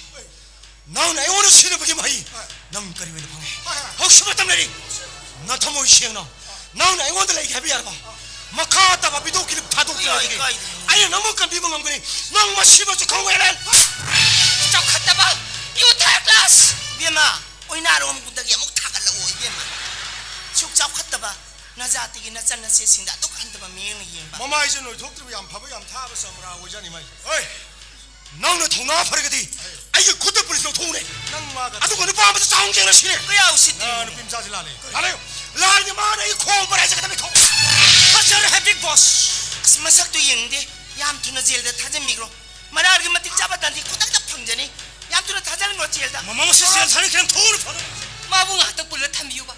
ꯅꯪꯅ ꯑꯩꯉꯣꯟꯗ ꯁꯤꯟꯅꯕꯒꯤ ꯃꯍꯩ ꯅꯪ ꯀꯔꯤ ꯑꯣꯏꯅ ꯐꯪꯉꯦ? ꯍꯣꯏ, ꯍꯣꯏ꯫ ꯍꯧꯖꯤꯛ ꯃꯇꯝ ꯂꯩꯔꯤ꯫ ꯅꯊꯃꯣꯏ ꯁꯦꯡꯅ ꯅꯪꯅ ꯑꯩꯉꯣꯟꯗ ꯂꯩꯒꯦ ꯍꯥꯏꯕ ꯌꯥꯔꯕ? ꯃꯈꯥ ꯇꯥꯕ ꯚꯤꯗꯤꯑꯣ ꯀ꯭ꯂꯤꯞ ꯊꯥꯗꯣꯛꯇ꯭ꯔꯤꯉꯩꯗꯒꯤ ꯀꯥꯏꯗꯦ꯫ ꯑꯩꯅ ꯅꯪꯕꯨ ꯀꯟꯕꯤꯕ ꯉꯝꯒꯅꯤ꯫ ꯅꯪ ꯃꯁꯤꯃꯁꯨ ꯈꯪꯉꯨ, ꯍꯦꯂꯦꯟ꯫ ꯆꯥꯎꯈꯠꯇꯕ, ꯌꯨ ꯊꯛ ꯀ꯭ꯂꯥꯁ꯫ ꯏꯕꯦꯝꯃ, ꯑꯣꯏꯅꯥꯔꯣꯝꯒꯨꯝꯗꯒꯤ ꯑꯃꯨꯛ ꯊꯥꯒꯠꯂꯛꯑꯣ, ꯏꯕꯦꯝꯃ꯫ ꯁꯨꯛ ꯆꯥꯎꯈꯠꯇꯕ, ꯅꯖꯥꯇꯤꯒꯤ ꯅꯆꯟ ꯅꯆꯦꯁꯤꯡꯗ ꯑꯗꯨꯛ ꯍꯟꯊꯕ ꯃꯤꯠꯌꯦꯡꯅ ꯌꯦꯡꯕ? ꯃꯃꯥꯏꯁꯦ ꯅꯣꯏꯊꯣꯛꯇ꯭ꯔꯤꯕ ꯌꯥꯝ ꯐꯕ, ꯌꯥꯝ ꯊꯥꯕ ꯆꯝꯄ꯭ꯔꯥ ꯑꯣꯏꯖꯥꯠꯅꯤ ꯃꯥꯏ꯫ ꯍꯣꯏ, ꯅꯪꯅ ꯊꯧꯅꯥ ꯐꯔꯒꯗꯤ ꯑꯩꯒꯤ ꯈꯨꯠꯇ ꯄꯨꯂꯤꯁ ꯂꯧꯊꯣꯛꯎꯅꯦ꯫ ꯅꯪ ꯃꯥꯒ ꯑꯗꯨꯒ ꯅꯨꯄꯥ ꯑꯃꯗ ꯆꯥꯎꯅ ꯌꯦꯡꯅꯁꯤꯅꯦ꯫ ꯀꯌꯥ ꯎꯁꯤꯠꯇ꯭ꯔꯤ? ꯅꯨꯄꯤ ꯃꯆꯥꯁꯤ ꯂꯥꯜꯂꯦ꯫ ꯂꯥꯜꯂꯦ꯫ ꯂꯥꯜꯂꯦ, ꯃꯥꯅ ꯑꯩ ꯈꯣꯡ ꯄꯔꯤ ꯍꯥꯏꯖꯒꯗꯕꯅꯤ꯫ ꯊꯣꯛ꯫ ꯐꯖꯔꯦ ꯍꯦ, ꯕꯤꯛ ꯕꯣꯁ꯫ ꯑꯁ, ꯃꯁꯛꯇꯨ ꯌꯦꯡꯅꯤꯡꯗꯦ꯫ ꯌꯥꯝ ꯊꯨꯅ ꯖꯦꯜꯗ ꯊꯥꯖꯤꯟꯕꯤꯈ꯭ꯔꯣ꯫ ꯃꯔꯥꯜꯒꯤ ꯃꯇꯤꯛ ꯆꯥꯕ ꯗꯟꯗꯤ ꯈꯨꯗꯛꯇ ꯐꯪꯖꯅꯤ꯫ ꯌꯥꯝ ꯊꯨꯅ ꯊꯥꯖꯤꯟꯈ꯭ꯔꯣ ꯖꯦꯜꯗ꯫ ꯃꯃꯥ, ꯃꯁꯤ ꯖꯦꯜ ꯊꯥꯅꯤ ꯈꯤꯇꯪ ꯊꯣꯛꯎꯅ ꯐꯗꯧꯕ꯫ ꯃꯥꯕꯨ ꯉꯥꯏꯍꯥꯛꯇ ꯄꯨꯜꯂ ꯊꯝꯕꯤꯌꯨꯕ꯫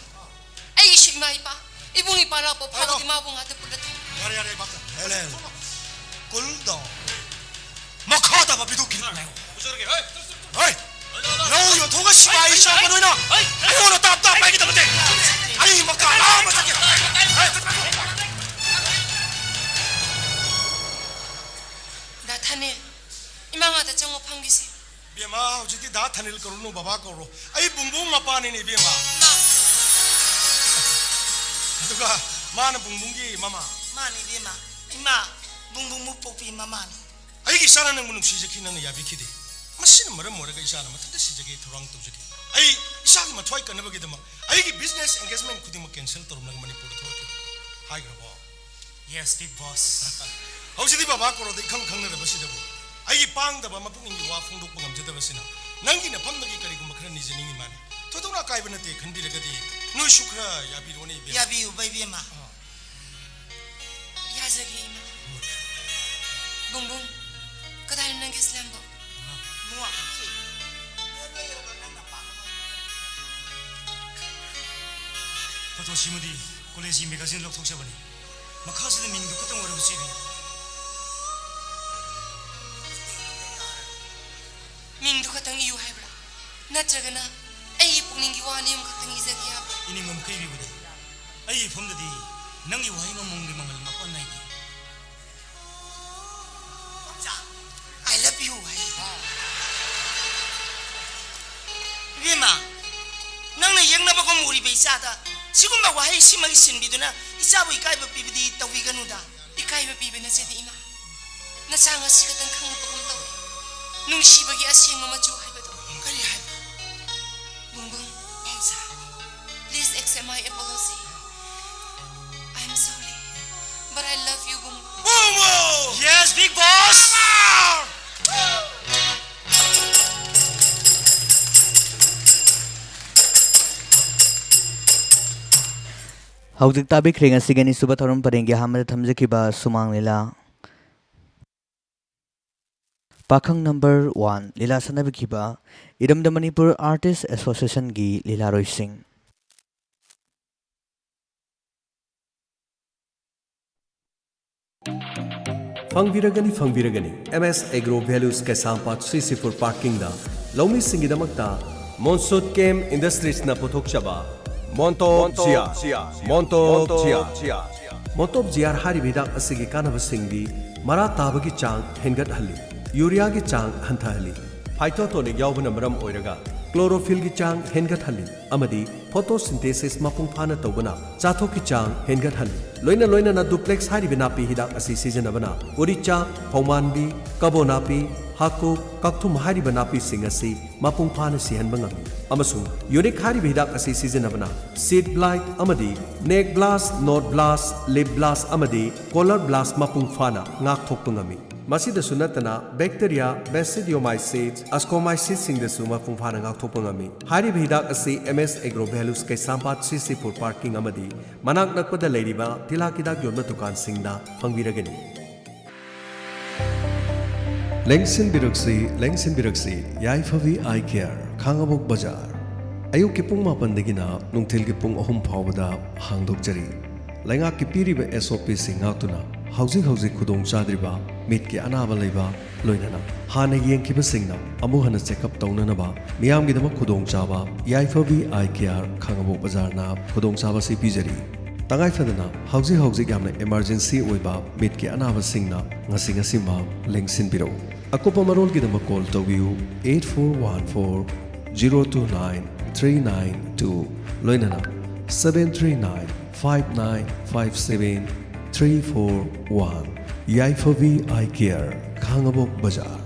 ꯑꯩꯒꯤꯁꯨ ꯏꯃꯥ ꯏꯄꯥ, ꯏꯕꯨꯡ ꯏꯄ꯭ꯋꯥ ꯂꯥꯛꯄ ꯐꯥꯎꯕꯗꯤ ꯃꯥꯕꯨ ꯉꯥꯛꯇ ꯄꯨꯜꯂ ꯊꯝ꯫ ꯌꯥꯔꯦ, ꯌꯥꯔꯦ, ꯏꯕꯥꯛꯇ꯫ Helen, cool down. ꯃꯈꯥ ꯇꯥꯕ ꯚꯤꯗꯤꯑꯣ ꯀ꯭ꯂꯤꯞ ꯉꯥꯏꯌꯣ꯫ ꯍꯣꯏ, ꯂꯧ ꯌꯣꯟꯊꯣꯛꯑꯒ ꯁꯤꯐꯥꯏ ꯆꯪꯕ ꯅꯣꯏꯅ ꯑꯩꯉꯣꯟꯗ ꯇꯥꯞ ꯇꯥꯞ ꯄꯥꯏꯒꯗꯕ ꯅꯠꯇꯦ꯫ ꯑꯩ ꯃꯀꯥ ꯂꯥꯝꯕ ꯆꯠꯀꯦ꯫ ꯗꯥ ꯊꯥꯅꯤꯜ, ꯏꯃꯥ ꯉꯥꯛꯇ ꯆꯪꯉꯣ ꯐꯝꯈꯤꯁꯦ꯫ ꯏꯕꯦꯝꯃ, ꯍꯧꯖꯤꯛꯇꯤ ꯗꯥ ꯊꯥꯅꯤꯜ ꯀꯧꯔꯨꯅꯨ, ꯕꯕꯥ ꯀꯧꯔꯣ꯫ ꯑꯩ ꯕꯨꯡꯕꯨꯡ ꯃꯄꯥꯅꯤꯅꯦ, ꯏꯕꯦꯝꯃ꯫ ꯑꯗꯨꯒ ꯃꯥꯅ ꯕꯨꯡꯕꯨꯡꯒꯤ ꯃꯃꯥ꯫ ꯃꯥꯅꯤ, ꯏꯕꯦꯝꯃ꯫ ꯏꯃꯥ, ꯕꯨꯡꯕꯨꯡꯕꯨ ꯄꯣꯛꯄꯤ ꯃꯃꯥꯅꯤ꯫ ꯑꯩꯒꯤ ꯏꯆꯥꯅ ꯅꯪꯕꯨ ꯅꯨꯡꯁꯤꯖꯈꯤ, ꯅꯪꯅ ꯌꯥꯕꯤꯈꯤꯗꯦ꯫ ꯃꯁꯤꯅ ꯃꯔꯝ ꯑꯣꯏꯔꯒ ꯏꯆꯥꯅ ꯃꯊꯟꯇ ꯁꯤꯖꯒꯦ ꯊꯧꯔꯥꯡ ꯇꯧꯖꯈꯤ꯫ ꯑꯩ ꯏꯆꯥꯒꯤ ꯃꯊ꯭ꯋꯥꯏ ꯀꯟꯅꯕꯒꯤꯗꯃꯛ ꯑꯩꯒꯤ business engagement ꯈꯨꯗꯤꯡꯃꯛ cancel ꯇꯧꯔꯝꯂꯒ ꯃꯅꯤꯄꯨꯔꯗ ꯊꯣꯛꯂꯛꯈꯤ꯫ ꯍꯥꯏꯈ꯭ꯔꯕꯣ? Yes, big boss. ꯍꯧꯖꯤꯛꯇꯤ ꯕꯕꯥ ꯀꯧꯔꯣꯗ ꯏꯈꯪ ꯈꯪꯅꯔꯕꯁꯤꯗꯕꯨ꯫ ꯑꯩꯒꯤ ꯄꯥꯡꯗꯕ ꯃꯄꯨꯛꯅꯤꯡꯒꯤ ꯋꯥ ꯐꯣꯡꯗꯣꯛꯄ ꯉꯝꯖꯗꯕꯁꯤꯅ ꯅꯪꯒꯤ ꯅꯐꯝꯗꯒꯤ ꯀꯔꯤꯒꯨꯝꯕ ꯈꯔ ꯅꯤꯖꯅꯤꯡꯉꯤ ꯃꯥꯅꯤ꯫ ꯊꯣꯏꯗꯣꯛꯅ ꯑꯀꯥꯏꯕ ꯅꯠꯇꯦ ꯈꯟꯕꯤꯔꯒꯗꯤ ꯅꯣꯏꯁꯨ ꯈꯔ ꯌꯥꯕꯤꯔꯣꯅꯦ, ꯏꯕꯦꯝꯃ꯫ ꯌꯥꯕꯤꯌꯨꯕ, ꯏꯕꯦꯝꯃ꯫ ꯑꯥ꯫ ꯌꯥꯖꯒꯦ, ꯏꯃꯥ꯫ ꯕꯨꯡꯕꯨꯡ, ꯀꯗꯥꯏꯅꯣ ꯅꯪꯒꯤ ꯁ꯭ꯂꯦꯝꯕꯨ? ꯏꯃꯥ꯫ ꯏꯕꯨꯡꯉꯣ, ꯁꯤ꯫ ꯐꯣꯇꯣꯁꯤꯃꯗꯤ ꯀꯣꯂꯦꯖꯀꯤ magazine ꯂꯧꯊꯣꯛꯆꯕꯅꯤ꯫ ꯃꯈꯥꯁꯤꯗ ꯃꯤꯡꯗꯨ ꯈꯛꯇꯪ ꯑꯣꯏꯔꯕꯁꯨ ꯏꯕꯤꯌꯨ꯫ ꯃꯤꯡꯗꯨ ꯈꯛꯇꯪ ꯏꯌꯨ ꯍꯥꯏꯕ꯭ꯔꯥ? ꯅꯠꯇ꯭ꯔꯒꯅ ꯑꯩꯒꯤ ꯄꯨꯛꯅꯤꯡꯒꯤ ꯋꯥ ꯑꯅꯤ ꯑꯍꯨꯝ ꯈꯛꯇꯪ ꯏꯖꯒꯦ ꯍꯥꯏꯕ꯭ꯔꯥ? ꯏꯅꯤꯡꯕ ꯃꯈꯩ ꯏꯕꯤꯕꯗ ꯑꯩꯒꯤ ꯏꯐꯝꯗꯗꯤ ꯅꯪꯒꯤ ꯋꯥꯍꯩ ꯑꯃꯃꯝꯒꯤ ꯃꯃꯜ ꯃꯥꯄꯟ ꯅꯥꯏꯗꯦ꯫ I love you ꯍꯥꯏ꯫ ꯏꯕꯦꯝꯃ, ꯅꯪꯅ ꯌꯦꯛꯅꯕꯒꯨꯝ ꯎꯔꯤꯕ ꯏꯆꯥꯗ ꯁꯤꯒꯨꯝꯕ ꯋꯥꯍꯩ ꯁꯤꯃꯒꯤ ꯁꯤꯟꯕꯤꯗꯨꯅ ꯏꯆꯥꯕꯨ ꯏꯀꯥꯏꯕ ꯄꯤꯕꯗꯤ ꯇꯧꯕꯤꯒꯅꯨꯗ꯫ ꯏꯀꯥꯏꯕ ꯄꯤꯕ ꯅꯠꯆꯗꯦ, ꯏꯃꯥ꯫ ꯅꯆꯥ ꯉꯁꯤ ꯈꯛꯇꯪ ꯈꯪꯂꯛꯄꯒꯨꯝ ꯇꯧꯏ꯫ ꯅꯨꯡꯁꯤꯕꯒꯤ ꯑꯁꯦꯡꯕ ꯃꯆꯨ ꯍꯥꯏꯕꯗꯣ꯫ ꯀꯔꯤ ꯍꯥꯏꯕ? ꯕꯨꯡꯕꯨꯡ꯫ ꯄꯥꯝꯖ꯫ Please accept my apology. Yes, big boss! ꯍꯧꯖꯤꯛ ꯇꯥꯕꯤꯈ꯭ꯔꯦ ꯉꯁꯤꯒꯤ ꯑꯅꯤꯁꯨꯕ ꯊꯧꯔꯝ ꯄꯔꯦꯡꯒꯤ ꯑꯍꯥꯟꯕꯗ ꯊꯝꯖꯈꯤꯕ ꯁꯨꯃꯥꯡ ꯂꯤꯂꯥ꯫ ꯄꯥꯈꯪ ꯅꯝꯕꯔ ꯋꯥꯟ ꯂꯤꯂꯥ ꯁꯥꯟꯅꯕꯤꯈꯤꯕ ꯏꯔꯝꯗꯝ ꯃꯅꯤꯄꯨꯔ ꯑꯥꯔꯇꯤꯁ ꯑꯦꯁꯣꯁꯤꯌꯦꯁꯟꯒꯤ ꯂꯤꯂꯥꯔꯣꯏꯁꯤꯡ꯫ ꯐꯪꯕꯤꯔꯒꯅꯤ, ꯐꯪꯕꯤꯔꯒꯅꯤ꯫ ꯑꯦꯝ ꯑꯦꯁ ꯑꯦꯒ꯭ꯔꯣ ꯚꯦꯂꯨꯁ ꯀꯩꯁꯥꯝꯄꯥꯠ ꯁꯤ ꯁꯤ ꯐꯨꯗ ꯄꯥꯔꯀꯤꯡꯗ ꯂꯧꯃꯤꯁꯤꯡꯒꯤꯗꯃꯛꯇ ꯃꯣꯟꯁꯨꯠ ꯀꯦꯝ ꯏꯟꯗꯁꯇ꯭ꯔꯤꯁꯅ ꯄꯨꯊꯣꯛꯆꯕ ꯃꯣꯟꯇꯣꯞ ꯖꯤꯌꯥꯔ, ꯃꯣꯟꯇꯣꯞ ꯖꯤꯌꯥꯔ꯫ ꯃꯣꯟꯇꯣꯞ ꯖꯤꯌꯥꯔ ꯍꯥꯏꯔꯤꯕ ꯍꯤꯗꯥꯛ ꯑꯁꯤꯒꯤ ꯀꯥꯟꯅꯕꯁꯤꯡꯗꯤ ꯃꯔꯥ ꯇꯥꯕꯒꯤ ꯆꯥꯡ ꯍꯦꯟꯒꯠꯍꯜꯂꯤ, ꯌꯨꯔꯤꯌꯥꯒꯤ ꯆꯥꯡ ꯍꯟꯊꯍꯜꯂꯤ, ꯐꯥꯏꯇꯣꯇꯣꯅꯤꯛ ꯌꯥꯎꯕꯅ ꯃꯔꯝ ꯑꯣꯏꯔꯒ ꯀ꯭ꯂꯣꯔꯣꯐꯤꯜꯒꯤ ꯆꯥꯡ ꯍꯦꯟꯒꯠꯍꯜꯂꯤ ꯑꯃꯗꯤ ꯐꯣꯇꯣꯁꯤꯟꯊꯦꯁꯤꯁ ꯃꯄꯨꯡ ꯐꯥꯅ ꯇꯧꯕꯅ ꯆꯥꯊꯣꯛꯀꯤ ꯆꯥꯡ ꯍꯦꯟꯒꯠꯍꯜꯂꯤ꯫ ꯂꯣꯏꯅ ꯂꯣꯏꯅꯅ ꯗꯨꯄ꯭ꯂꯦꯛꯁ ꯍꯥꯏꯔꯤꯕ ꯅꯥꯄꯤ ꯍꯤꯗꯥꯛ ꯑꯁꯤ ꯁꯤꯖꯤꯟꯅꯕꯅ ꯎꯔꯤꯆꯥꯛ, ꯐꯧꯃꯥꯟꯕꯤ, ꯀꯕꯣ ꯅꯥꯄꯤ, ꯍꯥꯀꯨꯞ, ꯀꯛꯊꯨꯝ ꯍꯥꯏꯔꯤꯕ ꯅꯥꯄꯤꯁꯤꯡ ꯑꯁꯤ ꯃꯄꯨꯡ ꯐꯥꯅ ꯁꯤꯍꯟꯕ ꯉꯝꯃꯤ꯫ ꯑꯃꯁꯨꯡ ꯌꯨꯅꯤꯛ ꯍꯥꯏꯔꯤꯕ ꯍꯤꯗꯥꯛ ꯑꯁꯤ ꯁꯤꯖꯤꯟꯅꯕꯅ ꯁꯤꯗ ꯕ꯭ꯂꯥꯏꯠ ꯑꯃꯗꯤ ꯅꯦꯛ ꯕ꯭ꯂꯥꯁ, ꯅꯣꯠ ꯕ꯭ꯂꯥꯁ, ꯂꯤꯞ ꯕ꯭ꯂꯥꯁ ꯑꯃꯗꯤ ꯀꯣꯂꯔ ꯕ꯭ꯂꯥꯁ ꯃꯄꯨꯡ ꯐꯥꯅ ꯉꯥꯛꯊꯣꯛꯄ ꯉꯝꯃꯤ꯫ ꯃꯁꯤꯗꯁꯨ ꯅꯠꯇꯅ ꯕꯦꯛꯇꯦꯔꯤꯌꯥ, ꯕꯦꯁꯤꯗꯤꯌꯣꯃꯥꯏꯁꯤꯁ, ꯑꯁꯀꯣꯃꯥꯏꯁꯤꯁꯁꯤꯡꯗꯁꯨ ꯃꯄꯨꯡ ꯐꯥꯅ ꯉꯥꯛꯊꯣꯛꯄ ꯉꯝꯃꯤ꯫ ꯍꯥꯏꯔꯤꯕ ꯍꯤꯗꯥꯛ ꯑꯁꯤ ꯑꯦꯝ ꯑꯦꯁ ꯑꯦꯒ꯭ꯔꯣ ꯚꯦꯂꯨꯁ ꯀꯩꯁꯥꯝꯄꯥꯠ ꯁꯤ ꯁꯤ ꯐꯨꯗ ꯄꯥꯔꯀꯤꯡ ꯑꯃꯗꯤ ꯃꯅꯥꯛ ꯅꯛꯄꯗ ꯂꯩꯔꯤꯕ ꯇꯤꯜꯍꯥꯠ ꯍꯤꯗꯥꯛ ꯌꯣꯟꯕ ꯗꯨꯀꯥꯟꯁꯤꯡꯗ ꯐꯪꯕꯤꯔꯒꯅꯤ꯫ ꯂꯦꯡꯁꯤꯟꯕꯤꯔꯛꯁꯤ, ꯂꯦꯡꯁꯤꯟꯕꯤꯔꯛꯁꯤ, ꯌꯥꯏꯐꯕꯤ ꯑꯥꯏ ꯀꯦꯌꯔ, ꯈꯥꯡꯉꯕꯣꯛ ꯕꯖꯥꯔ꯫ ꯑꯌꯨꯛꯀꯤ ꯄꯨꯡ ꯃꯥꯄꯟꯗꯒꯤꯅ ꯅꯨꯡꯊꯤꯜꯒꯤ ꯄꯨꯡ ꯑꯍꯨꯝ ꯐꯥꯎꯕꯗ ꯍꯥꯡꯗꯣꯛꯆꯔꯤ꯫ ꯂꯩꯉꯥꯛꯀꯤ ꯄꯤꯔꯤꯕ ꯑꯦꯁ ꯑꯣ ꯄꯤꯁꯤꯡ ꯉꯥꯛꯇꯨꯅ ꯍꯧꯖꯤꯛ ꯍꯧꯖꯤꯛ ꯈꯨꯗꯣꯡ ꯆꯥꯗ꯭ꯔꯤꯕ ꯃꯤꯠꯀꯤ ꯑꯅꯥꯕ ꯂꯩꯕ, ꯂꯣꯏꯅꯅ ꯍꯥꯟꯅ ꯌꯦꯡꯈꯤꯕꯁꯤꯡꯅ ꯑꯃꯨꯛ ꯍꯟꯅ ꯆꯦꯛꯑꯞ ꯇꯧꯅꯅꯕ ꯃꯤꯌꯥꯝꯒꯤꯗꯃꯛ ꯈꯨꯗꯣꯡꯆꯥꯕ ꯌꯥꯏꯐꯕꯤ ꯑꯥꯏ ꯀꯦꯌꯔ, ꯈꯥꯡꯉꯕꯣꯛ ꯕꯖꯥꯔꯅ ꯈꯨꯗꯣꯡꯆꯥꯕ ꯑꯁꯤ ꯄꯤꯖꯔꯤ꯫ ꯇꯉꯥꯏꯐꯗꯅ ꯍꯧꯖꯤꯛ ꯍꯧꯖꯤꯛ ꯌꯥꯝꯅ ꯏꯃꯥꯔꯖꯦꯟꯁꯤ ꯑꯣꯏꯕ ꯃꯤꯠꯀꯤ ꯑꯅꯥꯕꯁꯤꯡꯅ ꯉꯁꯤ ꯉꯁꯤꯃꯛ ꯂꯦꯡꯁꯤꯟꯕꯤꯔꯛꯎ꯫ ꯑꯀꯨꯞꯄ ꯃꯔꯣꯜꯒꯤꯗꯃꯛ ꯀꯣꯜ ꯇꯧꯕꯤꯌꯨ eight four one four zero two nine three nine two, ꯂꯣꯏꯅꯅ seven three nine five nine five seven three four one꯫ ꯌꯥꯏꯐꯕꯤ ꯑꯥꯏ ꯀꯦꯌꯔ, ꯈꯥꯡꯉꯕꯣꯛ ꯕꯖꯥꯔ꯫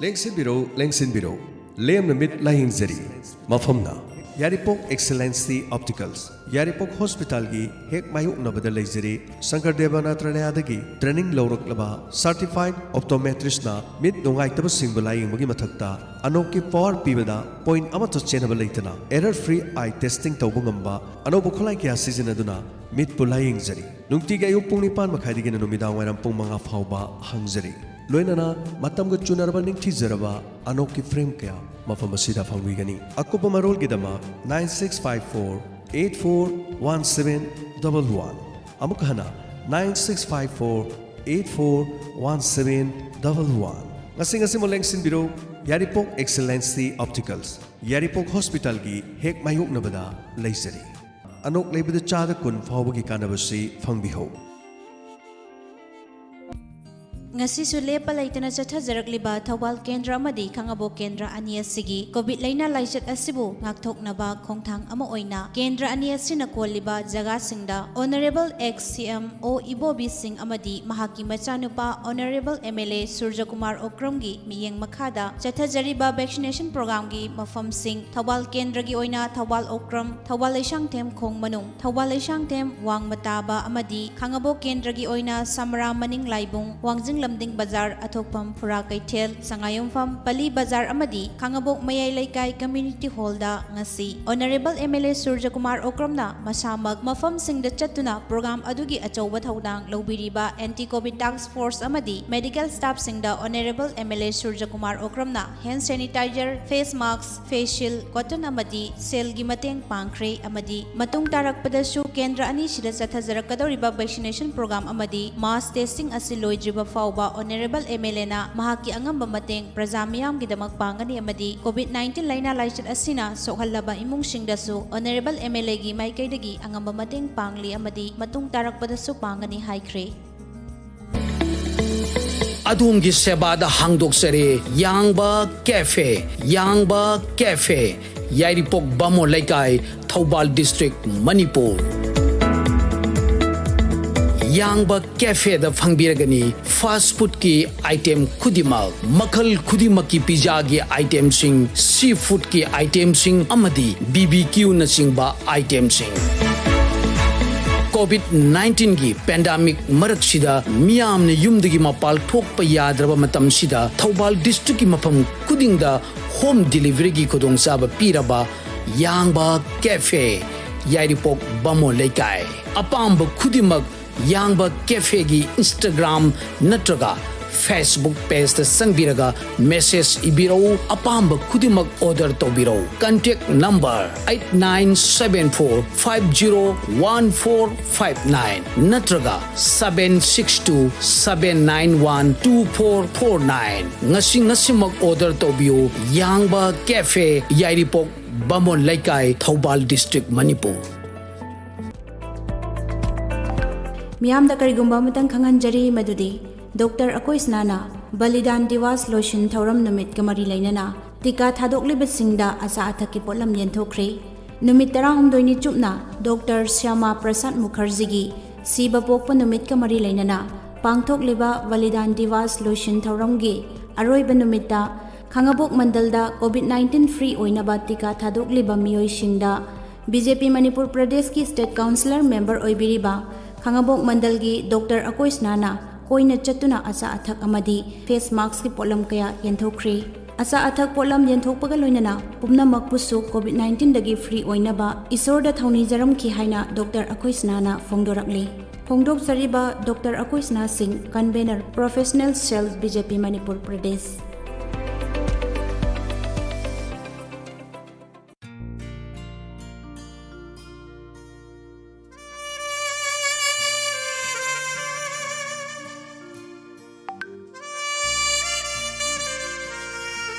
ꯂꯦꯡꯁꯤꯟꯕꯤꯔꯧ, ꯂꯦꯡꯁꯤꯟꯕꯤꯔꯧ, ꯂꯦꯝꯅ ꯃꯤꯠ ꯂꯥꯌꯦꯡꯖꯔꯤ꯫ ꯃꯐꯝꯅ ꯌꯥꯏꯔꯤꯄꯣꯛ ꯑꯦꯛꯁꯦꯂꯦꯟꯁꯤ ꯑꯣꯞꯇꯤꯀꯜꯁ, ꯌꯥꯏꯔꯤꯄꯣꯛ ꯍꯣꯁꯄꯤꯇꯥꯜꯒꯤ ꯍꯦꯛ ꯃꯥꯌꯣꯛꯅꯕꯗ ꯂꯩꯖꯔꯤ꯫ ꯁꯪꯀꯔ ꯗꯦꯕ ꯅꯥꯇ꯭ꯔꯥꯂꯌꯥꯗꯒꯤ ꯇ꯭ꯔꯦꯅꯤꯡ ꯂꯧꯔꯛꯂꯕ ꯁꯥꯔꯇꯤꯐꯥꯏꯗ ꯑꯣꯞꯇꯣꯃꯦꯇ꯭ꯔꯤꯁꯅ ꯃꯤꯠ ꯅꯨꯡꯉꯥꯏꯇꯕꯁꯤꯡꯕꯨ ꯂꯥꯌꯦꯡꯕꯒꯤ ꯃꯊꯛꯇ ꯑꯅꯣꯛꯀꯤ ꯄꯋꯥꯔ ꯄꯤꯕꯗ ꯄꯣꯏꯟꯠ ꯑꯃꯠꯇ ꯆꯦꯟꯅꯕ ꯂꯩꯇꯅ ꯑꯦꯔꯔ ꯐ꯭ꯔꯤ ꯑꯥꯏ ꯇꯦꯁꯇꯤꯡ ꯇꯧꯕ ꯉꯝꯕ ꯑꯅꯧꯕ ꯈꯨꯠꯂꯥꯏ ꯀꯌꯥ ꯁꯤꯖꯤꯟꯅꯗꯨꯅ ꯃꯤꯠꯄꯨ ꯂꯥꯌꯦꯡꯖꯔꯤ꯫ ꯅꯨꯡꯇꯤꯒꯤ ꯑꯌꯨꯛ ꯄꯨꯡ ꯅꯤꯄꯥꯟ ꯃꯈꯥꯏꯗꯒꯤꯅ ꯅꯨꯃꯤꯗꯥꯡ ꯋꯥꯏꯔꯝ ꯄꯨꯡ ꯃꯉꯥ ꯐꯥꯎꯕ ꯍꯥꯡꯖꯔꯤ꯫ ꯂꯣꯏꯅꯅ ꯃꯇꯝꯒ ꯆꯨꯅꯔꯕ ꯅꯤꯡꯊꯤꯖꯔꯕ ꯑꯅꯣꯛꯀꯤ ꯐ꯭ꯔꯦꯝ ꯀꯌꯥ ꯃꯐꯝ ꯑꯁꯤꯗ ꯐꯪꯕꯤꯒꯅꯤ꯫ ꯑꯀꯨꯞꯄ ꯃꯔꯣꯜꯒꯤꯗꯃꯛ nine six five four eight four one seven double one꯫ ꯑꯃꯨꯛ ꯍꯟꯅ, nine six five four eight four one seven double one꯫ ꯉꯁꯤ ꯉꯁꯤꯃꯛ ꯂꯦꯡꯁꯤꯟꯕꯤꯔꯣ, ꯌꯥꯏꯔꯤꯄꯣꯛ ꯑꯦꯛꯁꯦꯂꯦꯟꯁꯤ ꯑꯣꯞꯇꯤꯀꯜꯁ, ꯌꯥꯏꯔꯤꯄꯣꯛ ꯍꯣꯁꯄꯤꯇꯥꯜꯒꯤ ꯍꯦꯛ ꯃꯥꯌꯣꯛꯅꯕꯗ ꯂꯩꯖꯔꯤ꯫ ꯑꯅꯣꯛ ꯂꯩꯕꯗ ꯆꯥꯗ ꯀꯨꯟ ꯐꯥꯎꯕꯒꯤ ꯀꯥꯟꯅꯕꯁꯤ ꯐꯪꯕꯤꯍꯧ꯫ ꯉꯁꯤꯁꯨ ꯂꯦꯞꯄ ꯂꯩꯇꯅ ꯆꯠꯊꯖꯔꯛꯂꯤꯕ ꯊꯧꯕꯥꯜ ꯀꯦꯟꯗ꯭ꯔ ꯑꯃꯗꯤ ꯈꯥꯉꯕꯣꯛ ꯀꯦꯟꯗ꯭ꯔ ꯑꯅꯤ ꯑꯁꯤꯒꯤ ꯀꯣꯚꯤꯗ ꯂꯩꯅꯥ ꯂꯥꯏꯆꯠ ꯑꯁꯤꯕꯨ ꯉꯥꯛꯊꯣꯛꯅꯕ ꯈꯣꯡꯊꯥꯡ ꯑꯃ ꯑꯣꯏꯅ ꯀꯦꯟꯗ꯭ꯔ ꯑꯅꯤ ꯑꯁꯤꯅ ꯀꯣꯜꯂꯤꯕ ꯖꯒꯥꯁꯤꯡꯗ ꯑꯣꯅꯔꯦꯕꯜ ꯑꯦꯛꯁ ꯁꯤ ꯑꯦꯝ ꯑꯣ ꯏꯕꯣꯕꯤ ꯁꯤꯡ ꯑꯃꯗꯤ ꯃꯍꯥꯛꯀꯤ ꯃꯆꯥꯅꯨꯄꯥ ꯑꯣꯅꯔꯦꯕꯜ ꯑꯦꯝ ꯑꯦꯜ ꯑꯦ ꯁꯨꯔꯖꯀꯨꯃꯥꯔ ꯑꯣꯀ꯭ꯔꯝꯒꯤ ꯃꯤꯠꯌꯦꯡ ꯃꯈꯥꯗ ꯆꯠꯊꯖꯔꯤꯕ ꯚꯦꯛꯁꯤꯅꯦꯁꯟ ꯄ꯭ꯔꯣꯒ꯭ꯔꯥꯝꯒꯤ ꯃꯐꯝꯁꯤꯡ ꯊꯧꯕꯥꯜ ꯀꯦꯟꯗ꯭ꯔꯒꯤ ꯑꯣꯏꯅ ꯊꯧꯕꯥꯜ ꯑꯣꯀ꯭ꯔꯝ, ꯊꯧꯕꯥꯜ ꯂꯩꯁꯥꯡꯊꯦꯝ ꯈꯣꯡ ꯃꯅꯨꯡ, ꯊꯧꯕꯥꯜ ꯂꯩꯁꯥꯡꯊꯦꯝ ꯋꯥꯡꯃ ꯇꯥꯕ ꯑꯃꯗꯤ ꯈꯥꯉꯕꯣꯛ ꯀꯦꯟꯗ꯭ꯔꯒꯤ ꯑꯣꯏꯅ ꯁꯃꯔꯥ ꯃꯅꯤꯡ ꯂꯥꯏꯕꯨꯡ, ꯋꯥꯡꯖꯤꯡ ꯂꯝꯗꯤꯡ ꯕꯖꯥꯔ, ꯑꯊꯣꯛꯐꯝ ꯐꯨꯔꯥ ꯀꯩꯊꯦꯜ, ꯁꯉꯥꯏꯌꯨꯝꯐꯝ, ꯄꯂꯤ ꯕꯖꯥꯔ ꯑꯃꯗꯤ ꯈꯥꯉꯕꯣꯛ ꯃꯌꯥꯏ ꯂꯩꯀꯥꯏ ꯀꯝꯃ꯭ꯌꯨꯅꯤꯇꯤ ꯍꯣꯜꯗ ꯉꯁꯤ honourable M L A Surjakumar ꯑꯣꯀ꯭ꯔꯝꯅ ꯃꯁꯥꯃꯛ ꯃꯐꯝꯁꯤꯡꯗ ꯆꯠꯇꯨꯅ ꯄ꯭ꯔꯣꯒ꯭ꯔꯥꯝ ꯑꯗꯨꯒꯤ ꯑꯆꯧꯕ ꯊꯧꯗꯥꯡ ꯂꯧꯕꯤꯔꯤꯕ ꯑꯦꯟꯇꯤ ꯀꯣꯚꯤꯗ ꯇꯥꯛꯁ ꯐꯣꯔꯁ ꯑꯃꯗꯤ ꯃꯦꯗꯤꯀꯦꯜ ꯁ꯭ꯇꯥꯐꯁꯤꯡꯗ honourable M L A Surjakumar ꯑꯣꯀ꯭ꯔꯝꯅ hand sanitiser, face mask, face shield, cotton ꯑꯃꯗꯤ ꯁꯦꯜꯒꯤ ꯃꯇꯦꯡ ꯄꯥꯡꯈ꯭ꯔꯦ ꯑꯃꯗꯤ ꯃꯇꯨꯡ ꯇꯥꯔꯛꯄꯗꯁꯨ ꯀꯦꯟꯗ꯭ꯔ ꯑꯅꯤꯁꯤꯗ ꯆꯠꯊꯖꯔꯛꯀꯗꯧꯔꯤꯕ ꯚꯦꯛꯁꯤꯅꯦꯁꯟ ꯄ꯭ꯔꯣꯒ꯭ꯔꯥꯝ ꯑꯃꯗꯤ ꯃꯥꯁ ꯇꯦꯁꯇꯤꯡ ꯑꯁꯤ ꯂꯣꯏꯗ꯭ꯔꯤꯕ ꯐꯥꯎꯕ ꯑꯣꯅꯔꯦꯕꯜ ꯑꯦꯝ ꯑꯦꯜ ꯑꯦꯅ ꯃꯍꯥꯛꯀꯤ ꯑꯉꯝꯕ ꯃꯇꯦꯡ ꯄ꯭ꯔꯖꯥ ꯃꯤꯌꯥꯝꯒꯤꯗꯃꯛ ꯄꯥꯡꯒꯅꯤ ꯑꯃꯗꯤ ꯀꯣꯚꯤꯗ ꯅꯥꯏꯟꯇꯤꯟ ꯂꯩꯅꯥ ꯂꯥꯏꯆꯠ ꯑꯁꯤꯅ ꯁꯣꯛꯍꯜꯂꯕ ꯏꯃꯨꯡꯁꯤꯡꯗꯁꯨ ꯑꯣꯅꯔꯦꯕꯜ ꯑꯦꯝ ꯑꯦꯜ ꯑꯦꯒꯤ ꯃꯥꯏꯀꯩꯗꯒꯤ ꯑꯉꯝꯕ ꯃꯇꯦꯡ ꯄꯥꯡꯂꯤ ꯑꯃꯗꯤ ꯃꯇꯨꯡ ꯇꯥꯔꯛꯄꯗꯁꯨ ꯄꯥꯡꯒꯅꯤ ꯍꯥꯏꯈ꯭ꯔꯦ꯫ ꯑꯗꯣꯝꯒꯤ ꯁꯦꯕꯥꯗ ꯍꯥꯡꯗꯣꯛꯆꯔꯦ ꯌꯥꯡꯕ ꯀꯦꯐꯦ꯫ ꯌꯥꯡꯕ ꯀꯦꯐꯦ, ꯌꯥꯏꯔꯤꯄꯣꯛ ꯕꯥꯃꯣꯟ ꯂꯩꯀꯥꯏ, ꯊꯧꯕꯥꯜ ꯗꯤꯁꯇ꯭ꯔꯤꯛ, ꯃꯅꯤꯄꯨꯔ꯫ ꯌꯥꯡꯕ ꯀꯦꯐꯦꯗ ꯐꯪꯕꯤꯔꯒꯅꯤ꯫ ꯐꯥꯁ꯭ꯠ ꯐꯨꯗꯀꯤ ꯑꯥꯏꯇꯦꯝ ꯈꯨꯗꯤꯡꯃꯛ, ꯃꯈꯜ ꯈꯨꯗꯤꯡꯃꯛꯀꯤ ꯄꯤꯖꯥꯒꯤ ꯑꯥꯏꯇꯦꯝꯁꯤꯡ, ꯁꯤ ꯐꯨꯗꯀꯤ ꯑꯥꯏꯇꯦꯝꯁꯤꯡ ꯑꯃꯗꯤ ꯕꯤ ꯕꯤ ꯀ꯭ꯌꯨꯅꯆꯤꯡꯕ ꯑꯥꯏꯇꯦꯝꯁꯤꯡ꯫ ꯀꯣꯚꯤꯗ ꯅꯥꯏꯟꯇꯤꯟꯒꯤ ꯄꯦꯟꯗꯥꯃꯤꯛ ꯃꯔꯛꯁꯤꯗ ꯃꯤꯌꯥꯝꯅ ꯌꯨꯝꯗꯒꯤ ꯃꯄꯥꯜ ꯊꯣꯛꯄ ꯌꯥꯗ꯭ꯔꯕ ꯃꯇꯝꯁꯤꯗ ꯊꯧꯕꯥꯜ ꯗꯤꯁꯇ꯭ꯔꯤꯛꯀꯤ ꯃꯐꯝ ꯈꯨꯗꯤꯡꯗ ꯍꯣꯝ ꯗꯤꯂꯤꯚꯔꯤꯒꯤ ꯈꯨꯗꯣꯡꯆꯥꯕ ꯄꯤꯔꯕ ꯌꯥꯡꯕ ꯀꯦꯐꯦ, ꯌꯥꯏꯔꯤꯄꯣꯛ ꯕꯥꯃꯣꯟ ꯂꯩꯀꯥꯏ꯫ ꯑꯄꯥꯝꯕ ꯈꯨꯗꯤꯡꯃꯛ ꯌꯥꯡꯕ ꯀꯦꯐꯦꯒꯤ ꯏꯟꯁꯇꯥꯒ꯭ꯔꯥꯝ ꯅꯠꯇ꯭ꯔꯒ ꯐꯦꯁꯕꯨꯛ ꯄꯦꯖꯇ ꯆꯪꯕꯤꯔꯒ ꯃꯦꯁꯦꯖ ꯏꯕꯤꯔꯛꯎ꯫ ꯑꯄꯥꯝꯕ ꯈꯨꯗꯤꯡꯃꯛ ꯑꯣꯔꯗꯔ ꯇꯧꯕꯤꯔꯛꯎ꯫ Contact number eight nine seven four five zero one four five nine ꯅꯠꯇ꯭ꯔꯒ seven six two seven nine one two four four nine. ꯉꯁꯤ ꯉꯁꯤꯃꯛ ꯑꯣꯔꯗꯔ ꯇꯧꯕꯤꯌꯨ꯫ ꯌꯥꯡꯕ ꯀꯦꯐꯦ, ꯌꯥꯏꯔꯤꯄꯣꯛ ꯕꯥꯃꯣꯟ ꯂꯩꯀꯥꯏ, ꯊꯧꯕꯥꯜ ꯗꯤꯁꯇ꯭ꯔꯤꯛ, ꯃꯅꯤꯄꯨꯔ꯫ ꯃꯤꯌꯥꯝꯗ ꯀꯔꯤꯒꯨꯝꯕ ꯑꯃꯇꯪ ꯈꯪꯍꯟꯖꯔꯤ, ꯃꯗꯨꯗꯤ ꯗꯣꯛꯇꯔ ꯑꯀꯣꯏꯁꯅꯥꯅ ꯕꯂꯤꯗꯥꯟ ꯗꯤꯋꯥꯁ ꯂꯣꯏꯁꯤꯟ ꯊꯧꯔꯝ ꯅꯨꯃꯤꯠꯀ ꯃꯔꯤ ꯂꯩꯅꯅ ꯇꯤꯀꯥ ꯊꯥꯗꯣꯛꯂꯤꯕꯁꯤꯡꯗ ꯑꯆꯥ ꯑꯊꯛꯀꯤ ꯄꯣꯠꯂꯝ ꯌꯦꯟꯊꯣꯛꯈ꯭ꯔꯦ꯫ ꯅꯨꯃꯤꯠ ꯇꯔꯥꯍꯨꯝꯗꯣꯏꯅꯤ ꯆꯨꯞꯅ ꯗꯣꯛꯇꯔ ꯁ꯭ꯌꯥꯃꯥ ꯄ꯭ꯔꯁꯥꯗ ꯃꯨꯈꯔꯖꯤꯒꯤ ꯁꯤꯕ ꯄꯣꯛꯄ ꯅꯨꯃꯤꯠꯀ ꯃꯔꯤ ꯂꯩꯅꯅ ꯄꯥꯡꯊꯣꯛꯂꯤꯕ ꯕꯂꯤꯗꯥꯟ ꯗꯤꯋꯥꯁ ꯂꯣꯏꯁꯤꯟ ꯊꯧꯔꯝꯒꯤ ꯑꯔꯣꯏꯕ ꯅꯨꯃꯤꯠꯇ ꯈꯥꯉꯕꯣꯛ ꯃꯟꯗꯜꯗ ꯀꯣꯚꯤꯗ ꯅꯥꯏꯟꯇꯤꯟ ꯐ꯭ꯔꯤ ꯑꯣꯏꯅꯕ ꯇꯤꯀꯥ ꯊꯥꯗꯣꯛꯂꯤꯕ ꯃꯤꯑꯣꯏꯁꯤꯡꯗ ꯕꯤ ꯖꯦ ꯄꯤ ꯃꯅꯤꯄꯨꯔ ꯄ꯭ꯔꯗꯦꯁꯀꯤ ꯁ꯭ꯇꯦꯠ ꯀꯥꯎꯟꯁꯤꯂꯔ ꯃꯦꯝꯕꯔ ꯑꯣꯏꯕꯤꯔꯤꯕ ꯈꯥꯉꯕꯣꯛ ꯃꯟꯗꯜꯒꯤ ꯗꯣꯛꯇꯔ ꯑꯀꯣꯏꯁꯅꯥꯅ ꯀꯣꯏꯅ ꯆꯠꯇꯨꯅ ꯑꯆꯥ ꯑꯊꯛ ꯑꯃꯗꯤ ꯐꯦꯁ ꯃꯥꯛꯁꯀꯤ ꯄꯣꯠꯂꯝ ꯀꯌꯥ ꯌꯦꯟꯊꯣꯛꯈ꯭ꯔꯦ꯫ ꯑꯆꯥ ꯑꯊꯛ ꯄꯣꯠꯂꯝ ꯌꯦꯟꯊꯣꯛꯄꯒ ꯂꯣꯏꯅꯅ ꯄꯨꯝꯅꯃꯛꯄꯨꯁꯨ ꯀꯣꯚꯤꯗ ꯅꯥꯏꯟꯇꯤꯟꯗꯒꯤ ꯐ꯭ꯔꯤ ꯑꯣꯏꯅꯕ ꯏꯁꯣꯔꯗ ꯊꯧꯅꯤꯖꯔꯝꯈꯤ ꯍꯥꯏꯅ ꯗꯣꯛꯇꯔ ꯑꯀꯣꯏꯁꯅꯥꯅ ꯐꯣꯡꯗꯣꯔꯛꯂꯤ꯫ ꯐꯣꯡꯗꯣꯛꯆꯔꯤꯕ ꯗꯣꯛꯇꯔ ꯑꯀꯣꯏꯁꯅꯥ ꯁꯤꯡ, ꯀꯟꯚꯦꯅꯔ, ꯄ꯭ꯔꯣꯐꯦꯁꯅꯦꯜ ꯁꯦꯜ, ꯕꯤ ꯖꯦ ꯄꯤ ꯃꯅꯤꯄꯨꯔ ꯄ꯭ꯔꯗꯦꯁ꯫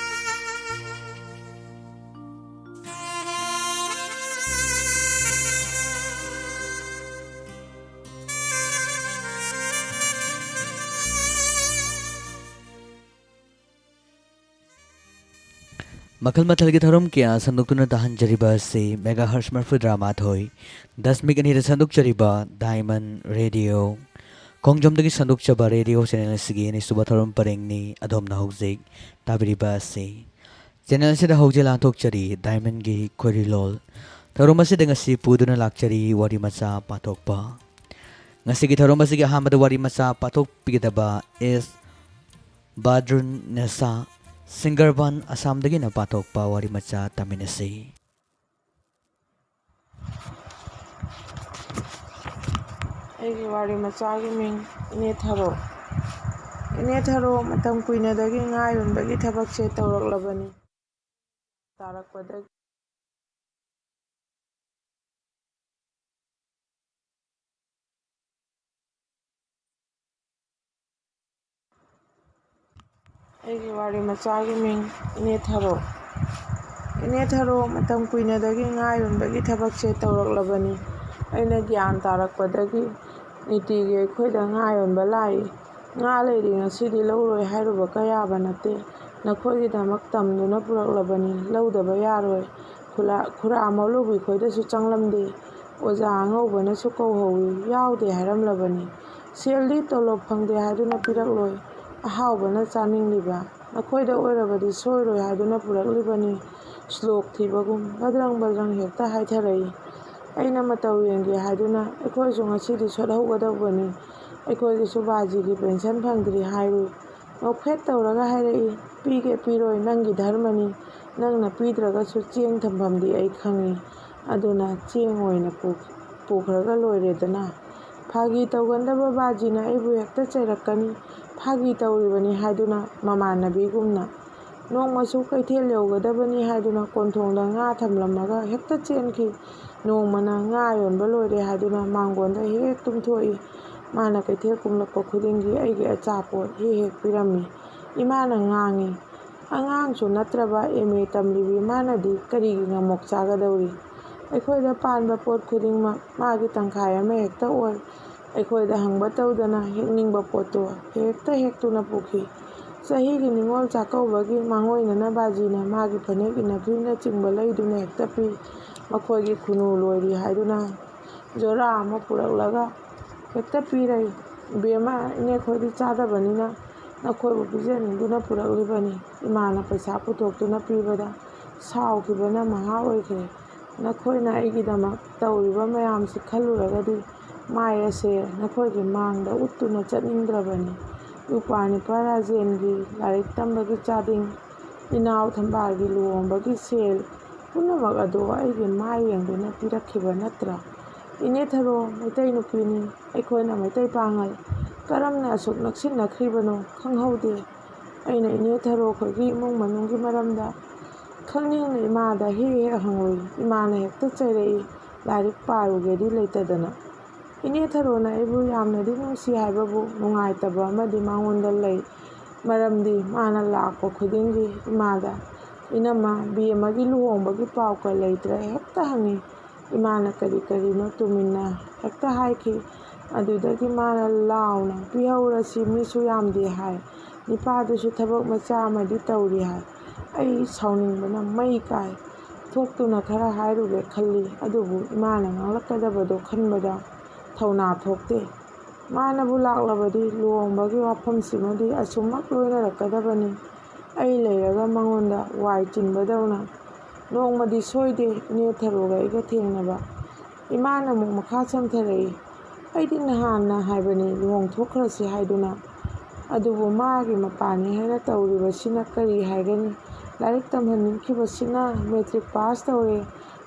ꯃꯈꯜ ꯃꯊꯦꯜꯒꯤ ꯊꯧꯔꯝ ꯀꯌꯥ ꯁꯟꯗꯣꯛꯇꯨꯅ ꯇꯥꯍꯟꯖꯔꯤꯕ ꯑꯁꯤ ꯃꯦꯒꯥ ꯍꯔꯁ ꯃꯔꯐꯨꯇꯔꯥ ꯃꯥꯊꯣꯏ ꯗꯁꯃꯤꯛ ꯑꯅꯤꯗ ꯁꯟꯗꯣꯛꯆꯔꯤꯕ ꯗꯥꯏꯃꯟ ꯔꯦꯗꯤꯑꯣ꯫ ꯈꯣꯡꯖꯣꯝꯗꯒꯤ ꯁꯟꯗꯣꯛꯆꯕ ꯔꯦꯗꯤꯑꯣ ꯆꯦꯅꯦꯜ ꯑꯁꯤꯒꯤ ꯑꯅꯤꯁꯨꯕ ꯊꯧꯔꯝ ꯄꯔꯦꯡꯅꯤ꯫ ꯑꯗꯣꯝꯅ ꯍꯧꯖꯤꯛ ꯇꯥꯕꯤꯔꯤꯕ ꯑꯁꯤ ꯆꯦꯅꯦꯜ ꯑꯁꯤꯗ ꯍꯧꯖꯤꯛ ꯂꯥꯟꯊꯣꯛꯆꯔꯤ ꯗꯥꯏꯃꯟꯒꯤ ꯈꯣꯏꯔꯤꯂꯣꯜ꯫ ꯊꯧꯔꯝ ꯑꯁꯤꯗ ꯉꯁꯤ ꯄꯨꯗꯨꯅ ꯂꯥꯛꯆꯔꯤ ꯋꯥꯔꯤ ꯃꯆꯥ ꯄꯥꯊꯣꯛꯄ꯫ ꯉꯁꯤꯒꯤ ꯊꯧꯔꯝ ꯑꯁꯤꯒꯤ ꯑꯍꯥꯟꯕꯗ ꯋꯥꯔꯤ ꯃꯆꯥ ꯄꯥꯊꯣꯛꯄꯤꯒꯗꯕ ꯑꯦꯁ ꯕꯥꯗ꯭ꯔꯨꯟ ꯅꯦꯁꯥ, ꯁꯤꯡꯒꯔꯕꯥꯟ ꯑꯁꯥꯝꯗꯒꯤꯅ ꯄꯥꯊꯣꯛꯄ ꯋꯥꯔꯤ ꯃꯆꯥ ꯇꯥꯃꯤꯟꯅꯁꯤ꯫ ꯑꯩꯒꯤ ꯋꯥꯔꯤ ꯃꯆꯥꯒꯤ ꯃꯤꯡ ꯏꯅꯦ ꯊꯔꯣ꯫ ꯏꯅꯦ ꯊꯔꯣ ꯃꯇꯝ ꯀꯨꯏꯅꯗꯒꯤ ꯉꯥ ꯌꯣꯟꯕꯒꯤ ꯊꯕꯛꯁꯦ ꯇꯧꯔꯛꯂꯕꯅꯤ꯫ ꯇꯥꯔꯛꯄꯗꯒꯤ ꯑꯩꯒꯤ ꯋꯥꯔꯤ ꯃꯆꯥꯒꯤ ꯃꯤꯡ ꯏꯅꯦ ꯊꯔꯣ꯫ ꯏꯅꯦ ꯊꯔꯣ ꯃꯇꯝ ꯀꯨꯏꯅꯗꯒꯤ ꯉꯥ ꯌꯣꯟꯕꯒꯤ ꯊꯕꯛꯁꯦ ꯇꯧꯔꯛꯂꯕꯅꯤ꯫ ꯑꯩꯅ ꯒ꯭ꯌꯥꯟ ꯇꯥꯔꯛꯄꯗꯒꯤ ꯅꯨꯡꯇꯤꯒꯤ ꯑꯩꯈꯣꯏꯗ ꯉꯥ ꯌꯣꯟꯕ ꯂꯥꯛꯏ꯫ "ꯉꯥ ꯂꯩꯔꯤ, ꯉꯁꯤꯗꯤ ꯂꯧꯔꯣꯏ" ꯍꯥꯏꯔꯨꯕ ꯀꯌꯥꯕ ꯅꯠꯇꯦ꯫ ꯅꯈꯣꯏꯒꯤꯗꯃꯛ ꯇꯝꯗꯨꯅ ꯄꯨꯔꯛꯂꯕꯅꯤ, ꯂꯧꯗꯕ ꯌꯥꯔꯣꯏ꯫ ꯈꯨꯂꯥ-, ꯈꯨꯔꯥ ꯃꯧꯂꯨꯕꯤ ꯈꯣꯏꯗꯁꯨ ꯆꯪꯂꯝꯗꯦ꯫ ꯑꯣꯖꯥ ꯑꯉꯧꯕꯅꯁꯨ ꯀꯧꯍꯧꯋꯤ, ꯌꯥꯎꯗꯦ ꯍꯥꯏꯔꯝꯂꯕꯅꯤ꯫ "ꯁꯦꯜꯗꯤ ꯇꯣꯂꯣꯞ ꯐꯪꯗꯦ ꯍꯥꯏꯗꯨꯅ ꯄꯤꯔꯛꯂꯣꯏ꯫ ꯑꯍꯥꯎꯕꯅ ꯆꯥꯅꯤꯡꯂꯤꯕ꯫ ꯅꯈꯣꯏꯗ ꯑꯣꯏꯔꯕꯗꯤ ꯁꯣꯏꯔꯣꯏ ꯍꯥꯏꯗꯨꯅ ꯄꯨꯔꯛꯂꯤꯕꯅꯤ"꯫ ꯁ꯭ꯂꯣꯛ ꯊꯤꯕꯒꯨꯝ ꯕꯗ꯭ꯔꯪ ꯕꯗ꯭ꯔꯪ ꯍꯦꯛꯇ ꯍꯥꯏꯊꯔꯛꯏ꯫ ꯑꯩꯅ ꯃꯇꯧ ꯌꯦꯡꯒꯦ ꯍꯥꯏꯗꯨꯅ ꯑꯩꯈꯣꯏꯁꯨ ꯉꯁꯤꯗꯤ ꯁꯣꯠꯍꯧꯒꯗꯧꯕꯅꯤ꯫ ꯑꯩꯈꯣꯏꯒꯤꯁꯨ ꯕꯥꯖꯤꯒꯤ ꯄꯦꯟꯁꯟ ꯐꯪꯗ꯭ꯔꯤ ꯍꯥꯏꯔꯨꯏ꯫ ꯅꯣꯛꯐꯦꯠ ꯇꯧꯔꯒ ꯍꯥꯏꯔꯛꯏ, "ꯄꯤꯒꯦ ꯄꯤꯔꯣꯏ ꯅꯪꯒꯤ ꯙꯔꯃꯅꯤ꯫ ꯅꯪꯅ ꯄꯤꯗ꯭ꯔꯒꯁꯨ ꯆꯦꯡ ꯊꯝꯐꯝꯗꯤ ꯑꯩ ꯈꯪꯉꯤ꯫ ꯑꯗꯨꯅ ꯆꯦꯡ ꯑꯣꯏꯅ ꯄꯨ-, ꯄꯨꯈ꯭ꯔꯒ ꯂꯣꯏꯔꯦꯗꯅ"꯫ ꯐꯥꯒꯤ ꯇꯧꯒꯟꯗꯕ ꯕꯥꯖꯤꯅ ꯑꯩꯕꯨ ꯍꯦꯛꯇ ꯆꯩꯔꯛꯀꯅꯤ꯫ ꯐꯥꯒꯤ ꯇꯧꯔꯤꯕꯅꯤ ꯍꯥꯏꯗꯨꯅ ꯃꯃꯥꯟꯅꯕꯤꯒꯨꯝꯅ ꯅꯣꯡꯃꯁꯨ ꯀꯩꯊꯦꯜ ꯌꯧꯒꯗꯕꯅꯤ ꯍꯥꯏꯗꯨꯅ ꯀꯣꯟꯊꯣꯡꯗ ꯉꯥ ꯊꯝꯂꯝꯃꯒ ꯍꯦꯛꯇ ꯆꯦꯟꯈꯤ꯫ ꯅꯣꯡꯃꯅ ꯉꯥ ꯌꯣꯟꯕ ꯂꯣꯏꯔꯦ ꯍꯥꯏꯗꯨꯅ ꯃꯥꯡꯒꯣꯟꯗ ꯍꯦꯛ ꯍꯦꯛ ꯇꯨꯝꯊꯣꯛꯏ꯫ ꯃꯥꯅ ꯀꯩꯊꯦꯜ ꯀꯨꯝꯂꯛꯄ ꯈꯨꯗꯤꯡꯒꯤ ꯑꯩꯒꯤ ꯑꯆꯥꯄꯣꯠ ꯍꯦꯛ ꯍꯦꯛ ꯄꯤꯔꯝꯃꯤ꯫ ꯏꯃꯥꯅ ꯉꯥꯡꯉꯤ, "ꯑꯉꯥꯡꯁꯨ ꯅꯠꯇ꯭ꯔꯕ ꯑꯦꯝ ꯑꯦ ꯇꯝꯂꯤꯕꯤ ꯃꯥꯅꯗꯤ ꯀꯔꯤꯒꯤ ꯉꯝꯃꯣꯛ ꯆꯥꯒꯗꯧꯔꯤ?" ꯑꯩꯈꯣꯏꯗ ꯄꯥꯟꯕ ꯄꯣꯠ ꯈꯨꯗꯤꯡꯃꯛ ꯃꯥꯒꯤ ꯇꯪꯈꯥꯏ ꯑꯃ ꯍꯦꯛꯇ ꯑꯣꯏ꯫ ꯑꯩꯈꯣꯏꯗ ꯍꯪꯕ ꯇꯧꯗꯅ ꯍꯦꯛꯅꯤꯡꯕ ꯄꯣꯠꯇꯣ ꯍꯦꯛꯇ ꯍꯦꯛꯇꯨꯅ ꯄꯨꯈꯤ꯫ ꯆꯍꯤꯒꯤ ꯅꯤꯉꯣꯜ ꯆꯥꯛꯀꯧꯕꯒꯤ ꯃꯥꯡꯑꯣꯏꯅꯅ ꯕꯥꯖꯤꯅ ꯃꯥꯒꯤ ꯐꯅꯦꯛ ꯏꯟꯅꯐꯤꯅꯆꯤꯡꯕ ꯂꯩꯗꯨꯅ ꯍꯦꯛꯇ ꯄꯤ꯫ ꯃꯈꯣꯏꯒꯤ ꯈꯨꯅꯨ ꯂꯣꯏꯔꯤ ꯍꯥꯏꯗꯨꯅ ꯖꯣꯔꯥ ꯑꯃ ꯄꯨꯔꯛꯂꯒ ꯍꯦꯛꯇ ꯄꯤꯔꯩ꯫ "ꯏꯕꯦꯝꯃ, ꯏꯅꯦ ꯈꯣꯏꯗꯤ ꯆꯥꯗꯕꯅꯤꯅ ꯅꯈꯣꯏꯕꯨ ꯄꯤꯖꯅꯤꯡꯗꯨꯅ ꯄꯨꯔꯛꯂꯤꯕꯅꯤ꯫ ꯏꯃꯥꯅ ꯄꯩꯁꯥ ꯄꯨꯊꯣꯛꯇꯨꯅ ꯄꯤꯕꯗ ꯁꯥꯎꯈꯤꯕꯅ ꯃꯍꯥ ꯑꯣꯏꯈ꯭ꯔꯦ꯫ ꯅꯈꯣꯏꯅ ꯑꯩꯒꯤꯗꯃꯛ ꯇꯧꯔꯤꯕ ꯃꯌꯥꯝꯁꯤ ꯈꯜꯂꯨꯔꯒꯗꯤ ꯃꯥꯏ ꯑꯁꯦ ꯅꯈꯣꯏꯒꯤ ꯃꯥꯡꯗ ꯎꯠꯇꯨꯅ ꯆꯠꯅꯤꯡꯗ꯭ꯔꯕꯅꯤ꯫ ꯏꯄ꯭ꯋꯥ ꯅꯤꯄꯥ ꯔꯥꯖꯦꯟꯒꯤ ꯂꯥꯏꯔꯤꯛ ꯇꯝꯕꯒꯤ ꯆꯥꯗꯤꯡ, ꯏꯅꯥꯎ ꯊꯝꯕꯥꯜꯒꯤ ꯂꯨꯍꯣꯡꯕꯒꯤ ꯁꯦꯜ, ꯄꯨꯝꯅꯃꯛ ꯑꯗꯨ ꯑꯩꯒꯤ ꯃꯥꯏ ꯌꯦꯡꯗꯨꯅ ꯄꯤꯔꯛꯈꯤꯕ ꯅꯠꯇ꯭ꯔꯥ? ꯏꯅꯦ ꯊꯔꯣ ꯃꯩꯇꯩ ꯅꯨꯄꯤꯅꯤ, ꯑꯩꯈꯣꯏꯅ ꯃꯩꯇꯩ ꯄꯥꯉꯜ꯫ ꯀꯔꯝꯅ ꯑꯁꯨꯛ ꯅꯛꯁꯤꯟꯅꯈ꯭ꯔꯤꯕꯅꯣ ꯈꯪꯍꯧꯗꯦ꯫ ꯑꯩꯅ ꯏꯅꯦ ꯊꯔꯣ ꯈꯣꯏꯒꯤ ꯏꯃꯨꯡ ꯃꯅꯨꯡꯒꯤ ꯃꯔꯝꯗ ꯈꯪꯅꯤꯡꯅ ꯏꯃꯥꯗ ꯍꯦꯛ ꯍꯦꯛ ꯍꯪꯂꯨꯏ꯫ ꯏꯃꯥꯅ ꯍꯦꯛꯇ ꯆꯩꯔꯛꯏ, ꯂꯥꯏꯔꯤꯛ ꯄꯥꯔꯨꯒꯦꯗꯤ ꯂꯩꯇꯗꯅ꯫ ꯏꯅꯦ ꯊꯔꯣꯅ ꯑꯩꯕꯨ ꯌꯥꯝꯅꯗꯤ ꯅꯨꯡꯁꯤ ꯍꯥꯏꯕꯕꯨ ꯅꯨꯡꯉꯥꯏꯇꯕ ꯑꯃꯗꯤ ꯃꯉꯣꯟꯗ ꯂꯩ꯫ ꯃꯔꯝꯗꯤ ꯃꯥꯅ ꯂꯥꯛꯄ ꯈꯨꯗꯤꯡꯒꯤ ꯏꯃꯥꯗ, "ꯏꯅꯝꯃ, ꯕꯦꯝꯃꯒꯤ ꯂꯨꯍꯣꯡꯕꯒꯤ ꯄꯥꯎ ꯀ ꯂꯩꯇ꯭ꯔꯦ?" ꯍꯦꯛꯇ ꯍꯪꯉꯤ꯫ ꯏꯃꯥꯅ ꯀꯔꯤ ꯀꯔꯤꯅꯣ ꯇꯨꯃꯤꯟꯅ ꯍꯦꯛꯇ ꯍꯥꯏꯈꯤ꯫ ꯑꯗꯨꯗꯒꯤ ꯃꯥꯅ ꯂꯥꯎꯅ, "ꯄꯤꯍꯧꯔꯁꯤ, ꯃꯤꯁꯨ ꯌꯥꯝꯗꯦ ꯍꯥꯏ, ꯅꯤꯄꯥꯗꯨꯁꯨ ꯊꯕꯛ ꯃꯆꯥ ꯑꯃꯗꯤ ꯇꯧꯔꯤ ꯍꯥꯏ"꯫ ꯑꯩ ꯁꯥꯎꯅꯤꯡꯕꯅ ꯃꯩ ꯀꯥꯏ꯫ ꯊꯣꯛꯇꯨꯅ ꯈꯔ ꯍꯥꯏꯔꯨꯒꯦ ꯈꯜꯂꯤ, ꯑꯗꯨꯕꯨ ꯏꯃꯥꯅ ꯉꯥꯡꯂꯛꯀꯗꯕꯗꯣ ꯈꯟꯕꯗ ꯊꯧꯅꯥ ꯊꯣꯛꯇꯦ꯫ ꯃꯥꯅꯕꯨ ꯂꯥꯛꯂꯕꯗꯤ ꯂꯨꯍꯣꯡꯕꯒꯤ ꯋꯥꯐꯝꯁꯤꯃꯗꯤ ꯑꯁꯨꯝꯃꯛ ꯂꯣꯏꯅꯔꯛꯀꯗꯕꯅꯤ꯫ ꯑꯩ ꯂꯩꯔꯒ ꯃꯉꯣꯟꯗ ꯋꯥꯏ ꯆꯤꯟꯕꯗꯧꯅ꯫ ꯅꯣꯡꯃꯗꯤ ꯁꯣꯏꯗꯦ ꯏꯅꯦ ꯊꯔꯣꯒ ꯑꯩꯒ ꯊꯦꯡꯅꯕ꯫ ꯏꯃꯥꯅ ꯑꯃꯨꯛ ꯃꯈꯥ ꯁꯝꯊꯔꯛꯏ, "ꯑꯩꯗꯤ ꯅꯍꯥꯟꯅ ꯍꯥꯏꯕꯅꯤ ꯂꯨꯍꯣꯡꯊꯣꯛꯈ꯭ꯔꯁꯤ ꯍꯥꯏꯗꯨꯅ꯫ ꯑꯗꯨꯕꯨ ꯃꯥꯒꯤ ꯃꯄꯥꯅꯤ ꯍꯥꯏꯅ ꯇꯧꯔꯤꯕꯁꯤꯅ ꯀꯔꯤ ꯍꯥꯏꯒꯅꯤ? ꯂꯥꯏꯔꯤꯛ ꯇꯝꯍꯟꯅꯤꯡꯈꯤꯕꯁꯤꯅ ꯃꯦꯇ꯭ꯔꯤꯛ ꯄꯥꯁ ꯇꯧꯔꯦ,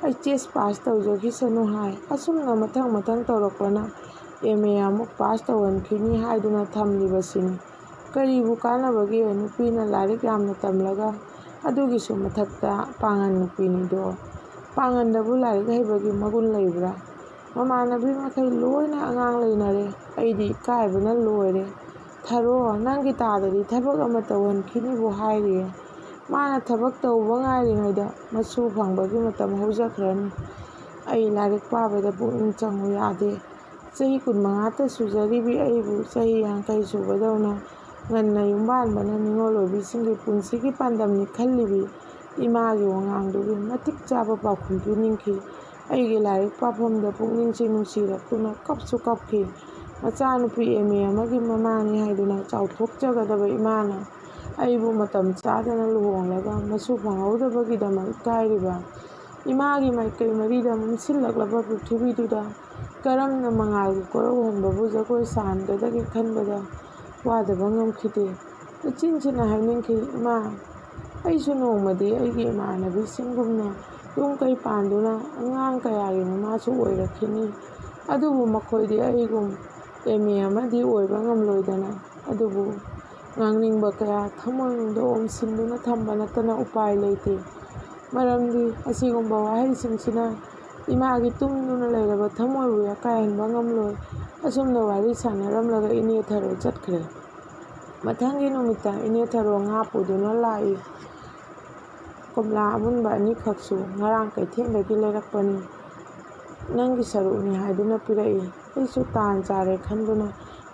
ꯑꯩꯆ ꯑꯦꯁ ꯄꯥꯁ ꯇꯧꯖꯈꯤꯁꯅꯨ ꯍꯥꯏ꯫ ꯑꯁꯨꯝꯅ ꯃꯊꯪ ꯃꯊꯪ ꯇꯧꯔꯛꯄꯅ ꯑꯦꯝ ꯑꯦ ꯑꯃꯨꯛ ꯄꯥꯁ ꯇꯧꯍꯟꯈꯤꯅꯤ ꯍꯥꯏꯗꯨꯅ ꯊꯝꯂꯤꯕꯁꯤꯅꯤ꯫ ꯀꯔꯤꯕꯨ ꯀꯥꯟꯅꯕꯒꯦ ꯅꯨꯄꯤꯅ ꯂꯥꯏꯔꯤꯛ ꯌꯥꯝꯅ ꯇꯝꯂꯒ?" ꯑꯗꯨꯒꯤꯁꯨ ꯃꯊꯛꯇ ꯄꯥꯡꯒꯟ ꯅꯨꯄꯤꯅꯤꯗꯣ꯫ ꯄꯥꯡꯒꯟꯗꯕꯨ ꯂꯥꯏꯔꯤꯛ ꯍꯩꯕꯒꯤ ꯃꯒꯨꯟ ꯂꯩꯕ꯭ꯔꯥ? ꯃꯃꯥꯟꯅꯕꯤ ꯃꯈꯩ ꯂꯣꯏꯅ ꯑꯉꯥꯡ ꯂꯩꯅꯔꯦ꯫ ꯑꯩꯗꯤ ꯏꯀꯥꯏꯕꯅ ꯂꯣꯏꯔꯦ꯫ "ꯊꯔꯣ, ꯅꯪꯒꯤ ꯇꯥꯗꯗꯤ ꯊꯕꯛ ꯑꯃ ꯇꯧꯍꯟꯈꯤꯅꯤꯕꯨ ꯍꯥꯏꯔꯤꯌꯦ꯫ ꯃꯥꯅ ꯊꯕꯛ ꯇꯧꯕ ꯉꯥꯏꯔꯤꯉꯩꯗ ꯃꯁꯨ ꯐꯪꯕꯒꯤ ꯃꯇꯝ ꯍꯧꯖꯈ꯭ꯔꯅꯤ"꯫ ꯑꯩ ꯂꯥꯏꯔꯤꯛ ꯄꯥꯕꯗ ꯄꯨꯛꯅꯤꯡ ꯆꯪꯉꯨ ꯌꯥꯗꯦ꯫ ꯆꯍꯤ ꯀꯨꯟꯃꯉꯥꯇ ꯁꯨꯖꯔꯤꯕꯤ ꯑꯩꯕꯨ ꯆꯍꯤ ꯌꯥꯡꯈꯩ ꯁꯨꯕꯗꯧꯅ ꯉꯟꯅ ꯌꯨꯝ ꯄꯥꯟꯕꯅ ꯅꯤꯉꯣꯜ ꯑꯣꯏꯕꯤꯁꯤꯡꯒꯤ ꯄꯨꯟꯁꯤꯒꯤ ꯄꯥꯟꯗꯝꯅꯤ ꯈꯜꯂꯤꯕꯤ ꯏꯃꯥꯒꯤ ꯋꯥꯉꯥꯡꯗꯨꯒꯤ ꯃꯇꯤꯛ ꯆꯥꯕ ꯄꯥꯎꯈꯨꯝ ꯄꯤꯅꯤꯡꯈꯤ꯫ ꯑꯩꯒꯤ ꯂꯥꯏꯔꯤꯛ ꯄꯥꯐꯝꯗ ꯄꯨꯛꯅꯤꯡꯁꯤ ꯅꯨꯡꯁꯤꯔꯛꯇꯨꯅ ꯀꯞꯁꯨ ꯀꯞꯈꯤ꯫ ꯃꯆꯥꯅꯨꯄꯤ ꯑꯦꯝ ꯑꯦ ꯑꯃꯒꯤ ꯃꯃꯥꯅꯤ ꯍꯥꯏꯗꯨꯅ ꯆꯥꯎꯊꯣꯛꯆꯒꯗꯕ ꯏꯃꯥꯅ ꯑꯩꯕꯨ ꯃꯇꯝ ꯆꯥꯗꯅ ꯂꯨꯍꯣꯡꯂꯒ ꯃꯁꯨ ꯐꯪꯍꯧꯗꯕꯒꯤꯗꯃꯛ ꯏꯀꯥꯏꯔꯤꯕ ꯏꯃꯥꯒꯤ ꯃꯥꯏꯀꯩ ꯃꯔꯤꯗ ꯃꯨꯟꯁꯤꯜꯂꯛꯂꯕ ꯄ꯭ꯔꯤꯊꯤꯕꯤꯗꯨꯗ ꯀꯔꯝꯅ ꯃꯉꯥꯜꯒꯤ ꯀꯣꯔꯧꯍꯟꯕꯕꯨ ꯖꯒꯣꯏ ꯁꯥꯍꯟꯒꯗꯒꯦ ꯈꯟꯕꯗ ꯋꯥꯗꯕ ꯉꯝꯈꯤꯗꯦ꯫ ꯎꯆꯤꯟꯁꯤꯟꯅ ꯍꯥꯏꯅꯤꯡꯈꯤ, "ꯏꯃꯥ, ꯑꯩꯁꯨ ꯅꯣꯡꯃꯗꯤ ꯑꯩꯒꯤ ꯏꯃꯥꯟꯅꯕꯤꯁꯤꯡꯒꯨꯝꯅ ꯌꯨꯝ ꯀꯩ ꯄꯥꯟꯗꯨꯅ ꯑꯉꯥꯡ ꯀꯌꯥꯒꯤ ꯃꯃꯥꯁꯨ ꯑꯣꯏꯔꯛꯈꯤꯅꯤ꯫ ꯑꯗꯨꯕꯨ ꯃꯈꯣꯏꯗꯤ ꯑꯩꯒꯨꯝ ꯑꯦꯝ ꯑꯦ ꯑꯃꯗꯤ ꯑꯣꯏꯕ ꯉꯝꯂꯣꯏꯗꯅ꯫ ꯑꯗꯨꯕꯨ ꯉꯥꯡꯅꯤꯡꯕ ꯀꯌꯥ ꯊꯃꯣꯏꯅꯨꯡꯗ ꯑꯣꯝꯁꯤꯟꯗꯨꯅ ꯊꯝꯕ ꯅꯠꯇꯅ ꯎꯄꯥꯏ ꯂꯩꯇꯦ꯫ ꯃꯔꯝꯗꯤ ꯑꯁꯤꯒꯨꯝꯕ ꯋꯥꯍꯩꯁꯤꯡꯁꯤꯅ ꯏꯃꯥꯒꯤ ꯇꯨꯝꯗꯨꯅ ꯂꯩꯔꯕ ꯊꯃꯣꯏꯕꯨ ꯌꯥꯀꯥꯏꯍꯟꯕ ꯉꯝꯂꯣꯏ꯫" ꯑꯁꯨꯝꯅ ꯋꯥꯔꯤ ꯁꯥꯟꯅꯔꯝꯂꯒ ꯏꯅꯦ ꯊꯔꯣ ꯆꯠꯈ꯭ꯔꯦ꯫ ꯃꯊꯪꯒꯤ ꯅꯨꯃꯤꯠꯇ ꯏꯅꯦ ꯊꯔꯣ ꯉꯥ ꯄꯨꯗꯨꯅ ꯂꯥꯛꯏ꯫ ꯀꯣꯝꯂꯥ ꯑꯃꯨꯟꯕ ꯑꯅꯤꯈꯛꯁꯨ ꯉꯔꯥꯡ ꯀꯩꯊꯦꯜꯗꯒꯤ ꯂꯩꯔꯛꯄꯅꯤ꯫ "ꯅꯪꯒꯤ ꯁꯔꯨꯛꯅꯤ ꯍꯥꯏꯗꯨꯅ ꯄꯤꯔꯛꯏ꯫ ꯑꯩꯁꯨ ꯇꯥꯟ ꯆꯥꯔꯦ ꯈꯟꯗꯨꯅ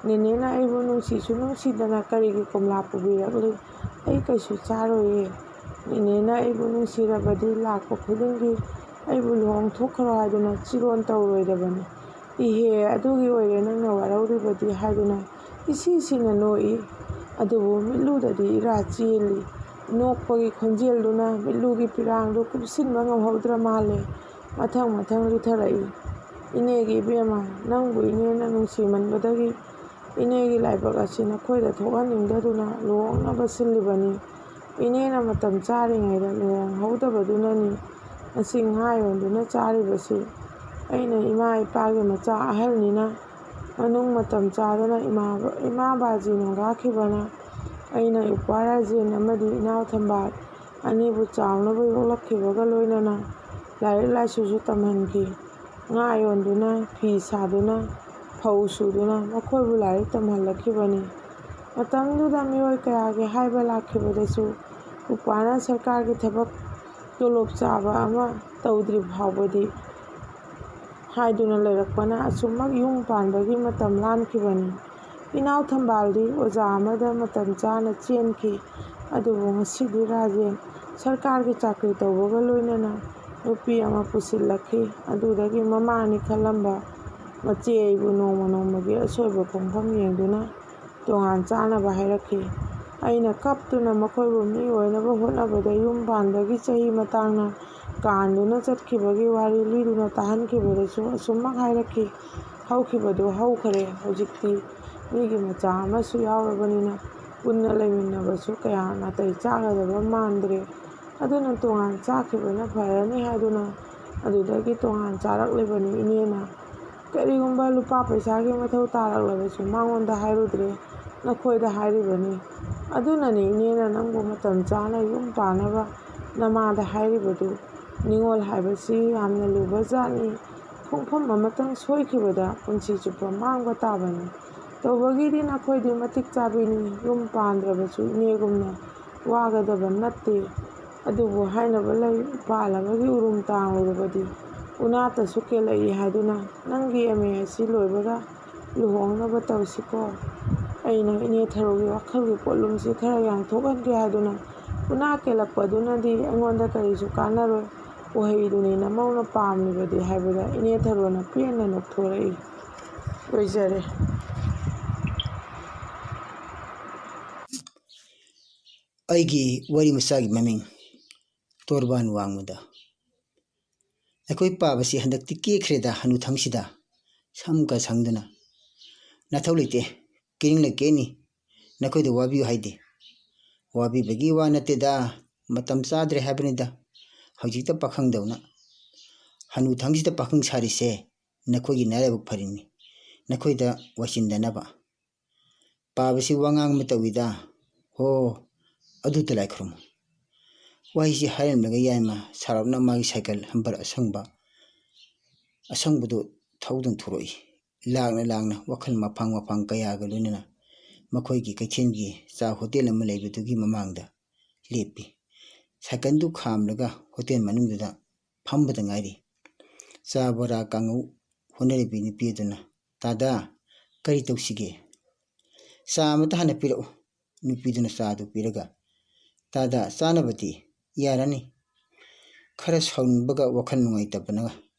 ꯅꯦꯅꯦꯅ ꯑꯩꯕꯨ ꯅꯨꯡꯁꯤꯁꯨ ꯅꯨꯡꯁꯤꯗꯅ ꯀꯔꯤꯒꯤ ꯀꯣꯝꯂꯥ ꯄꯨꯕꯤꯔꯛꯂꯤ? ꯑꯩ ꯀꯩꯁꯨ ꯆꯥꯔꯣꯏꯌꯦ꯫ ꯅꯦꯅꯦꯅ ꯑꯩꯕꯨ ꯅꯨꯡꯁꯤꯔꯕꯗꯤ ꯂꯥꯛꯄ ꯈꯨꯗꯤꯡꯒꯤ ꯑꯩꯕꯨ ꯂꯨꯍꯣꯡ ꯊꯣꯛꯈ꯭ꯔꯣ ꯍꯥꯏꯗꯨꯅ ꯆꯤꯔꯣꯟ ꯇꯧꯔꯣꯏꯗꯕꯅꯤ꯫ ꯏꯍꯦ, ꯑꯗꯨꯒꯤ ꯑꯣꯏꯔꯦ ꯅꯪꯅ ꯋꯥꯔꯧꯔꯤꯕꯗꯤ" ꯍꯥꯏꯗꯨꯅ ꯏꯁꯤ ꯁꯤꯅ ꯅꯣꯛꯏ꯫ ꯑꯗꯨꯕꯨ ꯃꯤꯠꯂꯨꯗꯗꯤ ꯏꯔꯥ ꯆꯦꯜꯂꯤ꯫ ꯅꯣꯛꯄꯒꯤ ꯈꯣꯟꯖꯦꯜꯗꯨꯅ ꯃꯤꯠꯂꯨꯒꯤ ꯄꯤꯔꯥꯡꯗꯨ ꯀꯨꯞꯁꯤꯟꯕ ꯉꯝꯍꯧꯗ꯭ꯔ ꯃꯥꯜꯂꯦ꯫ ꯃꯊꯪ ꯃꯊꯪ ꯂꯨꯊꯔꯛꯏ꯫ "ꯏꯅꯦꯒꯤ ꯏꯕꯦꯝꯃ, ꯅꯪꯕꯨ ꯏꯅꯦꯅ ꯅꯨꯡꯁꯤꯃꯟꯕꯗꯒꯤ ꯏꯅꯦꯒꯤ ꯂꯥꯏꯕꯛ ꯑꯁꯤ ꯅꯈꯣꯏꯗ ꯊꯣꯛꯍꯟꯅꯤꯡꯗꯗꯨꯅ ꯂꯨꯍꯣꯡꯅꯕ ꯁꯤꯜꯂꯤꯕꯅꯤ꯫ ꯏꯅꯦꯅ ꯃꯇꯝ ꯆꯥꯔꯤꯉꯩꯗ ꯂꯨꯍꯣꯡꯍꯧꯗꯕꯗꯨꯅꯅꯤ ꯉꯁꯤ ꯉꯥ ꯌꯣꯟꯗꯨꯅ ꯆꯥꯔꯤꯕꯁꯤ꯫ ꯑꯩꯅ ꯏꯃꯥ ꯏꯄꯥꯒꯤ ꯃꯆꯥ ꯑꯍꯜꯅꯤꯅ ꯃꯅꯨꯡ ꯃꯇꯝ ꯆꯥꯗꯅ ꯏꯃꯥ, ꯏꯃꯥ ꯕꯥꯖꯤ ꯅꯣꯡꯒꯥꯈꯤꯕꯅ ꯑꯩꯅ ꯏꯄ꯭ꯋꯥ ꯔꯥꯖꯦꯟ ꯑꯃꯗꯤ ꯏꯅꯥꯎ ꯊꯝꯕꯥꯜ ꯑꯅꯤꯕꯨ ꯆꯥꯎꯅꯕ ꯌꯣꯛꯂꯛꯈꯤꯕꯒ ꯂꯣꯏꯅꯅ ꯂꯥꯏꯔꯤꯛ ꯂꯥꯏꯁꯨꯁꯨ ꯇꯝꯍꯟꯈꯤ꯫ ꯉꯥ ꯌꯣꯟꯗꯨꯅ, ꯐꯤ ꯁꯥꯗꯨꯅ, ꯐꯧ ꯁꯨꯗꯨꯅ ꯃꯈꯣꯏꯕꯨ ꯂꯥꯏꯔꯤꯛ ꯇꯝꯍꯜꯂꯛꯈꯤꯕꯅꯤ꯫ ꯃꯇꯝꯗꯨꯗ ꯃꯤꯑꯣꯏ ꯀꯌꯥꯒꯤ ꯍꯥꯏꯕ ꯂꯥꯛꯈꯤꯕꯗꯁꯨ ꯎꯄꯥꯅ ꯁꯔꯀꯥꯔꯒꯤ ꯊꯕꯛ ꯇꯣꯂꯣꯞ ꯆꯥꯕ ꯑꯃ ꯇꯧꯗ꯭ꯔꯤ ꯐꯥꯎꯕꯗꯤ ꯍꯥꯏꯗꯨꯅ ꯂꯩꯔꯛꯄꯅ ꯑꯁꯨꯝꯃꯛ ꯌꯨꯝ ꯄꯥꯟꯕꯒꯤ ꯃꯇꯝ ꯂꯥꯟꯈꯤꯕꯅꯤ꯫ ꯏꯅꯥꯎ ꯊꯝꯕꯥꯜꯗꯤ ꯑꯣꯖꯥ ꯑꯃꯗ ꯃꯇꯝ ꯆꯥꯅ ꯆꯦꯟꯈꯤ꯫ ꯑꯗꯨꯕꯨ ꯉꯁꯤꯗꯤ ꯔꯥꯖꯦꯟ ꯁꯔꯀꯥꯔꯒꯤ ꯆꯥꯀ꯭ꯔꯤ ꯇꯧꯕꯒ ꯂꯣꯏꯅꯅ ꯅꯨꯄꯤ ꯑꯃ ꯄꯨꯁꯤꯜꯂꯛꯈꯤ꯫ ꯑꯗꯨꯗꯒꯤ ꯃꯃꯥꯅꯤ ꯈꯜꯂꯝꯕ ꯃꯆꯦ ꯑꯩꯕꯨ ꯅꯣꯡꯃ ꯅꯣꯡꯃꯒꯤ ꯑꯁꯣꯏꯕ ꯈꯣꯡꯐꯝ ꯌꯦꯡꯗꯨꯅ ꯇꯣꯉꯥꯟ ꯆꯥꯅꯕ ꯍꯥꯏꯔꯛꯈꯤ꯫ ꯑꯩꯅ ꯀꯞꯇꯨꯅ ꯃꯈꯣꯏꯕꯨ ꯃꯤ ꯑꯣꯏꯅꯕ ꯍꯣꯠꯅꯕꯗ ꯌꯨꯝ ꯄꯥꯟꯕꯒꯤ ꯆꯍꯤ ꯃꯇꯥꯡꯅ ꯀꯥꯟꯗꯨꯅ ꯆꯠꯈꯤꯕꯒꯤ ꯋꯥꯔꯤ ꯂꯤꯗꯨꯅ ꯇꯥꯍꯟꯈꯤꯕꯗꯁꯨ ꯑꯁꯨꯝꯃꯛ ꯍꯥꯏꯔꯛꯈꯤ, "ꯍꯧꯈꯤꯕꯗꯨ ꯍꯧꯈꯔꯦ, ꯍꯧꯖꯤꯛꯇꯤ ꯃꯤꯒꯤ ꯃꯆꯥ ꯑꯃꯁꯨ ꯌꯥꯎꯔꯕꯅꯤꯅ ꯄꯨꯟꯅ ꯂꯩꯃꯤꯟꯅꯕꯁꯨ ꯀꯌꯥ ꯅꯥꯇꯩ ꯆꯥꯒꯗꯕ ꯃꯥꯟꯗ꯭ꯔꯦ꯫ ꯑꯗꯨꯅ ꯇꯣꯉꯥꯟ ꯆꯥꯈꯤꯕꯅ ꯐꯔꯅꯤ" ꯍꯥꯏꯗꯨꯅ ꯑꯗꯨꯗꯒꯤ ꯇꯣꯉꯥꯟ ꯆꯥꯔꯛꯂꯤꯕꯅꯤ꯫ ꯏꯅꯦꯅ ꯀꯔꯤꯒꯨꯝꯕ ꯂꯨꯄꯥ ꯄꯩꯁꯥꯒꯤ ꯃꯊꯧ ꯇꯥꯔꯛꯂꯕꯁꯨ ꯃꯉꯣꯟꯗ ꯍꯥꯏꯔꯨꯗ꯭ꯔꯦ, ꯅꯈꯣꯏꯗ ꯍꯥꯏꯔꯤꯕꯅꯤ꯫ ꯑꯗꯨꯅꯅꯤ ꯏꯅꯦꯅ ꯅꯪꯕꯨ ꯃꯇꯝ ꯆꯥꯅ ꯌꯨꯝ ꯄꯥꯟꯅꯕ ꯅꯃꯥꯗ ꯍꯥꯏꯔꯤꯕꯗꯨ꯫ ꯅꯤꯡꯉꯣꯜ ꯍꯥꯏꯕꯁꯤ ꯌꯥꯝꯅ ꯂꯨꯕ ꯖꯥꯠꯅꯤ꯫ ꯈꯣꯡꯐꯝ ꯑꯃꯇꯪ ꯁꯣꯏꯈꯤꯕꯗ ꯄꯨꯟꯁꯤ ꯆꯨꯞꯄ ꯃꯥꯡꯕ ꯇꯥꯕꯅꯤ꯫ ꯇꯧꯕꯒꯤꯗꯤ ꯅꯈꯣꯏꯗꯤ ꯃꯇꯤꯛ ꯆꯥꯕꯤꯅꯤ, ꯌꯨꯝ ꯄꯥꯟꯗ꯭ꯔꯕꯁꯨ ꯏꯅꯦꯒꯨꯝꯅ ꯋꯥꯒꯗꯕ ꯅꯠꯇꯦ꯫ ꯑꯗꯨꯕꯨ ꯍꯥꯏꯅꯕ ꯂꯩ, ꯄꯥꯜꯂꯕꯒꯤ ꯎꯔꯨꯝ ꯇꯥꯡꯂꯨꯔꯕꯗꯤ ꯎꯅꯥꯇꯁꯨ ꯀꯦꯜꯂꯛꯏ ꯍꯥꯏꯗꯨꯅ ꯅꯪꯒꯤ ꯑꯦꯝ ꯑꯦ ꯑꯁꯤ ꯂꯣꯏꯕꯒ ꯂꯨꯍꯣꯡꯅꯕ ꯇꯧꯁꯤꯀꯣ꯫ ꯑꯩꯅ ꯏꯅꯦ ꯊꯔꯣꯒꯤ ꯋꯥꯈꯜꯒꯤ ꯄꯣꯠꯂꯨꯝꯁꯤ ꯈꯔ ꯌꯥꯡꯊꯣꯛꯍꯟꯒꯦ ꯍꯥꯏꯗꯨꯅ ꯎꯅꯥ ꯀꯦꯜꯂꯛꯄꯗꯨꯅꯗꯤ ꯑꯩꯉꯣꯟꯗ ꯀꯔꯤꯁꯨ ꯀꯥꯟꯅꯔꯣꯏ꯫ ꯎꯍꯩꯗꯨꯅꯤ ꯅꯃꯧꯅ ꯄꯥꯝꯂꯤꯕꯗꯤ ꯍꯥꯏꯕꯗ ꯏꯅꯦ ꯊꯔꯣꯅ ꯄꯦꯟꯅ ꯅꯣꯛꯊꯣꯔꯛꯏ꯫ ꯂꯣꯏꯖꯔꯦ꯫ ꯑꯩꯒꯤ ꯋꯥꯔꯤ ꯃꯆꯥꯒꯤ ꯃꯃꯤꯡ ꯇꯣꯔꯕꯥꯟ ꯋꯥꯡꯃꯗ꯫ ꯑꯩꯈꯣꯏ ꯄꯥꯕꯁꯤ ꯍꯟꯗꯛꯇꯤ ꯀꯦꯈ꯭ꯔꯦꯗ, ꯍꯅꯨꯊꯪꯁꯤꯗ ꯁꯝꯒ ꯁꯪꯗꯨꯅ꯫ ꯅꯊꯧ ꯂꯩꯇꯦ, ꯀꯦꯅꯤꯡꯂ ꯀꯦꯅꯤ, ꯅꯈꯣꯏꯗ ꯋꯥꯕꯤꯌꯨ ꯍꯥꯏꯗꯦ꯫ ꯋꯥꯕꯤꯕꯒꯤ ꯋꯥ ꯅꯠꯇꯦꯗ, ꯃꯇꯝ ꯆꯥꯗ꯭ꯔꯦ ꯍꯥꯏꯕꯅꯤꯗ꯫ ꯍꯧꯖꯤꯛꯇ ꯄꯥꯈꯪꯗꯧꯅ ꯍꯅꯨꯊꯪꯁꯤꯗ ꯄꯥꯈꯪ ꯁꯥꯔꯤꯁꯦ ꯅꯈꯣꯏꯒꯤ ꯅꯔꯥꯏꯕꯛ ꯐꯔꯤꯅꯤ, ꯅꯈꯣꯏꯗ ꯋꯥꯏꯆꯤꯟꯗꯅꯕ꯫ ꯄꯥꯕꯁꯤ ꯋꯥꯉꯥꯡ ꯑꯃ ꯇꯧꯏꯗ꯫ ꯍꯣ, ꯑꯗꯨꯗ ꯂꯥꯏ ꯈꯨꯔꯨꯝꯃꯨ꯫ ꯋꯥꯍꯩꯁꯤ ꯍꯥꯏꯔꯝꯂꯒ ꯌꯥꯏꯃ ꯁꯥꯔꯞꯅ ꯃꯥꯒꯤ ꯁꯥꯏꯀꯜ ꯍꯝꯕꯔ ꯑꯁꯪꯕ, ꯑꯁꯪꯕꯗꯨ ꯊꯧꯗꯨꯅ ꯊꯣꯔꯛꯏ꯫ ꯂꯥꯛꯅ ꯂꯥꯛꯅ ꯋꯥꯈꯜ ꯃꯐꯥꯡ ꯃꯐꯥꯡ ꯀꯌꯥꯒ ꯂꯣꯏꯅꯅ ꯃꯈꯣꯏꯒꯤ ꯀꯩꯊꯦꯜꯒꯤ ꯆꯥ ꯍꯣꯇꯦꯜ ꯑꯃ ꯂꯩꯕꯗꯨꯒꯤ ꯃꯃꯥꯡꯗ ꯂꯦꯞꯄꯤ꯫ ꯁꯥꯏꯀꯜꯗꯨ ꯈꯥꯝꯂꯒ ꯍꯣꯇꯦꯜ ꯃꯅꯨꯡꯗꯨꯗ ꯐꯝꯕꯗ ꯉꯥꯏꯔꯤ꯫ ꯆꯥ, ꯕꯣꯔꯥ, ꯀꯥꯡꯉꯧ ꯍꯣꯠꯅꯔꯤꯕꯤ ꯅꯨꯄꯤ ꯑꯗꯨꯅ, "ꯇꯥꯗꯥ, ꯀꯔꯤ ꯇꯧꯁꯤꯒꯦ?" "ꯆꯥ ꯑꯃꯇ ꯍꯥꯟꯅ ꯄꯤꯔꯛꯎ꯫" ꯅꯨꯄꯤꯗꯨꯅ ꯆꯥꯗꯨ ꯄꯤꯔꯒ, "ꯇꯥꯗꯥ, ꯆꯥꯅꯕꯗꯤ ꯌꯥꯔꯅꯤ?" ꯈꯔ ꯁꯥꯎꯅꯤꯡꯕꯒ ꯋꯥꯈꯜ ꯅꯨꯡꯉꯥꯏꯇꯕꯅ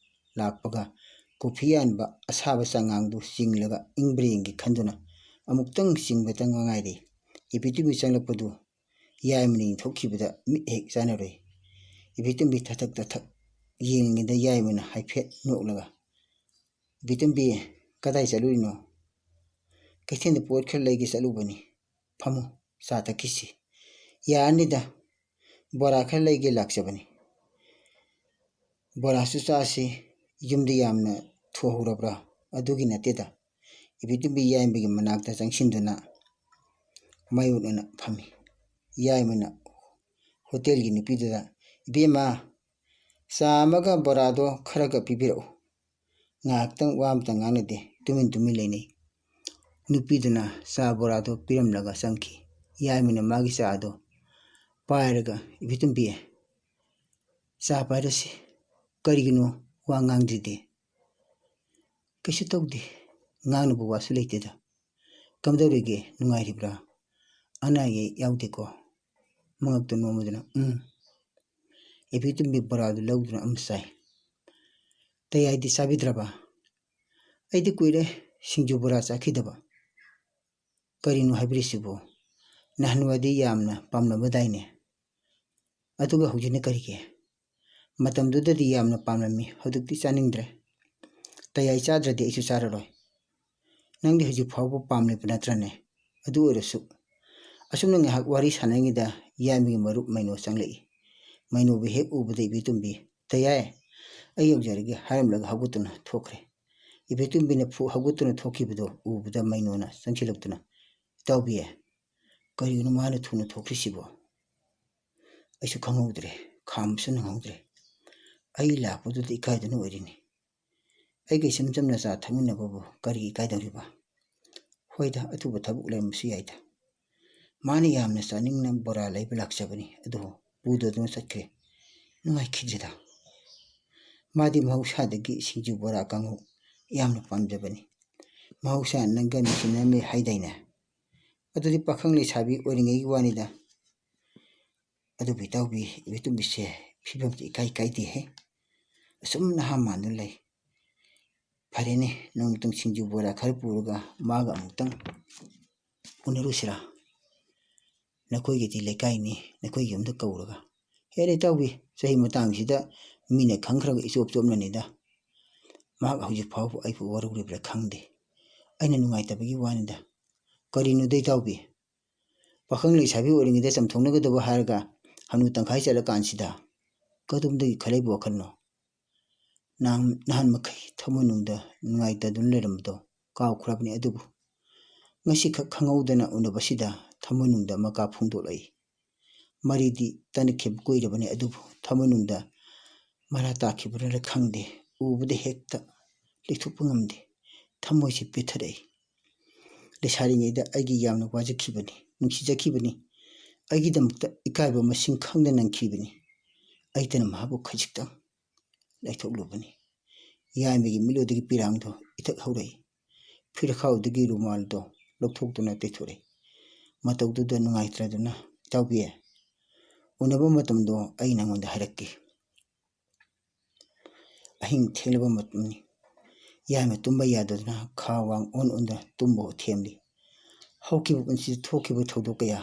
ꯂꯥꯛꯄꯒ ꯀꯣꯐꯤ ꯌꯥꯟꯕ ꯑꯁꯥꯕ ꯆꯉꯥꯡꯗꯨ ꯆꯤꯡꯂꯒ ꯏꯪꯕ꯭ꯔꯥ ꯌꯦꯡꯒꯦ ꯈꯟꯗꯨꯅ ꯑꯃꯨꯛꯇꯪ ꯆꯤꯡꯕꯇ ꯉꯥꯏꯔꯤ꯫ ꯏꯕꯦꯇꯣꯝꯕꯤ ꯆꯪꯂꯛꯄꯗꯨ ꯌꯥꯏꯃꯅ ꯌꯦꯡꯊꯣꯛꯈꯤꯕꯗ ꯃꯤꯠ ꯍꯦꯛ ꯆꯥꯟꯅꯔꯨꯏ꯫ ꯏꯕꯦꯇꯣꯝꯕꯤ ꯊꯛꯊꯛ ꯊꯛꯊꯛ ꯌꯦꯡꯂꯤꯉꯩꯗ ꯌꯥꯏꯃꯅ ꯍꯥꯏꯐꯦꯠ ꯅꯣꯛꯂꯒ, "ꯏꯕꯦꯇꯣꯝꯕꯤ, ꯀꯗꯥꯏ ꯆꯠꯂꯨꯔꯤꯅꯣ?" "ꯀꯩꯊꯦꯜꯗ ꯄꯣꯠ ꯈꯔ ꯂꯩꯒꯦ ꯆꯠꯂꯨꯕꯅꯤ꯫ ꯐꯝꯃꯨ, ꯆꯥ ꯊꯛꯈꯤꯁꯤ꯫" "ꯌꯥꯔꯅꯤꯗ, ꯕꯣꯔꯥ ꯈꯔ ꯂꯩꯒꯦ ꯂꯥꯛꯆꯕꯅꯤ꯫" "ꯕꯣꯔꯥꯁꯨ ꯆꯥꯁꯤ, ꯌꯨꯝꯗ ꯌꯥꯝꯅ ꯊꯣꯛꯍꯧꯔꯕ꯭ꯔꯥ?" "ꯑꯗꯨꯒꯤ ꯅꯠꯇꯦꯗ꯫" ꯏꯕꯦꯇꯣꯝꯕꯤ ꯌꯥꯏꯃꯒꯤ ꯃꯅꯥꯛꯇ ꯆꯪꯁꯤꯟꯗꯨꯅ ꯃꯥꯌꯣꯛꯅꯅ ꯐꯝꯃꯤ꯫ ꯌꯥꯏꯃꯅ ꯍꯣꯇꯦꯜꯒꯤ ꯅꯨꯄꯤꯗꯨꯗ, "ꯏꯕꯦꯝꯃ, ꯆꯥ ꯑꯃꯒ ꯕꯣꯔꯥꯗꯣ ꯈꯔꯒ ꯄꯤꯕꯤꯔꯛꯎ꯫" ꯉꯥꯏꯍꯥꯛꯇꯪ ꯋꯥ ꯑꯃꯇ ꯉꯥꯡꯅꯗꯦ, ꯇꯨꯃꯤꯟ ꯇꯨꯃꯤꯟ ꯂꯩꯅꯩ꯫ ꯅꯨꯄꯤꯗꯨꯅ ꯆꯥ ꯕꯣꯔꯥꯗꯣ ꯄꯤꯔꯝꯂꯒ ꯆꯪꯈꯤ꯫ ꯌꯥꯏꯃꯅ ꯃꯥꯒꯤ ꯆꯥ ꯑꯗꯣ ꯄꯥꯏꯔꯒ, "ꯏꯕꯦꯇꯣꯝꯕꯤ, ꯆꯥ ꯄꯥꯏꯔꯁꯤ꯫ ꯀꯔꯤꯒꯤꯅꯣ ꯋꯥ ꯉꯥꯡꯗ꯭ꯔꯤꯗꯤ?" "ꯀꯩꯁꯨ ꯇꯧꯗꯦ, ꯉꯥꯡꯅꯕ ꯋꯥꯁꯨ ꯂꯩꯇꯦꯗ꯫ ꯀꯝꯗꯧꯔꯤꯒꯦ, ꯅꯨꯡꯉꯥꯏꯔꯤꯕ꯭ꯔꯥ? ꯑꯅꯥ ꯑꯌꯦꯛ ꯌꯥꯎꯗꯦꯀꯣ?" ꯃꯉꯛꯇ ꯅꯣꯡꯃꯗꯨꯅ, "ꯎꯝ꯫" ꯏꯕꯦꯇꯣꯝꯕꯤ ꯕꯣꯔꯥꯗꯨ ꯂꯧꯗꯨꯅ ꯑꯃ ꯆꯥꯏ꯫ "ꯇꯌꯥꯏꯗꯤ ꯆꯥꯕꯤꯗ꯭ꯔꯕ?" "ꯑꯩꯗꯤ ꯀꯨꯏꯔꯦ ꯁꯤꯡꯖꯨ ꯕꯣꯔꯥ ꯆꯥꯈꯤꯗꯕ꯫ ꯀꯔꯤꯅꯣ ꯍꯥꯏꯕꯤꯔꯤꯁꯤꯕꯨ? ꯅꯍꯥꯟꯋꯥꯏꯗꯤ ꯌꯥꯝꯅ ꯄꯥꯝꯂꯝꯕꯗꯥꯏꯅꯦ꯫ ꯑꯗꯨꯒ ꯍꯧꯖꯤꯛꯅ ꯀꯔꯤꯒꯤ? ꯃꯇꯝꯗꯨꯗꯗꯤ ꯌꯥꯝꯅ ꯄꯥꯝꯂꯝꯃꯤ, ꯍꯧꯖꯤꯛꯇꯤ ꯆꯥꯅꯤꯡꯗ꯭ꯔꯦ꯫" "ꯇꯌꯥꯏ ꯆꯥꯗ꯭ꯔꯗꯤ ꯑꯩꯁꯨ ꯆꯥꯔꯔꯣꯏ꯫ ꯅꯪꯗꯤ ꯍꯧꯖꯤꯛ ꯐꯥꯎꯕ ꯄꯥꯝꯂꯤꯕ ꯅꯠꯇ꯭ꯔꯅꯦ? ꯑꯗꯨ ꯑꯣꯏꯔꯁꯨ꯫" ꯑꯁꯨꯝꯅ ꯉꯥꯏꯍꯥꯛ ꯋꯥꯔꯤ ꯁꯥꯟꯅꯔꯤꯉꯩꯗ ꯌꯥꯏꯃꯒꯤ ꯃꯔꯨꯞ ꯃꯩꯅꯣ ꯆꯪꯂꯛꯏ꯫ ꯃꯩꯅꯣꯕꯨ ꯍꯦꯛ ꯎꯕꯗ ꯏꯕꯦꯇꯣꯝꯕꯤ, "ꯇꯌꯥꯏ, ꯑꯩ ꯌꯧꯖꯔꯒꯦ" ꯍꯥꯏꯔꯝꯂꯒ ꯍꯧꯒꯠꯇꯨꯅ ꯊꯣꯛꯈ꯭ꯔꯦ꯫ ꯏꯕꯦꯇꯣꯝꯕꯤꯅ ꯐꯨ ꯍꯧꯒꯠꯇꯨꯅ ꯊꯣꯛꯈꯤꯕꯗꯨ ꯎꯕꯗ ꯃꯩꯅꯣꯅ ꯆꯪꯁꯤꯜꯂꯛꯇꯨꯅ, "ꯏꯇꯥꯎꯕꯤ, ꯀꯔꯤꯒꯤꯅꯣ ꯃꯥꯅ ꯊꯨꯅ ꯊꯣꯛꯈ꯭ꯔꯤꯁꯤꯕꯣ? ꯑꯩꯁꯨ ꯈꯪꯍꯧꯗ꯭ꯔꯦ, ꯈꯥꯝꯕꯁꯨ ꯅꯪꯍꯧꯗ꯭ꯔꯦ꯫ ꯑꯩ ꯂꯥꯛꯄꯗꯨꯗ ꯏꯀꯥꯏꯗꯨꯅ ꯑꯣꯏꯔꯤꯅꯤ꯫ ꯑꯩꯒ ꯏꯆꯝ ꯆꯝꯅ ꯆꯥ ꯊꯛꯃꯤꯟꯅꯕꯕꯨ ꯀꯔꯤ ꯏꯀꯥꯏꯗꯧꯔꯤꯕ? ꯍꯣꯏꯗ, ꯑꯊꯨꯕ ꯊꯕꯛ ꯂꯩꯔꯝꯕꯁꯨ ꯌꯥꯏꯗ꯫ ꯃꯥꯅ ꯌꯥꯝꯅ ꯆꯥꯅꯤꯡꯅ ꯕꯣꯔꯥ ꯂꯩꯕ ꯂꯥꯛꯆꯕꯅꯤ, ꯑꯗꯨꯕꯨ ꯄꯨꯗꯗꯨꯅ ꯆꯠꯈ꯭ꯔꯦ꯫ ꯅꯨꯡꯉꯥꯏꯈꯤꯗ꯭ꯔꯦꯗ꯫ ꯃꯥꯗꯤ ꯃꯍꯧꯁꯥꯗꯒꯤ ꯁꯤꯡꯖꯨ ꯕꯣꯔꯥ ꯀꯥꯡꯍꯧ ꯌꯥꯝꯅ ꯄꯥꯝꯖꯕꯅꯤ꯫ ꯃꯍꯧꯁꯥ ꯅꯪꯒ ꯅꯨꯡꯁꯤꯅꯔꯝꯃꯦ ꯍꯥꯏꯗꯥꯏꯅꯦ? ꯑꯗꯨꯗꯤ ꯄꯥꯈꯪ ꯂꯩꯁꯥꯕꯤ ꯑꯣꯏꯔꯤꯉꯩꯒꯤ ꯋꯥꯅꯤꯗ꯫" ꯑꯗꯨꯕꯨ ꯏꯇꯥꯎꯕꯤ, ꯏꯕꯦꯇꯣꯝꯕꯤꯁꯦ ꯐꯤꯕꯝꯗꯤ ꯏꯀꯥꯏ ꯀꯥꯏꯗꯦꯍꯦ꯫ ꯑꯁꯨꯝ ꯅꯍꯥ ꯃꯥꯟꯗꯨꯅ ꯂꯩ꯫ ꯐꯔꯦꯅꯦ, ꯅꯣꯡꯃꯇꯪ ꯁꯤꯡꯖꯨ ꯕꯣꯔꯥ ꯈꯔ ꯄꯨꯔꯒ ꯃꯥꯒ ꯑꯃꯨꯛꯇꯪ ꯎꯅꯔꯨꯁꯤꯔꯥ? ꯅꯈꯣꯏꯒꯤꯗꯤ ꯂꯩꯀꯥꯏꯅꯤ, ꯅꯈꯣꯏꯒꯤ ꯌꯨꯝꯗ ꯀꯧꯔꯒ꯫ ꯍꯦꯔꯦ ꯏꯇꯥꯎꯕꯤ, ꯆꯍꯤ ꯃꯇꯥꯡꯁꯤꯗ ꯃꯤꯅ ꯈꯪꯈ꯭ꯔꯒ ꯏꯆꯣꯞ ꯆꯣꯞꯅꯅꯤꯗ꯫ ꯃꯍꯥꯛ ꯍꯧꯖꯤꯛ ꯐꯥꯎꯕ ꯑꯩꯕꯨ ꯋꯥꯔꯧꯔꯤꯕ꯭ꯔꯥ ꯈꯪꯗꯦ꯫ ꯑꯩꯅ ꯅꯨꯡꯉꯥꯏꯇꯕꯒꯤ ꯋꯥꯅꯤꯗ꯫ ꯀꯔꯤꯅꯣꯗ ꯏꯇꯥꯎꯕꯤ? ꯄꯥꯈꯪ ꯂꯩꯁꯥꯕꯤ ꯑꯣꯏꯔꯤꯉꯩꯗ ꯆꯝꯊꯣꯛꯅꯒꯗꯕ ꯍꯥꯏꯔꯒ ꯍꯅꯨ ꯇꯪꯈꯥꯏ ꯆꯠꯂꯀꯥꯟꯁꯤꯗ ꯀꯗꯣꯝꯗꯒꯤ ꯈꯜꯂꯛꯏꯕ ꯋꯥꯈꯜꯅꯣ? ꯅꯍꯥꯟ, ꯅꯍꯥꯟ ꯃꯈꯩ ꯊꯃꯣꯏꯅꯨꯡꯗ ꯅꯨꯡꯉꯥꯏꯇꯗꯨꯅ ꯂꯩꯔꯝꯕꯗꯣ ꯀꯥꯎꯈ꯭ꯔꯕꯅꯤ, ꯑꯗꯨꯕꯨ ꯉꯁꯤꯈꯛ ꯈꯪꯍꯧꯗꯅ ꯎꯅꯕꯁꯤꯗ ꯊꯃꯣꯏꯅꯨꯡꯗ ꯑꯃꯀꯥ ꯐꯣꯡꯗꯣꯛꯂꯛꯏ꯫ ꯃꯔꯤꯗꯤ ꯇꯅꯈꯤꯕ ꯀꯨꯏꯔꯕꯅꯤ, ꯑꯗꯨꯕꯨ ꯊꯃꯣꯏꯅꯨꯡꯗ ꯃꯔꯥ ꯇꯥꯈꯤꯕꯅꯔ ꯈꯪꯗꯦ, ꯎꯕꯗ ꯍꯦꯛꯇ ꯂꯩꯊꯣꯛꯄ ꯉꯝꯗꯦ꯫ ꯊꯃꯣꯏꯁꯤ ꯄꯦꯊꯔꯛꯏ꯫ ꯂꯩꯁꯥꯔꯤꯉꯩꯗ ꯑꯩꯒꯤ ꯌꯥꯝꯅ ꯋꯥꯖꯈꯤꯕꯅꯤ, ꯅꯨꯡꯁꯤꯖꯈꯤꯕꯅꯤ꯫ ꯑꯩꯒꯤꯗꯃꯛꯇ ꯏꯀꯥꯏꯕ ꯃꯁꯤꯡ ꯈꯪꯗ ꯅꯪꯈꯤꯕꯅꯤ꯫ ꯑꯩꯇꯅ ꯃꯍꯥꯛꯄꯨ ꯈꯖꯤꯛꯇꯪ ꯂꯩꯊꯣꯛꯂꯨꯕꯅꯤ꯫ ꯌꯥꯏꯃꯒꯤ ꯃꯤꯠꯂꯨꯗꯒꯤ ꯄꯤꯔꯥꯡꯗꯣ ꯏꯊꯛ ꯍꯧꯔꯛꯏ꯫ ꯐꯤꯔꯈꯥꯎꯗꯒꯤ ꯔꯨꯃꯥꯜꯗꯣ ꯂꯧꯊꯣꯛꯇꯨꯅ ꯇꯩꯊꯣꯛꯏ꯫ ꯃꯇꯧꯗꯨꯗ ꯅꯨꯡꯉꯥꯏꯇ꯭ꯔꯗꯨꯅ, "ꯏꯇꯥꯎꯕꯤ, ꯎꯅꯕ ꯃꯇꯝꯗꯣ ꯑꯩ ꯅꯉꯣꯟꯗ ꯍꯥꯏꯔꯛꯀꯦ꯫" ꯑꯍꯤꯡ ꯊꯦꯡꯂꯕ ꯃꯇꯝꯅꯤ꯫ ꯌꯥꯏꯃ ꯇꯨꯝꯕ ꯌꯥꯗꯗꯨꯅ ꯈꯥ ꯋꯥꯡ ꯑꯣꯟ ꯑꯣꯟꯗꯨꯅ ꯇꯨꯝꯕ ꯊꯦꯝꯂꯤ꯫ ꯍꯧꯈꯤꯕ ꯄꯨꯟꯁꯤꯗ ꯊꯣꯛꯈꯤꯕ ꯊꯧꯗꯣꯛ ꯀꯌꯥ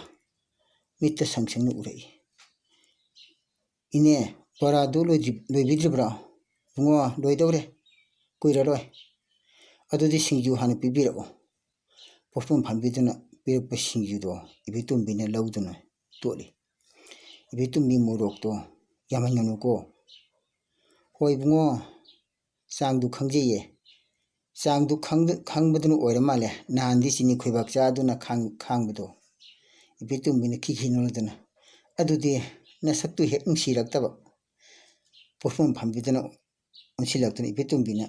ꯃꯤꯠꯇ ꯁꯪ ꯁꯪꯅ ꯎꯔꯛꯏ꯫ "ꯏꯅꯦ, ꯕꯣꯔꯥꯗꯨ ꯂꯣꯏꯗ꯭ꯔꯤ-, ꯂꯣꯏꯕꯤꯗ꯭ꯔꯤꯕ꯭ꯔꯣ?" "ꯏꯕꯨꯡꯉꯣ, ꯂꯣꯏꯗꯧꯔꯦ, ꯀꯨꯏꯔꯔꯣꯏ꯫ ꯑꯗꯨꯗꯤ ꯁꯤꯡꯖꯨ ꯍꯥꯟꯅ ꯄꯤꯕꯤꯔꯛꯎ꯫" ꯄꯣꯠꯐꯝ ꯐꯝꯕꯤꯗꯨꯅ ꯄꯤꯔꯛꯄ ꯁꯤꯡꯖꯨꯗꯣ ꯏꯕꯦꯇꯣꯝꯕꯤꯅ ꯂꯧꯗꯨꯅ ꯇꯣꯠꯂꯤ꯫ ꯏꯕꯦꯇꯣꯝꯕꯤ ꯃꯣꯔꯣꯛꯇꯣ ꯌꯥꯝꯍꯟꯒꯅꯨꯀꯣ꯫ "ꯍꯣꯏ ꯏꯕꯨꯡꯉꯣ, ꯆꯥꯡꯗꯨ ꯈꯪꯖꯩꯌꯦ꯫ ꯆꯥꯡꯗꯨ ꯈꯪꯗ-, ꯈꯪꯕꯗꯨꯅ ꯑꯣꯏꯔ ꯃꯥꯜꯂꯦ, ꯅꯍꯥꯟꯗꯤ ꯆꯤꯅꯤ ꯈꯣꯏꯕꯥꯛ ꯆꯥꯗꯨꯅ ꯈꯥꯡ-, ꯈꯥꯡꯕꯗꯣ꯫" ꯏꯕꯦꯇꯣꯝꯕꯤꯅ ꯈꯤꯈꯤ ꯅꯣꯛꯂꯗꯨꯅ, "ꯑꯗꯨꯗꯤ ꯅꯁꯛꯇꯨ ꯍꯦꯛ ꯅꯨꯡꯁꯤꯔꯛꯇꯕ꯫" ꯄꯣꯠꯐꯝ ꯐꯝꯕꯤꯗꯨꯅ ꯑꯣꯟꯁꯤꯜꯂꯛꯇꯨꯅ ꯏꯕꯦꯇꯣꯝꯕꯤꯅ,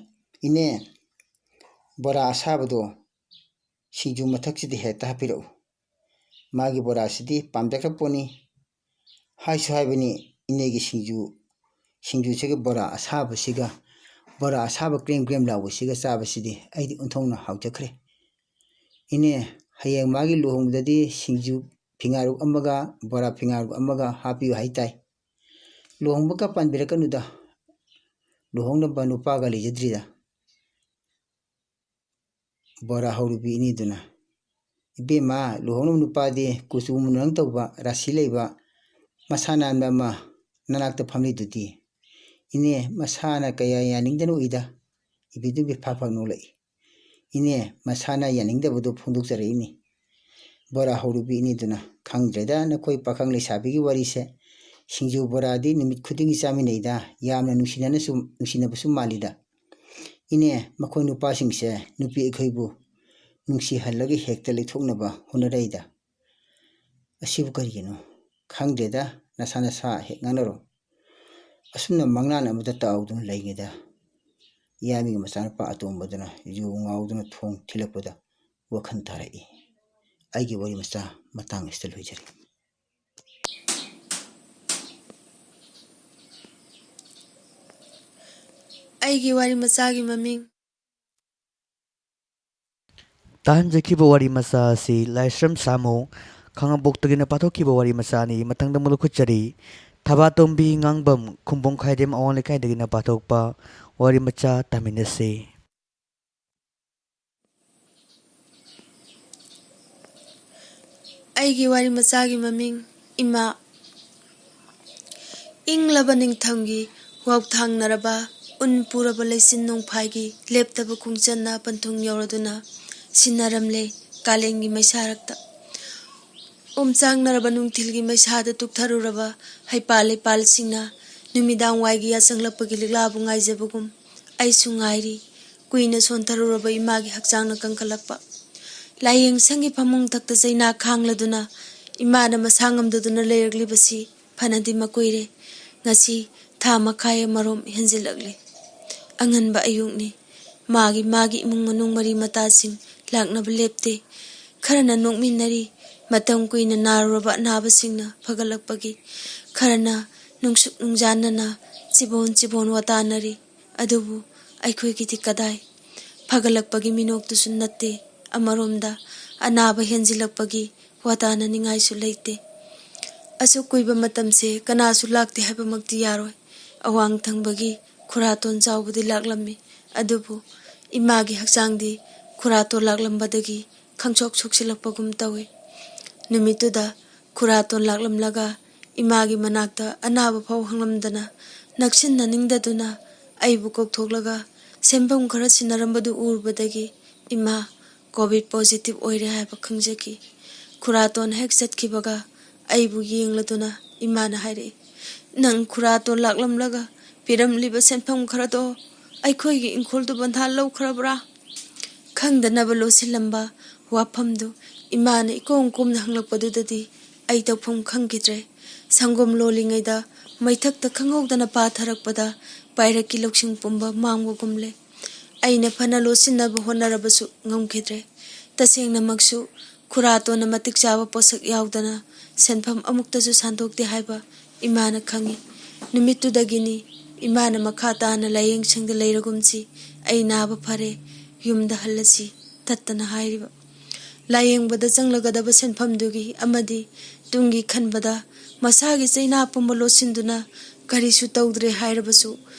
"ꯏꯅꯦ, ꯕꯣꯔꯥ ꯑꯁꯥꯕꯗꯣ ꯁꯤꯡꯖꯨ ꯃꯊꯛꯁꯤꯗ ꯍꯦꯛꯇ ꯍꯥꯞꯄꯤꯔꯛꯎ꯫ ꯃꯥꯒꯤ ꯕꯣꯔꯥꯁꯤꯗꯤ ꯄꯥꯝꯖꯈ꯭ꯔ ꯄꯣꯠꯅꯤ꯫ ꯍꯥꯏꯁꯨ ꯍꯥꯏꯕꯅꯤ, ꯏꯅꯦꯒꯤ ꯁꯤꯡꯖꯨ, ꯁꯤꯡꯖꯨꯁꯤꯒ ꯕꯣꯔꯥ ꯑꯁꯥꯕꯁꯤꯒ, ꯕꯣꯔꯥ ꯑꯁꯥꯕ ꯀ꯭ꯔꯦꯝ ꯀ꯭ꯔꯦꯝ ꯂꯥꯎꯕꯁꯤꯒ ꯆꯥꯕꯁꯤꯗꯤ ꯑꯩꯗꯤ ꯑꯣꯟꯊꯣꯛꯅ ꯍꯥꯎꯖꯈ꯭ꯔꯦ꯫ ꯏꯅꯦ, ꯍꯌꯦꯡ ꯃꯥꯒꯤ ꯂꯨꯍꯣꯡꯕꯗꯗꯤ ꯁꯤꯡꯖꯨ ꯐꯤꯉꯥꯔꯨꯛ ꯑꯃꯒ ꯕꯣꯔꯥ ꯐꯤꯉꯥꯔꯨꯛ ꯑꯃꯒ ꯍꯥꯞꯄꯤꯌꯨ ꯍꯥꯏꯇꯥꯏ꯫ ꯂꯨꯍꯣꯡꯕꯒ ꯄꯥꯟꯕꯤꯔꯛꯀꯅꯨꯗ, ꯂꯨꯍꯣꯡꯅꯕ ꯅꯨꯄꯥꯒ ꯂꯩꯖꯗ꯭ꯔꯤꯗ꯫ ꯕꯣꯔꯥ ꯍꯧꯔꯨꯕꯤ ꯏꯅꯦꯗꯨꯅ, "ꯏꯕꯦꯝꯃ, ꯂꯨꯍꯣꯡꯅꯕ ꯅꯨꯄꯥꯗꯤ ꯀꯨꯆꯨ ꯃꯨꯅꯪ ꯇꯧꯕ, ꯔꯥꯁꯤ ꯂꯩꯕ, ꯃꯁꯥ ꯅꯥꯟꯕ ꯑꯃ ꯅꯅꯥꯛꯇ ꯐꯝꯂꯤꯗꯨꯗꯤ?" "ꯏꯅꯦ, ꯃꯁꯥꯅ ꯀꯌꯥ ꯌꯥꯅꯤꯡꯗꯅ ꯎꯏꯗ꯫" ꯏꯕꯤꯗꯨ ꯕꯤꯐꯥ ꯐꯛ ꯅꯣꯛꯂꯛꯏ꯫ "ꯏꯅꯦ, ꯃꯁꯥꯅ ꯌꯥꯅꯤꯡꯗꯕꯗꯨ ꯐꯣꯡꯗꯣꯛꯆꯔꯛꯏꯅꯤ꯫" ꯕꯣꯔꯥ ꯍꯧꯔꯨꯕꯤ ꯏꯅꯦꯗꯨꯅ, "ꯈꯪꯗ꯭ꯔꯦꯗ, ꯅꯈꯣꯏ ꯄꯥꯈꯪ ꯂꯩꯁꯥꯕꯤꯒꯤ ꯋꯥꯔꯤꯁꯦ꯫ ꯁꯤꯡꯖꯨ ꯕꯣꯔꯥꯗꯤ ꯅꯨꯃꯤꯠ ꯈꯨꯗꯤꯡꯒꯤ ꯆꯥꯃꯤꯟꯅꯩꯗ, ꯌꯥꯝꯅ ꯅꯨꯡꯁꯤꯅꯅꯁꯨ, ꯅꯨꯡꯁꯤꯅꯕꯁꯨ ꯃꯥꯜꯂꯤꯗ꯫ ꯏꯅꯦ, ꯃꯈꯣꯏ ꯅꯨꯄꯥꯁꯤꯡꯁꯦ ꯅꯨꯄꯤ ꯑꯩꯈꯣꯏꯕꯨ ꯅꯨꯡꯁꯤꯍꯜꯂꯒ ꯍꯦꯛꯇ ꯂꯩꯊꯣꯛꯅꯕ ꯍꯣꯠꯅꯔꯛꯏꯗ꯫ ꯑꯁꯤꯕꯨ ꯀꯔꯤꯒꯤꯅꯣ? ꯈꯪꯗꯦꯗ, ꯅꯁꯥ ꯅꯁꯥ ꯍꯦꯛ ꯉꯥꯡꯅꯔꯣ꯫ ꯑꯁꯨꯝꯅ ꯃꯪꯂꯥꯟ ꯑꯃꯗ ꯇꯥꯎꯗꯨꯅ ꯂꯩꯉꯩꯗ, ꯏꯌꯥꯝꯕꯒꯤ ꯃꯆꯥꯅꯨꯄꯥ ꯑꯇꯣꯝꯕꯗꯨꯅ ꯌꯨ ꯉꯥꯎꯗꯨꯅ ꯊꯣꯡ ꯊꯤꯜꯂꯛꯄꯗ ꯋꯥꯈꯜ ꯇꯥꯔꯛꯏ꯫ ꯑꯩꯒꯤ ꯋꯥꯔꯤ ꯃꯆꯥ ꯃꯇꯥꯡ ꯑꯁꯤꯗ ꯂꯣꯏꯖꯔꯦ꯫" ꯑꯩꯒꯤ ꯋꯥꯔꯤ ꯃꯆꯥꯒꯤ ꯃꯃꯤꯡ꯫ ꯇꯥꯍꯟꯖꯈꯤꯕ ꯋꯥꯔꯤ ꯃꯆꯥ ꯑꯁꯤ ꯂꯥꯏꯁ꯭ꯔꯝ ꯁꯥꯃꯨ, ꯈꯥꯉꯕꯣꯛꯇꯒꯤꯅ ꯄꯥꯊꯣꯛꯈꯤꯕ ꯋꯥꯔꯤ ꯃꯆꯥꯅꯤ꯫ ꯃꯊꯪꯗ ꯑꯃꯨꯛ ꯂꯧꯈꯠꯆꯔꯤ꯫ ꯊꯕꯥꯇꯣꯝꯕꯤ ꯉꯥꯡꯕꯝ, ꯈꯨꯝꯕꯣꯡ ꯈꯥꯏꯗꯦꯝ ꯑꯋꯥꯡ ꯂꯩꯀꯥꯏꯗꯒꯤꯅ ꯄꯥꯊꯣꯛꯄ ꯋꯥꯔꯤ ꯃꯆꯥ ꯇꯥꯃꯤꯟꯅꯁꯤ꯫ ꯑꯩꯒꯤ ꯋꯥꯔꯤ ꯃꯆꯥꯒꯤ ꯃꯃꯤꯡ ꯏꯃꯥ꯫ ꯏꯪꯂꯕ ꯅꯤꯡꯊꯝꯒꯤ ꯋꯥꯎꯊꯥꯡꯅꯔꯕ ꯎꯟ ꯄꯨꯔꯕ ꯂꯩꯆꯤꯟ ꯅꯣꯡꯐꯥꯏꯒꯤ ꯂꯦꯞꯇꯕ ꯈꯣꯡꯆꯠꯅ ꯄꯟꯊꯨꯡ ꯌꯧꯔꯗꯨꯅ ꯁꯤꯟꯅꯔꯝꯂꯦ ꯀꯥꯂꯦꯟꯒꯤ ꯃꯩꯁꯥꯔꯛꯇ꯫ ꯑꯣꯝꯆꯥꯡꯅꯔꯕ ꯅꯨꯡꯊꯤꯜꯒꯤ ꯃꯩꯁꯥꯗ ꯇꯨꯛꯊꯔꯨꯔꯕ ꯍꯩꯄꯥꯜ ꯂꯩꯄꯥꯜꯁꯤꯡꯅ ꯅꯨꯃꯤꯗꯥꯡ ꯋꯥꯏꯒꯤ ꯌꯥꯆꯪꯂꯛꯄꯒꯤ ꯂꯤꯛꯂꯥꯕꯨ ꯉꯥꯏꯖꯕꯒꯨꯝ ꯑꯩꯁꯨ ꯉꯥꯏꯔꯤ꯫ ꯀꯨꯏꯅ ꯁꯣꯟꯊꯔꯨꯔꯕ ꯏꯃꯥꯒꯤ ꯍꯛꯆꯥꯡꯅ ꯀꯟꯈꯠꯂꯛꯄ꯫ ꯂꯥꯏꯌꯦꯡ ꯁꯪꯒꯤ ꯐꯃꯨꯡ ꯊꯛꯇ ꯆꯩꯅꯥ ꯈꯥꯡꯂꯗꯨꯅ ꯏꯃꯥꯅ ꯃꯁꯥ ꯉꯝꯗꯗꯨꯅ ꯂꯩꯔꯛꯂꯤꯕꯁꯤ ꯐꯅꯗꯤ ꯃꯀꯨꯏꯔꯦ꯫ ꯉꯁꯤ ꯊꯥ ꯃꯈꯥꯏ ꯑꯃꯔꯣꯝ ꯍꯦꯟꯖꯤꯜꯂꯛꯂꯤ꯫ ꯑꯉꯟꯕ ꯑꯌꯨꯛꯅꯤ꯫ ꯃꯥꯒꯤ, ꯃꯥꯒꯤ ꯏꯃꯨꯡ ꯃꯅꯨꯡ ꯃꯔꯤ ꯃꯇꯥꯁꯤꯡ ꯂꯥꯛꯅꯕ ꯂꯦꯞꯇꯦ꯫ ꯈꯔꯅ ꯅꯣꯛꯃꯤꯟꯅꯔꯤ, ꯃꯇꯝ ꯀꯨꯏꯅ ꯅꯥꯔꯨꯔꯕ ꯑꯅꯥꯕꯁꯤꯡꯅ ꯐꯒꯠꯂꯛꯄꯒꯤ꯫ ꯈꯔꯅ ꯅꯨꯡꯁꯨꯛ ꯅꯨꯡꯖꯥꯟꯅꯅ ꯆꯤꯕꯣꯟ ꯆꯤꯕꯣꯟ ꯋꯥꯇꯥꯅꯔꯤ꯫ ꯑꯗꯨꯕꯨ ꯑꯩꯈꯣꯏꯒꯤꯗꯤ ꯀꯗꯥꯏ? ꯐꯒꯠꯂꯛꯄꯒꯤ ꯃꯤꯅꯣꯛꯇꯨꯁꯨ ꯅꯠꯇꯦ꯫ ꯑꯃꯔꯣꯝꯗ ꯑꯅꯥꯕ ꯍꯦꯟꯖꯤꯜꯂꯛꯄꯒꯤ ꯋꯥꯇꯥꯅꯅꯤꯡꯉꯥꯏꯁꯨ ꯂꯩꯇꯦ꯫ ꯑꯁꯨꯛ ꯀꯨꯏꯕ ꯃꯇꯝꯁꯦ ꯀꯅꯥꯁꯨ ꯂꯥꯛꯇꯦ ꯍꯥꯏꯕꯃꯛꯇꯤ ꯌꯥꯔꯣꯏ꯫ ꯑꯋꯥꯡ ꯊꯪꯕꯒꯤ ꯈꯨꯔꯥꯇꯣꯟ ꯆꯥꯎꯕꯗꯤ ꯂꯥꯛꯂꯝꯃꯤ, ꯑꯗꯨꯕꯨ ꯏꯃꯥꯒꯤ ꯍꯛꯆꯥꯡꯗꯤ ꯈꯨꯔꯥꯇꯣꯟ ꯂꯥꯛꯂꯝꯕꯗꯒꯤ ꯈꯪꯁꯣꯛ ꯁꯣꯛꯆꯤꯜꯂꯛꯄꯒꯨꯝ ꯇꯧꯏ꯫ ꯅꯨꯃꯤꯠꯇꯨꯗ ꯈꯨꯔꯥꯇꯣꯟ ꯂꯥꯛꯂꯝꯂꯒ ꯏꯃꯥꯒꯤ ꯃꯅꯥꯛꯇ ꯑꯅꯥꯕ ꯐꯥꯎ ꯍꯪꯂꯝꯗꯅ ꯅꯛꯁꯤꯟꯅꯅꯤꯡꯗꯗꯨꯅ ꯑꯩꯕꯨ ꯀꯧꯊꯣꯛꯂꯒ ꯁꯦꯟꯐꯝ ꯈꯔ ꯁꯤꯟꯅꯔꯝꯕꯗꯨ ꯎꯔꯨꯕꯗꯒꯤ ꯏꯃꯥ ꯀꯣꯚꯤꯗ ꯄꯣꯖꯤꯇꯤꯚ ꯑꯣꯏꯔꯦ ꯍꯥꯏꯕ ꯈꯪꯖꯈꯤ꯫ ꯈꯨꯔꯥꯇꯣꯟ ꯍꯦꯛ ꯆꯠꯈꯤꯕꯒ ꯑꯩꯕꯨ ꯌꯦꯡꯂꯗꯨꯅ ꯏꯃꯥꯅ ꯍꯥꯏꯔꯛꯏ, "ꯅꯪ ꯈꯨꯔꯥꯇꯣꯟ ꯂꯥꯛꯂꯝꯂꯒ ꯄꯤꯔꯝꯂꯤꯕ ꯁꯦꯟꯐꯝ ꯈꯔꯗꯣ ꯑꯩꯈꯣꯏꯒꯤ ꯏꯪꯈꯣꯜꯗꯨ ꯕꯟꯙꯥꯟ ꯂꯧꯈ꯭ꯔꯕ꯭ꯔꯥ?" ꯈꯪꯗꯅꯕ ꯂꯣꯠꯁꯤꯜꯂꯝꯕ ꯋꯥꯐꯝꯗꯨ ꯏꯃꯥꯅ ꯏꯀꯣꯝ ꯀꯣꯝꯅ ꯍꯪꯂꯛꯄꯗꯨꯗꯗꯤ ꯑꯩ ꯇꯧꯐꯝ ꯈꯪꯈꯤꯗ꯭ꯔꯦ꯫ ꯁꯪꯒꯣꯝ ꯂꯣꯜꯂꯤꯉꯩꯗ ꯃꯩꯊꯛꯇ ꯈꯪꯍꯧꯗꯅ ꯄꯥꯊꯔꯛꯄꯗ ꯄꯥꯏꯔꯛꯀꯤ ꯂꯧꯁꯤꯡ ꯄꯨꯝꯕ ꯃꯥꯡꯕꯒꯨꯝꯂꯦ꯫ ꯑꯩꯅ ꯐꯅ ꯂꯣꯠꯁꯤꯟꯅꯕ ꯍꯣꯠꯅꯔꯕꯁꯨ ꯉꯝꯈꯤꯗ꯭ꯔꯦ꯫ ꯇꯁꯦꯡꯅꯃꯛꯁꯨ ꯈꯨꯔꯥꯇꯣꯟꯅ ꯃꯇꯤꯛ ꯆꯥꯕ ꯄꯣꯠꯁꯛ ꯌꯥꯎꯗꯅ ꯁꯦꯟꯐꯝ ꯑꯃꯨꯛꯇꯁꯨ ꯁꯥꯟꯗꯣꯛꯇꯦ ꯍꯥꯏꯕ ꯏꯃꯥꯅ ꯈꯪꯏ꯫ ꯅꯨꯃꯤꯠꯇꯨꯗꯒꯤꯅꯤ ꯏꯃꯥꯅ ꯃꯈꯥ ꯇꯥꯅ ꯂꯥꯏꯌꯦꯡꯁꯪꯗ ꯂꯩꯔꯒꯨꯝꯁꯤ, ꯑꯩ ꯅꯥꯕ ꯐꯔꯦ, ꯌꯨꯝꯗ ꯍꯜꯂꯁꯤ ꯇꯠꯇꯅ ꯍꯥꯏꯔꯤꯕ꯫ ꯂꯥꯏꯌꯦꯡꯕꯗ ꯆꯪꯂꯒꯗꯕ ꯁꯦꯟꯐꯝꯗꯨꯒꯤ ꯑꯃꯗꯤ ꯇꯨꯡꯒꯤ ꯈꯟꯕꯗ ꯃꯁꯥꯒꯤ ꯆꯩꯅꯥ ꯄꯨꯝꯕ ꯂꯣꯠꯁꯤꯟꯗꯨꯅ ꯀꯔꯤꯁꯨ ꯇꯧꯗ꯭ꯔꯦ ꯍꯥꯏꯔꯕꯁꯨ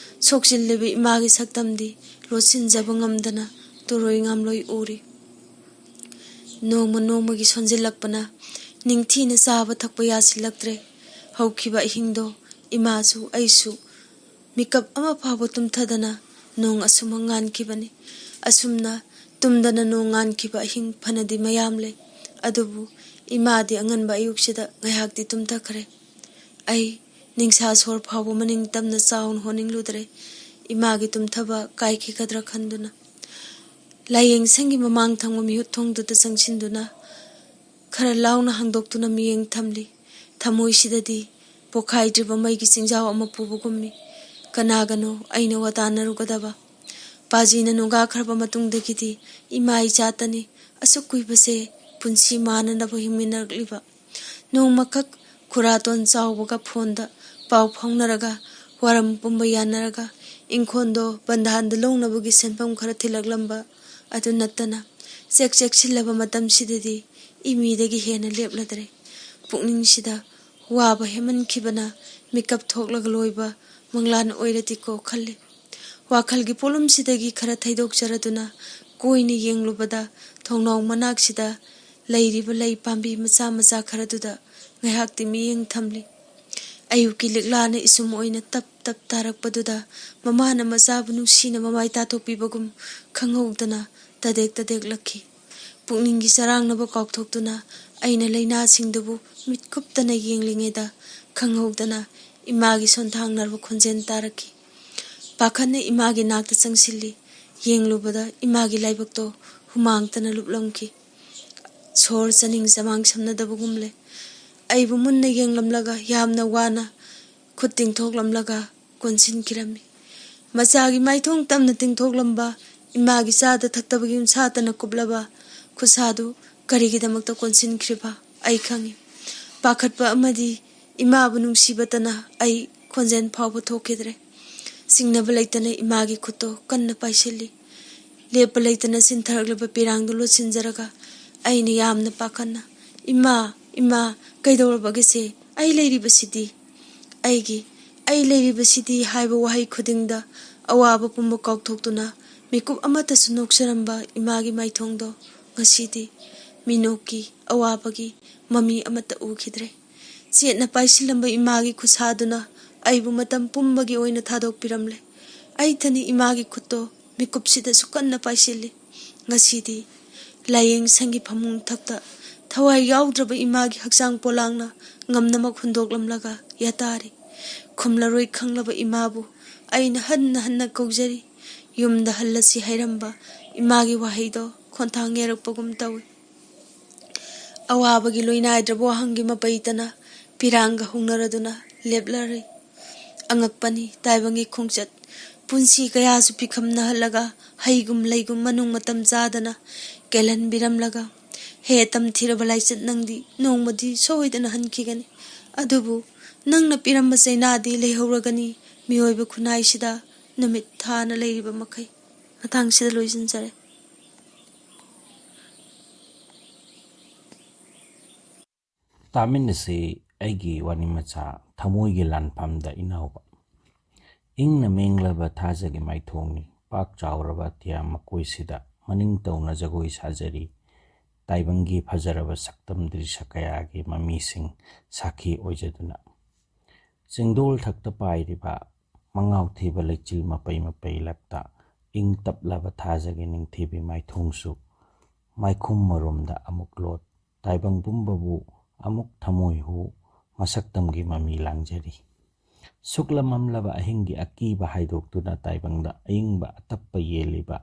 ꯁꯣꯛꯆꯤꯜꯂꯤꯕ ꯏꯃꯥꯒꯤ ꯁꯛꯇꯝꯗꯤ ꯂꯣꯠꯁꯤꯟꯖꯕ ꯉꯝꯗꯅ ꯇꯨꯔꯣꯏ ꯉꯥꯝꯂꯣꯏ ꯎꯔꯤ꯫ ꯅꯣꯡꯃ ꯅꯣꯡꯃꯒꯤ ꯁꯣꯟꯖꯤꯜꯂꯛꯄꯅ ꯅꯤꯡꯊꯤꯅ ꯆꯥꯕ ꯊꯛꯄ ꯌꯥꯁꯤꯜꯂꯛꯇ꯭ꯔꯦ꯫ ꯍꯧꯈꯤꯕ ꯑꯍꯤꯡꯗꯣ ꯏꯃꯥꯁꯨ ꯑꯩꯁꯨ ꯃꯤꯀꯞ ꯑꯃ ꯐꯥꯎꯕ ꯇꯨꯝꯊꯗꯅ ꯅꯣꯡ ꯑꯁꯨꯝꯅ ꯉꯥꯟꯈꯤꯕꯅꯤ꯫ ꯑꯁꯨꯝꯅ ꯇꯨꯝꯗꯅ ꯅꯣꯡ ꯉꯥꯟꯈꯤꯕ ꯑꯍꯤꯡ ꯐꯅꯗꯤ ꯃꯌꯥꯝ ꯂꯩ꯫ ꯑꯗꯨꯕꯨ ꯏꯃꯥꯗꯤ ꯑꯉꯟꯕ ꯑꯌꯨꯛꯁꯤꯗ ꯉꯥꯏꯍꯥꯛꯇꯤ ꯇꯨꯝꯊꯈ꯭ꯔꯦ꯫ ꯑꯩ ꯅꯤꯡꯁꯥ ꯁꯣꯔ ꯐꯥꯎꯕ ꯃꯅꯤꯡ ꯇꯝꯅ ꯆꯥꯎꯅ ꯍꯣꯅꯤꯡꯂꯨꯗ꯭ꯔꯦ꯫ ꯏꯃꯥꯒꯤ ꯇꯨꯝꯊꯕ ꯀꯥꯏꯈꯤꯒꯗ꯭ꯔꯥ ꯈꯟꯗꯨꯅ꯫ ꯂꯥꯏꯌꯦꯡꯁꯪꯒꯤ ꯃꯃꯥꯡ ꯊꯪꯕ ꯃꯤꯍꯨꯠ ꯊꯣꯡꯗꯨꯗ ꯆꯪꯁꯤꯟꯗꯨꯅ ꯈꯔ ꯂꯥꯎꯅ ꯍꯥꯡꯗꯣꯛꯇꯨꯅ ꯃꯤꯠꯌꯦꯡ ꯊꯝꯂꯤ꯫ ꯊꯃꯣꯏꯁꯤꯗꯗꯤ ꯄꯣꯈꯥꯏꯗ꯭ꯔꯤꯕ ꯃꯩꯒꯤ ꯆꯤꯡꯖꯥꯎ ꯑꯃ ꯄꯨꯕꯒꯨꯝꯃꯤ꯫ ꯀꯅꯥꯒꯅꯣ ꯑꯩꯅ ꯋꯥꯇꯥꯟꯅꯔꯨꯒꯗꯕ? ꯄꯥꯖꯤꯅ ꯅꯣꯡꯒꯥꯈ꯭ꯔꯕ ꯃꯇꯨꯡꯗꯒꯤꯗꯤ ꯏꯃꯥ ꯏꯆꯥꯇꯅꯤ ꯑꯁꯨꯛ ꯀꯨꯏꯕꯁꯦ ꯄꯨꯟꯁꯤ ꯃꯥꯟꯅꯅꯕ ꯍꯤꯡꯃꯤꯟꯅꯔꯛꯂꯤꯕ꯫ ꯅꯣꯡꯃꯈꯛ ꯈꯨꯔꯥꯇꯣꯟ ꯆꯥꯎꯕꯒ ꯐꯣꯟꯗ ꯄꯥꯎ ꯐꯥꯎꯅꯔꯒ ꯋꯥꯔꯝ ꯄꯨꯝꯕ ꯌꯥꯅꯔꯒ ꯏꯪꯈꯣꯜꯗꯣ ꯕꯟꯙꯥꯟꯗ ꯂꯧꯅꯕꯒꯤ ꯁꯦꯟꯐꯝ ꯈꯔ ꯊꯤꯜꯂꯛꯂꯝꯕ ꯑꯗꯨ ꯅꯠꯇꯅ ꯆꯦꯛ ꯆꯦꯛꯁꯤꯜꯂꯕ ꯃꯇꯝꯁꯤꯗꯗꯤ ꯏꯃꯤꯗꯒꯤ ꯍꯦꯟꯅ ꯂꯦꯞꯂꯗ꯭ꯔꯦ꯫ ꯄꯨꯛꯅꯤꯡꯁꯤꯗ ꯋꯥꯕ ꯍꯦꯟꯃꯟꯈꯤꯕꯅ ꯃꯤꯀꯞ ꯊꯣꯛꯂꯒ ꯂꯣꯏꯕ ꯃꯪꯂꯥꯟ ꯑꯣꯏꯔꯗꯤꯀꯣ ꯈꯜꯂꯤ꯫ ꯋꯥꯈꯜꯒꯤ ꯄꯣꯠꯂꯨꯝꯁꯤꯗꯒꯤ ꯈꯔ ꯊꯩꯗꯣꯛꯆꯔꯗꯨꯅ ꯀꯣꯏꯅ ꯌꯦꯡꯂꯨꯕꯗ ꯊꯣꯡꯅꯥꯎ ꯃꯅꯥꯛꯁꯤꯗ ꯂꯩꯔꯤꯕ ꯂꯩ ꯄꯥꯝꯕꯤ ꯃꯆꯥ ꯃꯆꯥ ꯈꯔꯗꯨꯗ ꯉꯥꯏꯍꯥꯛꯇꯤ ꯃꯤꯠꯌꯦꯡ ꯊꯝꯂꯤ꯫ ꯑꯌꯨꯛꯀꯤ ꯂꯤꯛꯂꯥꯅ ꯏꯁꯨꯝ ꯑꯣꯏꯅ ꯇꯞ ꯇꯞ ꯇꯥꯔꯛꯄꯗꯨꯗ ꯃꯃꯥꯅ ꯃꯆꯥꯕꯨ ꯅꯨꯡꯁꯤꯅ ꯃꯃꯥꯏ ꯇꯥꯊꯣꯛꯄꯤꯕꯒꯨꯝ ꯈꯪꯍꯧꯗꯅ ꯇꯗꯦꯛ ꯇꯗꯦꯛꯂꯛꯈꯤ꯫ ꯄꯨꯛꯅꯤꯡꯒꯤ ꯆꯔꯥꯡꯅꯕ ꯀꯥꯎꯊꯣꯛꯇꯨꯅ ꯑꯩꯅ ꯂꯥꯏꯅꯥꯁꯤꯡꯗꯨꯕꯨ ꯃꯤꯠ ꯀꯨꯞꯇꯅ ꯌꯦꯡꯂꯤꯉꯩꯗ ꯈꯪꯍꯧꯗꯅ ꯏꯃꯥꯒꯤ ꯁꯣꯟꯊꯥꯡꯅꯔꯕ ꯈꯣꯟꯖꯦꯜ ꯇꯥꯔꯛꯈꯤ꯫ ꯄꯥꯈꯠꯅ ꯏꯃꯥꯒꯤ ꯅꯥꯛꯇ ꯆꯪꯁꯤꯜꯂꯤ꯫ ꯌꯦꯡꯂꯨꯕꯗ ꯏꯃꯥꯒꯤ ꯂꯥꯏꯕꯛꯇꯣ ꯍꯨꯃꯥꯡꯇꯅ ꯂꯨꯞꯂꯝꯈꯤ꯫ ꯁꯣꯔ ꯆꯅꯤꯡ ꯆꯃꯥꯡ ꯁꯝꯅꯗꯕꯒꯨꯝꯂꯦ꯫ ꯑꯩꯕꯨ ꯃꯨꯟꯅ ꯌꯦꯡꯂꯝꯂꯒ ꯌꯥꯝꯅ ꯋꯥꯅ ꯈꯨꯠ ꯇꯤꯡꯊꯣꯛꯂꯝꯂꯒ ꯀꯣꯟꯁꯤꯟꯈꯤꯔꯝꯃꯤ꯫ ꯃꯆꯥꯒꯤ ꯃꯥꯏꯊꯣꯡ ꯇꯝꯅ ꯇꯤꯡꯊꯣꯛꯂꯝꯕ ꯏꯃꯥꯒꯤ ꯆꯥꯗ ꯊꯛꯇꯕꯒꯤ ꯎꯟꯁꯥꯇꯅ ꯀꯨꯞꯂꯕ ꯈꯨꯠꯁꯥꯗꯨ ꯀꯔꯤꯒꯤꯗꯃꯛꯇ ꯀꯣꯟꯁꯤꯟꯈ꯭ꯔꯤꯕ ꯑꯩ ꯈꯪꯏ꯫ ꯄꯥꯈꯠꯄ ꯑꯃꯗꯤ ꯏꯃꯥꯕꯨ ꯅꯨꯡꯁꯤꯕꯇꯅ ꯑꯩ ꯈꯣꯟꯖꯦꯜ ꯐꯥꯎꯕ ꯊꯣꯛꯈꯤꯗ꯭ꯔꯦ꯫ ꯆꯤꯡꯅꯕ ꯂꯩꯇꯅ ꯏꯃꯥꯒꯤ ꯈꯨꯠꯇꯣ ꯀꯟꯅ ꯄꯥꯏꯁꯤꯜꯂꯤ꯫ ꯂꯦꯞꯄ ꯂꯩꯇꯅ ꯆꯤꯟꯊꯔꯛꯂꯕ ꯄꯤꯔꯥꯡꯗꯨ ꯂꯣꯠꯁꯤꯟꯖꯔꯒ ꯑꯩꯅ ꯌꯥꯝꯅ ꯄꯥꯈꯠꯅ, "ꯏꯃꯥ, ꯏꯃꯥ, ꯀꯩꯗꯧꯔꯕꯒꯦꯁꯦ? ꯑꯩ ꯂꯩꯔꯤꯕꯁꯤꯗꯤ, ꯑꯩꯒꯤ, ꯑꯩ ꯂꯩꯔꯤꯕꯁꯤꯗꯤ" ꯍꯥꯏꯕ ꯋꯥꯍꯩ ꯈꯨꯗꯤꯡꯗ ꯑꯋꯥꯕ ꯄꯨꯝꯕ ꯀꯥꯎꯊꯣꯛꯇꯨꯅ ꯃꯤꯀꯨꯞ ꯑꯃꯠꯇꯁꯨ ꯅꯣꯛꯆꯔꯝꯕ ꯏꯃꯥꯒꯤ ꯃꯥꯏꯊꯣꯡꯗꯣ ꯉꯁꯤꯗꯤ ꯃꯤꯅꯣꯛꯀꯤ, ꯑꯋꯥꯕꯒꯤ ꯃꯃꯤ ꯑꯃꯠꯇ ꯎꯈꯤꯗ꯭ꯔꯦ꯫ ꯆꯦꯠꯅ ꯄꯥꯏꯁꯤꯜꯂꯝꯕ ꯏꯃꯥꯒꯤ ꯈꯨꯠꯁꯥꯗꯨꯅ ꯑꯩꯕꯨ ꯃꯇꯝ ꯄꯨꯝꯕꯒꯤ ꯑꯣꯏꯅ ꯊꯥꯗꯣꯛꯄꯤꯔꯝꯂꯦ꯫ ꯑꯩꯊꯅꯤ ꯏꯃꯥꯒꯤ ꯈꯨꯠꯇꯣ ꯃꯤꯀꯨꯞꯁꯤꯗꯁꯨ ꯀꯟꯅ ꯄꯥꯏꯁꯤꯜꯂꯤ꯫ ꯉꯁꯤꯗꯤ ꯂꯥꯏꯌꯦꯡ ꯁꯪꯒꯤ ꯐꯃꯨꯡ ꯊꯛꯇ ꯊꯋꯥꯏ ꯌꯥꯎꯗ꯭ꯔꯕ ꯏꯃꯥꯒꯤ ꯍꯛꯆꯥꯡ ꯄꯣꯂꯥꯡꯅ ꯉꯝꯅꯃꯛ ꯍꯨꯟꯗꯣꯛꯂꯝꯂꯒ ꯌꯥꯇꯥꯔꯤ꯫ ꯈꯨꯝꯂꯔꯣꯏ ꯈꯪꯂꯕ ꯏꯃꯥꯕꯨ ꯑꯩꯅ ꯍꯟꯅ ꯍꯟꯅ ꯀꯧꯖꯔꯤ꯫ ꯌꯨꯝꯗ ꯍꯜꯂꯁꯤ ꯍꯥꯏꯔꯝꯕ ꯏꯃꯥꯒꯤ ꯋꯥꯍꯩꯗꯣ ꯈꯣꯟꯊꯥꯡ ꯌꯩꯔꯛꯄꯒꯨꯝ ꯇꯧꯏ꯫ ꯑꯋꯥꯕꯒꯤ ꯂꯣꯏꯅꯥꯏꯗ꯭ꯔꯕ ꯋꯥꯍꯪꯒꯤ ꯃꯄꯩꯇꯅ ꯄꯤꯔꯥꯡꯒ ꯍꯧꯅꯔꯗꯨꯅ ꯂꯦꯞꯂꯔꯦ꯫ ꯑꯉꯛꯄꯅꯤ ꯇꯥꯏꯕꯪꯒꯤ ꯈꯣꯡꯆꯠ꯫ ꯄꯨꯟꯁꯤ ꯀꯌꯥꯁꯨ ꯄꯤꯈꯝꯅꯍꯜꯂꯒ ꯍꯩꯒꯨꯝ ꯂꯩꯒꯨꯝ ꯃꯅꯨꯡ ꯃꯇꯝ ꯆꯥꯗꯅ ꯀꯦꯜꯍꯟꯕꯤꯔꯝꯂꯒ, ꯍꯦ ꯇꯝꯊꯤꯔꯕ ꯂꯥꯏꯆꯠ, ꯅꯪꯗꯤ ꯅꯣꯡꯃꯗꯤ ꯁꯣꯏꯗꯅ ꯍꯟꯈꯤꯒꯅꯤ꯫ ꯑꯗꯨꯕꯨ ꯅꯪꯅ ꯄꯤꯔꯝꯕ ꯆꯩꯅꯥꯗꯤ ꯂꯩꯍꯧꯔꯒꯅꯤ ꯃꯤꯑꯣꯏꯕ ꯈꯨꯟꯅꯥꯏꯁꯤꯗ ꯅꯨꯃꯤꯠ ꯊꯥꯅ ꯂꯩꯔꯤꯕ ꯃꯈꯩ꯫ ꯃꯇꯥꯡꯁꯤꯗ ꯂꯣꯏꯁꯤꯟꯖꯔꯦ꯫ ꯇꯥꯃꯤꯟꯅꯁꯤ ꯑꯩꯒꯤ ꯋꯥꯔꯤ ꯃꯆꯥ ꯊꯃꯣꯏꯒꯤ ꯂꯥꯟꯐꯝꯗ ꯏꯅꯥꯎꯕ꯫ ꯏꯪꯅ ꯃꯦꯡꯂꯕ ꯊꯥꯖꯒꯤ ꯃꯥꯏꯊꯣꯡꯅꯤ, ꯄꯥꯛ ꯆꯥꯎꯔꯕ ꯑꯇꯤꯌꯥ ꯃꯀꯣꯏꯁꯤꯗ ꯃꯅꯤꯡ ꯇꯧꯅ ꯖꯒꯣꯏ ꯁꯥꯖꯔꯤ꯫ ꯇꯥꯏꯕꯪꯒꯤ ꯐꯖꯔꯕ ꯁꯛꯇꯝ ꯗ꯭ꯔꯤꯁ ꯀꯌꯥꯒꯤ ꯃꯃꯤꯁꯤꯡ ꯁꯥꯈꯤ ꯑꯣꯏꯖꯗꯨꯅ꯫ ꯆꯤꯡꯗꯣꯜ ꯊꯛꯇ ꯄꯥꯏꯔꯤꯕ ꯃꯉꯥꯎ ꯊꯤꯕ ꯂꯩꯆꯤꯜ ꯃꯄꯩ ꯃꯄꯩ ꯂꯛꯇ ꯏꯪ ꯇꯞꯂꯕ ꯊꯥꯖꯒꯤ ꯅꯤꯡꯊꯤꯕꯤ ꯃꯥꯏꯊꯣꯡꯁꯨ ꯃꯥꯏꯈꯨꯝ ꯃꯔꯣꯝꯗ ꯑꯃꯨꯛ ꯂꯣꯠ꯫ ꯇꯥꯏꯕꯪ ꯄꯨꯝꯕꯕꯨ ꯑꯃꯨꯛ ꯊꯃꯣꯏ ꯍꯨ ꯃꯁꯛꯇꯝꯒꯤ ꯃꯃꯤ ꯂꯥꯡꯖꯔꯤ꯫ ꯁꯨꯛꯂꯝꯃꯝꯂꯕ ꯑꯍꯤꯡꯒꯤ ꯑꯀꯤꯕ ꯍꯥꯏꯗꯣꯛꯇꯨꯅ ꯇꯥꯏꯕꯪꯗ ꯑꯏꯪꯕ ꯑꯇꯞꯄ ꯌꯦꯜꯂꯤꯕ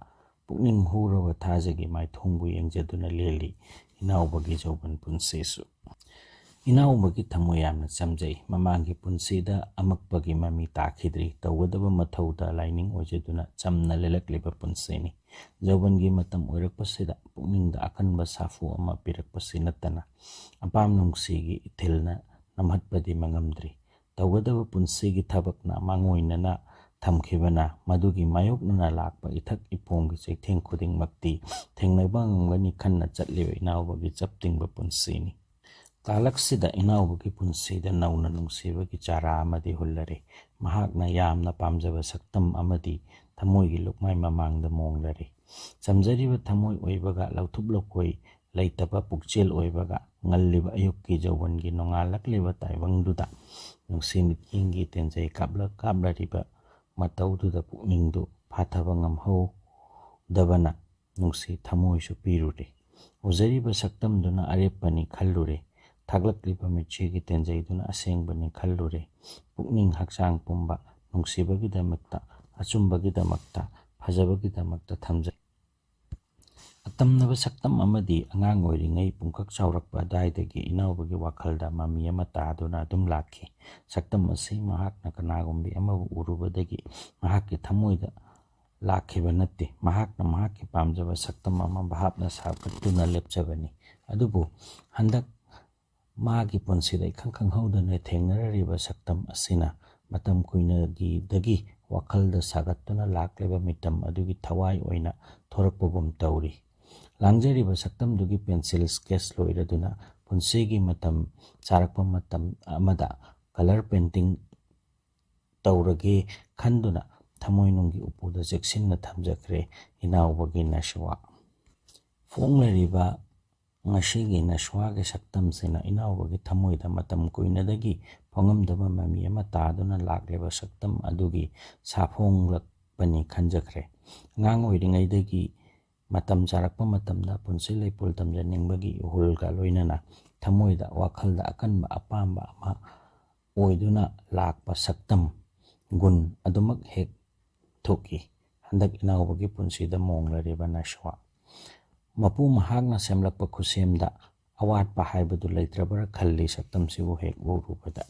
ꯄꯨꯛꯅꯤꯡ ꯍꯨꯔꯕ ꯊꯥꯖꯒꯤ ꯃꯥꯏꯊꯣꯡꯕꯨ ꯌꯦꯡꯖꯗꯨꯅ ꯂꯦꯜꯂꯤ ꯏꯅꯥꯎꯕꯒꯤ ꯖꯧꯕꯟ ꯄꯨꯟꯁꯤꯁꯨ꯫ ꯏꯅꯥꯎꯕꯒꯤ ꯊꯃꯣꯏ ꯌꯥꯝꯅ ꯆꯝꯖꯩ꯫ ꯃꯃꯥꯡꯒꯤ ꯄꯨꯟꯁꯤꯗ ꯑꯃꯛꯄꯒꯤ ꯃꯃꯤ ꯇꯥꯈꯤꯗ꯭ꯔꯤ꯫ ꯇꯧꯒꯗꯕ ꯃꯊꯧꯗ ꯂꯥꯏꯅꯤꯡ ꯑꯣꯏꯖꯗꯨꯅ ꯆꯝꯅ ꯂꯦꯜꯂꯛꯂꯤꯕ ꯄꯨꯟꯁꯤꯅꯤ꯫ ꯖꯧꯕꯟꯒꯤ ꯃꯇꯝ ꯑꯣꯏꯔꯛꯄꯁꯤꯗ ꯄꯨꯛꯅꯤꯡꯗ ꯑꯀꯟꯕ ꯁꯥꯐꯨ ꯑꯃ ꯄꯤꯔꯛꯄꯁꯤ ꯅꯠꯇꯅ ꯑꯄꯥꯝ ꯅꯨꯡꯁꯤꯒꯤ ꯏꯊꯤꯜꯅ ꯅꯝꯍꯠꯄꯗꯤ ꯃꯉꯝꯗ꯭ꯔꯤ꯫ ꯇꯧꯒꯗꯕ ꯄꯨꯟꯁꯤꯒꯤ ꯊꯕꯛꯅ ꯃꯥꯡꯑꯣꯏꯅꯅ ꯊꯝꯈꯤꯕꯅ ꯃꯗꯨꯒꯤ ꯃꯥꯌꯣꯛꯅꯅ ꯂꯥꯛꯄ ꯏꯊꯛ ꯏꯄꯣꯝꯒꯤ ꯆꯩꯊꯦꯡ ꯈꯨꯗꯤꯡꯃꯛꯇꯤ ꯊꯦꯡꯅꯕ ꯉꯝꯒꯅꯤ ꯈꯟꯅ ꯆꯠꯂꯤꯕ ꯏꯅꯥꯎꯕꯒꯤ ꯆꯞ ꯇꯤꯡꯕ ꯄꯨꯟꯁꯤꯅꯤ꯫ ꯀꯥꯂꯛꯁꯤꯗ ꯏꯅꯥꯎꯕꯒꯤ ꯄꯨꯟꯁꯤꯗ ꯅꯧꯅ ꯅꯨꯡꯁꯤꯕꯒꯤ ꯆꯥꯔꯥ ꯑꯃꯗꯤ ꯍꯨꯜꯂꯔꯦ꯫ ꯃꯍꯥꯛꯅ ꯌꯥꯝꯅ ꯄꯥꯝꯖꯕ ꯁꯛꯇꯝ ꯑꯃꯗꯤ ꯊꯃꯣꯏꯒꯤ ꯂꯨꯞꯃꯥꯏ ꯃꯃꯥꯡꯗ ꯃꯣꯡꯂꯔꯦ꯫ ꯆꯝꯖꯔꯤꯕ ꯊꯃꯣꯏ ꯑꯣꯏꯕꯒ ꯂꯧꯊꯨꯞ ꯂꯧꯀꯣꯏ ꯂꯩꯇꯕ ꯄꯨꯛꯆꯦꯜ ꯑꯣꯏꯕꯒ ꯉꯜꯂꯤꯕ ꯑꯌꯨꯛꯀꯤ ꯖꯧꯕꯟꯒꯤ ꯅꯣꯡꯉꯥꯜꯂꯛꯂꯤꯕ ꯇꯥꯏꯕꯪꯗꯨꯗ ꯅꯨꯡꯁꯤ ꯃꯤꯠꯌꯦꯡꯒꯤ ꯇꯦꯟꯖꯩ ꯀꯥꯞꯂ ꯀꯥꯞꯂꯔꯤꯕ ꯃꯇꯧꯗꯨꯗ ꯄꯨꯛꯅꯤꯡꯗꯨ ꯐꯥꯊꯕ ꯉꯝꯍꯧꯗꯕꯅ ꯅꯨꯡꯁꯤ ꯊꯃꯣꯏꯁꯨ ꯄꯤꯔꯨꯔꯦ꯫ ꯎꯖꯔꯤꯕ ꯁꯛꯇꯝꯗꯨꯅ ꯑꯔꯦꯞꯄꯅꯤ ꯈꯜꯂꯨꯔꯦ꯫ ꯊꯥꯛꯂꯛꯂꯤꯕ ꯃꯤꯠꯁꯤꯒꯤ ꯇꯦꯟꯖꯩꯗꯨꯅ ꯑꯁꯦꯡꯕꯅꯤ ꯈꯜꯂꯨꯔꯦ꯫ ꯄꯨꯛꯅꯤꯡ ꯍꯛꯆꯥꯡ ꯄꯨꯝꯕ ꯅꯨꯡꯁꯤꯕꯒꯤꯗꯃꯛꯇ, ꯑꯆꯨꯝꯕꯒꯤꯗꯃꯛꯇ, ꯐꯖꯕꯒꯤꯗꯃꯛꯇ ꯊꯝꯖꯩ꯫ ꯑꯇꯝꯅꯕ ꯁꯛꯇꯝ ꯑꯃꯗꯤ ꯑꯉꯥꯡ ꯑꯣꯏꯔꯤꯉꯩ ꯄꯨꯡꯀꯛ ꯆꯥꯎꯔꯛꯄ ꯑꯗꯨꯋꯥꯏꯗꯒꯤ ꯏꯅꯥꯎꯕꯒꯤ ꯋꯥꯈꯜꯗ ꯃꯃꯤ ꯑꯃ ꯇꯥꯗꯨꯅ ꯑꯗꯨꯝ ꯂꯥꯛꯈꯤ꯫ ꯁꯛꯇꯝ ꯑꯁꯤ ꯃꯍꯥꯛꯅ ꯀꯅꯥꯒꯨꯝꯕꯤ ꯑꯃꯕꯨ ꯎꯔꯨꯕꯗꯒꯤ ꯃꯍꯥꯛꯀꯤ ꯊꯃꯣꯏꯗ ꯂꯥꯛꯈꯤꯕ ꯅꯠꯇꯦ꯫ ꯃꯍꯥꯛꯅ ꯃꯍꯥꯛꯀꯤ ꯄꯥꯝꯖꯕ ꯁꯛꯇꯝ ꯑꯃ ꯚꯥꯞꯅ ꯁꯥꯒꯠꯇꯨꯅ ꯂꯦꯞꯆꯕꯅꯤ꯫ ꯑꯗꯨꯕꯨ ꯍꯟꯗꯛ ꯃꯥꯒꯤ ꯄꯨꯟꯁꯤꯗ ꯏꯈꯪ ꯈꯪꯍꯧꯗꯅ ꯊꯦꯡꯅꯔꯤꯕ ꯁꯛꯇꯝ ꯑꯁꯤꯅ ꯃꯇꯝ ꯀꯨꯏꯅꯒꯤꯗꯒꯤ ꯋꯥꯈꯜꯗ ꯁꯥꯒꯠꯇꯨꯅ ꯂꯥꯛꯂꯤꯕ ꯃꯤꯇꯝ ꯑꯗꯨꯒꯤ ꯊꯋꯥꯏ ꯑꯣꯏꯅ ꯊꯣꯔꯛꯄꯒꯨꯝ ꯇꯧꯔꯤ꯫ ꯂꯥꯡꯖꯔꯤꯕ ꯁꯛꯇꯝꯗꯨꯒꯤ ꯄꯦꯟꯁꯤꯜ ꯁ꯭ꯀꯦꯠꯁ ꯂꯣꯏꯔꯗꯨꯅ ꯄꯨꯟꯁꯤꯒꯤ ꯃꯇꯝ ꯆꯥꯔꯛꯄ ꯃꯇꯝ ꯑꯃꯗ ꯀꯂꯔ ꯄꯦꯟꯇꯤꯡ ꯇꯧꯔꯒꯦ ꯈꯟꯗꯨꯅ ꯊꯃꯣꯏꯅꯨꯡꯒꯤ ꯎꯄꯨꯗ ꯆꯦꯛꯁꯤꯟꯅ ꯊꯝꯖꯈ꯭ꯔꯦ ꯏꯅꯥꯎꯕꯒꯤ ꯅꯁ꯭ꯋꯥ꯫ ꯐꯣꯡꯂꯔꯤꯕ ꯉꯁꯤꯒꯤ ꯅꯁ꯭ꯋꯥꯒꯤ ꯁꯛꯇꯝꯁꯤꯅ ꯏꯅꯥꯎꯕꯒꯤ ꯊꯃꯣꯏꯗ ꯃꯇꯝ ꯀꯨꯏꯅꯗꯒꯤ ꯐꯣꯡꯉꯝꯗꯕ ꯃꯃꯤ ꯑꯃ ꯇꯥꯗꯨꯅ ꯂꯥꯛꯂꯤꯕ ꯁꯛꯇꯝ ꯑꯗꯨꯒꯤ ꯁꯥꯐꯣꯡꯂꯛꯄꯅꯤ ꯈꯟꯖꯈ꯭ꯔꯦ꯫ ꯑꯉꯥꯡ ꯑꯣꯏꯔꯤꯉꯩꯗꯒꯤ ꯃꯇꯝ ꯆꯥꯔꯛꯄ ꯃꯇꯝꯗ ꯄꯨꯟꯁꯤ ꯂꯩꯄꯨꯜ ꯇꯝꯖꯅꯤꯡꯕꯒꯤ ꯏꯍꯨꯜꯒ ꯂꯣꯏꯅꯅ ꯊꯃꯣꯏꯗ ꯋꯥꯈꯜꯗ ꯑꯀꯟꯕ ꯑꯄꯥꯝꯕ ꯑꯃ ꯑꯣꯏꯗꯨꯅ ꯂꯥꯛꯄ ꯁꯛꯇꯝ ꯒꯨꯟ ꯑꯗꯨꯃꯛ ꯍꯦꯛ ꯊꯣꯛꯏ ꯍꯟꯗꯛ ꯏꯅꯥꯎꯕꯒꯤ ꯄꯨꯟꯁꯤꯗ ꯃꯣꯡꯂꯔꯤꯕ ꯅꯁ꯭ꯋꯥ꯫ ꯃꯄꯨ ꯃꯍꯥꯛꯅ ꯁꯦꯝꯂꯛꯄ ꯈꯨꯠꯁꯦꯝꯗ ꯑꯋꯥꯠꯄ ꯍꯥꯏꯕꯗꯨ ꯂꯩꯇ꯭ꯔꯕ꯭ꯔꯥ ꯈꯜꯂꯤ ꯁꯛꯇꯝꯁꯤꯕꯨ ꯍꯦꯛ ꯎꯔꯨꯕꯗ꯫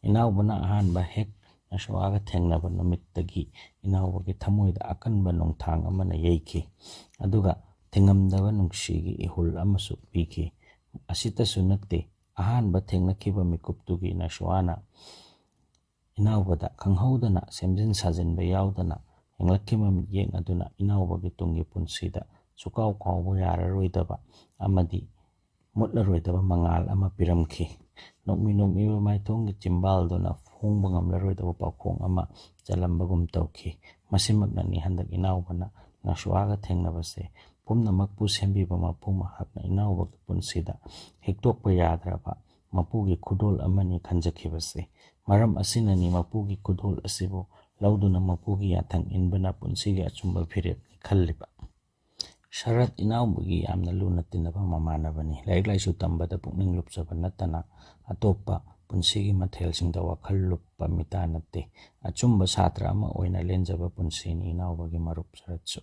ꯏꯅꯥꯎꯕꯅ ꯑꯍꯥꯟꯕ ꯍꯦꯛ ꯅꯁ꯭ꯋꯥꯒ ꯊꯦꯡꯅꯕ ꯅꯨꯃꯤꯠꯇꯒꯤ ꯏꯅꯥꯎꯕꯒꯤ ꯊꯃꯣꯏꯗ ꯑꯀꯟꯕ ꯅꯣꯡꯊꯥꯡ ꯑꯃꯅ ꯌꯩꯈꯤ꯫ ꯑꯗꯨꯒ ꯊꯤꯡꯉꯝꯗꯕ ꯅꯨꯡꯁꯤꯒꯤ ꯏꯍꯨꯜ ꯑꯃꯁꯨ ꯄꯤꯈꯤ꯫ ꯑꯁꯤꯇꯁꯨ ꯅꯠꯇꯦ, ꯑꯍꯥꯟꯕ ꯊꯦꯡꯅꯈꯤꯕ ꯃꯤꯀꯨꯞꯇꯨꯒꯤ ꯅꯁ꯭ꯋꯥꯅ ꯏꯅꯥꯎꯕꯗ ꯈꯪꯍꯧꯗꯅ ꯁꯦꯝꯖꯤꯟ ꯁꯥꯖꯤꯟꯕ ꯌꯥꯎꯗꯅ ꯍꯦꯡꯂꯛꯈꯤꯕ ꯃꯤꯠꯌꯦꯡ ꯑꯗꯨꯅ ꯏꯅꯥꯎꯕꯒꯤ ꯇꯨꯡꯒꯤ ꯄꯨꯟꯁꯤꯗ ꯁꯨꯀꯥꯎ ꯀꯥꯎꯕ ꯌꯥꯔꯔꯣꯏꯗꯕ ꯑꯃꯗꯤ ꯃꯨꯠꯂꯔꯣꯏꯗꯕ ꯃꯉꯥꯜ ꯑꯃ ꯄꯤꯔꯝꯈꯤ꯫ ꯅꯣꯛꯃꯤ ꯅꯣꯛꯃꯤꯕ ꯃꯥꯏꯊꯣꯡꯒꯤ ꯆꯤꯝꯕꯥꯜꯗꯨꯅ ꯐꯣꯡꯕ ꯉꯝꯂꯔꯣꯏꯗꯕ ꯄꯥꯎꯈꯣꯡ ꯑꯃ ꯆꯜꯂꯝꯕꯒꯨꯝ ꯇꯧꯈꯤ꯫ ꯃꯁꯤꯃꯛꯅꯅꯤ ꯍꯟꯗꯛ ꯏꯅꯥꯎꯕꯅ ꯅꯁ꯭ꯋꯥꯒ ꯊꯦꯡꯅꯕꯁꯦ ꯄꯨꯝꯅꯃꯛꯄꯨ ꯁꯦꯝꯕꯤꯕ ꯃꯄꯨ ꯃꯍꯥꯛꯅ ꯏꯅꯥꯎꯕꯒꯤ ꯄꯨꯟꯁꯤꯗ ꯍꯤꯛꯇꯣꯛꯄ ꯌꯥꯗ꯭ꯔꯕ ꯃꯄꯨꯒꯤ ꯈꯨꯗꯣꯜ ꯑꯃꯅꯤ ꯈꯟꯖꯈꯤꯕꯁꯦ꯫ ꯃꯔꯝ ꯑꯁꯤꯅꯅꯤ ꯃꯄꯨꯒꯤ ꯈꯨꯗꯣꯜ ꯑꯁꯤꯕꯨ ꯂꯧꯗꯨꯅ ꯃꯄꯨꯒꯤ ꯌꯥꯊꯪ ꯏꯟꯕꯅ ꯄꯨꯟꯁꯤꯒꯤ ꯑꯆꯨꯝꯕ ꯐꯤꯔꯦꯞꯅꯤ ꯈꯜꯂꯤꯕ꯫ ꯁꯔꯠ ꯏꯅꯥꯎꯕꯒꯤ ꯌꯥꯝꯅ ꯂꯨꯅ ꯇꯤꯟꯅꯕ ꯃꯃꯥꯟꯅꯕꯅꯤ꯫ ꯂꯥꯏꯔꯤꯛ ꯂꯥꯏꯁꯨ ꯇꯝꯕꯗ ꯄꯨꯛꯅꯤꯡ ꯂꯨꯞꯆꯕ ꯅꯠꯇꯅ ꯑꯇꯣꯞꯄ ꯄꯨꯟꯁꯤꯒꯤ ꯃꯊꯦꯜꯁꯤꯡꯗ ꯋꯥꯈꯜ ꯂꯨꯞꯄ ꯃꯤꯇꯥ ꯅꯠꯇꯦ꯫ ꯑꯆꯨꯝꯕ ꯁꯥꯇ꯭ꯔ ꯑꯃ ꯑꯣꯏꯅ ꯂꯦꯟꯖꯕ ꯄꯨꯟꯁꯤꯅꯤ ꯏꯅꯥꯎꯕꯒꯤ ꯃꯔꯨꯞ ꯁꯔꯠꯁꯨ꯫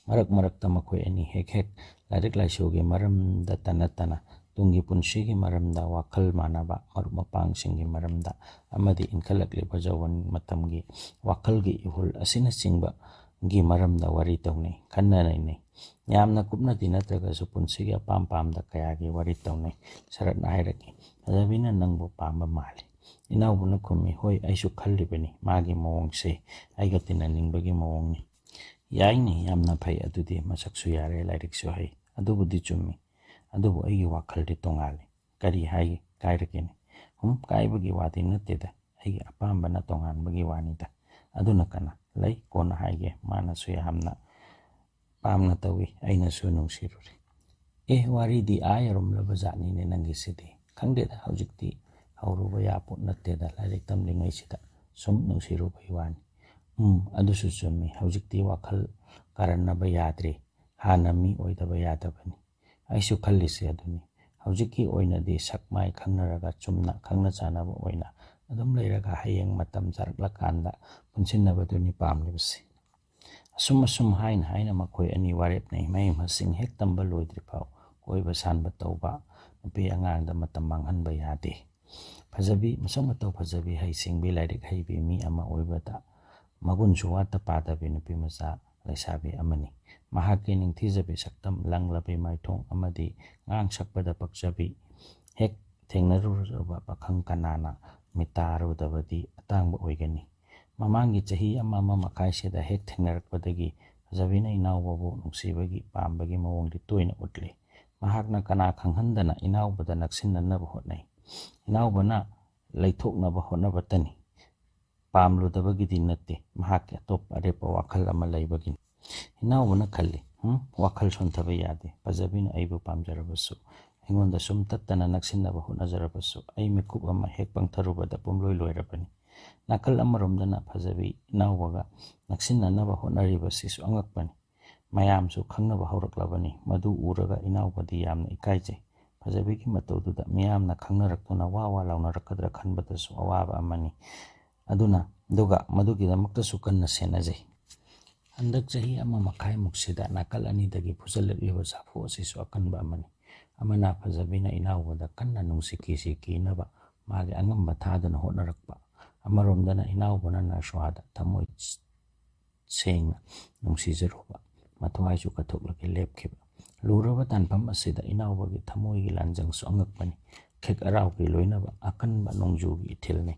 ꯃꯔꯛ ꯃꯔꯛꯇ ꯃꯈꯣꯏ ꯑꯅꯤ ꯍꯦꯛ ꯍꯦꯛ ꯂꯥꯏꯔꯤꯛ ꯂꯥꯏꯁꯨꯒꯤ ꯃꯔꯝꯗꯇ ꯅꯠꯇꯅ ꯇꯨꯡꯒꯤ ꯄꯨꯟꯁꯤꯒꯤ ꯃꯔꯝꯗ, ꯋꯥꯈꯜ ꯃꯥꯟꯅꯕ ꯃꯔꯨꯞ ꯃꯄꯥꯡꯁꯤꯡꯒꯤ ꯃꯔꯝꯗ ꯑꯃꯗꯤ ꯏꯟꯈꯠꯂꯛꯂꯤꯕ ꯖꯧꯋꯟ ꯃꯇꯝꯒꯤ ꯋꯥꯈꯜꯒꯤ ꯏꯍꯨꯜ ꯑꯁꯤꯅꯆꯤꯡꯕꯒꯤ ꯃꯔꯝꯗ ꯋꯥꯔꯤ ꯇꯧꯅꯩ, ꯈꯟꯅ ꯅꯩꯅꯩ꯫ ꯌꯥꯝꯅ ꯀꯨꯞꯅꯗꯤ ꯅꯠꯇ꯭ꯔꯒꯁꯨ ꯄꯨꯟꯁꯤꯒꯤ ꯑꯄꯥꯝ ꯄꯥꯝꯗ ꯀꯌꯥꯒꯤ ꯋꯥꯔꯤ ꯇꯧꯅꯩ꯫ ꯁꯔꯠꯅ ꯍꯥꯏꯔꯛꯏ, "ꯐꯖꯕꯤꯅ ꯅꯪꯕꯨ ꯄꯥꯝꯕ ꯃꯥꯜꯂꯤ"꯫ ꯏꯅꯥꯎꯕꯅ ꯈꯨꯝꯃꯤ, "ꯍꯣꯏ, ꯑꯩꯁꯨ ꯈꯜꯂꯤꯕꯅꯤ, ꯃꯥꯒꯤ ꯃꯑꯣꯡꯁꯦ ꯑꯩꯒ ꯇꯤꯟꯅꯅꯤꯡꯕꯒꯤ ꯃꯑꯣꯡꯅꯤ"꯫ "ꯌꯥꯏꯅꯦ, ꯌꯥꯝꯅ ꯐꯩ꯫ ꯑꯗꯨꯗꯤ ꯃꯁꯛꯁꯨ ꯌꯥꯔꯦ, ꯂꯥꯏꯔꯤꯛꯁꯨ ꯍꯩ꯫ ꯑꯗꯨꯕꯨꯗꯤ ꯆꯨꯝꯃꯤ꯫ ꯑꯗꯨꯕꯨ ꯑꯩꯒꯤ ꯋꯥꯈꯜꯗꯤ ꯇꯣꯉꯥꯜꯂꯤ"꯫ "ꯀꯔꯤ ꯍꯥꯏꯒꯦ? ꯀꯥꯏꯔꯛꯀꯦꯅꯦ?" "ꯍꯨꯝ, ꯀꯥꯏꯕꯒꯤ ꯋꯥꯗꯤ ꯅꯠꯇꯦꯗ꯫ ꯑꯩꯒꯤ ꯑꯄꯥꯝꯕꯅ ꯇꯣꯉꯥꯟꯕꯒꯤ ꯋꯥꯅꯤꯗ"꯫ "ꯑꯗꯨꯅ ꯀꯅꯥ?" ꯂꯩ, ꯀꯣꯟꯅ ꯍꯥꯏꯒꯦ꯫ ꯃꯥꯅꯁꯨ ꯌꯥꯝꯅ ꯄꯥꯝꯅ ꯇꯧꯏ, ꯑꯩꯅꯁꯨ ꯅꯨꯡꯁꯤꯔꯨꯔꯤ꯫ ꯑꯦ, ꯋꯥꯔꯤꯗꯤ ꯑꯥ ꯌꯧꯔꯝꯂꯕ ꯖꯥꯠꯅꯤꯅꯦ ꯅꯪꯒꯤꯁꯤꯗꯤ꯫ ꯈꯪꯗꯦꯗ, ꯍꯧꯖꯤꯛꯇꯤ ꯍꯧꯔꯨꯕ ꯌꯥꯄꯣꯠ ꯅꯠꯇꯦꯗ, ꯂꯥꯏꯔꯤꯛ ꯇꯝꯂꯤꯉꯩꯁꯤꯗ ꯁꯨꯝ ꯅꯨꯡꯁꯤꯔꯨꯕꯒꯤ ꯋꯥꯅꯤ꯫ ꯎꯝ, ꯑꯗꯨꯁꯨ ꯆꯨꯝꯃꯤ, ꯍꯧꯖꯤꯛꯇꯤ ꯋꯥꯈꯜ ꯀꯥꯔꯟꯅꯕ ꯌꯥꯗ꯭ꯔꯤ, ꯍꯥꯟꯅ ꯃꯤ ꯑꯣꯏꯗꯕ ꯌꯥꯗꯕꯅꯤ꯫ ꯑꯩꯁꯨ ꯈꯜꯂꯤꯁꯦ ꯑꯗꯨꯅꯤ꯫ ꯍꯧꯖꯤꯛꯀꯤ ꯑꯣꯏꯅꯗꯤ ꯁꯛ ꯃꯥꯏ ꯈꯪꯅꯔꯒ ꯆꯨꯝꯅ ꯈꯪꯅ ꯆꯥꯟꯅꯕ ꯑꯣꯏꯅ ꯑꯗꯨꯝ ꯂꯩꯔꯒ ꯍꯌꯦꯡ ꯃꯇꯝ ꯆꯥꯔꯛꯂꯀꯥꯟꯗ ꯄꯨꯟꯁꯤꯟꯅꯕꯗꯨꯅꯤ ꯄꯥꯝꯂꯤꯕꯁꯦ꯫ ꯑꯁꯨꯝ ꯑꯁꯨꯝ ꯍꯥꯏꯅ ꯍꯥꯏꯅ ꯃꯈꯣꯏ ꯑꯅꯤ ꯋꯥꯔꯦꯞꯅꯩ꯫ ꯃꯍꯩ ꯃꯁꯤꯡ ꯍꯦꯛ ꯇꯝꯕ ꯂꯣꯏꯗ꯭ꯔꯤꯐꯥꯎ ꯀꯣꯏꯕ ꯁꯥꯟꯕ ꯇꯧꯕ, ꯅꯨꯄꯤ ꯑꯉꯥꯡꯗ ꯃꯇꯝ ꯃꯥꯡꯍꯟꯕ ꯌꯥꯗꯦ꯫ ꯐꯖꯕꯤ, ꯃꯁꯛ ꯃꯇꯧ ꯐꯖꯕꯤ, ꯍꯩ ꯁꯤꯡꯕꯤ, ꯂꯥꯏꯔꯤꯛ ꯍꯩꯕꯤ ꯃꯤ ꯑꯃ ꯑꯣꯏꯕꯗ ꯃꯒꯨꯟꯁꯨ ꯋꯥꯠꯇ ꯄꯥꯗꯕꯤ ꯅꯨꯄꯤ ꯃꯆꯥ ꯂꯩꯁꯥꯕꯤ ꯑꯃꯅꯤ꯫ ꯃꯍꯥꯛꯀꯤ ꯅꯤꯡꯊꯤꯖꯕꯤ ꯁꯛꯇꯝ, ꯂꯪꯂꯕꯤ ꯃꯥꯏꯊꯣꯡ ꯑꯃꯗꯤ ꯉꯥꯡ ꯁꯛꯄꯗ ꯄꯛꯆꯕꯤ ꯍꯦꯛ ꯊꯦꯡꯅꯔꯨꯔꯕ ꯄꯥꯈꯪ ꯀꯅꯥꯅ ꯃꯤꯇꯥꯔꯨꯗꯕꯗꯤ ꯑꯇꯥꯡꯕ ꯑꯣꯏꯒꯅꯤ꯫ ꯃꯃꯥꯡꯒꯤ ꯆꯍꯤ ꯑꯃ, ꯑꯃ ꯃꯈꯥꯏꯁꯤꯗ ꯍꯦꯛ ꯊꯦꯡꯅꯔꯛꯄꯗꯒꯤ ꯐꯖꯕꯤꯅ ꯏꯅꯥꯎꯕꯕꯨ ꯅꯨꯡꯁꯤꯕꯒꯤ ꯄꯥꯝꯕꯒꯤ ꯃꯑꯣꯡꯗꯤ ꯇꯣꯏꯅ ꯎꯠꯂꯤ꯫ ꯃꯍꯥꯛꯅ ꯀꯅꯥ ꯈꯪꯍꯟꯗꯅ ꯏꯅꯥꯎꯕꯗ ꯅꯛꯁꯤꯟꯅꯅꯕ ꯍꯣꯠꯅꯩ꯫ ꯏꯅꯥꯎꯕꯅ ꯂꯩꯊꯣꯛꯅꯕ ꯍꯣꯠꯅꯕꯇꯅꯤ꯫ ꯄꯥꯝꯂꯨꯗꯕꯒꯤꯗꯤ ꯅꯠꯇꯦ, ꯃꯍꯥꯛꯀꯤ ꯑꯇꯣꯞꯄ ꯑꯔꯦꯞꯄ ꯋꯥꯈꯜ ꯑꯃ ꯂꯩꯕꯒꯤꯅꯤ꯫ ꯏꯅꯥꯎꯕꯅ ꯈꯜꯂꯤ, "ꯍꯨꯝ, ꯋꯥꯈꯜ ꯁꯣꯟꯊꯕ ꯌꯥꯗꯦ꯫ ꯐꯖꯕꯤꯅ ꯑꯩꯕꯨ ꯄꯥꯝꯖꯔꯕꯁꯨ, ꯑꯩꯉꯣꯟꯗ ꯁꯨꯝ ꯇꯠꯇꯅ ꯅꯛꯁꯤꯟꯅꯕ ꯍꯣꯠꯅꯖꯔꯕꯁꯨ, ꯑꯩ ꯃꯤꯀꯨꯞ ꯑꯃ ꯍꯦꯛ ꯄꯪꯊꯔꯨꯕꯗ ꯄꯨꯝꯂꯣꯏ ꯂꯣꯏꯔꯕꯅꯤ꯫" ꯅꯥꯀꯜ ꯑꯃꯔꯣꯝꯗꯅ ꯐꯖꯕꯤ ꯏꯅꯥꯎꯕꯒ ꯅꯛꯁꯤꯟꯅꯅꯕ ꯍꯣꯠꯅꯔꯤꯕꯁꯤꯁꯨ ꯑꯉꯛꯄꯅꯤ꯫ ꯃꯌꯥꯝꯁꯨ ꯈꯪꯅꯕ ꯍꯧꯔꯛꯂꯕꯅꯤ꯫ ꯃꯗꯨ ꯎꯔꯒ ꯏꯅꯥꯎꯕꯗꯤ ꯌꯥꯝꯅ ꯏꯀꯥꯏꯖꯩ꯫ ꯐꯖꯕꯤꯒꯤ ꯃꯇꯧꯗꯨꯗ ꯃꯤꯌꯥꯝꯅ ꯈꯪꯅꯔꯛꯇꯨꯅ ꯋꯥ ꯋꯥ ꯂꯥꯎꯅꯔꯛꯀꯗ꯭ꯔꯥ ꯈꯟꯕꯗꯁꯨ ꯑꯋꯥꯕ ꯑꯃꯅꯤ꯫ ꯑꯗꯨꯅ, ꯑꯗꯨꯒ ꯃꯗꯨꯒꯤꯗꯃꯛꯇꯁꯨ ꯀꯟꯅ ꯁꯦꯟꯅꯖꯩ꯫ ꯍꯟꯗꯛ ꯆꯍꯤ ꯑꯃ ꯃꯈꯥꯏꯃꯨꯛꯁꯤꯗ ꯅꯥꯀꯜ ꯑꯅꯤꯗꯒꯤ ꯐꯨꯖꯜꯂꯛꯂꯤꯕ ꯁꯥꯐꯨ ꯑꯁꯤꯁꯨ ꯑꯀꯟꯕ ꯑꯃꯅꯤ꯫ ꯑꯃꯅ ꯐꯖꯕꯤꯅ ꯏꯅꯥꯎꯕꯗ ꯀꯟꯅ ꯅꯨꯡꯁꯤ ꯀꯤꯁꯤ ꯀꯤꯅꯕ ꯃꯥꯒꯤ ꯑꯉꯝꯕ ꯊꯥꯗꯨꯅ ꯍꯣꯠꯅꯔꯛꯄ, ꯑꯃꯔꯣꯝꯗꯅ ꯏꯅꯥꯎꯕꯅ ꯅꯔꯁ꯭ꯋꯥꯗ ꯊꯃꯣꯏ ꯁꯦꯡꯅ ꯅꯨꯡꯁꯤꯖꯔꯨꯕ, ꯃꯊ꯭ꯋꯥꯏꯁꯨ ꯀꯠꯊꯣꯛꯂꯒꯦ ꯂꯦꯞꯈꯤꯕ꯫ ꯂꯨꯔꯕ ꯇꯥꯟꯐꯝ ꯑꯁꯤꯗ ꯏꯅꯥꯎꯕꯒꯤ ꯊꯃꯣꯏꯒꯤ ꯂꯥꯟꯖꯪꯁꯨ ꯑꯉꯛꯄꯅꯤ꯫ ꯈꯦꯛ ꯑꯔꯥꯎꯒꯤ ꯂꯣꯏꯅꯕ ꯑꯀꯟꯕ ꯅꯣꯡꯖꯨꯒꯤ ꯏꯊꯤꯜꯅꯤ꯫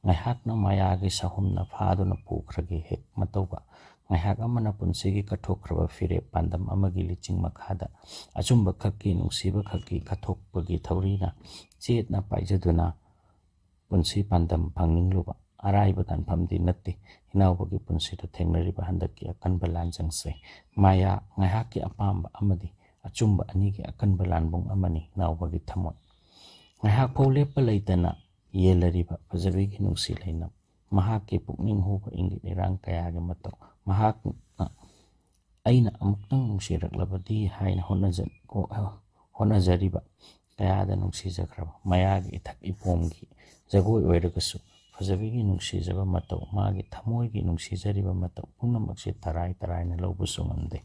ꯉꯥꯏꯍꯥꯛꯅ ꯃꯌꯥꯒꯤ ꯁꯥꯍꯨꯝꯅ ꯐꯥꯗꯨꯅ ꯄꯨꯈ꯭ꯔꯒꯦ ꯍꯦꯛ ꯃꯇꯧꯕ, ꯉꯥꯏꯍꯥꯛ ꯑꯃꯅ ꯄꯨꯟꯁꯤꯒꯤ ꯀꯠꯊꯣꯛꯈ꯭ꯔꯕ ꯐꯤꯔꯦꯞ ꯄꯥꯟꯗꯝ ꯑꯃꯒꯤ ꯂꯤꯆꯤꯡ ꯃꯈꯥꯗ ꯑꯆꯨꯝꯕ ꯈꯛꯀꯤ, ꯅꯨꯡꯁꯤꯕ ꯈꯛꯀꯤ ꯀꯠꯊꯣꯛꯄꯒꯤ ꯊꯧꯔꯤꯅ ꯆꯦꯠꯅ ꯄꯥꯏꯖꯗꯨꯅ ꯄꯨꯟꯁꯤ ꯄꯥꯟꯗꯝ ꯐꯪꯅꯤꯡꯂꯨꯕ, ꯑꯔꯥꯏꯕ ꯇꯥꯟꯐꯝꯗꯤ ꯅꯠꯇꯦ꯫ ꯏꯅꯥꯎꯕꯒꯤ ꯄꯨꯟꯁꯤꯗ ꯊꯦꯡꯅꯔꯤꯕ ꯍꯟꯗꯛꯀꯤ ꯑꯀꯟꯕ ꯂꯥꯟꯖꯪꯁꯦ ꯃꯥꯌꯥ, ꯉꯥꯏꯍꯥꯛꯀꯤ ꯑꯄꯥꯝꯕ ꯑꯃꯗꯤ ꯑꯆꯨꯝꯕ ꯑꯅꯤꯒꯤ ꯑꯀꯟꯕ ꯂꯥꯟꯕꯨꯡ ꯑꯃꯅꯤ ꯏꯅꯥꯎꯕꯒꯤ ꯊꯃꯣꯏ꯫ ꯉꯥꯏꯍꯥꯛ ꯐꯥꯎ ꯂꯦꯞꯄ ꯂꯩꯇꯅ ꯌꯦꯜꯂꯔꯤꯕ ꯐꯖꯕꯤꯒꯤ ꯅꯨꯡꯁꯤ ꯂꯩꯅꯝ, ꯃꯍꯥꯛꯀꯤ ꯄꯨꯛꯅꯤꯡ ꯍꯨꯕ ꯏꯪꯒꯤꯠ ꯏꯔꯥꯡ ꯀꯌꯥꯒꯤ ꯃꯇꯧ, ꯃꯍꯥꯛꯅ "ꯑꯩꯅ ꯑꯃꯨꯛꯇꯪ ꯅꯨꯡꯁꯤꯔꯛꯂꯕꯗꯤ" ꯍꯥꯏꯅ ꯍꯣꯠꯅꯖ-, ꯍꯣꯠꯅꯖꯔꯤꯕ ꯀꯌꯥꯗ ꯅꯨꯡꯁꯤꯖꯈ꯭ꯔꯕ ꯃꯌꯥꯒꯤ ꯏꯊꯛ ꯏꯄꯣꯝꯒꯤ ꯖꯒꯣꯏ ꯑꯣꯏꯔꯒꯁꯨ, ꯐꯖꯕꯤꯒꯤ ꯅꯨꯡꯁꯤꯖꯕ ꯃꯇꯧ, ꯃꯥꯒꯤ ꯊꯃꯣꯏꯒꯤ ꯅꯨꯡꯁꯤꯖꯔꯤꯕ ꯃꯇꯧ ꯄꯨꯝꯅꯃꯛꯁꯦ ꯇꯔꯥꯏ ꯇꯔꯥꯏꯅ ꯂꯧꯕꯁꯨ ꯉꯝꯗꯦ꯫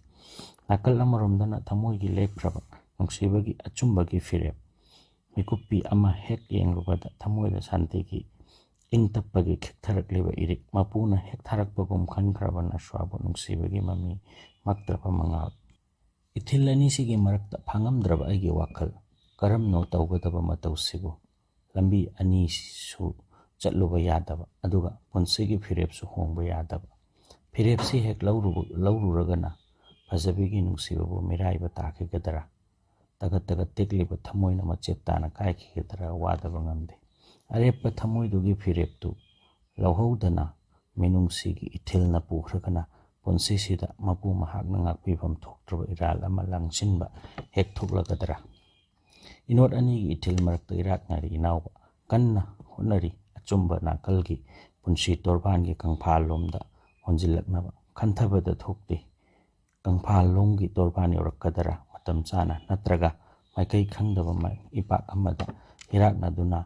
ꯅꯥꯀꯜ ꯑꯃꯔꯣꯝꯗꯅ ꯊꯃꯣꯏꯒꯤ ꯂꯦꯞꯈ꯭ꯔꯕ ꯅꯨꯡꯁꯤꯕꯒꯤ ꯑꯆꯨꯝꯕꯒꯤ ꯐꯤꯔꯦꯞ, ꯃꯤꯀꯨꯞꯄꯤ ꯑꯃ ꯍꯦꯛ ꯌꯦꯡꯂꯨꯕꯗ ꯊꯃꯣꯏꯗ ꯁꯥꯟꯇꯤꯒꯤ ꯏꯪ ꯇꯞꯄꯒꯤ ꯈꯤꯛꯊꯔꯛꯂꯤꯕ ꯏꯔꯤꯛ, ꯃꯄꯨꯅ ꯍꯦꯛ ꯊꯥꯔꯛꯄꯒꯨꯝ ꯈꯟꯈ꯭ꯔꯕ ꯅꯁ꯭ꯋꯥꯕꯨ ꯅꯨꯡꯁꯤꯕꯒꯤ ꯃꯃꯤ ꯃꯛꯇ꯭ꯔꯕ ꯃꯉꯥꯜ꯫ ꯏꯊꯤꯜ ꯑꯅꯤꯁꯤꯒꯤ ꯃꯔꯛꯇ ꯐꯥꯉꯝꯗ꯭ꯔꯕ ꯑꯩꯒꯤ ꯋꯥꯈꯜ, ꯀꯔꯝꯅꯣ ꯇꯧꯒꯗꯕ ꯃꯇꯧꯁꯤꯕꯨ? ꯂꯝꯕꯤ ꯑꯅꯤꯁꯨ ꯆꯠꯂꯨꯕ ꯌꯥꯗꯕ, ꯑꯗꯨꯒ ꯄꯨꯟꯁꯤꯒꯤ ꯐꯤꯔꯦꯞꯁꯨ ꯍꯣꯡꯕ ꯌꯥꯗꯕ꯫ ꯐꯤꯔꯦꯞꯁꯤ ꯍꯦꯛ ꯂꯧꯔꯨꯕ-, ꯂꯧꯔꯨꯔꯒꯅ ꯐꯖꯕꯤꯒꯤ ꯅꯨꯡꯁꯤꯕꯕꯨ ꯃꯤꯔꯥꯏꯕ ꯇꯥꯈꯤꯒꯗ꯭ꯔꯥ? ꯇꯒꯠ ꯇꯒꯠ ꯇꯦꯛꯂꯤꯕ ꯊꯃꯣꯏꯅ ꯃꯆꯦꯠ ꯇꯥꯅ ꯀꯥꯏꯈꯤꯒꯗ꯭ꯔꯥ ꯋꯥꯗꯕ ꯉꯝꯗꯦ꯫ ꯑꯔꯦꯞꯄ ꯊꯃꯣꯏꯗꯨꯒꯤ ꯐꯤꯔꯦꯞꯇꯨ ꯂꯧꯍꯧꯗꯅ ꯃꯤꯅꯨꯡꯁꯤꯒꯤ ꯏꯊꯤꯜꯅ ꯄꯨꯈ꯭ꯔꯒꯅ ꯄꯨꯟꯁꯤꯁꯤꯗ ꯃꯄꯨ ꯃꯍꯥꯛꯅ ꯉꯥꯛꯄꯤꯐꯝ ꯊꯣꯛꯇ꯭ꯔꯕ ꯏꯔꯥꯜ ꯑꯃ ꯂꯪꯁꯤꯟꯕ ꯍꯦꯛ ꯊꯣꯛꯂꯒꯗ꯭ꯔꯥ? ꯏꯅꯣꯠ ꯑꯅꯤꯒꯤ ꯏꯊꯤꯜ ꯃꯔꯛꯇ ꯏꯔꯥꯛꯅꯔꯤ ꯏꯅꯥꯎꯕ꯫ ꯀꯟꯅ ꯍꯣꯠꯅꯔꯤ ꯑꯆꯨꯝꯕ ꯅꯥꯀꯜꯒꯤ ꯄꯨꯟꯁꯤ ꯇꯣꯔꯕꯥꯟꯒꯤ ꯀꯪꯐꯥꯜ ꯂꯣꯝꯗ ꯍꯣꯟꯖꯤꯜꯂꯛꯅꯕ꯫ ꯈꯟꯊꯕꯗ ꯊꯣꯛꯇꯦ꯫ ꯀꯪꯐꯥꯜ ꯂꯣꯝꯒꯤ ꯇꯣꯔꯕꯥꯟ ꯌꯧꯔꯛꯀꯗꯔꯥ ꯃꯇꯝ ꯆꯥꯅ, ꯅꯠꯇ꯭ꯔꯒ ꯃꯥꯏꯀꯩ ꯈꯪꯗꯕ ꯃꯥꯏ-, ꯏꯄꯥꯛ ꯑꯃꯗ ꯏꯔꯥꯛꯅꯗꯨꯅ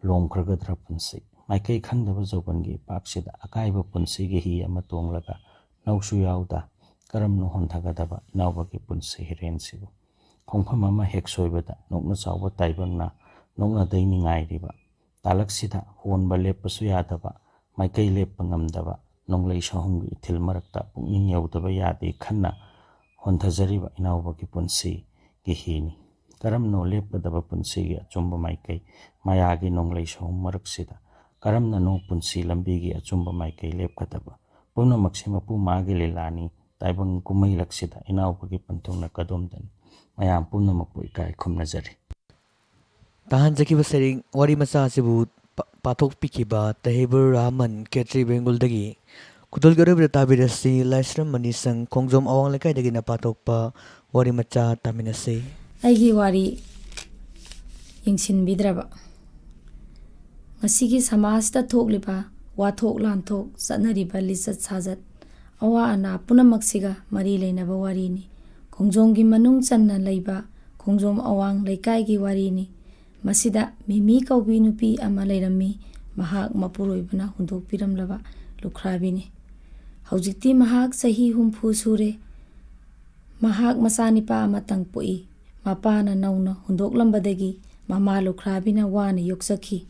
ꯂꯣꯝꯈ꯭ꯔꯒꯗ꯭ꯔꯥ ꯄꯨꯟꯁꯤ? ꯃꯥꯏꯀꯩ ꯈꯪꯗꯕ ꯖꯧꯕꯟꯒꯤ ꯏꯄꯥꯛꯁꯤꯗ ꯑꯀꯥꯏꯕ ꯄꯨꯟꯁꯤꯒꯤ ꯍꯤ ꯑꯃ ꯇꯣꯡꯂꯒ ꯅꯧꯁꯨ ꯌꯥꯎꯗ ꯀꯔꯝꯅ ꯍꯣꯟꯊꯒꯗꯕ ꯏꯅꯥꯎꯕꯒꯤ ꯄꯨꯟꯁꯤ ꯍꯤꯔꯦꯟꯁꯤꯕꯨ? ꯈꯣꯡꯐꯝ ꯑꯃ ꯍꯦꯛ ꯁꯣꯏꯕꯗ ꯅꯣꯛꯅ ꯆꯥꯎꯕ ꯇꯥꯏꯕꯪꯅ ꯅꯣꯛꯅꯗꯩꯅꯤ ꯉꯥꯏꯔꯤꯕ ꯇꯥꯂꯛꯁꯤꯗ ꯍꯣꯟꯕ ꯂꯦꯞꯄꯁꯨ ꯌꯥꯗꯕ, ꯃꯥꯏꯀꯩ ꯂꯦꯞꯄ ꯉꯝꯗꯕ ꯅꯣꯡꯂꯩ ꯁꯍꯨꯝꯒꯤ ꯏꯊꯤꯜ ꯃꯔꯛꯇ ꯄꯨꯛꯅꯤꯡ ꯌꯧꯗꯕ ꯌꯥꯗꯦ ꯈꯟꯅ ꯍꯣꯟꯊꯖꯔꯤꯕ ꯏꯅꯥꯎꯕꯒꯤ ꯄꯨꯟꯁꯤꯒꯤ ꯍꯤꯅꯤ꯫ ꯀꯔꯝꯅꯣ ꯂꯦꯞꯀꯗꯕ ꯄꯨꯟꯁꯤꯒꯤ ꯑꯆꯨꯝꯕ ꯃꯥꯏꯀꯩ? ꯃꯌꯥꯒꯤ ꯅꯣꯡꯂꯩ ꯁꯍꯨꯝ ꯃꯔꯛꯁꯤꯗ ꯀꯔꯝꯅꯅꯣ ꯄꯨꯟꯁꯤ ꯂꯝꯕꯤꯒꯤ ꯑꯆꯨꯝꯕ ꯃꯥꯏꯀꯩ ꯂꯦꯞꯀꯗꯕ? ꯄꯨꯝꯅꯃꯛꯁꯤ ꯃꯄꯨ ꯃꯥꯒꯤ ꯂꯤꯂꯥꯅꯤ꯫ ꯇꯥꯏꯕꯪ ꯀꯨꯝꯍꯩꯂꯛꯁꯤꯗ ꯏꯅꯥꯎꯕꯒꯤ ꯄꯟꯊꯨꯡꯅ ꯀꯗꯣꯝꯗꯅꯤ? ꯃꯌꯥꯝ ꯄꯨꯝꯅꯃꯛꯄꯨ ꯏꯀꯥꯏ ꯈꯨꯝꯅꯖꯔꯤ꯫ ꯇꯥꯍꯟꯖꯈꯤꯕ ꯁꯩꯔꯦꯡ ꯋꯥꯔꯤ ꯃꯆꯥ ꯑꯁꯤꯕꯨ ꯄ-, ꯄꯥꯊꯣꯛꯄꯤꯈꯤꯕ ꯇꯍꯤꯕꯨꯔ ꯔꯍꯃꯟ, ꯈꯦꯇ꯭ꯔꯤ ꯕꯦꯡꯒꯨꯜꯗꯒꯤ꯫ ꯈꯨꯗꯣꯜꯒꯤ ꯑꯔꯣꯏꯕꯗ ꯇꯥꯕꯤꯔꯁꯤ ꯂꯥꯏꯁ꯭ꯔꯝ ꯃꯅꯤꯁꯪ, ꯈꯣꯡꯖꯣꯝ ꯑꯋꯥꯡ ꯂꯩꯀꯥꯏꯗꯒꯤꯅ ꯄꯥꯊꯣꯛꯄ ꯋꯥꯔꯤ ꯃꯆꯥ ꯇꯥꯃꯤꯟꯅꯁꯤ꯫ ꯑꯩꯒꯤ ꯋꯥꯔꯤ ꯌꯦꯡꯁꯤꯟꯕꯤꯗ꯭ꯔꯕ꯫ ꯉꯁꯤꯒꯤ ꯁꯃꯥꯖꯇ ꯊꯣꯛꯂꯤꯕ ꯋꯥꯊꯣꯛ ꯂꯥꯟꯊꯣꯛ, ꯆꯠꯅꯔꯤꯕ ꯂꯤꯆꯠ ꯁꯥꯖꯠ, ꯑꯋꯥ ꯑꯅꯥ ꯄꯨꯝꯅꯃꯛꯁꯤꯒ ꯃꯔꯤ ꯂꯩꯅꯕ ꯋꯥꯔꯤꯅꯤ꯫ ꯈꯣꯡꯖꯣꯝꯒꯤ ꯃꯅꯨꯡ ꯆꯟꯅ ꯂꯩꯕ ꯈꯣꯡꯖꯣꯝ ꯑꯋꯥꯡ ꯂꯩꯀꯥꯏꯒꯤ ꯋꯥꯔꯤꯅꯤ꯫ ꯃꯁꯤꯗ ꯃꯤꯃꯤ ꯀꯧꯕꯤ ꯅꯨꯄꯤ ꯑꯃ ꯂꯩꯔꯝꯃꯤ꯫ ꯃꯍꯥꯛ ꯃꯄꯨꯔꯣꯏꯕꯅ ꯍꯨꯟꯗꯣꯛꯄꯤꯔꯝꯂꯕ ꯂꯨꯈ꯭ꯔꯥꯕꯤꯅꯤ꯫ ꯍꯧꯖꯤꯛꯇꯤ ꯃꯍꯥꯛ ꯆꯍꯤ ꯍꯨꯝꯐꯨ ꯁꯨꯔꯦ꯫ ꯃꯍꯥꯛ ꯃꯆꯥꯅꯤꯄꯥ ꯑꯃꯇꯪ ꯄꯣꯛꯏ꯫ ꯃꯄꯥꯅ ꯅꯧꯅ ꯍꯨꯟꯗꯣꯛꯂꯝꯕꯗꯒꯤ ꯃꯃꯥ ꯂꯨꯈ꯭ꯔꯥꯕꯤꯅ ꯋꯥꯅ ꯌꯣꯛꯆꯈꯤ꯫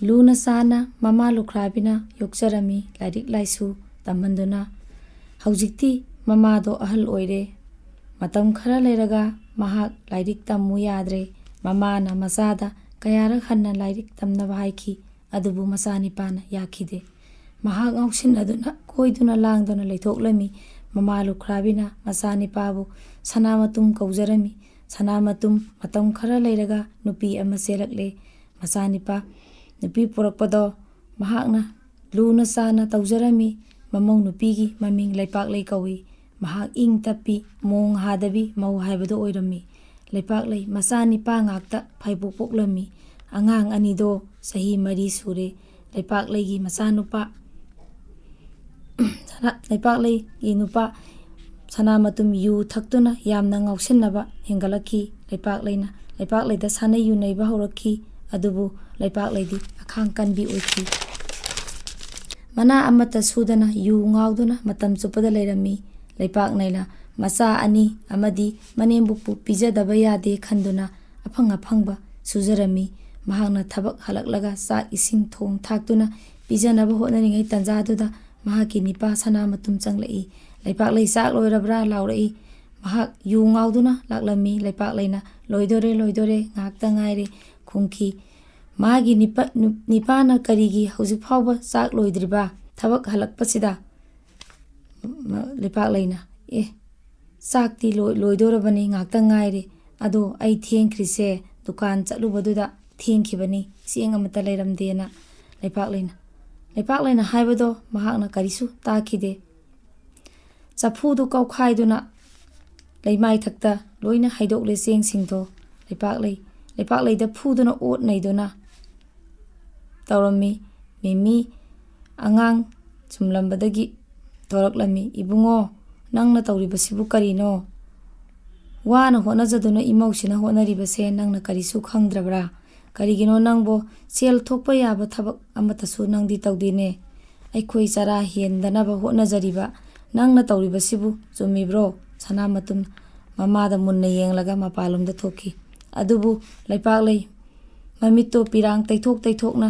ꯂꯨꯅ ꯆꯥꯅ ꯃꯃꯥ ꯂꯨꯈ꯭ꯔꯥꯕꯤꯅ ꯌꯣꯛꯆꯔꯝꯃꯤ, ꯂꯥꯏꯔꯤꯛ ꯂꯥꯏꯁꯨ ꯇꯝꯍꯟꯗꯨꯅ꯫ ꯍꯧꯖꯤꯛꯇꯤ ꯃꯃꯥꯗꯣ ꯑꯍꯜ ꯑꯣꯏꯔꯦ꯫ ꯃꯇꯝ ꯈꯔ ꯂꯩꯔꯒ ꯃꯍꯥꯛ ꯂꯥꯏꯔꯤꯛ ꯇꯝꯃꯨ ꯌꯥꯗ꯭ꯔꯦ꯫ ꯃꯃꯥꯅ ꯃꯆꯥꯗ ꯀꯌꯥꯔꯛ ꯍꯟꯅ ꯂꯥꯏꯔꯤꯛ ꯇꯝꯅꯕ ꯍꯥꯏꯈꯤ, ꯑꯗꯨꯕꯨ ꯃꯆꯥꯅꯤꯄꯥꯅ ꯌꯥꯈꯤꯗꯦ꯫ ꯃꯍꯥꯛ ꯉꯥꯎꯁꯤꯟꯅꯗꯨꯅ, ꯀꯣꯏꯗꯨꯅ ꯂꯥꯡꯗꯨꯅ ꯂꯩꯊꯣꯛꯂꯝꯃꯤ꯫ ꯃꯃꯥ ꯂꯨꯈ꯭ꯔꯥꯕꯤꯅ ꯃꯆꯥꯅꯤꯄꯥꯕꯨ ꯁꯅꯥꯃꯇꯨꯝ ꯀꯧꯖꯔꯝꯃꯤ꯫ ꯁꯅꯥꯃꯇꯨꯝ ꯃꯇꯝ ꯈꯔ ꯂꯩꯔꯒ ꯅꯨꯄꯤ ꯑꯃ ꯆꯦꯜꯂꯛꯂꯦ꯫ ꯃꯆꯥꯅꯤꯄꯥ ꯅꯨꯄꯤ ꯄꯨꯔꯛꯄꯗꯣ ꯃꯍꯥꯛꯅ ꯂꯨꯅ ꯆꯥꯅ ꯇꯧꯖꯔꯝꯃꯤ꯫ ꯃꯃꯧ ꯅꯨꯄꯤꯒꯤ ꯃꯃꯤꯡ ꯂꯩꯄꯥꯛꯂꯩ ꯀꯧꯏ꯫ ꯃꯍꯥꯛ ꯏꯪ ꯇꯞꯄꯤ, ꯃꯣꯡ ꯍꯥꯗꯕꯤ ꯃꯧ ꯍꯥꯏꯕꯗꯨ ꯑꯣꯏꯔꯝꯃꯤ꯫ ꯂꯩꯄꯥꯛꯂꯩ ꯃꯆꯥ ꯅꯤꯄꯥ ꯉꯥꯛꯇ ꯐꯥꯏꯕꯣꯛ ꯄꯣꯛꯂꯝꯃꯤ꯫ ꯑꯉꯥꯡ ꯑꯅꯤꯗꯣ ꯆꯍꯤ ꯃꯔꯤ ꯁꯨꯔꯦ꯫ ꯂꯩꯄꯥꯛꯂꯩꯒꯤ ꯃꯆꯥꯅꯨꯄꯥ, ꯁꯅꯥ-, ꯂꯩꯄꯥꯛꯂꯩꯒꯤ ꯅꯨꯄꯥ ꯁꯅꯥꯃꯇꯨꯝ ꯌꯨ ꯊꯛꯇꯨꯅ ꯌꯥꯝꯅ ꯉꯥꯎꯁꯤꯟꯅꯕ ꯍꯦꯟꯒꯠꯂꯛꯈꯤ꯫ ꯂꯩꯄꯥꯛꯂꯩꯅ ꯂꯩꯄꯥꯛꯂꯩꯗ ꯁꯥꯟꯅꯩ ꯌꯨꯅꯩꯕ ꯍꯧꯔꯛꯈꯤ꯫ ꯑꯗꯨꯕꯨ ꯂꯩꯄꯥꯛꯂꯩꯗꯤ ꯑꯈꯥꯡ ꯀꯟꯕꯤ ꯑꯣꯏꯈꯤ꯫ ꯃꯅꯥ ꯑꯃꯠꯇ ꯁꯨꯗꯅ ꯌꯨ ꯉꯥꯎꯗꯨꯅ ꯃꯇꯝ ꯆꯨꯞꯄꯗ ꯂꯩꯔꯝꯃꯤ꯫ ꯂꯩꯄꯥꯛꯂꯩꯅ ꯃꯆꯥ ꯑꯅꯤ ꯑꯃꯗꯤ ꯃꯅꯦꯝꯕꯣꯛꯄꯨ ꯄꯤꯖꯗꯕ ꯌꯥꯗꯦ ꯈꯟꯗꯨꯅ ꯑꯐꯪ ꯑꯐꯪꯕ ꯁꯨꯖꯔꯝꯃꯤ꯫ ꯃꯍꯥꯛꯅ ꯊꯕꯛ ꯍꯜꯂꯛꯂꯒ ꯆꯥꯛ ꯏꯁꯤꯡ ꯊꯣꯡ ꯊꯥꯛꯇꯨꯅ ꯄꯤꯖꯅꯕ ꯍꯣꯠꯅꯔꯤꯉꯩ ꯇꯟꯖꯥꯗꯨꯗ ꯃꯍꯥꯛꯀꯤ ꯅꯤꯄꯥ ꯁꯅꯥꯃꯇꯨꯝ ꯆꯪꯂꯛꯏ꯫ "ꯂꯩꯄꯥꯛꯂꯩ, ꯆꯥꯛ ꯂꯣꯏꯔꯕ꯭ꯔꯥ?" ꯂꯥꯎꯔꯛꯏ꯫ ꯃꯍꯥꯛ ꯌꯨ ꯉꯥꯎꯗꯨꯅ ꯂꯥꯛꯂꯝꯃꯤ꯫ ꯂꯩꯄꯥꯛꯂꯩꯅ "ꯂꯣꯏꯗꯣꯔꯦ, ꯂꯣꯏꯗꯣꯔꯦ, ꯉꯥꯏꯍꯥꯛꯇ ꯉꯥꯏꯔꯦ" ꯈꯨꯝꯈꯤ꯫ ꯃꯥꯒꯤ ꯅꯤꯄꯥ-, ꯅꯨ-, ꯅꯤꯄꯥꯅ "ꯀꯔꯤꯒꯤ ꯍꯧꯖꯤꯛ ꯐꯥꯎꯕ ꯆꯥꯛ ꯂꯣꯏꯗ꯭ꯔꯤꯕ? ꯊꯕꯛ ꯍꯜꯂꯛꯄꯁꯤꯗ?" ꯃ-, ꯂꯩꯄꯥꯛꯂꯩꯅ, "ꯑꯦ, ꯆꯥꯛꯇꯤ ꯂꯣꯏ-, ꯂꯣꯏꯗꯣꯔꯕꯅꯤ, ꯉꯥꯛꯇ ꯉꯥꯏꯔꯦ꯫ ꯑꯗꯣ ꯑꯩ ꯊꯦꯡꯈ꯭ꯔꯤꯁꯦ ꯗꯨꯀꯥꯟ ꯆꯠꯂꯨꯕꯗꯨꯗ ꯊꯦꯡꯈꯤꯕꯅꯤ, ꯆꯦꯡ ꯑꯃꯠꯇ ꯂꯩꯔꯝꯗꯦꯅ ꯂꯩꯄꯥꯛꯂꯩꯅ꯫ ꯂꯩꯄꯥꯛꯂꯩꯅ ꯍꯥꯏꯕꯗꯣ ꯃꯍꯥꯛꯅ ꯀꯔꯤꯁꯨ ꯇꯥꯈꯤꯗꯦ꯫ ꯆꯐꯨꯗꯨ ꯀꯧꯈꯥꯏꯗꯨꯅ ꯂꯩꯃꯥꯏꯊꯛꯇ ꯂꯣꯏꯅ ꯍꯩꯗꯣꯛꯂꯦ ꯆꯦꯡꯁꯤꯡꯗꯣ꯫ ꯂꯩꯄꯥꯛꯂꯩ, ꯂꯩꯄꯥꯛꯂꯩꯗ ꯐꯨꯗꯨꯅ ꯑꯣꯠ ꯅꯩꯗꯨꯅ ꯇꯧꯔꯝꯃꯤ꯫ ꯃꯤꯃꯤ ꯑꯉꯥꯡ ꯆꯨꯝꯂꯝꯕꯗꯒꯤ ꯊꯣꯔꯛꯂꯝꯃꯤ, "ꯏꯕꯨꯡꯉꯣ, ꯅꯪꯅ ꯇꯧꯔꯤꯕꯁꯤꯕꯨ ꯀꯔꯤꯅꯣ? ꯋꯥꯅ ꯍꯣꯠꯅꯖꯗꯨꯅ ꯏꯃꯧꯁꯤꯅ ꯍꯣꯠꯅꯔꯤꯕꯁꯦ ꯅꯪꯅ ꯀꯔꯤꯁꯨ ꯈꯪꯗ꯭ꯔꯕ꯭ꯔꯥ? ꯀꯔꯤꯒꯤꯅꯣ ꯅꯪꯕꯣ? ꯁꯦꯜ ꯊꯣꯛꯄ ꯌꯥꯕ ꯊꯕꯛ ꯑꯃꯠꯇꯁꯨ ꯅꯪꯗꯤ ꯇꯧꯗꯦꯅꯦ꯫ ꯑꯩꯈꯣꯏ ꯆꯔꯥ ꯍꯦꯟꯗꯅꯕ ꯍꯣꯠꯅꯖꯔꯤꯕ ꯅꯪꯅ ꯇꯧꯔꯤꯕꯁꯤꯕꯨ ꯆꯨꯝꯃꯤꯕ꯭ꯔꯣ?" ꯁꯅꯥꯃꯇꯨꯝ ꯃꯃꯥꯗ ꯃꯨꯟꯅ ꯌꯦꯡꯂꯒ ꯃꯄꯥꯟꯂꯣꯝꯗ ꯊꯣꯛꯈꯤ꯫ ꯑꯗꯨꯕꯨ ꯂꯩꯄꯥꯛꯂꯩ ꯃꯃꯤꯠꯇꯣ ꯄꯤꯔꯥꯡ ꯇꯩꯊꯣꯛ ꯇꯩꯊꯣꯛꯅ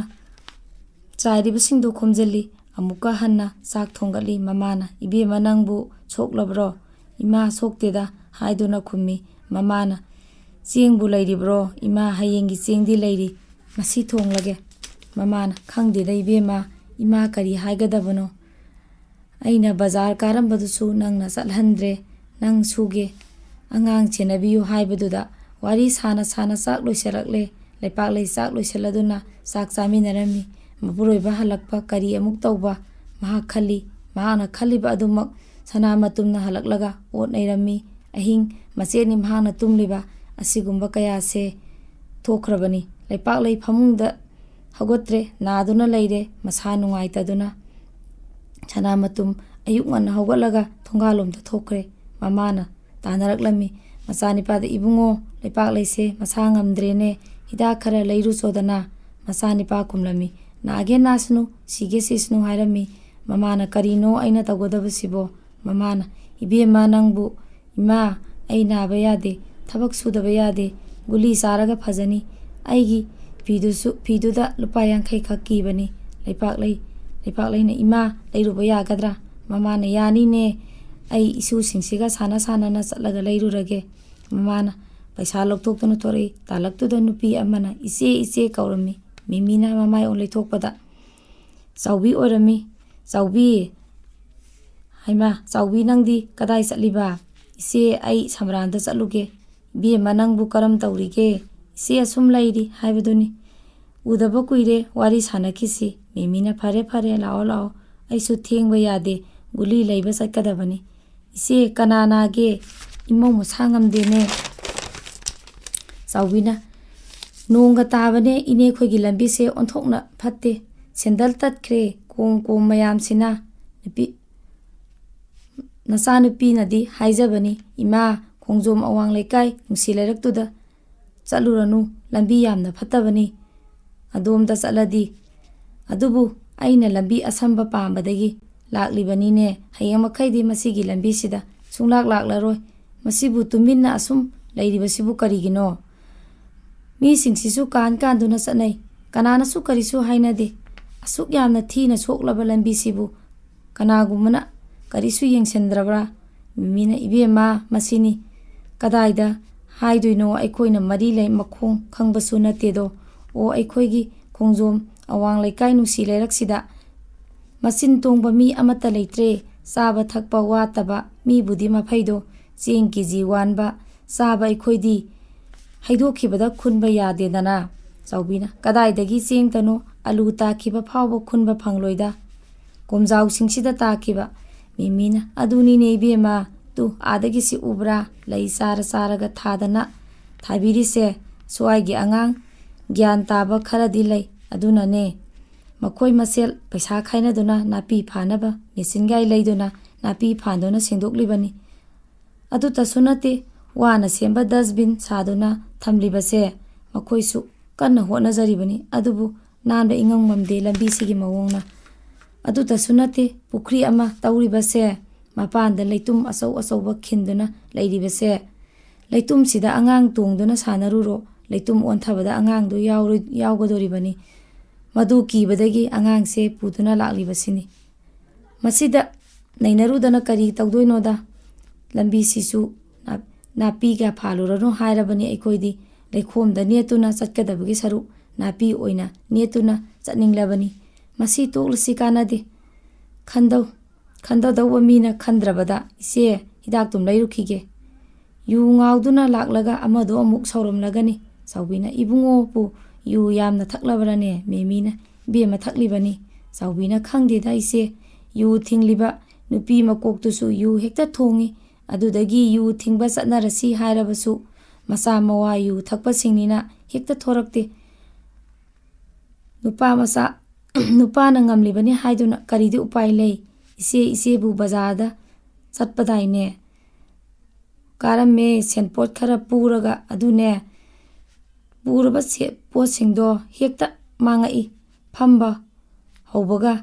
ꯆꯥꯏꯔꯤꯕꯁꯤꯡꯗꯣ ꯈꯣꯝꯖꯤꯜꯂꯤ꯫ ꯑꯃꯨꯛꯀ ꯍꯟꯅ ꯆꯥꯛ ꯊꯣꯡꯒꯠꯂꯤ꯫ ꯃꯃꯥꯅ, "ꯏꯕꯦꯝꯃ, ꯅꯪꯕꯨ ꯁꯣꯛꯂꯕ꯭ꯔꯣ?" "ꯏꯃꯥ, ꯁꯣꯛꯇꯦꯗ" ꯍꯥꯏꯗꯨꯅ ꯈꯨꯝꯃꯤ꯫ ꯃꯃꯥꯅ, "ꯆꯦꯡꯕꯨ ꯂꯩꯔꯤꯕ꯭ꯔꯣ?" "ꯏꯃꯥ, ꯍꯌꯦꯡꯒꯤ ꯆꯦꯡꯗꯤ ꯂꯩꯔꯤ, ꯉꯁꯤ ꯊꯣꯡꯂꯒꯦ"꯫ ꯃꯃꯥꯅ, "ꯈꯪꯗꯦꯗ ꯏꯕꯦꯝꯃ, ꯏꯃꯥ ꯀꯔꯤ ꯍꯥꯏꯒꯗꯕꯅꯣ? ꯑꯩꯅ ꯕꯖꯥꯔ ꯀꯥꯔꯝꯕꯗꯨꯁꯨ ꯅꯪꯅ ꯆꯠꯍꯟꯗ꯭ꯔꯦ꯫ ꯅꯪ ꯁꯨꯒꯦ, ꯑꯉꯥꯡ ꯁꯦꯟꯅꯕꯤꯌꯨ ꯍꯥꯏꯕꯗꯨꯗ ꯋꯥꯔꯤ ꯁꯥꯅ ꯁꯥꯅ ꯆꯥꯛ ꯂꯣꯏꯁꯤꯜꯂꯛꯂꯦ꯫ ꯂꯩꯄꯥꯛꯂꯩ ꯆꯥꯛ ꯂꯣꯏꯁꯤꯜꯂꯗꯨꯅ ꯆꯥꯛ ꯆꯥꯃꯤꯟꯅꯔꯝꯃꯤ꯫ ꯃꯄꯨꯔꯣꯏꯕ ꯍꯜꯂꯛꯄ ꯀꯔꯤ ꯑꯃꯨꯛ ꯇꯧꯕ? ꯃꯍꯥꯛ ꯈꯜꯂꯤ꯫ ꯃꯍꯥꯛꯅ ꯈꯜꯂꯤꯕ ꯑꯗꯨꯃꯛ ꯁꯅꯥꯃꯇꯨꯝꯅ ꯍꯜꯂꯛꯂꯒ ꯑꯣꯠ ꯅꯩꯔꯝꯃꯤ꯫ ꯑꯍꯤꯡ ꯃꯆꯦꯠꯅꯤ ꯃꯍꯥꯛꯅ ꯇꯨꯝꯂꯤꯕ꯫ ꯑꯁꯤꯒꯨꯝꯕ ꯀꯌꯥꯁꯦ ꯊꯣꯛꯈ꯭ꯔꯕꯅꯤ꯫ ꯂꯩꯄꯥꯛꯂꯩ ꯐꯃꯨꯡꯗ ꯍꯧꯒꯠꯇ꯭ꯔꯦ, ꯅꯥꯗꯨꯅ ꯂꯩꯔꯦ, ꯃꯁꯥ ꯅꯨꯡꯉꯥꯏꯇꯗꯨꯅ꯫ ꯁꯅꯥꯃꯇꯨꯝ ꯑꯌꯨꯛ ꯉꯟꯅ ꯍꯧꯒꯠꯂꯒ ꯊꯣꯡꯒꯥꯜꯂꯣꯝꯗ ꯊꯣꯛꯈ꯭ꯔꯦ꯫ ꯃꯃꯥꯅ ꯇꯥꯟꯅꯔꯛꯂꯝꯃꯤ꯫ ꯃꯆꯥꯅꯤꯄꯥꯗ, "ꯏꯕꯨꯡꯉꯣ, ꯂꯩꯄꯥꯛꯂꯩꯁꯦ ꯃꯁꯥ ꯉꯝꯗ꯭ꯔꯦꯅꯦ, ꯍꯤꯗꯥꯛ ꯈꯔ ꯂꯩꯔꯨꯆꯣꯗꯅ"꯫ ꯃꯆꯥꯅꯤꯄꯥ ꯈꯨꯝꯂꯝꯃꯤ꯫ "ꯅꯥꯒꯦ ꯅꯥꯁꯅꯨ, ꯁꯤꯒꯦ ꯁꯤꯁꯅꯨ" ꯍꯥꯏꯔꯝꯃꯤ꯫ ꯃꯃꯥꯅ, "ꯀꯔꯤꯅꯣ ꯑꯩꯅ ꯇꯧꯒꯗꯕꯁꯤꯕꯣ?" ꯃꯃꯥꯅ, "ꯏꯕꯦꯝꯃ, ꯅꯪꯕꯨ ꯏꯃꯥ, ꯑꯩ ꯅꯥꯕ ꯌꯥꯗꯦ, ꯊꯕꯛ ꯁꯨꯗꯕ ꯌꯥꯗꯦ, ꯒꯨꯂꯤ ꯆꯥꯔꯒ ꯐꯖꯅꯤ꯫ ꯑꯩꯒꯤ ꯐꯤꯗꯨꯁꯨ, ꯐꯤꯗꯨꯗ ꯂꯨꯄꯥ ꯌꯥꯡꯈꯩ ꯈꯛ ꯀꯤꯕꯅꯤ"꯫ ꯂꯩꯄꯥꯛꯂꯩ, ꯂꯩꯄꯥꯛꯂꯩꯅ, "ꯏꯃꯥ, ꯂꯩꯔꯨꯕ ꯌꯥꯒꯗ꯭ꯔꯥ?" ꯃꯃꯥꯅ, "ꯌꯥꯅꯤꯅꯦ, ꯑꯩ ꯏꯁꯨꯁꯤꯡꯁꯤꯒ ꯁꯥꯟꯅ ꯁꯥꯟꯅꯅ ꯆꯠꯂꯒ ꯂꯩꯔꯨꯔꯒꯦ"꯫ ꯃꯃꯥꯅ ꯄꯩꯁꯥ ꯂꯧꯊꯣꯛꯇꯨꯅ ꯊꯣꯔꯛꯏ꯫ ꯇꯥꯂꯛꯇꯨꯗ ꯅꯨꯄꯤ ꯑꯃꯅ "ꯏꯆꯦ, ꯏꯆꯦ" ꯀꯧꯔꯝꯃꯤ꯫ ꯃꯤꯃꯤꯅ ꯃꯃꯥꯏ ꯑꯣꯟ ꯂꯩꯊꯣꯛꯄꯗ ꯆꯥꯎꯕꯤ ꯑꯣꯏꯔꯝꯃꯤ꯫ "ꯆꯥꯎꯕꯤ, ꯍꯩꯃꯥ, ꯆꯥꯎꯕꯤ, ꯅꯪꯗꯤ ꯀꯗꯥꯏ ꯆꯠꯂꯤꯕ?" "ꯏꯆꯦ, ꯑꯩ ꯁꯝꯔꯥꯟꯗ ꯆꯠꯂꯨꯒꯦ"꯫ "ꯏꯕꯦꯝꯃ, ꯅꯪꯕꯨ ꯀꯔꯝ ꯇꯧꯔꯤꯒꯦ?" "ꯏꯆꯦ ꯑꯁꯨꯝ ꯂꯩꯔꯤ ꯍꯥꯏꯕꯗꯨꯅꯤ꯫ ꯎꯗꯕ ꯀꯨꯏꯔꯦ, ꯋꯥꯔꯤ ꯁꯥꯟꯅꯈꯤꯁꯤ꯫" ꯃꯦꯃꯤꯅ, "ꯐꯔꯦ, ꯐꯔꯦ, ꯂꯥꯛꯑꯣ, ꯂꯥꯛꯑꯣ꯫ ꯑꯩꯁꯨ ꯊꯦꯡꯕ ꯌꯥꯗꯦ, ꯒꯨꯂꯤ ꯂꯩꯕ ꯆꯠꯀꯗꯕꯅꯤ꯫" "ꯏꯆꯦ, ꯀꯅꯥ ꯅꯥꯒꯦ? ꯏꯃꯧ ꯃꯁꯥ ꯉꯝꯗꯦꯅꯦ꯫" ꯆꯥꯎꯕꯤꯅ, "ꯅꯣꯡꯒ ꯇꯥꯕꯅꯦ, ꯏꯅꯦ ꯈꯣꯏꯒꯤ ꯂꯝꯕꯤꯁꯦ ꯑꯣꯟꯊꯣꯛꯅ ꯐꯠꯇꯦ꯫ ꯁꯦꯟꯗꯜ ꯇꯠꯈ꯭ꯔꯦ, ꯀꯣꯝ ꯀꯣꯝ ꯃꯌꯥꯝꯁꯤꯅ꯫" ꯅꯨꯄꯤ, ꯅꯆꯥꯅꯨꯄꯤꯅꯗꯤ ꯍꯥꯏꯖꯕꯅꯤ, "ꯏꯃꯥ, ꯈꯣꯡꯖꯣꯝ ꯑꯋꯥꯡ ꯂꯩꯀꯥꯏ ꯅꯨꯡꯁꯤ ꯂꯩꯔꯛꯇꯨꯗ ꯆꯠꯂꯨꯔꯅꯨ, ꯂꯝꯕꯤ ꯌꯥꯝꯅ ꯐꯠꯇꯕꯅꯤ꯫ ꯑꯗꯣꯝꯗ ꯆꯠꯂꯗꯤ"꯫ "ꯑꯗꯨꯕꯨ ꯑꯩꯅ ꯂꯝꯕꯤ ꯑꯁꯝꯕ ꯄꯥꯝꯕꯗꯒꯤ ꯂꯥꯛꯂꯤꯕꯅꯤꯅꯦ꯫ ꯍꯌꯦꯡ ꯃꯈꯩꯗꯤ ꯃꯁꯤꯒꯤ ꯂꯝꯕꯤꯁꯤꯗ ꯁꯨꯡꯂꯥꯛ ꯂꯥꯛꯂꯔꯣꯏ꯫ ꯃꯁꯤꯕꯨ ꯇꯨꯃꯤꯟꯅ ꯑꯁꯨꯝ ꯂꯩꯔꯤꯕꯁꯤꯕꯨ ꯀꯔꯤꯒꯤꯅꯣ? ꯃꯤꯁꯤꯡꯁꯤꯁꯨ ꯀꯥꯟ ꯀꯥꯟꯗꯨꯅ ꯆꯠꯅꯩ꯫ ꯀꯅꯥꯅꯁꯨ ꯀꯔꯤꯁꯨ ꯍꯥꯏꯅꯗꯦ꯫ ꯑꯁꯨꯛ ꯌꯥꯝꯅ ꯊꯤꯅ ꯁꯣꯛꯂꯕ ꯂꯝꯕꯤꯁꯤꯕꯨ ꯀꯅꯥꯒꯨꯝꯕꯅ ꯀꯔꯤꯁꯨ ꯌꯦꯡꯁꯤꯟꯗ꯭ꯔꯕ꯭ꯔꯥ?" ꯃꯤꯃꯤꯅ, "ꯏꯕꯦꯝꯃ, ꯃꯁꯤꯅꯤ꯫ ꯀꯗꯥꯏꯗ ꯍꯥꯏꯗꯣꯏꯅꯣ? ꯑꯩꯈꯣꯏꯅ ꯃꯔꯤ ꯂꯩ, ꯃꯈꯣꯡ ꯈꯪꯕꯁꯨ ꯅꯠꯇꯦꯗꯣ꯫ ꯑꯣ, ꯑꯩꯈꯣꯏꯒꯤ ꯈꯣꯡꯖꯣꯝ ꯑꯋꯥꯡ ꯂꯩꯀꯥꯏ ꯅꯨꯡꯁꯤ ꯂꯩꯔꯛꯁꯤꯗ ꯃꯆꯤꯟ ꯇꯣꯡꯕ ꯃꯤ ꯑꯃꯠꯇ ꯂꯩꯇ꯭ꯔꯦ꯫ ꯆꯥꯕ ꯊꯛꯄ ꯋꯥꯠꯇꯕ ꯃꯤꯕꯨꯗꯤ ꯃꯐꯩꯗꯣ, ꯆꯦꯡ ꯀꯦ ꯖꯤ ꯋꯥꯟꯕ ꯆꯥꯕ ꯑꯩꯈꯣꯏꯗꯤ ꯍꯩꯗꯣꯛꯈꯤꯕꯗ ꯈꯨꯟꯕ ꯌꯥꯗꯦꯗꯅ꯫" ꯆꯥꯎꯕꯤꯅ, "ꯀꯗꯥꯏꯗꯒꯤ ꯆꯦꯡꯇꯅꯣ, ꯑꯂꯨ ꯇꯥꯈꯤꯕ ꯐꯥꯎꯕ ꯈꯨꯟꯕ ꯐꯪꯂꯣꯏꯗ, ꯀꯣꯝꯖꯥꯎꯁꯤꯡꯁꯤꯗ ꯇꯥꯈꯤꯕ꯫" ꯃꯤꯃꯤꯅ, "ꯑꯗꯨꯅꯤꯅꯦ ꯏꯕꯦꯝꯃ, ꯇꯨ ꯑꯥꯗꯒꯤꯁꯤ ꯎꯕ꯭ꯔꯥ? ꯂꯩ ꯆꯥꯔ ꯆꯥꯔꯒ ꯊꯥꯗꯅ ꯊꯥꯕꯤꯔꯤꯁꯦ꯫ ꯁ꯭ꯋꯥꯏꯒꯤ ꯑꯉꯥꯡ ꯒ꯭ꯌꯥꯟ ꯇꯥꯕ ꯈꯔꯗꯤ ꯂꯩ, ꯑꯗꯨꯅꯅꯦ ꯃꯈꯣꯏ ꯃꯁꯦꯜ ꯄꯩꯁꯥ ꯈꯥꯏꯅꯗꯨꯅ ꯅꯥꯄꯤ ꯐꯥꯅꯕ ꯃꯦꯆꯤꯟꯒꯥꯏ ꯂꯩꯗꯨꯅ ꯅꯥꯄꯤ ꯐꯥꯟꯗꯨꯅ ꯁꯦꯡꯗꯣꯛꯂꯤꯕꯅꯤ꯫ ꯑꯗꯨꯇꯁꯨ ꯅꯠꯇꯦ, ꯋꯥꯅ ꯁꯦꯝꯕ ꯗꯁꯕꯤꯟ ꯁꯥꯗꯨꯅ ꯊꯝꯂꯤꯕꯁꯦ ꯃꯈꯣꯏꯁꯨ ꯀꯟꯅ ꯍꯣꯠꯅꯖꯔꯤꯕꯅꯤ, ꯑꯗꯨꯕꯨ ꯅꯥꯟꯕ ꯏꯉꯝ ꯉꯝꯗꯦ ꯂꯝꯕꯤꯁꯤꯒꯤ ꯃꯑꯣꯡꯅ꯫ ꯑꯗꯨꯇꯁꯨ ꯅꯠꯇꯦ, ꯄꯨꯈ꯭ꯔꯤ ꯑꯃ ꯇꯧꯔꯤꯕꯁꯦ, ꯃꯄꯥꯟꯗ ꯂꯩꯇꯨꯝ ꯑꯆꯧ ꯑꯆꯧꯕ ꯈꯤꯟꯗꯨꯅ ꯂꯩꯔꯤꯕꯁꯦ, ꯂꯩꯇꯨꯝꯁꯤꯗ ꯑꯉꯥꯡ ꯇꯣꯡꯗꯨꯅ ꯁꯥꯟꯅꯔꯨꯔꯣ, ꯂꯩꯇꯨꯝ ꯑꯣꯟꯊꯕꯗ ꯑꯉꯥꯡꯗꯨ ꯌꯥꯎꯔꯣꯏ-, ꯌꯥꯎꯒꯗꯣꯔꯤꯕꯅꯤ꯫ ꯃꯗꯨ ꯀꯤꯕꯗꯒꯤ ꯑꯉꯥꯡꯁꯦ ꯄꯨꯗꯨꯅ ꯂꯥꯛꯂꯤꯕꯁꯤꯅꯤ꯫ ꯃꯁꯤꯗ ꯅꯩꯅꯔꯨꯗꯅ ꯀꯔꯤ ꯇꯧꯗꯣꯏꯅꯣꯗ? ꯂꯝꯕꯤꯁꯤꯁꯨ ꯅꯥ-, ꯅꯥꯄꯤꯒ ꯐꯥꯜꯂꯨꯔꯅꯨ ꯍꯥꯏꯔꯕꯅꯤ ꯑꯩꯈꯣꯏꯗꯤ꯫ ꯂꯩꯈꯣꯝꯗ ꯅꯦꯠꯇꯨꯅ ꯆꯠꯀꯗꯕꯒꯤ ꯁꯔꯨꯛ ꯅꯥꯄꯤ ꯑꯣꯏꯅ ꯅꯦꯠꯇꯨꯅ ꯆꯠꯅꯤꯡꯂꯕꯅꯤ꯫ ꯃꯁꯤ ꯇꯣꯛꯂꯁꯤ, ꯀꯥꯟꯅꯗꯦ꯫ ꯈꯟꯗꯧ-, ꯈꯟꯗꯗꯧꯕ ꯃꯤꯅ ꯈꯟꯗ꯭ꯔꯕꯗ, ꯏꯆꯦ, ꯍꯤꯗꯥꯛꯇꯨꯝ ꯂꯩꯔꯨꯈꯤꯒꯦ꯫ ꯌꯨ ꯉꯥꯎꯗꯨꯅ ꯂꯥꯛꯂꯒ ꯑꯃꯗꯣ ꯑꯃꯨꯛ ꯁꯥꯎꯔꯝꯂꯒꯅꯤ꯫ ꯆꯥꯎꯕꯤꯅ, "ꯏꯕꯨꯡꯉꯣꯕꯨ ꯌꯨ ꯌꯥꯝꯅ ꯊꯛꯂꯕ꯭ꯔꯅꯦ?" ꯃꯦꯃꯤꯅ, "ꯏꯕꯦꯝꯃ, ꯊꯛꯂꯤꯕꯅꯤ꯫" ꯆꯥꯎꯕꯤꯅ, "ꯈꯪꯗꯦꯗ ꯏꯆꯦ, ꯌꯨ ꯊꯤꯡꯂꯤꯕ ꯅꯨꯄꯤ ꯃꯀꯣꯛꯇꯨꯁꯨ ꯌꯨ ꯍꯦꯛꯇ ꯊꯣꯡꯏ꯫ ꯑꯗꯨꯗꯒꯤ ꯌꯨ ꯊꯤꯡꯕ ꯆꯠꯅꯔꯁꯤ ꯍꯥꯏꯔꯕꯁꯨ ꯃꯆꯥ ꯃꯋꯥ ꯌꯨ ꯊꯛꯄꯁꯤꯡꯅꯤꯅ ꯍꯦꯛꯇ ꯊꯣꯔꯛꯇꯦ꯫ ꯅꯨꯄꯥ ꯃꯆꯥ, ꯅꯨꯄꯥꯅ ꯉꯝꯂꯤꯕꯅꯤ ꯍꯥꯏꯗꯨꯅ ꯀꯔꯤꯗꯤ ꯎꯄꯥꯏ ꯂꯩ? ꯏꯆꯦ, ꯏꯆꯦꯕꯨ ꯕꯖꯥꯔꯗ ꯆꯠꯄꯗꯥꯏꯅꯦ?" ꯀꯥꯔꯝꯃꯦ, ꯁꯦꯟꯄꯣꯠ ꯈꯔ ꯄꯨꯔꯒ꯫ ꯑꯗꯨꯅꯦ, ꯄꯨꯔꯕ ꯁꯦ-, ꯄꯣꯠꯁꯤꯡꯗꯣ ꯍꯦꯛꯇ ꯃꯥꯡꯉꯛꯏ꯫ ꯐꯝꯕ ꯍꯧꯕꯒ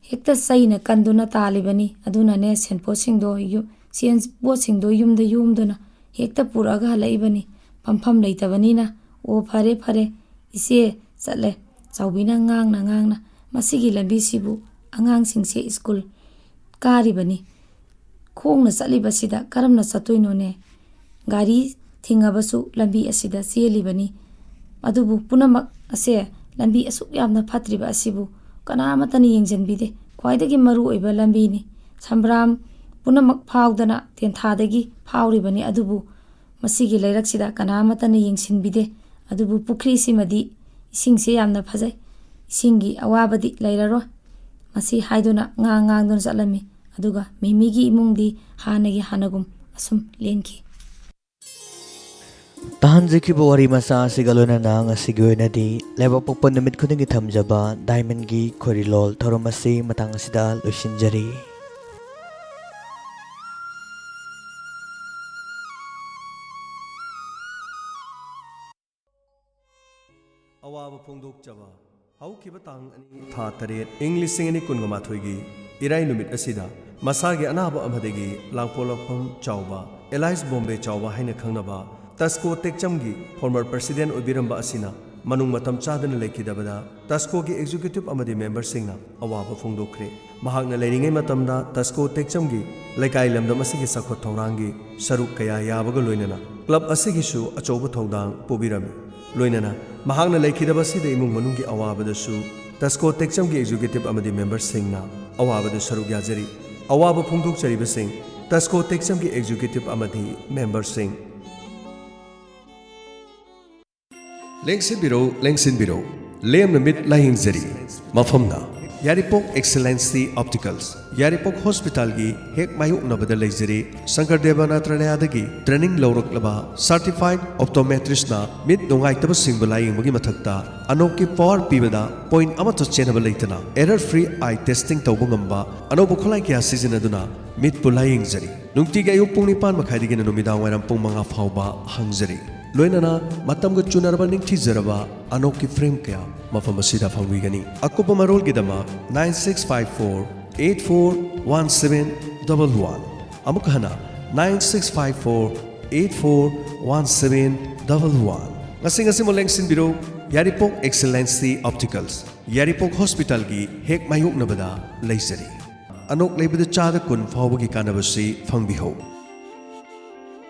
ꯍꯦꯛꯇ ꯆꯩꯅ ꯀꯟꯗꯨꯅ ꯇꯥꯜꯂꯤꯕꯅꯤ꯫ ꯑꯗꯨꯅꯅꯦ, ꯁꯦꯟꯄꯣꯠꯁꯤꯡꯗꯣ ꯌꯨ-, ꯁꯦꯟ-, ꯄꯣꯠꯁꯤꯡꯗꯣ ꯌꯨꯝꯗ ꯌꯣꯝꯗꯨꯅ ꯍꯦꯛꯇ ꯄꯨꯔꯛꯑꯒ ꯍꯜꯂꯛꯏꯕꯅꯤ꯫ ꯐꯝꯐꯝ ꯂꯩꯇꯕꯅꯤꯅ꯫ "ꯑꯣ, ꯐꯔꯦ, ꯐꯔꯦ, ꯏꯆꯦ ꯆꯠꯂꯦ꯫" ꯆꯥꯎꯕꯤꯅ ꯉꯥꯡꯅ ꯉꯥꯡꯅ, "ꯃꯁꯤꯒꯤ ꯂꯝꯕꯤꯁꯤꯕꯨ ꯑꯉꯥꯡꯁꯤꯡꯁꯦ ꯁ꯭ꯀꯨꯜ ꯀꯥꯔꯤꯕꯅꯤ꯫ ꯈꯣꯡꯅ ꯆꯠꯂꯤꯕꯁꯤꯗ ꯀꯔꯝꯅ ꯆꯠꯇꯣꯏꯅꯣꯅꯦ? ꯒꯥꯔꯤ ꯊꯤꯡꯉꯕꯁꯨ ꯂꯝꯕꯤ ꯑꯁꯤꯗ ꯆꯦꯜꯂꯤꯕꯅꯤ꯫ ꯑꯗꯨꯕꯨ ꯄꯨꯝꯅꯃꯛ ꯑꯁꯦ, ꯂꯝꯕꯤ ꯑꯁꯨꯛ ꯌꯥꯝꯅ ꯐꯠꯇ꯭ꯔꯤꯕ ꯑꯁꯤꯕꯨ ꯀꯅꯥ ꯑꯃꯠꯇꯅ ꯌꯦꯡꯁꯤꯟꯕꯤꯗꯦ꯫ ꯈ꯭ꯋꯥꯏꯗꯒꯤ ꯃꯔꯨ ꯑꯣꯏꯕ ꯂꯝꯕꯤꯅꯤ꯫ ꯁꯝꯕ꯭ꯔꯥꯝ ꯄꯨꯝꯅꯃꯛ ꯐꯥꯎꯗꯅ ꯇꯦꯟꯊꯥꯗꯒꯤ ꯐꯥꯎꯔꯤꯕꯅꯤ, ꯑꯗꯨꯕꯨ ꯃꯁꯤꯒꯤ ꯂꯩꯔꯛꯁꯤꯗ ꯀꯅꯥ ꯑꯃꯠꯇꯅ ꯌꯦꯡꯁꯤꯟꯕꯤꯗꯦ꯫ ꯑꯗꯨꯕꯨ ꯄꯨꯈ꯭ꯔꯤꯁꯤꯃꯗꯤ ꯏꯁꯤꯡꯁꯦ ꯌꯥꯝꯅ ꯐꯖꯩ꯫ ꯏꯁꯤꯡꯒꯤ ꯑꯋꯥꯕꯗꯤ ꯂꯩꯔꯔꯣꯏ꯫" ꯃꯁꯤ ꯍꯥꯏꯗꯨꯅ ꯉꯥꯡ ꯉꯥꯡꯗꯨꯅ ꯆꯠꯂꯝꯃꯤ꯫ ꯑꯗꯨꯒ ꯃꯦꯃꯤꯒꯤ ꯏꯃꯨꯡꯗꯤ ꯍꯥꯟꯅꯒꯤ ꯍꯥꯟꯅꯒꯨꯝ ꯑꯁꯨꯝ ꯂꯦꯟꯈꯤ꯫ ꯇꯥꯍꯟꯖꯈꯤꯕ ꯋꯥꯔꯤ ꯃꯆꯥ ꯑꯁꯤꯒ ꯂꯣꯏꯅꯅ ꯉꯁꯤꯒꯤ ꯑꯣꯏꯅꯗꯤ ꯂꯩꯕꯥꯛꯄꯣꯛꯄ ꯅꯨꯃꯤꯠ ꯈꯨꯗꯤꯡꯒꯤ ꯊꯝꯖꯕ ꯗꯥꯏꯃꯟꯒꯤ ꯈꯣꯏꯔꯤꯂꯣꯜ ꯊꯧꯔꯝ ꯑꯁꯤ ꯃꯇꯥꯡ ꯑꯁꯤꯗ ꯂꯣꯏꯁꯤꯟꯖꯔꯤ꯫ ꯑꯋꯥꯕ ꯐꯣꯡꯗꯣꯛꯆꯕ꯫ ꯍꯧꯈꯤꯕ ꯇꯥꯡ ꯑꯅꯤ, ꯊꯥ ꯇꯔꯦꯠ, ꯏꯪ ꯂꯤꯁꯤꯡ ꯑꯅꯤ ꯀꯨꯟꯒ ꯃꯥꯊꯣꯏꯒꯤ ꯏꯔꯥꯏ ꯅꯨꯃꯤꯠ ꯑꯁꯤꯗ ꯃꯁꯥꯒꯤ ꯑꯅꯥꯕ ꯑꯃꯗꯒꯤ ꯂꯥꯡꯄꯣꯛꯂꯛꯐꯝ ꯆꯥꯎꯕ, ꯑꯦꯂꯥꯏꯁ ꯕꯣꯝꯕꯦ ꯆꯥꯎꯕ ꯍꯥꯏꯅ ꯈꯪꯅꯕ ꯇꯁꯀꯣ ꯇꯦꯛꯆꯝꯒꯤ, former president ꯑꯣꯏꯕꯤꯔꯝꯕ ꯑꯁꯤꯅ ꯃꯅꯨꯡ ꯃꯇꯝ ꯆꯥꯗꯅ ꯂꯩꯈꯤꯗꯕꯗ ꯇꯁꯀꯣꯒꯤ executive ꯑꯃꯗꯤ memberꯁꯤꯡꯅ ꯑꯋꯥꯕ ꯐꯣꯡꯗꯣꯛꯈ꯭ꯔꯦ꯫ ꯃꯍꯥꯛꯅ ꯂꯩꯔꯤꯉꯩ ꯃꯇꯝꯗ ꯇꯁꯀꯣ ꯇꯦꯛꯆꯝꯒꯤ ꯂꯩꯀꯥꯏ ꯂꯝꯗꯝ ꯑꯁꯤꯒꯤ ꯆꯥꯎꯈꯠ ꯊꯧꯔꯥꯡꯒꯤ ꯁꯔꯨꯛ ꯀꯌꯥ ꯌꯥꯕꯒ ꯂꯣꯏꯅꯅ club ꯑꯁꯤꯒꯤꯁꯨ ꯑꯆꯧꯕ ꯊꯧꯗꯥꯡ ꯄꯨꯕꯤꯔꯝꯃꯤ꯫ ꯂꯣꯏꯅꯅ ꯃꯍꯥꯛꯅ ꯂꯩꯈꯤꯗꯕ ꯑꯁꯤꯗ ꯏꯃꯨꯡ ꯃꯅꯨꯡꯒꯤ ꯑꯋꯥꯕꯗꯁꯨ ꯇꯁꯀꯣ ꯇꯦꯛꯆꯝꯒꯤ executive ꯑꯃꯗꯤ memberꯁꯤꯡꯅ ꯑꯋꯥꯕꯗ ꯁꯔꯨꯛ ꯌꯥꯖꯔꯤ꯫ ꯑꯋꯥꯕ ꯐꯣꯡꯗꯣꯛꯆꯔꯤꯕꯁꯤꯡ ꯇꯁꯀꯣ ꯇꯦꯛꯆꯝꯒꯤ executive ꯑꯃꯗꯤ memberꯁꯤꯡ꯫ ꯂꯦꯡꯁꯤꯟꯕꯤꯔꯧ, ꯂꯦꯡꯁꯤꯟꯕꯤꯔꯧ, ꯂꯦꯝꯅ ꯃꯤꯠ ꯂꯥꯌꯦꯡꯖꯔꯤ꯫ ꯃꯐꯝꯅ ꯌꯥꯏꯔꯤꯄꯣꯛ ꯑꯦꯛꯁꯂꯦꯟꯁꯤ ꯑꯣꯞꯇꯤꯀꯜꯁ, ꯌꯥꯏꯔꯤꯄꯣꯛ ꯍꯣꯁꯄꯤꯇꯥꯜꯒꯤ ꯍꯦꯛ ꯃꯥꯌꯣꯛꯅꯕꯗ ꯂꯩꯖꯔꯤ꯫ ꯁꯪꯀꯔꯗꯦꯕ ꯅꯥꯇ꯭ꯔꯥꯂꯌꯥꯗꯒꯤ ꯇ꯭ꯔꯦꯅꯤꯡ ꯂꯧꯔꯛꯂꯕ ꯁꯔꯇꯤꯐꯥꯏꯗ ꯑꯣꯞꯇꯣꯃꯦꯇ꯭ꯔꯤꯁꯅ ꯃꯤꯠ ꯅꯨꯡꯉꯥꯏꯇꯕꯁꯤꯡꯕꯨ ꯂꯥꯌꯦꯡꯕꯒꯤ ꯃꯊꯛꯇ ꯑꯅꯣꯛꯀꯤ ꯄꯋꯥꯔ ꯄꯤꯕꯗ ꯄꯣꯏꯟꯠ ꯑꯃꯠꯇ ꯆꯦꯟꯅꯕ ꯂꯩꯇꯅ ꯑꯦꯔꯔ ꯐ꯭ꯔꯤ ꯑꯥꯏ ꯇꯦꯁꯇꯤꯡ ꯇꯧꯕ ꯉꯝꯕ ꯑꯅꯧꯕ ꯈꯨꯠꯂꯥꯏ ꯀꯌꯥ ꯁꯤꯖꯤꯟꯅꯗꯨꯅ ꯃꯤꯠꯄꯨ ꯂꯥꯌꯦꯡꯖꯔꯤ꯫ ꯅꯨꯡꯇꯤꯒꯤ ꯑꯌꯨꯛ ꯄꯨꯡ ꯅꯤꯄꯥꯟ ꯃꯈꯥꯏꯗꯒꯤꯅ ꯅꯨꯃꯤꯗꯥꯡ ꯋꯥꯏꯔꯝ ꯄꯨꯡ ꯃꯉꯥ ꯐꯥꯎꯕ ꯍꯥꯡꯖꯔꯤ꯫ ꯂꯣꯏꯅꯅ ꯃꯇꯝꯒ ꯆꯨꯅꯔꯕ ꯅꯤꯡꯊꯤꯖꯔꯕ ꯑꯅꯣꯛꯀꯤ ꯐ꯭ꯔꯦꯝ ꯀꯌꯥ ꯃꯐꯝ ꯑꯁꯤꯗ ꯐꯪꯕꯤꯒꯅꯤ꯫ ꯑꯀꯨꯞꯄ ꯃꯔꯣꯜꯒꯤꯗꯃꯛ nine six five four eight four one seven double one꯫ ꯑꯃꯨꯛ ꯍꯟꯅ, nine six five four eight four one seven double one꯫ ꯉꯁꯤ ꯉꯁꯤꯃꯛ ꯂꯦꯡꯁꯤꯟꯕꯤꯔꯧ, ꯌꯥꯏꯔꯤꯄꯣꯛ ꯑꯦꯛꯁꯂꯦꯟꯁꯤ ꯑꯣꯞꯇꯤꯀꯜꯁ, ꯌꯥꯏꯔꯤꯄꯣꯛ ꯍꯣꯁꯄꯤꯇꯥꯜꯒꯤ ꯍꯦꯛ ꯃꯥꯌꯣꯛꯅꯕꯗ ꯂꯩꯖꯔꯤ꯫ ꯑꯅꯣꯛ ꯂꯩꯕꯗ ꯆꯥꯗ ꯀꯨꯟ ꯐꯥꯎꯕꯒꯤ ꯀꯥꯟꯅꯕꯁꯤ ꯐꯪꯕꯤꯍꯧ꯫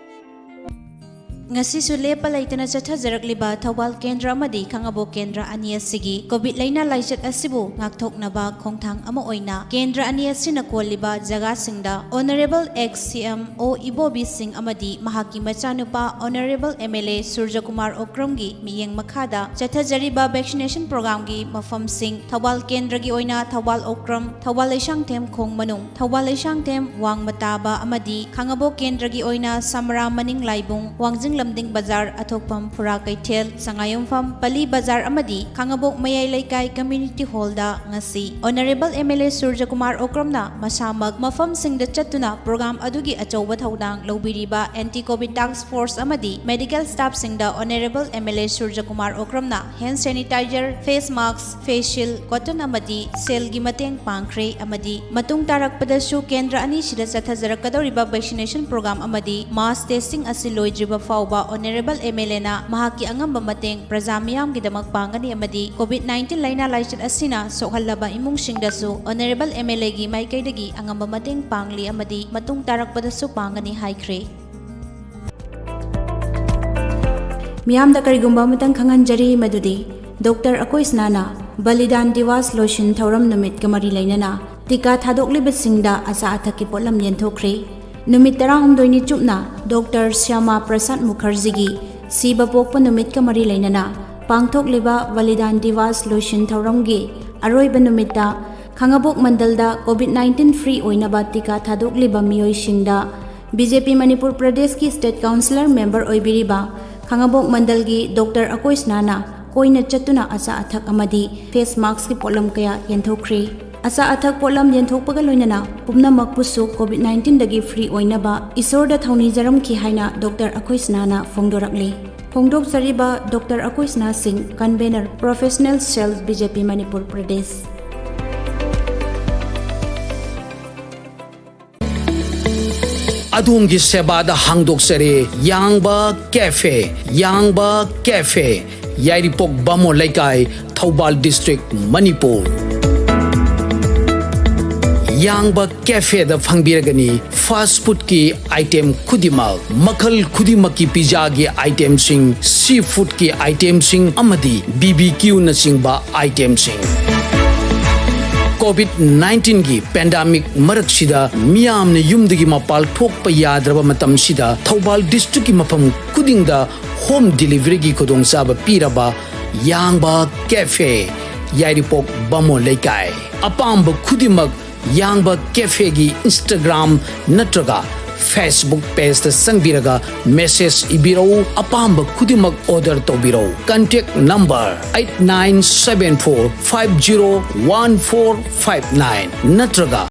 ꯉꯁꯤꯁꯨ ꯂꯦꯞꯄ ꯂꯩꯇꯅ ꯆꯠꯊꯖꯔꯛꯂꯤꯕ ꯊꯧꯕꯥꯜ ꯀꯦꯟꯗ꯭ꯔ ꯑꯃꯗꯤ ꯈꯥꯉꯕꯣꯛ ꯀꯦꯟꯗ꯭ꯔ ꯑꯅꯤ ꯑꯁꯤꯒꯤ ꯀꯣꯚꯤꯗ ꯂꯩꯅꯥ ꯂꯥꯏꯆꯠ ꯑꯁꯤꯕꯨ ꯉꯥꯛꯊꯣꯛꯅꯕ ꯈꯣꯡꯊꯥꯡ ꯑꯃ ꯑꯣꯏꯅ ꯀꯦꯟꯗ꯭ꯔ ꯑꯅꯤ ꯑꯁꯤꯅ ꯀꯣꯜꯂꯤꯕ ꯖꯒꯥꯁꯤꯡꯗ ꯑꯣꯅꯔꯦꯕꯜ ꯑꯦꯛꯁ ꯁꯤ ꯑꯦꯝ ꯑꯣ ꯏꯕꯣꯕꯤ ꯁꯤꯡ ꯑꯃꯗꯤ ꯃꯍꯥꯛꯀꯤ ꯃꯆꯥꯅꯨꯄꯥ ꯑꯣꯅꯔꯦꯕꯜ ꯑꯦꯝ ꯑꯦꯜ ꯑꯦ ꯁꯨꯔꯖꯀꯨꯃꯥꯔ ꯑꯣꯀ꯭ꯔꯝꯒꯤ ꯃꯤꯠꯌꯦꯡ ꯃꯈꯥꯗ ꯆꯠꯊꯖꯔꯤꯕ ꯚꯦꯛꯁꯤꯅꯦꯁꯟ ꯄ꯭ꯔꯣꯒ꯭ꯔꯥꯝꯒꯤ ꯃꯐꯝꯁꯤꯡ ꯊꯧꯕꯥꯜ ꯀꯦꯟꯗ꯭ꯔꯒꯤ ꯑꯣꯏꯅ ꯊꯧꯕꯥꯜ ꯑꯣꯀ꯭ꯔꯝ, ꯊꯧꯕꯥꯜ ꯂꯩꯁꯥꯡꯊꯦꯝ ꯈꯣꯡ ꯃꯅꯨꯡ, ꯊꯧꯕꯥꯜ ꯂꯩꯁꯥꯡꯊꯦꯝ ꯋꯥꯡꯃ ꯇꯥꯕ ꯑꯃꯗꯤ ꯈꯥꯉꯕꯣꯛ ꯀꯦꯟꯗ꯭ꯔꯒꯤ ꯑꯣꯏꯅ ꯁꯃꯔꯥ ꯃꯅꯤꯡ ꯂꯥꯏꯕꯨꯡ, ꯋꯥꯡꯖꯤꯡ ꯂꯝꯗꯤꯡ ꯕꯖꯥꯔ, ꯑꯊꯣꯛꯐꯝ ꯐꯨꯔꯥ ꯀꯩꯊꯦꯜ, ꯁꯉꯥꯏꯌꯨꯝꯐꯝ, ꯄꯂꯤ ꯕꯖꯥꯔ ꯑꯃꯗꯤ ꯈꯥꯉꯕꯣꯛ ꯃꯌꯥꯏ ꯂꯩꯀꯥꯏ ꯀꯝꯃ꯭ꯌꯨꯅꯤꯇꯤ ꯍꯣꯜꯗ ꯉꯁꯤ honourable M L A Surjakumar ꯑꯣꯀ꯭ꯔꯝꯅ ꯃꯁꯥꯃꯛ ꯃꯐꯝꯁꯤꯡꯗ ꯆꯠꯇꯨꯅ ꯄ꯭ꯔꯣꯒ꯭ꯔꯥꯝ ꯑꯗꯨꯒꯤ ꯑꯆꯧꯕ ꯊꯧꯗꯥꯡ ꯂꯧꯕꯤꯔꯤꯕ ꯑꯦꯟꯇꯤ ꯀꯣꯚꯤꯗ ꯇꯥꯛꯁ ꯐꯣꯔꯁ ꯑꯃꯗꯤ ꯃꯦꯗꯤꯀꯦꯜ ꯁ꯭ꯇꯥꯐꯁꯤꯡꯗ honourable M L A Surjakumar ꯑꯣꯀ꯭ꯔꯝꯅ hand sanitiser, face mask, face shield, cotton ꯑꯃꯗꯤ ꯁꯦꯜꯒꯤ ꯃꯇꯦꯡ ꯄꯥꯡꯈ꯭ꯔꯦ ꯑꯃꯗꯤ ꯃꯇꯨꯡ ꯇꯥꯔꯛꯄꯗꯁꯨ ꯀꯦꯟꯗ꯭ꯔ ꯑꯅꯤꯁꯤꯗ ꯆꯠꯊꯖꯔꯛꯀꯗꯧꯔꯤꯕ ꯚꯦꯛꯁꯤꯅꯦꯁꯟ ꯄ꯭ꯔꯣꯒ꯭ꯔꯥꯝ ꯑꯃꯗꯤ ꯃꯥꯁ ꯇꯦꯁꯇꯤꯡ ꯑꯁꯤ ꯂꯣꯏꯗ꯭ꯔꯤꯕ ꯐꯥꯎꯕ ꯑꯣꯅꯔꯦꯕꯜ ꯑꯦꯝ ꯑꯦꯜ ꯑꯦꯅ ꯃꯍꯥꯛꯀꯤ ꯑꯉꯝꯕ ꯃꯇꯦꯡ ꯄ꯭ꯔꯖꯥ ꯃꯤꯌꯥꯝꯒꯤꯗꯃꯛ ꯄꯥꯡꯒꯅꯤ ꯑꯃꯗꯤ ꯀꯣꯚꯤꯗ ꯅꯥꯏꯟꯇꯤꯟ ꯂꯩꯅꯥ ꯂꯥꯏꯆꯠ ꯑꯁꯤꯅ ꯁꯣꯛꯍꯜꯂꯕ ꯏꯃꯨꯡꯁꯤꯡꯗꯁꯨ ꯑꯣꯅꯔꯦꯕꯜ ꯑꯦꯝ ꯑꯦꯜ ꯑꯦꯒꯤ ꯃꯥꯏꯀꯩꯗꯒꯤ ꯑꯉꯝꯕ ꯃꯇꯦꯡ ꯄꯥꯡꯂꯤ ꯑꯃꯗꯤ ꯃꯇꯨꯡ ꯇꯥꯔꯛꯄꯗꯁꯨ ꯄꯥꯡꯒꯅꯤ ꯍꯥꯏꯈ꯭ꯔꯦ꯫ ꯃꯤꯌꯥꯝꯗ ꯀꯔꯤꯒꯨꯝꯕ ꯑꯃꯇꯪ ꯈꯪꯍꯟꯖꯔꯤ, ꯃꯗꯨꯗꯤ ꯗꯣꯛꯇꯔ ꯑꯀꯣꯏꯁꯅꯥꯅ ꯕꯂꯤꯗꯥꯟ ꯗꯤꯋꯥꯁ ꯂꯣꯏꯁꯤꯟ ꯊꯧꯔꯝ ꯅꯨꯃꯤꯠꯀ ꯃꯔꯤ ꯂꯩꯅꯅ ꯇꯤꯀꯥ ꯊꯥꯗꯣꯛꯂꯤꯕꯁꯤꯡꯗ ꯑꯆꯥ ꯑꯊꯛꯀꯤ ꯄꯣꯠꯂꯝ ꯌꯦꯟꯊꯣꯛꯈ꯭ꯔꯦ꯫ ꯅꯨꯃꯤꯠ ꯇꯔꯥꯍꯨꯝꯗꯣꯏꯅꯤ ꯆꯨꯞꯅ ꯗꯣꯛꯇꯔ ꯁ꯭ꯌꯥꯃꯥ ꯄ꯭ꯔꯁꯥꯗ ꯃꯨꯈꯔꯖꯤꯒꯤ ꯁꯤꯕ ꯄꯣꯛꯄ ꯅꯨꯃꯤꯠꯀ ꯃꯔꯤ ꯂꯩꯅꯅ ꯄꯥꯡꯊꯣꯛꯂꯤꯕ ꯕꯂꯤꯗꯥꯟ ꯗꯤꯋꯥꯁ ꯂꯣꯏꯁꯤꯟ ꯊꯧꯔꯝꯒꯤ ꯑꯔꯣꯏꯕ ꯅꯨꯃꯤꯠꯇ ꯈꯥꯉꯕꯣꯛ ꯃꯟꯗꯜꯗ COVID nineteen free ꯑꯣꯏꯅꯕ ꯇꯤꯀꯥ ꯊꯥꯗꯣꯛꯂꯤꯕ ꯃꯤꯑꯣꯏꯁꯤꯡꯗ BJP ꯃꯅꯤꯄꯨꯔ ꯄ꯭ꯔꯗꯦꯁꯀꯤ state councillor member ꯑꯣꯏꯕꯤꯔꯤꯕ ꯈꯥꯉꯕꯣꯛ ꯃꯟꯗꯜꯒꯤ ꯗꯣꯛꯇꯔ ꯑꯀꯣꯏꯁꯅꯥꯅ ꯀꯣꯏꯅ ꯆꯠꯇꯨꯅ ꯑꯆꯥ ꯑꯊꯛ ꯑꯃꯗꯤ face maskꯀꯤ ꯄꯣꯠꯂꯝ ꯀꯌꯥ ꯌꯦꯟꯊꯣꯛꯈ꯭ꯔꯤ꯫ ꯑꯆꯥ ꯑꯊꯛ ꯄꯣꯠꯂꯝ ꯌꯦꯟꯊꯣꯛꯄꯒ ꯂꯣꯏꯅꯅ ꯄꯨꯝꯅꯃꯛꯄꯨꯁꯨ COVID nineteenꯗꯒꯤ free ꯑꯣꯏꯅꯕ ꯏꯁꯣꯔꯗ ꯊꯧꯅꯤꯖꯔꯝꯈꯤ ꯍꯥꯏꯅ ꯗꯣꯛꯇꯔ ꯑꯩꯈꯣꯏꯁꯅꯥꯅ ꯐꯣꯡꯗꯣꯔꯛꯂꯤ꯫ ꯐꯣꯡꯗꯣꯛꯆꯔꯤꯕ ꯗꯣꯛꯇꯔ ꯑꯩꯈꯣꯏꯁꯅꯥ ꯁꯤꯡ, convener, professional cell, BJP Manipur Pradesh. ꯑꯗꯣꯝꯒꯤ ꯁꯦꯕꯥꯗ ꯍꯥꯡꯗꯣꯛꯆꯔꯦ ꯌꯥꯡꯕ ꯀꯦꯐꯦ꯫ ꯌꯥꯡꯕ ꯀꯦꯐꯦ, ꯌꯥꯏꯔꯤꯄꯣꯛ ꯕꯥꯃꯣꯟ ꯂꯩꯀꯥꯏ, ꯊꯧꯕꯥꯜ district, ꯃꯅꯤꯄꯨꯔ꯫ ꯌꯥꯡꯕ ꯀꯦꯐꯦꯗ ꯐꯪꯕꯤꯔꯒꯅꯤ fast foodꯀꯤ item ꯈꯨꯗꯤꯡꯃꯛ, ꯃꯈꯜ ꯈꯨꯗꯤꯡꯃꯛꯀꯤ pizzaꯒꯤ itemꯁꯤꯡ, sea foodꯀꯤ itemꯁꯤꯡ ꯑꯃꯗꯤ BBQꯅꯆꯤꯡꯕ itemꯁꯤꯡ꯫ COVID nineteenꯒꯤ pandemic ꯃꯔꯛꯁꯤꯗ ꯃꯤꯌꯥꯝꯅ ꯌꯨꯝꯗꯒꯤ ꯃꯄꯥꯜ ꯊꯣꯛꯄ ꯌꯥꯗ꯭ꯔꯕ ꯃꯇꯝꯁꯤꯗ ꯊꯧꯕꯥꯜ districtꯀꯤ ꯃꯐꯝ ꯈꯨꯗꯤꯡꯗ home deliveryꯒꯤ ꯈꯨꯗꯣꯡꯆꯥꯕ ꯄꯤꯔꯕ ꯌꯥꯡꯕ ꯀꯦꯐꯦ, ꯌꯥꯏꯔꯤꯄꯣꯛ ꯕꯥꯃꯣꯟ ꯂꯩꯀꯥꯏ꯫ ꯑꯄꯥꯝꯕ ꯈꯨꯗꯤꯡꯃꯛ ꯌꯥꯡꯕ ꯀꯦꯐꯦꯒꯤ Instagram ꯅꯠꯇ꯭ꯔꯒ Facebook pageꯇ ꯆꯪꯕꯤꯔꯒ message ꯏꯕꯤꯔꯛꯎ꯫ ꯑꯄꯥꯝꯕ ꯈꯨꯗꯤꯡꯃꯛ order ꯇꯧꯕꯤꯔꯛꯎ꯫ Contact number eight nine seven four five zero one four five nine ꯅꯠꯇ꯭ꯔꯒ